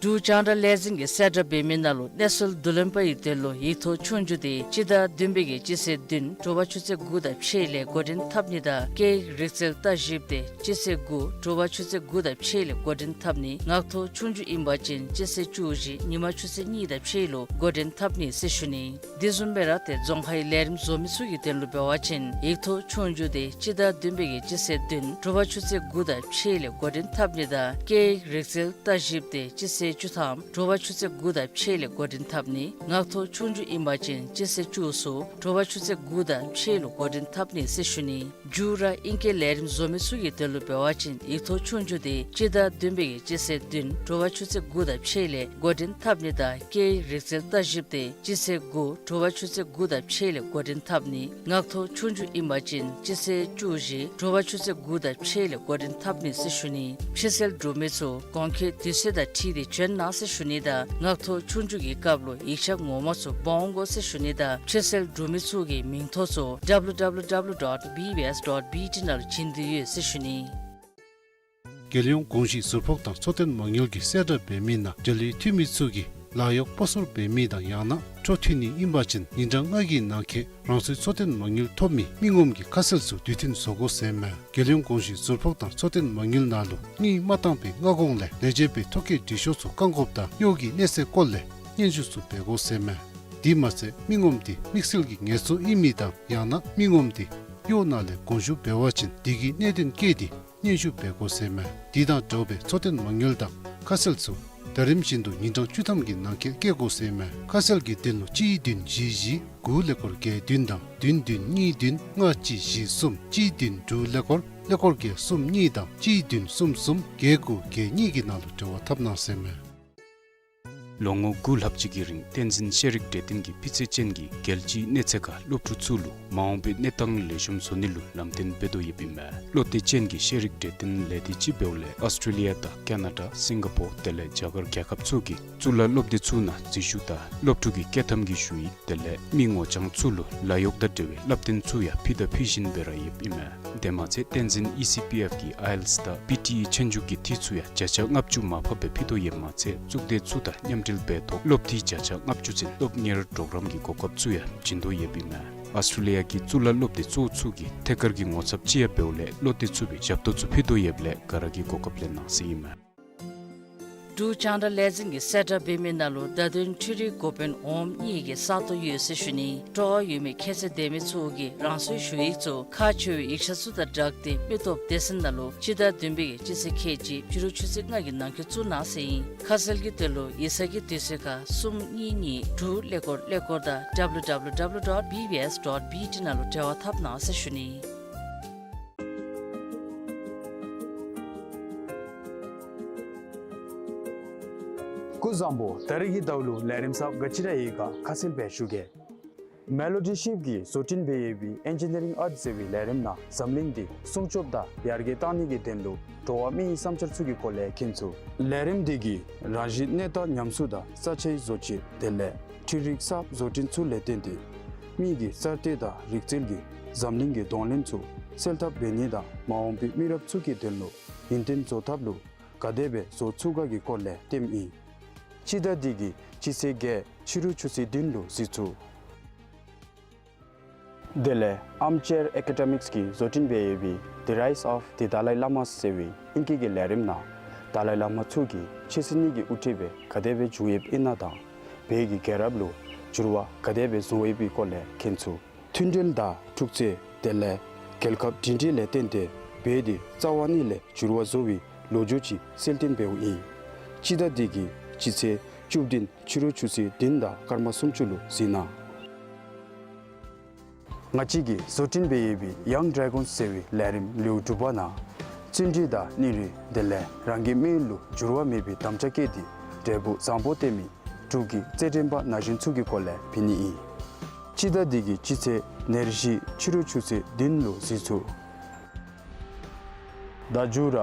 འབྲུག་རྒྱང་བསྒྲགས་ལས་འཛིན་གྱིས་གསལ་བསྒྲགས་འབད་མི་ནང་ལུ་གནས་ཚུལ་བསྡུ་ལེན་པ་ཡི་དོན་ལུ་ཡིག་ཐོག་ཆོས་རྒྱུགས་དེ་སྤྱི་ཟླ་བདུན་པའི་གི་སྤྱི་ཚེས་བདུན་དྲོ་པ་ཆུ་ཚོད་དགུ་དང་ཕྱེད་ལས་འགོ་འདྲེན་འཐབ་ནི་དང་སྐད་ཡིག་རིག་རྩལ་ལྟ་ཞིབ་དེ་སྤྱི་ཚེས་དགུ་དྲོ་པ་ཆུ་ཚོད་དགུ་དང་ཕྱེད་ལས་འགོ་འདྲེན་འཐབ་ནི། ངག་ཐོག་ཆོས་རྒྱུགས་ཨིན་པ་ཅིན་སྤྱི་ཚེས་བཅུ་བཞི་ཉིན་མ་ཆུ་ཚོད་གཉིས་དང་ཕྱེད་ལུ་འགོ་འདྲེན་འཐབ་ནི་ཟེར་ཞུ་ནི། དེ་བཟུམ་སྦེ་ར་ཏེ་རྫོང་ཁའི་ལས་རིམ་བཟོ་མི་ཚུ་གི་དོན་ལུ་འབད་བ་ཅིན་ཡིག་ཐོག་ཆོས་རྒྱུགས་དེ་སྤྱི་ཟླ་བདུན་པའི་གི་སྤྱི་ཚེས་བདུན་དྲོ་པ་ཆུ་ཚོད་དགུ་དང་ཕྱེད་ལས་འགོ་འདྲེན་འཐབ་ནི་དང་སྐད་ཡིག་རིག་རྩལ་ལྟ་ཞིབ་དེ་སྤྱི་ཚེས་བཅུ་ཐམ་དྲོ་པ་ཆུ་ཚོད་དགུ་དང་ཕྱེད་ལས་འགོ་འདྲེན་འཐབ་ནི། ངག་ཐོག་ཆོས་རྒྱུགས་ཨིན་པ་ཅིན་སྤྱི་ཚེས་བཅུ་གསུམ་དྲོ་པ་ཆུ་ཚོད་དགུ་དང་ཕྱེད་ལུ་འགོ་འདྲེན་འཐབ་ནི་ཟེར་ཞུ་ནི། མཇུག་ར་ཨིང་སྐད་ལས་རིམ་བཟོ་མི་ཚུ་གི་དོན་ལུ་འབད་བ་ཅིན་ཡིག་ཐོག་ཆོས་རྒྱུགས་དེ་སྤྱི་ཟླ་བདུན་པའི་གི་སྤྱི་ཚེས་བདུན་དྲོ་པ་ཆུ་ཚོད་དགུ་དང་ཕྱེད་ལས་འགོ་འདྲེན་འཐབ་ནི་དང་སྐད་ཡིག་རིག་རྩལ་ལྟ་ཞིབ་དེ་སྤྱི་ཚེས་དགུ་དྲོ་པ་ཆུ་ཚོད་དགུ་དང་ཕྱེད་ལས་འགོ་འདྲེན་འཐབ་ནི། ངག་ཐོག་ཆོས་རྒྱུགས་ཨིན་པ་ཅིན་སྤྱི་ཚེས་བཅུ་བཞི་དྲོ་པ་ཆུ་ཚོད་དགུ་དང་ཕྱེད་ལས་འགོ་འདྲེན་འཐབ་ནི་ཟེར་ཞུ་ནི། ཕྱིར་སེལ་འབྲུག་མི་ཚུ་གོང་འཁོད་དུས་ཚོད་དང་འཁྲིལ་ཏེ་བྱོན་གནང་ཟེར་ཞུ་ནི་དང་ངག་ཐོག་ཆོས་རྒྱུགས་ཀྱི་སྐབས་ལུ་ཡིག་ཆ་ངོ་མ་ཚུ་འབག་འོང་དགོ་ཟེར་ཞུ་ནི་དང་ཕྱིར་སེལ་འབྲུག་མི་ཚུ་གི་མིང་ཐོ་ཚུ་W W W dot B B S dot B T ནང་ལུ་བྱིན་དོ་ཡོད་ཟེར་ཞུ་ནི། རྒྱལ་ཡོངས་གོང་ཞུས་ཟུར་ཕོགས་དང་འཚོ་རྟེན་མ་དངུལ་གྱིས་གསལ་བསྒྲགས་འབད་མི་ནང་འབྲེལ་ཡོད་འཐུས་མི་ཚུ་གིས་ལཱ་གཡོག་སྤོ་སོར་འབད་མི་དང་ཡང་ན་འཕྲོ་མཐུད་ནི་ཨིན་པ་ཅིན་ཉིན་གྲངས་ལྔ་གི་ནང་འཁོད་རང་སོའི་འཚོ་རྟེན་མ་དངུལ་ཐོབ་མི་མི་ངོམ་གྱི་ཁ་གསལ་ཚུ་དུས་མཐུན་བཟོ་དགོ་ཟེར་མས། རྒྱལ་ཡོངས་གོང་ཞུས་ཟུར་ཕོགས་དང་འཚོ་རྟེན་མ་དངུལ་ནང་ལུ་དངུལ་མ་བཏང་པའི་སྔ་གོང་ལས་ལས་བྱེད་པའི་ཐོ་བཀོད་འབྲི་ཤོག་ཚུ་བཀང་དགོཔ་དང་གཡོག་གི་གནས་ཚད་སྐོར་ལས་སྙན་ཞུ་ཚུ་འབད་དགོ་ཟེར་མས། དེ་མ་ཚད་མི་ངོམ་དེ་དམིགས་བསལ་གྱི་ངལ་གསོ་ཨིན་མི་དང་ཡང་ན་མི་ངོམ་དེ་གཡོག་ནང་ལས་དགོངས་ཞུ་འབད་བ་ཅིན་དེ་གི་གནད་དོན་བཀོད་དེ་སྙན་ཞུ་འབད་དགོ་ཟེར་མས། དེ་དང་འདྲཝ་སྦེ་འཚོ་རྟེན་མ་དངུལ་དང་ཁ་གསལ་ཚུ་ད་རིམ་བཞིན་དུ་ཉིན་གྲངས་བཅུ་ཐམ་གྱི་ནང་འཁོད་བསྐྱལ་དགོ་ཟེར་མས། ཁ་གསལ་གྱི་དོན་ལུ་གཅིག་བདུན་བཞི་བཞི་དགུ་ཀླད་ཀོར་བརྒྱད་བདུན་དང་བདུན་བདུན་གཉིས་བདུན་ལྔ་གཅིག་བཞི་གསུམ་གཅིག་བདུན་དྲུག་ཀླད་ཀོར་ཀླད་ཀོར་བརྒྱད་གསུམ་གཉིས་དང་གཅིག་བདུན་གསུམ་གསུམ་བརྒྱད་དགུ་བརྒྱད་གཉིས་ཀྱི་ནང་ལུ་འབྲེལ་བ་འཐབ་གནང་ཟེར་མས། ལོ་ངོ་དགུ་ལྷག་ཅིག་གི་རིང་བསྟན་འཛིན་ཤེས་རིག་གྲོས་སྟོན་གྱིས་སྤུས་ཚད་ཅན་གྱི་རྒྱལ་སྤྱིའི་གནས་ཚད་ཁར་སློབ་ཕྲུག་ཚུ་ལུ་མ་འོངས་པའི་གནས་སྟངས་ལེགས་ཤོམ་བཟོ་ནི་ལུ་ལམ་སྟོན་འབད་དོ་ཡོདཔ་ཨིན་མས། བློ་གཏད་ཅན་གྱི་ཤེས་རིག་གྲོས་སྟོན་ལས་སྡེ་ཅིག་འབདཝ་ལས་ཨོསི་ཊྲེ་ལི་ཡ་དང་ཀེ་ན་ཌ་སིང་ག་པོར་དེ་ལས་རྒྱ་གར་རྒྱལ་ཁབ་ཚུ་གི་གཙུག་ལག་སློབ་སྡེ་ཚུ་ནང་འཛུལ་ཞུགས་དང་སློབ་ཕྲུག་གི་བསྐྱོད་ཐམ་གྱི་ཞུ་ཡིག་དེ་ལས་མི་ངོ་རྐྱང་ཚུ་ལུ་ལཱ་གཡོག་དང་འབྲེལ་བའི་བསླབ་སྟོན་ཚུ་ཡང་ཕུལ་དང་ཕུལ་བཞིན་སྦེ་ར་ཡོདཔ་ཨིན་མས། དེ་མ་ཚད་བསྟན་འཛིན་ཨི་སི་པི་ཨེཕ་གིས་ཨའི་ཨེལ་ཊི་ཨེསི་དང་པི་ཊི་ཨི་ཆོས་རྒྱུགས་ཀྱི་འཐུས་ཚུ་ཡང་བརྒྱ་ཆ་ལྔ་བཅུ་མར་ཕབ་སྦེ་ཕུལ་དོ་ཡོདཔ་མ་ཚད་གཙུག་སྡེ་ཚུ་དང་མཉམ་འབྲེལ་འབད་ཐོག་སློབ་འཐུས་བརྒྱ་ཆ་ལྔ་བཅུ་ཚུན་སློབ་གཉེར་གྲོགས་རམ་གྱི་གོ་སྐབས་ཚུ་ཡང་བྱིན་དོ་ཡོདཔ་ཨིན་མས། ཨོསི་ཊྲེ་ལི་ཡ་གི་གཙུག་ལག་སློབ་སྡེ་གཙོ་བོ་ཚུ་གི་ཐད་ཀར་གྱི་ངོ་ཚབ་ཅིག་ཡང་འབདཝ་ལས་བློ་གཏད་ཚུགས་པའི་ཞབས་ཏོག་ཚུ་ཕུལ་དོ་ཡོདཔ་ལས་ག་ར་གིས་གོ་སྐབས་ལེན་གནང་ཟེར་ཨིན་མས། འབྲུག་རྒྱང་བསྒྲགས་ལས་འཛིན་གྱིས་གསལ་བསྒྲགས་འབད་མི་ནང་ལུ་བརྡ་དོན་འཕྲུལ་རིག་འགོ་དཔོན་འོགམ་གཉིས་ཀྱི་ས་སྟོང་ཡོད་ཟེར་ཞུ་ནི། སྤྲོ་བ་ཡོད་མི་ཁྱད་ཚད་ལྡན་མི་ཚུ་གིས་རང་སོའི་ཞུ་ཡིག་ཚུ་ཁག་ཆེ་བའི་ཡིག་ཆ་ཚུ་དང་སྦྲགས་ཏེ་མི་སྟོབས་སྡེ་ཚན་ནང་ལུ་སྤྱི་ཟླ་བདུན་པའི་སྤྱི་ཚེས་ཁལ་གཅིག་ཕྱི་རུ་ཆུ་ཚོད་ལྔ་གི་ནང་འཁོད་བཙུགས་གནང་ཟེར་ཨིན། ཁ་གསལ་གྱི་དོན་ལུ་ཡིག་ཚང་གི་དུས་ཚོད་ཁར་གསུམ་གཉིས་གཉིས་དྲུག་ཀླད་ཀོར་ཀླད་ཀོར་དང་W W W dot B B S dot B T ནང་ལུ་འབྲེལ་བ་འཐབ་གནང་ཟེར་ཞུ་ནི། སྐུ་གཟུགས་བཟང་པོ། ད་རིས་ཀྱི་ཟླཝ་ལུ་ལས་རིམ་གསརཔ་ག་ཅི་ར་ཡོད་ག་ཁ་གསལ་སྦེ་ཞུ་གེ། མེ་ལོ་ཌི་ཤིབ་ཀྱིས་བཟོ་སྐྲུན་འབད་ཡོད་པའི་ཨེན་ཇི་ནི་རིང་ཨརཊ་ཟེར་བའི་ལས་རིམ་ནང་འཛམ་གླིང་འདི་སྲུང་སྐྱོབ་དང་ཡར་རྒྱས་གཏང་ནི་གི་དོན་ལུ་འགྲོ་བ་མིའི་བསམ་འཆར་ཚུ་གི་སྐོར་ལས་མཁྱེན་ཚུགས། ལས་རིམ་འདི་གིས་རང་བཞིན་གནས་སྟངས་ཉམས་གསོ་དང་ས་ཆའི་བཟོ་བཅོས་དེ་ལས་འཕྲུལ་རིག་གསརཔ་བཟོ་སྐྲུན་ཚུ་ལས་བརྟེན་ཏེ་མི་གི་གསར་གཏོད་དང་རིག་རྩལ་གྱིས་འཛམ་གླིང་གི་གདོང་ལེན་ཚུ་སེལ་ཐབས་འབད་ནི་དང་མ་འོངས་པའི་མི་རབས་ཚུ་གི་དོན་ལུ་ཡུན་བརྟན་བཟོ་ཐབས་ལུ་ག་དེ་སྦེ་བཟོ་ཚུགས་ག་གི་སྐོར་ལས་སྟོནམ་ཨིན། སྤྱི་ཟླ་འདི་གི་སྤྱི་ཚེས་བརྒྱད་ཕྱི་རུ་ཆུ་ཚོད་བདུན་ལུ་གཟིགས་ཚུགས། དེ་ལས་ཨརམ་ཅེར་ཨེ་ཀེ་ཌ་མིགསི་ཀྱིས་བཟོ་སྐྲུན་འབད་ཡོད་པའི་The Rise of the Dalai Lama ཟེར་བའི་ཨིང་སྐད་ཀྱི་ལས་རིམ་ནང་དཱ་ལའི་བླ་མ་མཆོག་གིས་ཆོས་སྲིད་གཉིས་ཀྱི་དབུ་ཁྲིདཔ་སྦེ་ག་དེ་སྦེ་བཞུགས་ཡོདཔ་ཨིན་ན་དང་བོད་ཀྱི་རྒྱལ་རབས་ལུ་འགྱུར་བ་ག་དེ་སྦེ་བཟོ་ཡོད་པའི་སྐོར་ལས་མཁྱེན་ཚུགས། མཐུན་སྒྲིལ་དང་འཁྲུག་རྩོད་དེ་ལས་རྒྱལ་ཁབ་སྒྲིང་སྒྲིང་ལས་བརྟེན་ཏེ་བོད་འདི་རྩ་བ་ཉིད་ལས་འགྱུར་བ་བཟོ་བའི་ལོ་རྒྱུས་ཅིག་གསལ་སྟོན་འབདཝ་ཨིན། སྤྱི་ཟླ་འདི་གི་སྤྱི་ཚེས་བཅུ་བདུན་ཕྱི་རུ་ཆུ་ཚོད་བདུན་དང་སྐར་མ་སུམ་ཅུ་ལུ་གཟིགས་གནང་། ང་བཅས་ཀྱིས་བཟོ་སྐྲུན་འབད་ཡོད་པའི་Young Dragons ཟེར་བའི་ལས་རིམ་ལེའུ་དྲུག་པ་ནང་བརྩོན་འགྲུས་དང་སྙིང་རུས་དེ་ལས་རང་གི་མི་ཡུལ་ལུ་འགྱུར་བ་མེད་པའི་དམ་བཅའ་བསྐྱེད་དེ་འབྲས་བུ་བཟང་པོ་སྟོན་མི་འབྲུག་གི་རྩེད་འགྲན་པ་ན་གཞོན་ཚུ་གི་སྐོར་ལས་ཕུལ་ནི་ཨིན། སྤྱི་ཟླ་འདི་གི་སྤྱི་ཚེས་ཉེར་བཞི་ཕྱི་རུ་ཆུ་ཚོད་བདུན་ལུ་གཟིགས་ཚུགས། ད་མཇུག་ར་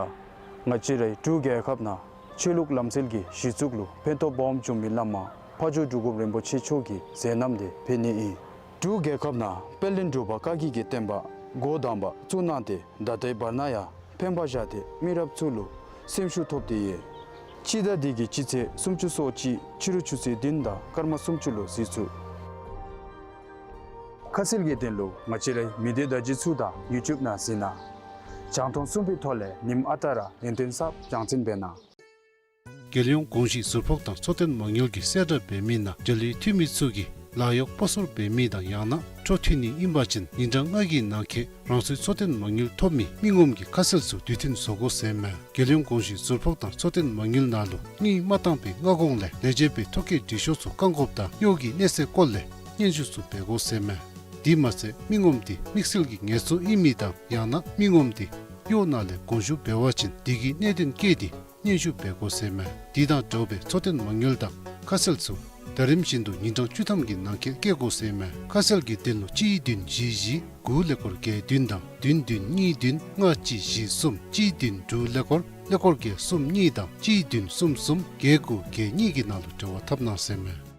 ང་བཅས་རའི་འབྲུག་རྒྱལ་ཁབ་ནང་ཆོས་ལུགས་ལམ་སྲོལ་གྱི་གཞི་བཙུགས་ལུ་ཕན་ཐོགས་སྦོམ་བྱུང་མི་བླ་མ་ཕ་ཇོ་འབྲུག་སྒོམ་རིན་པོ་ཆེ་མཆོག་གི་མཛད་རྣམ་དེ་ཕུལ་ནི་ཨིན། འབྲུག་རྒྱལ་ཁབ་ནང་དཔལ་ལྡན་འབྲུག་པ་བཀའ་བརྒྱུད་ཀྱི་བསྟན་པ་འགོ་དང་པ་བཙུགས་གནང་སྟེ་ད་ལྟའི་བར་ན་ཡང་ཕན་པ་བཞག་སྟེ་མི་རབས་ཚུ་ལུ་སེམས་ཤུགས་ཐོབ་སྟེ་ཡོད། སྤྱི་ཟླ་འདི་གི་སྤྱི་ཚེས་སུམ་ཅུ་སོ་གཅིག་ཕྱི་རུ་ཆུ་ཚོད་བདུན་དང་སྐར་མ་སུམ་ཅུ་ལུ་གཟིགས་ཚུགས། ཁ་གསལ་གྱི་དོན་ལུ་ང་བཅས་རའི་མི་སྡེ་བརྡ་བརྒྱུད་ཚུ་དང་ཡུ་ཊུབ་ནང་གཟིགས་གནང་། རྒྱང་མཐོང་གསུམ་པའི་ཐོག་ལས་ཉིནམ་ཨ་རྟག་ར་ཡུན་བརྟན་གསརཔ་རྒྱང་སྲིང་འབད་གནང་། རྒྱལ་ཡོངས་གོང་ཞུས་ཟུར་ཕོགས་དང་འཚོ་རྟེན་མ་དངུལ་གྱིས་གསལ་བསྒྲགས་འབད་མི་ནང་འབྲེལ་ཡོད་འཐུས་མི་ཚུ་གིས་ལཱ་གཡོག་སྤོ་སོར་འབད་མི་དང་ཡང་ན་འཕྲོ་མཐུད་ནི་ཨིན་པ་ཅིན་ཉིན་གྲངས་ལྔ་གི་ནང་འཁོད་རང་སོའི་འཚོ་རྟེན་མ་དངུལ་ཐོབ་མི་མི་ངོམ་གྱི་ཁ་གསལ་ཚུ་དུས་མཐུན་བཟོ་དགོ་ཟེར་མས། རྒྱལ་ཡོངས་གོང་ཞུས་ཟུར་ཕོགས་དང་འཚོ་རྟེན་མ་དངུལ་ནང་ལུ་དངུལ་མ་བཏང་པའི་སྔ་གོང་ལས་ལས་བྱེད་པའི་ཐོ་བཀོད་འབྲི་ཤོག་ཚུ་བཀག་འགོགཔ་དང་གཡོག་གི་གནས་ཚད་སྐོར་ལས་སྙན་ཞུ་ཚུ་འབད་དགོ་ཟེར་མས། དེ་མ་ཚད་མི་ངོམ་དེ་དམིགས་བསལ་གྱི་ངལ་གསོ་ཨིན་མི་དང་ཡང་ན་མི་ངོམ་དེ་གཡོག་ནང་ལས་དགོངས་ཞུ་འབད་བ་ཅིན་དེ་གི་གནད་དོན་བཀོད་དེ་སྙན་ཞུ་འབད་དགོ་ཟེར་མས། དེ་དང་འདྲཝ་སྦེ་འཚོ་རྟེན་མ་དངུལ་དང་ཁ་གསལ་ཚུ་ད་རིམ་བཞིན་དུ་ཉིན་གྲངས་བཅུ་ཐམ་གྱི་ནང་འཁོད་བསྐྱལ་དགོ་ཟེར་མས། ཁ་གསལ་གྱི་དོན་ལུ་གཅིག་བདུན་བཞི་བཞི་དགུ་ཀླད་ཀོར་བརྒྱད་བདུན་དང་བདུན་བདུན་གཉིས་བདུན་ལྔ་གཅིག་བཞི་གསུམ་གཅིག་བདུན་དྲུག་ཀླད་ཀོར་ཀླད་ཀོར་བརྒྱད་གསུམ་གཉིས་དང་གཅིག་བདུན་གསུམ་གསུམ་བརྒྱད་དགུ་བརྒྱད་གཉིས་ཀྱི་ནང་ལུ་འབྲེལ་བ་འཐབ་གནང་ཟེར་མས།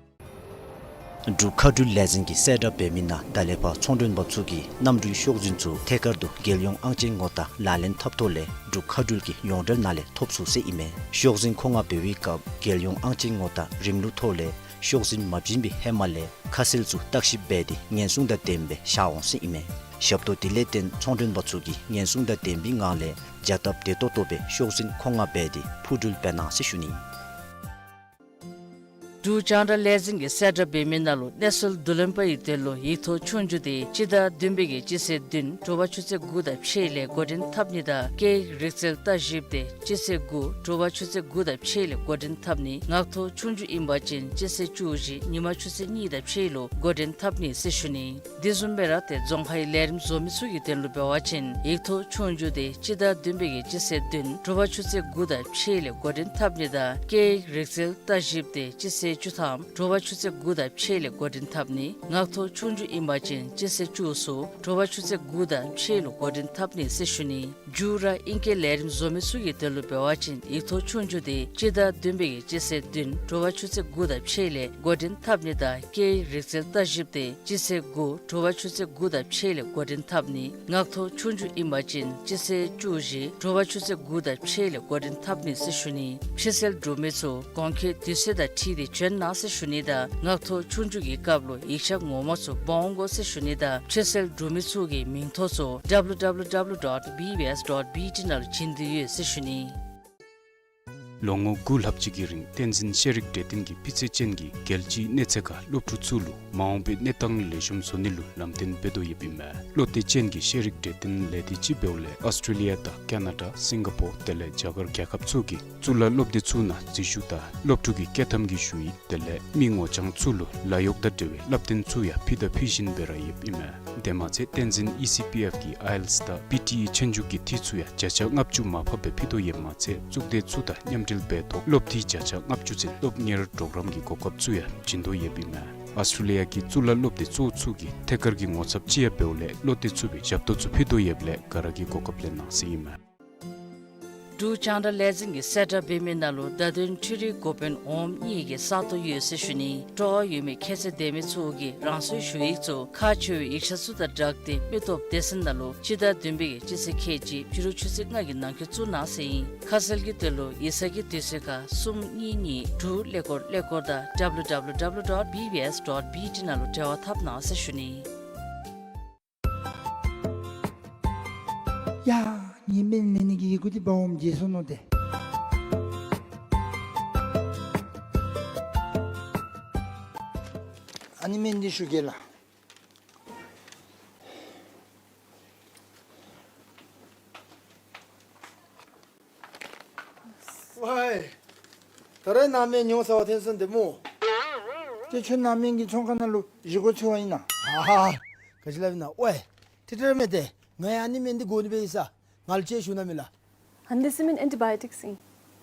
འབྲུག་མཁའ་འགྲུལ་ལས་འཛིན་གྱིས་གསལ་བསྒྲགས་འབད་མི་ནང་ད་ལས་ཕར་ཚོང་མགྲོན་པ་ཚུ་གིས་གནམ་གྲུའི་ཤོག་འཛིན་ཚུ་ཐད་ཀར་དུ་རྒྱལ་ཡོངས་ཨང་ཅན་ངོ་རྟགས་ལག་ལེན་འཐབ་ཐོག་ལས་འབྲུག་མཁའ་འགྲུལ་གྱི་ཡོངས་འབྲེལ་ནང་ལས་ཐོབ་ཚུགས་ཟེར་ཨིན་མས། ཤོག་འཛིན་མཁོ་མངགས་འབད་བའི་སྐབས་རྒྱལ་ཡོངས་ཨང་ཅན་ངོ་རྟགས་རིམ་ལུགས་ཐོག་ལས་ཤོག་འཛིན་མ་བྱིན་པའི་ཧེ་མ་ལས་ཁ་གསལ་ཚུ་བརྟག་ཞིབ་འབད་དེ་ཉེན་སྲུང་དང་ལྡནམ་སྦེ་བཞག་འོང་ཟེར་ཨིན་མས། ཞབས་ཏོག་དེ་ལས་བརྟེན་ཚོང་མགྲོན་པ་ཚུ་གིས་ཉེན་སྲུང་དང་ལྡན་པའི་ངང་ལས་བྱ་སྟབས་བདེ་ཏོག་ཏོ་སྦེ་ཤོག་འཛིན་མཁོ་མངགས་འབད་དེ་འཕུར་འགྲུལ་འབད་གནང་ཟེར་ཞུ་ནི། འབྲུག་རྒྱང་བསྒྲགས་ལས་འཛིན་གྱིས་གསལ་བསྒྲགས་འབད་མི་ནང་ལུ་གནས་ཚུལ་བསྡུ་ལེན་པ་ཡི་དོན་ལུ་ཡིག་ཐོག་ཆོས་རྒྱུགས་དེ་སྤྱི་ཟླ་བདུན་པའི་གི་སྤྱི་ཚེས་བདུན་དྲོ་པ་ཆུ་ཚོད་དགུ་དང་ཕྱེད་ལས་འགོ་འདྲེན་འཐབ་ནི་དང་སྐད་ཡིག་རིག་རྩལ་ལྟ་ཞིབ་དེ་སྤྱི་ཚེས་དགུ་དྲོ་པ་ཆུ་ཚོད་དགུ་དང་ཕྱེད་ལས་འགོ་འདྲེན་འཐབ་ནི། ངག་ཐོག་ཆོས་རྒྱུགས་ཨིན་པ་ཅིན་སྤྱི་ཚེས་བཅུ་བཞི་ཉིན་མ་ཆུ་ཚོད་གཉིས་དང་ཕྱེད་ལུ་འགོ་འདྲེན་འཐབ་ནི་ཟེར་ཞུ་ནི། དེ་བཟུམ་སྦེ་ར་ཏེ་རྫོང་ཁའི་ལས་རིམ་བཟོ་མི་ཚུ་གི་དོན་ལུ་འབད་བ་ཅིན་ཡིག་ཐོག་ཆོས་རྒྱུགས་དེ་སྤྱི་ཟླ་བདུན་པའི་གི་སྤྱི་ཚེས་བདུན་དྲོ་པ་ཆུ་ཚོད་དགུ་དང་ཕྱེད་ལས་འགོ་འདྲེན་འཐབ་ནི་དང་སྐད་ཡིག་རིག་རྩལ་ལྟ་ཞིབ་དེ་སྤྱི་ཚེས་བཅུ་ཐམ་དྲོ་པ་ཆུ་ཚོད་དགུ་དང་ཕྱེད་ལས་འགོ་འདྲེན་འཐབ་ནི། ངག་ཐོག་ཆོས་རྒྱུགས་ཨིན་པ་ཅིན་སྤྱི་ཚེས་བཅུ་གསུམ་དྲོ་པ་ཆུ་ཚོད་དགུ་དང་ཕྱེད་ལུ་འགོ་འདྲེན་འཐབ་ནི་ཟེར་ཞུ་ནི། མཇུག་ར་ཨིང་སྐད་ལས་རིམ་བཟོ་མི་ཚུ་གི་དོན་ལུ་འབད་བ་ཅིན་ཡིག་ཐོག་ཆོས་རྒྱུགས་དེ་སྤྱི་ཟླ་བདུན་པའི་གི་སྤྱི་ཚེས་བདུན་དྲོ་པ་ཆུ་ཚོད་དགུ་དང་ཕྱེད་ལས་འགོ་འདྲེན་འཐབ་ནི་དང་སྐད་ཡིག་རིག་རྩལ་ལྟ་ཞིབ་དེ་སྤྱི་ཚེས་དགུ་དྲོ་པ་ཆུ་ཚོད་དགུ་དང་ཕྱེད་ལས་འགོ་འདྲེན་འཐབ་ནི། ངག་ཐོག་ཆོས་རྒྱུགས་ཨིན་པ་ཅིན་སྤྱི་ཚེས་བཅུ་བཞི་དྲོ་པ་ཆུ་ཚོད་དགུ་དང་ཕྱེད་ལས་འགོ་འདྲེན་འཐབ་ནི་ཟེར་ཞུ་ནི། ཕྱིར་གསལ་འབྲུག་མི་ཚུ་གོང་འཁོད་དུས་ཚོད་དང་འཁྲིལ་ཏེ་བྱོན་གནང་ཟེར་ཞུ་ནི་དང་ངག་ཐོག་ཆོས་རྒྱུགས་ཀྱི་སྐབས་ལུ་ཡིག་ཆ་ངོ་མ་ཚུ་འབག་འོང་དགོ་ཟེར་ཞུ་ནི་དང་ཕྱིར་གསལ་འབྲུག་མི་ཚུ་གི་མིང་ཐོ་ཚུ་W W W dot B B S dot B T ནང་ལུ་བྱིན་དོ་ཡོད་ཟེར་ཞུ་ནི། ལོ་ངོ་དགུ་ལྷག་ཅིག་གི་རིང་བསྟན་འཛིན་ཤེས་རིག་གྲོས་སྟོན་གྱིས་སྤུས་ཚད་ཅན་གྱི་རྒྱལ་སྤྱིའི་གནས་ཚད་ཁར་སློབ་ཕྲུག་ཚུ་ལུ་མ་འོངས་པའི་གནས་སྟངས་ལེགས་ཤོམ་བཟོ་ནི་ལུ་ལམ་སྟོན་འབད་དོ་ཡོདཔ་ཨིན་མས། བློ་གཏད་ཅན་གྱི་ཤེས་རིག་གྲོས་སྟོན་ལས་སྡེ་ཅིག་འབདཝ་ལས་ཨོསི་ཊྲེ་ལི་ཡ་དང་ཀ་ན་ཌ་སིང་ག་པོར་དེ་ལས་རྒྱ་གར་རྒྱལ་ཁབ་ཚུ་གི་གཙུག་ལག་སློབ་སྡེ་ཚུ་ནང་འཛུལ་ཞུགས་དང་སློབ་ཕྲུག་གི་བསྐྱོད་ཐམ་གྱི་ཞུ་ཡིག་དེ་ལས་མི་ངོ་རྐྱང་ཚུ་ལུ་ལཱ་གཡོག་དང་འབྲེལ་བའི་བསླབ་སྟོན་ཚུ་ཡང་ཕུལ་དང་ཕུལ་བཞིན་སྦེ་ར་ཡོདཔ་ཨིན་མས། དེ་མ་ཚད་བསྟན་འཛིན་ཨི་སི་པི་ཨེཕ་གིས་ཨའི་ཨེལ་ཊི་ཨེས་དང་པི་ཊི་ཨི་ཆོས་རྒྱུགས་ཀྱི་འཐུས་ཚུ་ཡང་བརྒྱ་ཆ་ལྔ་བཅུ་མར་ཕབ་སྦེ་ཕུལ་དོ་ཡོདཔ་མ་ཚད་གཙུག་སྡེ་ཚུ་དང་མཉམ་འབྲེལ་འབད་ཐོག་སློབ་འཐུས་བརྒྱ་ཆ་ལྔ་བཅུ་ཚུན་སློབ་གཉེར་གྲོགས་རམ་གྱི་གོ་སྐབས་ཚུ་ཡང་བྱིན་དོ་ཡོདཔ་ཨིན་མས། ཨོསི་ཊྲེ་ལི་ཡ་གི་གཙུག་ལག་སློབ་སྡེ་གཙོ་བོ་ཚུ་གིས་ཐད་ཀར་གྱི་ངོ་ཚབ་ཅིག་ཡང་འབདཝ་ལས་བློ་གཏད་ཚུགས་པའི་ཞབས་ཏོག་ཚུ་ཕུལ་དོ་ཡོདཔ་ལས་ག་ར་གིས་གོ་སྐབས་ལེན་གནང་ཟེར་ཨིན་མས། འབྲུག་རྒྱང་བསྒྲགས་ལས་འཛིན་གྱིས་གསལ་བསྒྲགས་འབད་མི་ནང་ལུ་བརྡ་དོན་འཕྲུལ་རིག་འགོ་དཔོན་འོགམ་གཉིས་ཀྱི་ས་སྟོང་ཡོད་ཟེར་ཞུ་ནི། སྤྲོ་བ་ཡོད་མི་ཁྱད་ཚད་ལྡན་མི་ཚུ་གིས་རང་སོའི་ཞུ་ཡིག་ཚུ་ཁག་ཆེ་བའི་ཡིག་ཆ་ཚུ་དང་སྦྲགས་ཏེ་མི་སྟོབས་སྡེ་ཚན་ནང་ལུ་སྤྱི་ཟླ་བདུན་པའི་གི་སྤྱི་ཚེས་ཁལ་གཅིག་ཕྱི་རུ་ཆུ་ཚོད་ལྔ་གི་ནང་འཁོད་བཙུགས་གནང་ཟེར་ཨིན། ཁ་གསལ་གྱི་དོན་ལུ་ཡིག་ཚང་གི་དུས་ཚོད་ཁར་གསུམ་གཉིས་གཉིས་དྲུག་ཀླད་ཀོར་ཀླད་ཀོར་དང་W W W dot B B S dot B T ནང་ལུ་འབྲེལ་བ་འཐབ་གནང་ཟེར་ཞུ་ནི། ཡ་ངེའི་སྨན་ལེན་ནི་གི་ཡི་གུ་འདི་འབག་འོངམ་བརྗེད་སོ་ནུག་ཏེ། ཨ་ནི་སྨན་འདི་ཞུ་གེ་ལགས། ཝའི། ད་རེས་ནཱ་སྨན་ཉོ་ས་བ་ཐོན་སོང་ཏེ་སྨོ། ཏེ་ཁྱོད་ནཱ་སྨན་གྱི་ཚོང་ཁང་ནང་ལུ་བཞེས་སྒོ་འཚོལ་བ་ཨིན་ན། ཨ་ཧ། ག་ཅི་སླབ་ཨིན་ན་ཝའི། ཏེ་ཏེ་ར་མེད་ཏེ། ང་ཡང་ཨ་ནི་སྨན་འདི་དགོ་ནི་སྦེ་ཨིན་ས། ང་ལུ་ཅིག་ཞུ་གནང་མས་ལགས། ཨ་ནི་འདི་ཟེར་མི་ཨེན་ཊི་བཱ་ཡོ་ཊིཀསི་ཨིན།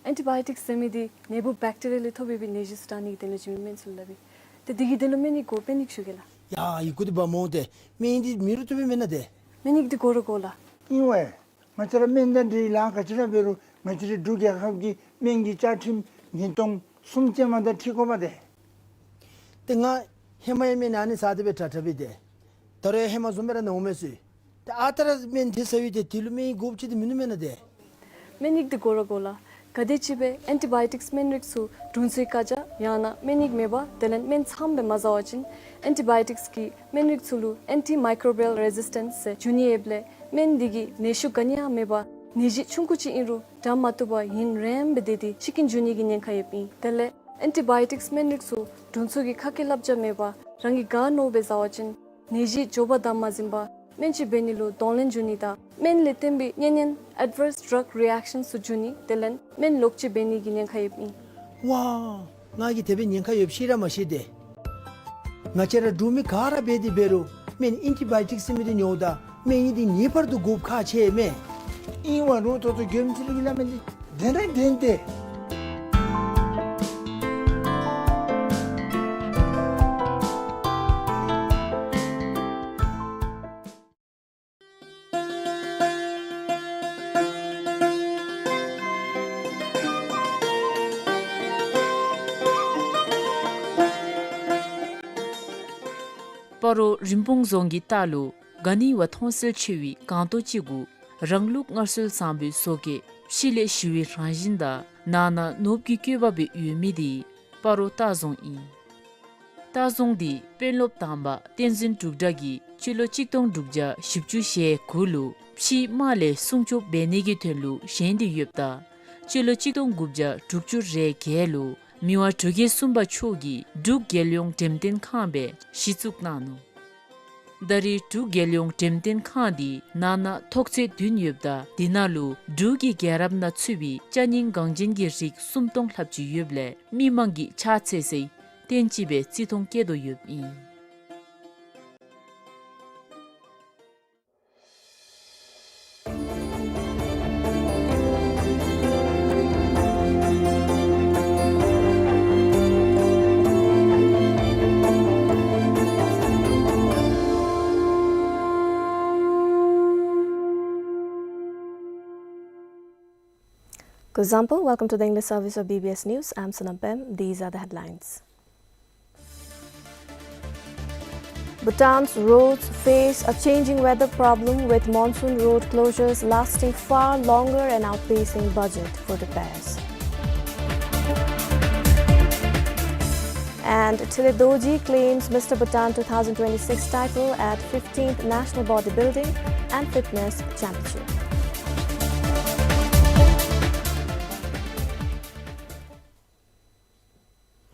ཨེན་ཊི་བཱ་ཡོ་ཊིཀསི་ཟེར་མི་འདི་ནད་འབུཔ་བེཀ་ཊི་རི་ཡ་ལས་ཐོབ་པའི་ནད་གཞི་ཚུ་དྲག་ནི་གི་དོན་ལུ་བྱིན་མི་སྨན་ཚུ་ལུ་སླབ་ཨིན། ཏེ་འདི་གི་དོན་ལུ་སྨན་ཡིག་དགོ་པས་ནི་ཞུ་གེ་ལགས། ཡ་ཡི་གུ་འདི་འབག་འོང་ཏེ། སྨན་ཡིག་འདི་མེད་རུང་བཏུབ་པས་མེན་ན་ཏེ། སྨན་ཡིག་འདི་དགོ་ར་དགོ་ལགས། ཨིན་ཝའི། ང་བཅས་ར་སྨན་དང་འབྲེལ་ལཱ་ག་ཅི་ར་འབད་རུང་ང་བཅས་རའི་འབྲུག་རྒྱལ་ཁབ་ཀྱི་སྨན་གྱི་བཅའ་ཁྲིམས་ཉིས་སྟོང་གསུམ་ཅན་མ་དང་འཁྲིལ་དགོ་པས་ཏེ། ཏེ་ང་ཧེ་མ་ཡང་སྨན་ཨ་ནི་ཟ་སྟེ་སྦེ་དྲག་དྲག་སྦེ་ཏེ། ད་རུང་ཧེ་མ་བཟུམ་སྦེ་ར་ན་འོང་མས་ཟེར། ཏེ་ཨ་རྟག་ར་སྨན་དེ་ཟ་བའི་ཏེ་དེ་ལུ་སྨན་ཡིག་དགོཔ་ཅིག་ཏེ་མིན་ནུག་མེན་ན་ཏེ། སྨན་ཡིག་འདི་དགོ་ར་དགོ་ལགས། ག་དེམ་ཅིག་སྦེ་ཨེན་ཊི་བཱ་ཡོ་ཊིཀསི་སྨན་རིགས་ཚུ་དྲུང་འཚོའི་བཀའ་རྒྱ་ཡང་ན་སྨན་ཡིག་མེད་པར་དེ་ལས་སྨན་ཚངམ་སྦེ་མ་ཟ་བ་ཅིན་ཨེན་ཊི་བཱ་ཡོ་ཊིཀསི་གི་སྨན་རིགས་ཚུ་ལུ་ཨེན་ཊི་མའི་ཀོ་བི་ཡལ་རེ་ཟིས་ཊེནསི་ཟེར་འབྱུང་ནི་ཡོདཔ་ལས་སྨན་འདི་གིས་ནད་ཤུགས་ག་ནི་ཡང་མེད་པར་ནད་གཞི་ཆུང་ཀུ་ཅིག་ཨིན་རུང་དྲག་མ་བཏུབ་པར་ཡུན་རིངམོ་སྦེ་སྡོད་དེ་འཆི་རྐྱེན་འབྱུང་ནི་གི་ཉེན་ཁ་ཡོདཔ་ཨིན། དེ་ལས་ཨེན་ཊི་བཱ་ཡོ་ཊིཀསི་སྨན་རིགས་ཚུ་དྲུང་འཚོ་གི་ཁ་སྐད་བསླབ་བྱ་མེད་པར་རང་གིས་ག་མནོཝ་སྦེ་ཟ་བ་ཅིན་ནད་གཞི་མགྱོགས་པར་དམ་མ་འཛིན་པར་སྨན་བཅོས་འབད་ནི་ལུ་གདོང་ལེན་འབྱུང་ནི་དང་སྨན་ལས་བརྟེན་པའི་གཉན་ཉེན་ཨེཌ་ཝརསི་ཌྲག་རི་ཨེཀ་ཤཱནསི་ཚུ་འབྱུང་ནི་དེ་ལས་སྨན་ལོག་སྤྱོད་འབད་ནི་གི་ཉེན་ཁ་ཡོདཔ་ཨིན། ཝའི། ང་གིས་དེ་སྦེ་ཉེན་ཁ་ཡོདཔ་ཤེས་ར་མ་ཤེས་ཏེ། ང་བཅས་ར་འབྲུག་མི་ག་ར་འབད་དེ་འབད་རུང་སྨན་ཨེན་ཊི་བཱ་ཡོ་ཊིཀསི་ཟེར་མི་འདི་ཉོཝ་ད་སྨན་ཡིག་འདི་ངེས་པར་དུ་དགོཔ་ཁག་ཆེ་མས། ཨིན་ཝའི་རུང་ད་ལྟོ་མགྱོནམ་ཅིག་ལུ་གི་སླབ་མི་འདི་བདེན་ར་བདེན་ཏེ། སྤ་རོ་རིན་སྤུངས་རྫོང་གི་ལྟག་ལུ་ག་ནི་བ་མཐོང་གསལ་ཆེ་བའི་སྒང་ཏོག་ཅིག་གུ་རང་ལུགས་སྔར་སྲོལ་བཟང་པོའི་བཟོ་བཀོད་ཕྱི་ལས་ཞི་བའི་རང་བཞིན་དང་ནང་ན་ནོར་བུའི་བཀོད་པ་སྦེ་ཡོད་མི་འདི་སྤ་རོ་ལྟ་རྫོང་ཨིན། ལྟ་རྫོང་འདི་དཔོན་སློབ་དང་པ་བསྟན་འཛིན་འབྲུག་གྲགས་ཀྱིས་སྤྱི་ལོ་གཅིག་སྟོང་དྲུག་བརྒྱ་བཞི་བཅུ་ཞེ་དགུ་ལུ་ཕྱིའི་དམག་ལས་སྲུང་སྐྱོབ་འབད་ནི་གི་དོན་ལུ་བཞེངས་ཏེ་ཡོདཔ་ད་སྤྱི་ལོ་གཅིག་སྟོང་དགུ་བརྒྱ་དྲུག་ཅུ་རེ་བརྒྱད་ལུ་ མི་དབང་འབྲུག་རྒྱལ་གསུམ་པ་མཆོག་གིས་འབྲུག་རྒྱལ་ཡོངས་འགྲེམས་སྟོན་ཁང་སྦེ་གཞི་བཙུགས་གནང་ནུག། ད་རེས་འབྲུག་རྒྱལ་ཡོངས་འགྲེམས་སྟོན་ཁང་འདི་ནང་ན་ཐོག་ཚད་བདུན་ཡོདཔ་ད་འདི་ནང་ལུ་འབྲུག་གི་རྒྱལ་རབས་ནང་ཚུད་པའི་ཅ་རྙིང་འགངས་ཅན་གྱི་རིགས་སུམ་སྟོང་ལྷགཔ་ཅིག་ཡོདཔ་ལས་མི་མང་གིས་ཕྱག་འཚལ་སའི་རྟེན་ཅིག་སྦེ་བརྩི་མཐོང་བསྐྱེད་དོ་ཡོདཔ་ཨིན། Kuzuzangpo, welcome to the English service of B B S News. I'm Sonam Pem. These are the headlines. Bhutan's roads face a changing weather problem, with monsoon road closures lasting far longer and outpacing budget for repairs. And Thillet Dorji claims Mister Bhutan two thousand twenty-six title at fifteenth National Bodybuilding and Fitness Championship.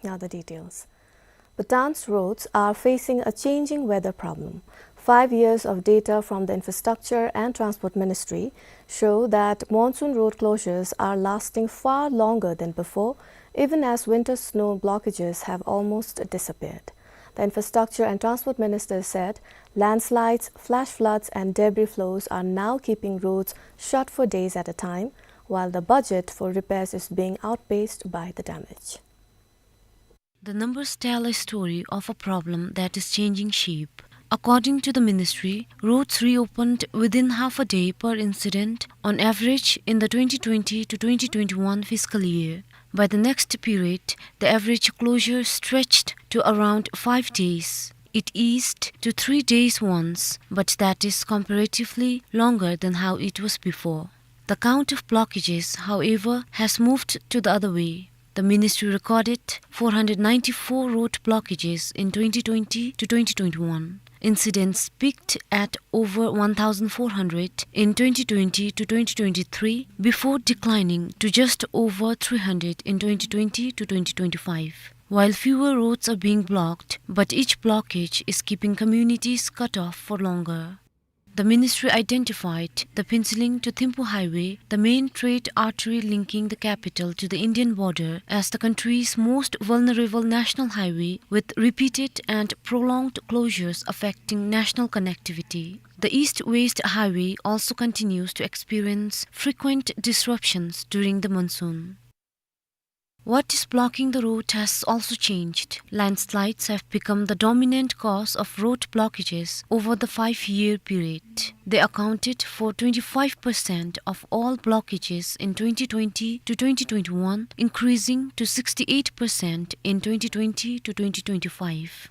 Now the details. Bhutan's roads are facing a changing weather problem. Five years of data from the Infrastructure and Transport Ministry show that monsoon road closures are lasting far longer than before, even as winter snow blockages have almost disappeared. The Infrastructure and Transport Minister said landslides, flash floods, and debris flows are now keeping roads shut for days at a time, while the budget for repairs is being outpaced by the damage. The numbers tell a story of a problem that is changing shape. According to the ministry, roads reopened within half a day per incident on average in the twenty twenty to twenty twenty-one fiscal year. By the next period, the average closure stretched to around five days. It eased to three days once, but that is comparatively longer than how it was before. The count of blockages, however, has moved to the other way. The ministry recorded four hundred ninety-four road blockages in twenty twenty to twenty twenty-one. Incidents peaked at over one thousand four hundred in twenty twenty to twenty twenty-three before declining to just over three hundred in twenty twenty to twenty twenty-five. While fewer roads are being blocked, but each blockage is keeping communities cut off for longer. The ministry identified the Phuentsholing to Thimphu Highway, the main trade artery linking the capital to the Indian border, as the country's most vulnerable national highway, with repeated and prolonged closures affecting national connectivity. The East-West Highway also continues to experience frequent disruptions during the monsoon. What is blocking the road has also changed. Landslides have become the dominant cause of road blockages over the five-year period. They accounted for twenty-five percent of all blockages in twenty twenty to twenty twenty-one, increasing to sixty-eight percent in twenty twenty to twenty twenty-five.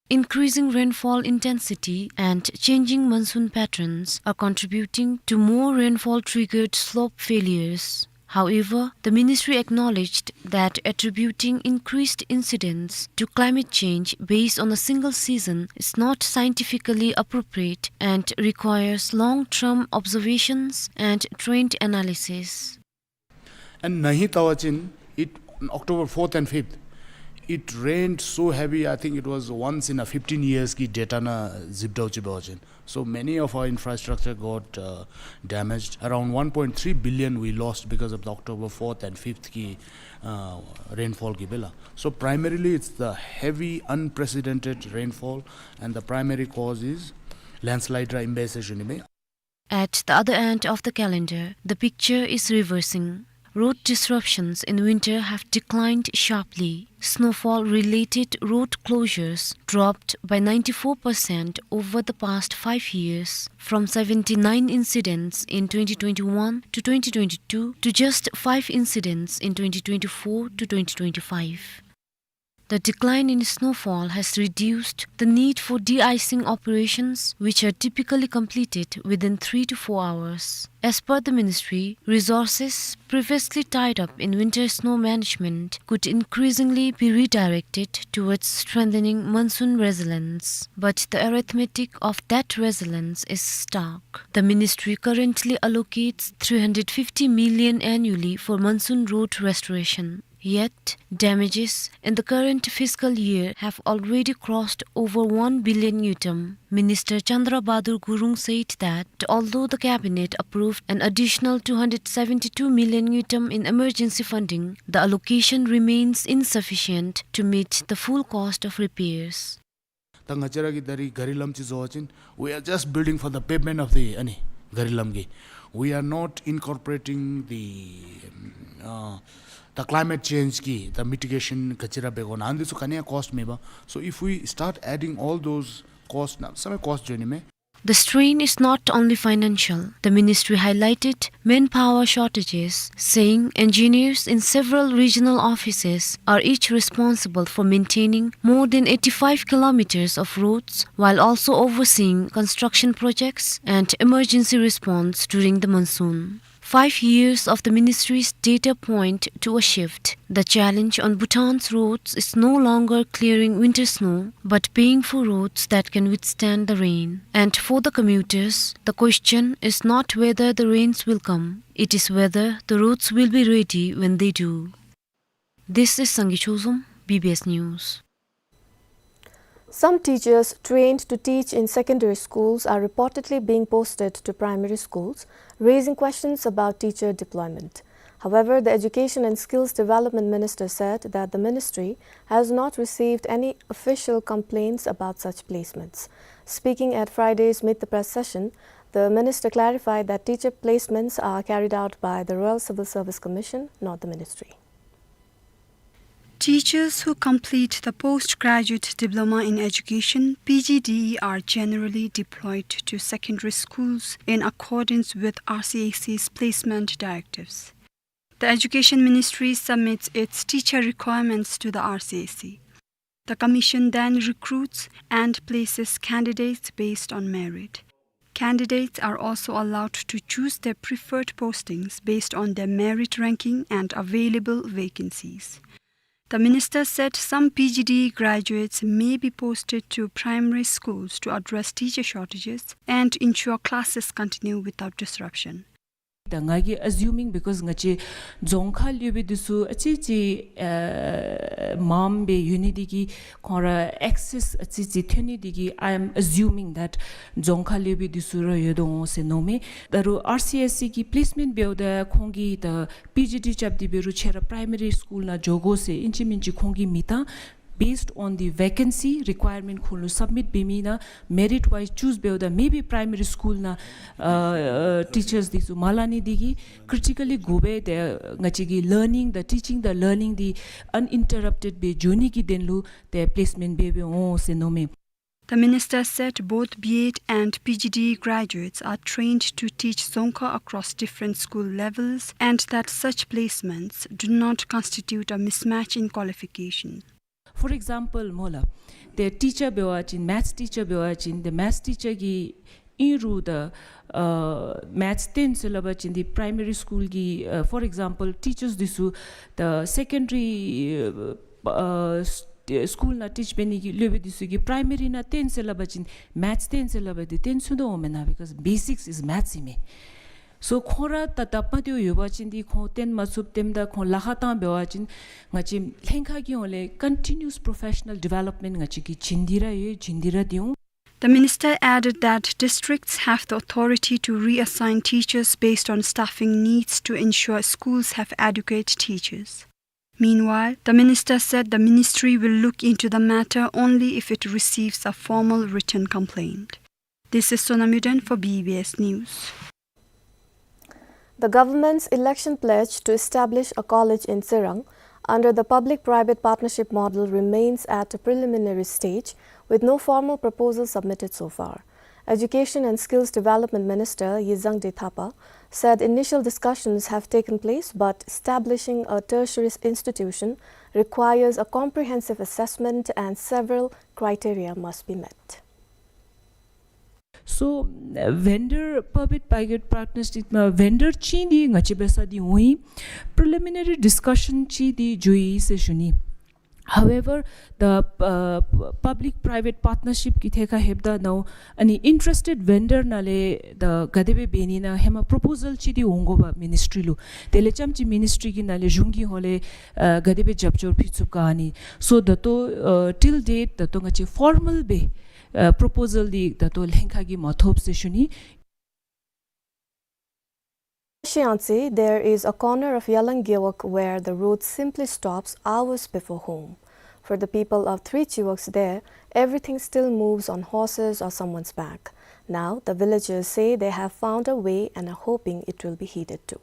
Increasing rainfall intensity and changing monsoon patterns are contributing to more rainfall-triggered slope failures. However, the ministry acknowledged that attributing increased incidents to climate change based on a single season is not scientifically appropriate and requires long-term observations and trend analysis. And नहीं तवा चिन, it, October fourth and fifth, it rained so heavy, I think it was once in a fifteen years की data ना जिबदाव चिबाव चिन. So many of our infrastructure got, uh, damaged. Around one point three billion we lost because of the October fourth and fifth की, uh, rainfall की बेला. So primarily it's the heavy, unprecedented rainfall, and the primary cause is landslide रा इम्बेसे जुनिमे. At the other end of the calendar, the picture is reversing. Road disruptions in winter have declined sharply. Snowfall-related road closures dropped by ninety-four percent over the past five years, from seventy-nine incidents in twenty twenty-one to twenty twenty-two to just five incidents in twenty twenty-four to twenty twenty-five. The decline in snowfall has reduced the need for de-icing operations, which are typically completed within three to four hours. As per the ministry, resources previously tied up in winter snow management could increasingly be redirected towards strengthening monsoon resilience. But the arithmetic of that resilience is stark. The ministry currently allocates three hundred fifty million annually for monsoon road restoration. Yet, damages in the current fiscal year have already crossed over one billion ngultrum. Minister Chandra Bahadur Gurung said that although the cabinet approved an additional two hundred seventy-two million ngultrum in emergency funding, the allocation remains insufficient to meet the full cost of repairs. ད་ང་བཅས་ར་གིས་ད་རིས་ག་རི་ལམ་ཅིག་བཟོ་བ་ཅིན། We are just building for the pavement of the, ཨ་ནི་ག་རི་ལམ་གྱི། We are not incorporating the, uh, the climate change གྱི་the mitigation ག་ཅི་ར་འབད་དགོ་ན་ཨ་ནི་ཚུ་ག་ནི་ཡང་cost མེད་པ། So if we start adding all those costs, གནམ་མེད་ས་མེད་cost འགྱོ་ནི་མས། The strain is not only financial. The ministry highlighted manpower shortages, saying engineers in several regional offices are each responsible for maintaining more than eighty-five kilometers of roads, while also overseeing construction projects and emergency response during the monsoon. Five years of the ministry's data point to a shift. The challenge on Bhutan's roads is no longer clearing winter snow, but paying for roads that can withstand the rain. And for the commuters, the question is not whether the rains will come, it is whether the roads will be ready when they do. This is Sangay Chozom, B B S News. Some teachers trained to teach in secondary schools are reportedly being posted to primary schools, raising questions about teacher deployment. However, the Education and Skills Development Minister said that the ministry has not received any official complaints about such placements. Speaking at Friday's Meet the Press session, the minister clarified that teacher placements are carried out by the Royal Civil Service Commission, not the ministry. Teachers who complete the Postgraduate Diploma in Education, P G D E, are generally deployed to secondary schools in accordance with R C S C's placement directives. The Education Ministry submits its teacher requirements to the R C S C. The commission then recruits and places candidates based on merit. Candidates are also allowed to choose their preferred postings based on their merit ranking and available vacancies. The minister said some P G D graduates may be posted to primary schools to address teacher shortages and ensure classes continue without disruption. ད་ང་གིས་assuming, because ང་བཅས་རྫོང་ཁག་སློབ་དཔོན་འདི་ཚུ་ཨ་ཙི་ཅིག་ཨ་མངམ་སྦེ་ཡོད་ནི་འདི་གིས་ཁོང་ར་access ཨ་ཙི་ཅིག་ཐོན་ནི་འདི་གིས། I am assuming that རྫོང་ཁག་སློབ་དཔོན་འདི་ཚུ་ར་ཡོད་དོ་འོང་ཟེར་མནོཝ་མས། ད་རུང་R C S C གི་placement འབདཝ་ད་ཁོང་གིས་ད་P G D རྐྱབ་སྟེ་འབད་རུང་ཁྱེད་ར་primary school ནང་འགྱོ་དགོ་ཟེར་ཨིན་ཅི་མིན་ཅི་ཁོང་གིས་མི་བཏང་། Based on the vacancy requirement ཁོང་ལུ་submit འབད་མི་ནང་merit wise choose འབདཝ་ད་maybe primary school ནང་ཨ་teachers འདི་ཚུ་མ་ལང་ནི་འདི་གིས་critically དགོ་པས། ཏེ་ང་བཅས་ཀྱི་learning དང་teaching དང་learning འདི་uninterrupted སྦེ་འགྱོ་ནི་གི་དོན་ལུ་ཏེ་placement འབད་འབདཝ་འོང་ཟེར་མནོཝ་མས། The minister said both B.Ed and P.Gd graduates are trained to teach Dzongkha across different school levels and that such placements do not constitute a mismatch in qualification. For example སྨོ་ལགས། ཏེ་teacher འབད་བ་ཅིན་maths teacher འབད་བ་ཅིན་ཏེ་maths teacher གི་ཨིན་རུང་ད་ཨ་maths སྟོན་ཟེར་སླབ་པ་ཅིན་འདི་primary school གི་ཨ་for example teachers འདི་ཚུ་ད་secondary ཨ་school ནང་teach འབད་ནི་གི་སློབ་དཔོན་འདི་ཚུ་གིས་primary ནང་སྟོན་ཟེར་སླབ་པ་ཅིན་maths སྟོན་ཟེར་སླབ་པ་འདི་སྟོན་ཚུགས་དོ་འོང་མེན་ན། Because basics is maths ཨིན་མས། So ཁོང་ར་ད་ད་པ་ཏེ་ཡོད་པ་ཅིན་འདི་ཁོང་སྟོན་མ་ཚུགས། སྟོནམ་ད་ཁོང་ལཱ་ཁག་བཏང་འབད་བ་ཅིན་ང་བཅས་ལྷན་ཁག་གི་ཧོངས་ལས་continuous professional development ང་བཅས་ཀྱིས་བྱིན་ཏེ་ར་ཡོད། བྱིན་ཏེ་ར་སྡོད་འོང་། The minister added that districts have the authority to reassign teachers based on staffing needs to ensure schools have adequate teachers. Meanwhile, the minister said the ministry will look into the matter only if it receives a formal written complaint. This is Sonam Yuden for B B S News. The government's election pledge to establish a college in Tsirang under the public-private partnership model remains at a preliminary stage, with no formal proposal submitted so far. Education and Skills Development Minister Yizangde Thapa said initial discussions have taken place, but establishing a tertiary institution requires a comprehensive assessment and several criteria must be met. So vendor public private partnership ཨ་vendor ཅིག་འདི་ང་བཅས་འབད་ས་འདི་འོང་ཡི། Preliminary discussion ཅིག་འདི་འགྱོ་ཡི་ཟེར་ཞུ་ནི། However, the, uh, public private partnership གི་ཐད་ཁར་ལྷོདཔ་ད་ནཱ་ཨ་ནི་interested vendor ནང་ལས་ད་ག་དེ་སྦེ་འབད་ནི་ཨིན་ན་ཧེ་མ་པོརོ་པོ་ཟལ་ཅིག་འདི་འོང་དགོ་པས་མི་ནིསི་ཊི་རི་ལུ། དེ་ལས་རྐྱངམ་ཅིག་མི་ནིསི་ཊི་རི་གི་ནང་ལས་གཞུང་གི་ཧོང་ལས་ཨ་ག་དེ་སྦེ་རྒྱབ་སྐྱོར་ཕུལ་ཚུགས་ག་ཨ་ནི། So ད་ལྟོ་ཨ་till date ད་ལྟོ་ང་བཅས་ཕོར་མཱལ་སྦེ་ཨ་པོརོ་པོ་ཟལ་འདི་ད་ལྟོ་ལྷན་ཁག་གིས་མ་ཐོབ་ཟེར་ཞུ་ནི། Shiangtse, there is a corner of Yalang Gewog where the road simply stops hours before home. For the people of three Chiwogs there, everything still moves on horses or someone's back. Now, the villagers say they have found a way and are hoping it will be heeded to.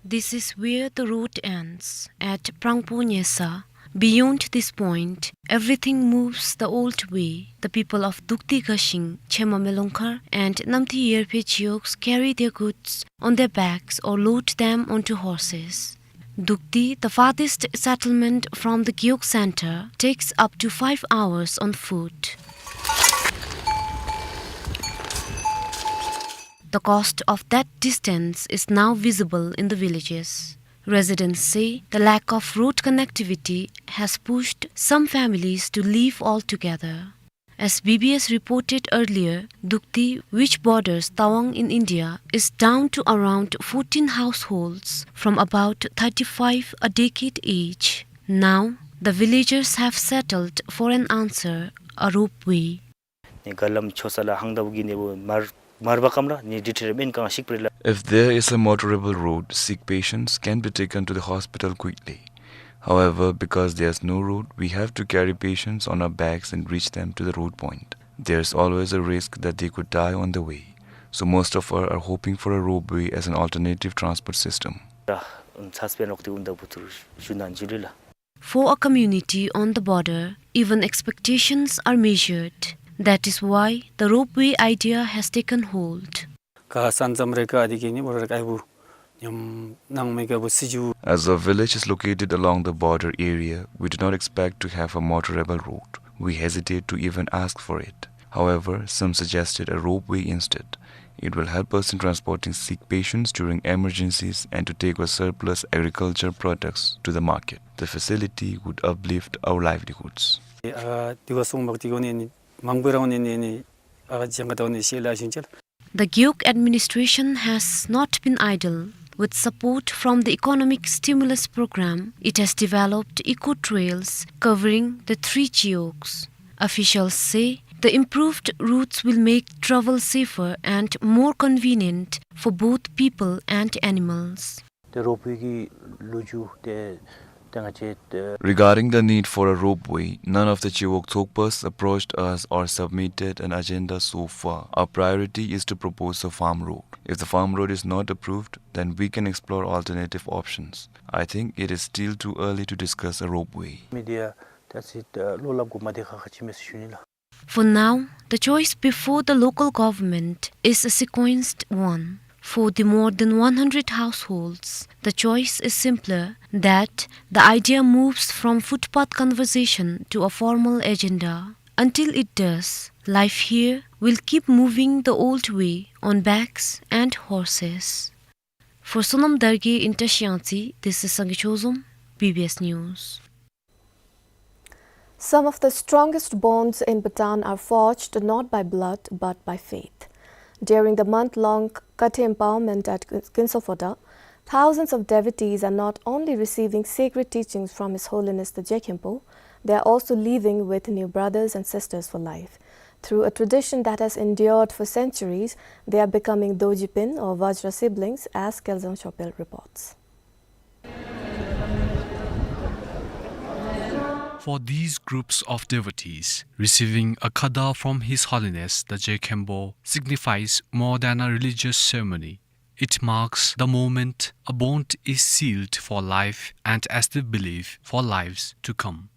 This is where the road ends, at Prangpo Nyesa. Beyond this point, everything moves the old way. The people of Dukti Gashing, Chema Melongkhar, and Namthi Yerphe Chiwogs carry their goods on their backs or load them onto horses. Dukti, the farthest settlement from the Gewog center, takes up to five hours on foot. The cost of that distance is now visible in the villages. Residents say the lack of road connectivity has pushed some families to leave altogether. As B B S reported earlier, Dukti, which borders Tawang in India, is down to around fourteen households from about thirty-five a decade age. Now, the villagers have settled for an answer, a ropeway. ནི་ག་ལམ་ཆོས་ས་ལ་ཧང་ད་བུ་གི་ནི་བུ་མར་མར་བ་ཀམ་ར་ནི་ཌི་ཊེ་རེ་མེན་གང་ཤིག་པྲེ་ལ། If there is a motorable road, sick patients can be taken to the hospital quickly. However, because there's no road, we have to carry patients on our backs and reach them to the road point. There's always a risk that they could die on the way. So most of us are hoping for a ropeway as an alternative transport system. ར་ཚ་སྤེན་རོག་ཏི་ཨུན་ད་བུ་ཐུར་ཞུ་ནན་ཇི་ལི་ལ། For a community on the border, even expectations are measured. That is why the ropeway idea has taken hold. ཀ་སན་ཙམ་རེ་ཀ་འདི་གི་ནི་འོ་ར་ཀ་ཨའི་བུ་ཉམ་ནང་མེ་ཀ་བུ་སི་ཇུ། As our village is located along the border area, we do not expect to have a motorable road. We hesitate to even ask for it. However, some suggested a ropeway instead. It will help us in transporting sick patients during emergencies and to take our surplus agriculture products to the market. The facility would uplift our livelihoods. ཨ་དེ་བ་སོང་བག་དེ་གོ་ནི་ནི་མང་པོ་རང་ནི་ནི་ནི་ཨ་ཇང་ག་ཏོ་ནི་ཤེས་ལ་ཤིན་ཅལ། The Gewog administration has not been idle. With support from the economic stimulus program, it has developed eco trails covering the three Gewogs. Officials say the improved routes will make travel safer and more convenient for both people and animals. ཏེ་རོབ་ཝེ་གི་ལོ་རྒྱུས་ཏེ་ཏེ་ང་བཅས་ཏེ། Regarding the need for a ropeway, none of the Chewok Thokpas approached us or submitted an agenda so far. Our priority is to propose a farm road. If the farm road is not approved, then we can explore alternative options. I think it is still too early to discuss a ropeway. མི་དེ་ཡང་ད་ཅི་ལོ་ལབ་དགོ་མ་དེ་ཁག་ཁག་ཅིག་མས་ཟེར་ཞུ་ནི་ལགས། For now, the choice before the local government is a sequenced one. For the more than one hundred households, the choice is simpler, that the idea moves from footpath conversation to a formal agenda. Until it does, life here will keep moving the old way on backs and horses. For Sonam Dargye in Tashiangtse, this is Sangay Chozom, B B S News. Some of the strongest bonds in Bhutan are forged not by blood but by faith. During the month-long Kathe empowerment at Kintsophoda, thousands of devotees are not only receiving sacred teachings from His Holiness the Je Khenpo, they are also leaving with new brothers and sisters for life. Through a tradition that has endured for centuries, they are becoming Dorji Pin or Vajra siblings, as Kelzang Shopel reports. For these groups of devotees, receiving a khada from His Holiness the Je Khenpo signifies more than a religious ceremony. It marks the moment a bond is sealed for life and, as they believe, for lives to come.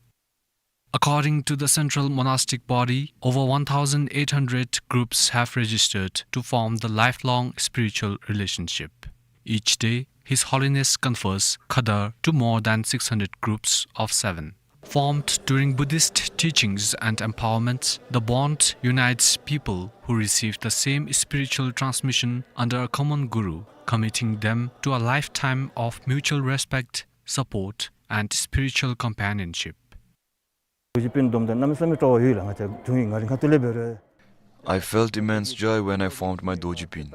According to the Central Monastic Body, over one thousand eight hundred groups have registered to form the lifelong spiritual relationship. Each day, His Holiness confers khada to more than six hundred groups of seven. Formed during Buddhist teachings and empowerment, the bond unites people who receive the same spiritual transmission under a common guru, committing them to a lifetime of mutual respect, support, and spiritual companionship. རྡོ་རྗེ་སྤུན་བསྡོམས་ཏེ་གནམ་མེད་ས་མེད་སྤྲོ་བ་ཡོད་ལགས། ང་བཅས་དུང་ཡིག་ང་རང་ཁ་ཐུག་ལས་འབད་རུང་། I felt immense joy when I formed my Dorji Pin.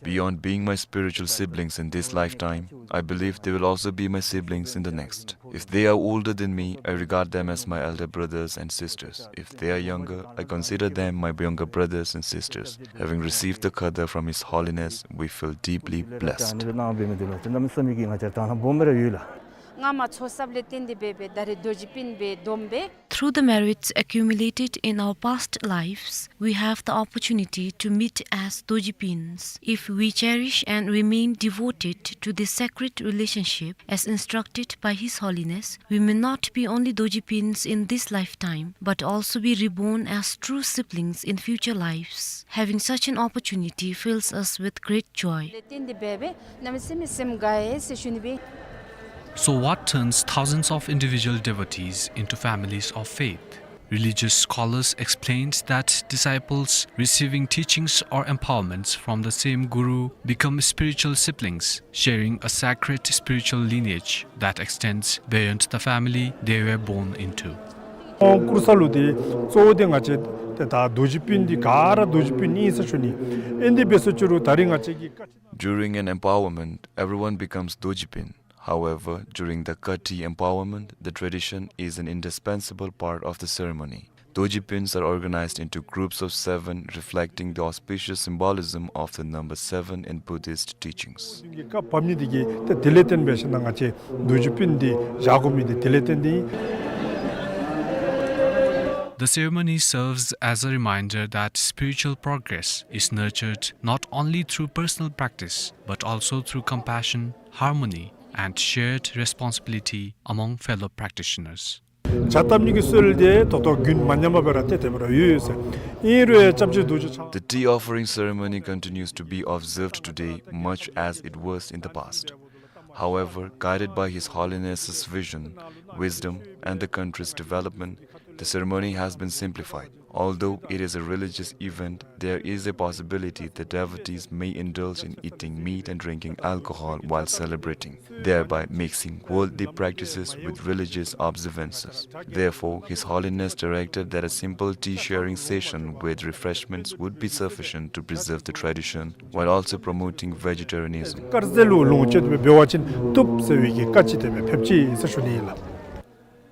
Beyond being my spiritual siblings in this lifetime, I believe they will also be my siblings in the next. If they are older than me, I regard them as my elder brothers and sisters. If they are younger, I consider them my younger brothers and sisters. Having received the Khada from His Holiness, we feel deeply blessed. གནང་བའི་མི་འདི་ལགས་གནམ་མེད་ས་མེད་ཀྱི་ང་བཅས་དང་ལྷ་སྦོམ་ར་ཡོད་ལགས། ང་མ་ཚོགས་ས་ལས་བརྟེན་ཏེ་འབད་འབད་ད་རེས་རྡོ་རྗེ་སྤུན་སྦེ་བསྡོམས་པས། Through the merits accumulated in our past lives, we have the opportunity to meet as Dorji Pins. If we cherish and remain devoted to this sacred relationship, as instructed by His Holiness, we may not be only Dorji Pins in this lifetime, but also be reborn as true siblings in future lives. Having such an opportunity fills us with great joy. ལས་བརྟེན་ཏེ་འབད་འབད་གནམ་མེད་ས་མེད་སེམས་དགའ་ཡི་ཟེར་ཞུ་ནི་སྦེ། So what turns thousands of individual devotees into families of faith? Religious scholars explained that disciples receiving teachings or empowerments from the same guru become spiritual siblings, sharing a sacred spiritual lineage that extends beyond the family they were born into. ཁོང་བཀུར་ས་ལུ་ཏེ་གཙོ་བོ་ཏེ་ང་བཅས་ཏེ་ད་རྡོ་རྗེ་སྤུན་འདི་ག་ར་རྡོ་རྗེ་སྤུན་ཨིན་ཟེར་ཞུ་ནི། ཨིན་ཏེ་འབད་ཟེར་ཞུ་རུང་ད་རེས་ང་བཅས་ཀྱི་During an empowerment, everyone becomes Dorji Pin. However, during the Kati empowerment, the tradition is an indispensable part of the ceremony. Dorji Pins are organized into groups of seven, reflecting the auspicious symbolism of the number seven in Buddhist teachings. སྐབས་བབ་ནི་འདི་གིས་ཏེ་དེ་ལས་བརྟེན་འབད་ཞིནམ་ལས་ང་བཅས་རྡོ་རྗེ་སྤུན་འདི་བཞག་དགོ་མི་འདི་དེ་ལས་བརྟེན་ཏེ་ཨིན། The ceremony serves as a reminder that spiritual progress is nurtured not only through personal practice, but also through compassion, harmony, and shared responsibility among fellow practitioners. ཇ་བཏབ་ནི་གི་སྲོལ་འདི་ད་ལྟོ་རྒྱུན་མ་ཉམས་པར་ར་ཏེ་དེ་སྦེ་ར་ཡོད་ཡོད་ཟེར། ཨིན་རུང་སྐྱབས་རྗེ་རྡོ་རྗེ་འཆང་། The tea offering ceremony continues to be observed today, much as it was in the past. However, guided by His Holiness's vision, wisdom, and the country's development, the ceremony has been simplified. Although it is a religious event, there is a possibility that devotees may indulge in eating meat and drinking alcohol while celebrating, thereby mixing worldly practices with religious observances. Therefore, His Holiness directed that a simple tea sharing session with refreshments would be sufficient to preserve the tradition while also promoting vegetarianism. དཀར་ཟས་ལུ་ལོངས་སྤྱོད་དེ་སྦེ་འབད་བ་ཅིན་བཏུབ་ཟེར་བའི་གི་བཀའ་ཅིག་དེ་སྦེ་ཕེབས་ཅི་ཟེར་ཞུ་ནི་ཨིན་ལགས།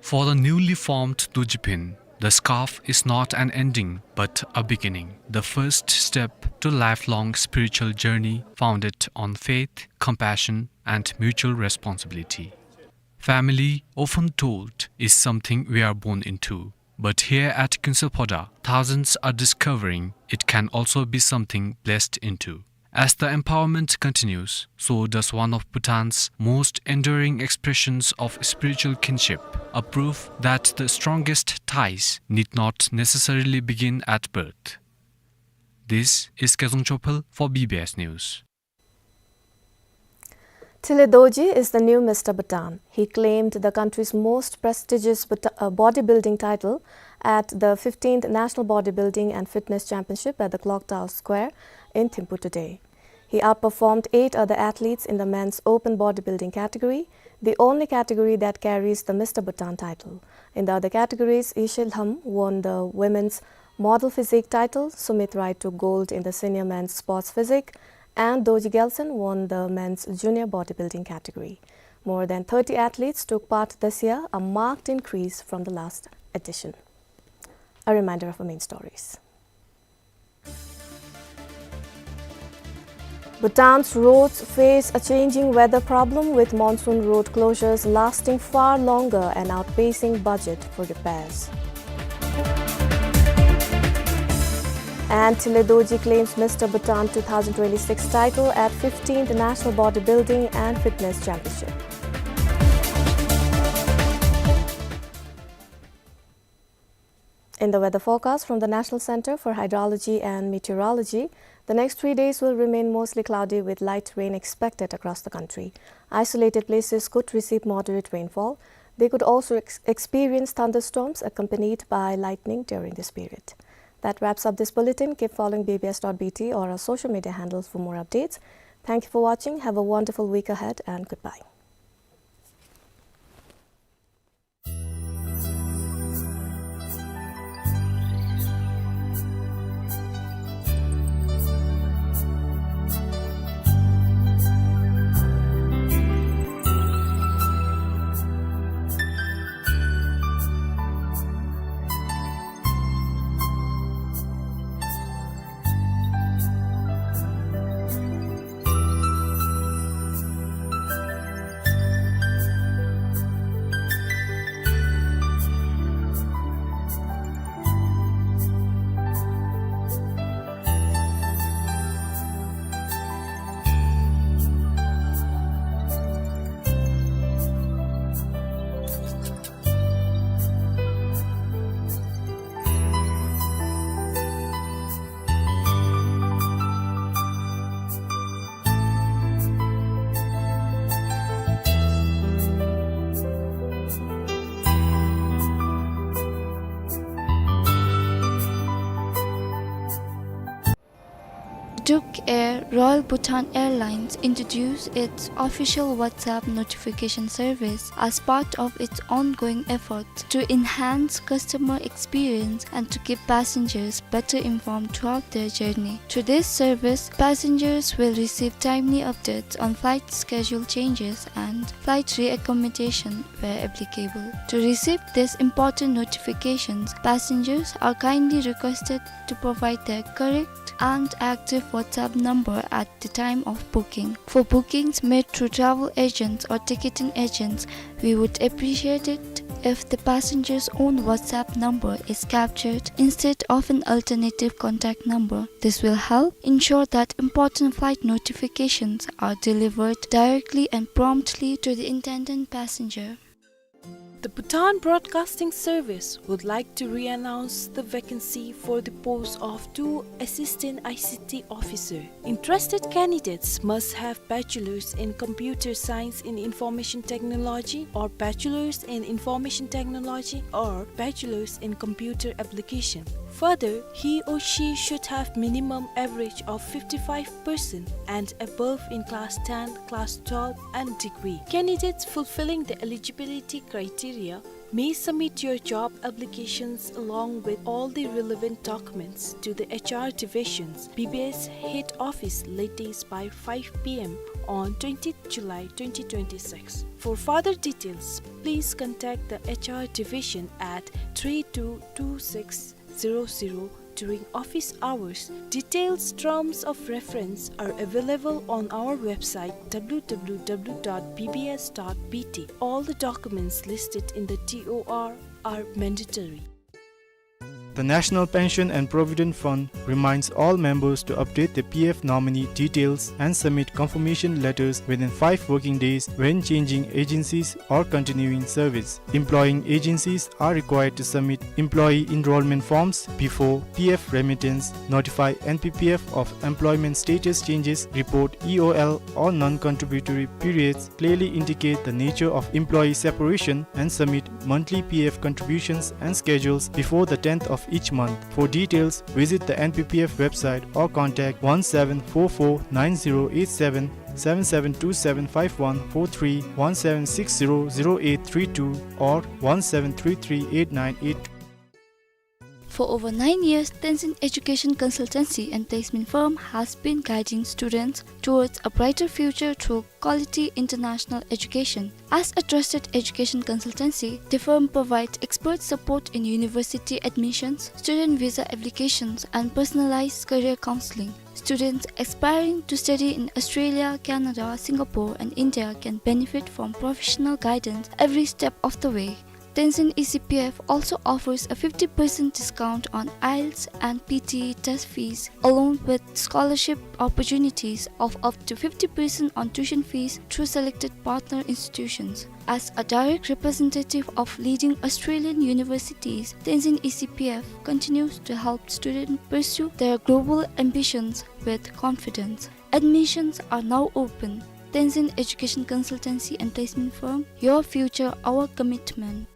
For the newly formed Dorji Pin, the scarf is not an ending, but a beginning, the first step to lifelong spiritual journey founded on faith, compassion, and mutual responsibility. Family, often told, is something we are born into, but here at Kinsa Phoda, thousands are discovering it can also be something blessed into. As the empowerment continues, so does one of Bhutan's most enduring expressions of spiritual kinship, a proof that the strongest ties need not necessarily begin at birth. This is Kezung Chophel for B B S News. Thile Dorji is the new Mister Bhutan. He claimed the country's most prestigious bota-, uh, bodybuilding title at the fifteenth National Bodybuilding and Fitness Championship at the Clock Tower Square in Thimphu today. He outperformed eight other athletes in the men's open bodybuilding category, the only category that carries the Mister Bhutan title. In the other categories, Ishe Lham won the women's model physique title, Sumit Rai took gold in the senior men's sports physique, and Dorji Gyaltshen won the men's junior bodybuilding category. More than thirty athletes took part this year, a marked increase from the last edition. A reminder of our main stories. Bhutan's roads face a changing weather problem, with monsoon road closures lasting far longer and outpacing budget for repairs. And Thile Dorji claims Mister Bhutan two thousand twenty-six title at fifteenth National Bodybuilding and Fitness Championship. In the weather forecast from the National Center for Hydrology and Meteorology, the next three days will remain mostly cloudy with light rain expected across the country. Isolated places could receive moderate rainfall. They could also ex-, experience thunderstorms accompanied by lightning during this period. That wraps up this bulletin. Keep following B B S dot B T or our social media handles for more updates. Thank you for watching. Have a wonderful week ahead and goodbye. Air Royal Bhutan Airlines introduced its official WhatsApp notification service as part of its ongoing efforts to enhance customer experience and to keep passengers better informed throughout their journey. Through this service, passengers will receive timely updates on flight schedule changes and flight reaccommodation where applicable. To receive these important notifications, passengers are kindly requested to provide their correct and active WhatsApp number at the time of booking. For bookings made through travel agents or ticketing agents, we would appreciate it if the passenger's own WhatsApp number is captured instead of an alternative contact number. This will help ensure that important flight notifications are delivered directly and promptly to the intended passenger. The Bhutan Broadcasting Service would like to re-announce the vacancy for the post of two Assistant I C T Officer. Interested candidates must have Bachelor's in Computer Science in Information Technology or Bachelor's in Information Technology or Bachelor's in Computer Application. Further, he or she should have minimum average of fifty-five percent and above in class ten, class twelve, and degree. Candidates fulfilling the eligibility criteria may submit your job applications along with all the relevant documents to the H R Division's B B S head office latest by five P M on twentieth July twenty twenty-six. For further details, please contact the H R Division at three two two six zero zero during office hours. Details, terms of reference are available on our website, W W W dot B B S dot B T. All the documents listed in the T O R are mandatory. The National Pension and Provident Fund reminds all members to update their P F nominee details and submit confirmation letters within five working days when changing agencies or continuing service. Employing agencies are required to submit employee enrollment forms before P F remittance, notify N P P F of employment status changes, report E O L or non-contributory periods, clearly indicate the nature of employee separation, and submit monthly P F contributions and schedules before the tenth of each month. For details, visit the N P P F website or contact one seven four four nine zero eight seven, seven seven two seven five one four three, one seven six zero zero eight three two, or one seven three three eight nine eight. For over nine years, Tenzin Education Consultancy and Placement Firm has been guiding students towards a brighter future through quality international education. As a trusted education consultancy, the firm provides expert support in university admissions, student visa applications, and personalized career counseling. Students aspiring to study in Australia, Canada, Singapore, and India can benefit from professional guidance every step of the way. Tenzin E C P F also offers a fifty percent discount on IELTS and P T E test fees, along with scholarship opportunities of up to fifty percent on tuition fees through selected partner institutions. As a direct representative of leading Australian universities, Tenzin E C P F continues to help students pursue their global ambitions with confidence. Admissions are now open. Tenzin Education Consultancy and Placement Firm, your future, our commitment.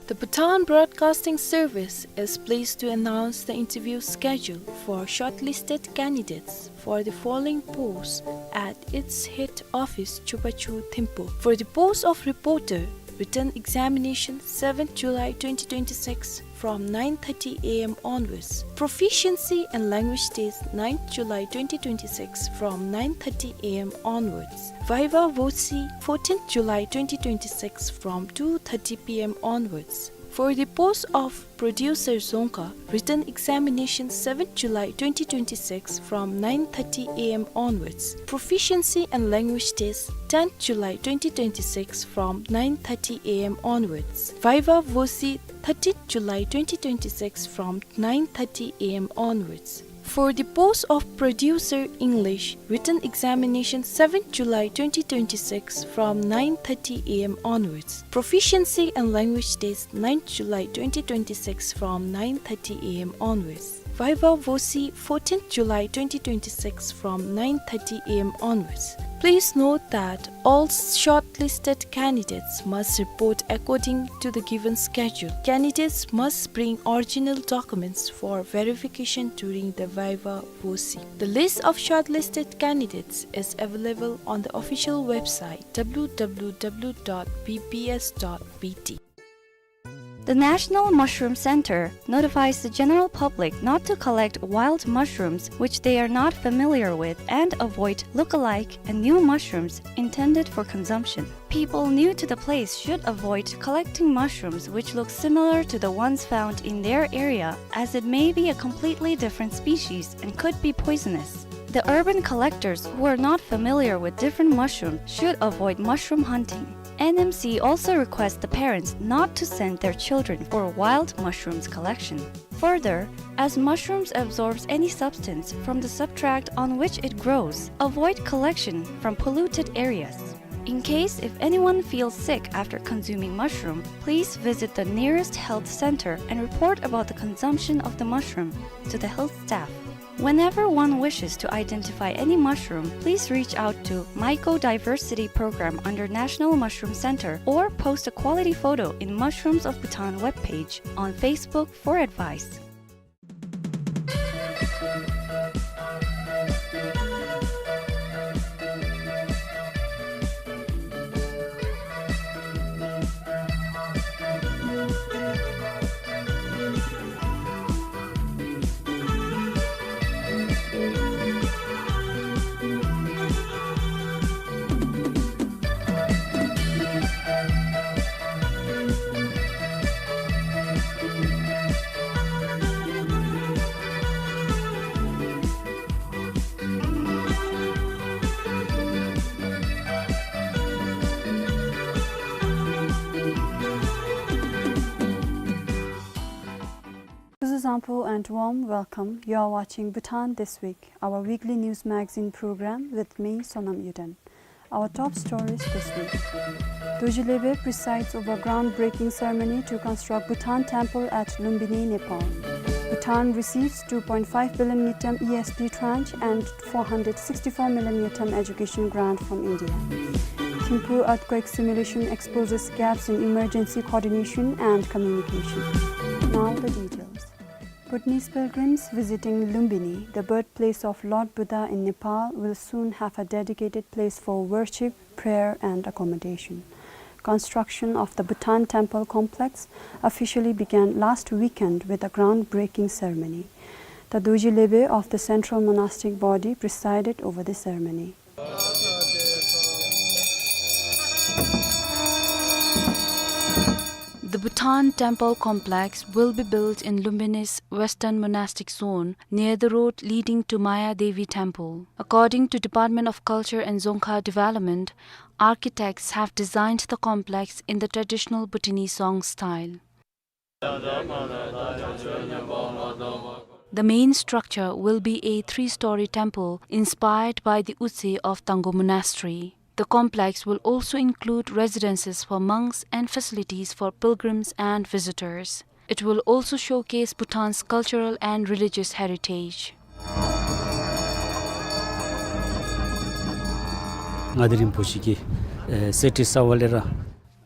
The Bhutan Broadcasting Service is pleased to announce the interview schedule for shortlisted candidates for the following posts at its head office, Chubachu, Thimphu. For the post of reporter, written examination, seventh July twenty twenty-six, from nine thirty A M onwards. Proficiency and language test, ninth July twenty twenty-six, from nine thirty A M onwards. Viva Voce, fourteenth July twenty twenty-six, from two thirty P M onwards. For the post of producer Dzongkha, written examination, seventh July twenty twenty-six, from nine thirty A M onwards. Proficiency and language test, tenth July twenty twenty-six, from nine thirty A M onwards. Viva Voce, thirteenth July twenty twenty-six, from nine thirty A M onwards. For the post of producer English, written examination, seventh July twenty twenty-six, from nine thirty A M onwards. Proficiency and language test, ninth July twenty twenty-six, from nine thirty A M onwards. Viva Voce, fourteenth July twenty twenty-six, from nine thirty a m onwards. Please note that all shortlisted candidates must report according to the given schedule. Candidates must bring original documents for verification during the Viva Voce. The list of shortlisted candidates is available on the official website, w w w dot b p s dot b t. The National Mushroom Center notifies the general public not to collect wild mushrooms which they are not familiar with and avoid look-alike and new mushrooms intended for consumption. People new to the place should avoid collecting mushrooms which look similar to the ones found in their area, as it may be a completely different species and could be poisonous. The urban collectors who are not familiar with different mushrooms should avoid mushroom hunting. N M C also requests the parents not to send their children for wild mushrooms collection. Further, as mushrooms absorbs any substance from the substrate on which it grows, avoid collection from polluted areas. In case if anyone feels sick after consuming mushroom, please visit the nearest health center and report about the consumption of the mushroom to the health staff. Whenever one wishes to identify any mushroom, please reach out to Mycodiversity Program under National Mushroom Center or post a quality photo in Mushrooms of Bhutan webpage on Facebook for advice. Kuzuzangpo and warm welcome. You are watching Bhutan This Week, our weekly news magazine program with me, Sonam Yuden. Our top stories this week. Dorji Lebe presides over groundbreaking ceremony to construct Bhutan Temple at Lumbini, Nepal. Bhutan receives two point five billion ngultrum E S P tranche and four hundred sixty-four million ngultrum education grant from India. Thimphu earthquake simulation exposes gaps in emergency coordination and communication. Now the details. Bhutanese pilgrims visiting Lumbini, the birthplace of Lord Buddha in Nepal, will soon have a dedicated place for worship, prayer and accommodation. Construction of the Bhutan Temple complex officially began last weekend with a groundbreaking ceremony. The Dorji Lebe of the Central Monastic Body presided over the ceremony. The Bhutan Temple complex will be built in Lumbini's Western Monastic Zone, near the road leading to Maya Devi Temple. According to Department of Culture and Dzongkha Development, architects have designed the complex in the traditional Bhutanese Dzong style. The main structure will be a three-story temple inspired by the Utse of Tanggo Monastery. The complex will also include residences for monks and facilities for pilgrims and visitors. It will also showcase Bhutan's cultural and religious heritage. ང་དེ་རིང་འབོ་ཞིག་གི་ཨེ་སེ་ཊི་ས་ཝ་ལེ་ར།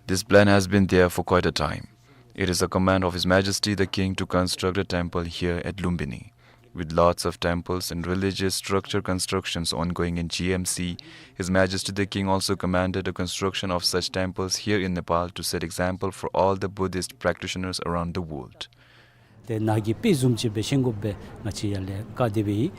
This plan has been there for quite a time. It is a command of His Majesty the King to construct a temple here at Lumbini. With lots of temples and religious structure constructions ongoing in G M C, His Majesty the King also commanded the construction of such temples here in Nepal to set example for all the Buddhist practitioners around the world. ཏེ་ནཱ་གི་དཔེ་བཟུམ་ཅིག་སྦེ་བཞེངས་དགོ་པའི་ང་བཅས་ཡར་ལས་བཀའ་དེ་སྦེ་ཨིན།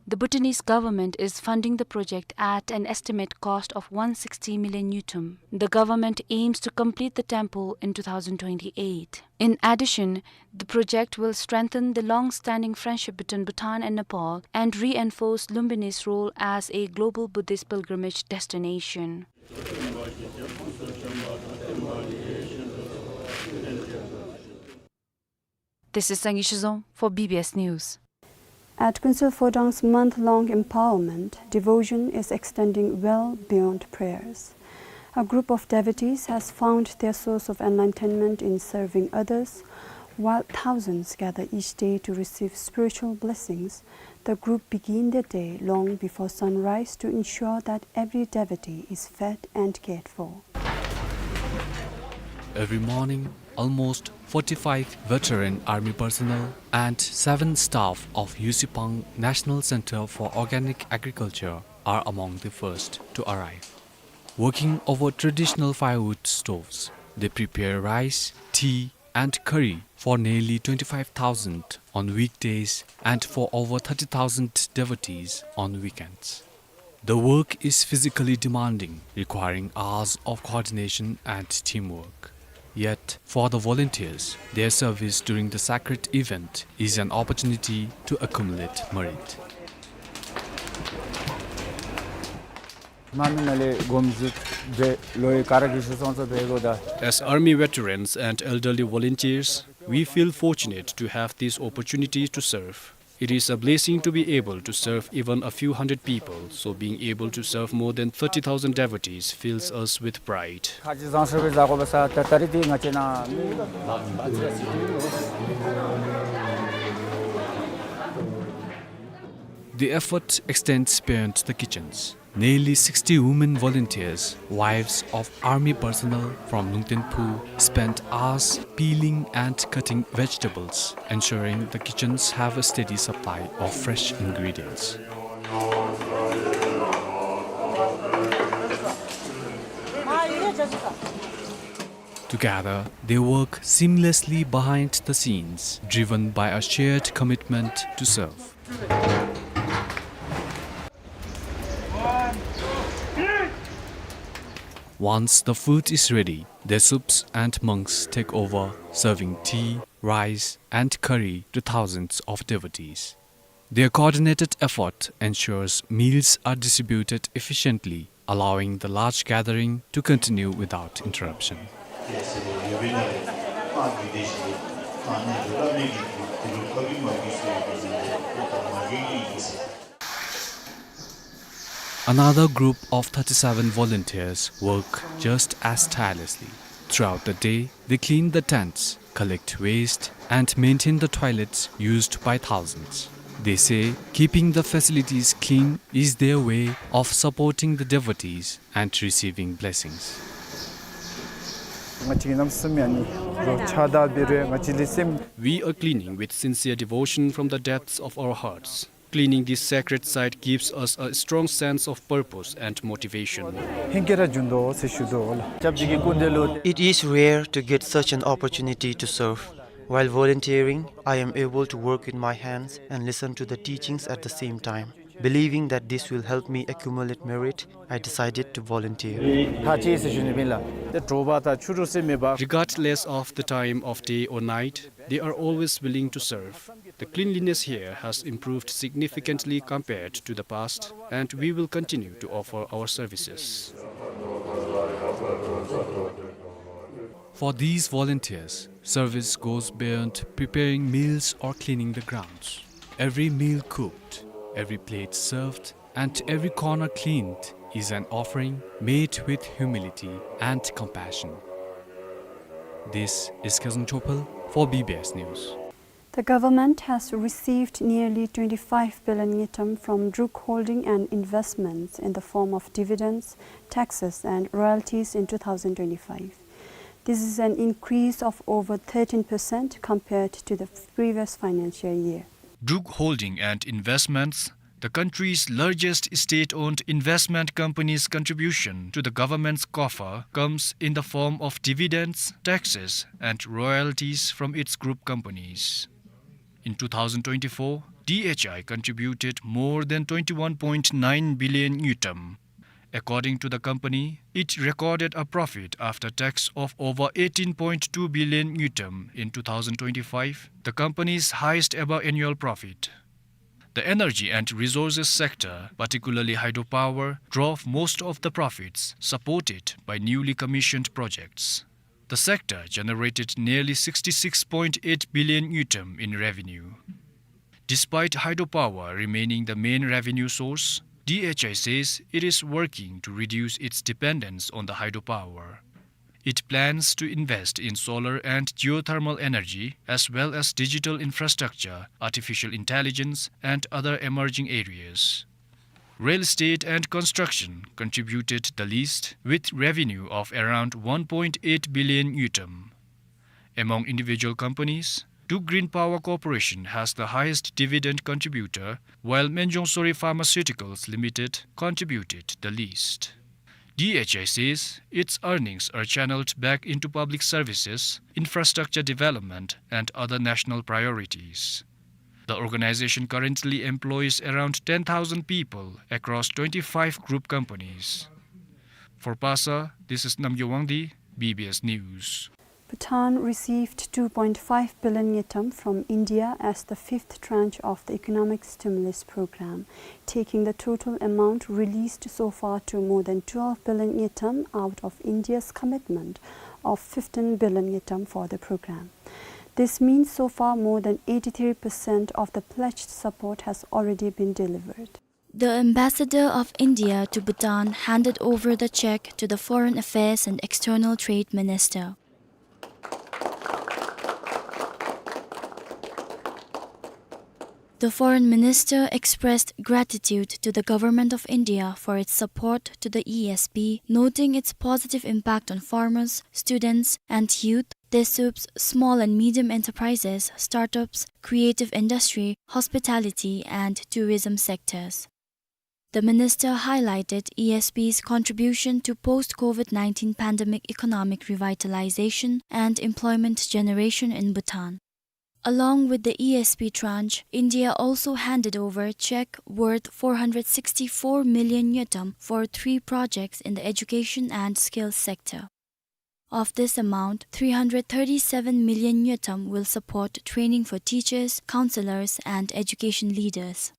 The Bhutanese government is funding the project at an estimate cost of one sixty million ngultrum. The government aims to complete the temple in two thousand twenty-eight. In addition, the project will strengthen the long-standing friendship between Bhutan and Nepal and reinforce Lumbini's role as a global Buddhist pilgrimage destination. This is Sangay Shizom for B B S News. At Kunsel Phodang's month-long empowerment, devotion is extending well beyond prayers. A group of devotees has found their source of enlightenment in serving others, While thousands gather each day to receive spiritual blessings, the group begin their day long before sunrise to ensure that every devotee is fed and cared for. Every morning, almost forty-five veteran army personnel and seven staff of Yusipang National Center for Organic Agriculture are among the first to arrive. Working over traditional firewood stoves, they prepare rice, tea, and curry for nearly twenty-five thousand on weekdays and for over thirty thousand devotees on weekends. The work is physically demanding, requiring hours of coordination and teamwork. Yet, for the volunteers, their service during the sacred event is an opportunity to accumulate merit. As army veterans and elderly volunteers, we feel fortunate to have this opportunity to serve. It is a blessing to be able to serve even a few hundred people, so being able to serve more than thirty thousand devotees fills us with pride. The effort extends beyond the kitchens. Nearly sixty women volunteers, wives of army personnel from Lungten Phu, spent hours peeling and cutting vegetables, ensuring the kitchens have a steady supply of fresh ingredients. Together, they work seamlessly behind the scenes, driven by a shared commitment to serve. Once the food is ready, their soups and monks take over, serving tea, rice, and curry to thousands of devotees. Their coordinated effort ensures meals are distributed efficiently, allowing the large gathering to continue without interruption. Another group of thirty-seven volunteers work just as tirelessly. Throughout the day, they clean the tents, collect waste, and maintain the toilets used by thousands. They say keeping the facilities clean is their way of supporting the devotees and receiving blessings. We are cleaning with sincere devotion from the depths of our hearts. Cleaning this sacred site gives us a strong sense of purpose and motivation. It is rare to get such an opportunity to serve. While volunteering, I am able to work with my hands and listen to the teachings at the same time. Believing that this will help me accumulate merit, I decided to volunteer. Regardless of the time of day or night, they are always willing to serve. The cleanliness here has improved significantly compared to the past, and we will continue to offer our services. For these volunteers, service goes beyond preparing meals or cleaning the grounds. Every meal cooked, every plate served, and every corner cleaned is an offering made with humility and compassion. This is Khesang Chophel for B B S News. The government has received nearly twenty-five billion ngultrum from Druk Holding and Investments in the form of dividends, taxes, and royalties in two thousand twenty-five. This is an increase of over thirteen percent compared to the previous financial year. Druk Holding and Investments, the country's largest state-owned investment company's contribution to the government's coffer comes in the form of dividends, taxes, and royalties from its group companies. In two thousand twenty-four, D H I contributed more than twenty-one point nine billion ngultrum. According to the company, it recorded a profit after tax of over eighteen point two billion ngultrum in two thousand twenty-five, the company's highest ever annual profit. The energy and resources sector, particularly hydropower, drove most of the profits, supported by newly commissioned projects. The sector generated nearly sixty-six point eight billion ngultrum in revenue. Despite hydropower remaining the main revenue source, D H I says it is working to reduce its dependence on the hydropower. It plans to invest in solar and geothermal energy, as well as digital infrastructure, artificial intelligence, and other emerging areas. Real estate and construction contributed the least, with revenue of around one point eight billion ngultrum. Among individual companies, Duke Green Power Corporation has the highest dividend contributor, while Manjung Sori Pharmaceuticals Limited contributed the least. D H I says its earnings are channeled back into public services, infrastructure development, and other national priorities. The organization currently employs around ten thousand people across twenty-five group companies. For Pasa, this is Namgay Wangdi, B B S News. Bhutan received two point five billion ngultrum from India as the fifth tranche of the economic stimulus program, taking the total amount released so far to more than twelve billion ngultrum out of India's commitment of fifteen billion ngultrum for the program. This means so far more than eighty-three percent of the pledged support has already been delivered. The ambassador of India to Bhutan handed over the check to the Foreign Affairs and External Trade Minister. The Foreign Minister expressed gratitude to the Government of India for its support to the E S P, noting its positive impact on farmers, students, and youth, DESUPs, small and medium enterprises, startups, creative industry, hospitality, and tourism sectors. The minister highlighted E S P's contribution to post-COVID nineteen pandemic economic revitalization and employment generation in Bhutan. Along with the E S P tranche, India also handed over check worth four hundred sixty-four million ngultrum for three projects in the education and skills sector. Of this amount, three hundred thirty-seven million ngultrum will support training for teachers, counselors, and education leaders.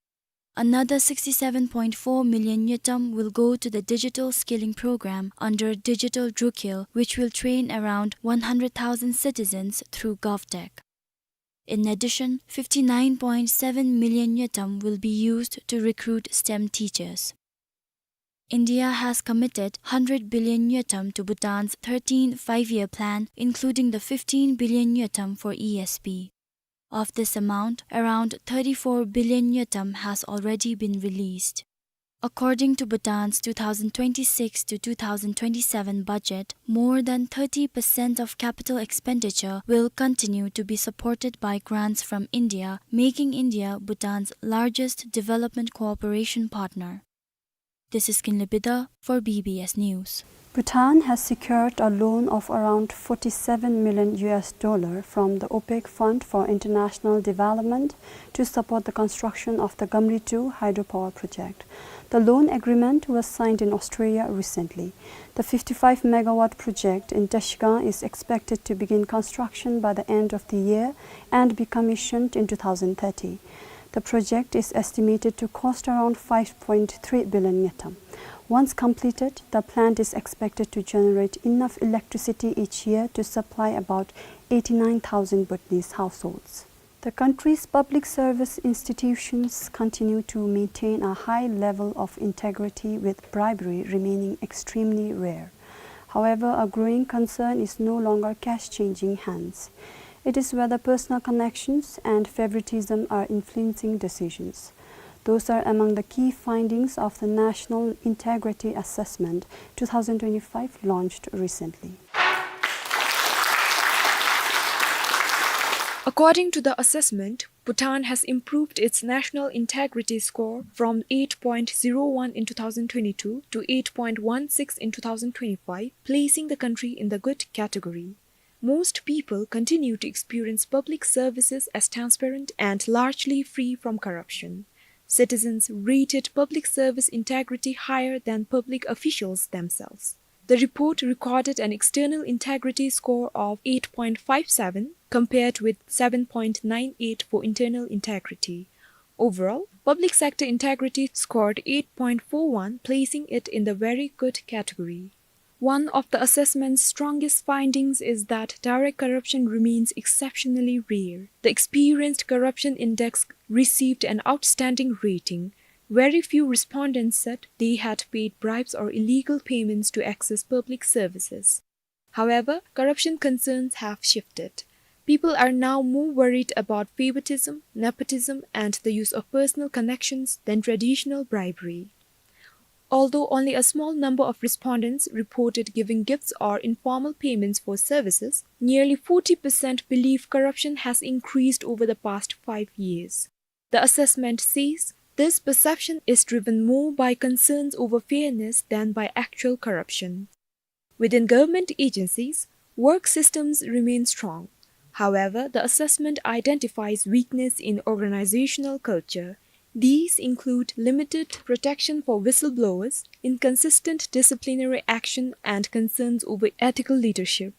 Another sixty-seven point four million ngultrum will go to the digital skilling program under Digital Drukhel, which will train around one hundred thousand citizens through GovTech. In addition, fifty-nine point seven million ngultrum will be used to recruit STEM teachers. India has committed hundred billion ngultrum to Bhutan's thirteenth Five-Year Plan, including the fifteen billion ngultrum for E S P. Of this amount, around thirty-four billion ngultrum has already been released. According to Bhutan's two thousand twenty-six to two thousand twenty-seven budget, more than thirty percent of capital expenditure will continue to be supported by grants from India, making India Bhutan's largest development cooperation partner. This is Kinley Bidha for B B S News. Bhutan has secured a loan of around forty-seven million U S dollar from the OPEC Fund for International Development to support the construction of the Gamri two hydropower project. The loan agreement was signed in Australia recently. The fifty-five megawatt project in Tashkent is expected to begin construction by the end of the year and be commissioned in two thousand thirty. The project is estimated to cost around five point three billion ngultrum. Once completed, the plant is expected to generate enough electricity each year to supply about eighty-nine thousand Bhutanese households. The country's public service institutions continue to maintain a high level of integrity, with bribery remaining extremely rare. However, a growing concern is no longer cash changing hands. It is whether personal connections and favoritism are influencing decisions. Those are among the key findings of the National Integrity Assessment two thousand twenty-five, launched recently. According to the assessment, Bhutan has improved its national integrity score from eight point zero one in two thousand twenty-two to eight point one six in two thousand twenty-five, placing the country in the good category. Most people continue to experience public services as transparent and largely free from corruption. Citizens rated public service integrity higher than public officials themselves. The report recorded an external integrity score of eight point five seven, compared with seven point nine eight for internal integrity. Overall, public sector integrity scored eight point four one, placing it in the very good category. One of the assessment's strongest findings is that direct corruption remains exceptionally rare. The Experienced Corruption Index received an outstanding rating. Very few respondents said they had paid bribes or illegal payments to access public services. However, corruption concerns have shifted. People are now more worried about favoritism, nepotism, and the use of personal connections than traditional bribery. Although only a small number of respondents reported giving gifts or informal payments for services, nearly forty percent believe corruption has increased over the past five years. The assessment says this perception is driven more by concerns over fairness than by actual corruption. Within government agencies, work systems remain strong. However, the assessment identifies weakness in organizational culture. These include limited protection for whistleblowers, inconsistent disciplinary action, and concerns over ethical leadership.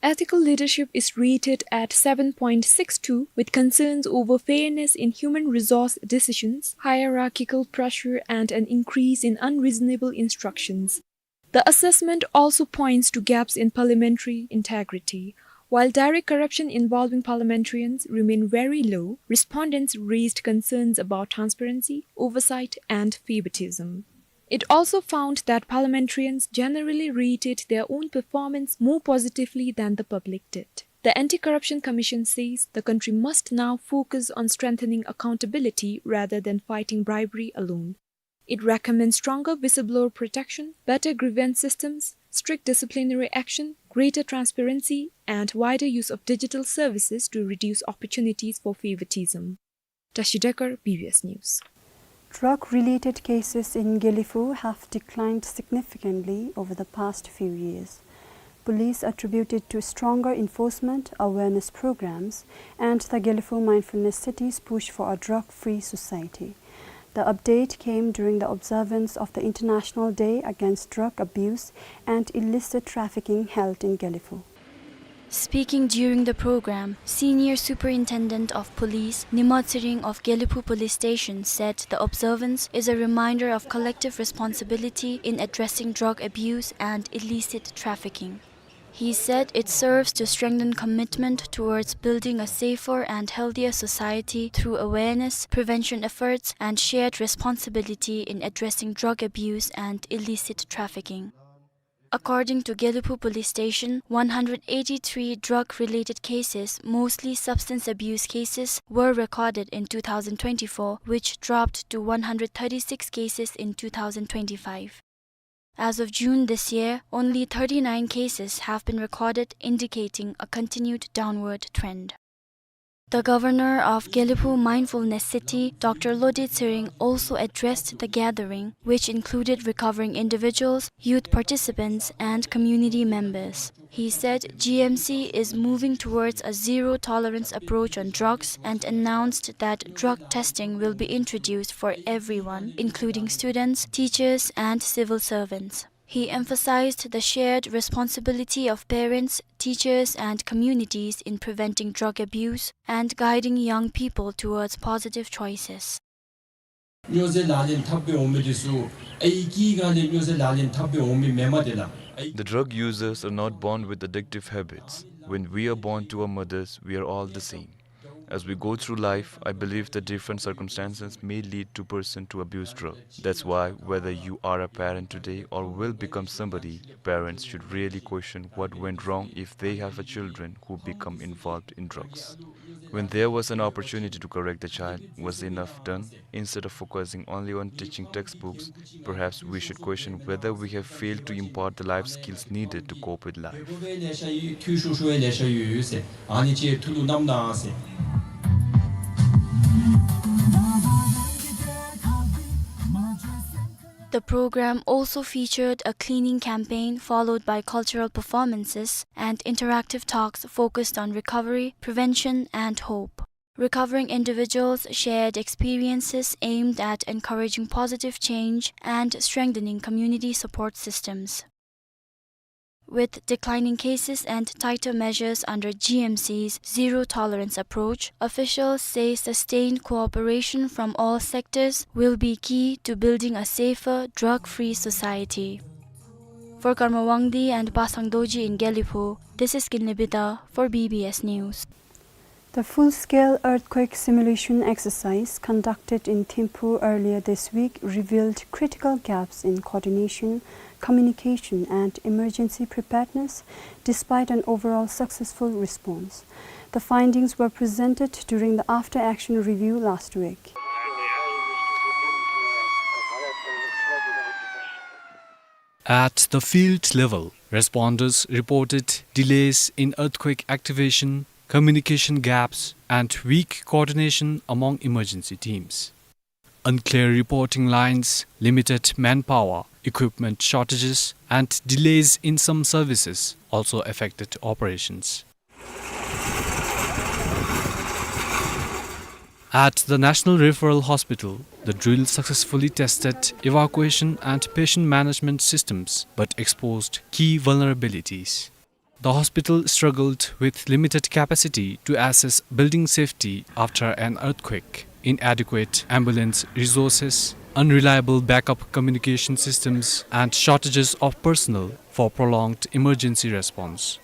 Ethical leadership is rated at seven point six two, with concerns over fairness in human resource decisions, hierarchical pressure, and an increase in unreasonable instructions. The assessment also points to gaps in parliamentary integrity. While direct corruption involving parliamentarians remain very low, respondents raised concerns about transparency, oversight, and favoritism. It also found that parliamentarians generally rated their own performance more positively than the public did. The Anti-Corruption Commission says the country must now focus on strengthening accountability rather than fighting bribery alone. It recommends stronger whistleblower protection, better grievance systems, strict disciplinary action, greater transparency, and wider use of digital services to reduce opportunities for favoritism. Tashi Dekar, B B S News. Drug-related cases in Gelephu have declined significantly over the past few years. Police attribute it to stronger enforcement, awareness programs, and the Gelephu Mindfulness City's push for a drug-free society. The update came during the observance of the International Day Against Drug Abuse and Illicit Trafficking held in Gelephu. Speaking during the program, Senior Superintendent of Police Nima Tshering of Gelephu Police Station said the observance is a reminder of collective responsibility in addressing drug abuse and illicit trafficking. He said it serves to strengthen commitment towards building a safer and healthier society through awareness, prevention efforts, and shared responsibility in addressing drug abuse and illicit trafficking. According to Gelephu Police Station, one hundred eighty-three drug-related cases, mostly substance abuse cases, were recorded in two thousand twenty-four, which dropped to one hundred thirty-six cases in two thousand twenty-five. As of June this year, only thirty-nine cases have been recorded, indicating a continued downward trend. The governor of Gelephu Mindfulness City, Doctor Lode Tshering, also addressed the gathering, which included recovering individuals, youth participants, and community members. He said G M C is moving towards a zero-tolerance approach on drugs and announced that drug testing will be introduced for everyone, including students, teachers, and civil servants. He emphasized the shared responsibility of parents, teachers, and communities in preventing drug abuse and guiding young people towards positive choices. སྨྱོ་རྫས་ལག་ལེན་འཐབ་སྦེ་འོང་མི་འདི་ཚུ་ཨའི་གི་སྒང་ལས་སྨྱོ་རྫས་ལག་ལེན་འཐབ་སྦེ་འོང་མི་མེན་མས་དེ་ལགས། The drug users are not born with addictive habits. When we are born to our mothers, we are all the same. As we go through life, I believe that different circumstances may lead to person to abuse drug. That's why whether you are a parent today or will become somebody, parents should really question what went wrong if they have a children who become involved in drugs. When there was an opportunity to correct the child, was enough done? Instead of focusing only on teaching textbooks, perhaps we should question whether we have failed to impart the life skills needed to cope with life. The program also featured a cleaning campaign followed by cultural performances and interactive talks focused on recovery, prevention, and hope. Recovering individuals shared experiences aimed at encouraging positive change and strengthening community support systems. With declining cases and tighter measures under G M C's zero-tolerance approach, officials say sustained cooperation from all sectors will be key to building a safer, drug-free society. For Karma Wangdi and Basang Dorji in Gelephu, this is Kinley Bida for B B S News. The full-scale earthquake simulation exercise conducted in Thimphu earlier this week revealed critical gaps in coordination, communication, and emergency preparedness, despite an overall successful response. The findings were presented during the after-action review last week. At the field level, responders reported delays in earthquake activation, communication gaps, and weak coordination among emergency teams. Unclear reporting lines, limited manpower, equipment shortages, and delays in some services also affected operations. At the National Referral Hospital, the drill successfully tested evacuation and patient management systems but exposed key vulnerabilities. The hospital struggled with limited capacity to assess building safety after an earthquake, inadequate ambulance resources, unreliable backup communication systems, and shortages of personnel for prolonged emergency response.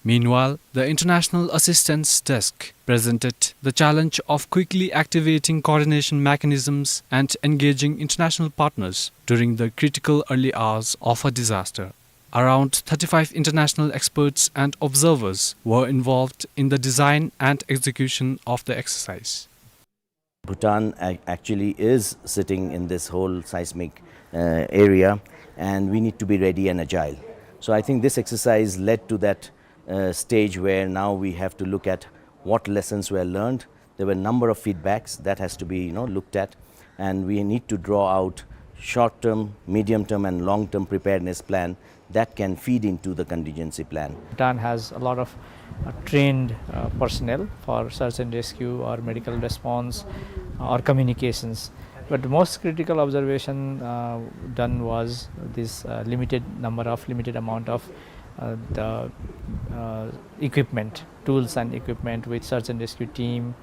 Meanwhile, the International Assistance Desk presented the challenge of quickly activating coordination mechanisms and engaging international partners during the critical early hours of a disaster. Around thirty-five international experts and observers were involved in the design and execution of the exercise. Bhutan ac-, actually is sitting in this whole seismic, uh, area, and we need to be ready and agile. So I think this exercise led to that, uh, stage where now we have to look at what lessons were learned. There were a number of feedbacks that has to be, you know, looked at, and we need to draw out short-term, medium-term, and long-term preparedness plan that can feed into the contingency plan. Bhutan has a lot of, uh, trained, uh, personnel for search and rescue or medical response, uh, or communications. But the most critical observation, uh, done was this, uh, limited number of, limited amount of, uh, the, uh, equipment, tools and equipment with search and rescue team,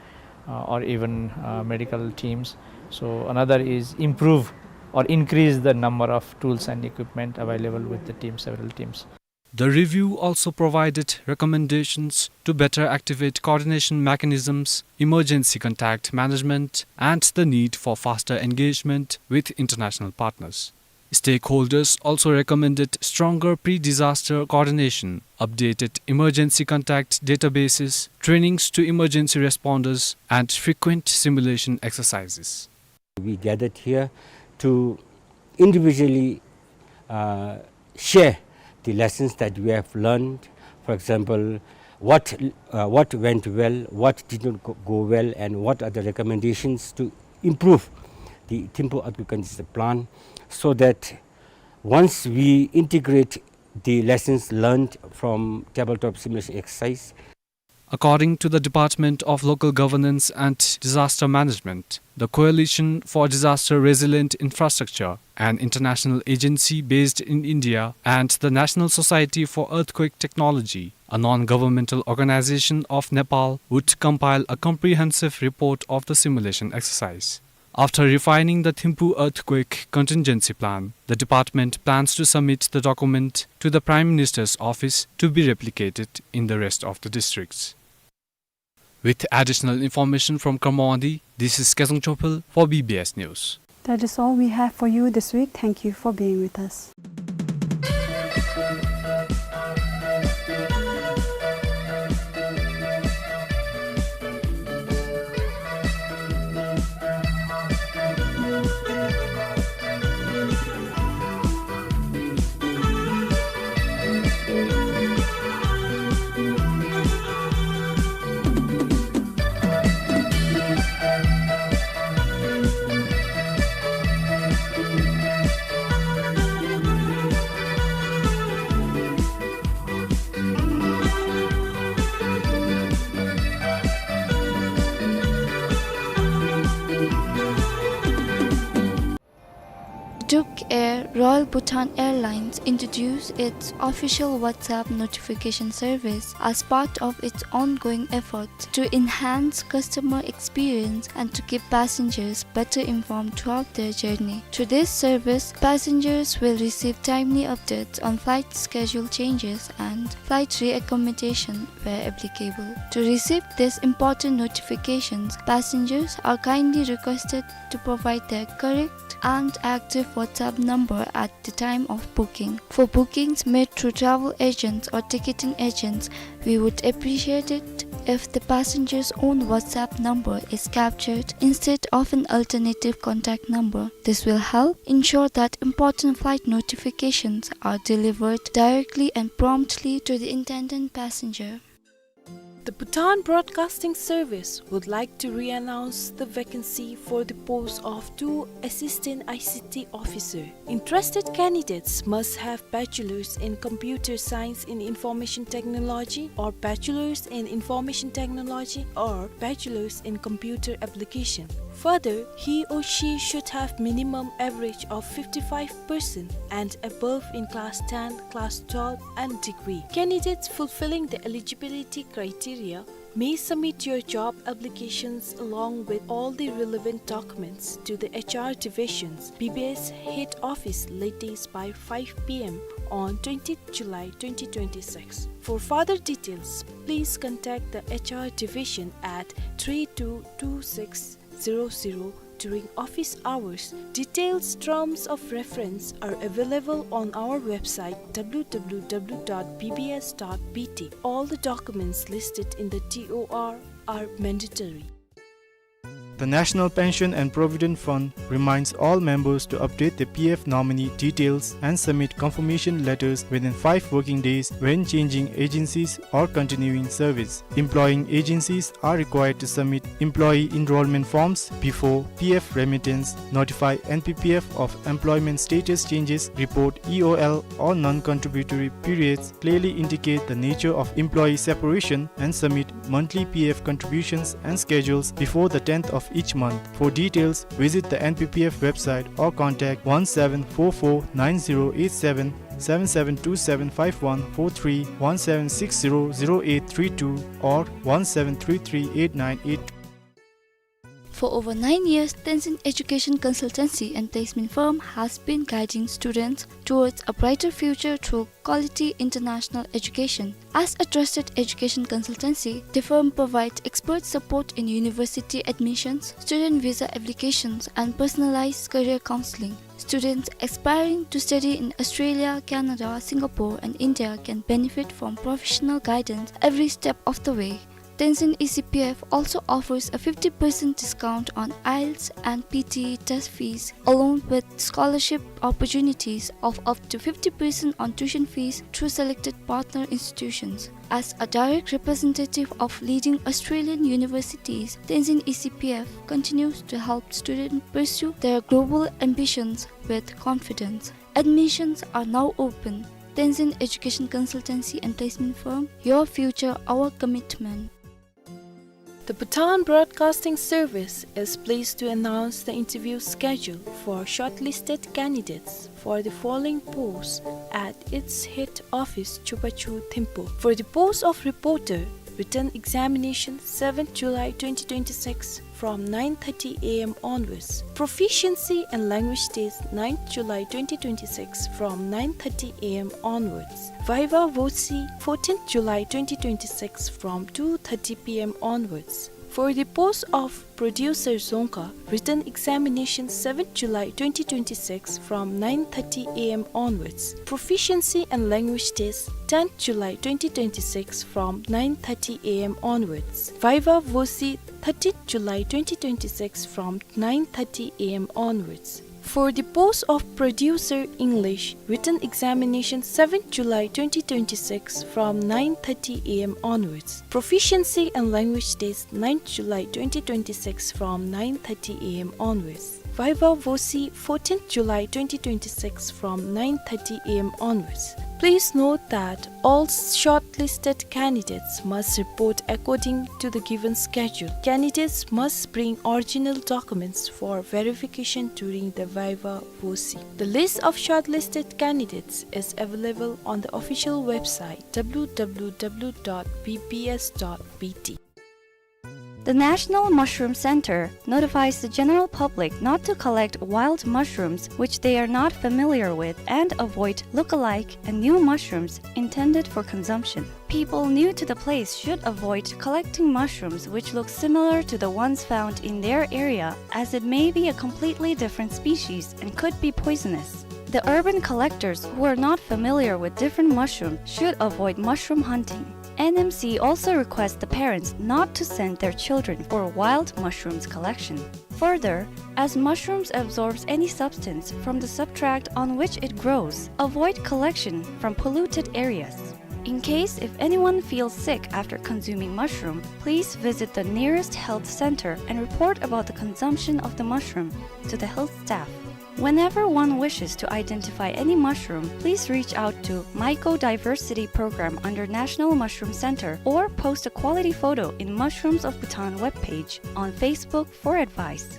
uh, or even, uh, medical teams. So another is improve or increase the number of tools and equipment available with the team, several teams. The review also provided recommendations to better activate coordination mechanisms, emergency contact management, and the need for faster engagement with international partners. Stakeholders also recommended stronger pre-disaster coordination, updated emergency contact databases, trainings to emergency responders, and frequent simulation exercises. We gathered here to individually, uh, share the lessons that we have learned. For example, what, uh, what went well, what did not go, go well, and what are the recommendations to improve the Thimphu earthquake contingency plan, so that once we integrate the lessons learned from tabletop simulation exercise. According to the Department of Local Governance and Disaster Management, the Coalition for Disaster Resilient Infrastructure, an international agency based in India, and the National Society for Earthquake Technology, a non-governmental organization of Nepal, would compile a comprehensive report of the simulation exercise. After refining the Thimphu earthquake contingency plan, the department plans to submit the document to the Prime Minister's office to be replicated in the rest of the districts. With additional information from Kurmawadi, this is Kezang Chophel for B B S News. That is all we have for you this week. Thank you for being with us. Royal Bhutan Airlines introduced its official WhatsApp notification service as part of its ongoing efforts to enhance customer experience and to keep passengers better informed throughout their journey. Through this service, passengers will receive timely updates on flight schedule changes and flight reaccommodation where applicable. To receive these important notifications, passengers are kindly requested to provide their correct and active WhatsApp number at the time of booking. For bookings made through travel agents or ticketing agents, we would appreciate it if the passenger's own WhatsApp number is captured instead of an alternative contact number. This will help ensure that important flight notifications are delivered directly and promptly to the intended passenger. The Bhutan Broadcasting Service would like to re-announce the vacancy for the post of two Assistant I C T Officer. Interested candidates must have Bachelor's in Computer Science in Information Technology or Bachelor's in Information Technology or Bachelor's in Computer Application. Further, he or she should have minimum average of fifty-five percent and above in class ten, class twelve, and degree. Candidates fulfilling the eligibility criteria may submit your job applications along with all the relevant documents to the H R Division's B B S Head Office latest by five P M on twentieth July twenty twenty-six. For further details, please contact the H R Division at three two two six zero zero during office hours. Details, terms of reference are available on our website, W W W dot B B S dot B T. All the documents listed in the T O R are mandatory. The National Pension and Provident Fund reminds all members to update their P F nominee details and submit confirmation letters within five working days when changing agencies or continuing service. Employing agencies are required to submit employee enrollment forms before P F remittance, notify N P P F of employment status changes, report E O L or non-contributory periods, clearly indicate the nature of employee separation, and submit monthly P F contributions and schedules before the tenth of each month. For details, visit the N P P F website or contact one seven four four nine zero eight seven, seven seven two seven five one four three, one seven six zero zero eight three two, or one seven three three eight nine eight two. For over nine years, Tenzin Education Consultancy and Placement Firm has been guiding students towards a brighter future through quality international education. As a trusted education consultancy, the firm provides expert support in university admissions, student visa applications, and personalized career counseling. Students aspiring to study in Australia, Canada, Singapore, and India can benefit from professional guidance every step of the way. Tenzin E C P F also offers a fifty percent discount on IELTS and P T E test fees, along with scholarship opportunities of up to fifty percent on tuition fees through selected partner institutions. As a direct representative of leading Australian universities, Tenzin E C P F continues to help students pursue their global ambitions with confidence. Admissions are now open. Tenzin Education Consultancy and Placement Firm, your future, our commitment. The Bhutan Broadcasting Service is pleased to announce the interview schedule for shortlisted candidates for the following posts at its head office, Chupachu Thimphu. For the post of reporter, written examination, seventh July twenty twenty-six, from nine thirty A M onwards. Proficiency and language test, ninth July twenty twenty-six, from nine thirty A M onwards. Viva Voce, fourteenth July twenty twenty-six, from two thirty P M onwards. For the post of producer Dzongkha, written examination, seventh July twenty twenty-six, from nine thirty A M onwards. Proficiency and language test, tenth July twenty twenty-six, from nine thirty A M onwards. Viva Voce, thirteenth July twenty twenty-six, from nine thirty A M onwards. For the post of producer English, written examination, seventh July twenty twenty-six, from nine thirty A M onwards. Proficiency and language test, ninth July twenty twenty-six, from nine thirty A M onwards. Viva Voce, fourteenth July twenty twenty-six, from nine thirty a m onwards. Please note that all shortlisted candidates must report according to the given schedule. Candidates must bring original documents for verification during the Viva Voce. The list of shortlisted candidates is available on the official website, w w w dot b p s dot b t. The National Mushroom Center notifies the general public not to collect wild mushrooms which they are not familiar with and avoid look-alike and new mushrooms intended for consumption. People new to the place should avoid collecting mushrooms which look similar to the ones found in their area, as it may be a completely different species and could be poisonous. The urban collectors who are not familiar with different mushrooms should avoid mushroom hunting. N M C also requests the parents not to send their children for wild mushrooms collection. Further, as mushrooms absorbs any substance from the substrate on which it grows, avoid collection from polluted areas. In case if anyone feels sick after consuming mushroom, please visit the nearest health center and report about the consumption of the mushroom to the health staff. Whenever one wishes to identify any mushroom, please reach out to Mycodiversity Program under National Mushroom Center or post a quality photo in Mushrooms of Bhutan webpage on Facebook for advice.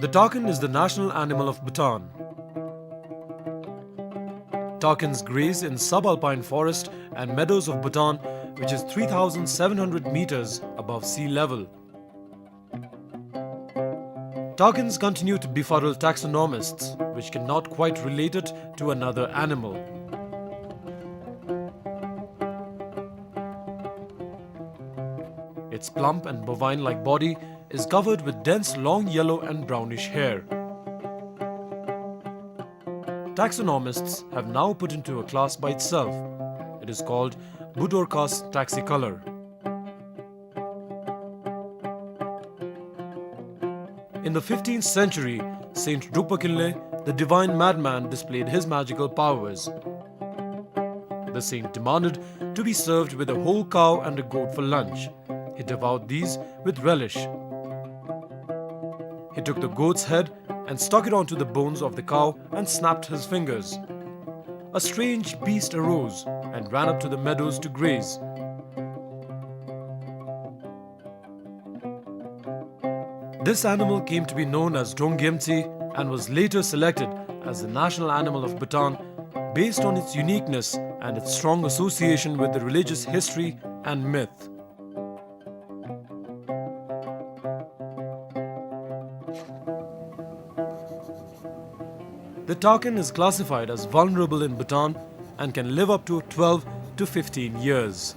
The takin is the national animal of Bhutan. Takins graze in subalpine forest and meadows of Bhutan, which is three thousand seven hundred meters above sea level. Takins continue to befuddle taxonomists, which cannot quite relate it to another animal. Its plump and bovine-like body is covered with dense long yellow and brownish hair. Taxonomists have now put into a class by itself. It is called Budorcas taxicolor. In the fifteenth century, Saint Drukpa Kinley, the divine madman, displayed his magical powers. The saint demanded to be served with a whole cow and a goat for lunch. He devoured these with relish. He took the goat's head and stuck it onto the bones of the cow and snapped his fingers. A strange beast arose and ran up to the meadows to graze. This animal came to be known as Donggyemtsi and was later selected as the national animal of Bhutan based on its uniqueness and its strong association with the religious history and myth. The takin is classified as vulnerable in Bhutan and can live up to twelve to fifteen years.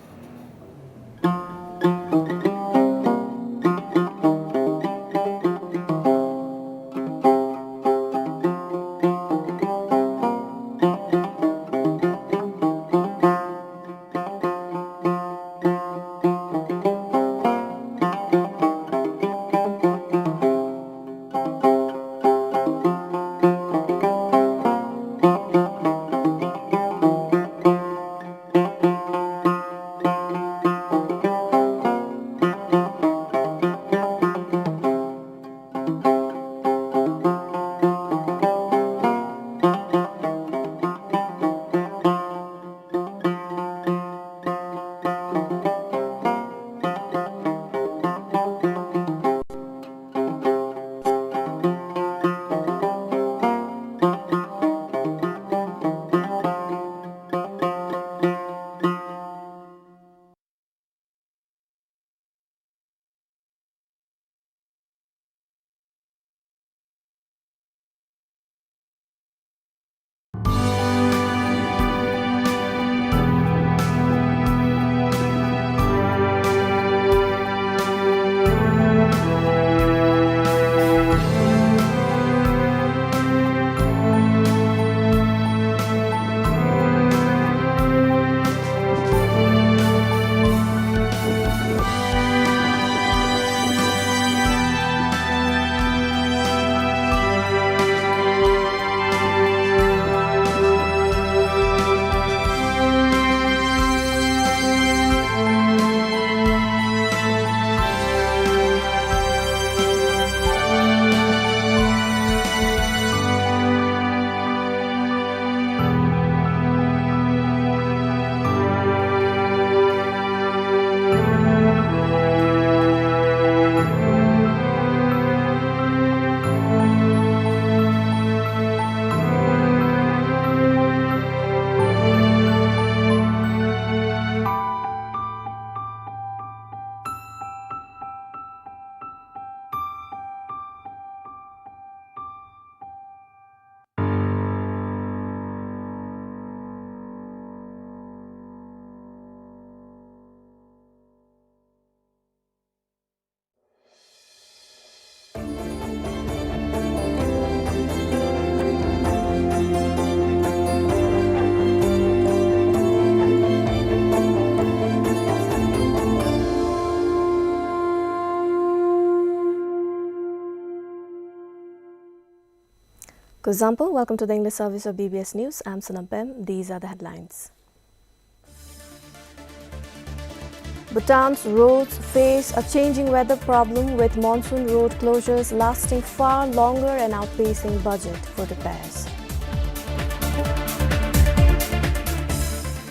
Example, welcome to the English service of B B S News. I'm Sonam Pem. These are the headlines. Bhutan's roads face a changing weather problem, with monsoon road closures lasting far longer and outpacing budget for repairs.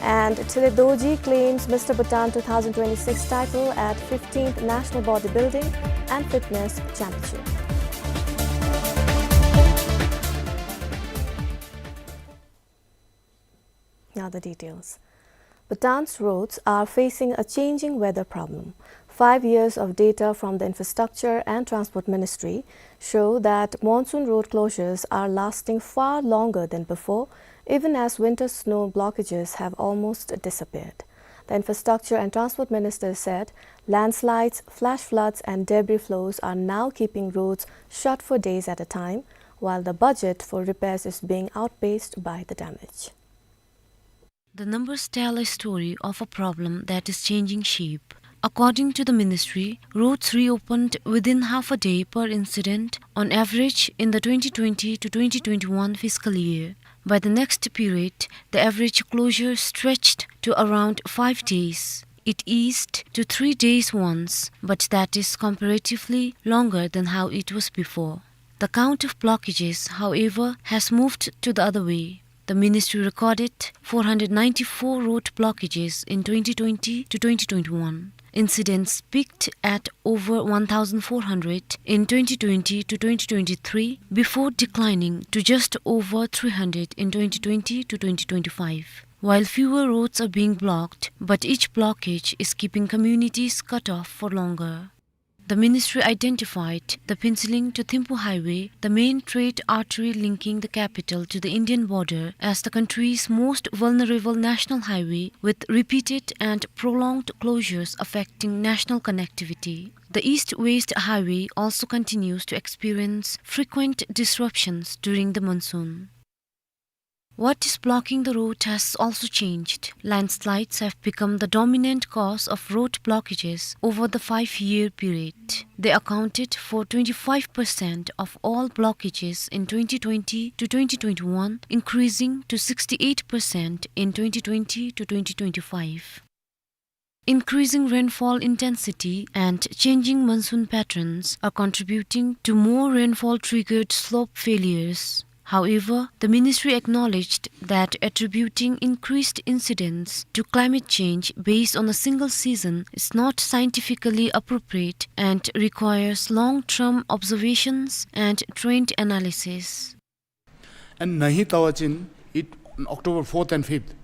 And Thile Dorji claims Mister Bhutan two thousand twenty-six title at fifteenth National Bodybuilding and Fitness Championship. Now the details. Bhutan's roads are facing a changing weather problem. Five years of data from the Infrastructure and Transport Ministry show that monsoon road closures are lasting far longer than before, even as winter snow blockages have almost disappeared. The Infrastructure and Transport Minister said landslides, flash floods, and debris flows are now keeping roads shut for days at a time, while the budget for repairs is being outpaced by the damage. The numbers tell a story of a problem that is changing shape. According to the ministry, roads reopened within half a day per incident on average in the twenty twenty to twenty twenty-one fiscal year. By the next period, the average closure stretched to around five days. It eased to three days once, but that is comparatively longer than how it was before. The count of blockages, however, has moved to the other way. The ministry recorded four hundred ninety-four road blockages in twenty twenty to twenty twenty-one. Incidents peaked at over one thousand four hundred in twenty twenty to twenty twenty-three, before declining to just over three hundred in twenty twenty to twenty twenty-five. While fewer roads are being blocked, but each blockage is keeping communities cut off for longer. The ministry identified the Phuentsholing to Thimphu Highway, the main trade artery linking the capital to the Indian border, as the country's most vulnerable national highway, with repeated and prolonged closures affecting national connectivity. The East-West Highway also continues to experience frequent disruptions during the monsoon. What is blocking the road has also changed. Landslides have become the dominant cause of road blockages over the five-year period. They accounted for twenty-five percent of all blockages in twenty twenty to twenty twenty-one, increasing to sixty-eight percent in twenty twenty to twenty twenty-five. Increasing rainfall intensity and changing monsoon patterns are contributing to more rainfall-triggered slope failures. However, the ministry acknowledged that attributing increased incidents to climate change based on a single season is not scientifically appropriate and requires long-term observations and trend analysis. And nahi tawa chin, it, October fourth and fifth,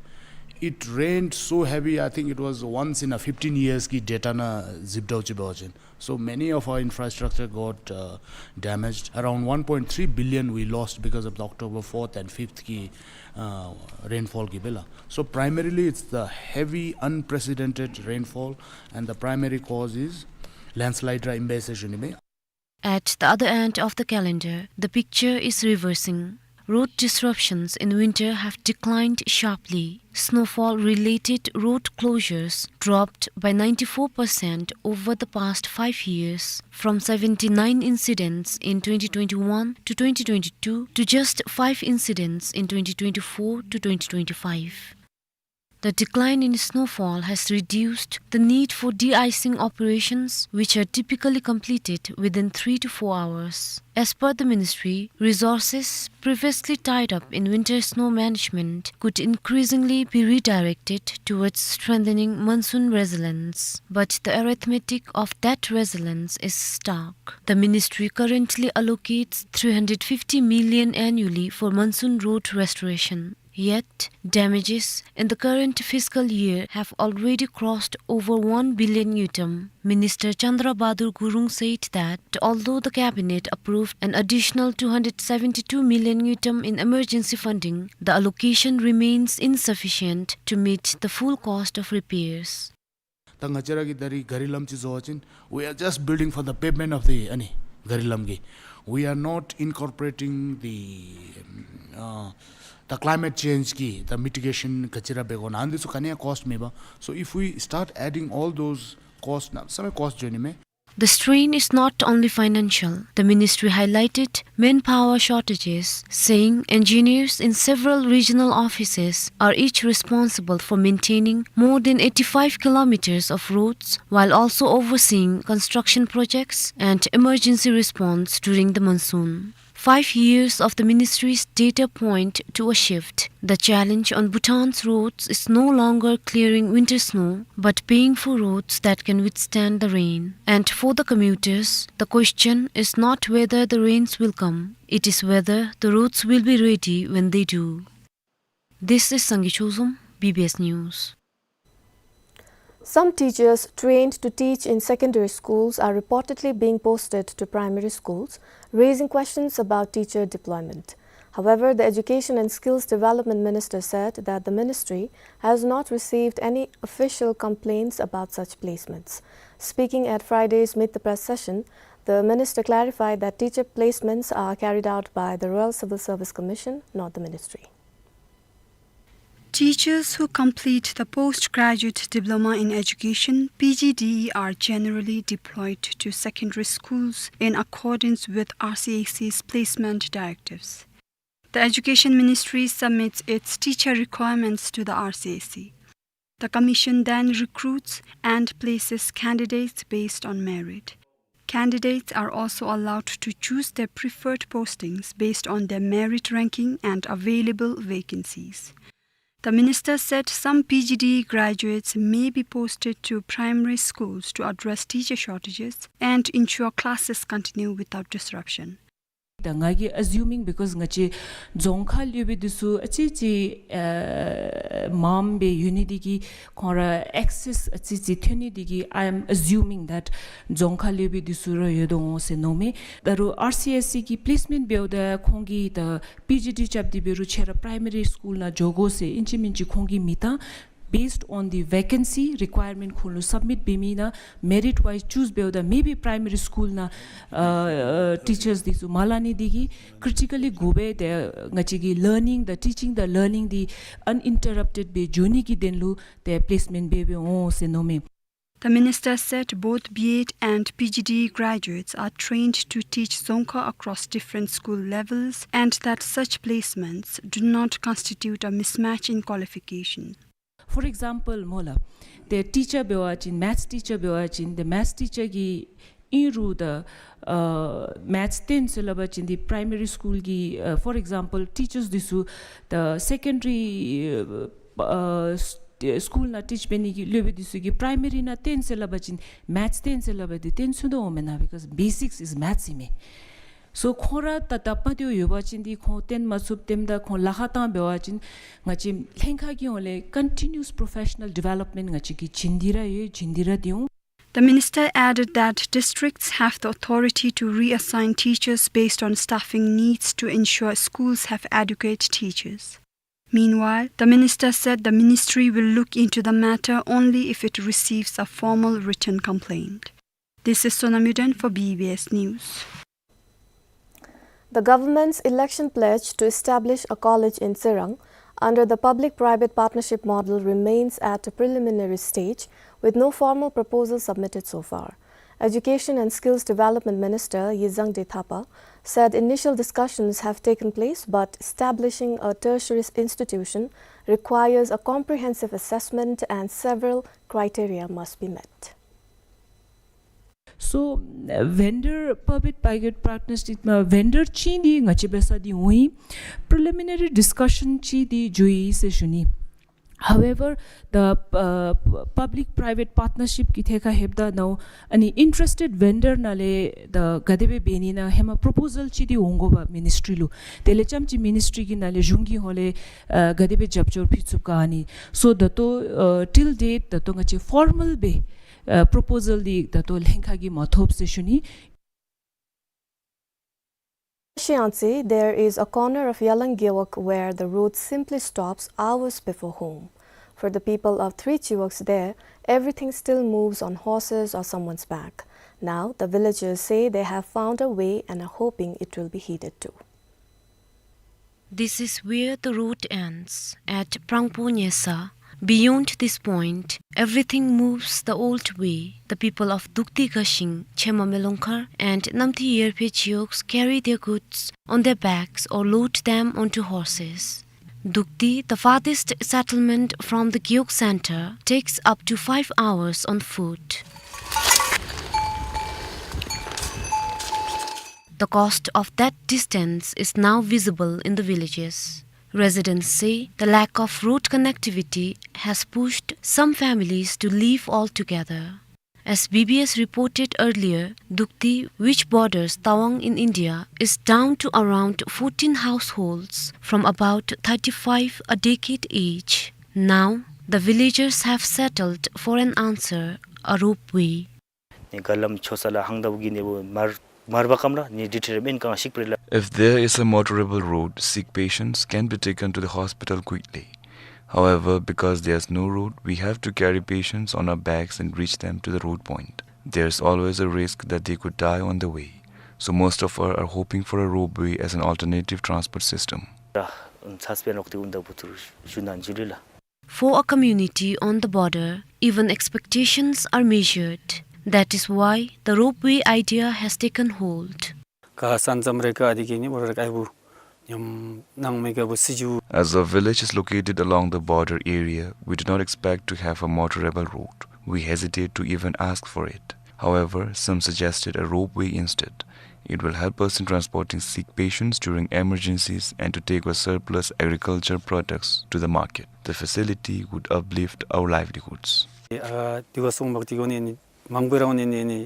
it rained so heavy, I think it was once in a fifteen years ki data na zip dao chi bao chin. So many of our infrastructure got, uh, damaged. Around one point three billion we lost because of the October fourth and fifth ki, uh, rainfall ki bela. So primarily it's the heavy, unprecedented rainfall, and the primary cause is landslide ra imbe se shuni me. At the other end of the calendar, the picture is reversing. Road disruptions in winter have declined sharply. Snowfall-related road closures dropped by ninety-four percent over the past five years, from seventy-nine incidents in twenty twenty-one to twenty twenty-two to just five incidents in twenty twenty-four to twenty twenty-five. The decline in snowfall has reduced the need for de-icing operations, which are typically completed within three to four hours. As per the ministry, resources previously tied up in winter snow management could increasingly be redirected towards strengthening monsoon resilience. But the arithmetic of that resilience is stark. The ministry currently allocates three hundred fifty million annually for monsoon road restoration. Yet, damages in the current fiscal year have already crossed over one billion ngultrum. Minister Chandra Bahadur Gurung said that although the cabinet approved an additional two hundred seventy-two million ngultrum in emergency funding, the allocation remains insufficient to meet the full cost of repairs. ད་ང་བཅས་ར་གི་ད་རིས་ག་རི་ལམ་ཅིག་བཟོ་བ་ཅིན། We are just building for the pavement of the, ཨ་ནི་ག་རི་ལམ་གི། We are not incorporating the, uh, the climate change གི་the mitigation ག་ཅི་ར་འབད་དགོ་ན་ཨ་ནི་ཚུ་ག་ནི་ཡང་cost མེད་པ། So if we start adding all those costs, གནམ་མེད་ས་མེད་cost འགྱོ་ནི་མས། The strain is not only financial. The ministry highlighted manpower shortages, saying engineers in several regional offices are each responsible for maintaining more than eighty-five kilometers of roads while also overseeing construction projects and emergency response during the monsoon. Five years of the ministry's data point to a shift. The challenge on Bhutan's roads is no longer clearing winter snow, but paying for roads that can withstand the rain. And for the commuters, the question is not whether the rains will come, it is whether the roads will be ready when they do. This is Sangay Chozom, B B S News. Some teachers trained to teach in secondary schools are reportedly being posted to primary schools, raising questions about teacher deployment. However, the Education and Skills Development Minister said that the ministry has not received any official complaints about such placements. Speaking at Friday's Meet the Press session, the minister clarified that teacher placements are carried out by the Royal Civil Service Commission, not the ministry. Teachers who complete the Postgraduate Diploma in Education, P G D E, are generally deployed to secondary schools in accordance with R C A C's placement directives. The Education Ministry submits its teacher requirements to the R C A C. The commission then recruits and places candidates based on merit. Candidates are also allowed to choose their preferred postings based on their merit ranking and available vacancies. The minister said some P G D graduates may be posted to primary schools to address teacher shortages and ensure classes continue without disruption. ད་ང་གིས་assuming because ང་བཅས་རྫོང་ཁག་སློབ་དཔོན་འདི་ཚུ་ཨ་ཙི་ཙི་ཨ་མངམ་སྦེ་ཡོད་ནི་འདི་གིས་ཁོང་ར་access ཨ་ཙི་ཙི་ཐོན་ནི་འདི་གིས། I am assuming that རྫོང་ཁག་སློབ་དཔོན་འདི་ཚུ་ར་ཡོད་དོ་འོང་ཟེར་མནོཝ་མས། ད་རུང་R C A C གི་placement འབདཝ་ད་ཁོང་གིས་ད་P G D རྐྱབ་སྟེ་འབད་རུང་ཁྱེད་ར་primary school ནང་འགྱོ་དགོ་ཟེར་ཨིན་ཅི་མིན་ཅི་ཁོང་གིས་མི་བཏང་། Based on the vacancy requirement ཁོང་ལུ་submit འབད་མི་ནང་merit wise choose འབདཝ་ད་maybe primary school ནང་ཨ་teachers འདི་ཚུ་མ་ལང་ནི་འདི་གིས་critically དགོ་པས། ཏེ་ང་བཅས་ཀྱི་learning དང་teaching དང་learning འདི་uninterrupted སྦེ་འགྱོ་ནི་གི་དོན་ལུ་ཏེ་placement འབད་འབདཝ་འོང་ཟེར་མནོཝ་མས། The minister said both B Ed and P G D graduates are trained to teach Dzongkha across different school levels and that such placements do not constitute a mismatch in qualification. For example སྨོ་ལགས། ཏེ་teacher འབད་བ་ཅིན་maths teacher འབད་བ་ཅིན་ཏེ་maths teacher གི་ཨིན་རུང་ད་ཨ་maths སྟོན་ཟེར་སླབ་པ་ཅིན་འདི་primary school གི་ཨ་for example teachers འདི་ཚུ་ད་secondary ཨ་school ནང་teach འབད་ནི་གི་སློབ་དཔོན་འདི་ཚུ་གིས་primary ནང་སྟོན་ཟེར་སླབ་པ་ཅིན་maths སྟོན་ཟེར་སླབ་པ་འདི་སྟོན་ཚུགས་དོ་འོང་མེན་ན། Because basics is maths ཨིན་མས། So ཁོང་ར་ད་དང་པ་འདི་ཡོད་པ་ཅིན་འདི་ཁོང་སྟོན་མ་ཚུགསཔ་འདི་དང་ཁོང་ལཱ་ཁག་བཏང་འབད་བ་ཅིན་ང་བཅས་ལྷན་ཁག་གི་ཧོངས་ལས་continuous professional development ང་བཅས་ཀྱིས་བྱིན་ཏེ་ར་ཡོད། བྱིན་ཏེ་ར་སྡོད་འོང་། The minister added that districts have the authority to reassign teachers based on staffing needs to ensure schools have adequate teachers. Meanwhile, the minister said the ministry will look into the matter only if it receives a formal written complaint. This is Sonam Yuden for B B S News. The government's election pledge to establish a college in Tsirang under the public-private partnership model remains at a preliminary stage, with no formal proposal submitted so far. Education and Skills Development Minister Yizangde Thapa said initial discussions have taken place, but establishing a tertiary institution requires a comprehensive assessment and several criteria must be met. So vendor public private partnership ཨ་vendor ཅིག་འདི་ང་བཅས་འབད་ས་འདི་འོང་ཡི། Preliminary discussion ཅིག་འདི་འགྱོ་ཡི་ཟེར་ཞུ་ནི། However, the uh, public private partnership གི་ཐད་ཁར་ལྷོདཔ་ད་ནཱ་ཨ་ནི་interested vendor ནང་ལས་ད་ག་དེ་སྦེ་འབད་ནི་ཨིན་ན་ཧེ་མ་proposal ཅིག་འདི་འོང་དགོ་པས་ministry ལུ། དེ་ལས་རྐྱངམ་ཅིག་ministry གི་ནང་ལས་གཞུང་གི་ཧོངས་ལས་ཨ་ག་དེ་སྦེ་རྒྱབ་སྐྱོར་ཕུལ་ཚུགས་ག་ཨ་ནི། So ད་ལྟོ་ཨ་till date ད་ལྟོ་ང་བཅས་formal སྦེ་ཨ་proposal འདི་ད་ལྟོ་ལྷན་ཁག་གིས་མ་ཐོབ་ཟེར་ཞུ་ནི། Shiangtse, there is a corner of Yalang Gewog where the road simply stops hours before home. For the people of three chiwogs there, everything still moves on horses or someone's back. Now, the villagers say they have found a way and are hoping it will be heeded too. This is where the road ends, at Prangpo Nyesa, Beyond this point, everything moves the old way. The people of Dukti Gashing, Chema Melongkhar, and Namthi Yerphe Chioks carry their goods on their backs or load them onto horses. Dukti, the farthest settlement from the Gewog center, takes up to five hours on foot. The cost of that distance is now visible in the villages. Residents say the lack of road connectivity has pushed some families to leave altogether. As B B S reported earlier, Dukti, which borders Tawang in India, is down to around fourteen households from about thirty-five a decade age. Now, the villagers have settled for an answer, a ropeway. ནི་ག་ལམ་ཆོ་ས་ལ་ཧང་ད་བུ་གི་ནི་བུ་མར་མར་བ་ཀམ་ར་ནི་ཌི་ཊེ་རེ་མེན་ཀང་ཤིག་པྲེ་ལ། If there is a motorable road, sick patients can be taken to the hospital quickly. However, because there's no road, we have to carry patients on our backs and reach them to the road point. There's always a risk that they could die on the way. So most of us are hoping for a ropeway as an alternative transport system. ར་ཚ་སྤེན་རོག་ཏི་ཨུན་ད་བུ་ཚུར་ཞུ་ནན་ཇུ་ལི་ལ། For a community on the border, even expectations are measured. That is why the ropeway idea has taken hold. ག་ས་འཛམ་རེ་ག་ཨ་དི་གི་ནི་བོ་ར་ག་ཨི་བུ་ཉམ་ནང་མེ་ག་བུ་སི་ཇུ། As our village is located along the border area, we do not expect to have a motorable road. We hesitate to even ask for it. However, some suggested a ropeway instead. It will help us in transporting sick patients during emergencies and to take our surplus agriculture products to the market. The facility would uplift our livelihoods. ཨ་དི་བ་སོང་བག་ཏི་གོ་ནི་ནི་མང་པོ་རང་ནི་ནི་ནི་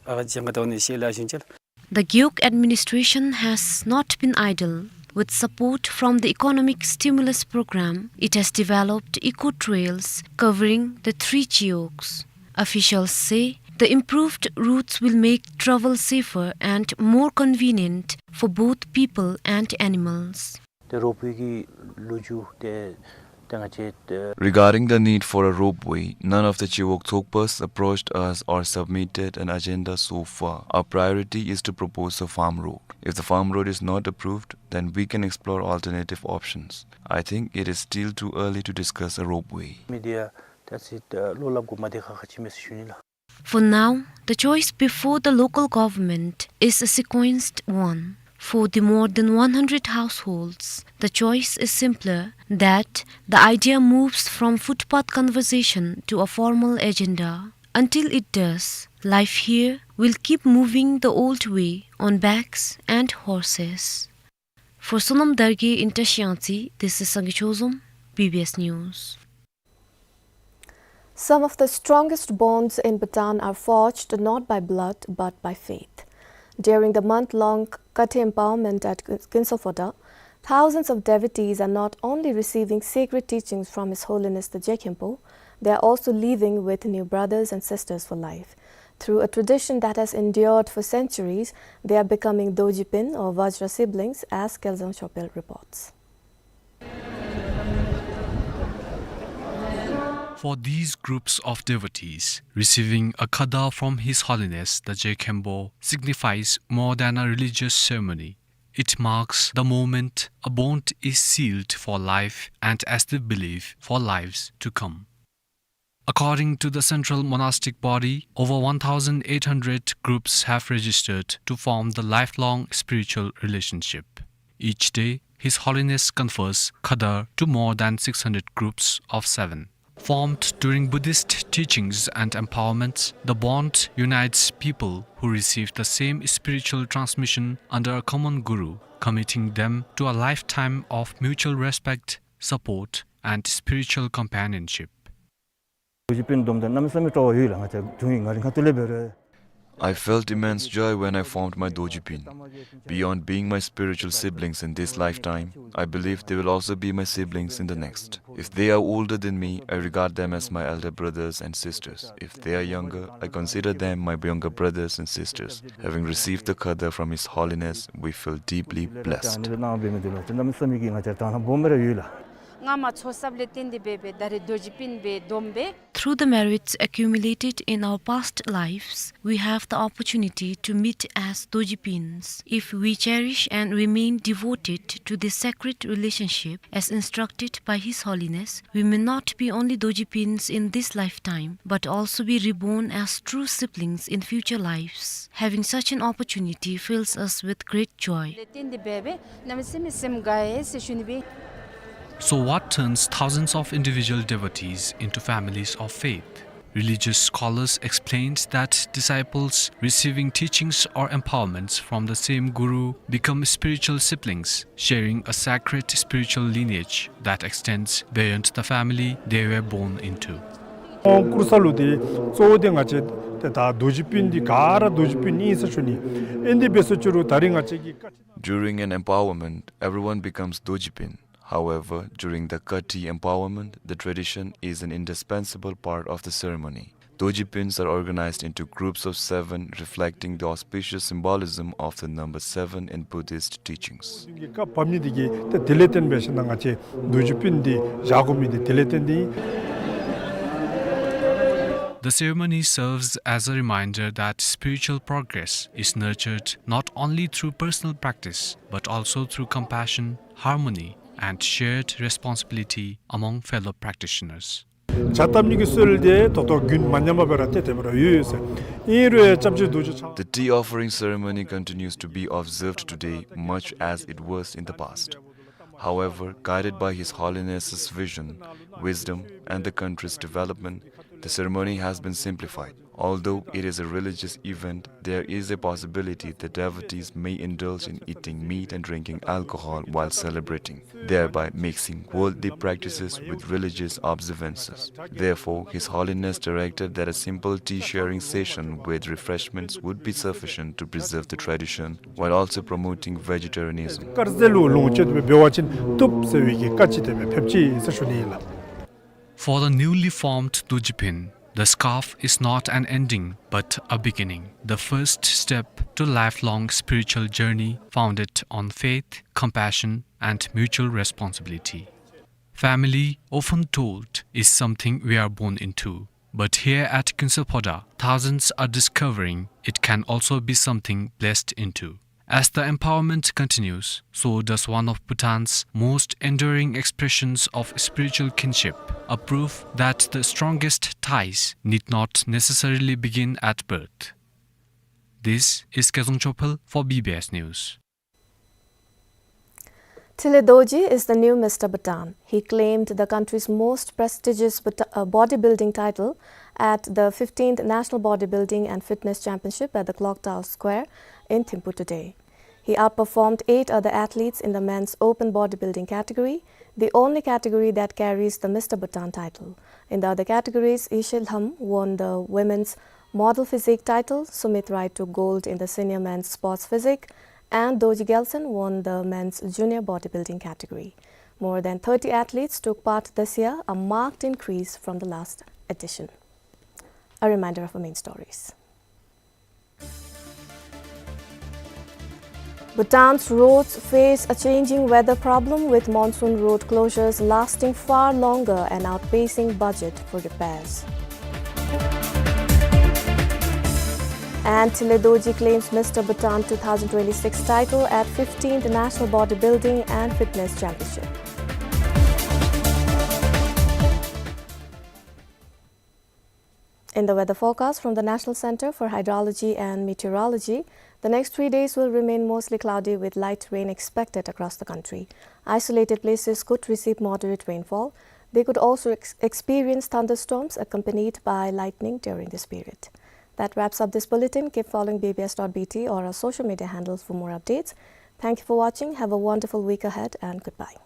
ཨ་ཇང་ག་ཏོ་ནི་ཤེ་ལ་ཤིན་ཅལ། The Gewog administration has not been idle. With support from the economic stimulus program, it has developed eco trails covering the three Gewogs. Officials say the improved routes will make travel safer and more convenient for both people and animals. ཏེ་རོབ་ཝེ་གི་ལོ་རྒྱུས་ཏེ་ཏེ་ང་བཅས་ཏེ། Regarding the need for a ropeway, none of the Gewog Tsokpas approached us or submitted an agenda so far. Our priority is to propose a farm road. If the farm road is not approved, then we can explore alternative options. I think it is still too early to discuss a ropeway. མི་དེ་ཡང་ཏེ་ཨ་ཙི་ཏེ་བློ་སླབ་དགོ་མ་དེ་ཁག་ཁག་ཅིག་མས་ཟེར་ཞུ་ནི་ལགས། For now, the choice before the local government is a sequenced one. For the more than one hundred households, the choice is simpler, that the idea moves from footpath conversation to a formal agenda. Until it does, life here will keep moving the old way on backs and horses. For Sonam Dargye in Trashiang Tse, this is Sangay Chozom, B B S News. Some of the strongest bonds in Bhutan are forged not by blood but by faith. During the month-long Kathe empowerment at Kinso Phoda, thousands of devotees are not only receiving sacred teachings from His Holiness the Je Khenpo, they are also leaving with new brothers and sisters for life. Through a tradition that has endured for centuries, they are becoming Dorji Pin or Vajra siblings, as Kelzang Shopel reports. For these groups of devotees, receiving a khada from His Holiness the Je Khenpo signifies more than a religious ceremony. It marks the moment a bond is sealed for life and, as they believe, for lives to come. According to the Central Monastic Body, over one thousand eight hundred groups have registered to form the lifelong spiritual relationship. Each day, His Holiness confers khada to more than six hundred groups of seven. Formed during Buddhist teachings and empowerments, the bond unites people who receive the same spiritual transmission under a common guru, committing them to a lifetime of mutual respect, support, and spiritual companionship. རྡོ་རྗེ་སྤུན་བསྡོམས་ད་གནམ་མེད་ས་མེད་སྤྲོ་བ་ཡོད་ལགས། ང་བཅས་དུང་ཡིན་ང་རི་ཁ་ཐུག་ལས་འབད་རུང་། I felt immense joy when I formed my Dorji Pin. Beyond being my spiritual siblings in this lifetime, I believe they will also be my siblings in the next. If they are older than me, I regard them as my elder brothers and sisters. If they are younger, I consider them my younger brothers and sisters. Having received the khada from His Holiness, we feel deeply blessed. གནམ་མེད་ས་མེད་ཀྱི་ང་བཅས་དང་ལ་སྦོམ་ར་ཡོད་ལགས། ང་མ་ཚོ་སབ་ལེ་ཏེན་དི་བེ་བེ་ད་རེ་རྡོ་རྗེ་སྤུན་བེ་བསྡོམས་བེ། Through the merits accumulated in our past lives, we have the opportunity to meet as Dorjibins. If we cherish and remain devoted to this sacred relationship, as instructed by His Holiness, we may not be only Dorjibins in this lifetime, but also be reborn as true siblings in future lives. Having such an opportunity fills us with great joy. So what turns thousands of individual devotees into families of faith? Religious scholars explained that disciples receiving teachings or empowerments from the same guru become spiritual siblings, sharing a sacred spiritual lineage that extends beyond the family they were born into. ཁོང་བཀུར་ས་ལུ་ཏེ་གཙོ་བོ་འདི་ང་བཅས་ཏེ་ད་རྡོ་རྗེ་སྤུན་འདི་ག་ར་རྡོ་རྗེ་སྤུན་ཨིན་ཟེར་ཞུ་ནི། ཨིན་ཏེ་འབད་ས་ཅིག་རུང་ད་རིས་ང་བཅས་ཀྱི་བཀའ་དྲིན། During an empowerment, everyone becomes Dorjibin. However, during the Kati empowerment, the tradition is an indispensable part of the ceremony. Dorjibins are organized into groups of seven, reflecting the auspicious symbolism of the number seven in Buddhist teachings. སྐབས་བབ་ནི་འདི་གིས་ཏེ་དེ་ལས་བརྟེན་འབད་ཞིནམ་ལས་ང་བཅས་རྡོ་རྗེ་སྤུན་འདི་བཞག་དགོ་མི་འདི་དེ་ལས་བརྟེན་ཏེ། The ceremony serves as a reminder that spiritual progress is nurtured not only through personal practice, but also through compassion, harmony, and shared responsibility among fellow practitioners. ཇ་བཏབ་ནི་གི་སྲོལ་འདི་ད་ལྟོ་རྒྱུན་མ་ཉམས་པར་སྦེ་ར་ཏེ་དེ་སྦེ་ར་ཡོད་ཡོད་ཟེར། ཨིན་རུང་སྐྱབས་རྗེ་རྡོ་རྗེ་འཆང་། The tea offering ceremony continues to be observed today much as it was in the past. However, guided by His Holiness's vision, wisdom, and the country's development, the ceremony has been simplified. Although it is a religious event, there is a possibility that devotees may indulge in eating meat and drinking alcohol while celebrating, thereby mixing worldly practices with religious observances. Therefore, His Holiness directed that a simple tea sharing session with refreshments would be sufficient to preserve the tradition while also promoting vegetarianism. དཀར་ཟས་ལུ་ལོངས་སྤྱོད་འབད་བ་ཅིན་བཏུབ་ཟེར་བའི་གི་བཀའ་ཅིག་དེ་སྦེ་ཕེབས་ཅི་ཟེར་ཞུ་ནི་ཨིན་ལགས། For the newly formed Dorjibin, the scarf is not an ending, but a beginning, the first step to lifelong spiritual journey founded on faith, compassion, and mutual responsibility. Family, often told, is something we are born into, but here at Kintsaphoda, thousands are discovering it can also be something blessed into. As the empowerment continues, so does one of Bhutan's most enduring expressions of spiritual kinship, a proof that the strongest ties need not necessarily begin at birth. This is Kezong Chophel for B B S News. Thile Dorji is the new Mister Bhutan. He claimed the country's most prestigious Bhuta-, uh, bodybuilding title at the fifteenth National Bodybuilding and Fitness Championship at the Clock Tower Square in Thimphu today. He outperformed eight other athletes in the men's open bodybuilding category, the only category that carries the Mister Bhutan title. In the other categories, Ishe Lham won the women's model physique title, Sumit Rai took gold in the senior men's sports physique, and Dorji Gyaltshen won the men's junior bodybuilding category. More than thirty athletes took part this year, a marked increase from the last edition. A reminder of our main stories. Bhutan's roads face a changing weather problem, with monsoon road closures lasting far longer and outpacing budget for repairs. And Thile Dorji claims Mister Bhutan two thousand twenty-six title at fifteenth National Bodybuilding and Fitness Championship. In the weather forecast from the National Center for Hydrology and Meteorology, the next three days will remain mostly cloudy with light rain expected across the country. Isolated places could receive moderate rainfall. They could also ex-, experience thunderstorms accompanied by lightning during this period. That wraps up this bulletin. Keep following B B S dot B T or our social media handles for more updates. Thank you for watching. Have a wonderful week ahead and goodbye.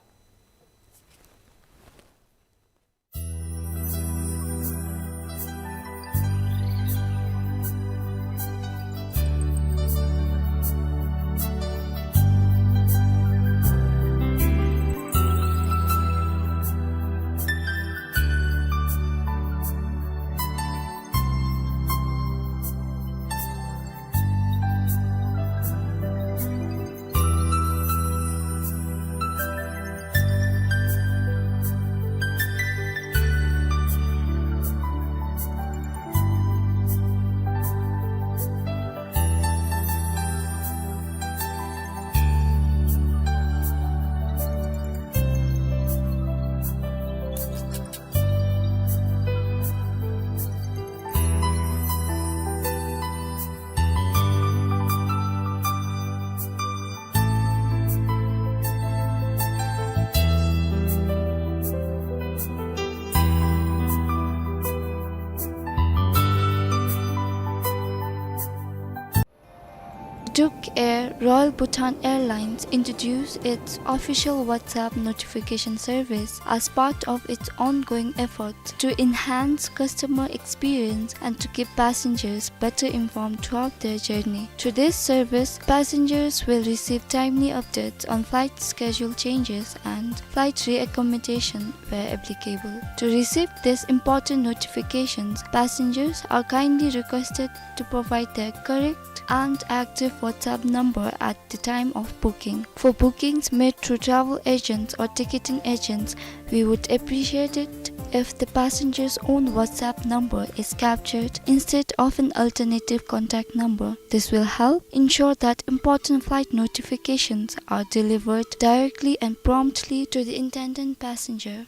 Tuk Air, Royal Bhutan Airlines, introduced its official WhatsApp notification service as part of its ongoing efforts to enhance customer experience and to keep passengers better informed throughout their journey. Through this service, passengers will receive timely updates on flight schedule changes and flight reaccommodation where applicable. To receive these important notifications, passengers are kindly requested to provide their correct and active WhatsApp number at the time of booking. For bookings made through travel agents or ticketing agents, we would appreciate it if the passenger's own WhatsApp number is captured instead of an alternative contact number. This will help ensure that important flight notifications are delivered directly and promptly to the intended passenger.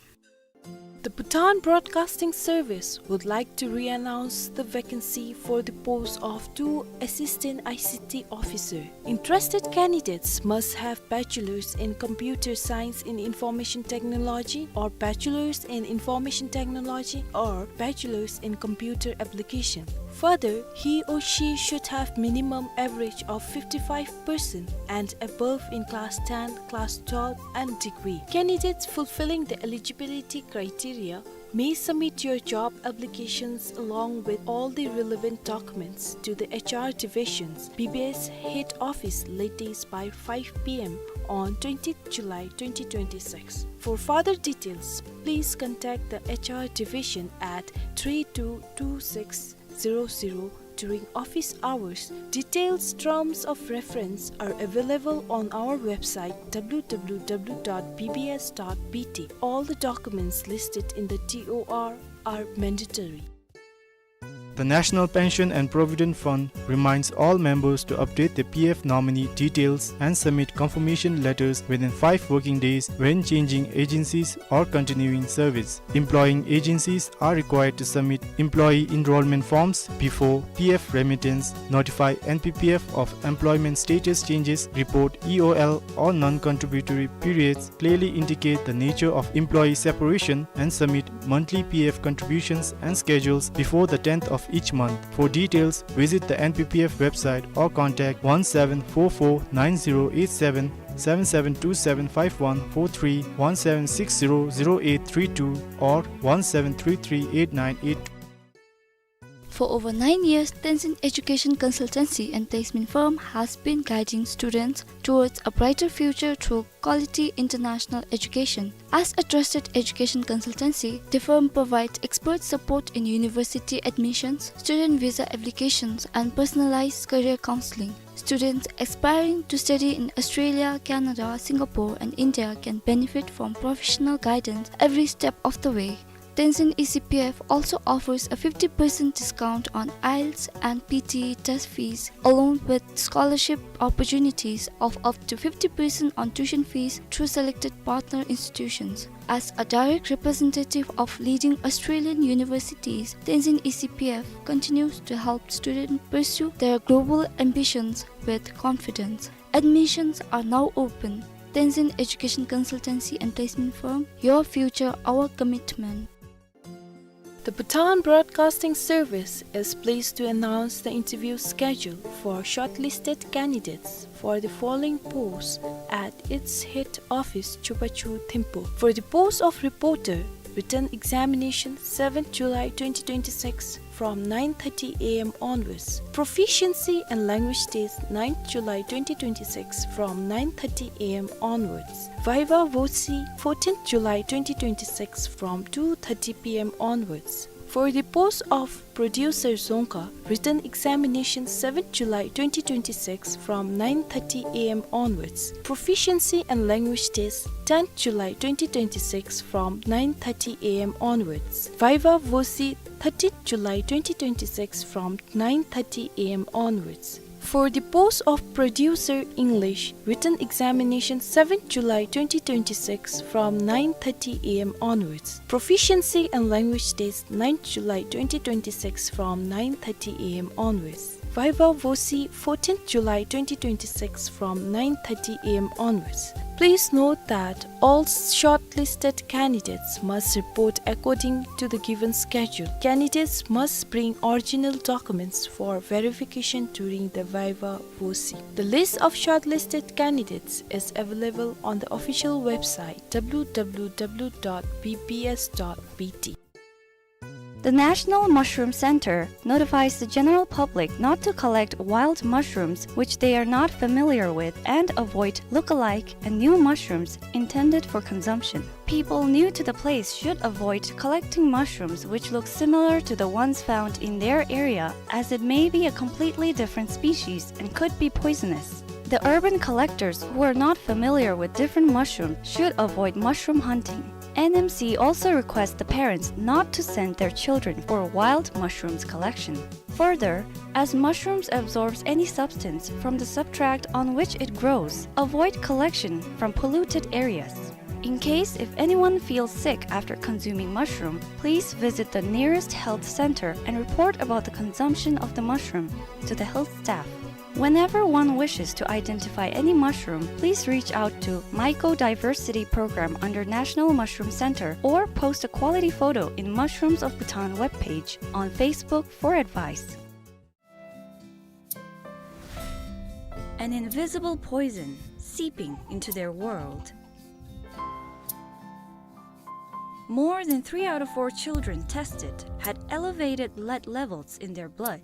The Bhutan Broadcasting Service would like to re-announce the vacancy for the post of two assistant I C T officer. Interested candidates must have bachelor's in computer science in information technology or bachelor's in information technology or bachelor's in computer application. Further, he or she should have minimum average of fifty-five percent and above in class ten, class twelve, and degree. Candidates fulfilling the eligibility criteria may submit your job applications along with all the relevant documents to the H R divisions, B B S head office latest by five P M on twentieth July twenty twenty-six. For further details, please contact the H R division at three two two six zero zero during office hours. Details, terms of reference are available on our website, W W W dot B B S dot B T. All the documents listed in the T O R are mandatory. The National Pension and Provident Fund reminds all members to update their P F nominee details and submit confirmation letters within five working days when changing agencies or continuing service. Employing agencies are required to submit employee enrollment forms before P F remittance, notify N P P F of employment status changes, report E O L or non-contributory periods, clearly indicate the nature of employee separation, and submit monthly P F contributions and schedules before the tenth of each month. For details, visit the N P P F website or contact one seven four four nine zero eight seven, seven seven two seven five one four three, one seven six zero zero eight three two, or one seven three three eight nine eight two. For over nine years, Tenzin Education Consultancy and Placement Firm has been guiding students towards a brighter future through quality international education. As a trusted education consultancy, the firm provides expert support in university admissions, student visa applications, and personalized career counseling. Students aspiring to study in Australia, Canada, Singapore, and India can benefit from professional guidance every step of the way. Tenzin E C P F also offers a fifty percent discount on IELTS and P T E test fees, along with scholarship opportunities of up to fifty percent on tuition fees through selected partner institutions. As a direct representative of leading Australian universities, Tenzin E C P F continues to help students pursue their global ambitions with confidence. Admissions are now open. Tenzin Education Consultancy and Placement Firm, your future, our commitment. The Bhutan Broadcasting Service is pleased to announce the interview schedule for shortlisted candidates for the following posts at its head office, Chubachu, Thimphu. For the post of reporter, written examination, seventh July twenty twenty-six, from nine thirty A M onwards. Proficiency and language test, ninth July twenty twenty-six, from nine thirty A M onwards. Viva Voce, fourteenth July twenty twenty-six, from two thirty P M onwards. For the post of producer Dzongkha, written examination, seventh July twenty twenty-six, from nine thirty A M onwards. Proficiency and language test, tenth July twenty twenty-six, from nine thirty A M onwards. Viva Voce, thirteenth July twenty twenty-six, from nine thirty A M onwards. For the post of producer English, written examination, seventh July twenty twenty-six, from nine thirty A M onwards. Proficiency and language test, ninth July twenty twenty-six, from nine thirty A M onwards. Viva Voce, fourteenth July twenty twenty-six, from nine thirty A M onwards. Please note that all shortlisted candidates must report according to the given schedule. Candidates must bring original documents for verification during the viva voce. The list of shortlisted candidates is available on the official website, w w w dot b p s dot b t. The National Mushroom Center notifies the general public not to collect wild mushrooms which they are not familiar with and avoid look-alike and new mushrooms intended for consumption. People new to the place should avoid collecting mushrooms which look similar to the ones found in their area, as it may be a completely different species and could be poisonous. The urban collectors who are not familiar with different mushrooms should avoid mushroom hunting. N M C also requests the parents not to send their children for wild mushrooms collection. Further, as mushrooms absorbs any substance from the substrate on which it grows, avoid collection from polluted areas. In case if anyone feels sick after consuming mushroom, please visit the nearest health center and report about the consumption of the mushroom to the health staff. Whenever one wishes to identify any mushroom, please reach out to Mycodiversity Program under National Mushroom Center or post a quality photo in Mushrooms of Bhutan webpage on Facebook for advice. An invisible poison seeping into their world. More than three out of four children tested had elevated lead levels in their blood.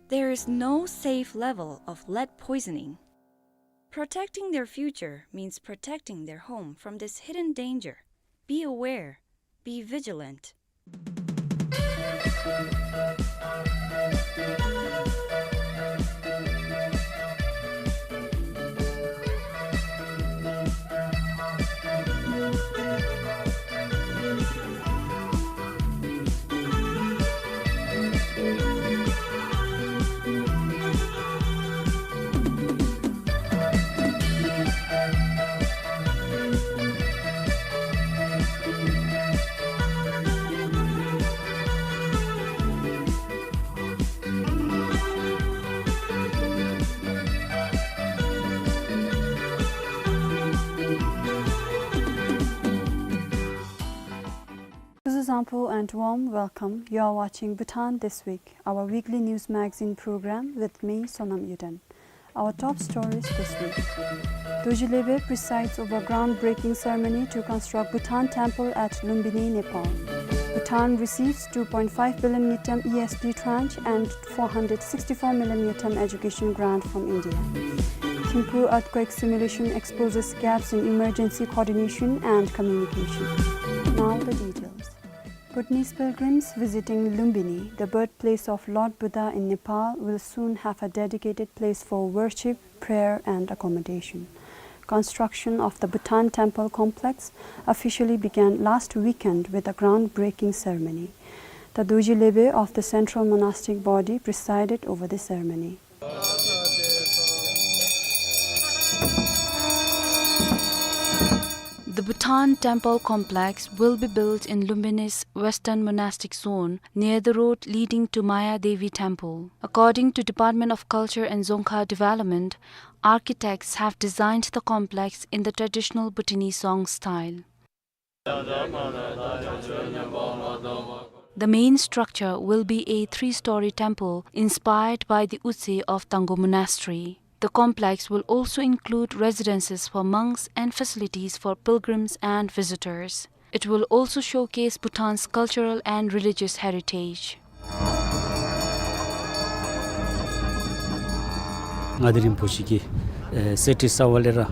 There is no safe level of lead poisoning. Protecting their future means protecting their home from this hidden danger. Be aware, be vigilant. Kuzuzangpo and warm welcome. You are watching Bhutan This Week, our weekly news magazine program with me, Sonam Yuden. Our top stories this week. Dorji Lebe presides over groundbreaking ceremony to construct Bhutan Temple at Lumbini, Nepal. Bhutan receives two point five billion ngultrum E S P tranche and four hundred sixty-four million ngultrum education grant from India. Thimphu earthquake simulation exposes gaps in emergency coordination and communication. Now the details. Bhutanese pilgrims visiting Lumbini, the birthplace of Lord Buddha in Nepal, will soon have a dedicated place for worship, prayer and accommodation. Construction of the Bhutan Temple complex officially began last weekend with a groundbreaking ceremony. The Dorji Lebe of the Central Monastic Body presided over the ceremony. The Bhutan Temple complex will be built in Lumbini's western monastic zone, near the road leading to Maya Devi Temple. According to Department of Culture and Dzongkha Development, architects have designed the complex in the traditional Bhutanese Dzong style. The main structure will be a three-story temple inspired by the Utse of Tanggo Monastery. The complex will also include residences for monks and facilities for pilgrims and visitors. It will also showcase Bhutan's cultural and religious heritage. ང་དེ་རིན་པོ་ཆེ་གི་ཨེ་གསེར་ཁྲི་གསར་པ་ལས་ར།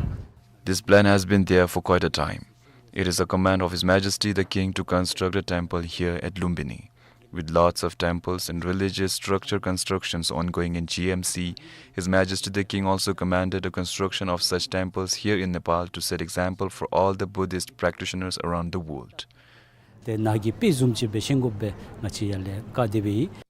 This plan has been there for quite a time. It is a command of His Majesty the King to construct a temple here at Lumbini. With lots of temples and religious structure constructions ongoing in G M C, His Majesty the King also commanded the construction of such temples here in Nepal to set example for all the Buddhist practitioners around the world. ཏེ་ནཱ་གི་དཔེ་བཟུམ་ཅིག་སྦེ་བཞེངས་དགོ་པའི་ང་བཅས་ཡར་ལས་བཀའ་དེ་སྦེ་ཨིན།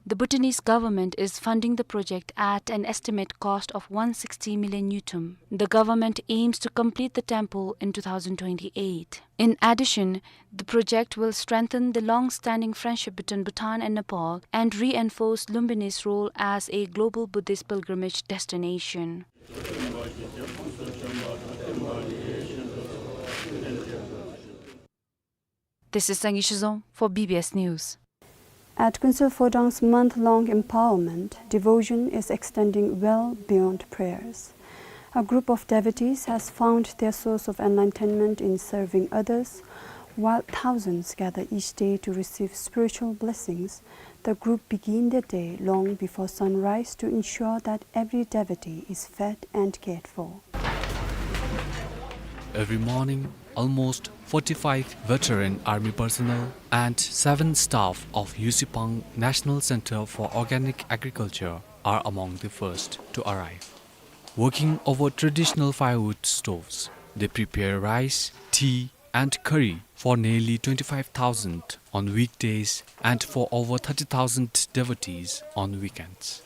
The Bhutanese government is funding the project at an estimate cost of one sixty million ngultrum. The government aims to complete the temple in two thousand twenty-eight. In addition, the project will strengthen the long-standing friendship between Bhutan and Nepal and reinforce Lumbini's role as a global Buddhist pilgrimage destination. This is Sangi Shizong for B B S News. At Kunsel Phodang's month-long empowerment, devotion is extending well beyond prayers. A group of devotees has found their source of enlightenment in serving others, while thousands gather each day to receive spiritual blessings. The group begin their day long before sunrise to ensure that every devotee is fed and cared for. Every morning, almost forty-five veteran army personnel and seven staff of Yusipang National Center for Organic Agriculture are among the first to arrive. Working over traditional firewood stoves, they prepare rice, tea, and curry for nearly twenty-five thousand on weekdays and for over thirty thousand devotees on weekends.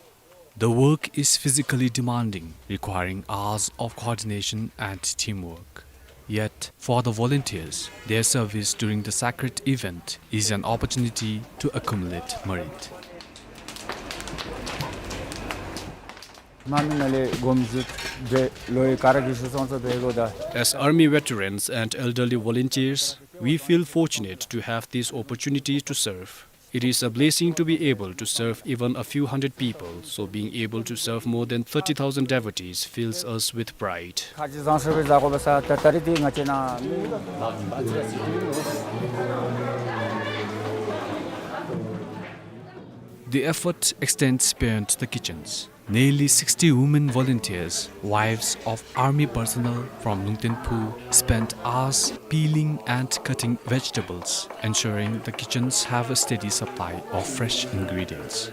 The work is physically demanding, requiring hours of coordination and teamwork. Yet, for the volunteers, their service during the sacred event is an opportunity to accumulate merit. As army veterans and elderly volunteers, we feel fortunate to have this opportunity to serve. It is a blessing to be able to serve even a few hundred people, so being able to serve more than thirty thousand devotees fills us with pride. The effort extends beyond the kitchens. Nearly sixty women volunteers, wives of army personnel from Lungten Phu, spent hours peeling and cutting vegetables, ensuring the kitchens have a steady supply of fresh ingredients.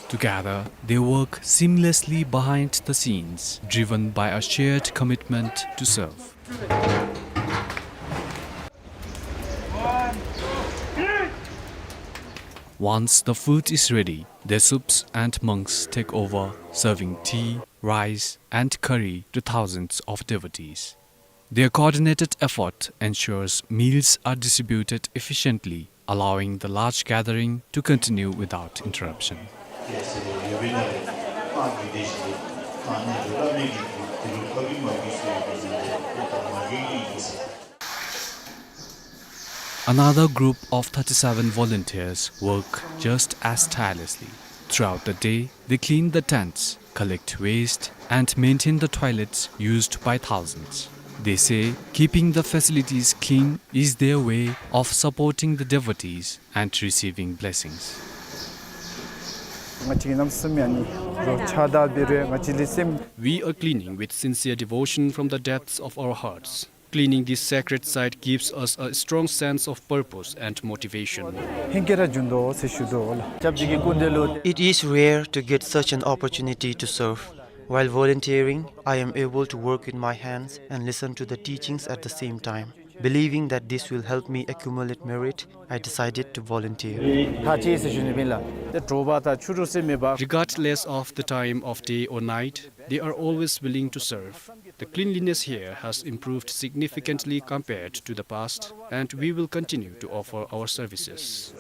Together, they work seamlessly behind the scenes, driven by a shared commitment to serve. Once the food is ready, their soups and monks take over, serving tea, rice, and curry to thousands of devotees. Their coordinated effort ensures meals are distributed efficiently, allowing the large gathering to continue without interruption. Another group of thirty-seven volunteers work just as tirelessly. Throughout the day, they clean the tents, collect waste, and maintain the toilets used by thousands. They say keeping the facilities clean is their way of supporting the devotees and receiving blessings. We are cleaning with sincere devotion from the depths of our hearts. Cleaning this sacred site gives us a strong sense of purpose and motivation. It is rare to get such an opportunity to serve. While volunteering, I am able to work with my hands and listen to the teachings at the same time. Believing that this will help me accumulate merit, I decided to volunteer. Regardless of the time of day or night, they are always willing to serve. The cleanliness here has improved significantly compared to the past, and we will continue to offer our services.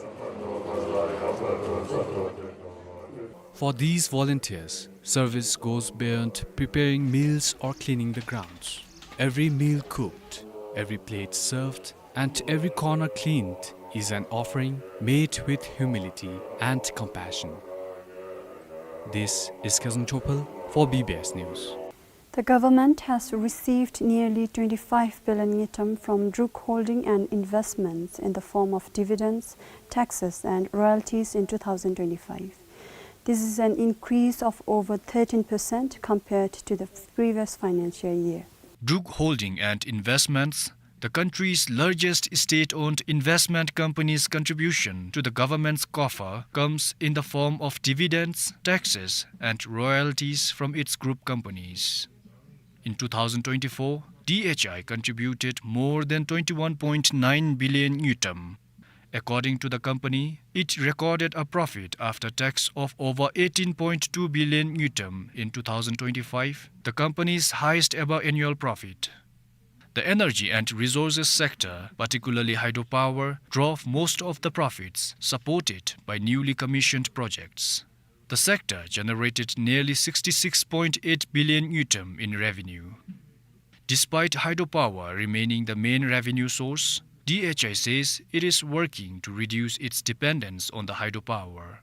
For these volunteers, service goes beyond preparing meals or cleaning the grounds. Every meal cooked, every plate served, and every corner cleaned is an offering made with humility and compassion. This is Khesung Chopal for B B S News. The government has received nearly twenty-five billion ngultrum from Druk Holding and Investments in the form of dividends, taxes and royalties in two thousand twenty-five. This is an increase of over thirteen percent compared to the previous financial year. Druk Holding and Investments, the country's largest state-owned investment company's contribution to the government's coffer comes in the form of dividends, taxes, and royalties from its group companies. In two thousand twenty-four, D H I contributed more than twenty-one point nine billion ngultrum. According to the company, it recorded a profit after tax of over eighteen point two billion ngultrum in two thousand twenty-five, the company's highest ever annual profit. The energy and resources sector, particularly hydropower, drove most of the profits, supported by newly commissioned projects. The sector generated nearly sixty-six point eight billion ngultrum in revenue. Despite hydropower remaining the main revenue source, D H I says it is working to reduce its dependence on the hydropower.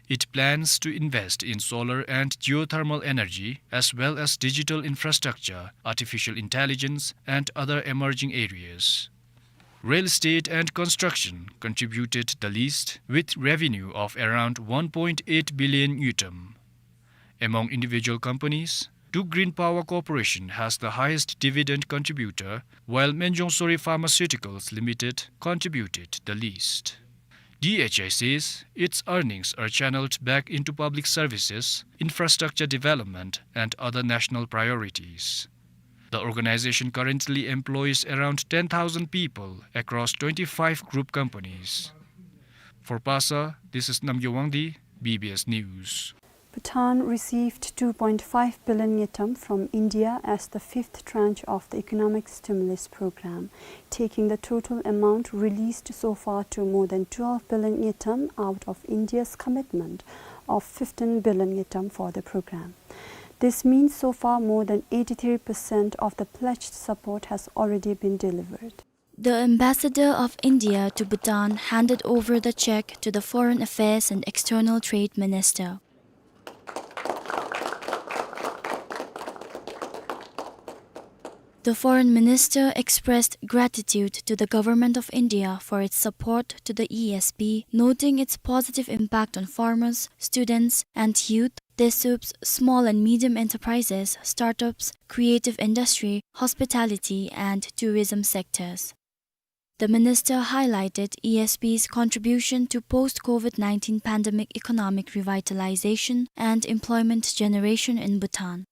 It plans to invest in solar and geothermal energy, as well as digital infrastructure, artificial intelligence, and other emerging areas. Real estate and construction contributed the least, with revenue of around one point eight billion ngultrum. Among individual companies, Duke Green Power Corporation has the highest dividend contributor, while Menjong Sori Pharmaceuticals Limited contributed the least. D H I says its earnings are channeled back into public services, infrastructure development, and other national priorities. The organization currently employs around ten thousand people across twenty-five group companies. For Pasa, this is Namgay Wangdi, B B S News. Bhutan received two point five billion ngultrum from India as the fifth tranche of the economic stimulus program, taking the total amount released so far to more than twelve billion ngultrum out of India's commitment of fifteen billion ngultrum for the program. This means so far more than eighty-three percent of the pledged support has already been delivered. The ambassador of India to Bhutan handed over the check to the Foreign Affairs and External Trade Minister. The foreign minister expressed gratitude to the Government of India for its support to the E S P, noting its positive impact on farmers, students, and youth, DESUPs, small and medium enterprises, startups, creative industry, hospitality, and tourism sectors. The minister highlighted E S P's contribution to post-COVID nineteen pandemic economic revitalization and employment generation in Bhutan.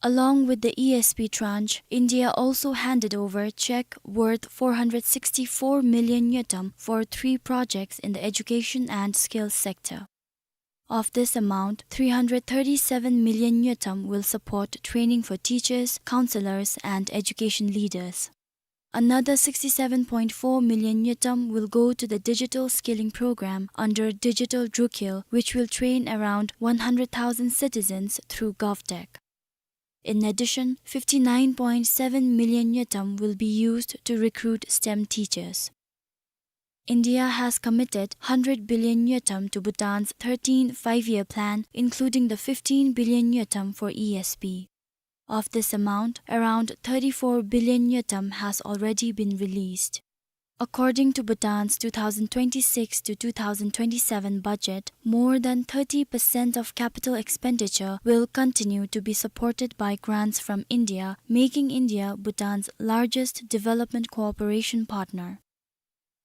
Along with the E S P tranche, India also handed over check worth four hundred sixty-four million ngultrum for three projects in the education and skills sector. Of this amount, three hundred thirty-seven million ngultrum will support training for teachers, counselors, and education leaders. Another sixty-seven point four million ngultrum will go to the digital skilling program under Digital Drukhel, which will train around one hundred thousand citizens through GovTech. In addition, fifty-nine point seven million ngultrum will be used to recruit STEM teachers. India has committed hundred billion ngultrum to Bhutan's thirteenth five-year plan, including the fifteen billion ngultrum for E S P. Of this amount, around thirty-four billion ngultrum has already been released. According to Bhutan's two thousand twenty-six to two thousand twenty-seven budget, more than thirty percent of capital expenditure will continue to be supported by grants from India, making India Bhutan's largest development cooperation partner.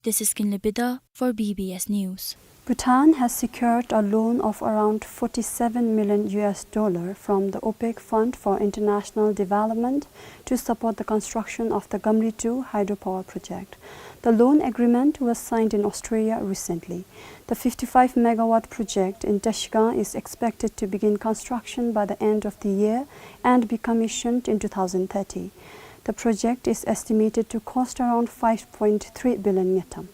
This is Kinley Bida for B B S News. Bhutan has secured a loan of around forty-seven million U S dollar from the OPEC Fund for International Development to support the construction of the Gamri two hydropower project. The loan agreement was signed in Australia recently. The fifty-five megawatt project in Tashkent is expected to begin construction by the end of the year and be commissioned in two thousand thirty. The project is estimated to cost around five point three billion ngultrum.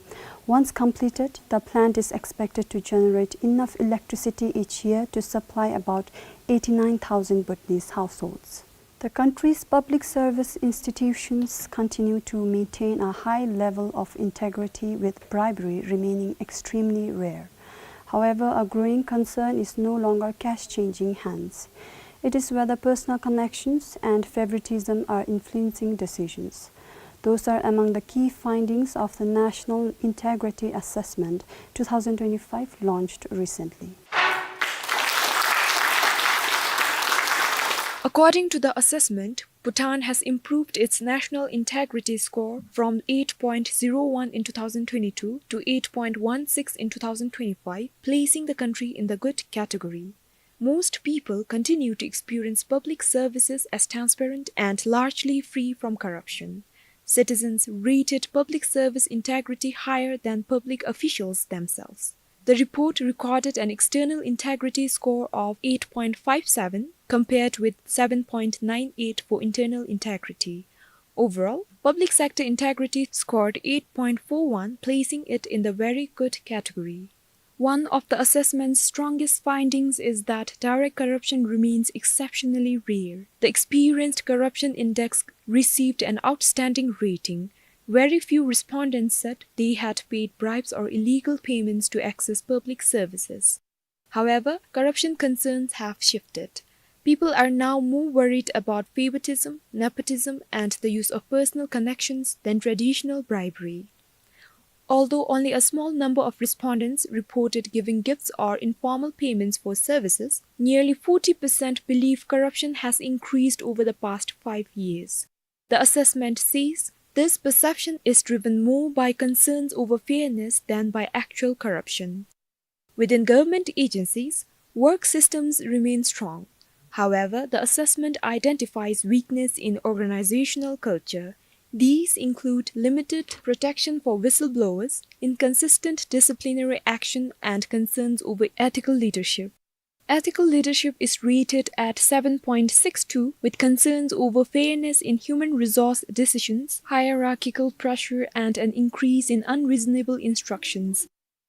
Once completed, the plant is expected to generate enough electricity each year to supply about eighty-nine thousand Bhutanese households. The country's public service institutions continue to maintain a high level of integrity, with bribery remaining extremely rare. However, a growing concern is no longer cash changing hands. It is whether personal connections and favoritism are influencing decisions. Those are among the key findings of the National Integrity Assessment two thousand twenty-five, launched recently. According to the assessment, Bhutan has improved its national integrity score from eight point zero one in two thousand twenty-two to eight point one six in two thousand twenty-five, placing the country in the good category. Most people continue to experience public services as transparent and largely free from corruption. Citizens rated public service integrity higher than public officials themselves. The report recorded an external integrity score of eight point five seven, compared with seven point nine eight for internal integrity. Overall, public sector integrity scored eight point four one, placing it in the very good category. One of the assessment's strongest findings is that direct corruption remains exceptionally rare. The Experienced Corruption Index received an outstanding rating. Very few respondents said they had paid bribes or illegal payments to access public services. However, corruption concerns have shifted. People are now more worried about favoritism, nepotism, and the use of personal connections than traditional bribery. Although only a small number of respondents reported giving gifts or informal payments for services, nearly forty percent believe corruption has increased over the past five years. The assessment says this perception is driven more by concerns over fairness than by actual corruption. Within government agencies, work systems remain strong. However, the assessment identifies weakness in organizational culture. These include limited protection for whistleblowers, inconsistent disciplinary action, and concerns over ethical leadership. Ethical leadership is rated at seven point six two, with concerns over fairness in human resource decisions, hierarchical pressure, and an increase in unreasonable instructions.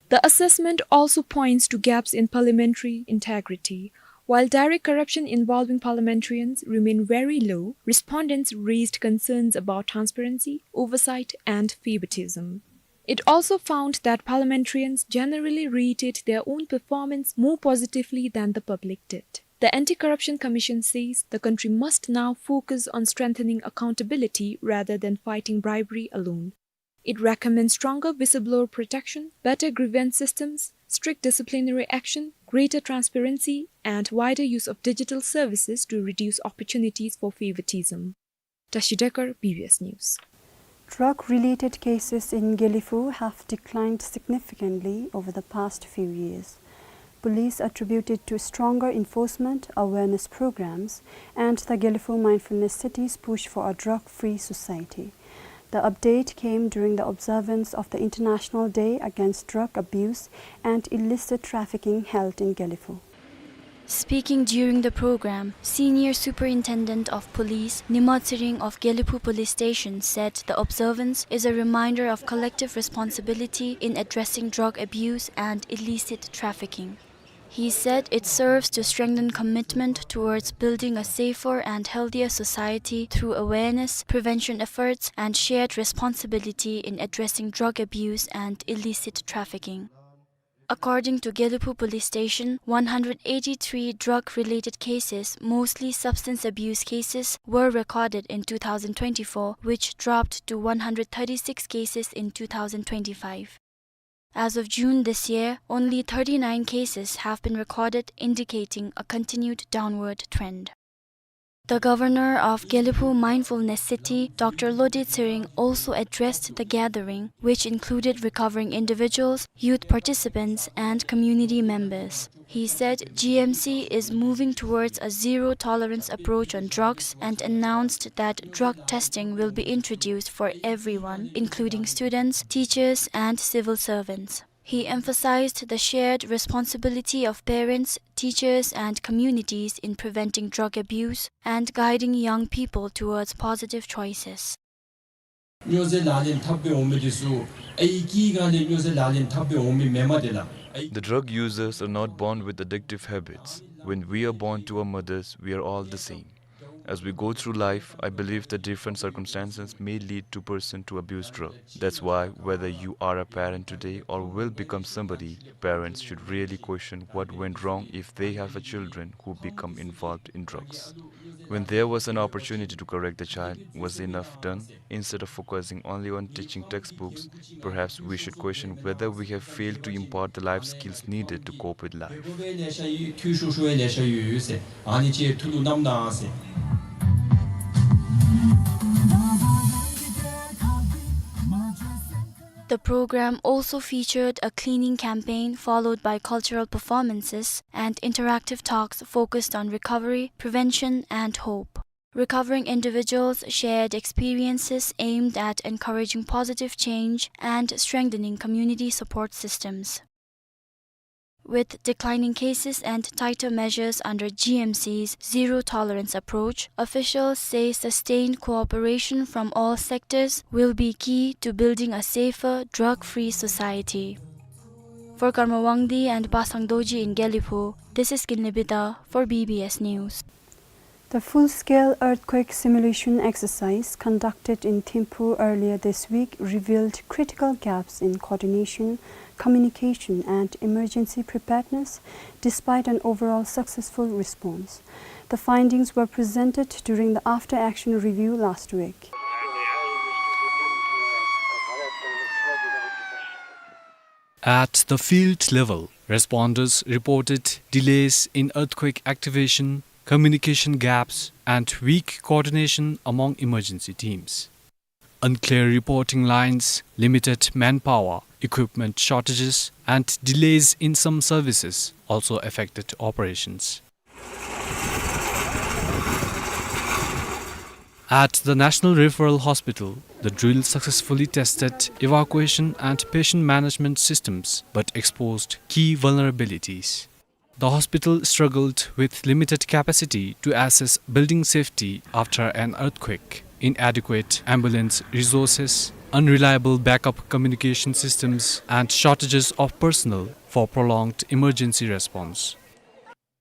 The assessment also points to gaps in parliamentary integrity. While direct corruption involving parliamentarians remain very low, respondents raised concerns about transparency, oversight, and favoritism. It also found that parliamentarians generally rated their own performance more positively than the public did. The Anti-Corruption Commission says the country must now focus on strengthening accountability rather than fighting bribery alone. It recommends stronger whistleblower protection, better grievance systems, strict disciplinary action, greater transparency, and wider use of digital services to reduce opportunities for favoritism. Tashi Dekar, B B S News. Drug-related cases in Gelephu have declined significantly over the past few years. Police attribute it to stronger enforcement, awareness programs, and the Gelephu Mindfulness City's push for a drug-free society. The update came during the observance of the International Day Against Drug Abuse and Illicit Trafficking held in Gelephu. Speaking during the program, Senior Superintendent of Police Nima Tshering of Gelephu Police Station said the observance is a reminder of collective responsibility in addressing drug abuse and illicit trafficking. He said it serves to strengthen commitment towards building a safer and healthier society through awareness, prevention efforts, and shared responsibility in addressing drug abuse and illicit trafficking. According to Gelephu Police Station, one hundred eighty-three drug-related cases, mostly substance abuse cases, were recorded in two thousand twenty-four, which dropped to one hundred thirty-six cases in two thousand twenty-five. As of June this year, only thirty-nine cases have been recorded, indicating a continued downward trend. The governor of Gelephu Mindfulness City, Doctor Lode Tshering, also addressed the gathering, which included recovering individuals, youth participants, and community members. He said G M C is moving towards a zero-tolerance approach on drugs and announced that drug testing will be introduced for everyone, including students, teachers, and civil servants. He emphasized the shared responsibility of parents, teachers, and communities in preventing drug abuse and guiding young people towards positive choices. སྨྱོ་རྫས་ལག་ལེན་འཐབ་སྦེ་འོང་མི་འདི་ཚུ་ཨའི་སྐྱེས་སྒང་ལས་སྨྱོ་རྫས་ལག་ལེན་འཐབ་སྦེ་འོང་མི་མེན་མས་དེ་ལགས། The drug users are not born with addictive habits. When we are born to our mothers, we are all the same. As we go through life, I believe that different circumstances may lead to person to abuse drug. That's why whether you are a parent today or will become somebody, parents should really question what went wrong if they have a children who become involved in drugs. When there was an opportunity to correct the child, was enough done? Instead of focusing only on teaching textbooks, perhaps we should question whether we have failed to impart the life skills needed to cope with life. The program also featured a cleaning campaign followed by cultural performances and interactive talks focused on recovery, prevention, and hope. Recovering individuals shared experiences aimed at encouraging positive change and strengthening community support systems. With declining cases and tighter measures under G M C's zero-tolerance approach, officials say sustained cooperation from all sectors will be key to building a safer, drug-free society. For Karma Wangdi and Pasang Dorji in Gelephu, this is Kinley Bida for B B S News. The full-scale earthquake simulation exercise conducted in Thimphu earlier this week revealed critical gaps in coordination, communication, and emergency preparedness, despite an overall successful response. The findings were presented during the after-action review last week. At the field level, responders reported delays in earthquake activation, communication gaps, and weak coordination among emergency teams. Unclear reporting lines, limited manpower, equipment shortages, and delays in some services also affected operations. At the National Referral Hospital, the drill successfully tested evacuation and patient management systems, but exposed key vulnerabilities. The hospital struggled with limited capacity to assess building safety after an earthquake, inadequate ambulance resources, unreliable backup communication systems, and shortages of personnel for prolonged emergency response.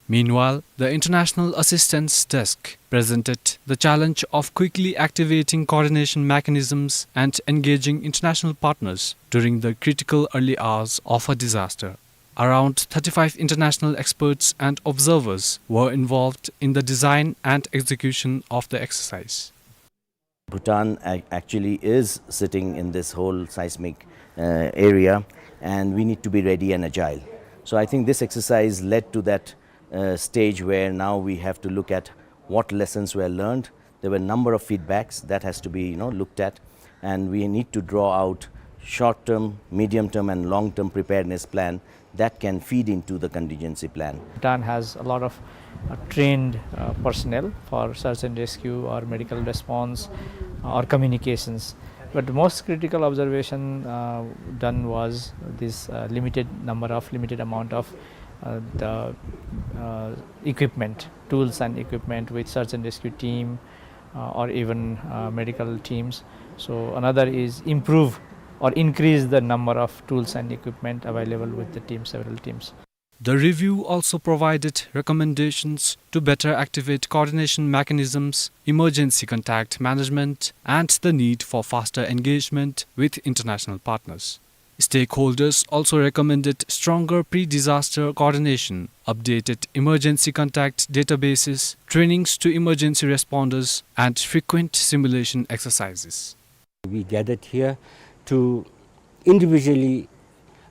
Meanwhile, the International Assistance Desk presented the challenge of quickly activating coordination mechanisms and engaging international partners during the critical early hours of a disaster. Around thirty-five international experts and observers were involved in the design and execution of the exercise. Bhutan ac-, actually is sitting in this whole seismic, uh, area, and we need to be ready and agile. So I think this exercise led to that, uh, stage where now we have to look at what lessons were learned. There were a number of feedbacks that has to be, you know, looked at, and we need to draw out short-term, medium-term, and long-term preparedness plan that can feed into the contingency plan. Bhutan has a lot of, uh, trained, uh, personnel for search and rescue or medical response, uh, or communications. But the most critical observation, uh, done was this, uh, limited number of, limited amount of, uh, the, uh, equipment, tools and equipment with search and rescue team, uh, or even, uh, medical teams. So another is improve or increase the number of tools and equipment available with the team, several teams. The review also provided recommendations to better activate coordination mechanisms, emergency contact management, and the need for faster engagement with international partners. Stakeholders also recommended stronger pre-disaster coordination, updated emergency contact databases, trainings to emergency responders, and frequent simulation exercises. We gathered here to individually,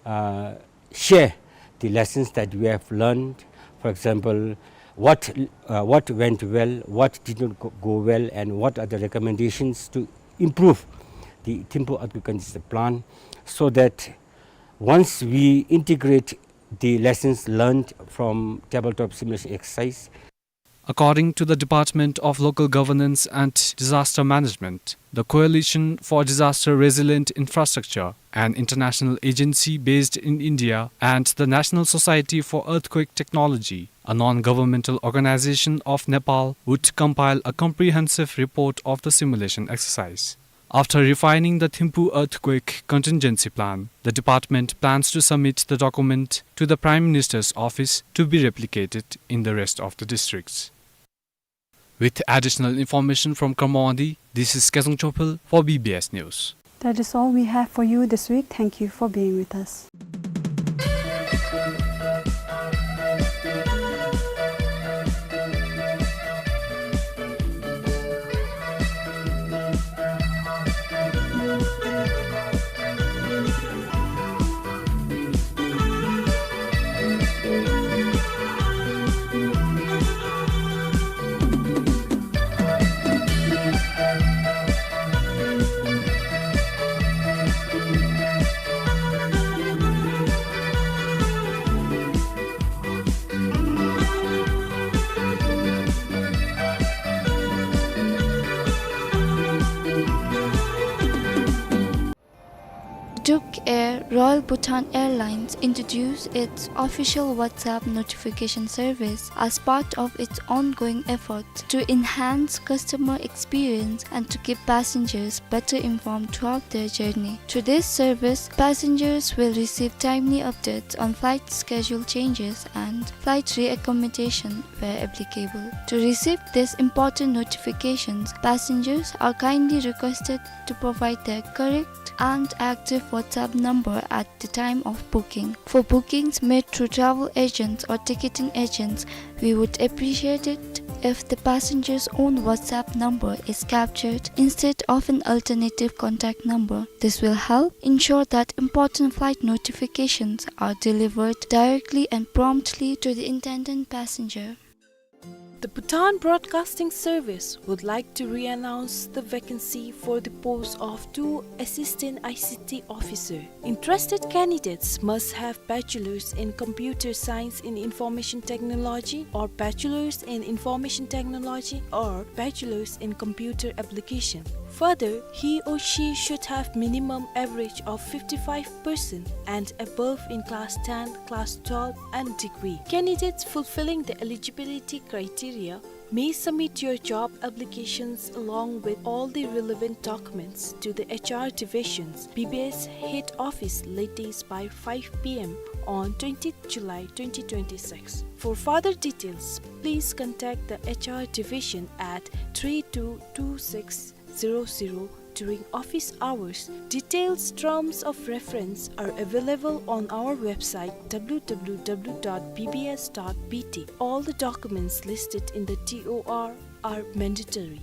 uh, share the lessons that we have learned. For example, what, uh, what went well, what did not go, go well, and what are the recommendations to improve the Thimphu earthquake contingency plan, so that once we integrate the lessons learned from tabletop simulation exercise. According to the Department of Local Governance and Disaster Management, the Coalition for Disaster Resilient Infrastructure, an international agency based in India, and the National Society for Earthquake Technology, a non-governmental organization of Nepal, would compile a comprehensive report of the simulation exercise. After refining the Thimphu earthquake contingency plan, the department plans to submit the document to the Prime Minister's office to be replicated in the rest of the districts. With additional information from Karma Wangdi, this is Kezang Chophel for B B S News. That is all we have for you this week. Thank you for being with us. Royal Bhutan Airlines introduced its official WhatsApp notification service as part of its ongoing efforts to enhance customer experience and to keep passengers better informed throughout their journey. Through this service, passengers will receive timely updates on flight schedule changes and flight reaccommodation where applicable. To receive these important notifications, passengers are kindly requested to provide their correct and active WhatsApp number at the time of booking. For bookings made through travel agents or ticketing agents, we would appreciate it if the passenger's own WhatsApp number is captured instead of an alternative contact number. This will help ensure that important flight notifications are delivered directly and promptly to the intended passenger. The Bhutan Broadcasting Service would like to re-announce the vacancy for the post of two Assistant I C T Officer. Interested candidates must have Bachelor's in Computer Science in Information Technology or Bachelor's in Information Technology or Bachelor's in Computer Application. Further, he or she should have minimum average of fifty-five percent and above in class ten, class twelve, and degree. Candidates fulfilling the eligibility criteria may submit your job applications along with all the relevant documents to the H R divisions, B B S head office latest by five P M on twentieth July twenty twenty-six. For further details, please contact the H R division at three two two six zero zero during office hours. Details, terms of reference are available on our website, W W W dot B B S dot B T. All the documents listed in the T O R are mandatory.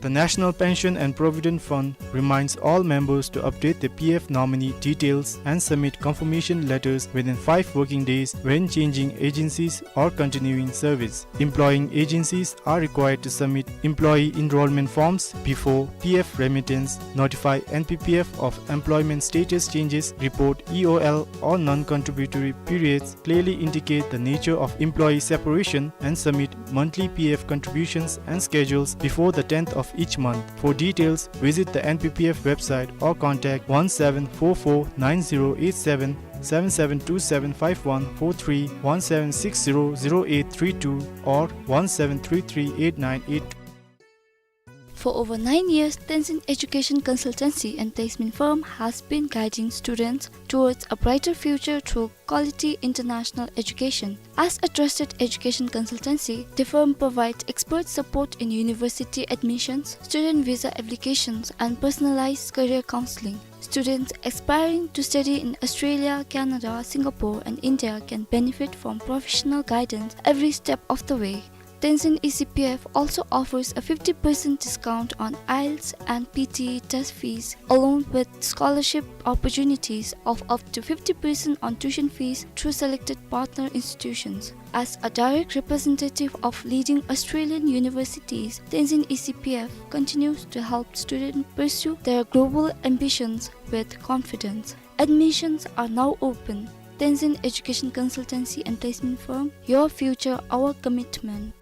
The National Pension and Provident Fund reminds all members to update their P F nominee details and submit confirmation letters within five working days when changing agencies or continuing service. Employing agencies are required to submit employee enrollment forms before P F remittance, notify N P P F of employment status changes, report E O L or non-contributory periods, clearly indicate the nature of employee separation, and submit monthly P F contributions and schedules before the tenth of each month. For details, visit the N P P F website or contact one seven four four nine zero eight seven, seven seven two seven five one four three, one seven six zero zero eight three two, or one seven three three eight nine eight two. For over nine years, Tenzin Education Consultancy and Placement Firm has been guiding students towards a brighter future through quality international education. As a trusted education consultancy, the firm provides expert support in university admissions, student visa applications, and personalized career counseling. Students aspiring to study in Australia, Canada, Singapore, and India can benefit from professional guidance every step of the way. Tenzin E C P F also offers a fifty percent discount on IELTS and P T E test fees, along with scholarship opportunities of up to fifty percent on tuition fees through selected partner institutions. As a direct representative of leading Australian universities, Tenzin E C P F continues to help students pursue their global ambitions with confidence. Admissions are now open. Tenzin Education Consultancy and Placement Firm, your future, our commitment.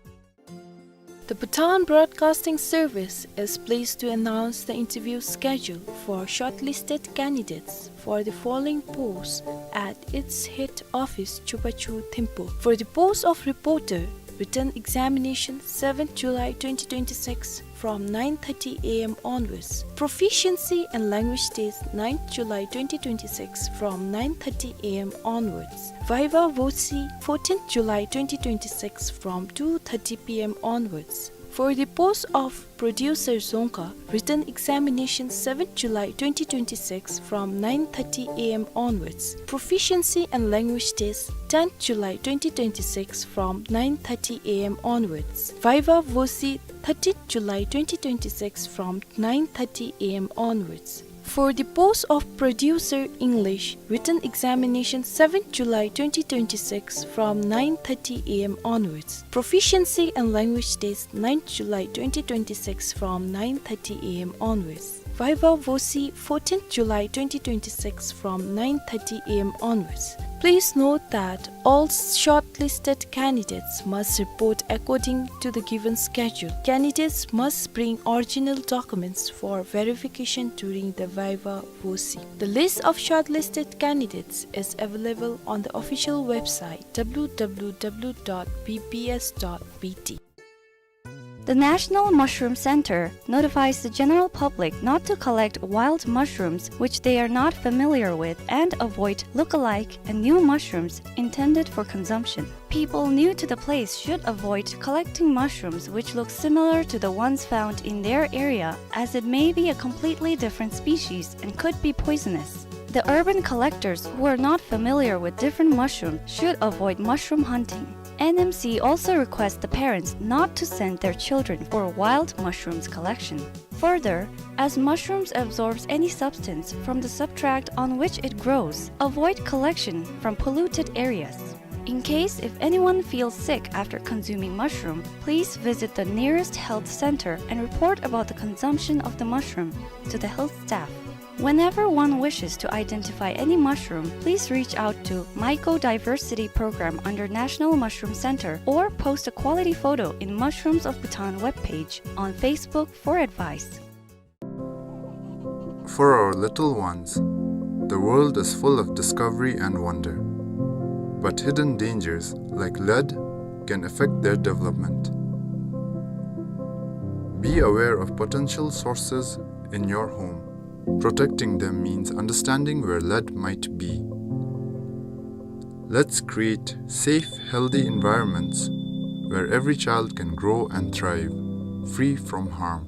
The Bhutan Broadcasting Service is pleased to announce the interview schedule for shortlisted candidates for the following posts at its head office, Chubachu, Thimphu. For the post of reporter, written examination, seventh July twenty twenty-six, from nine thirty A M onwards. Proficiency and language test, ninth July twenty twenty-six, from nine thirty A M onwards. Viva Voce, fourteenth July twenty twenty-six, from two thirty P M onwards. For the post of producer Dzongkha, written examination, seventh July twenty twenty-six, from nine thirty A M onwards. Proficiency and language test, tenth July twenty twenty-six, from nine thirty A M onwards. Viva Voce, thirteenth July twenty twenty-six, from nine thirty A M onwards. For the post of producer English, written examination, seventh July twenty twenty-six, from nine thirty A M onwards. Proficiency and language test, ninth July twenty twenty-six, from nine thirty A M onwards. Viva Voce, fourteenth July twenty twenty-six, from nine thirty a m onwards. Please note that all shortlisted candidates must report according to the given schedule. Candidates must bring original documents for verification during the Viva Voce. The list of shortlisted candidates is available on the official website, w w w dot b p s dot b t. The National Mushroom Center notifies the general public not to collect wild mushrooms which they are not familiar with and avoid look-alike and new mushrooms intended for consumption. People new to the place should avoid collecting mushrooms which look similar to the ones found in their area, as it may be a completely different species and could be poisonous. The urban collectors who are not familiar with different mushrooms should avoid mushroom hunting. N M C also requests the parents not to send their children for wild mushrooms collection. Further, as mushrooms absorbs any substance from the substrate on which it grows, avoid collection from polluted areas. In case if anyone feels sick after consuming mushroom, please visit the nearest health center and report about the consumption of the mushroom to the health staff. Whenever one wishes to identify any mushroom, please reach out to Mycodiversity Program under National Mushroom Center or post a quality photo in Mushrooms of Bhutan webpage on Facebook for advice. For our little ones, the world is full of discovery and wonder. But hidden dangers, like lead, can affect their development. Be aware of potential sources in your home. Protecting them means understanding where lead might be. Let's create safe, healthy environments where every child can grow and thrive, free from harm.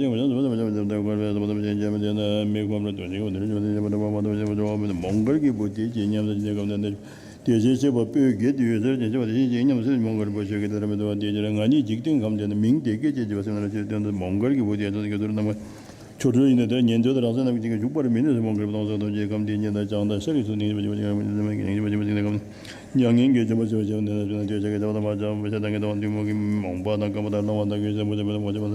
ཅིག་མོང་གལ་གྱི་བུ་དེ་ཅིག་ཉམས་སུ་ལེན་ཅིག་ཁམས་ནས་མོང་གལ་གྱི་བུ་དེ་ཅིག་ཉམས་སུ་ལེན་ཅིག་ཁམས་ནས་དེ་བཞིན་གཤེགས་པ་སྤོས་བརྒྱད་དུ་ཡོད་ཟེར་ཅིག་ཅིག་ཉམས་སུ་ལེན་མོང་གལ་བུ་ཆོས་ཀྱི་དེ་ལ་མི་ལྟོས་པ་དེ་ཅིག་ང་ནི་འཇིག་རྟེན་ཁམས་དེ་ནི་མིང་དེ་སྐད་ཅེས་བྱ་བ་སེམས་ལ་ཆོས་སྟོན་ཏོ། མོང་གལ་གྱི་བུ་དེ་ཚོ་གི་ཚུལ་རྣམ་པ་ཆོ་འཕྲུལ་ཡིན་ནོ། དེ་ཉན་ཐོས་དང་རང་སེམས་རྣམས་ཀྱིས་འཇིག་རྟེན་འཇུག་པར་མི་ནུས་ཟེར་མོང་གལ་བུ་དང་སོགས་ཐམས་ཅད་ཁམས་དེ་ཉིད་དང་བྱང་དང་ཤར་གྱི་ཕྱོགས་ནི་ཉིད་པ་ཅིག་པ་ཅིག་ཉིད་པ་ཅིག་ཉིད་པ་ཅིག་ཉིད་པ་ཅིག་ཉིད་པ་ཅིག་མྱ་ངན་གྱིས་འཇོམས་པར་བྱེད་པ་ཅིག་ནི་ལ་ཆོས་དང་བྱ་བའི་བྱ་བ་དང་མ་བྱ་བ་ཞེ་སྡང་གི་ལྟ་བ་གཏི་མུག་གི་རྨོངས་པ་དང་སྐོམ་པ་དང་ལང་བ་དང་གོས་ཆེན་པོ་ཆེན་པོ་ལ་མ་བྱ་བ།